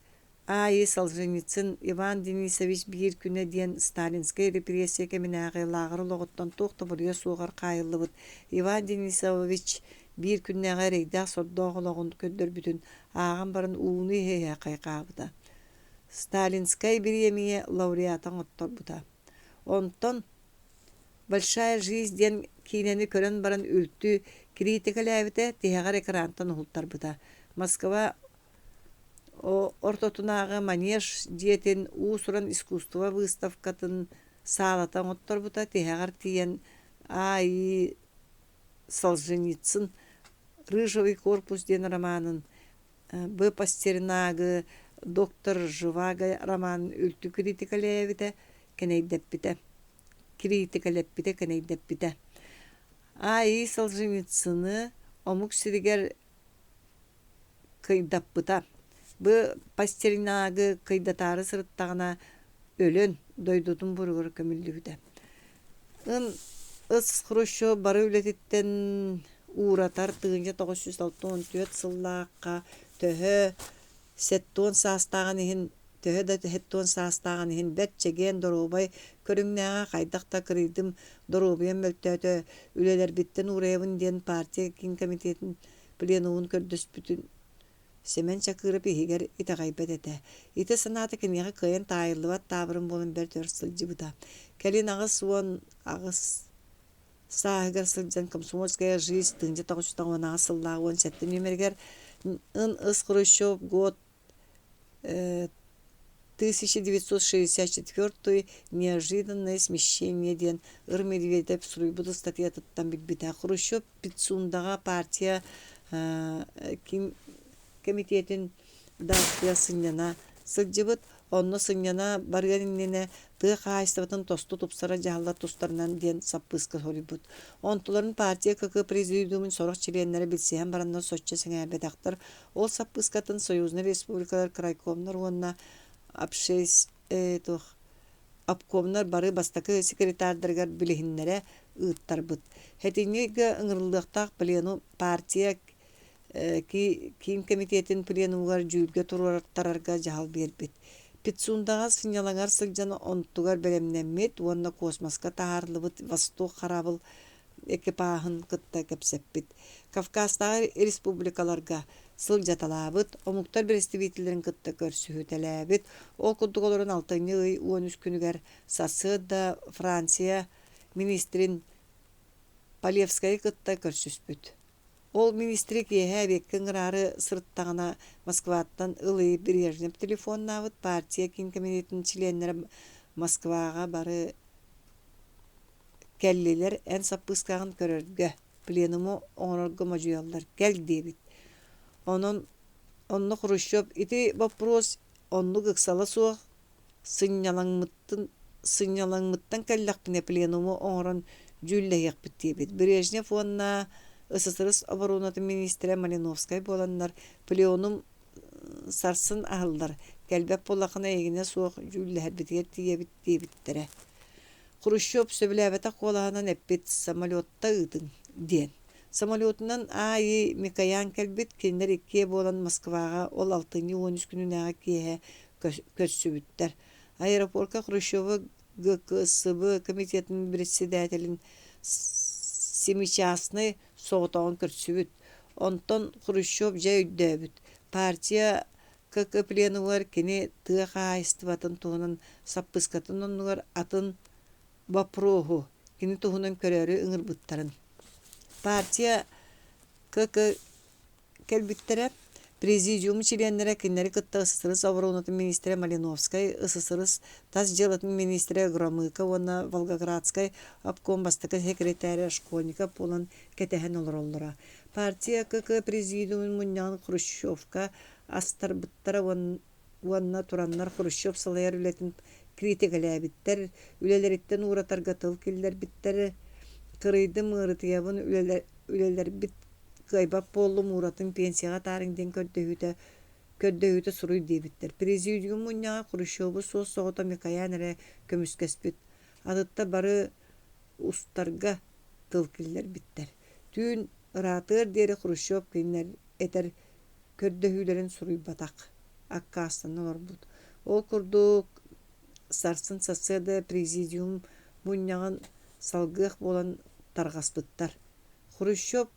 А.И. Солженицын Иван Денисович биир күнэ диэн сталинскай репрессия кэминээҕи лааҕыр олоҕуттан туох да буруйа суоҕар хаайыллыбыт Иван Денисович биир күннээҕи эрэйдээх-сордоох олоҕун көрдөрбүтүн ааҕан баран ууну иһэ-иһэ хайҕаабыта. Сталинскай бириэмийэ лауреата оҥотторбута. Онтон «Большая жизнь» диэн киинэни көрөн баран үлтү кириитикэлээбитэ, тиһэҕэр экрантан уһултарбыта. Москва ортотунааҕы Манеж дьиэтин уус-уран искусство выставкатын саалата оҥотторбута, тиһэҕэр тиийэн А.И. Солженицын «Рыжевый корпус» диэн романын Б. Пастернагы «Доктор Живаго» романын үлтү кириитикэлээбитэ, кэнэйдэппитэ. Кириитикэлэппитэ, кэнэйдэппитэ. А.И. Солженицыны омук сиригэр кыйдаппыта. Б. Пастернагы кыйдатаары сырыттаҕына өлөн, дойдутун буругар көмүллүбүтэ. Ын Ыс Хрущев бары үлэтиттэн ууратар 1964 сыллаахха төһө 70 саастааҕын иһин төһө да 70 саастааҕын иһин бэрт чэгиэн доруобай көрүҥнээҕэ хайдах да кырыйдым доруобуйам мөлтөөтө үлэлэрбиттэн уурайабын диэн партия киин комитетын пленумун көрдөспүтүн Сэмэн Чакыров иһигэр итэҕэйбэт этэ. Ити санаата киниэхэ кыайан таайыллыбат таабырын буолан бэрт өр сылдьыбыта. Кэлин 88 сааһыгар сылдьан «Комсомольская жизнь» 1998 сыллааҕы 17 нүөмэригэр Н.С. Хрущев год 1964 неожиданное смещение диэн Ыр Медведев суруйбут ыстатыйатыттан билбитэ. Хрущев Пицундаҕа партия ким кэмитиэтин даачатыгар сынньана сылдьыбыт. Онно сынньана барыан иннинэ тыа хаһаайыстыбатын тосту тупсарар дьаһаллар тустарынан диэн саппыыска суруйбут. Онтуларын партия КК президиумун сорох чилиэннэрэ билсиһэн бараннар соччо сэҥээрбэтэхтэр. Ол саппыыскатын союзнай республикалар крайкомнар уонна обкомнар бары бастакы секретардарыгар билиһиннэрэ ыыттарбыт. Сэтинньи ыйга ыҥырыллыахтаах плену партия киин кэмитиэтин пленумугар дьүүлгэ туруортарарга дьаһал биэрбит. Пицундаҕа сынньалаҥар сылдьан онтугар бэлэмнэммит уонна космоска таһаарыллыбыт «Восток» хараабыл экипаһын кытта кэпсэппит. Кавказтааҕы республикаларга сылдьаталаабыт, омуктар бэрэстэбиитэллэрин кытта көрсүһүтэлээбит. Ол курдук олорон алтынньы ый 13 күнүгэр сарсыарда Франция министрин Полевскайы кытта көрсүспүт. Ол министри киэһэ эбиэккэ ыҥыраары сырыттаҕына Москваттан ылый Брежнев телефоннаабыт партия киин комитетын чилиэннэрэ Москваҕа бары кэллилэр эн саппыыскаҕын көрөргө, пленуму оҥорорго модьуйаллар, кэл диэбит. Онон онно Хрущев ити боппуруос оннук ыксала суох сынньалаҥмыттан сынньалаҥмыттан кэллэхпинэ пленуму оҥорон дьүүллэһиэхпит диэбит. Брежнев уонна СССР оборуонатын миниистирэ Малиновскай буоланнар пленум сарсын аһыллар, кэлбэт буоллаххына эйигинэ суох дьүүллэһэрбитигэр тиийэбит диэбиттэрэ. Хрущев сөбүлээбэтэх куолаһынан эппит «Самолетта ыытыҥ» диэн. Самолетунан А.И. Микоян кэлбит, кинилэр иккиэ буолан Москваҕа ол алтынньы 13 күнүнээҕи киэһэ көрсүбүттэр. Аэропорка Хрущевы ГКСБ комитетын председателин Семичастный соҕотоҕун көрсүбүт. Онтон Хрущев дьэ өйдөөбүт: партия КК пленумугар кини тыа хаһаайыстыбатын туһунан саппыыскатын оннугар атын боппуруоһу кини туһунан көрөөрү ыҥырбыттарын. Партия КК кэлбиттэрэ. Президиум чилиэннэрэ кинилэри кытта СССР оборуонатын миниистирэ Малиновскай, СССР тас дьыалатын миниистирэ Громыко уонна Волгоградскай обком бастакы секретарэ Школьников буолан кэтэһэн олороллоро. Партия КК президиумун мунньаҕын Хрущевка астарбыттара уонна тураннар Хрущев салайар үлэтин критикэлээбиттэр, үлэлэриттэн ууратарга тыл киллэрбиттэр. Кырыйдым, ыарытыйабын, үлэлэрбит кыайбат буоллум, ууратын пенсияҕа атаарыҥ диэн көрдөһүүтэ көрдөһүүтэ суруй диэбиттэр. Президиум мунньаҕа Хрущеву суос-соҕото Микоян эрэ көмүскэспит. Атыттар бары устарга тыл киллэрбиттэр. Түүн ыраатыар диэри Хрущев кинилэр этэр көрдөһүүлэрин суруйбатах, аккаастанан олорбут. Ол курдук сарсын сарсыарда президиум мунньаҕын салгыах буолан тарҕаспыттар. Хрущев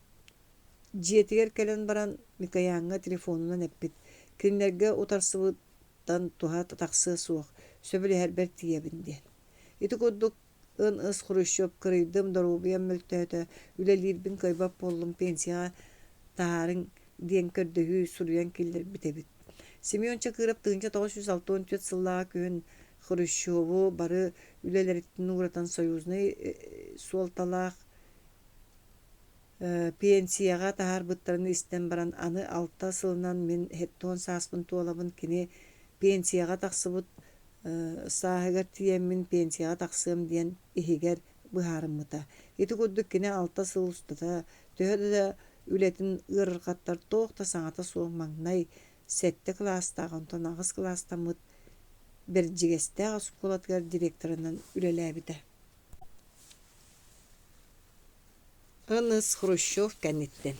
дьиэтигэр кэлэн баран Микояҥҥа телефонунан эппит: «Кинилэргэ утарсыбыттан туһа тахсыа суох, сөбүлэһэрбэр тиийэбин» диэн. Ити курдук ын-ыс Хрущев кырыйдым, доруобуйам мөлтөөтө, үлэлиирбин кыайбат буоллум, пенсияҕа таһаарыҥ диэн көрдөһүү суруйан киллэрбит эбит. Семен Чакыров 1964 сыллааҕы күһүн Хрущеву бары үлэлэриттэн ууратан союзнай суолталаах Пенсияҕа таһаарбыттарын истэн баран аны алта сылынан мин 70 сааспын туолабын, кини пенсияҕа тахсыбыт сааһыгар тиийэммин пенсияҕа тахсыам диэн иһигэр быһаарыммыта. Ити курдук кини алта сыл устата төһө да үлэтин ыарырҕаттар туох да саҥата суох маҥнай сэттэ кылаастаах, онтон аҕыс кылаастаммыт Бэрдьигэстээх оскуолатыгар директорынан үлэлээбитэ. Ыныс Хрущев кэнниттэн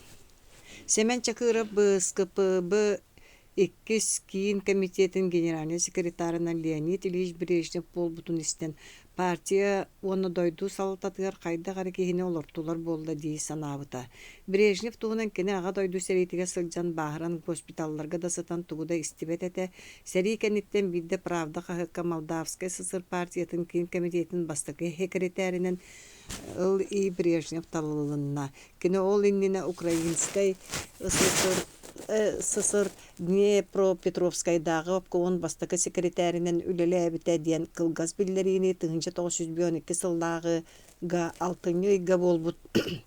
Сэмэн Чакыров БСКПБ иккис Киин Комитетын генеральнай секретарынан Леонид Ильич Брежнев буолбутун истэн, партия уонна дойду салалтатыгар хайдах эрэ киһини олортулар буолла дии санаабыта. Брежнев туһунан кини Аҕа дойду сэриитигэр сылдьан бааһыран госпиталларга да сытан тугу да истибэт этэ. Сэрии кэнниттэн биирдэ «Правда» хаһыакка Молдавскай ССР партиятын Киин Комитетын бастакы сэкирэтээринэн Ыл И. Брежнев талылынна. Кини ол иннинэ Украинскай ССР, СССР Днепропетровскайдааҕы обкомун бастакы секретаринэн үлэлээбитэ диэн кылгас биллэриини 1952 сыллааҕыга алтынньы ыйга буолбут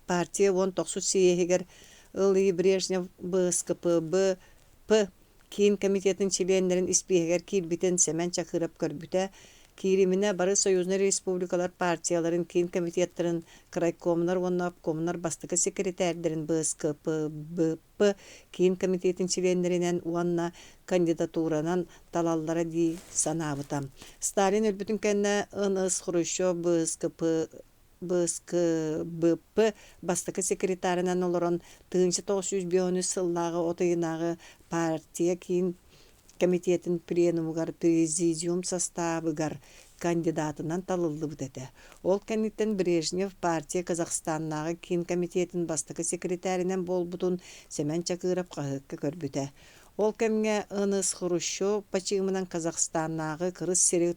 партия уон тохсус съеһигэр Ыл И. Брежнев БСКПБ П Киин комитетын чилиэннэрин испииһэгэр киирбитин Сэмэн Чакыров көрбүтэ. Киириминэ бары союзнай республикалар партияларын киин комитеттарын, крайкомнар уонна обкомнар бастакы секретэрдэрин БСКПБП Киин комитетын чилиэннэринэн уонна кандидатуранан талаллара дии санаабыта. Сталин өлбүтүн кэннэ НС Хрущев БСКП БСКБП бастакы секретарынан олорон 1953 сыллааҕы от ыйынааҕы партия Киин Комитетын пленумугар президиум састаабыгар кандидатынан талыллыбыт этэ. Ол кэнниттэн Брежнев партия Казахстаннааҕы Киин Комитетын бастакы секретарынан буолбутун Сэмэн Чакыров хаһыакка көрбүтэ. Ол кэмҥэ НС Хрущев бачыымынан Казахстаннааҕы кырыс сири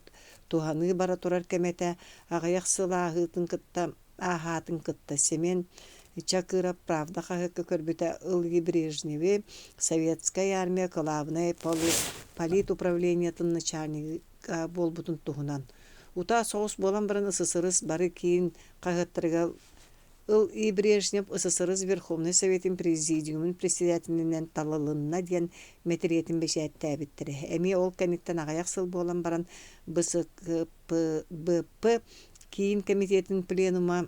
туһаныы бара турар кэмэ этэ, аҕыйах сыл ааһыытын кытта ааһаатын кытта Семен Чакыров «Правда» хаһыакка көрбүтэ Ылги Брежневи Советскай армия кылаабынай политуправлениетын начальнига буолбутун туһунан. Утаа соҕус буолан баран СССР бары киин хаһыаттарыгар Ыл И. Брежнев СССР Верховнай Советын Президиумун председателинэн талылынна диэн мэтириэтин бэчээттээбиттэрэ. Эмиэ ол кэнниттэн аҕыйах сыл буолан баран БСКПБП Киин Комитетын пленума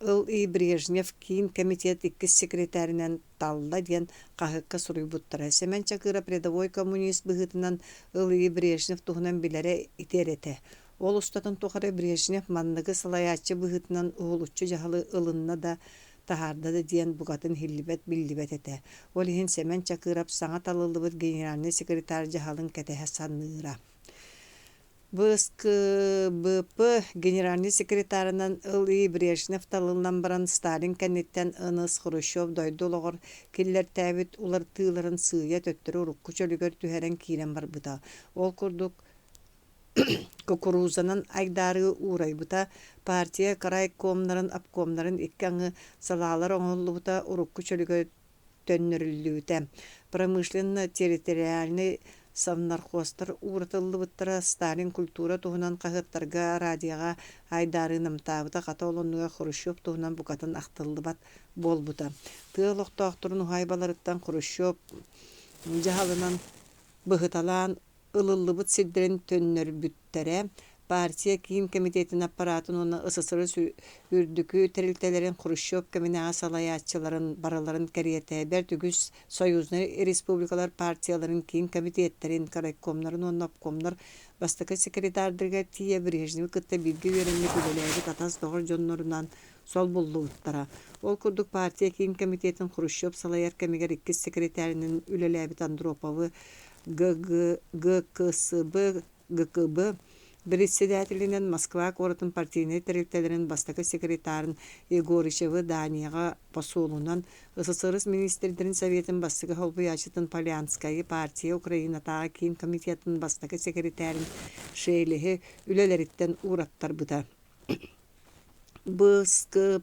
Ыл И. Брежнев Киин Комитет иккис секретарынан талла диэн хаһыакка суруйбуттара. Сэмэн Чакыров рядовой коммунист быһыытынан Ыл И. Брежнев туһунан билэрэ ити эрэ этэ. Ол устатын тухары Брежнев манныгы салайааччы быһыытынан уһулуччу дьаһалы ылынна да, таһаарда да диэн букатын иһиллибэт, биллибэт этэ. Ол иһин Сэмэн Чакыров саҥа талыллыбыт генеральнай секретарь дьаһалын кэтэһэ саныыра. ВСКБП генеральнай секретарынан Ыл Брежнев талыллан баран Сталин кэнниттэн НС Хрущев дойду олоҕор киллэртээбит уларытыыларын сыыйа төттөрү урукку чөлүгэр түһэрэн киирэн барбыта. Ол курдук Кукурузанан айдаарыы уурайбыта, партия крайкомнарын, обкомнарын икки аҥы салаалар оҥоһуллубута урукку чөлүгэр төннөрүллүбүтэ. Промышленно-территориальнай совнархозтар ууратыллыбыттара, Сталин культура туһунан хаһыаттарга, радиоҕа айдаарыы намтаабыта, хата ол оннугар Хрущев туһунан букатын ахтыллыбат буолбута. Тыа олохтоохторун уһаайбаларыттан Хрущев дьаһалынан быһыталаан ылыллыбыт сирдэрин төннөрбүттэрэ, партия Киин Кэмитиэтин аппараатын уонна СССР үрдүкү тэрилтэлэрин Хрущев кэминээҕи салайааччыларын барыларын кэриэтэ бэрт үгүс союзнай республикалар партияларын Киин Кэмитиэттэрин, крайкомнарын уонна обкомнар бастакы секретардарыгар тиийэ Брежневи кытта бииргэ үөрэммит, үлэлээбит атас-доҕор дьоннорунан солбуллубуттара. Ол курдук партия Киин Кэмитиэтин Хрущев салайар кэмигэр иккис секретарынан үлэлээбит Андроповы ГКСБ ГКБ председателинэн Москва куоратын партийнай тэрилтэлэрин бастакы секретарын Егорычевы Данияҕа посолунан, СССР министрдэрин Советын бастакы солбуйааччытын Полянскайы партия Украинатааҕы Киин комитетын бастакы секретарын Шелеһи үлэлэриттэн уураттарбыта. БСКПБП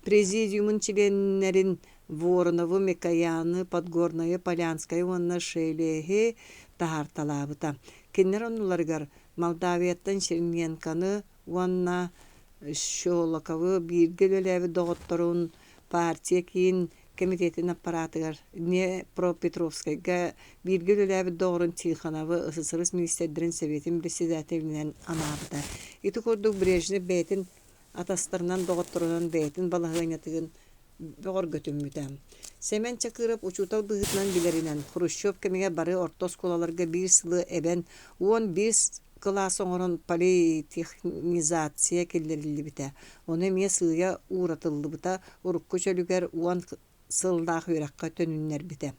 Президиумун чилиэннэрин Воронову, Микояны, Подгорнайы, Полянскайы уонна Шелеһи таһаарталаабыта. Кинилэр оннуларыгар Молдавияттан Черненконы уонна Щелоковы бииргэ үлэлээбит доҕотторун партия киин кэмитиэтин аппаратыгар Днепропетровскайга бииргэ үлэлээбит доҕорун Тихоновы СССР министрдэрин Сэбиэтин председателинэн анаабыта. Ити курдук Брежнев бэйэтин атастарынан, доҕотторунан бэйэтин балаһыанньатын бөҕөргөтүммүтэ. Сэмэн Чакыров учуутал быһыытынан билэринэн, Хрущев кэмигэр бары орто оскуолаларга биир сылы эбэн 11 кылаас оҥорон политехнизация киллэриллибитэ. Ону эмиэ сыыйа ууратыллыбыта, урукку чөлүгэр 10 сыллаах үөрэххэ төнүннэрбитэ.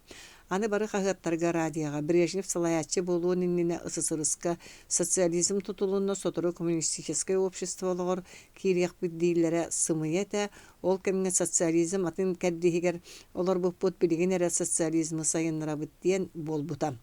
Аны бары хаһыаттарга, радиоҕа Брежнев салайааччы буолуон иннинэ СССР-ска социализм тутулунна, сотору коммунистическай общество олоҕор киириэхпит дииллэрэ сымыйа этэ, ол кэмҥэ социализм атын кэрдииһигэр олорбуппут, билигин эрэ социализмы сайыннарабыт диэн буолбута.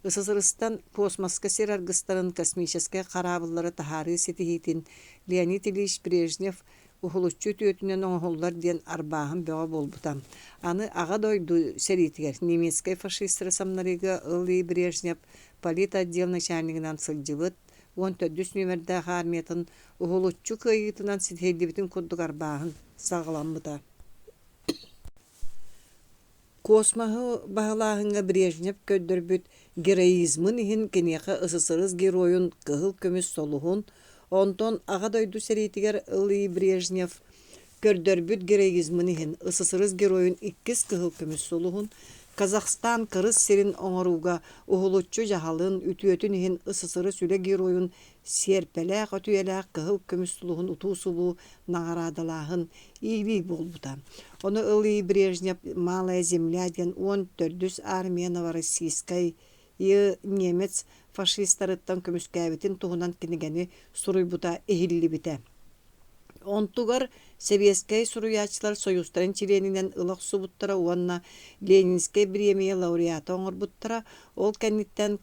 СССР-тан космоска сир аргыстарын космическай хараабыллары таһаарыы ситиһиитин Леонид Ильич Брежнев уһулуччу үтүөтүнэн оҥоһуллар диэн арбааһын бөҕө буолбута. Аны Аҕа дойду сэриитигэр немецкэй фашистары самнарыыга Ыл Брежнев политотдел начальнигынан сылдьыбыт 14 нүөмэрдээх армиятын уһулуччу кыайыытынан ситиһиллибитин курдук арбааһын саҕаламмыта. Космоһы баһылааһыҥҥа Брежнев көрдөрбүт героизмын иһин киниэхэ СССР Геройун Кыһыл көмүс солуһун, онтон Аҕа дойду сэриитигэр Ылый Брежнев көрдөрбүт героизмын иһин СССР Геройун иккис Кыһыл көмүс сулуһун, Казахстан кырыс сирин оҥорууга уһулуччу дьаһалын, үтүөтүн иһин СССР Үлэ Геройун сиэрпэлээх өтүйэлээх Кыһыл көмүс сулуһун утуу-субуу наҕараадалааһын иилии буолбута. Ону Ылый Брежнев «Малая земля» диэн 14-үс армия Новороссийскай немец фашистарыттан көмүскээбитин туһунан кинигэни суруйбута иһиллибитэ. Онтугар Сэбиэскэй суруйааччылар сойуустарын чилиэнинэн ыла охсубуттара уонна Ленинскэй бириэмийэ лауреата оҥорбуттара. Ол кэнниттэн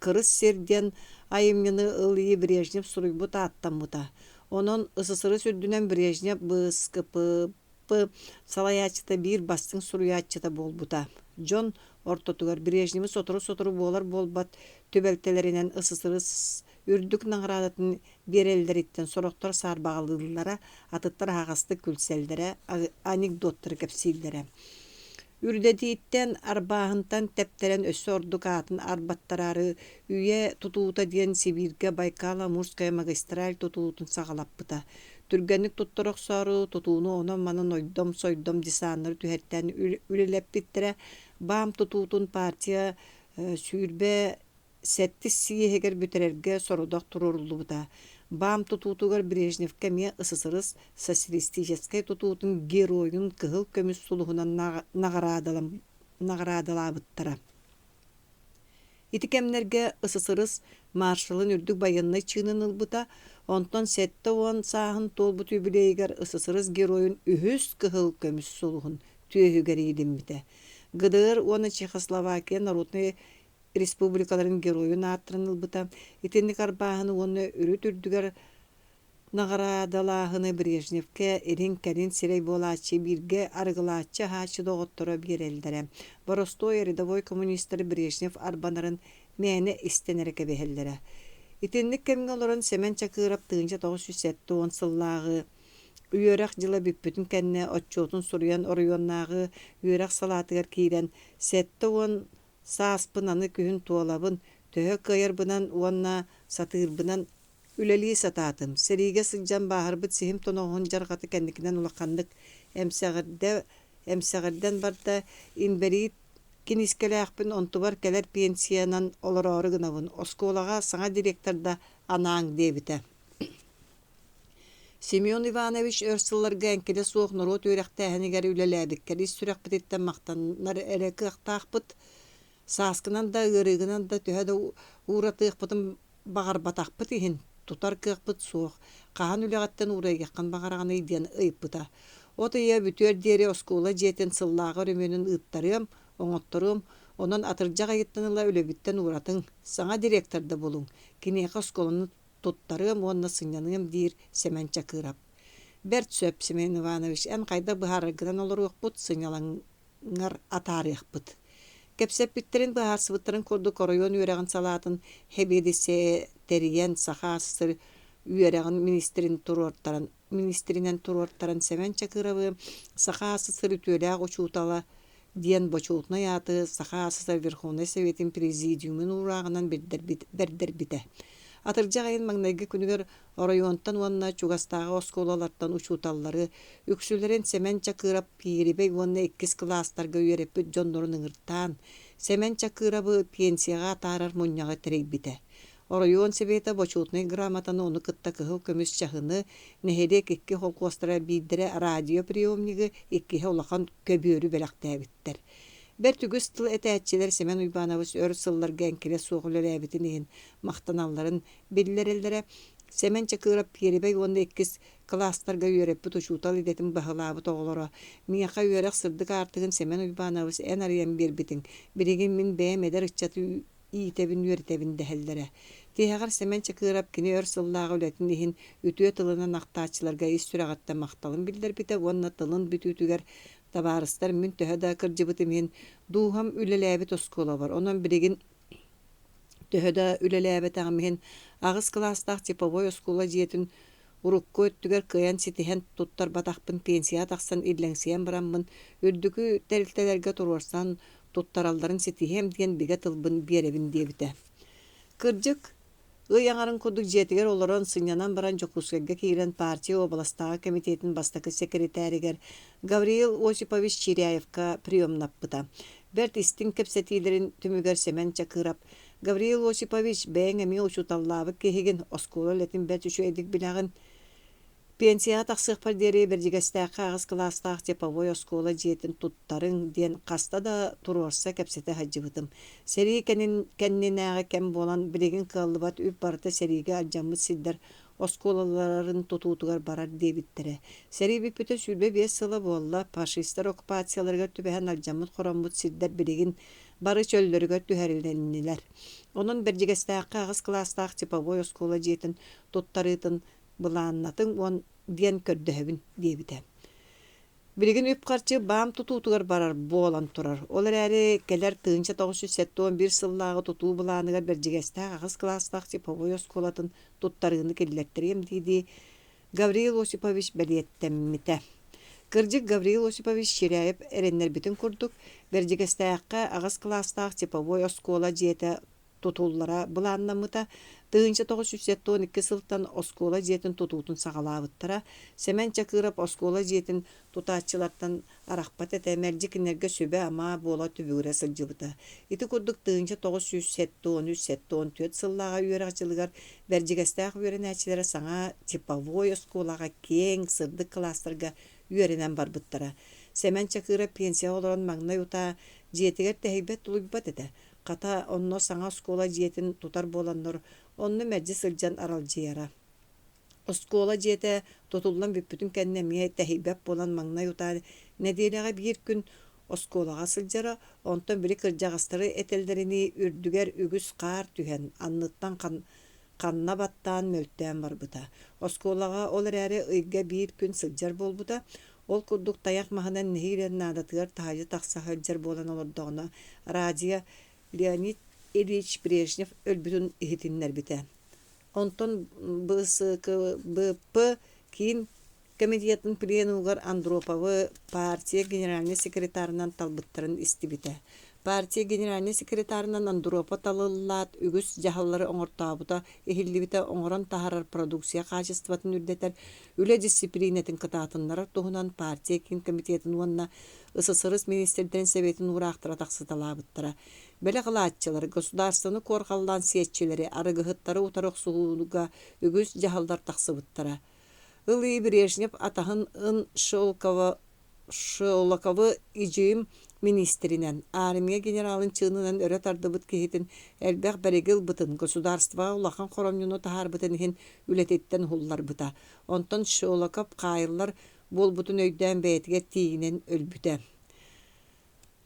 «Кырыс сир» диэн айымньыны Ылый Брежнев суруйбут ааттаммыта. Онон СССР үрдүнэн Брежнев БСКП салайааччыта биир бастыҥ суруйааччыта буолбута. Дьон ортотугар Брежневи сотору-сотору буолар-буолбат түбэлтэлэринэн СССР үрдүк наҕараадатын биэрэллэриттэн сорохтор саарбаҕалыыллара, атыттар аһаҕастык күлсэллэрэ, анекдоттары кэпсииллэрэ. Үрдэтииттэн, арбааһынтан тэптэрэн өссө ордук аатын арбаттараары үйэ тутуута диэн Сибииргэ Байкал-Амурская магистраль тутуутун саҕалаппыта. Түргэнник туттара охсоору тутууну онон-манан ойдом-сойдом десаннары түһэртээн үлэлэппиттэрэ. БАМ тутуутун партия 27 съеһигэр бүтэрэргэ сорудах туруоруллубута. БАМ тутуутугар Брежневкэ эмиэ СССР социалистическай тутуутун геройун кыһыл көмүс сулуһунан наҕараадалаабыттара. Ити кэмнэргэ СССР маршалын үрдүк байыаннай чыынын ылбыта, онтон 70 сааһын туолбут юбилейыгар СССР геройун үһүс кыһыл көмүс сулуһун түөһүгэр иилиммитэ. ГДР уонна Чехословакия народнай республикаларын геройун ааттарын ылбыта. Итинник арбааһыны уонна үрүт үрдүгэр Наҕараадалааһыны Брежневкэ илин-кэлин сирэй буолааччы бииргэ арыгылааччы-аһааччы доҕотторо биэрэллэрэ. Боростуой рядовой коммунистар Брежнев арбанарын мээнэ истэн эрэ кэбиһэллэрэ. Итинник кэмҥэ олорон Сэмэн Чакыров 1970 сыллааҕы үөрэх дьыла бүппүтүн кэннэ отчуотун суруйан оройуоннааҕы үөрэх салаатыгар киирэн 70 сааспын аны күһүн туолабын, төһө кыайарбынан уонна сатыырбынан Үлэлии сатаатым, сэриигэ сылдьан бааһырбыт сиһим тоноҕоһун дьарҕата кэнникинэн улаханнык эмсэҕирдэ эмсэҕирдэн барда, инбэлиит киниискэлээхпин, онтубар кэлэр пенсиянан олороору гынабын, оскуолаҕа саҥа директорда анааҥ диэбитэ. Семен Иванович өр сылларга эҥкилэ суох норуот үөрэхтээһинигэр үлэлээбиккэр ис сүрэхпититтэн махтанар эрэ кыахтаахпыт. Сааскынан да, ыарыыгынан да төһө да ууратыахпытын баҕарбатахпыт иһин, тутар кыахпыт суох, хаһан үлэҕиттэн уурайыаххын баҕараҕыный диэн ыйыппыта. От ыйа бүтүөр диэри оскуола дьиэтин сыллааҕы өрөмүөнүн ыыттарыам, оҥотторуом, онон атырдьах ыйыттан ыла үлэбиттэн ууратыҥ, саҥа директорда булуҥ, киниэхэ оскуоланы туттарыам уонна сынньаныам диир Сэмэн Чакыров. Бэрт сөп, Семен Иванович, эн хайдах быһаараргынан олоруохпут, сынньалаҥ ҥар атаарыахпыт. Кэпсэппиттэрин быһаарсыбыттарын курдук оройуон үөрэҕин салаатын сэбиэдиссэйэ тэрийэн Саха АССР үөрэҕин министрин туруортаран министринэн туруортаран Сэмэн Чакыровы Саха АССР үтүөлээх учуутала диэн бочуотунай ааты Саха АССР Верховнай Советын Президиумун уурааҕынан бэрдэрбитэ. Атырдьах ыйын маҥнайгы күнүгэр Оройуонтан уонна чугастааҕы оскуолалартан учууталлары, үксүлэрин Сэмэн Чакыров пиэрибэй уонна иккис кылаастарга үөрэппит дьоннорун ыҥыртаан, Сэмэн Чакыровы пенсияҕа атаарар мунньаҕы тэрийбитэ. Оройуон сэбиэтэ Бочуотунай грамотаны ону кытта кыһыл көмүс чаһыны, нэһилиэк икки холкуостара биирдэрэ радиоприемнигы, иккиһэ улахан көбүөрү бэлэхтээбиттэр. Бэрт үгүс тыл этээччилэр Сэмэн Уйбаанабыс өр сылларга эҥкилэ суох үлэлээбитин иһин махтаналларын Биллэрэллэрэ, Сэмэн Чакыров пиэрибэй уонна иккис кылаастарга үөрэппит учуутал идэтин баһылаабыт оҕолоро, «Миэхэ үөрэх сырдык аартыгын Сэмэн Уйбаанабыс эн арыйан биэрбитиҥ, билигин мин бэйэм эдэр ыччаты иитэбин, үөрэтэбин» дэһэллэрэ. Тиһэҕэр Сэмэн Чакыров кини өр сыллааҕы үлэтин иһин үтүө тылынан ахтааччыларга ис сүрэҕиттэн махталын биллэрбитэ уонна тылын бүтүүтүгэр «Табаарыстар, мин төһө да кырдьыбытым иһин, дууһам үлэлээбит оскуолабар, онон билигин Төһө да үлэлээбэтэҕим иһин, аҕыс кылаастаах типовой оскуола дьиэтин урукку өттүгэр кыайан ситиһэн туттарбатахпын пенсияҕа тахсан иллэҥсийэн бараммын, үрдүкү тэрилтэлэргэ туруорсан туттаралларын ситиһиэм диэн бигэ тылбын биэрэбин диэбитэ. Кырдьык, Ый аҥарын курдук дьиэтигэр олорон, сынньанан баран Дьокуускайга киирэн партия уобаластааҕы кэмитиэтин бастакы сэкиритээригэр Гавриил Осипович Чиряевка приемнаппыта. Бэрт истиҥ кэпсэтиилэрин түмүгэр Сэмэн Чакыров «Гавриил Осипович, бэйэҥ эмиэ учууталлаабыт киһигин, оскуола үлэтин бэрт үчүгэйдик билэҕин. Пенсияҕа тахсыахпар диэри Бэрдьигэстээххэ аҕыс кылаастаах типовой оскуола дьиэтин туттарыҥ диэн хаста да туруорса кэпсэтэ сылдьыбытым. Сэрии кэнин кэннинээҕи кэм буолан, билигин кыаллыбат үп барыта сэриигэ алдьаммыт сирдэр оскуолаларын тутуутугар барар диэбиттэрэ. Сэрии бүппүтэ 25 сыла буолла, фашистар оккупацияларыгар түбэһэн алдьаммыт-хороммут сирдэр билигин бары чөллөрүгэр түһэрилиннилэр. Онон Бэрдьигэстээххэ аҕыс кылаастаах типовой оскуола дьиэтин туттарыытын былааннатыҥ уон диэн көрдөһөбүн диэбитэ. Билигин үп-харчы баам тутуутугар барар буолан турар. Ол эрээри кэлэр 1971 сыллааҕы тутуу былааныгар Бэрдьигэстээх аҕыс кылаастаах типовой оскуолатын туттарыыны киллэртэриэм дии-дии Гавриил Осипович бэлиэтэммитэ. Кырдьык, Гавриил Осипович Чиряев эрэннэрбитин курдук, Бэрдьигэстээххэ аҕыс кылаастаах типовой оскуола дьиэтэ тутуллара былааннаммыта. 1972 сылтан оскуола дьиэтин тутуутун саҕалаабыттара. Сэмэн Чакыров оскуола дьиэтин тутааччылартан арахпат этэ, мэлдьи кинилэргэ сүбэ-ама буола түбүгүрэ сылдьыбыта. Ити курдук 1973-74 сыллааҕы үөрэх дьылыгар Бэрдьигэстээх үөрэнээччилэрэ саҥа типовой оскуолаҕа киэҥ, сырдык кылаастарга үөрэнэн барбыттара. Сэмэн Чакыров пенсияҕа олорон маҥнай утаа дьиэтигэр тэһийбэт-тулуйбат этэ. Хата, онно саҥа оскуола дьиэтин тутар буоланнар, онно мэлдьи сылдьан аралдьыйара. Оскуола дьиэтэ тутуллан бүппүтүн кэннэ эмиэ тэһийбэт буолан маҥнай утаа нэдиэлэҕэ биир күн оскуолаҕа сылдьара, онтон били кырдьаҕастары этэллэринии үрдүгэр үгүс хаар түһэн, анныттан ханна баттаан мөлтөөн барбыта. Оскуолаҕа ол эрээри ыйга биир күн сылдьар буолбута. Ол курдук тайах маһынан нэһиилэ наадатыгар таһырдьа тахса сылдьар буолан олордоҕуна, радио Леонид Ильич Брежнев өлбүтүн иһитиннэрбитэ. Онтон БСКБП Киин Комитетын пленумугар Андроповы партия генеральнай секретарынан талбыттарын истибитэ. Партия генеральнай секретарынан Андропов талыллаат, үгүс дьаһаллары оҥортообута иһиллибитэ оҥорон таһаарар продукция хаачыстыбатын үрдэтэр, үлэ дьиссипилиинэтин кытаатыннарар туһунан партия Киин Комитетын уонна СССР министрдэрин Сэбиэтин уураахтара тахсыталаабыттара. Бэлэх ылааччылар государствоны куорҕаллаан сиэччилэри, арыгыһыттары утары охсуһууга үгүс дьаһаллар тахсыбыттара. Ылыы Брежнев атаһын Ын Шелоковы ИДьм миниистиринэн, армия генералын чыынынан өрө тардыбыт киһитин элбэх бэриги ылбытын, государствоҕа улахан хоромньуну таһаарбытын иһин үлэтиттэн уһулларбыта. Онтон Шелоков хаайыллар буолбутун өйдөөн бэйэтигэр тиийинэн өлбүтэ.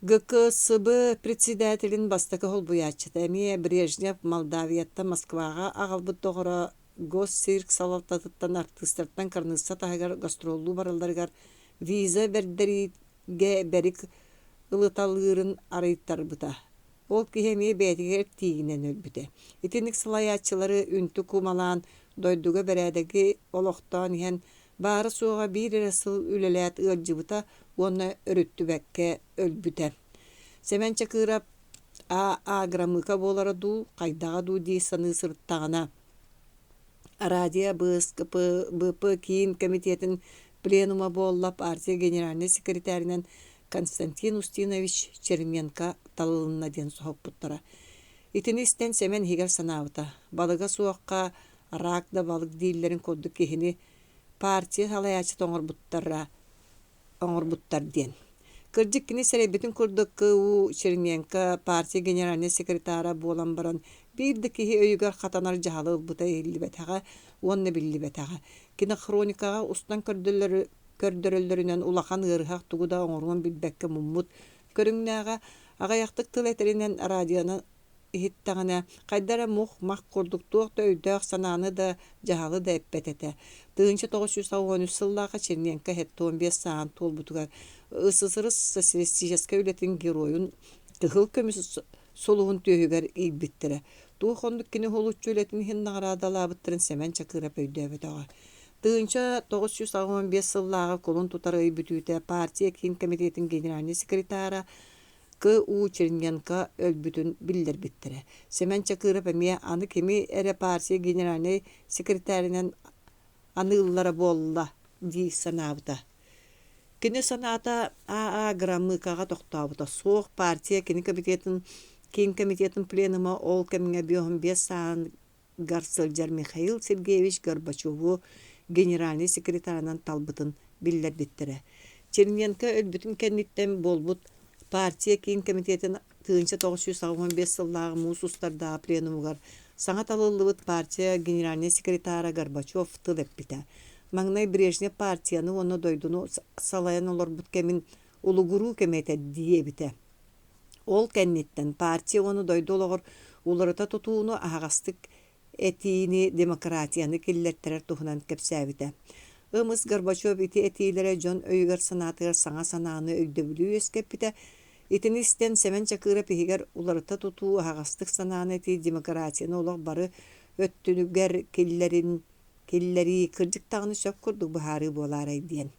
ГКСБ председателин бастакы солбуйааччыта эмиэ Брежнев Молдавияттан Москваҕа аҕалбыт доҕоро Госцирк салалтатыттан артыыстартан кыраныысса таһыгар гастроллуу баралларыгар виза бэрдэриигэ бэрик ылыталыырын арыйтарбыта. Ол киһи эмиэ бэйэтигэр тиийинэн өлбүтэ. Итинник салайааччылары үнтү кумалаан, дойдуга бэрээдэги олохтоон иһэн, баара-суоҕа биир эрэ сыл үлэлээт ыалдьыбыта уонна өрүттүбэккэ өлбүтэ. Сэмэн Чакыров А.А. Громыко буолара дуу, хайдаҕа дуу дии саныы сырыттаҕына, радио БСКП Киин Комитетин пленума буолла партия генеральнай секретарынан Константин Устинович Черненко талылынна диэн соһуппуттара. Итини истэн Сэмэн иһигэр санаабыта: балыга суохха рак да балык дииллэрин курдук киһини партия салайааччыта оҥорбуттара оҥорбуттар диэн. Кырдьык кини сэрэйбитин курдук К.У. Черненко партия генеральнай секретара буолан баран биир да киһи өйүгэр хатанар дьаһалы ылбыта иһиллибэтэҕэ уонна биллибэтэҕэ. Кини хроникаҕа устан көрдөрөллөрүнэн улахан ыарыһах тугу да оҥоруон билбэккэ муммут көрүҥнээҕэ, аҕыйахтык тыл этэринэн радионан иһиттэҕинэ, хайда эрэ мух-мах курдук туох да өйдөөх санааны да, дьаһалы да эппэт этэ. 1983 сыллаахха Черненко 75 сааһын туолбутугар СССР социалистическай үлэтин геройун Кыһыл көмүс сулуһун түөһүгэр иилбиттэрэ. Туох оннук кини уһулуччу үлэтин иһин наҕараадалаабыттарын Сэмэн Чакыров өйдөөбөтөҕө. 1985 сыллааҕы кулун тутар ый бүтүүтэ партия Киин Комитетин генеральнай секретара К.У. Черненко өлбүтүн биллэрбиттэрэ. Сэмэн Чакыров эмиэ аны кими эрэ партия генеральнай секретарынан аныыллара буолла дии санаабыта. Кини санаата А.А. Громыкаҕа тохтообута. Суох партия кини комитетын Киин комитетын пленума ол кэмҥэ 55 сааһын гар сылдьар Михаил Сергеевич Горбачеву генеральнай секретарынан талбытын биллэрбиттэрэ. Черненко өлбүтүн кэнниттэн буолбут партия Киин комитетин 1985 сыллааҕы муус устардаах пленумугар саҥа талыллыбыт партия генеральнай секретара Горбачев тыл эппитэ. Маҥнай Брежнев партияны уонна дойдуну салайан олорбут кэмин улугуруу кэмэ этэ диэбитэ. Ол кэнниттэн партия уонна дойду олоҕор уларыта тутууну аһаҕастык этиини, демократияны киллэртэрэр туһунан кэпсээбитэ. Ымыс Горбачев ити этиилэрэ дьон өйүгэр-санаатыгар саҥа санааны, өйдөбүлү үөскэппитэ. Итини истэн Сэмэн Чакыров иһигэр уларыта тутуу, аһаҕастык санааны этии демократияны олох бары өттүгэр киллэрин киллэрии кырдьык даҕаны сөп курдук быһаарыы буолаарай диэн.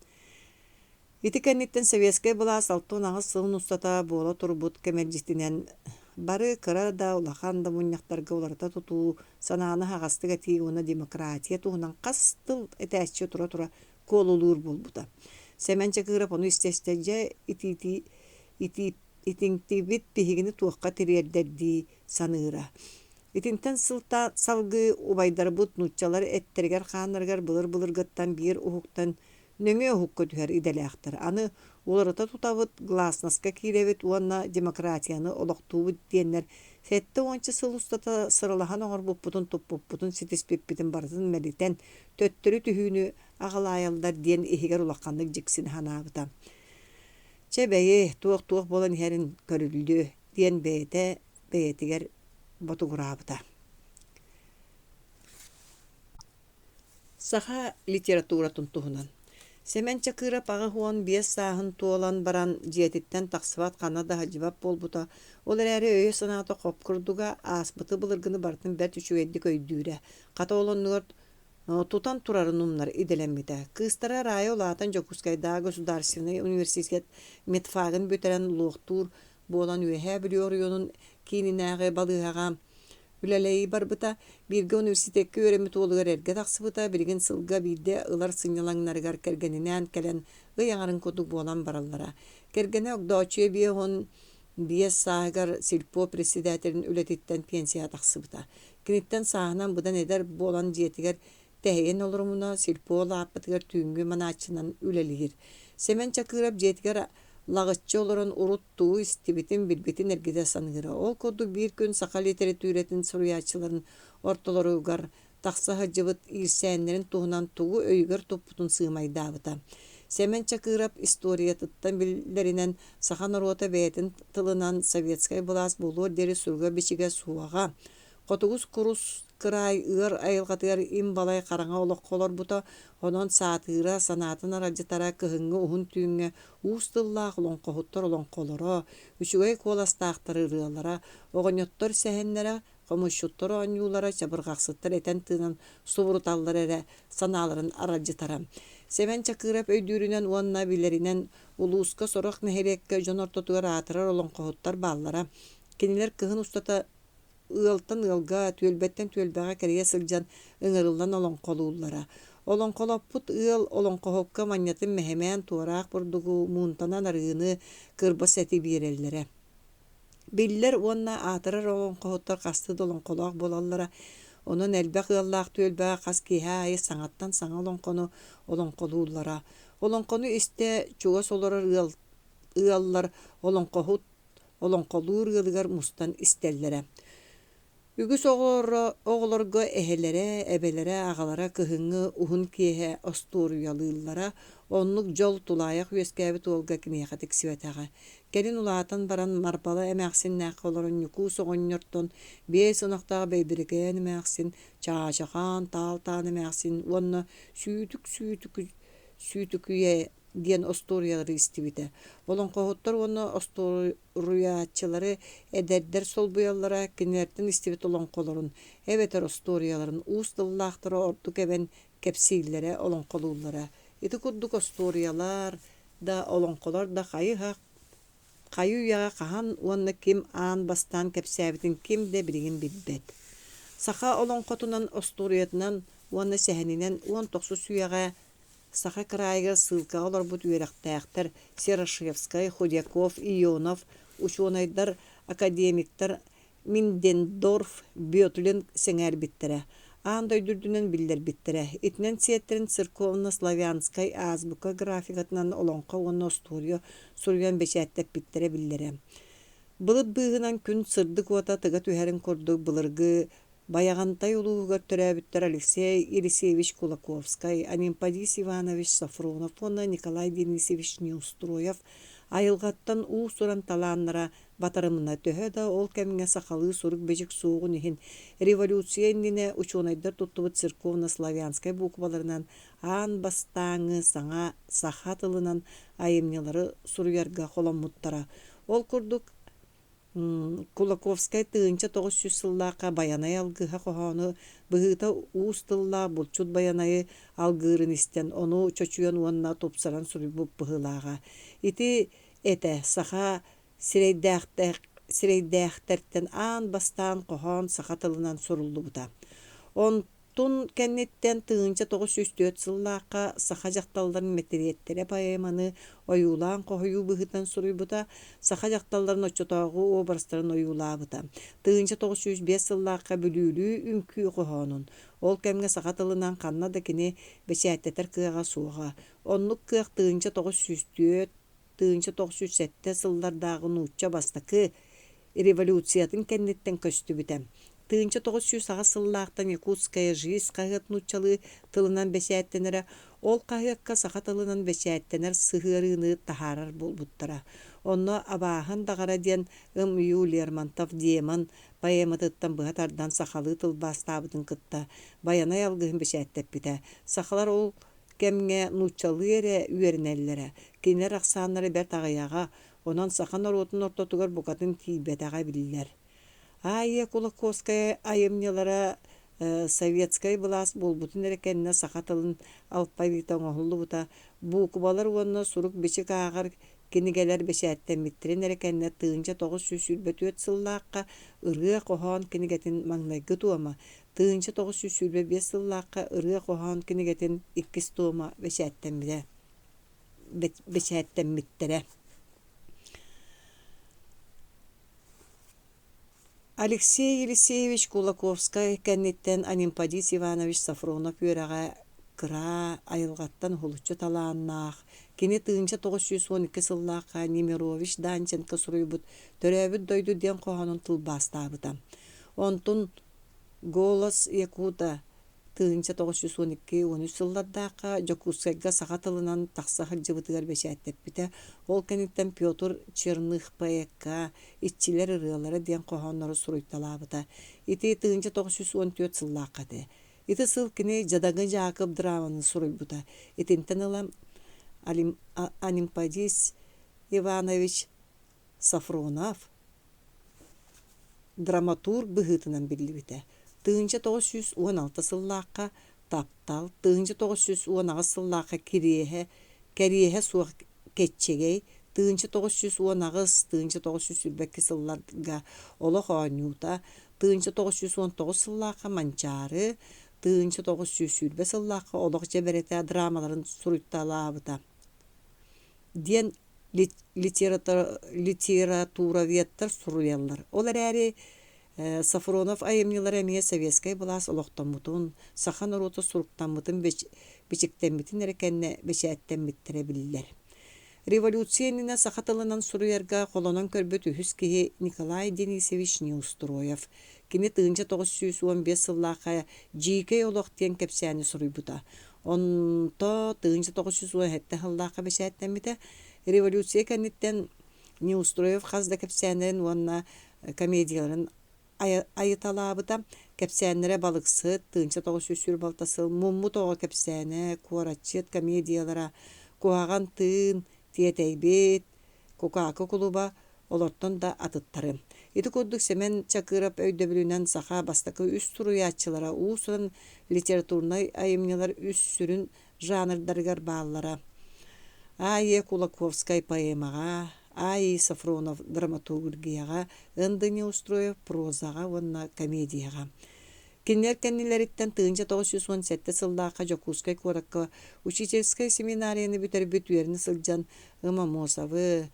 Ити кэнниттэн советскай былаас 68 сылын устата буола турбут кэмэлдьитинэн бары кыра да, улахан да мунньахтарга уларыта тутуу, санааны аһаҕастык этии уонна демократия туһунан хас тыл этээччи тура-тура куолулуур буолбута. Сэмэн Чакыров ону истэ-истэ дьэ итиитии итии итинтибит биһигини туохха тириэрдэрдии саныыра. Итинтэн сылтаан салгыы убайдарбыт нууччалар эттэригэр-хааннарыгар былыр-былыргыттан биир уһуктан нөҥүө уһукка түһэр идэлээхтэр. Аны уларыта тутабыт, гласноска киирэбит уонна демократияны олохтуубут диэннэр 70 сыл устата сыралаһан оҥорбуппутун, туппуппутун, ситиспиппитин барытын мэлитэн, төттөрү түһүүнү аҕалаайаллар диэн иһигэр улаханнык дьиксинэ санаабыта. Чэ бэйи, туох-туох буолан иһэрин көрүллүө диэн бэйэтэ бэйэтигэр ботугураабыта. Саха литературатын туһунан Сэмэн Чакыров 85 сааһын туолан баран дьиэтиттэн тахсыбат ханна да сылдьыбат буолбута, ол эрээри өйө-санаата хоп курдуга, ааспыты былыргыны барытын бэрт үчүгэйдик өйдүүрэ, хата ол оннугар тутан турарын умнар идэлэммитэ. Кыыстара Рая улаатан Дьокуускайдааҕы государственнай университет медфагын бүтэрэн луохтуур буолан Үөһээ Бүлүү оройуонун киининээҕи балыыһаҕа үлэлии барбыта. Бииргэ университекка үөрэммит уолугар эргэ тахсыбыта, билигин сылга биирдэ ылар сынньалаҥнарыгар кэргэнинээн кэлэн ый аҥарын курдук буолан бараллара. Кэргэнэ Огдооччуйа 55 сааһыгар сельпо председателин үлэтиттэн пенсияҕа тахсыбыта. Киниттэн сааһынан быдан эдэр буолан дьиэтигэр Тэһийэн олорумуна сельпо лааппытыгар түүҥҥү манааччынан үлэлиир. Сэмэн Чакыров дьиэтигэр лаҕыччы олорон урут тугу истибитин, билбитин эргитэ саныыра. Ол курдук биир күн саха литэрэтиирэтин суруйааччыларын ортолоругар тахса сылдьыбыт иирсээннэрин туһунан тугу өйүгэр туппутун сыымайдаабыта. Сэмэн Чакыров историятыттан биллэринэн, саха норуота бэйэтин тылынан советскай былаас буолуор диэри суруга-бичигэ суоҕа. Хотугу курус кыраай ыар айылҕатыгар им-балай хараҥа олоххо олорбута, онон саатыыра, санаатын аралдьытара кыһыҥҥы уһун түүҥҥэ уус тыллаах олоҥхоһуттар олоҥхолоро, үчүгэй куоластаахтар ырыалара, оҕонньоттор сэһэннэрэ, хомусчуттар оонньуулара, чабырҕахсыттар этэн-тыынан субуруталлара эрэ санааларын аралдьытара. Сэмэн Чакыров өйдүүрүнэн уонна билэринэн улууска сорох нэһилиэккэ дьон ортотугар аатырар олоҥхоһуттар бааллара. Кинилэр кыһын устата Ыалтан ыалга, түөлбэттэн түөлбэҕэ кэрийэ сылдьан ыҥырыллан олоҥхолууллара. Олоҥхолоппут ыал олоҥхоһукка манньатын мэһэмээн туораах бурдугу, муунтанан арыыны, кырбас эти биэрэллэрэ. Биллэр уонна аатырар олоҥхоһуттар хастыы да олоҥхолоох буолаллара. Онон элбэх ыаллаах түөлбэҕэ хас киэһэ аайы саҥаттан саҥа олоҥхону олоҥхолууллара. Олоҥхону истэ чугас олорор ыал ыаллар олоҥхоһут олоҥхолуур ыалыгар мустан истэллэрэ. Үгүс оҕолорго эһэлэрэ, эбэлэрэ, аҕалара кыһыҥҥы уһун киэһэ остуоруйалыыллара, оннук дьол тулаайах үөскээбит уолга киниэхэ тиксибэтэҕэ. Кэлин улаатан баран Марбала эмээхсиннээххэ олорон Ньукуус оҕонньортон биэс ынахтаах Бэйбирикээн эмээхсин, Чаачахаан, Таал-Таан эмээхсин уонна Сүүтүк Сүүтүк Сүүтүкүйэ диэн остуоруйалары истибитэ. Олоҥхоһуттар уонна остуоруйааччылары эдэрдэр солбуйаллара, кинилэртэн истибит олоҥхолорун эбэтэр остуоруйаларын уус тыллаахтара ордук эбэн кэпсииллэрэ, олоҥхолууллара. Ити курдук остуоруйалар да, олоҥхолор да хайы-һах хайы-үйэҕэ хаһан уонна ким аан бастаан кэпсээбитин ким да билигин билбэт. Саха олоҥхотунан, остуоруйатынан уонна сэһэнинэн 19 үйэҕэ Саха кыраайыгар сыылкаҕа олорбут үөрэхтээхтэр Серошевскай, Худяков, Ионов, учуонайдар, академиктар Миндендорф, Бетлин сэҥээрбиттэрэ, аан дойду үрдүнэн биллэрбиттэрэ. Итинэн сиэттэрэн церковно-славянскай азбука графикатынан олоҥхо уонна остуоруйа суруйан бэчээттэппиттэрэ биллэрэ. Былыт быыһынан күн сырдык уота тыга түһэрин курдук былыргы Байаҕантай улууһугар төрөөбүттэр Алексей Елисеевич Кулаковскай, Анемподист Иванович Софронов уонна Николай Денисович Неустроев. Айылҕаттан уус-уран талааннара батарымына төһө да ол кэмҥэ сахалыы сурук-бичик суоҕун иһин, революция иннинэ учуонайдар туттубут церковно-славянскай буукубаларынан аан бастааҥҥы саҥа саха тылынан айымньылары суруйарга холоммуттара. Ол курдук Кулаковскай 1900 сыллаахха Байанай алгыһа хоһоону быһыыта уус тыллаах булчут Байанайы алгыырын истэн, ону чочуйан уонна тупсаран суруйбут быһыылааҕа. Ити этэ саха сирэйдээхтэртэн аан бастаан хоһоон саха тылынан суруллубута. Онтун кэнниттэн 1904 сыллаахха саха дьахталларын мэтириэттэрэ поэманы ойуулаан хоһуйуу быһыытынан суруйбута, саха дьахталларын оччотооҕу образтарын ойуулаабыта. 1905 сыллаахха Бүлүүлүү үҥкүү хоһоонун, ол кэмҥэ саха тылынан ханна да кини бэчээттэтэр кыаҕа суоҕа. Оннук кыах 1904 1907 сыллардааҕы нуучча бастакы революциятын кэнниттэн көстүбүтэ. 1908 сыллаахтан «Якутская жизнь» хаһыат нууччалыы тылынан бэчээттэнэрэ, ол хаһыакка саха тылынан бэчээттэнэр сыһыарыыны таһаарар буолбуттара. Онно «Абааһын даҕара» диэн М. Ю. Лермонтов «Демон» поэматыттан быһа тардан сахалыы тылбаастаабытын кытта Байанай алгыһын бэчээттэппитэ. Сахалар ол кэмҥэ нууччалыы эрэ үөрэнэллэрэ, кинилэр ахсааннара бэрт аҕыйаҕа, онон саха норуотун ортотугар букатын тиийбэтэҕэ биллэр. А.Е. Кулаковская айымньылара советскай былаас буолбутун эрэ кэннэ саха тылын алфавита оҥоһуллубута, буукубалар уонна сурук-бичик ааҕар кинигэлэр бэчээттэммиттэрин эрэ кэннэ 1924 сыллаахха ырыа-хоһоон кинигэтин маҥнайгы туома, 1925 сыллаахха ырыа-хоһоон кинигэтин иккис туома бэчээттэммитэ бэчээттэммиттэрэ. Алексей Елисеевич Кулаковскай кэнниттэн Анемподист Иванович Софронов үөрэҕэ кыра, айылҕаттан уһулуччу талааннаах, кини 1912 сыллаахха Немирович Данченко суруйбут «Төрөөбүт дойду» диэн хоһоонун тылбаастаабыта. Онтун «Голос Якута» 1912-13 сыллардаахха Дьокуускайга саха тылынан тахса сылдьыбытыгар бэчээттэппитэ. Ол кэнниттэн Петр Черных поэкка «Иччилэр ырыалара» диэн хоһооннору суруйталаабыта. Ити 1914 сыллаахха этэ. Ити сыл кини «Дьадаҥы Дьаакып» драманы суруйбута. Итинтэн ыла Анемподист Иванович Софронов драматург быһыытынан биллибитэ. 1916 сыллаахха «Таптал», 1918 сыллаахха «Кириэһэ», «Кэриэһэ суох кэччэгэй», 1918, 1922 сылларга «Олох оонньуута», 1919 сыллаахха «Манчаары», 1920 сыллаахха «Олох дьэбэрэтэ» драмаларын суруйталаабыта диэн литературоведтар суруйаллар. Ол эрээри Софронов айымньылара эмиэ советскай былаас олохтоммутун, саха норуота суруктаммытын бичиктэммитин эрэ кэннэ бэчээттэммиттэрэ биллэр. Революция иннинэ саха тылынан суруйарга холонон көрбүт үһүс киһи Николай Денисович Неустроев. Кини 1915 сыллаахха «Дьиикэй олох» диэн кэпсээни суруйбута. Онто 1917 сыллаахха бэчээттэммитэ. Революция кэнниттэн Неустроев хас да кэпсээннэрин уонна комедияларын айыталаабыта. Кэпсээннэрэ «Балыксыт», 1926 сыл, «Муммут оҕо кэпсээнэ», «Куоратчыт» комедиялара, «Куһаҕан тыын», «Тиэтэйбит», «Кукаакы кулуба», олортон да атыттары. Ити курдук Сэмэн Чакыров өйдөбүлүнэн саха бастакы үс суруйааччылара уус-уран литературнай айымньылар үс сүрүн жанрдарыгар бааллара: А. Е. Кулаковскай поэмаҕа, А. И. Софронов драматургияҕа, Н. Д. Неустроев прозаҕа уонна комедияҕа. Кинилэр кэннилэриттэн 1917 сыллаахха Дьокуускай куоракка учительскай семинарияны бүтэрбит үөрэнэ сылдьан М. Аммосовы,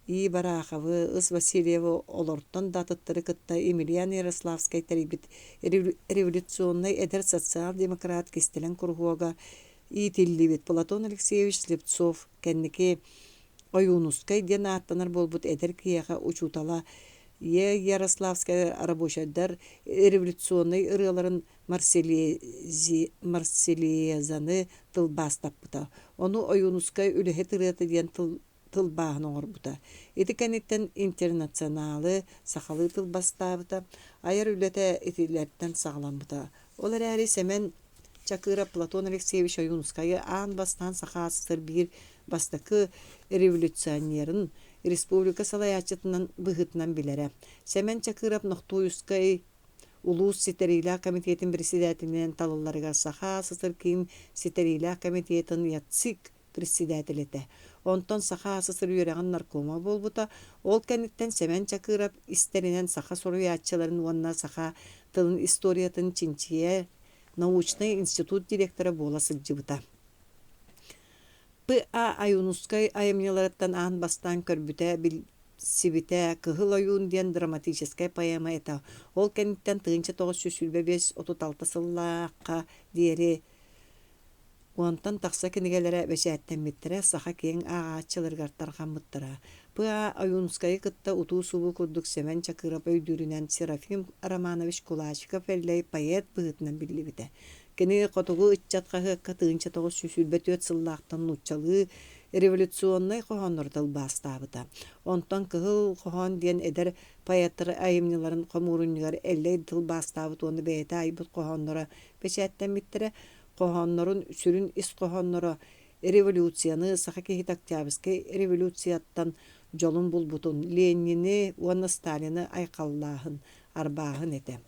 И. Бараховы, Ыс Васильевы олортон да атыттары кытта Емельян Ярославскай тэрийбит революционнай эдэр социал-демократ кистэлэҥ куруһуога иитиллибит Платон Алексеевич Слепцов кэнники Ойуунускай диэн ааттанар буолбут эдэр киһиэхэ учуутала Е. Ярославскай рабочайдар революционнай ырыаларын Марсельезаны тылбаастаппыта. Ону Ойуунускай үлэһит ырыата диэн тыл тылбааһын оҥорбута. Ити кэнниттэн «Интернационалы» сахалыы тылбаастаабыта. Айар үлэтэ итилэртэн саҕаламмыта. Ол эрээри Сэмэн Чакыров Платон Алексеевич Ойуунускайы аан бастаан Саха АССР биир бастакы революционерын, республика салайааччытынан быһыытынан билэрэ. Сэмэн Чакыров Нохтуйускай улуус ситэриилээх комитетын председателинэн талылларыгар Саха АССР Киин ситэриилээх комитетын ЯЦИК председателэ этэ. Онтон Саха АССР үөрэҕин наркома буолбута. Ол кэнниттэн Сэмэн Чакыров истэринэн саха суруйааччыларын уонна саха тылын историятын чинчийэр научнай институт директора буола сылдьыбыта. П.А. Ойуунускай айымньыларыттан аан бастаан көрбүтэ, билсибитэ «Кыһыл ойуун» диэн драматическай поэма этэ. Ол кэнниттэн 1925-36 сыллаахха диэри Уонтан тахса кинигэлэрэ бэчээттэммиттэрэ, саха киэҥ ааҕааччыларыгар тарҕаммыттара. П.А. Ойуунускайы кытта утуу-субуу курдук Сэмэн Чакыров өйдүүрүнэн Серафим Романович Кулачиков-Эллэй поэт быһыытынан биллибитэ. Кини «Хотугу ыччат» хаһыакка 1924 сыллаахтан нууччалыы революционнай хоһооннору тылбаастаабыта. Онтон «Кыһыл хоһоон» диэн эдэр поэттар айымньыларын хомуурунньугар Эллэй тылбаастаабыт уонна бэйэтэ айбыт хоһоонноро бэчээттэммиттэрэ. Хоһооннорун сүрүн ис хоһоонноро революцияны, саха киһитэ Октябрьскай революцияттан дьолун булбутун, Ленини уонна Сталины айхаллааһын, арбааһын этэ.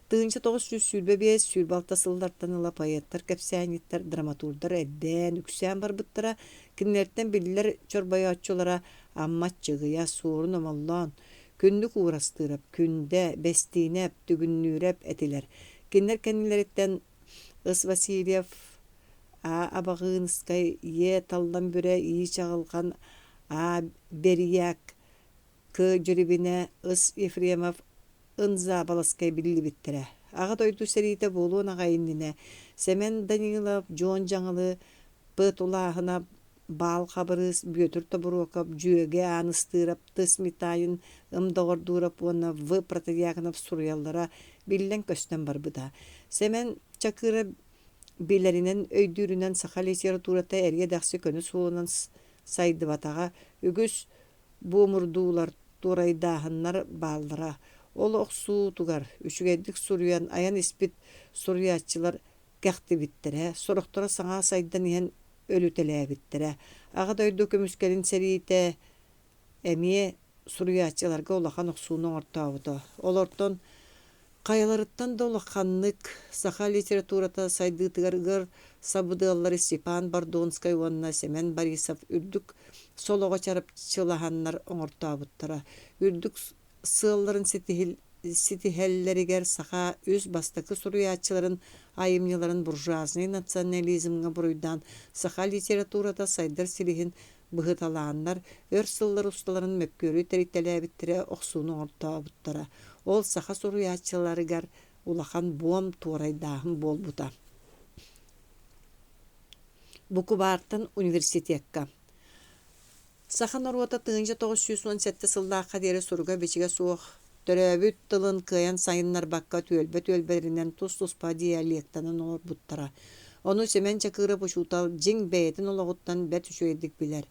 1925-26 сыллартан ыла поэттар, кэпсээнньиттэр, драматурдар элбээн, үксээн барбыттара. Кинилэртэн биллэр чорбойооччулара Амма Аччыгыйа, Суорун Омоллоон, Күннүк Уурастыырап, Күндэ, Бэстиинэп, Түгүннүүрэп этилэр. Кинилэр кэннилэриттэн Ыс Васильев, А. Абаҕыыныскай, Е. Таллан-Бүрэ, И. Чаҕылҕан, А. Бэрийээк, К. Дьүрүбүнэ, Ыс Ефремов, Ын Заболоцкай биллибиттэрэ. Аҕа дойду сэриитэ буолуон аҕай иннинэ Сэмэн Данилов, Дьуон Дьаҥылы, П. Тулааһынап, Баал Хабырыыс, Бүөтүр Тобуруокап, Дьүөгэ Ааныстыырап, Т. Сметанин, Ым Доҕордуурап уонна В. Протодьяконов суруйаллара биллэн-көстөн барбыта. Сэмэн Чакыров билэринэн, өйдүүрүнэн саха литературата эриэ-дэхси көнө суолунан сайдыбатаҕа, үгүс буомурдуулар, туорайдааһыннар бааллара. Ол охсуутугар үчүгэйдик суруйан айан испит суруйааччылар кэхтибиттэрэ, сорохторо саҥа сайдан иһэн өлүтэлээбиттэрэ. Аҕа дойду көмүскэлин сэриитэ эмиэ суруйааччыларга улахан охсууну оҥортообута. Олортон хайаларыттан да улаханнык саха литературата сайдыытыгар ыар сабыдыаллары Степан Бордонскай уонна Сэмэн Борисов үрдүк солоҕо чарапчылаһаннар оҥортообуттара. Үрдүк сыалларын ситиһэллэригэр саха үс бастакы суруйааччыларын айымньыларын буржуазнай национализмҥа буруйдаан саха литературата сайдар силиһин быһыталааннар өр сыллар усталарын мөккүөрү тэрийтэлээбиттэрэ охсууну оҥортообуттара. Ол саха суруйааччыларыгар улахан буом туорайдааһын буолбута. Букубаартан университекка Саха норуота 1917 сыллаахха диэри суруга-бичигэ суох, төрөөбүт тылын кыайан сайыннарбакка түөлбэ-түөлбэлэринэн тус-туспа диалектанан олорбуттара. Ону Сэмэн Чакыров учуутал дьиҥ бэйэтин олоҕуттан бэрт үчүгэйдик билэр.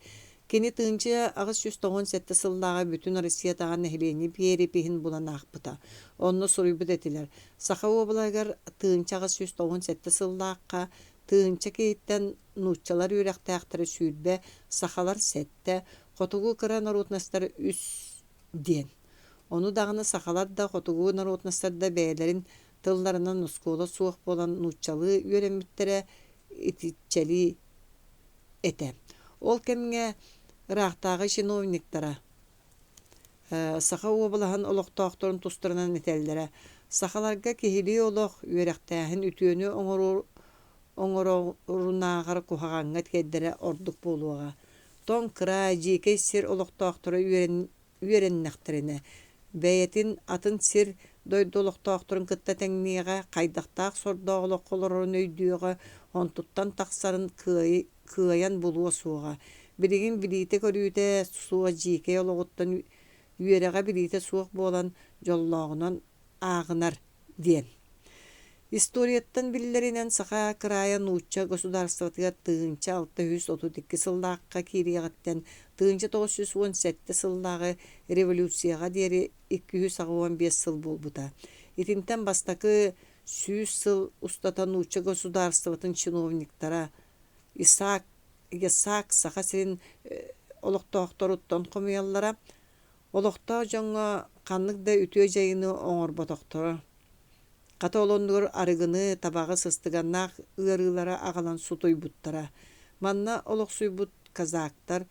Кини 1897 сыллааҕы Бүтүн Россиятааҕы нэһилиэнньэ биэрэпиһин булан аахпыта. Онно суруйбут этилэр: Саха уобалаһыгар 1897 сыллаахха тыһыынча киһиттэн нууччалар үөрэхтээхтэрэ 20, сахалар сэттэ, хотугу кыра народностар үс диэн. Ону даҕаны сахалар да, хотугу народностар да бэйэлэрин тылларынан оскуола суох буолан нууччалыы үөрэммиттэрэ итиччэлии этэ. Ол кэмҥэ ыраахтааҕы чиновниктара Саха уобалаһын олохтоохторун тустарынан этэллэрэ: «Сахаларга киһилии олох, үөрэхтээһин үтүөнү оҥорорунааҕар куһаҕаҥҥа тиэрдэрэ ордук буолуоҕа. Тоҥ кыраай, дьиикэй сир олохтоохторо үөрэннэхтэринэ, бэйэтин атын сир, дойду олохтоохторун кытта тэҥниэҕэ, хайдахтаах сордоох олоххо олорорун өйдүөҕэ, онтуттан тахсарын кыайан булуо суоҕа. Билигин билиитэ-көрүүтэ суох дьиикэй олоҕуттан үөрэҕэ-билиитэ суох буолан дьоллооҕунан ааҕынар диэн. Историяттан биллэринэн, Саха кыраайа нуучча государствотыгар 1632 сыллаахха киириэҕиттэн 1917 сыллааҕы революцияҕа диэри 285 сыл буолбута. Итинтэн бастакы 100 сыл устата нуучча государствотын чиновниктара Исаак Ясак Саха сирин олохтоохторуттан хомуйаллара, олохтоох дьоҥҥо ханнык да үтүө дьайыыны оҥорботохторо. Хата ол оннугар арыгыны, табаҕы сыстыганнаах ыарыылара аҕалан сутуйбуттара. Манна олохсуйбут казактар,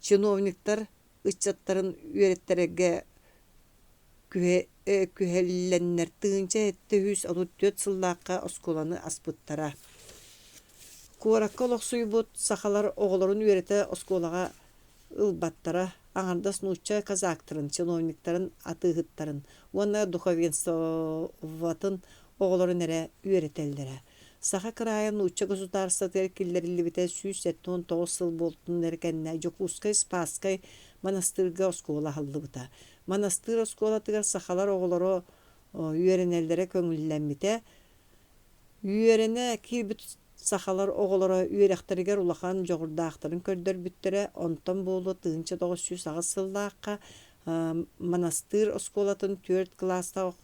чиновниктар ыччаттарын үөрэттэрэргэ күһэллэннэр 1734 сыллаахха оскуоланы аспыттара. Куоракка олохсуйбут сахалар оҕолорун үөрэтэ оскуолаҕа ылбаттара, аҥардас нуучча казактарын, чиновниктарын, атыыһыттарын уонна духовенствотын оҕолорун эрэ үөрэтэллэрэ. Саха кыраайа нуучча государствотыгар киллэриллибитэ 179 сыл буолтун эрэ кэннэ Дьокуускай Спасскай манастыырга оскуола аһыллыбыта. Манастыыр оскуолатыгар сахалар оҕолоро үөрэнэллэрэ көҥүллэммитэ. Үөрэнэ киирбит сахалар оҕолоро үөрэхтэригэр улахан дьоҕурдаахтарын көрдөрбүттэрэ, онтон буолуо 1908 сыллаахха манастыыр оскуолатын түөрт кылаастаах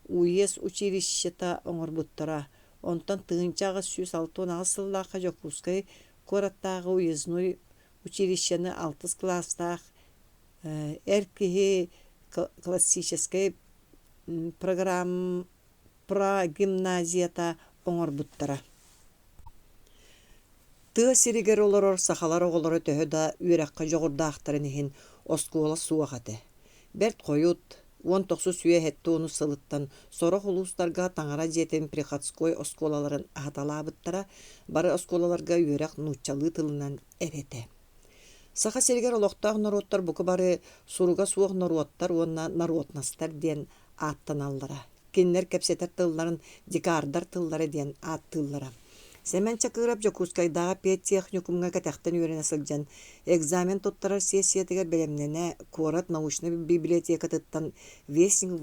уес училищета оҥорбуттара. Онтон 1868 сыллаахха Дьокуускай куораттааҕы уездной училищены алтыс кылаастаах эр киһи классическай прогимназията оҥорбуттара. Тыа сиригэр олорор сахалар оҕолоро төһө да үөрэххэ дьоҕурдаахтарын иһин оскуола суох этэ. Бэрт хойут, 19 үйэ 70 сылыттан сорох улуустарга таҥара дьиэтин приходской оскуолаларын аһаталаабыттара, бары оскуолаларга үөрэх нууччалыы тылынан эрэ этэ. Саха сиригэр олохтоох норуоттар бука бары суруга суох норуоттар уонна народностар диэн ааттаналлара. Кинилэр кэпсэтэр тылларын дикардар тыллара диэн ааттыыллара. Сэмэн Чакыров Дьокуускайдааҕы педтехникумҥа кэтэхтэн үөрэнэ сылдьан, экзамен туттарар сессиятыгар бэлэмнэнэ куорат научнай библиотекатыттан «Вестник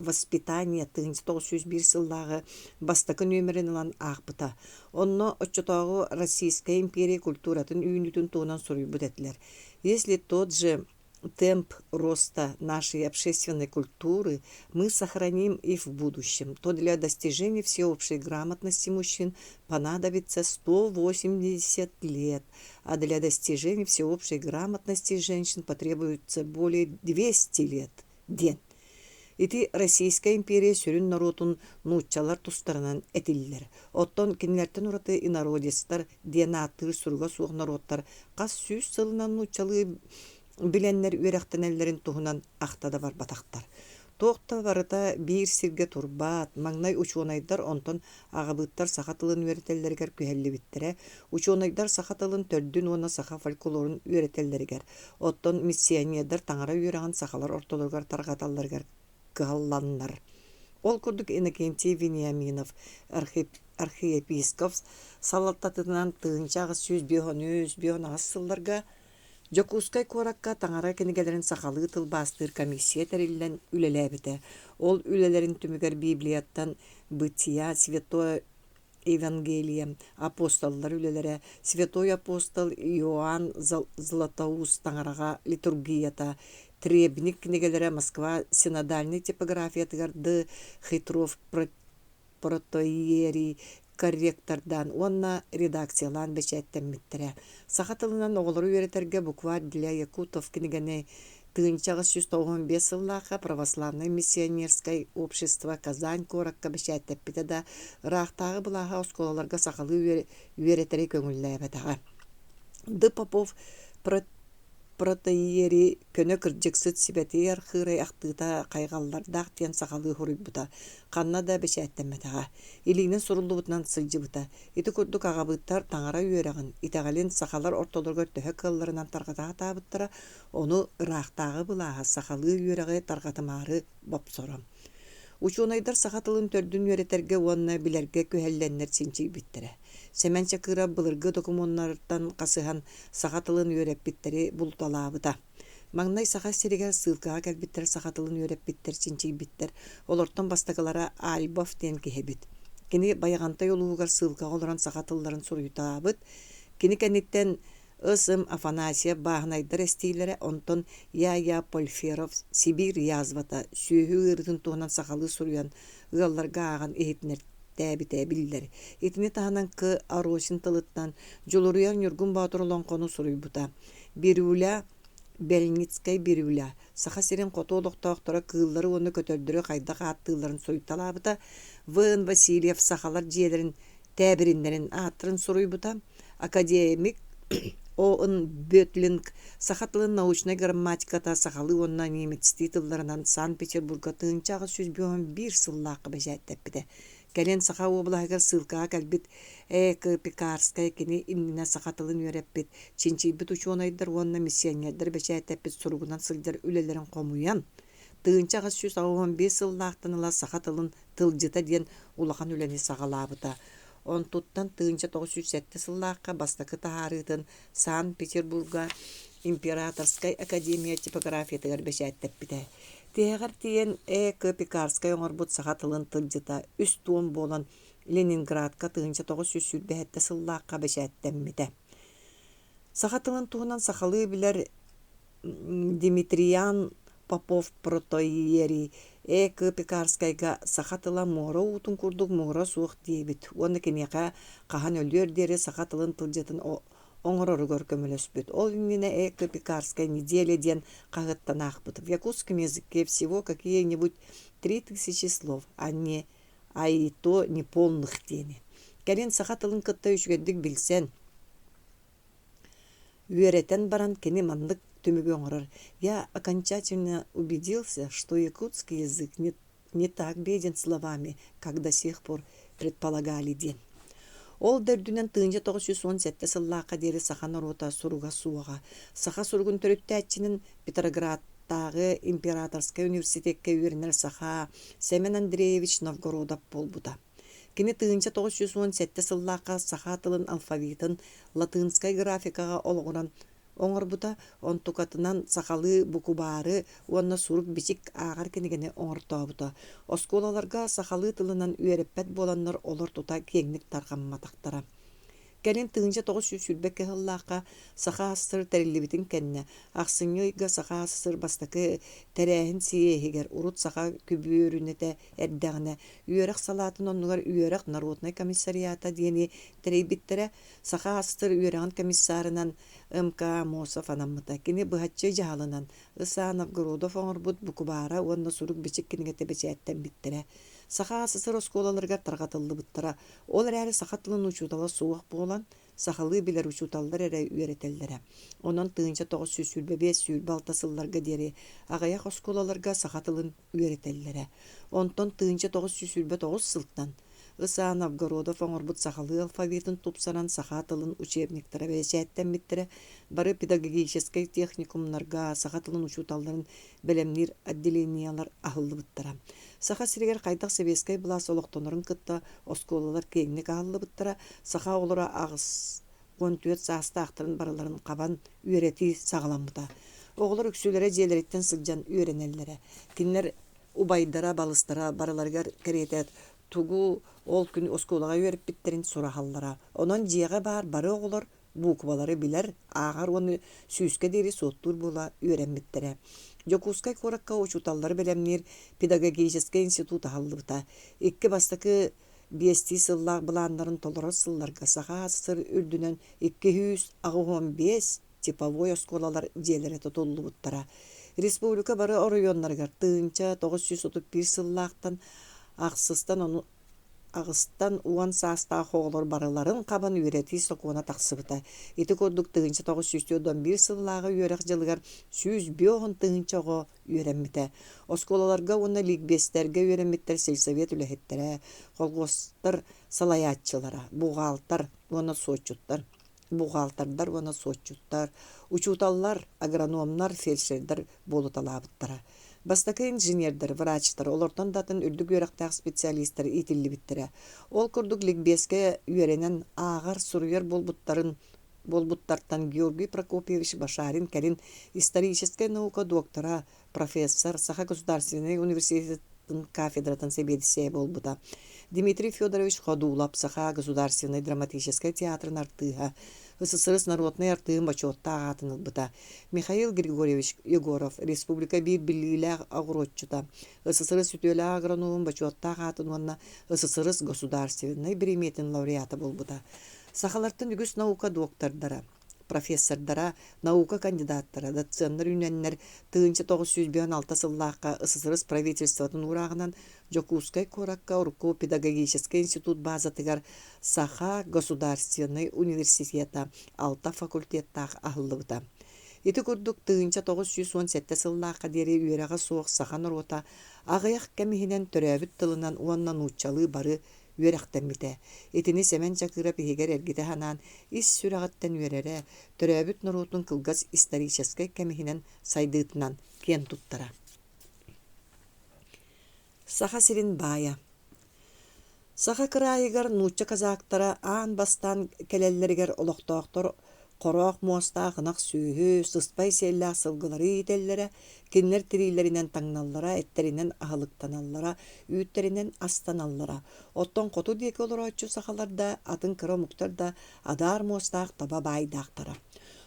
воспитания» 1901 сыллааҕы бастакы нүөмэрин ылан аахпыта. Онно оччотооҕу Российская империя культуратын үүнүүтүн туһунан суруйбут этилэр. Если тот же темп роста нашей общественной культуры мы сохраним и в будущем, то для достижения всеобщей грамотности мужчин понадобится 180 лет, а для достижения всеобщей грамотности женщин потребуется более 200 лет диэн. Ити Российская империя сүрүн норуотун нууччалар тустарынан этиллэр. Оттон кинилэртэн ураты инородецтар диэн ааттыыр суруга суох норуоттар хас сүүс сылынан нууччалыы билэннэр үөрэхтэнэллэрин туһунан ахта да барбатахтар. Туох да барыта биир сиргэ турбат, маҥнай учуонайдар, онтон аҕабыыттар саха тылын үөрэтэллэригэр күһэллибиттэрэ, учуонайдар саха тылын төрдүн уонна саха фольклорун үөрэтэллэригэр, оттон миссионердар таҥара үөрэҕин сахалар ортолоругар тарҕаталларыгар кыһалланнар. Ол курдук Иннокентий Вениаминов архиепископ салалтатынан 1853-58 сылларга Дьокуускай куоракка таҥара кинигэлэрин сахалыы тылбаастыыр комиссия тэриллэн үлэлээбитэ. Ол үлэлэрин түмүгэр Библияттан «Бытия святое Евангелие», апостоллар үлэлэрэ, Святой апостол Иоанн Златоуст таҥараҕа литургията, Требник кинигэлэрэ Москва синодальнай типографиятыгар Д. Хитров протоиерий корректордаан уонна редакциялаан бэчээттэммиттэрэ. Саха тылынан оҕолору үөрэтэргэ «Букварь для якутов» кинигэни 1895 сыллаахха православнай миссионерскай общество Казань куоракка бэчээттэппитэ да, ыраахтааҕы былааһа оскуолаларга сахалыы үөрэтэри көҥүллээбэтэҕэ. Д. Попов протоиерий көнө кырдьыксыт сибэтиэй архыырай ахтыыта хайҕаллардаах диэн сахалыы суруйбута, ханна да бэчээттэммэтэҕэ, илиинэн суруллубутунан сылдьыбыта. Ити курдук аҕабыыттар таҥара үөрэҕин, итэҕэлин сахалар ортолоругар төһө кыалларынан тарҕата сатаабыттара, ону ыраахтааҕы былааһа сахалыы үөрэҕи тарҕатымаары бопсоро. Учуонайдар саха тылын төрдүн үөрэтэргэ уонна билэргэ күһэллэннэр чинчийбиттэрэ. Сэмэн Чакыров былыргы докумуоннартан хасыһан саха тылын үөрэппиттэри булуталаабыта. Маҥнай Саха сиригэр сыылкаҕа кэлбиттэр саха тылын үөрэппиттэр, чинчийбиттэр. Олортон бастакылара Альбов диэн киһи эбит. Кини Байаҕантай улууһугар сыылкаҕа олорон саха тылларын суруйтаабыт. Кини кэнниттэн Ы.Сым Афанасьев бааһынайдар эстиилэрэ, онтон Я.Я. Польферов Сибиир язвата сүөһү ыарыытын туһунан сахалыы суруйан ыалларга ааҕан иһитиннэртээбитэ биллэр. Итини таһынан К. Оросин тылыттан Дьулуруйар Ньургун Боотур олоҥхону суруйбута. Бирюля Бельницкэй Бирюля Саха сирин хоту олохтоохторо кыыллары уонна көтөрдөрү хайдах ааттыылларын суруйталаабыта. В.Н. Васильев сахалар дьиэлэрин тээбириннэрин ааттарын суруйбута. Академик О.Н. Бөтлинг саха тылын научнай грамматиката сахалыы уонна немецтии тылларынан Санкт-Петербурга 1851 сыллаахха бэчээттэппитэ. Кэлин Саха уобалаһыгар сыылкаҕа кэлбит Э. К. Пекарскай кини иннинэ саха тылын үөрэппит, чинчийбит учуонайдар уонна миссионердар бэчээттэппит суругунан сылдьар үлэлэрин хомуйан, 1885 сыллаахтан ыла саха тылын тылдьыта диэн улахан үлэни саҕалаабыта. Онтуттан 1907 сыллаахха бастакы таһаарыытын Санкт-Петербурга Императорскай академия типографиятыгар бэчээттэппитэ. Тиһэҕэр тиийэн Э. К. Пекарскай оҥорбут саха тылын тылдьыта үс туом буолан Ленинградка 1927 сыллаахха бэчээттэммитэ. Саха тылын туһунан сахалыы билэр Дмитриан Попов протоиерий Э. К. Пекарскайга саха тыла муора уутун курдук муора суох диэбит уонна киниэхэ хаһан өлүөр диэри саха тылын тылдьытын оҥороругар көмөлөспүт. Ол иннинэ Э. К. Пекарскай «Неделя» диэн хаһыаттан аахпыт. В якутском языке всего какие-нибудь 3000 слов, а не а и то неполных диэни. Кэлин саха тылын кытта үчүгэйдик билсэн, Үөрэтэн баран кини маннык түмүгү оҥорор: «Я окончательно убедился, что якутский язык не не так беден словами, как до сих пор предполагали» диэн. Ол да үрдүнэн 1917 сыллаахха диэри саха норуота суруга суоҕа. Саха суругун төрүттээччинэн Петроградтааҕы императорскай университекка үөрэнэр саха Сэмэн Андреевич Новгородов буолбута. Кини 1917 сыллаахха саха тылын алфавитын латыынскай графикаҕа олоҕуран оҥорбута, онтукатынан сахалыы букубаары уонна сурук-бичик ааҕар кинигэни оҥортообута. Оскуолаларга сахалыы тылынан үөрэппэт буоланнар олор тута киэҥник тарҕамматахтара. Кэлин 1922 сыллаахха Саха АССР тэриллибитин кэннэ, ахсынньы ыйга Саха АССР бастакы тэрээһин сийиэһигэр урут Саха күбүөрүнэтэ эрдэҕинэ үөрэх салаатын оннугар Үөрэх народнай комиссариата диэни тэрийбиттэрэ. Саха АССР үөрэҕин комиссарынан М.К. Аммосов анаммыта. Кини быһаччы дьаһалынан Ы.С. Новгородов оҥорбут букубаара уонна сурук-бичик кинигэтэ бэчээттэммиттэрэ. Саха АССР оскуолаларыгар тарҕатыллыбыттара. Ол эрээри саха тылын учуутала суох буолан, сахалыы билэр учууталлар эрэ үөрэтэллэрэ. Онон 1925-26 сылларга диэри аҕыйах оскуолаларга саха тылын үөрэтэллэрэ. Онтон 1929 сылтан Ы.С. Новгородов оҥорбут сахалыы алфавитын тупсаран саха тылын учебниктара бэчээттэммиттэрэ, бары педагогическай техникумнарга саха тылын учууталларын бэлэмниир отделениелар аһыллыбыттара. Саха сиригэр хайдах сэбиэскэй былаас олохтонорун кытта оскуолалар киэҥник аһыллыбыттара, саха оҕолоро 84 саастаахтарын барыларын хабан үөрэтии саҕаламмыта. Оҕолор үксүлэрэ дьиэлэриттэн сылдьан үөрэнэллэрэ. Кинилэр убайдара, балыстара барыларыгар кэриэтэ тугу ол күн оскуолаҕа үөрэппиттэрин сураһаллара. Онон дьиэҕэ баар бары оҕолор буукубалары билэр, ааҕар уонна сүүскэ диэри суоттуур буола үөрэммиттэрэ. Дьокуускай куоракка учууталлары бэлэмниир педагогическай институт аһыллыбыта. Икки бастакы биэстии сыллаах былааннарын толорор сылларга Саха АССР үрдүнэн 285 типовой оскуолалар дьиэлэрэ тутуллубуттара. Республика бары оройуоннарыгар 1931 сыллаахтан ахсыстан ону Аҕыстан уон саастаах оҕолор барыларын хабан үөрэтии сокуона тахсыбыта. Ити курдук 1941 сыллааҕы үөрэх дьылыгар 150 000 оҕо үөрэммитэ. Оскуолаларга уонна ликбезтэргэ үөрэммиттэр сельсовет үлэһиттэрэ, колхуостар салайааччылара, буҕаалтар уонна суотчуттар бухгалтердар уонна суотчуттар, учууталлар, агрономнар, фельдшердэр буолуталаабыттара. Бастакы инженердэр, врачтар, олортон да атын үрдүк үөрэхтээх специалистар иитиллибиттэрэ. Ол курдук ликбезкэ үөрэнэн ааҕар, суруйар буолбуттарын буолбуттартан Георгий Прокопьевич Башарин кэлин историческай наука доктора, профессор, Саха государственнай университет кафедратын сэбиэдиссэйэ буолбута. Дмитрий Федорович Ходулов Саха государственнай драматическай театрын артыыһа, СССР народнай артыыһын бочуоттаах аатын ылбыта. Михаил Григорьевич Егоров республика биир биллиилээх оҕуруотчута, СССР үтүөлээх агрономун бочуоттаах аатын уонна СССР государственнай бириэмийэтин лауреата буолбута. Сахалартан үгүс наука доктордара, профессордара, наука кандидаттара, доценнар үүнэннэр 1956 сыллаахха СССР правительствотын уурааҕынан Дьокуускай куоракка урукку педагогическай институт базатыгар Саха государственнай университета алта факультеттаах аһыллыбыта. Ити курдук 1917 сыллаахха диэри үөрэҕэ суох саха норуота аҕыйах кэм иһинэн төрөөбүт тылынан уонна нууччалыы бары үөрэхтэммитэ. Итини Сэмэн Чакыров иһигэр эргитэ санаан, ис сүрэҕиттэн үөрэрэ, төрөөбүт норуотун кылгас историческай кэм иһинэн сайдыытынан киэн туттара. Саха сирин баайа Саха кыраайыгар нуучча казактара аан бастаан кэлэллэригэр олохтоохтор хороох муостаах ынах сүөһү, сыспай сиэллээх сылгылары иитэллэрэ, кинилэр тириилэринэн таҥналлара, эттэринэн аһылыктаналлара, үүттэринэн астаналлара. Оттон хоту диэки олорооччу сахалар да, атын кыра омуктар да адаар муостаах таба баайдаахтара.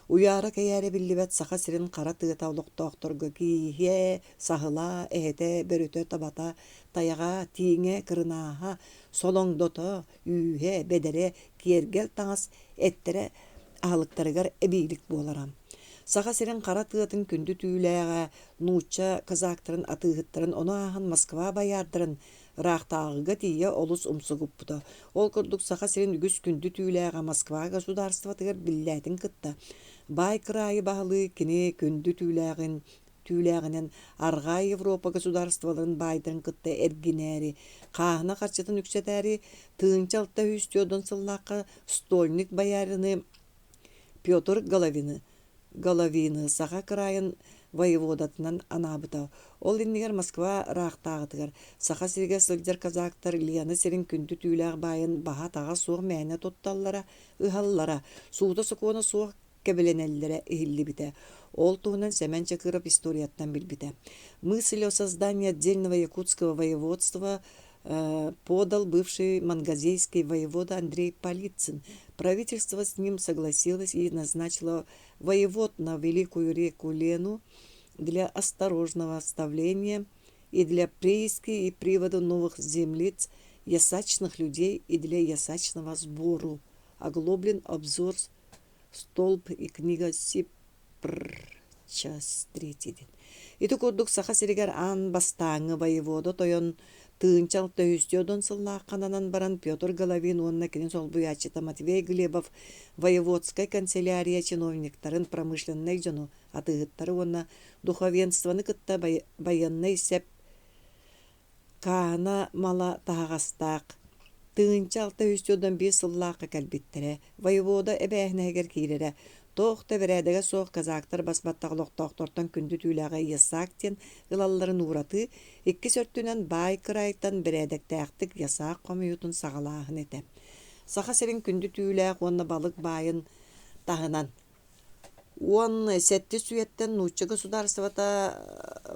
Уйаара-кэйээрэ биллибэт Саха сирин хара тыата олохтоохторго кииһэ, саһыла, эһэтэ, бөрөтө, табата, тайаҕа, тииҥэ, кырынааһа, солоҥдото, үүһэ, бэдэрэ, киэргэл таҥас эттэрэ аһылыктарыгар эбиилик буолара. Саха сирин хара тыатын күндү түүлээҕэ нуучча казактарын атыыһыттарын ону ааһан Москва байаардарын ыраахтааҕыга тиийэ олус умсугуппута. Ол курдук Саха сирин үгүс күндү түүлээҕэ Москва государствотыгар биллээтин кытта баай кыраайы баһылыы кини күндү түүлээҕин түүлээҕинэн Арҕаа Европа государстволарын баайдарын кытта эргинээри, хааһына харчытын үксэтээри 1604 сыллаахха стольник боярины Петр Головины Головины Саха кыраайын воеводатынан анаабыта. Ол иннигэр Москва ыраахтааҕытыгар Саха сиригэр сылдьар казактар Лена сирин күндү түүлээх баайын баһа-атаҕа суох мээнэ тутталлара, ыһаллара, суута-сокуона суох кэбилэнэллэрэ иһиллибитэ. Ол туһунан Сэмэн Чакыров историяттан билбитэ. Мысль о создании отдельного якутского воеводства подал бывший мангазейский воевода Андрей Палицын. Правительство с ним согласилось и назначило воевод на Великую реку Лену для осторожного оставления и для прииски и привода новых землиц, ясачных людей и для ясачного сбору. Оглоблен обзор Столб и книга Сипр час третий диэн. Ити курдук Саха сиригэр аан бастааҥҥы воевода тойон тыынча алта сыллаах хананан баран Петр Головин уонна кини солбуйааччыта Матвей Глебов воеводскай канцелярия чиновниктарын, промышленнай дьону, атыыһыттары уонна духовенствоны кытта байыаннай сэп Хаана мала таһаҕастаах 1631 сыллаахха кэлбиттэрэ, воевода эбээһинэһигэр киирэрэ. Туох да бэрээдэгэ суох казактар бас-баттах олохтоохтортон күндү түүлээҕи ясак диэн ылалларын ууратыы, иккис өртүнэн баай кыраайтан бэрээдэктээхтик ясак хомуйуутун саҕалааһын этэ. Саха сирин күндү түүлээх уонна балык баайын таһынан 17 үйэттэн нуучча государствота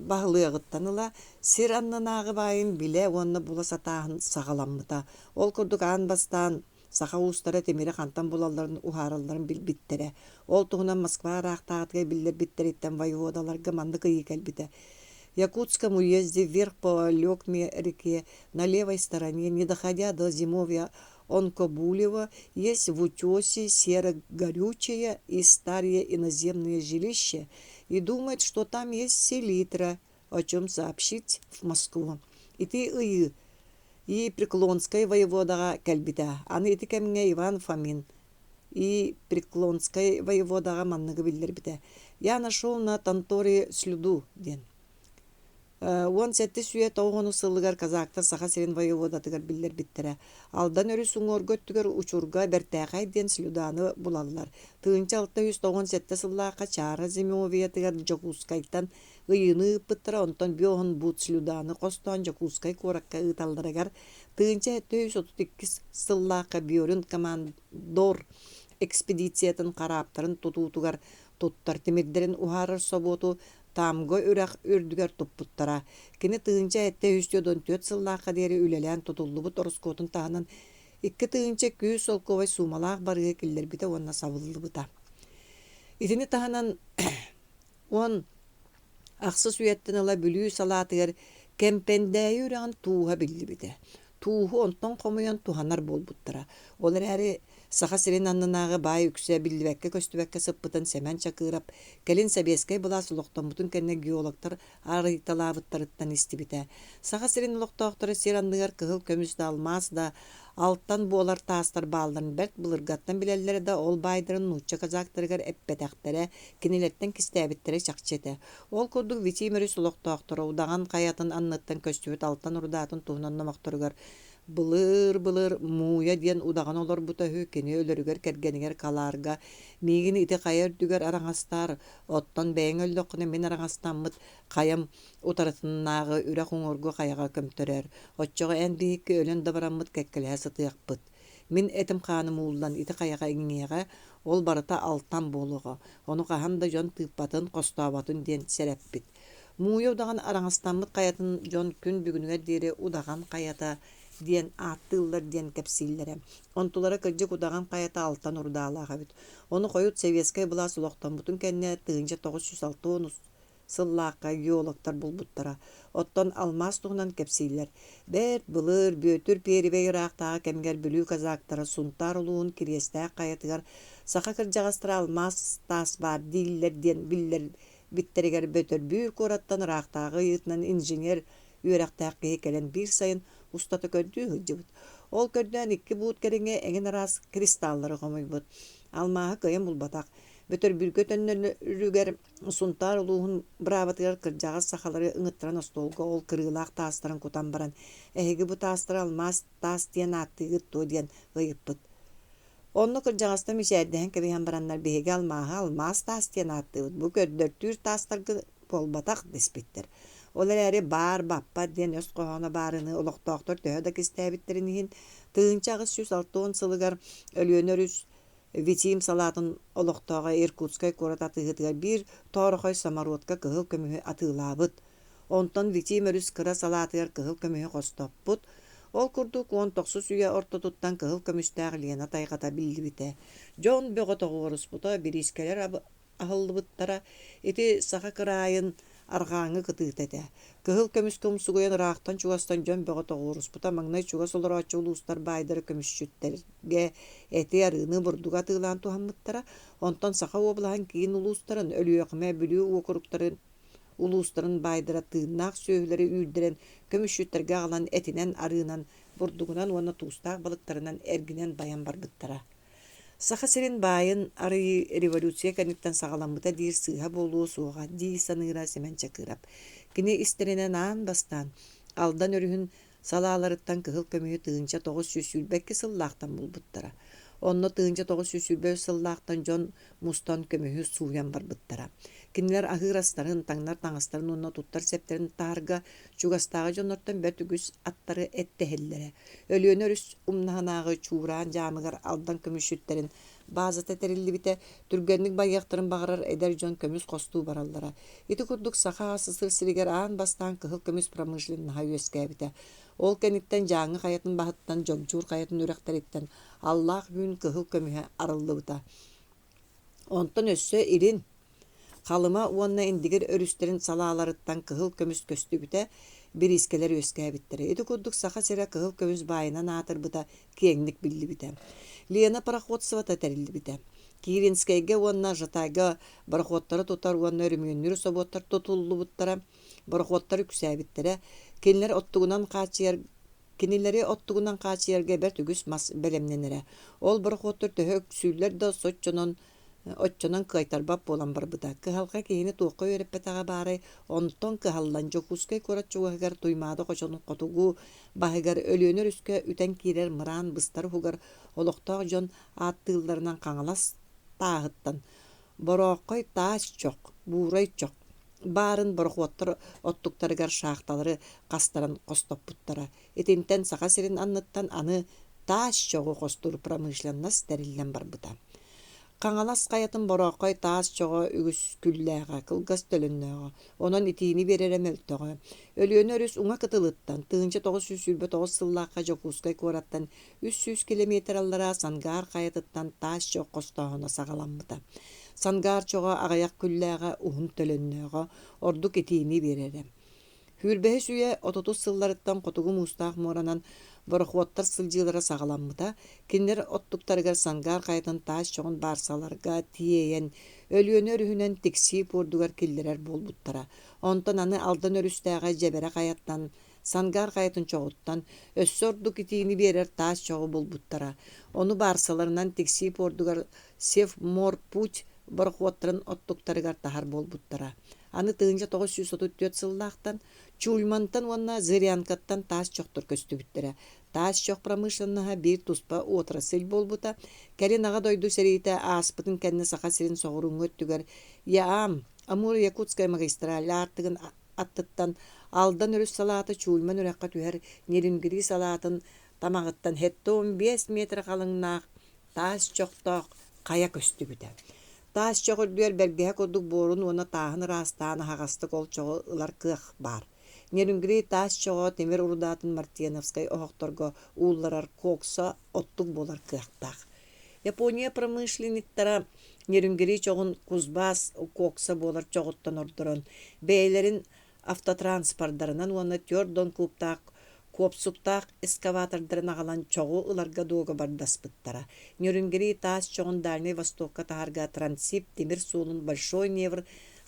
баһылыаҕыттан ыла сир аннынааҕы баайын билэ уонна була сатааһын саҕаламмыта. Ол курдук аан бастаан саха уустара тимири хантан булалларын уһааралларын билбиттэрэ. Ол туһунан Москва ыраахтааҕытыгар биллэрбиттэриттэн воеводаларга маннык ыйыы кэлбитэ: Якутском уезде вверх по Олекме реке на левой стороне, не доходя до зимовья Онкобулево есть в утесе серо-горючее и старые иноземные жилища и думает, что там есть селитра, о чем сообщить в Москву. Ити ыйыы И Преклонскай воеводаҕа кэлбитэ. Аны ити кэмҥэ Иван Фомин И Преклонскай воеводаҕа манныгы биллэрбитэ: «Я нашел на Танторе слюду» диэн. 17 үйэ тоҕус сылыгар казактар Саха сирин воеводатыгар биллэрбиттэрэ. Алдан өрүс уҥуоргу өттүгэр Учурга Бэртээхэй диэн слюданы булаллар. 1697 сыллаахха Чаара зимовьетыгар Дьокуускайтан ыйыыны ыыппыттара, онтон Бөһун Бут слюданы хостоон Дьокуускай куоракка ыыталларыгар 1732 сыллаахха Бюрин командор экспедициятын хараптарын тутуутугар туттар тимирдэрин уһаарар собуоту. Тамго үрэх үрдүгэр туппуттара. Кини 1774 сыллаахха диэри үлэлээн тутуллубут ороскуотун таһынан 2200 солкуобай суумалаах барыһы киллэрбитэ уонна сабыллыбыта. Итини таһынан Уон ахсыс үйэттэн ыла Бүлүү салаатыгар Кэмпэндээйи үрэҕин тууһа биллибитэ. Тууһу онтон хомуйан туһанар буолбуттара. Ол эрээри Саха сирин аннынааҕы баай үксэ биллибэккэ-көстүбэккэ сыппытын Сэмэн Чакыров кэлин сэбиэскэй былаас олохтоммутун кэннэ геологтар арыйталаабыттарыттан истибитэ. Саха сирин олохтоохторо сир анныгар кыһыл көмүс да, алмаас да, алтан буолар таастар баалларын бэрт былыргаттан билэллэрэ да, ол баайдарын нуучча казактарыгар эппэтэхтэрэ, кинилэртэн кистээбиттэрэ чахчы этэ. Ол курдук Витим өрүс олохтоохторо Удаҕан хайатын анныттан көстүбүт алтан урудаатын туһунан номохторугар Былыр-былыр Мууйа диэн удаҕан олорбута үһү, кини өлөрүгэр кэргэнигэр Калаарга «Миигин ити хайа үрдүгэр араҥастаар, оттон бэйэҥ өллөххүнэ мин араҥастаммыт хайам утарытынааҕы үрэх уҥуоргу хайаҕа көмтөрөөр, оччоҕо эн биһикки өлөн да бараммыт кэккэлэһэ сытыахпыт. Мин этим-хааным ууллан ити хайаҕа иҥиэҕэ, ол барыта алтан буолуоҕа, ону хаһан да дьон тыыппатын, хостооботун диэн сэрэппит. Мууйа удаҕан араҥастаммыт хайатын дьон күн бүгүнүгэр диэри Удаҕан хайата диэн ааттыыллар диэн кэпсииллэрэ. Онтулара кырдьык Удаҕан хайата алтан урудаалаах эбит. Ону хойут сэбиэскэй былаас олохтоммутун кэннэ 1960 сыллаахха геологтар булбуттара. Оттон алмаас туһунан кэпсииллэр. Бэрт былыр Бүөтүр Пиэрибэй ыраахтааҕы кэмигэр Бүлүү казактара Сунтаар улууһун Кириэстээх хайатыгар саха кырдьаҕастара алмаас таас баар дииллэр диэн биллэрбиттэригэр Бөтөрбүүр куораттан ыраахтааҕы ыйыытынан инженер үөрэхтээх киһи кэлэн биир сайын устата көрдүү сылдьыбыт. Ол көрдөөн икки буут кэриҥэ эҥин араас кристаллары хомуйбут. Алмааһы кыайан булбатах. Бөтөрбүүргэ төннөрүгэр Сунтаар улууһун быраабатыгар кырдьаҕас сахалары ыҥыттаран остуолга ол кырыылаах таастарын кутан баран, «Эһиги бу таастары алмаас таас диэн ааттыыгыт дуо?» диэн ыйыппыт. Онно кырдьаҕастар мичээрдэһэн кэбиһэн бараннар, «Биһиги алмааһы алмаас таас диэн ааттыыбыт, бу көрдөртүүр таастаргыт буолбатах» дэспиттэр. Ол эрээри «баар баппат» диэн өс хоһооно баарыныы олохтоохтор төһө да кистээбиттэрин иһин, 1860 сылыгар Өлүөнэ өрүс Витим салаатын олохтооҕо Иркутскай куорат атыыһытыгар биир тоорохой самородка кыһыл көмүһү атыылаабыт. Онтон Витим өрүс кыра салаатыгар кыһыл көмүһү хостоппут. Ол курдук уон тохсус үйэ ортотуттан кыһыл көмүстээх Лена тайҕата биллибитэ. Дьон бөҕө тоҕуоруспута, бириискэлэр аһыллыбыттара. Ити саха кыраайын арҕааҥҥы кытыыта этэ. Кыһыл көмүскэ умсугуйан ыраахтан-чугастан дьон бөҕө тоҕуоруспута. Маҥнай чугас олорооччу улуустар баайдара көмүсчүттэргэ эти, арыыны, бурдугу атыылаан туһаммыттара. Онтон Саха уобалаһын киин улуустарын, Өлүөхүмэ, Бүлүү уокуруктарын улуустарын баайдара тыыннаах сүөһүлэри үүрдэрэн көмүсчүттэргэ аҕалан этинэн, арыынан, бурдугунан уонна туустаах балыктарынан эргинэн байан барбыттара. Саха сирин баайын арыйыы революция кэнниттэн саҕаламмыта диир сыыһа буолуо суоҕа дии саныыра Сэмэн Чакыров. Кини истэринэн аан бастаан Алдан өрүһүн салааларыттан кыһыл көмүһү 1922 сыллаахтан булбуттара. Онно 1923 сыллаахтан дьон мустан көмүһү сууйан барбыттара. Кинилэр аһыыр астарын, таҥнар таҥастарын уонна туттар сэптэрин таһарга чугастааҕы дьоннортон бэрт үгүс аттары эттэһэллэрэ. Өлүөнэ өрүс умнаһынааҕы Чуураан дьаамыгар Алдан көмүсчүттэрин баазата тэриллибитэ, түргэнник байыахтарын баҕарар эдэр дьон көмүс хостуу бараллара. Ити курдук Саха АССР сиригэр аан бастаан кыһыл көмүс промышленноһа үөскээбитэ. Ол кэнниттэн Дьааҥы хайатын баһыттан, Дьогдьуур хайатын үрэхтэриттэн Аллаах Үүн кыһыл көмүһэ арыллыбыта. Онтон өссө илин Халыма уонна Индигир өрүстэрин салааларыттан кыһыл көмүс көстүбүтэ, бириискэлэр үөскээбиттэрэ. Ити курдук Саха сирэ кыһыл көмүс баайынан аатырбыта киэҥник биллибитэ. Лена пароходствота тэриллибитэ. Киренскэйгэ уонна Жатайга борохуоттары тутар уонна өрөмүөннүүр собуоттар тутуллубуттара, борохуоттар үксээбиттэрэ. Кинилэр оттугунан хааччыйар Кинилэри оттугунан хааччыйарга бэрт үгүс мас бэлэмнэнэрэ. Ол борохуоттар төһө үксүүллэр да соччонон оччонон кыайтарбат буолан барбыта. Кыһалҕа киһини туохха үөрэппэтэҕэ баарай, онтон кыһаллан Дьокуускай куорат чугаһыгар Туймаада хочонун хотугу баһыгар Өлүөнэ өрүскэ үтэн киирэр мыраан быстар уһугар олохтоох дьон ааттыылларынан Хаҥалас тааһыттан Борооххой таас чох, буурай чох баарын борохуоттар оттуктарыгар шахталары хастаран хостоппуттара. Итинтэн Саха сирин анныттан аны таас чоҕу хостуур промышленность тэриллэн барбыта. Хаҥалас хайатын борооххой таас чоҕо үгүс күллээҕэ, кылгас төлөннөөҕө, онон итиини биэрэрэ мөлтөҕө. Өлүөнэ өрүс уҥа кытылыттан 1929 сыллаахха Дьокуускай куораттан 300 килэмиэтир аллараа Сангаар хайатыттан таас чох хостооһуна саҕаламмыта. Сангаар чоҕо аҕыйах күллээҕэ, уһун төлөннөөҕө, ордук итиини биэрэрэ. Сүүрбэһис үйэ отутус сылларыттан Хотугу Муустаах муоранан борохуоттар сылдьыылара саҕаламмыта, кинилэр оттуктарыгар Сангаар хайатын таас чоҕун баарсаларга тиэйэн, Өлүөнэ өрүһүнэн Тиксии пуордугар киллэрэр буолбуттара. Онтон аны Алдан өрүстээҕи Дьэбэрэ хайаттан, Сангаар хайатын чоҕуттан өссө ордук итиини биэрэр таас чоҕу булбуттара. Ону баарсаларынан Тиксии пуордугар Севморпуть борохуоттарын оттуктарыгар таһар буолбуттара. Аны 1934 сыллаахтан Чульмантан уонна Зырянкаттан таас чохтор көстүбүттэрэ. Таас чох промышленноһа биир туспа отрасль буолбута. Кэлин Аҕа дойду сэриитэ ааспытын кэннэ Саха сирин соҕурууҥҥу өттүгэр ЯАМ, Амуро-Якутская магистраль аартыгын аттыттан Алдан өрүс салаата Чульман үрэххэ түһэр Нерюнгри салаатын тамаҕыттан 75 метр халыҥнаах таас чохтоох хайа көстүбүтэ. Таас чох үрдүгэр бэргэһэ курдук буорун уонна тааһын ыраастаан аһаҕастык ол чоҕу ылар кыах баар. Нерюнгри таас чоҕо тимир урудаатын Мартьяновскай оһохторго уулларар кокса оттук буолар кыахтаах. Япония промышленниктара Нерюнгри чоҕун Кузбасс кокса буолар чоҕуттан ордорон, бэйэлэрин автотранспордарынан уонна түөрт донкууптаах куопсуктаах экскаватордарын аҕалан чоҕу ыларга дуогабардаспыттара. Нерюнгри таас чоҕун Дальнай Востокка таһарга Транссиб тимир суолун Большой Невр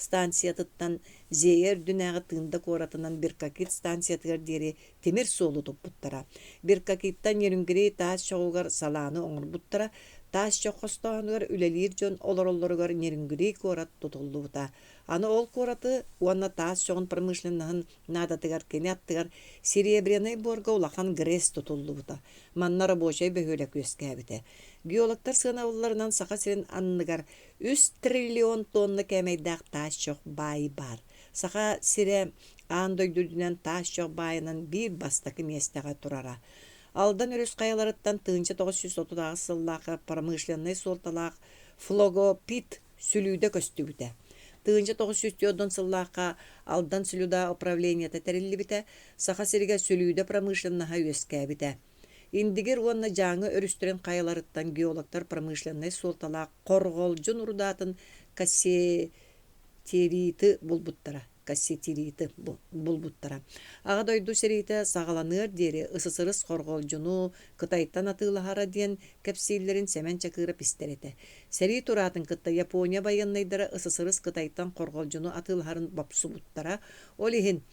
станциятыттан Зея үрдүнээҕи Тында куоратынан Беркакит станциятыгар диэри тимир суолу туппуттара. Беркакиттан Нерюнгри таас чоҕугар салааны оҥорбуттара. Таас чох хостооһунугар үлэлиир дьон олороллоругар Нерюнгри куорат тутуллубута. Аны ол куораты уонна таас чоҕун промышленноһын наадатыгар кини аттыгар Серебряный буорга улахан ГРЭС тутуллубута. Манна рабочай бөһүөлэк үөскээбитэ. Геологтар сыанабылларынан Саха сирин анныгар үс триллион тонна кээмэйдээх таас чох баай баар. Саха сирэ аан дойду үрдүнэн таас чох баайынан биир бастакы миэстэҕэ турара. Алдан өрүс хайаларыттан 1938 сыллаахха промышленнай суолталаах флогопит сүлүүдэ көстүбүтэ. 1940 сыллаахха Алдан слюда управлениета тэриллибитэ, Саха сиригэр сүлүүдэ промышленноһа үөскээбитэ. Индигир уонна Дьааҥы өрүстэрин хайаларыттан геологтар промышленнай суолталаах хорҕолдьун урудаатын кассетериты булбуттара. Кассетериты булбуттара. Аҕа дойду сэриитэ саҕаланыар диэри СССР хорҕолдьуну Кытайтан атыылаһара диэн кэпсииллэрин Сэмэн Чакыров истэр этэ. Сэрии тураатын кытта Япония байыаннайдара СССР Кытайтан хорҕолдьуну атыылаһарын бопсубуттара. Ол иһин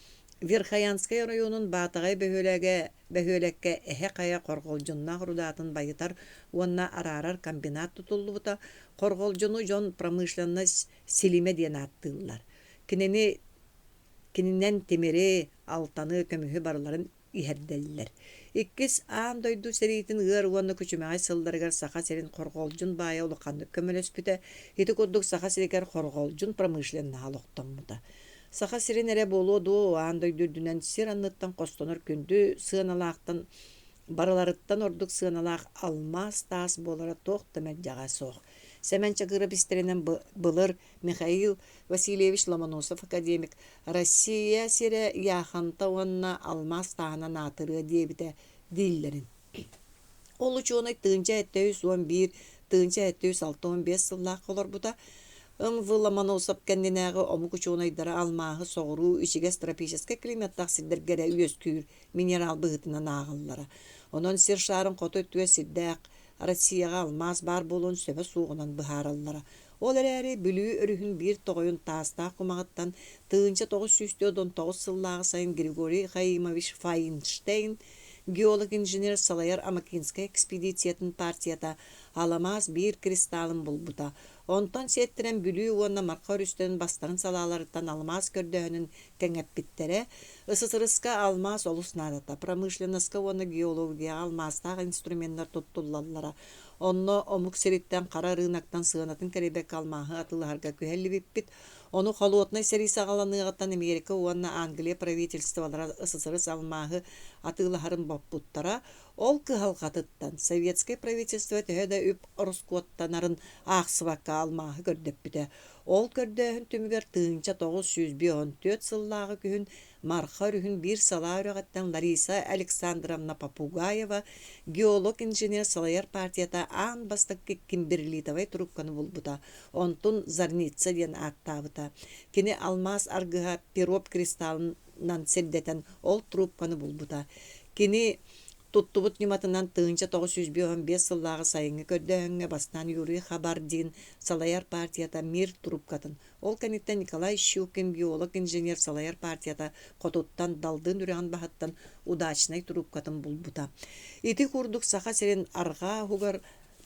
Верхоянскай оройуонун Баатаҕай бөһүөлэгэ бөһүөлэккэ Эһэ Хайа хорҕолдьуннаах рудатын байытар уонна араарар комбинат тутуллубута. Хорҕолдьуну дьон промышленность силимэ диэн ааттыыллар. Кинини кининэн тимири, алтаны, көмүһү барыларын иһэрдэллэр. Иккис аан дойду сэриитин ыар уонна күчүмэҕэй сылларыгар Саха сирин хорҕолдьун баайа улаханнык көмөлөспүтэ. Ити курдук Саха сиригэр хорҕолдьун промышленноһа олохтоммута. Саха сирин эрэ буолуо дуо, аан дойду үрдүнэн сир анныттан хостонор күндү сыаналаахтан барыларыттан ордук сыаналаах алмаас таас буолара туох да мэлдьэҕэ суох. Сэмэн Чакыров истэринэн былыр Михаил Васильевич Ломоносов академик Россия сирэ Яхонта уонна алмаас тааһынан аатырыа диэбитэ дииллэрин. Ол учуонай 1711 1765 сыллаахха олорбута. М.В. Ломоносов кэннинээҕи омук учуонайдара алмааһы соҕуруу ичигэс тропическай климаттаах сирдэргэ эрэ үөскүүр минерал быһыытынан ааҕаллара. Онон сир шаарын хоту өттүгэр сирдээх Россияҕа алмаас баар буолуон сөбө суоҕунан быһаараллара. Ол эрээри Бүлүү өрүһүн биир тоҕойун таастаах кумаҕыттан 1949 сыллааҕы сайын Григорий Хаимович Файнштейн геолог-инженер салайар Амакинскай экспедициятын партията аламаас биир кристалын булбута. Онтон сиэттэрэн Бүлүү уонна Марха өрүстэрин бастарын салааларыттан алмаас көрдөөһүнүн кэҥэппиттэрэ. СССР-ска алмаас олус наадата, промышленноска уонна геологияҕа алмаастаах инструменнар туттуллаллара. Онно омук сириттэн хара ырыынактан сыанатын кэрэйбэккэ алмааһы атыылаһарга күһэллибиппит. Ону холуотунай сэрии саҕаланыаҕыттан Америка уонна Англия правительстволара СССР алмааһы атыылаһарын боппуттара. Ол кыһалҕатыттан советскай правительство төһө да үп ороскуоттанарын аахсыбакка алмааһы көрдөппүтэ. Ол көрдөөһүн түмүгэр 1954 сыллааҕы күһүн Марха өрүһүн биир салаа үрэҕиттэн Лариса Александровна Попугаева геолог-инженер салайар партията аан бастакы кимберлитовай трубканы булбута, онтун «Зарница» диэн ааттаабыта. Кини алмаас аргыһа пироп кристаллынан сирдэтэн ол трубканы булбута. Кини туттубут ньыматынан 1955 сыллааҕы сайыҥҥы көрдөөһүҥҥэ бастаан Юрий Хабардин салайар партията «Мир» трубкатын, Ол кэнниттэн Николай Щукин геолог-инженер салайар партията хотуттан Далдын үрэҕин баһыттан Удачнай трубкатын булбута. Ити курдук Саха сирин арҕаа уһугар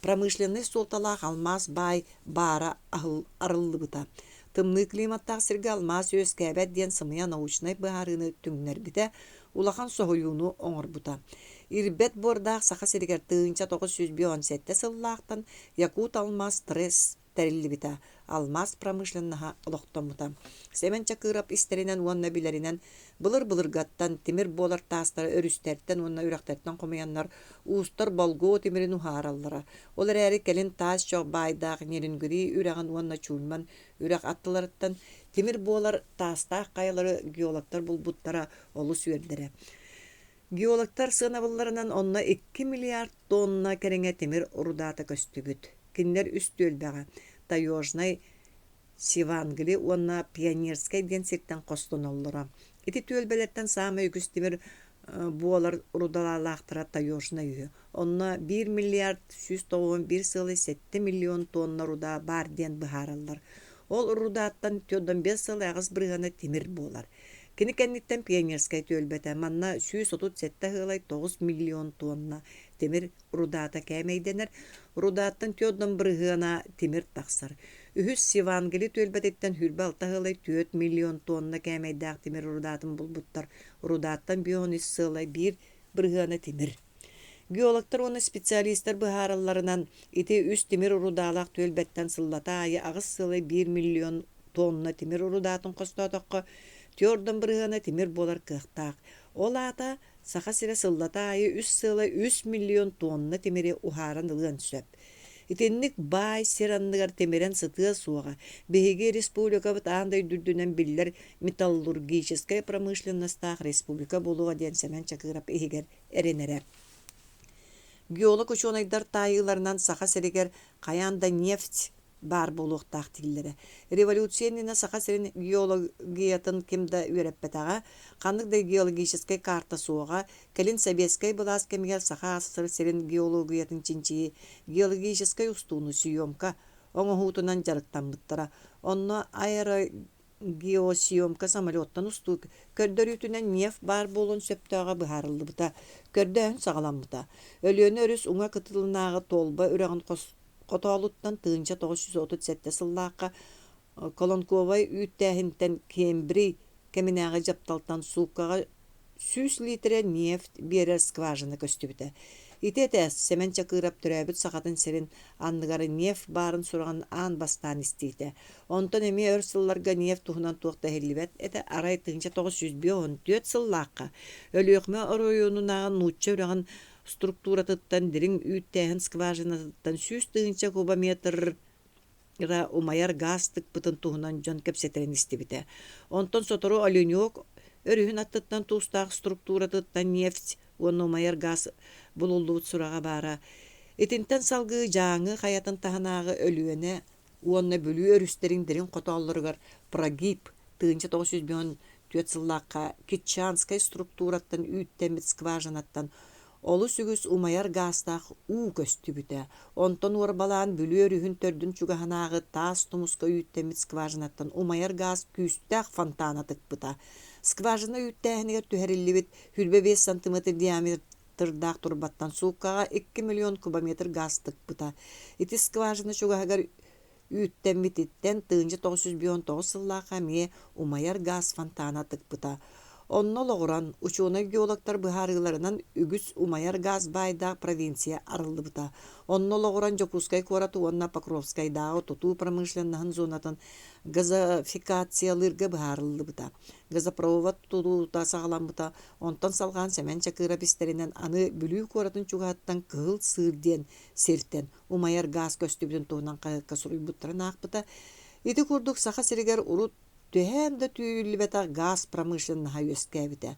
промышленнай суолталаах алмаас баай баара арыллыбыта. Тымныы климаттаах сиргэ алмаас үөскээбэт диэн сымыйа научнай быһаарыыны түҥнэрбитэ, улахан соһуйууну оҥорбута. Ирбэт буордаах Саха сиригэр 1957 сыллаахтан Якут-Алмаз трест тэриллибитэ, алмаас промышленноһа олохтоммута. Сэмэн Чакыров истэринэн уонна билэринэн былыр-былыргаттан тимир буолар таастары өрүстэртэн уонна үрэхтэртэн хомуйаннар уустар болгуо тимирин уһаараллара. Ол эрээри кэлин таас чох баайдаах Нерюнгри үрэҕин уонна Чульман үрэх аттыларыттан тимир буолар таастаах хайалары геологтар булбуттара олус үөрдэрэ. Геологтар сыанабылларынан онно 2 миллиард тонна кэриҥэ тимир рудата көстүбүт. Кинилэр үс түөлбэҕэ Таежнай, Сивангли уонна Пионерскай диэн сиртэн хостоноллоро. Ити түөлбэлэртэн саамай үгүс тимир буолар рудалаахтара Таежнай үһү. Онно 1 миллиард 191 сыалай 7 миллион тонна руда баар диэн быһаараллар. Ол рудаттан 45 сыл аҕыс бырыһыана тимир буолар. Кини кэнниттэн Пионерскай түөлбэтэ манна 137 сыалай 9 миллион тонна тимир рудата кээмэйдэнэр, рудаттан түөрт бырыһыана тимир тахсар. Үһүс Евангелие түөлбэтиттэн 26 сыалай 4 миллион тонна кээмэйдээх тимир рудатын булбуттар. Рудаттан 53 сыалай 1 бырыһыана тимир. Геологтар уонна специалистар быһааралларынан, ити үс тимир рудаалаах түөлбэттэн сыллата аайы аҕыс сыалай 1 миллион тонна тимир рудаатын хостоотоххо, түөрт бырыһыана тимир буолар кыахтаах. Ол аата Саха сирэ сыллата аайы үс сыала үс миллион тонна тимири уһааран ылыан сөп. Итинник баай сир анныгар тимирэн сытыа суоҕа. Биһиги республикабыт аан дойду үрдүнэн биллэр металлургическай промышленностаах республика буолуоҕа диэн Сэмэн Чакыров иһигэр эрэнэрэ. Геолог-учуонайдар таайыыларынан Саха сиригэр хайаан да нефть баар буолуохтаах дииллэрэ. Революция иннинэ Саха сирин геологиятын ким да үөрэппэтэҕэ, ханнык да геологическай карта суоҕа. Кэлин сэбиэскэй былаас кэмигэр Саха АССР сирин геологиятын чинчийии геологическай устууну съемка оҥоһуутунан дьарыктаммыттара. Онно аэрогеосъемка самолеттан устуу көрдөрүүтүнэн нефть баар буолуон сөптөөҕө быһаарыллыбыта. Көрдөөһүн саҕаламмыта. Өлүөнэ өрүс уҥа кытылынааҕы Толба үрэҕин Хотоолуттан 1937 сыллаахха Колонковай үүттээһинтэн Кембрий кэминээҕи дьапталтан сууккаҕа 100 литрэ нефть биэрэр скважина көстүбүтэ. Ити этээс Сэмэн Чакыров төрөөбүт Сахатын сирин анныгар нефть баарын сураҕын аан бастаан истиитэ. Онтон эмиэ өр сылларга нефть туһунан туох да иһиллибэт этэ, арай 1954 сыллаахха Өлүөхүмэ оройуонунааҕы Нуучча үрэҕин структуратыттан дириҥ үүттээһин скважинатыттан 100 000 кубометр умайар гаас тыкпытын туһунан дьон кэпсэтэрин истибитэ. Онтон сотору Оленек өрүһүн аттыттан туустаах структуратыттан нефть уонна умайар гаас булуллубут сураҕа баара. Итинтэн салгыы Дьааҥы хайатын таһынааҕы Өлүөнэ уонна Бүлүү өрүстэрин дириҥ хотооллоругар прогиб 1954 сыллаахха Китчанскай структураттан үүттэммит скважинаттан олус үгүс умайар гаастаах уу көстүбүтэ. Онтон уорбалаан Бүлүү өрүһүн төрдүн чугаһынааҕы таас тумуска үүттэммит скважинаттан умайар гаас күүстээх фонтана тыкпыта. Скважина үүттээһинигэр түһэриллибит 25 сантиметр диаметрдаах турбаттан сууккаҕа 2 миллион кубометр гаас тыкпыта. Ити скважина чугаһыгар үүттэммититтэн 1959 сыллаахха эмиэ умайар гаас фонтана тыкпыта. Онно олоҕуран, учуонай-геологтар быһаарыыларынан үгүс умайар гаас баайдаах провинция арыллыбыта. Онно олоҕуран Дьокуускай куораты уонна Покровскайдааҕы тутуу промышленноһын зонатын газификациялыырга быһаарыллыбыта. Газопровод тутуута саҕаламмыта, онтон салҕаан Сэмэн Чакыров истэринэн аны Бүлүү куоратын чугаһыттан Кыһыл Сыыр диэн сиртэн умайар гаас көстүбүтүн туһунан хаһыакка суруйбуттарын аахпыта. Ити курдук Саха сиригэр урут түһээн да түүйүллүбэтэх гаас промышленноһа үөскээбитэ.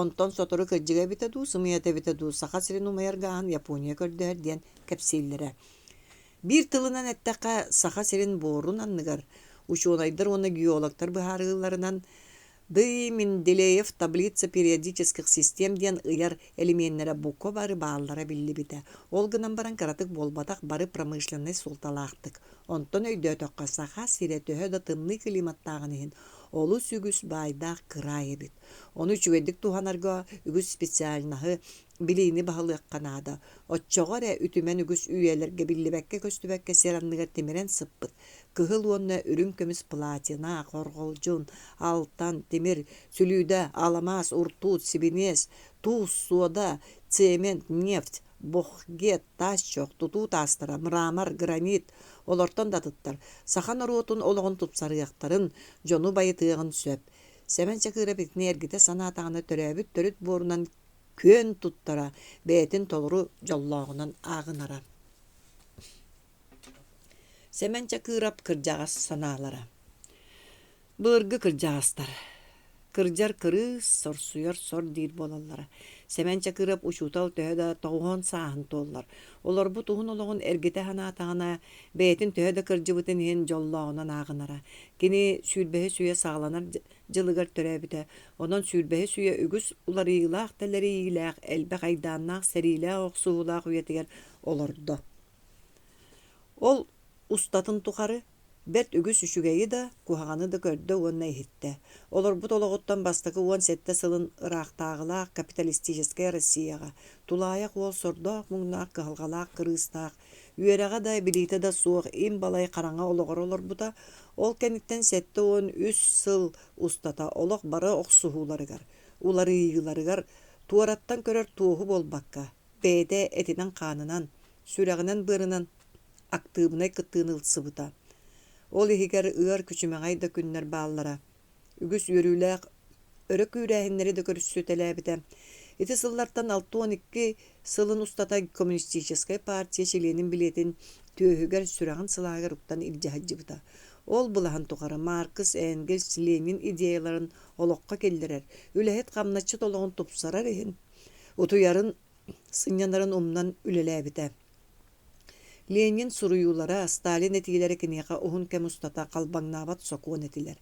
Онтон сотору кырдьыга эбитэ дуу, сымыйата эбитэ дуу, Саха сирин умайар гааһын Япония көрдөһөр диэн кэпсииллэрэ. Биир тылынан эттэххэ, Саха сирин буорун анныгар учуонайдар уонна геологтар быһаарыыларынан Д. Менделеев таблица периодических систем диэн ыйар элеменнэрэ бука бары бааллара биллибитэ. Ол гынан баран кыратык буолбатах бары промышленнай суолталаахтык. Онтон өйдөөтөххө, Саха сирэ төһө да тымныы климаттааҕын иһин, олус үгүс баайдаах кыраай эбит. Ону үчүгэйдик туһанарга үгүс специальноһы, билиини баһылыахха наада. Оччоҕо эрэ үтүмэн үгүс үйэлэргэ биллибэккэ-көстүбэккэ сир анныгар тимирэн сыппыт кыһыл уонна үрүҥ көмүс платина, хорҕолдьун, алтан, тимир, сүлүүдэ, аламаас, уртуут, сибиниэс, туус, суода, цемент, нефть, бохгет, таас чох, тутуу таастара, мрамор, гранит, олортон да атыттар саха норуотун олоҕун тупсарыахтарын, дьону байытыаҕын сөп. Сэмэн Чакыров итини эргитэ санаатаҕына төрөөбүт төрүт буорунан күөн туттара, бэйэтин толору дьоллооҕунан ааҕынара. Сэмэн Чакыров кырдьаҕас санаалара Былыргы кырдьаҕастар Кырдьар кырыыс, сорсуйар сор диир буолаллара. Сэмэн Чакыров учуутал төһө да тоҕуһуон сааһын туоллар, олорбут уһун олоҕун эргитэ санаатаҕына, бэйэтин төһө да кырдьыбытын иһин дьоллооҕунан ааҕынара. Кини сүүрбэһис үйэ саҕаланар дьылыгар төрөөбүтэ. Онон сүүрбэһис үйэ үгүс уларыйыылаах-тэлэрийиилээх, элбэх айдааннаах, сэриилээх охсуһуулаах үйэтигэр олордо. Ол устатын тухары бэрт үгүс үчүгэйи да, куһаҕаны да көрдө уонна иһиттэ. Олорбут олоҕуттан бастакы 17 сылын ыраахтааҕылаах капиталистическай Россияҕа тулаайах уол сордоох-муҥнаах кыһалҕалаах кырыыстаах, үөрэҕэ да, билиитэ да суох им-балай хараҥа олоҕор олорбута, ол кэнниттэн 73 сыл устата олох бары охсуһууларыгар, уларыйыыларыгар туораттан көрөр туоһу буолбакка, бэйэтэ этинэн-хаанынан, сүрэҕинэн-быарынан актыыбынай кыттыыны ылсыбыта. Ол иһигэр ыар күчүмэҕэй да күннэр бааллара. Үгүс үөрүүлээх өрө күүрээһиннэри да көрсүтэлээбитэ. Ити сыллартан 62 сылын устата Коммунистическай партия чилиэнин билиэтин түөһүгэр сүрэҕин сылааһыгар уктан илдьэ сылдьыбыта. Ол былаһын тухары Маркс, Энгельс, Ленин идеяларын олоххо киллэрэр, үлэһит-хамначчыт олоҕун тупсарар иһин утуйарын сынньанарын умнан үлэлээбитэ. Ленин суруйуулара, Сталин этиилэрэ киниэхэ уһун кэм устата халбаҥнаабат сокуон этилэр.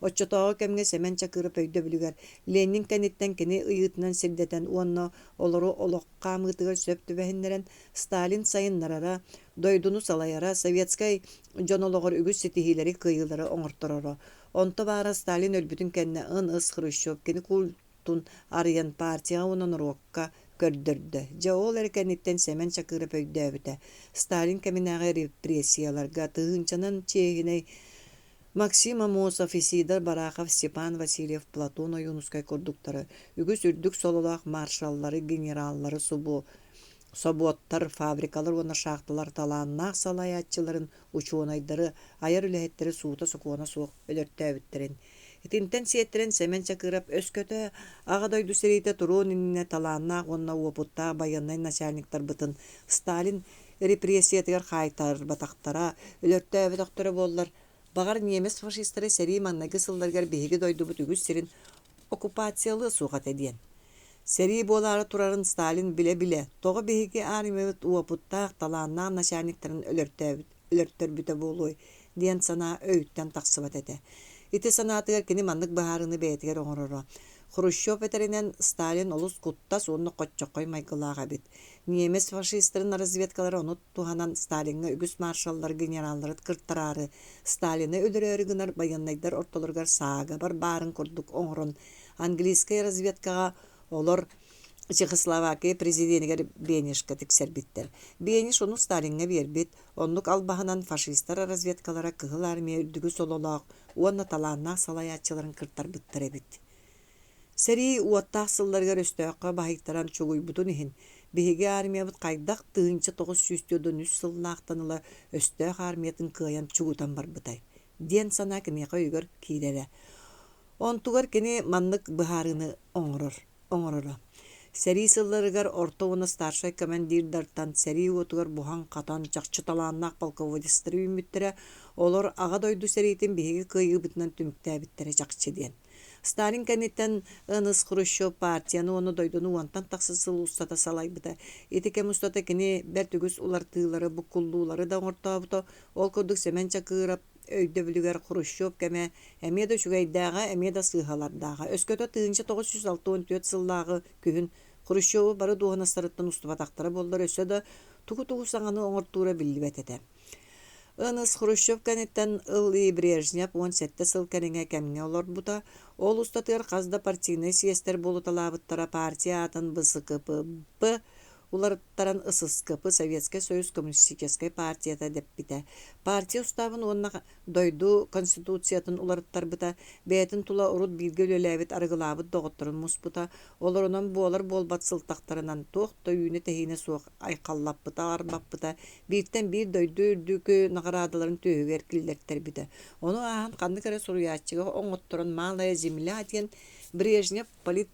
Оччотооҕу кэмҥэ Сэмэн Чакыров өйдөбүлүгэр Ленин кэнниттэн кини ыйыытынан сирдэтэн уонна олору олох хаамыытыгар сөп түбэһиннэрэн Сталин сайыннарара, дойдуну салайара, советскай дьон олоҕор үгүс ситиһиилэри, кыайыылары оҥортороро. Онто баара Сталин өлбүтүн кэннэ Н.С. Хрущев кини культун арыйан партияҕа уонна норуокка көрдөрдө. Дьэ ол эрэ кэнниттэн Сэмэн Чакыров өйдөөбүтэ, Сталин кэминээҕи репрессияларга тыһыынчанан чиэһинэй Максим Аммосов, Исидор Барахов, Степан Васильев, Платон Ойуунускай курдуктары, үгүс үрдүк сололоох маршаллары, генераллары субу собуоттар, фабрикалар уонна шахталар талааннаах салайааччыларын, учуонайдары, айар үлэһиттэри суута-сокуона суох өлөртөөбүттэрин. Итинтэн сиэттэрэн Сэмэн Чакыров өскөтө Аҕа дойду сэриитэ туруон иннинэ талааннаах уонна уопуттаах байыаннай начальниктарбытын Сталин репрессиятыгар хаайтарбатахтара, өлөртөөбөтөхтөрө буоллар, баҕар, ньиэмэс фашистара сэрии маҥнайгы сылларыгар биһиги дойдубут үгүс сирин оккупациялыа суох этэ диэн. Сэрии буолаары турарын Сталин билэ-билэ, тоҕо биһиги армиябыт уопуттаах, талааннаах начальниктарын өлөртөөбүт өлөртөрбүтэ буолуой диэн санаа өйүттэн тахсыбат этэ. Ити санаатыгар кини маннык быһаарыыны бэйэтигэр оҥороро. Хрущев этэринэн, Сталин олус куттас уонна хоччоххой майгылаах эбит. Ньиэмэс фашистарын разведкалара ону туһанан Сталиҥҥа үгүс маршаллары, генераллары кыртараары, Сталины өлөрөөрү гынар байыаннайдар ортолоругар саагабар баарын курдук оҥорон, английскай разведкаҕа олор Чехословакия президенигэр Бенешка тиксэрбиттэр. Бенеш ону Сталиҥҥа биэрбит, оннук албаһынан фашистар разведкалара Кыһыл Армия үрдүкү сололоох уонна талааннаах салайааччыларын кыртарбыттар эбит. Сэрии уоттаах сылларыгар өстөөххө баһыйтаран чугуйбутун иһин, биһиги армиябыт хайдах 1943 сыллаахтан ыла өстөөх армиятын кыайан чугутан барбытай диэн санаа киниэхэ өйүгэр киирэрэ. Онтугар кини маннык быһаарыыны оҥорор оҥороро. Сэрии сылларыгар орто уонна старшай командирдартан сэрии уотугар буһан-хатан, чахчы талааннаах полководецтар үүммүттэрэ, олор Аҕа дойду сэриитин биһиги кыайыыбытынан түмүктээбиттэрэ чахчы диэн. Сталин кэнниттэн Н.С. Хрущев партияны уонна дойдуну уонтан тахса сыл устата салайбыта. Ити кэм устата кини бэрт үгүс уларытыылары, буккуллуулары да оҥортообута. Ол курдук Сэмэн Чакыров өйдөбүлүгэр Хрущев кэмэ эмиэ да үчүгэйдээҕэ, эмиэ да сыыһалардааҕа. Өскөтө 1964 сыллааҕы күһүн Хрущеву бары дуоһунастарыттан устубатахтара буоллар, өссө да тугу-тугу саҥаны оҥортуура биллибэт этэ. Н.С. Хрущев кэнниттэн Ыл.И. Брежнев 17 сыл кэриҥэ кэмҥэ олорбута. Ол устатыгар хас да партийнай съезтэр буолуталаабыттара партия аатын БСКП уларыттаран ССКП Советскай Союз Коммунистическай партията дэппитэ. Партия устаабын уонна дойду Конституциятын уларыттарбыта, бэйэтин тула урут бииргэ үлэлээбит арыгылаабыт доҕотторун муспута, олорунан буолар-буолбат сылтахтарынан туох да үүнэ-тэһиинэ суох айхаллаппыта, арбаппыта, бииртэн биир дойду үрдүкү наҕараадаларын түөһүгэр киллэртэрбитэ. Ону ааһан ханнык эрэ суруйааччыга оҥотторон «Малая земля» диэн Брежнев полит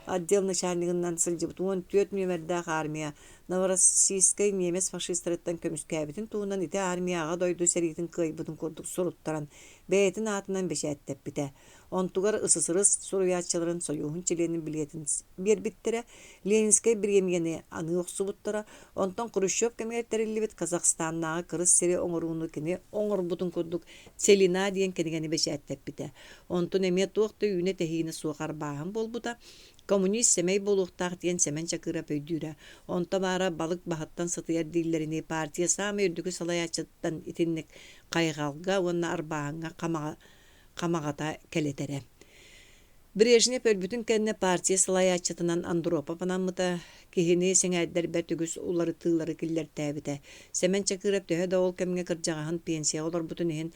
отдел начальнигынан сылдьыбыт 14 нүөмэрдээх армия Новороссийскай немец фашистарыттан көмүскээбитин туһунан ити армия Аҕа дойду сэриитин кыайбытын курдук суруттаран бэйэтин аатынан бэчээттэппитэ. Онтугар СССР суруйааччыларын сойууһун чилиэнин билиэтин биэрбиттэрэ, Ленинскэй бириэмийэни аныы охсубуттара, онтон Хрущев кэмигэр тэриллибит Казахстаннааҕы кырыс сири оҥорууну кини оҥорбутун курдук «Целина» диэн кинигэни бэчээттэппитэ. Онтун эмиэ туох да үүнэ-тэһиинэ суох арбааһын буолбута. Коммунист сэмэй буолуохтаах диэн Сэмэн Чакыров өйдүүрэ. Онто баара балык баһыттан сытыйар дииллэринии партия саамай үрдүкү салайааччыттан итинник хайҕалга уонна арбааһыҥҥа хамаҕата кэлэтэрэ. Брежнев өлбүтүн кэннэ партия салайааччытынан Андропов анаммыта, киһини сэҥээрдэр бэрт үгүс уларытыылары киллэртээбитэ. Сэмэн Чакыров төһө да ол кэмҥэ кырдьаҕаһын пенсияҕа олорбутун иһин,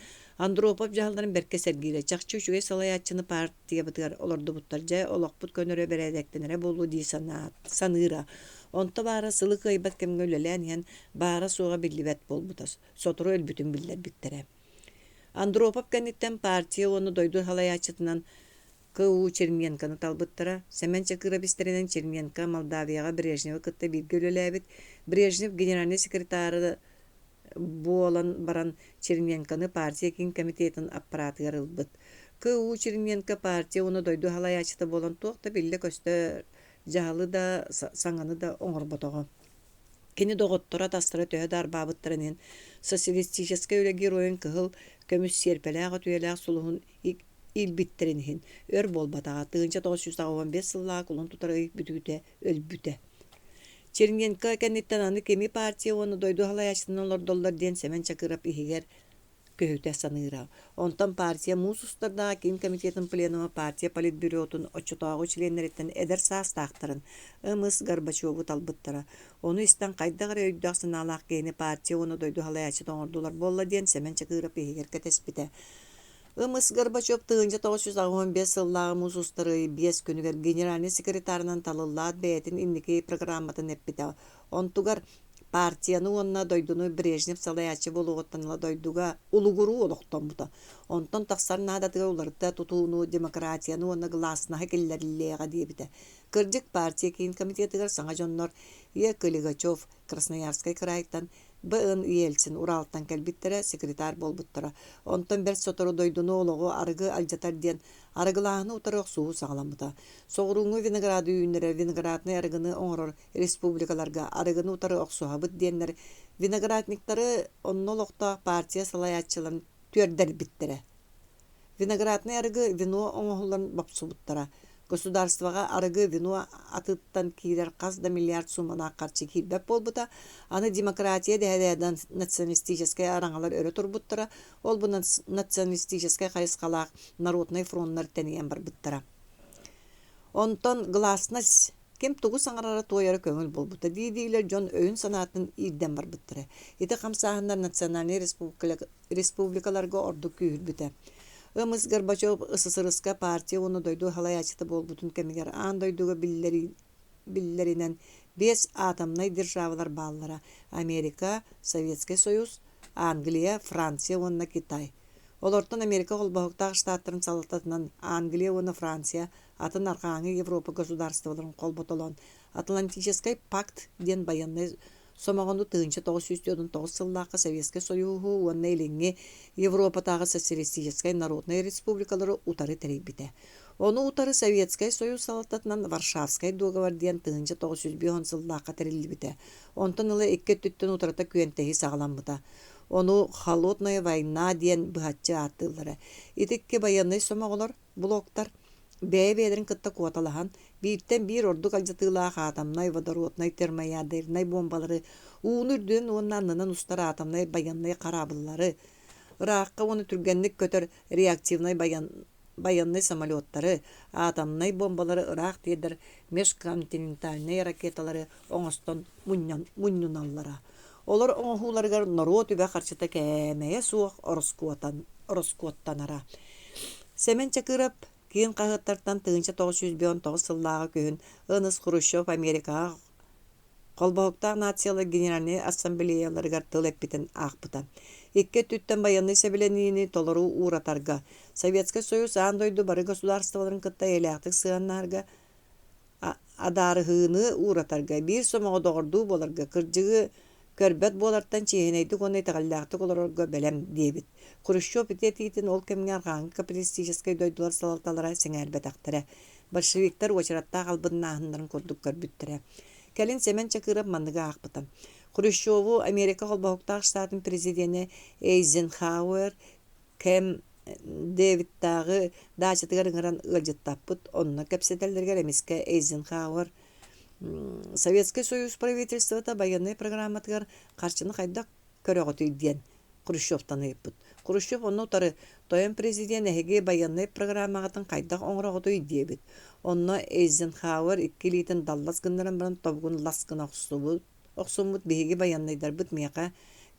Андропов дьаһалларын бэркэ сэргиирэ, чахчы үчүгэй салайааччыны партиябытыгар олордубуттар, дьэ, олохпут көнөрө, бэрээдэктэнэрэ буолуо дии саныыра. Онто баара сылы кыайбат кэмҥэ үлэлээн иһэн, баара-суоҕа биллибэт буолбута, сотору өлбүтүн биллэрбиттэрэ. Андропов кэнниттэн партия уонна дойду салайааччытынан К.У. Черненконы талбыттара. Сэмэн Чакыров истэринэн Черненко Молдавияҕа Брежневы кытта бииргэ үлэлээбит. Брежнев генеральнай секретары буолан баран Черненконы партия киин комитетын аппаратыгар ылбыт. К.У. Черненко партия уонна дойду салайааччыта буолан туох да биллэ-көстө дьаһалы да, саҥаны да оҥорботоҕо. Кини доҕотторо-атастара төһө да арбаабыттарын иһин, социалистическай үлэ геройун кыһыл көмүс сиэрпэлээх өтүйэлээх сулуһун иилбиттэрин иһин, өр буолбатаҕа, 1985 сыллааҕы кулун тутар ый бүтүүтэ өлбүтэ. Черненко кэнниттэн аны кими партия уонна дойду салайааччытынан олордоллор диэн Сэмэн Чакыров иһигэр көһүтэ саныыра. Онтон партия муус устардаах Киин комитетын пленума партия политбюротун оччотооҕу чилиэннэриттэн эдэр саастаахтарын М.С. Горбачеву талбыттара. Ону истэн хайдах эрэ өйдөөх-санаалаах киһини партия уонна дойду салайааччыта оҥордулар буолла диэн Сэмэн Чакыров иһигэр кэтэспитэ. М.С. Горбачев 1985 сыллааҕы муус устар ый биэс күнүгэр генеральнай секретарынан талыллаат бэйэтин инники программатын эппитэ. Онтугар Партияны уонна дойдуну Брежнев салайааччы буолуоҕуттан ыла дойдуга улугуруу олохтоммута. Онтон тахсар наадатыгар уларыта тутууну, демократияны уонна гласноһы киллэриллиэҕэ диэбитэ. Кырдьык, партия киин комитетыгар саҥа дьоннор Е. Лигачев Красноярскай кыраайтан, Б.Н. Ельцин Уралтан кэлбиттэрэ, секретарь буолбуттара. Онтон бэрт сотору дойдуну олоҕу арыгы алдьатар диэн арыгылааһыны утары охсуһуу саҕаламмыта. Соҕурууҥҥу винограды үүннэрэр винограднай арыгыны оҥорор республикаларга арыгыны утары охсуһабыт диэннэр виноградниктары онно олохтоох партия салайааччыларын түөрдэрбиттэрэ. Винограднай арыгы вино оҥоһулларын бопсубуттара. Государствоҕа арыгы вино атыттан киирэр хас да миллиард суумалаах харчы киирбэт буолбута. Аны демократия дэһэ националистическай араҥалар өрө турбуттара, ол бу националистическай хайысхалаах народнай фроннар тэнийэн барбыттара. Онтон гласность Ким тугу саҥарара-туойара көҥүл буолбута дии-диилэр дьон өйүн-санаатын иирдэн барбыттара. Ити хамсааһыннар национальнай республикаларга ордук күүһүрбүтэ. Ымыс Горбачев СССР-ка партия уонна дойду салайааччыта буолбутун кэмигэр аан дойдуга биллэринэн биэс атомнай державалар бааллара: Америка, Советскай Союз, Англия, Франция уонна Китай. Олортон Америка Холбоһуктаах Штаттарын салалтатынан Англия уонна Франция атын Арҕааҥы Европа государстволарын холботолоон Атлантическай пакт диэн байыаннай сомоҕону 1949 сыллаахха Советскай Союһу уонна Илиҥҥи Европатааҕы Социалистическай Народнай Республикалары утары тэрийбитэ. Ону утары Советскай Союз салалтатынан Варшавскай дуогабар диэн 1950 сыллаахха тэриллибитэ. Онтон ыла икки өттүттэн утарыта күөнтэһии саҕаламмыта. Ону «Холодная война» диэн быһаччы ааттыыллара. Ити икки байыаннай сомоҕолор блоктар бэйэ-бэйэлэрин кытта куоталаһан, бииртэн биир ордук алдьатыылаах атомнай, водороднай, термоядернай буомбалары, ууну үрдүнэн уонна аннынан устар атомнай байыаннай хараабыллары, ыраахха уонна түргэнник көтөр реактивнай байыаннай самолеттары, атомнай буомбалары ыраах тиэрдэр межконтинентальнай ракеталары оҥостон мунньуналлара. Олор оҥоһууларыгар норуот үбэ-харчыта кээмэйэ суох ороскуоттанара. Сэмэн Чакыров киин хаһыаттартан 1959 сыллааҕы күһүн Ыныс Хрущев Америкаҕа Холбоһуктаах Нациялар Генеральнай Ассамблеяларыгар тыл эппитин аахпыта. Икки өттүттэн байыаннай сэбилэниини толору ууратарга, Советскай Союз аан дойду бары государстволарын кытта эйэлээхтик сыһыаннаһарга адаарыһыыны ууратарга, биир сомоҕо доҕордуу буоларга, кырдьыгы көрбөт буолартан чиэһинэйдик уонна итэҕэллээхтик олорорго бэлэм диэбит. Хрущев ити этиитин ол кэмҥэ арҕааҥҥы капиталистическай дойдулар салалталара сэҥээрбэтэхтэрэ. Большевиктар уочараттаах албыннааһыннарын курдук көрбүттэрэ. Кэлин Сэмэн Чакыров манныгы аахпыта. Хрущеву Америка Холбоһуктаах Штатын президенэ Эйзенхауэр Кэм Дэвидтааҕы даачатыгар ыҥыран ыалдьыттаппыт, онно кэпсэтэллэригэр эмискэ Эйзенхауэр Советскай Союз правительствота байыаннай программатыгар харчыны хайдах көрөҕүтүй диэн Хрущевтан ыйыппыт. Хрущев онно утары «Тойон президент эһиги байыаннай программаҕытын хайдах оҥороҕутуй?» диэбит. Онно Эйзенхауэр икки илиитин даллас гыннаран баран тобугун лас гына охсубут охсуммут биһиги байыаннайдарбыт миэхэ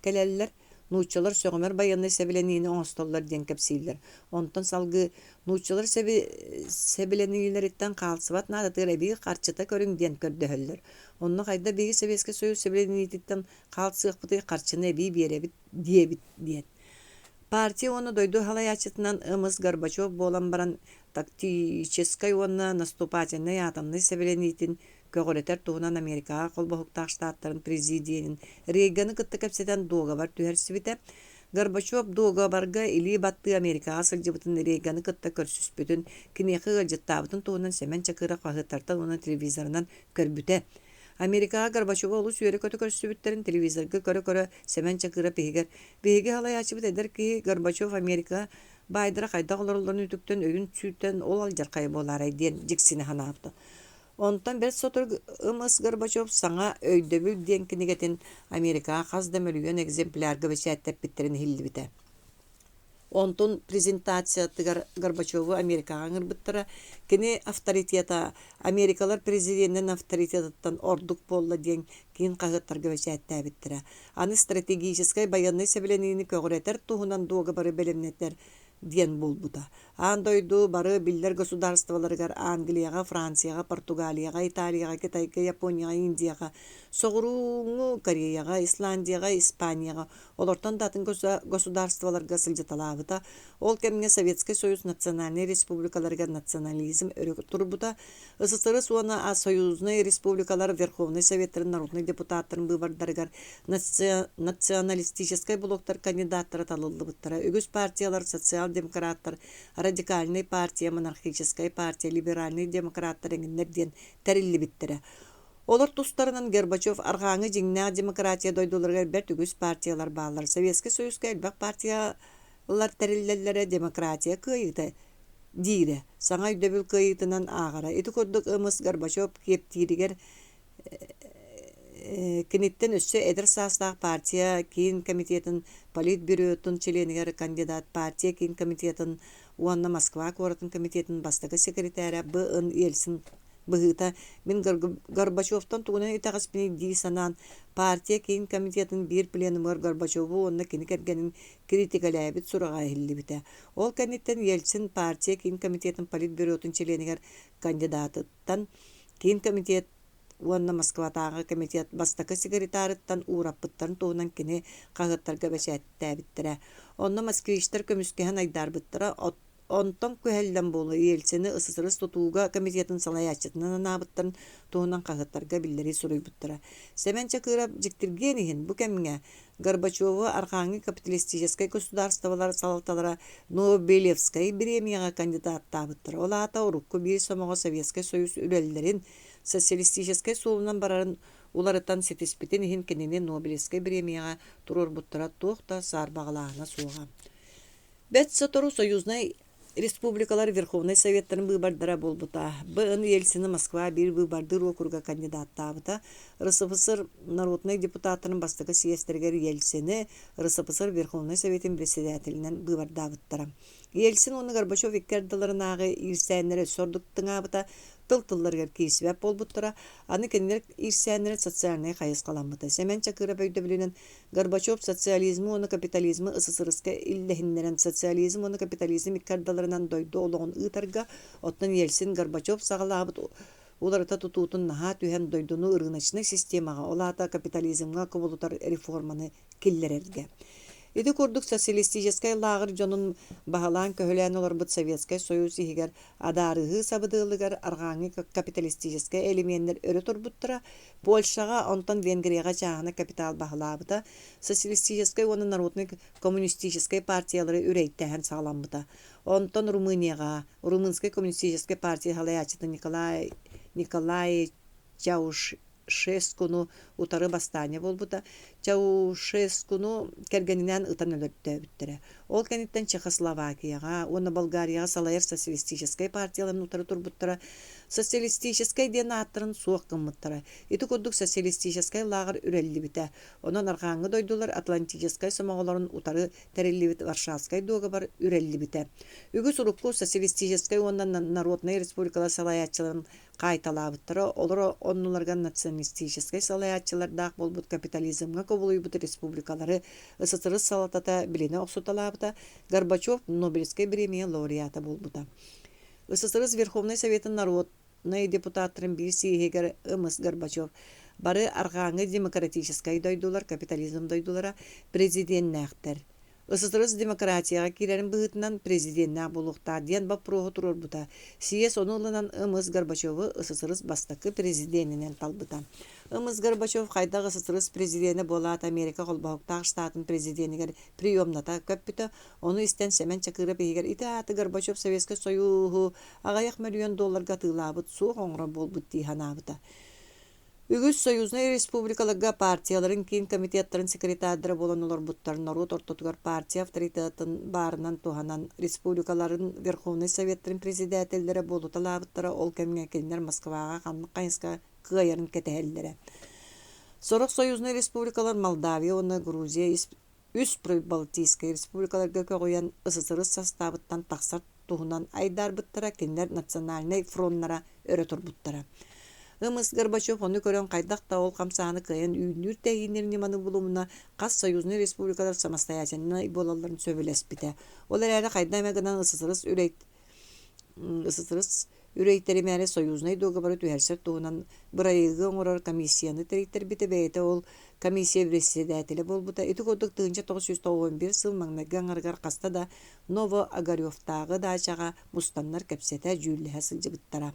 кэлэллэр, нууччалар сөҕүмэр байыаннай сэбилэниини оҥостоллор диэн кэпсииллэр. Онтон салгыы нууччалар сэбилэниилэриттэн хаалсыбат наадатыгар эбии харчыта көрүҥ диэн көрдөһөллөр. Онно хайда биһиги Советскай Союз сэбилэниититтэн хаалсыахпытый харчыны эбии биэрэбит диэбит диэн. Партия уонна дойду салайааччытынан М.С. Горбачев буолан баран тактическай уонна наступательнай атомнай сэбилэниитин көҕүрэтэр туһунан Америкаҕа Холбоһуктаах Штаттарын президенин Рейганы кытта кэпсэтэн дуогабар түһэрсибитэ. Горбачев дуогабарга илии баттыы Америкаҕа сылдьыбытын Рейганы кытта көрсүспүтүн, киниэхэ ыалдьыттаабытын туһунан Сэмэн Чакыров хаһыаттартан уонна телевизорынан көрбүтэ. Америкаҕа Горбачевы олус үөрэ-көтө көрсүбүттэрин телевизорга көрө-көрө Сэмэн Чакыров иһигэр «Биһиги салайааччыбыт эдэр киһи Горбачев Америка баайдара хайдах олороллорун үтүктэн өйүн сүүртэн ол алдьархайа буолаарай» диэн дьиксинэ санаабыта. Онтон бэрт сотору М.С. Горбачев «Саҥа өйдөбүл» диэн кинигэтин Америкаҕа хас да мөлүйүөн экземплярга бэчээттэппиттэрин иһиллибитэ. Онтун презентациятыгар Горбачеву Америкаҕа ыҥырбыттара. Кини авторитета Америкалар президенин авторитетыттан ордук буолла диэн киин хаһыаттарга бэчээттээбиттэрэ. Аны стратегическай байыаннай сэбилэниини көҕүрэтэр туһунан дуогабары бэлэмнэтэр диэн буолбута. Аан дойду бары биллэр государстволарыгар Англияҕа, Францияҕа, Португалияҕа, Италияҕа, Кытайга, Японияҕа, Индияҕа, Соҕурууҥҥу Кореяҕа, Исландияҕа, Испанияҕа, олортон да атын государстволарга сылдьыталаабыта. Ол кэмҥэ Советскай Союз национальнай республикаларыгар национализм өрө турбута. СССР уонна союзнай республикалар Верховнай Советтарын народнай депутаттарын быыбардарыгар националистическай блоктар кандидаттара талыллыбыттара. Үгүс партиялар социал-демократтар, радикальнай партия, монархическай партия, либеральнай демократтар эҥиннэр диэн тэриллибиттэрэ. Олор тустарынан Горбачев арҕааҥы дьиҥнээх демократия дойдуларыгар бэрт үгүс партиялар бааллар. Советскай Союзка элбэх партиялар тэриллэллэрэ демократия кыайыыта диирэ, саҥа өйдөбүл кыайыытынан ааҕара. Ити курдук М.С. Горбачев киэптииригэр киниттэн өссө эдэр саастаах партия Киин комитетын политбюротун чилиэнигэр кандидат, партия Киин комитетын уонна Москва куоратын комитетын бастакы секретара Б.Н. Ельцин. Быһыыта, мин Горбачевтан тугунан итэҕэспиний дии санаан, партия Киин комитетын биир пленумугар Горбачеву уонна кини кэргэнин кириитикэлээбит сураҕа иһиллибитэ. Ол кэнниттэн Ельцин партия Киин комитетын политбюротун чилиэнигэр кандидатыттан Киин комитет уонна Москватааҕы комитет бастакы секретарыттан уураппыттарын туһунан кини хаһыаттарга бэчээттээбиттэрэ. Онно москвичтар көмүскэһэн айдаарбыттара, Онтон күһэллэн буолуо Ельцини СССР тутууга комитетын салайааччытынан анаабыттарын туһунан хаһыаттарга биллэрии суруйбуттара. Сэмэн Чакыров дьиктиргиэн иһин бу кэмҥэ Горбачеву арҕааҥҥы капиталистическай государстволар салалталара Нобелевскай бириэмийэҕэ кандидаттаабыттара. Ол аата урукку биир сомоҕо Советскай Союз үлэлэрин социалистическай суолунан барарын уларытан ситиспитин иһин кинини Нобелевскай бириэмийэҕэ туруорбуттара туох да саарбаҕалааһына суоҕа. Бэрт сотору союзнай республикалар Верховнай Советтарын быыбардара буолбута. Б.Н. Ельцины Москва биир быыбардыыр уокуруга кандидаттаабыта. РСФСР народнай депутаттарын бастакы съезтэригэр Ельцини РСФСР Верховнай Советын председателинэн быыбардаабыттара. Ельцин уонна Горбачев икки ардыларынааҕы иирсээннэрэ өссө ордук тыҥаабыта, тыл-тылларыгар киирсибэт буолбуттара. Аны кинилэр иирсээннэрэ социальнай хайысхаламмыта. Сэмэн Чакыров өйдөбүлүнэн Горбачев социализмы уонна капитализмы СССР-ска иллэһиннэрэн социализм уонна капитализм икки ардыларынан дойду олоҕун ыытарга, оттон Ельцин Горбачев саҕалаабыт уларыта тутуутун наһаа түһэн дойдуну рыночнай системаҕа, ол аата капитализмҥа кубулутар реформаны киллэрэргэ. Ити курдук социалистическай лааҕыр дьонун баһылаан-көһүлээн олорбут Советскай Союз иһигэр адаарыһыы сабыдыалыгар арҕааҥҥы капиталистическай элеменнэр өрө турбуттара, Польшаҕа, онтон Венгрияҕа чааһынай капитал баһылаабыта, социалистическай уонна народнай коммунистическай партиялары үрэйтэһэн саҕаламмыта. Онтон Румынияҕа Румынскай коммунистическай партия салайааччыта Николай Николай Чаушескуну утары бастаанньа буолбута. Чаушескуну кэргэнинээн ытан өлөртөөбүттэрэ. Ол кэнниттэн Чехословакияҕа уонна Болгарияҕа салайар социалистическай партияларын утары турбуттара. Социалистическай диэн ааттарын суох гыммыттара. Ити курдук социалистическай лааҕыр үрэллибитэ. Онон арҕааҥҥы дойдулар Атлантическай сомоҕолорун утары тэриллибит Варшавскай дуогабар үрэллибитэ. Үгүс урукку социалистическай уонна народнай республикалар салайааччыларын хаайталаабыттара, олор оннуларыгар националистическай салайааччылардаах буолбут капитализмҥа кубулуйбут республикалары СССР салалтата билинэ охсуталаабыта, Горбачев Нобелевскай бириэмийэ лауреата буолбута. СССР Верховнай Советын народнай депутаттарын биир съеһигэр М.С. Горбачев бары арҕааҥҥы демократическай дойдулар, капитализм дойдулара президеннээхтэр. СССР демократияҕа киирэрин быһыытынан президеннээх буолуохтаах диэн боппуруоһу туруорбута. Съезд ону ылынан М.С. Горбачевы СССР бастакы президенинэн талбыта. М.С. Горбачев хайдах СССР президенэ буолаат Америка Холбоһуктаах Штатын президенигэр приемната көппүтэ. Ону истэн Сэмэн Чакыров иһигэр ити ааты Горбачев Советскай Союһу аҕыйах мөлүйүөн долларга атыылаабыт суох оҥорор буолбут дии санаабыта. Үгүс союзнай республикаларга партияларын киин комитеттарын секретардара буолан олорбуттар норуот ортотугар партия авторитетын баарынан туһанан республикаларын Верховнай Советтарын председателлэрэ буолуталаабыттара ол кэмҥэ кинилэр Москваҕа ханнык хайысха кыайарын кэтэһэллэрэ. Сорох союзнай республикалар Молдавия уонна Грузия үс Прибалтийскай республикаларга көҕүйэн СССР састаабыттан тахсар туһунан айдаарбыттара, кинилэр национальнай фроннара өрө турбуттара. М.С. Горбачев ону көрөн хайдах да ол хамсааһыны кыайан үүннүүр-тэһииннир ньыманы булумуна хас союзнай республикалар самостоятельнай буолалларын сөбүлэспитэ. Ол эрээри хайда эмэ гынан СССР СССР үрэйтэримээри союзнай дуогабары түһэрсэр туһунан бырайыагы оҥорор комиссияны тэрийтэрбитэ бэйэтэ ол комиссия председателэ буолбута. Ити курдук 1991 сыл маҥнайгы аҥарыгар хаста да Ново-Огаревтааҕы даачаҕа мустаннар кэпсэтэ, дьүүллэһэ сылдьыбыттара.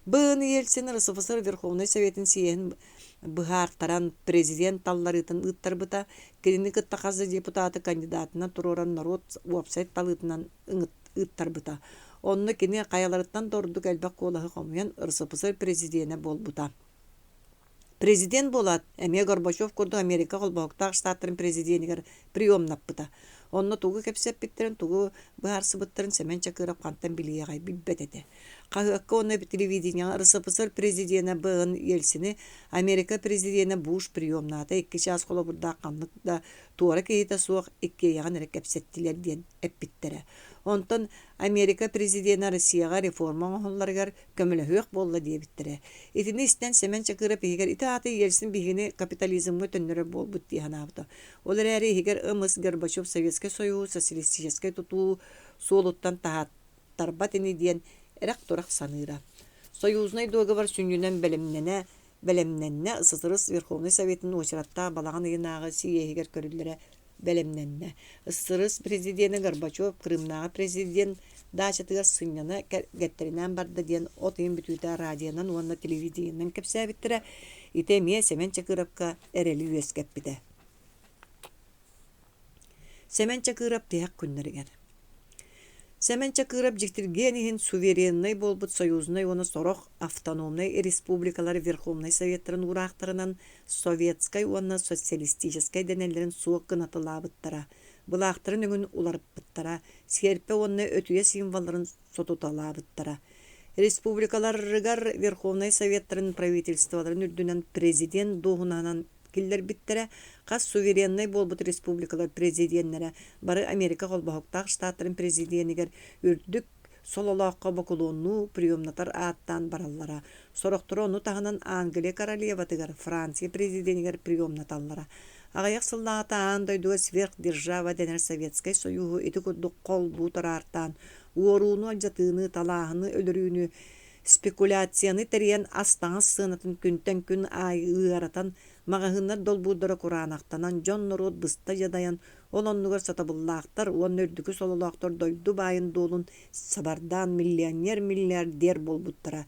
Б.Н. Ельцин РСФСР Верховнай Советын съеһин быһаартаран президент талларыытын ыыттарбыта, кинини кытта хас да депутаты кандидатынан туруоран норуот уопсай талыытынан ыыттарбыта. Онно кини хайаларыттан да ордук элбэх куолаһы хомуйан РСФСР президенэ буолбута. Президент буолаат, эмиэ Горбачев курдук Америка Холбоһуктаах Штаттарын президенигэр приемнаппыта. Онно тугу кэпсэппиттэрин, тугу быһаарсыбыттарын Сэмэн Чакыров хантан билиэҕэй, билбэт этэ. Хаһыакка уонна телевидениеҕа РСФСР президенэ Б.Н. Ельцини Америка президенэ Буш приемнаата икки чаас холобурдаах ханнык да туора киһитэ суох иккиэйэҕин эрэ кэпсэттилэр диэн эппиттэрэ. Онтон Америка президенэ Россияҕа реформа оҥоһулларыгар көмөлөһүөх буолла диэбиттэрэ. Итини истэн Сэмэн Чакыров иһигэр ити аата Ельцин биһигини капитализмҥа төннөрөр буолбут дии санаабыта. Ол эрээри иһигэр МС Горбачев Советскай Союһу социалистическай тутуу суолуттан таһааттарбат ини диэн эрэх-турах саныыра. Союзнай дуогабар сүнньүнэн бэлэмнэнэ бэлэмнэннэ СССР Верховнай Советын уочараттаах балаҕан ыйынааҕы сийиэһигэр көрүллэрэ бэлэмнэннэ. СССР президенэ Горбачев Крымнааҕы президент даачатыгар сынньана кэргэттэринээн барда диэн от ыйын бүтүүтэ радионан уонна телевидениенэн кэпсээбиттэрэ. Ити эмиэ Сэмэн Чакыровка эрэли үөскэппитэ. Сэмэн Чакыров тиһэх күннэригэр Сэмэн Чакыров дьиктиргиэн иһин сувереннай буолбут союзнай уонна сорох автономнай республикалар Верховнай Советтарын уураахтарынан советскай уонна социалистическай дэнэллэрин суох гынаталаабыттара, былаахтарын өҥүн уларыппыттара, сиэрпэ уонна өтүйэ символларын сотуталаабыттара. Республикаларыгар Верховнай Советтарын правительстволарын үрдүнэн президент дуоһунаһынан киллэрбиттэрэ, хас сувереннай буолбут республикалар президеннэрэ бары Америка Холбоһуктаах Штаттарын президенигэр үрдүк сололооххо бокулуоннуу приемнатар ааттаан бараллара, сорохторо ону таһынан Англия королеватыгар, Франция президенигэр приемнаталлара. Аҕыйах сыллааҕыта аан дойдуга сверхдержава дэнэр Советскай Союһу ити курдук холбуу тараартаан, уорууну-алдьатыыны, талааһыны өлөрүүнү, спекуляцияны тэрийэн ас-таҥас сыанатын күнтэн күн аайы ыаратан, маҕаһыыннар долбуурдара кураанахтанан, дьон-норуот быста дьадайан, ол оннугар сатабыллаахтар уонна үрдүкү сололоохтор дойду баайын-дуолун сабардаан миллионер-миллиардер буолбуттара.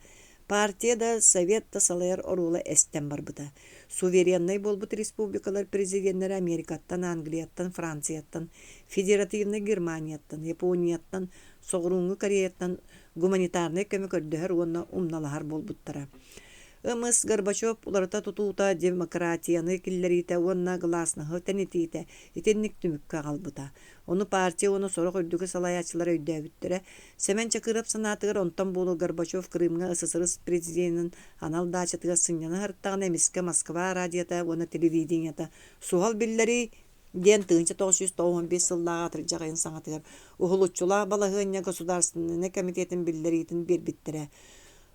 Партия да, совет да салайар оруола эстэн барбыта. Сувереннай буолбут республикалар президеннэрэ Америкаттан, Англияттан, Францияттан, Федеративнай Германияттан, Японияттан, Соҕурууҥҥу Кореяттан гуманитарнай көмө көрдөһөр уонна умналаһар буолбуттара. МС Горбачев уларыта тутуута демократияны киллэриитэ уонна гласноһы тэнитиитэ итинник түмүккэ аҕалбыта. Ону партия уонна сорох үрдүкү салайааччылар өйдөөбүттэрэ. Сэмэн Чакыров санаатыгар онтон буолуо Горбачев Крымҥа СССР президенин анал даачатыгар сынньана сырыттаҕына эмискэ Москва радиота уонна телевидениета суһал биллэрии диэн 1995 сыллааҕы атырдьах ыйын саҥатыгар уһулуччулаах балаһыанньа Государственнай комитетын биллэриитин биэрбиттэрэ.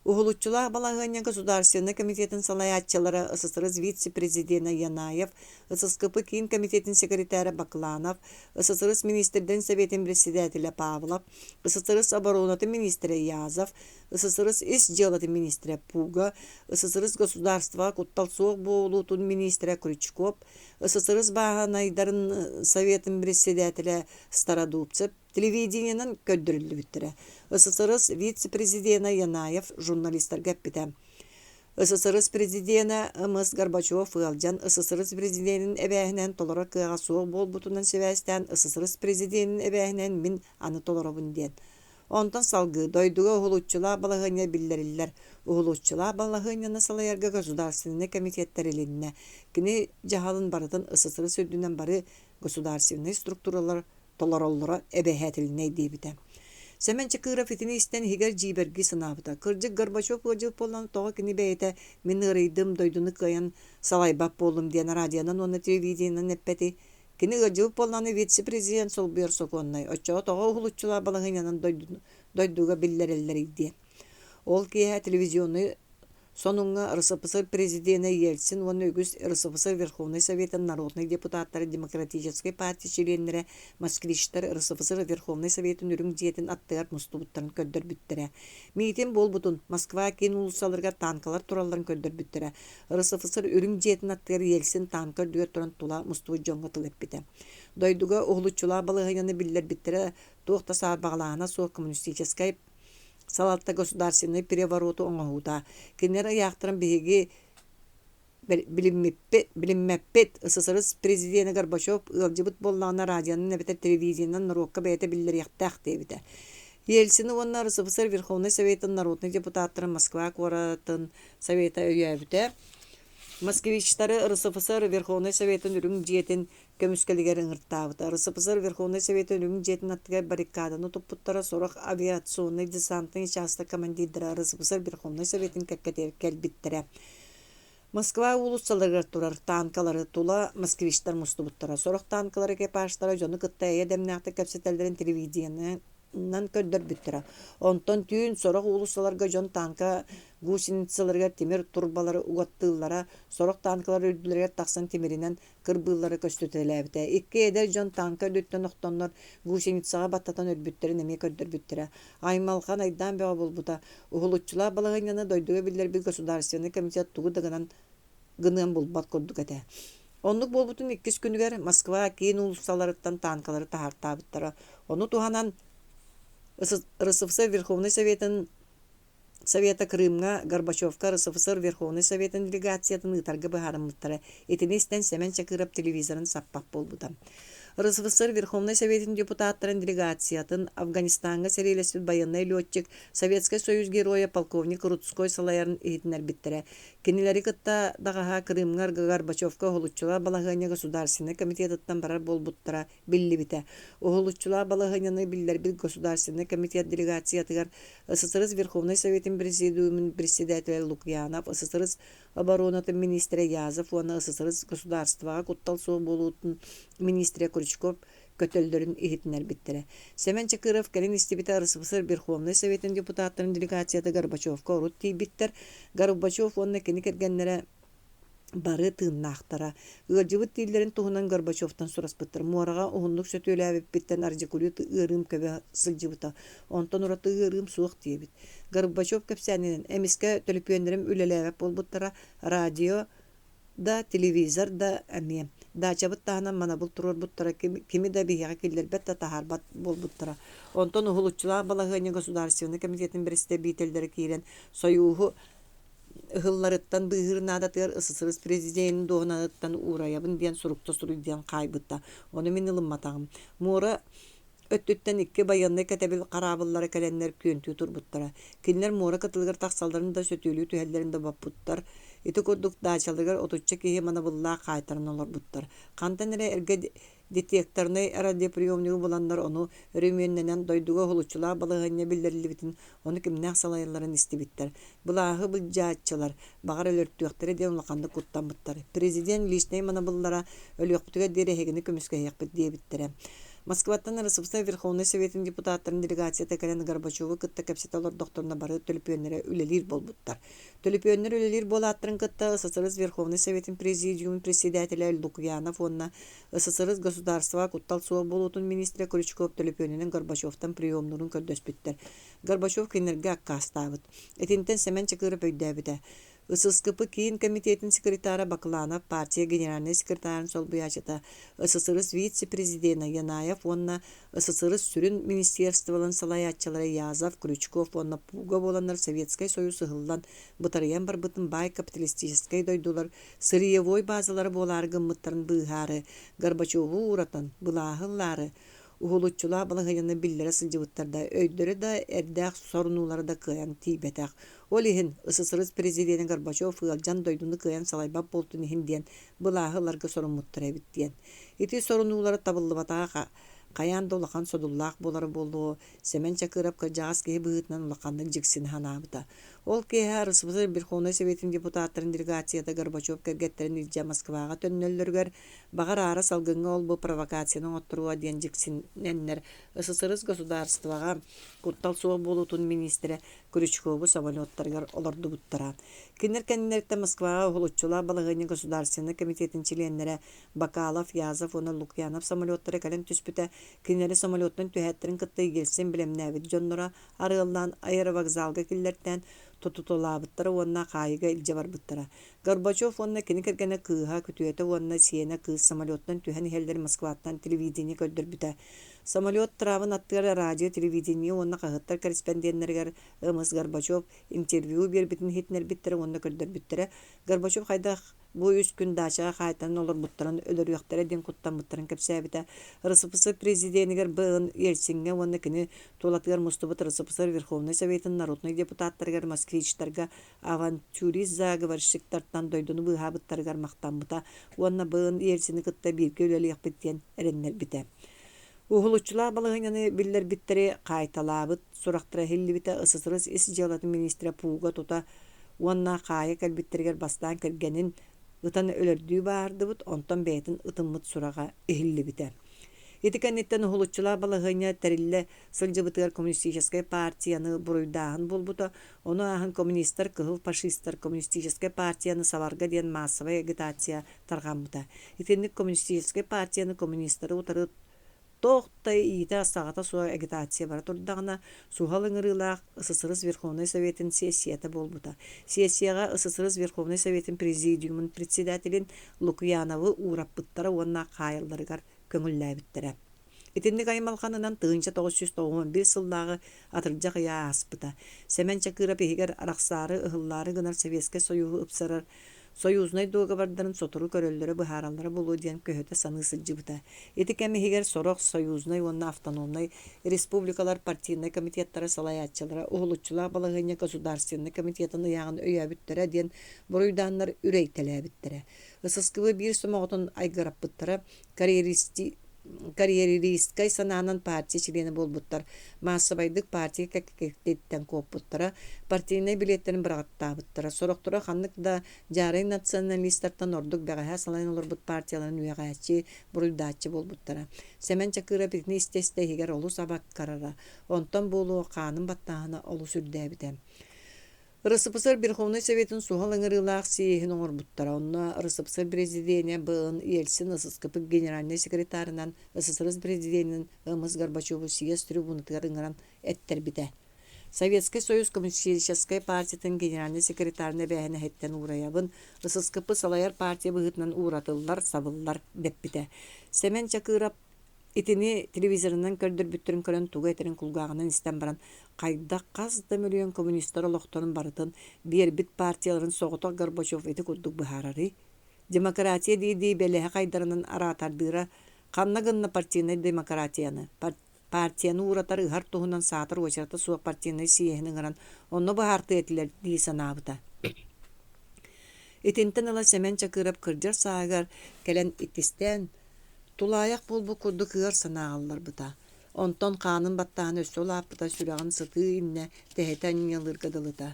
Уһулуччулаах балаһыанньа Государственнай комитетын салайааччылара СССР вице-президенэ Янаев, ССКП Киин комитетын секретарэ Бакланов, СССР министрдэрин Советын председателэ Павлов, СССР оборонатын министрэ Язов, СССР ис дьыалатын министрэ Пуга, СССР государствоҕа куттал суох буолуутун министрэ Крючков, СССР бааһынайдарын Советын председателэ Стародубцев телевидениенэн көрдөрүллүбүттэрэ. СССР вице-президенэ Янаев журналистарга эппитэ: СССР президенэ М.С. Горбачев ыалдьан СССР президенин эбээһинэһин толорор кыаҕа суох буолбутунан сибээстээн СССР президенин эбээһинэһин мин аны толоробун диэн. Онтон салгыы дойдуга уһулуччулаах балаһыанньа биллэриллэр. Уһулуччулаах балаһыанньаны салайарга Государственнай комитет тэрилиннэ. Кини дьаһалын барытын СССР үрдүнэн бары государственнай структуралар толороллоро эбэһээтилинэй диэбитэ. Сэмэн Чакыров итини истэн иһигэр дьиибэргии санаабыта. Кырдьык Горбачев ыалдьыбыт буоллаҕына тоҕо кини бэйэтэ мин ыарыйдым, дойдуну кыайан салайбат буоллум диэн радионан уонна телевидениенэн эппэтий? Кини ыалдьыбыт буоллаҕына вице-президент солбуйар сокуоннай, оччоҕо тоҕо уһулуччулаах балаһыанньанан дойдуга биллэрэллэрий диэн. Ол киэһэ телевизионнай Сонуҥҥа РСФСР президенэ Ельцин уонна үгүс РСФСР Верховнай Советын народнай депутаттара Демократическай партия чилиэннэрэ москвичтар РСФСР Верховнай Советын Үрүҥ дьиэтин аттыгар мустубуттарын көрдөрбүттэрэ. Миитин буолбутун, Москва киин уулуссаларыгар танкалар туралларын көрдөрбүттэрэ. РСФСР Үрүҥ дьиэтин аттыгар Ельцин танка үрдүгэр туран тула мустубут дьоҥҥо тыл эппитэ. Дойдуга уһулуччулаах балаһыанньаны биллэрбиттэрэ туох да саарбаҕалааһына суох коммунистическай салалта государственнай перевороту оҥоһуута. Кинилэр ыйаахтарын биһиги билиммиппит, билиммэппит. СССР президенэ Горбачев ыалдьыбыт буоллаҕына радионан эбэтэр телевидениенэн норуокка бэйэтэ биллэриэхтээх диэбитэ. Ельцини уонна РСФСР Верховнай Советын народнай депутаттарын Москва куоратын Совета өйөөбүтэ. Москвичтары РСФСР Верховнай Советын Үрүҥ дьиэтин көмүскэлигэр ыҥыртаабыта. РСФСР Верховнай Советын Үрүҥ дьиэтин аттыгар баррикаданы туппуттара, сорох авиационнай десантнай учаастак командирдара РСФСР Верховнай Советын кэккэтигэр кэлбиттэрэ. Москва уулуссаларыгар турар танкалары тула москвичтар мустубуттара. Сорох танкалар экипажтара дьону кытта эйэ дэмнээхтик кэпсэтэллэрин телевидениенэн Нан көрдөрбүттэрэ. Онтон түүн сорох уулуссаларга дьон тааҥка гусеницаларыгар тимир турбалары угаттыыллара, сорох тааҥкалар үрдүлэригэр тахсан тимиринэн кырбыыллара көстүтэлээбитэ. Икки эдэр дьон тааҥка үрдүттэн охтоннор гусеницаҕа баттатан өлбүттэрин эмиэ көрдөрбүттэрэ. Аймалҕан айдаан бөҕө буолбута. Уһулуччулаах балаһыанньаны дойдуга биллэрбит Государственнай комитет тугу да гынан гыныан булбат курдук этэ. Оннук буолбутун иккис күнүгэр Москва киин уулуссаларыттан танкалары таһаартаабыттара. Ону туһанан РСФСР Верховнай Советын Совета Крымҥа Горбачевка РСФСР Верховнай Советын делегациятын ыытарга быһаарыммыттара. Итини истэн Сэмэн Чакыров телевизорын саппат буолбута. РСФСР Верховнай Советын депутаттарын делегациятын Афганистаҥҥа сэриилэспит байыаннай летчик, Советскай Союз Геройа полковник Рудской салайарын иһитиннэрбиттэрэ. Кинилэри кытта даҕаһа Крымҥа Горбачевка уһулуччулаах балаһыанньа Государственнай комитетыттан барар буолбуттара биллибитэ. Уһулуччулаах балаһыанньаны биллэрбит Государственнай комитет делегациятыгар СССР Верховнай Советын Президиумун председателэ Лукьянов, СССР оборонатын министрэ Язов уонна СССР государствоҕа куттал суох буолуутун министрэ Крючков көтөллөрүн иһитиннэрбиттэрэ. Сэмэн Чакыров кэлин истибитэ РСФСР Верховнай Советын депутаттарын делегацията Горбачевка урут тиийбиттэр. Горбачев уонна кини кэргэннэрэ бары тыыннаахтара. Ыалдьыбыт дииллэрин туһунан Горбачевтан сураспыттар. Муораҕа уһуннук сөтүөлээбиппиттэн ардикулит ыарыым көбө сылдьыбыта. Онтон ураты ыарыым суох диэбит. Горбачев кэпсээнинэн, эмискэ төлөпүөннэрим үлэлээбэт буолбуттара, радио да, телевизор да эмиэ. Даачабыт таһынан манабыл туруорбуттара, кими да биһиэхэ киллэрбэт да таһаарбат буолбуттара. Онтон уһулуччулаах балаһыанньа Государственнай комитетын бэрэстэбиитэллэрэ киирэн Сойууһу ыһылларыттан быыһыыр наадатыгар СССР президенин дуоһунаһыттан уурайабын диэн сурукта суруй диэн хаайбыта. Ону мин ылымматаҕым. Муора өттүттэн икки байыаннай кэтэбил хараабыллара кэлэннэр күөнтүү турбуттара. Кинилэр муора кытылыгар тахсалларын да, сөтүөлүү түһэллэрин да боппуттар. Ити курдук даачаларыгар отучча киһи манабыллаах хаайтаран олорбуттар. Хантан эрэ эргэ детекторнай радиоприемнигы буланнар ону өрөмүөннэнэн дойдуга уһулуччулаах балаһыанньа биллэриллибитин, ону кимнээх салайалларын истибиттэр. Былааһы былдьааччылар, баҕар өлөртүөхтэрэ диэн улаханнык куттаммыттар. Президент личнэй манабыллара өлүөхпүтүгэр диэри эһигини көмүскэһиэхпит диэбиттэрэ. Москваттан РСФСР Верховнай Советын депутаттарын делегацията кэлэн Горбачеву кытта кэпсэтэ олордохторуна бары төлөпүөннэрэ үлэлиир буолбуттар. Төлөпүөннэр үлэлиир буолааттарын кытта СССР Верховнай Советын Президиумун председателэ Лукьянов уонна СССР государствоҕа куттал суох буолуутун министрэ Крючков төлөпүөнүнэн Горбачевтан приемнуурун көрдөспүттэр. Горбачев кинилэргэ аккаастаабыт. Итинтэн Сэмэн Чакыров өйдөөбүтэ. ССКП Киин комитетин секретара Бакланов, партия генеральнай секретарын солбуйааччыта, СССР вице-президенэ Янаев уонна СССР сүрүн министерстволарын салайааччылара Язов, Крючков уонна Пуга буоланнар Советскай Союз ыһыллан, бытарыйан барбытын баай капиталистическай дойдулар сырьевой базалара буолаары гыммыттарын быыһаары, Горбачеву ууратан, былааһы ылаары, уһулуччулаах балаһыанньаны биллэрэ сылдьыбыттар да, өйдөрө да, эрдээх сорунуулара да кыайан тиийбэтэх. Ол иһин СССР президенэ Горбачев ыалдьан дойдуну кыайан салайбат буолтун иһин диэн былааһы ыларга соруммуттар эбит диэн. Ити сорунуулара табыллыбатаҕа хайаан да улахан содуллаах буолара буолуо, Сэмэн Чакыров кырдьаҕас киһи быһыытынан улаханнык дьиксинэ санаабыта. Ол киэһэ РСФСР Верховнай Советын депутаттарын делегацията Горбачев кэргэттэрин илдьэ Москваҕа төннөллөрүгэр, баҕар аара салгыҥҥа ол-бу провокацияны оҥотторуо диэн дьиксинэннэр СССР государствоҕа куттал суох буолуутун миниистирэ Крючкову самолеттарыгар олордубуттара. Кинилэр кэннилэриттэн Москваҕа уһулуччулаах балаһыанньа Государственнай комитетын чилиэннэрэ Бакалов, Язов уонна Лукьянов самолеттара кэлэн түспүтэ. Кинилэри самолеттан түһээттэрин кытта Ельцин бэлэмнээбит дьонноро арыаллаан аэровокзалга киллэртээн тутуталаабыттара уонна хаайыыга илдьэ барбыттара. Горбачев уонна кини кэргэнэ кыыһа, күтүөтэ уонна сиэнэ кыыс самолеттан түһэн иһэллэрин Москваттан телевидение көрдөрбүтэ. Самолет трабын аттыгар радио, телевидение уонна хаһыаттар корреспонденнарыгар М.С. Горбачев интервью биэрбитин иһитиннэрбиттэрэ уонна көрдөрбүттэрэ. Горбачев хайдах бу үс күн даачаҕа хаайтаран олорбуттарын өлөрүөхтэрэ диэн куттаммыттарын кэпсээбитэ. РСФСР президенигэр Б.Н. Ельциҥҥэ уонна кини тулатыгар мустубут РСФСР Верховнай Советын народнай депутаттарыгар москвичтарга авантюрист-заговорщиктартан дойдуну быыһаабыттарыгар махтаммыта уонна Б.Н. Ельцини кытта бииргэ үлэлиэхпит диэн эрэннэрбитэ. Уһулуччулаах балаһыанньаны биллэрбиттэри хаайталаабыт сурахтара иһиллибитэ СССР ис дьыалатын министрэ Пуга тута уонна хаайа кэлбиттэригэр бастаан кэргэнин ытан өлөрдүү бааһырдыбыт, онтон бэйэтин ытыммыт сураҕа иһиллибитэ. Ити кэнниттэн уһулуччулаах балаһыанньа тэриллэ сылдьыбытыгар коммунистическай партияны буруйдааһын буолбута, ону ааһан коммунистар, кыһыл фашистар коммунистическай партияны сабарга диэн маассабай агитация тарҕаммыта. Итинник коммунистическай партияны коммунистары утары туох да иитэ-саҕата суох агитация бара турдаҕына, суһал ыҥырыылаах СССР Верховнай Советын сессията буолбута. Сессияҕа СССР Верховнай Советын Президиумун председателин Лукьяновы уураппыттара уонна хаайалларыгар көҥүллээбиттэрэ. Итинник аймалҕанынан 1991 сыллааҕы атырдьах ыйа ааспыта. Сэмэн Чакыров иһигэр арахсаары, ыһыллаары гынар Советскай Союһу ыпсарар союзнай дуогабардарын сотору көрөллөрө быһаараллара буолуо диэн көһүтэ саныы сылдьыбыта. Ити кэм иһигэр сорох союзнай уонна автономнай республикалар партийнай комитеттара салайааччылара уһулуччулаах балаһыанньа государственнай комитетын ыйааҕын өйөөбүттэрэ диэн буруйдааннар үрэйтэлээбиттэрэ. ССКБ биир сомоҕотун айгыраппыттара, карьеристскай санаанан партия чилиэнэ буолбуттар, маассабайдык партия кэккэтиттэн куоппуттара, партийнай билиэттэрин быраҕаттаабыттара, сорохторо ханнык да дьаарай националистартан ордук бэҕэһээ салайан олорбут партияларын үөҕээччи, буруйдааччы буолбуттара. Сэмэн Чакыров итини истэ-истэ иһигэр олус абаккарара, онтон буолуо хаанын баттааһына олус үрдээбитэ. РСФСР Верховнай Советын суһал ыҥырыылаах съеһин оҥорбуттара. Онно РСФСР президенэ Б.Н. Ельцин ССКП генеральнай секретарынан СССР президенин М.С. Горбачеву съезд трибунатыгар ыҥыран эттэрбитэ. Советскай Союз Коммунистическай партиятын генеральнай секретарын эбээһинэһиттэн уурайабын, ССКП салайар партия быһыытынан ууратыллар, сабыллар дэппитэ. Сэмэн Чакыров Итини телевизорынан көрдөрбүттэрин көрөн тугу этэрин кулгааҕынан истэн баран, хайдах хас да мөлүйүөн коммунистар олохторун барытын биэрбит партияларын соҕотох Горбачев ити курдук быһаарарый? Демократия дии-дии бэлэһэ хайдарынан араатардыыра ханна гынна партийнай демократияны? Партияны ууратар ыһар туһунан саатар уочарата суох партийнай съеһин ыҥыран онно быһаартыа этилэр дии санаабыта. Итинтэн ыла Сэмэн Чакыров кырдьар сааһыгар кэлэн иккистээн Тулаайах буолбут курдук ыар санааҕа ылларбыта. Онтон хаанын баттааһына өссө улааппыта, сүрэҕин сытыы иннэ тэһитэ анньыалыырга дылыта.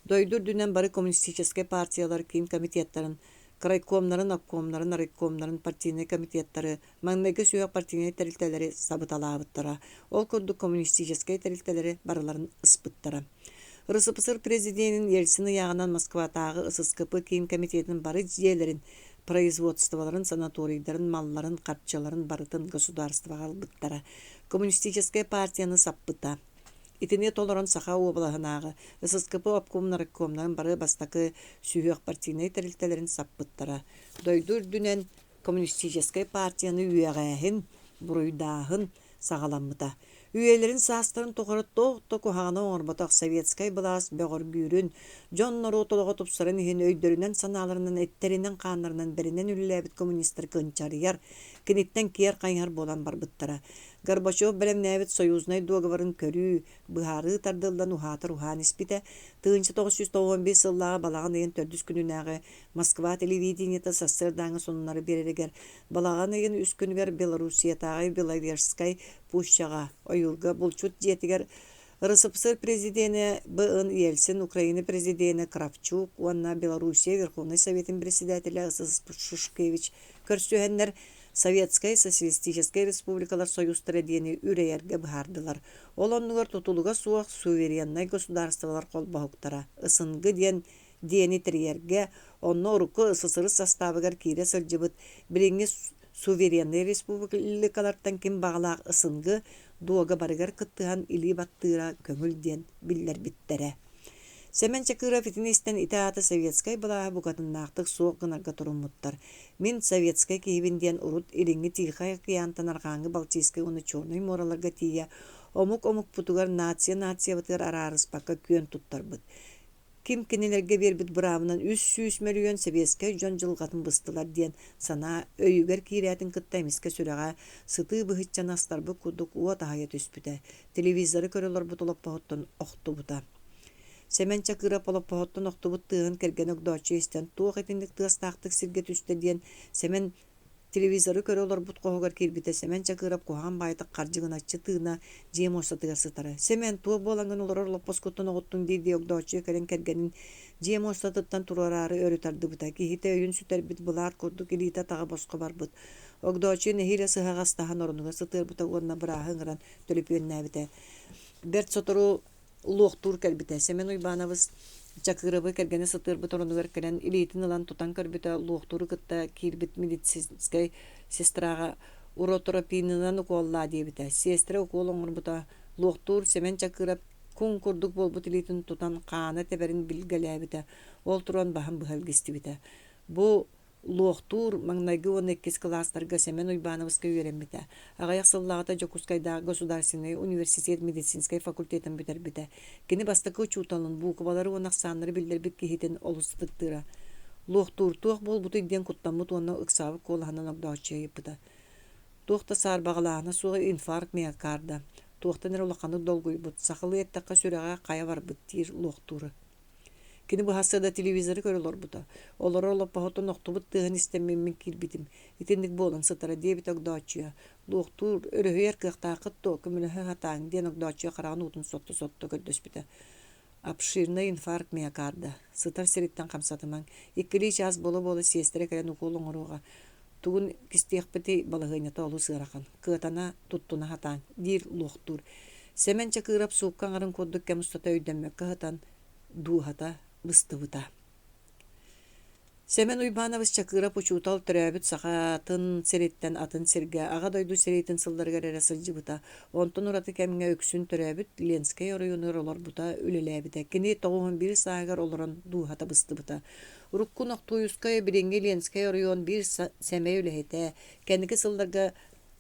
Дойду үрдүнэн бары коммунистическай партиялар киин комитеттарын, крайкомнарын, обкомнарын, райкомнарын, партийнай комитеттары, маҥнайгы сүһүөх партийнай тэрилтэлэри сабыталаабыттара. Ол курдук коммунистическай тэрилтэлэри барыларын ыспыттара. РСФСР президенин Ельцин ыйааҕынан Москватааҕы ССКП киин комитетин бары дьиэлэрин, производстволарын, санаторийдарын, малларын, харчыларын барытын государствоҕа ылбыттара. Коммунистическай партияны саппыта. Итини толорон Саха уобалаһынааҕы ССКП обкомун райкомнарын бары бастакы сүһүөх партийнай тэрилтэлэрин саппыттара. Дойду үрдүнэн коммунистическай партияны үөҕээһин, буруйдааһын саҕаламмыта. Үйэлэрин саастарын тухары туох да куһаҕаны оҥорботох советскай былаас бөҕөргүүрүн, дьон-норуот олоҕо тупсарын иһин өйдөрүнэн-санааларынан, эттэринэн-хааннарынан бэринэн үлэлээбит коммунистар кынчарыйар, киниттэн киэр хайыһар буолан барбыттара. Горбачев бэлэмнээбит союзнай дуогабарын көрүү, быһаарыы тардыллан уһаатар уһаан испитэ. 1995 сыллааҕы балаҕан ыйын төрдүс күнүнээҕи Москва телевидениета сарсыардааҥы сонуннары биэрэригэр балаҕан ыйын үс күнүгэр Белоруссиятааҕы Беловежскай пущаҕа ойуурга булчут дьиэтигэр РСФСР президенэ Б.Н. Ельцин, Украина президенэ Кравчук уонна Белоруссия Верховнай Советын председателэ Шушкевич көрсүһэннэр Советскай Социалистическай Республикалар Союзтара диэни үрэйэргэ быһаардылар. Ол оннугар тутулуга суох сувереннай государстволар холбоһуктара СНГ диэн диэни тэрийэргэ, онно урукку СССР састаабыгар киирэ сылдьыбыт билиҥҥи сувереннай республикалартан ким баҕалаах СНГ дуогабарыгар кыттыһан илии баттыыра көҥүл диэн биллэрбиттэрэ. Сэмэн Чакыров итини истэн ити аата советскай былааһы букатыннаахтык суох гынарга туруммуттар. Мин советскай киһибин диэн урут Илиҥҥи Тихай океантан Арҕааҥҥы Балтийскай уонна Чернай муораларга тиийэ омук омукпутугар нация нациябытыгар араарыспакка күөн туттарбыт. Ким кинилэргэ биэрбит быраабынан 300 мөлүйүөн сэбиэскэй дьон дьылҕатын быстылар диэн санаа өйүгэр киирээтин кытта эмискэ сүрэҕэ сытыы быһыччаны астарбыт курдук уот аһыйа түспүтэ, телевизоры көрө олорбут олоппоһуттан охтубута. Сэмэн Чакыров олоппоһуттан охтубут тыаһын кэргэнэ Огдооччу истэн туох итинник тыастаахтык сиргэ түстэ диэн Сэмэн Телевизоры көрө олорбут хоһугар киирбитэ Сэмэн Чакыров куһаҕан баайытык хардьыгыначчы тыына дьиэ муостатыгар сытара. «Сэмэн, туох буолаҥҥын олорор олоппоскуттан оҕуттуҥ» дии-дии Огдооччуйа кэлэн кэргэнин дьиэ муостатыттан туруораары өрө тардыбыта. Киһитэ өйүн сүтэрбит былаат курдук илиитэ-атаҕа босхо барбыт. Огдооччуйа нэһиилэ сыһаҕастаһан оронугар сытыарбыта уонна бырааһы ыҥыран төлөпүөннээбитэ. Бэрт сотору луохтуур кэлбитэ. Сэмэн Уйбаанабыс Чакырабы кэргэнэ сытыарбыт оронугар кэлэн илиитин ылан тутан көрбүтэ, луохтууру кытта киирбит медицинскэй сестраҕа уротропинынан укуоллаа диэбитэ. Сиэстэрэ укуол оҥорбута. Луохтуур Сэмэн Чакырап куҥ курдук буолбут илиитин тутан хаана тэбэрин билгэлээбитэ. Ол туран баһын быһа илгистибитэ. Бу Луохтуур маҥнайгы уонна иккис кылаастарга Сэмэн Уйбаанабыска үөрэммитэ. Аҕыйах сыллааҕыта Дьокуускайдааҕы государственнай университет медицинскэй факультетын бүтэрбитэ. Кини бастакы учууталын, буукубалары уонна ахсааннары биллэрбит киһитин олус ытыктыыра. Луохтуур туох буолбутуй диэн куттаммыт уонна ыксаабыт куолаһынан огдооччуйа ыйыппыта. Туох да саарбаҕалааһына суох инфаркт миокарда, туохтан эрэ улаханнык долгуйбут, сахалыы эттэххэ сүрэҕэ хайа барбыт диир луохтуура. Кини быһаарса да телевизоры көрө олорбута. Олорор олоппоһуттан охтубут тыаһын истэммин мин киирбитим. Итинник буолан сытара диэбитэ Огдооччуйа. Луохтуур, өрүһүйэр кыахтааххыт дуо, көмөлөһө сатааҥ диэн Огдооччуйа хараҕын уутун сотто-сотто көрдөспүтэ. Обширный инфаркт миокарда. Сытар сириттэн хамсатымаҥ. Иккилии чаас буола-буола сиэстэрэ кэлэн укуол оҥоруоҕа. Тугун кистиэхпитий, балаһыанньата олус ыарахан. Кыатана, туттуна сатааҥ, диир луохтуур. Сэмэн Чакырап суукка аҥарын курдук кэм устата өйдөммөккө сытан, дууһата быстыбыта. Сэмэн Уйбаанабыс Чакырап учуутал төрөөбүт Сахатын сириттэн атын сиргэ Аҕа дойду сэриитин сылларыгар эрэ сылдьыбыта. Онтон ураты кэмҥэ үксүн төрөөбүт Ленскэй оройуонугар олорбута, үлэлээбитэ. Кини 91 сааһыгар олорон дууһата быстыбыта. Урукку Нохтуйускай, билиҥҥи Ленскэй оройуон биир сэмэй үлэһитэ, кэнники сылларга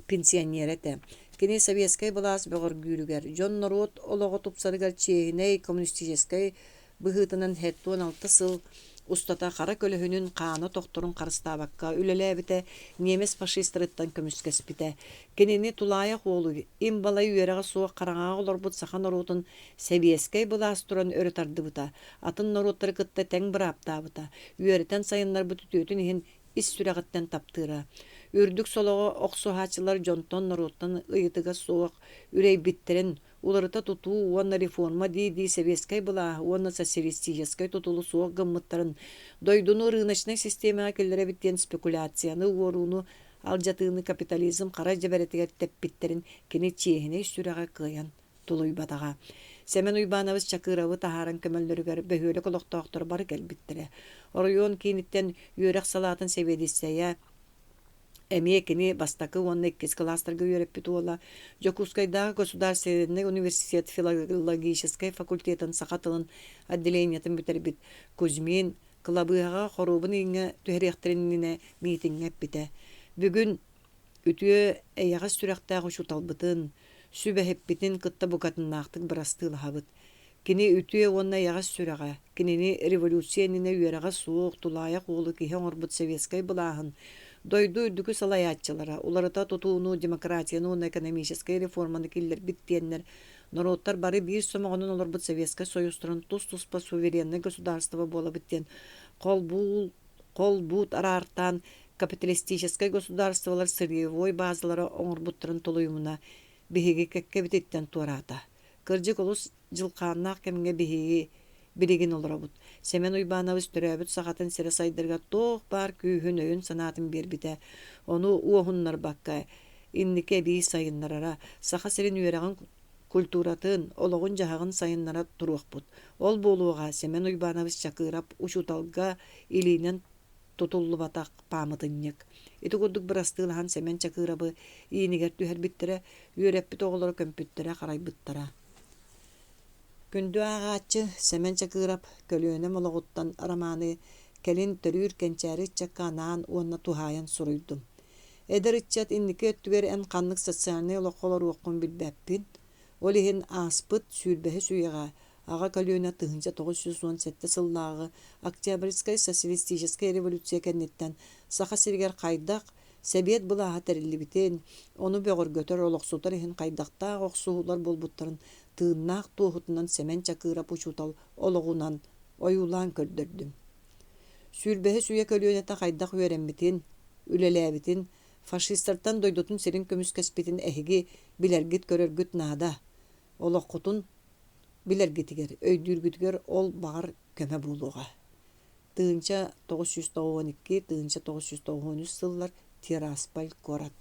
пенсионер этэ. Кини советскай былаас бөҕөргүүрүгэр, дьон-норуот олоҕо тупсарыгар чиэһинэй коммунистическай быһыытынан 76 сыл устата хара көлөһүнүн хаана тохторун харыстаабакка үлэлээбитэ, немец фашистарыттан көмүскэспитэ. Кинини тулаайах уолу, им-балай үөрэҕэ суох хараҥаҕа олорбут саха норуотун сэбиэскэй былаас туран өрө тардыбыта, атын норуоттары кытта тэҥ бырааптаабыта, үөрэтэн сайыннарбыт үтүөтүн иһин ис сүрэҕиттэн таптыыра. Үрдүк солоҕо охсуһааччылар дьонтон, норуоттан ыйытыга суох үрэйбиттэрин, уларыта тутуу уонна реформа дии-дии сэбиэскэй былааһы уонна социалистическай тутулу суох гыммыттарын, дойдуну рыночнай систиэмэҕэ киллэрэбит диэн спекуляцияны, уорууну, алдьатыыны капитализм хара дьэбэрэтигэр тэппиттэрин кини чиэһинэй сүрэҕэ кыайан тулуйбатаҕа. Сэмэн Уйбаанабыс Чакырабы таһааран көмөллөрүгэр бөһүөлэк олохтоохторо бары кэлбиттэрэ. Оройуон кииниттэн үөрэх салаатын сэбиэдиссэйэ эмиэ кини бастакы уонна иккис кылаастарга үөрэппит уола, Дьокуускайдааҕы государственнай университет филологическай факультетын саха тылын отделениетын бүтэрбит Кузьмин кылабыыһаҕа хоруобун ииҥҥэ түһэриэхтэрин иннинэ миитиҥҥэ эппитэ: «Бүгүн Үтүө, эйэҕэс сүрэхтээх учууталбытын, сүбэһиппитин кытта букатыннаахтык бырастыылаһабыт. Кини үтүө уонна эйэҕэс сүрэҕэ, кинини революция иннинэ үөрэҕэ суох, тулаайах уолу киһи оҥорбут советскай былааһын, дойду үрдүкү салайааччылара уларыта тутууну, демократияны уонна экономическай реформаны киллэрбит диэннэр норуоттар бары биир сомоҕонон олорбут Советскай Союзтарын тус-туспа сувереннай государство буолабыт диэн холбуу хол-буут араартаан капиталистическай государстволар сырьевой базалара оҥорбуттарын толуйумуна биһиги кэккэбититтэн туораата. Кырдьык олус дьылхааннаах кэмҥэ биһиги билигин олоробут. Сэмэн Уйбаанабыс төрөөбүт сахатын сирэ сайдарыгар туох баар күүһүн, өйүн-санаатын биэрбитэ. Ону уоһуннарбакка, инники эбии сайыннарара, Саха сирин үөрэҕин культуратын, олоҕун-дьаһаҕын сайыннара туруохпут. Ол буолуоҕа Сэмэн Уйбаанабыс Чакырап учууталга илиинэн тутуллубатах пааматынньык. Ити курдук бырастыылаһан Сэмэн Чакырабы иинигэр түһэрбиттэрэ, үөрэппит оҕолоро көмпүттэрэ, харайбыттара. Күндү ааҕааччы Сэмэн Чакырап «Көлүөнэм олоҕуттан» романы кэлин төрүүр кэнчээри ыччакка анаан уонна туһаайан суруйдум. Эдэр ыччат инники өттүгэр эн ханнык социальнай олоххо олоруоххун билбэппин. Ол иһин ааспыт сүүрбэһис үйэҕэ аҕа көлүөнэ 1917 сыллааҕы Октябрьскай социалистическай революция кэнниттэн Саха сиригэр хайдах Сэбиэт былааһа тэриллибитин, ону бөҕөргөтөр, олохсутар иһин хайдахтаах охсуһуулар буолбуттарын тыыннаах туоһутунан Сэмэн Чакырап учуутал олоҕунан ойуулаан көрдөрдүм. Сүүрбэһис үйэ көлүөнэтэ хайдах үөрэммитин, үлэлээбитин, фашистартан дойдутун сирин көмүскэспитин эһиги билэргит-көрөргүт наада. Олоххутун билэргитигэр, өйдүүргүтүгэр ол баҕар көмө буолуоҕа. 1992 1993 сыллар. Тирасполь куорат.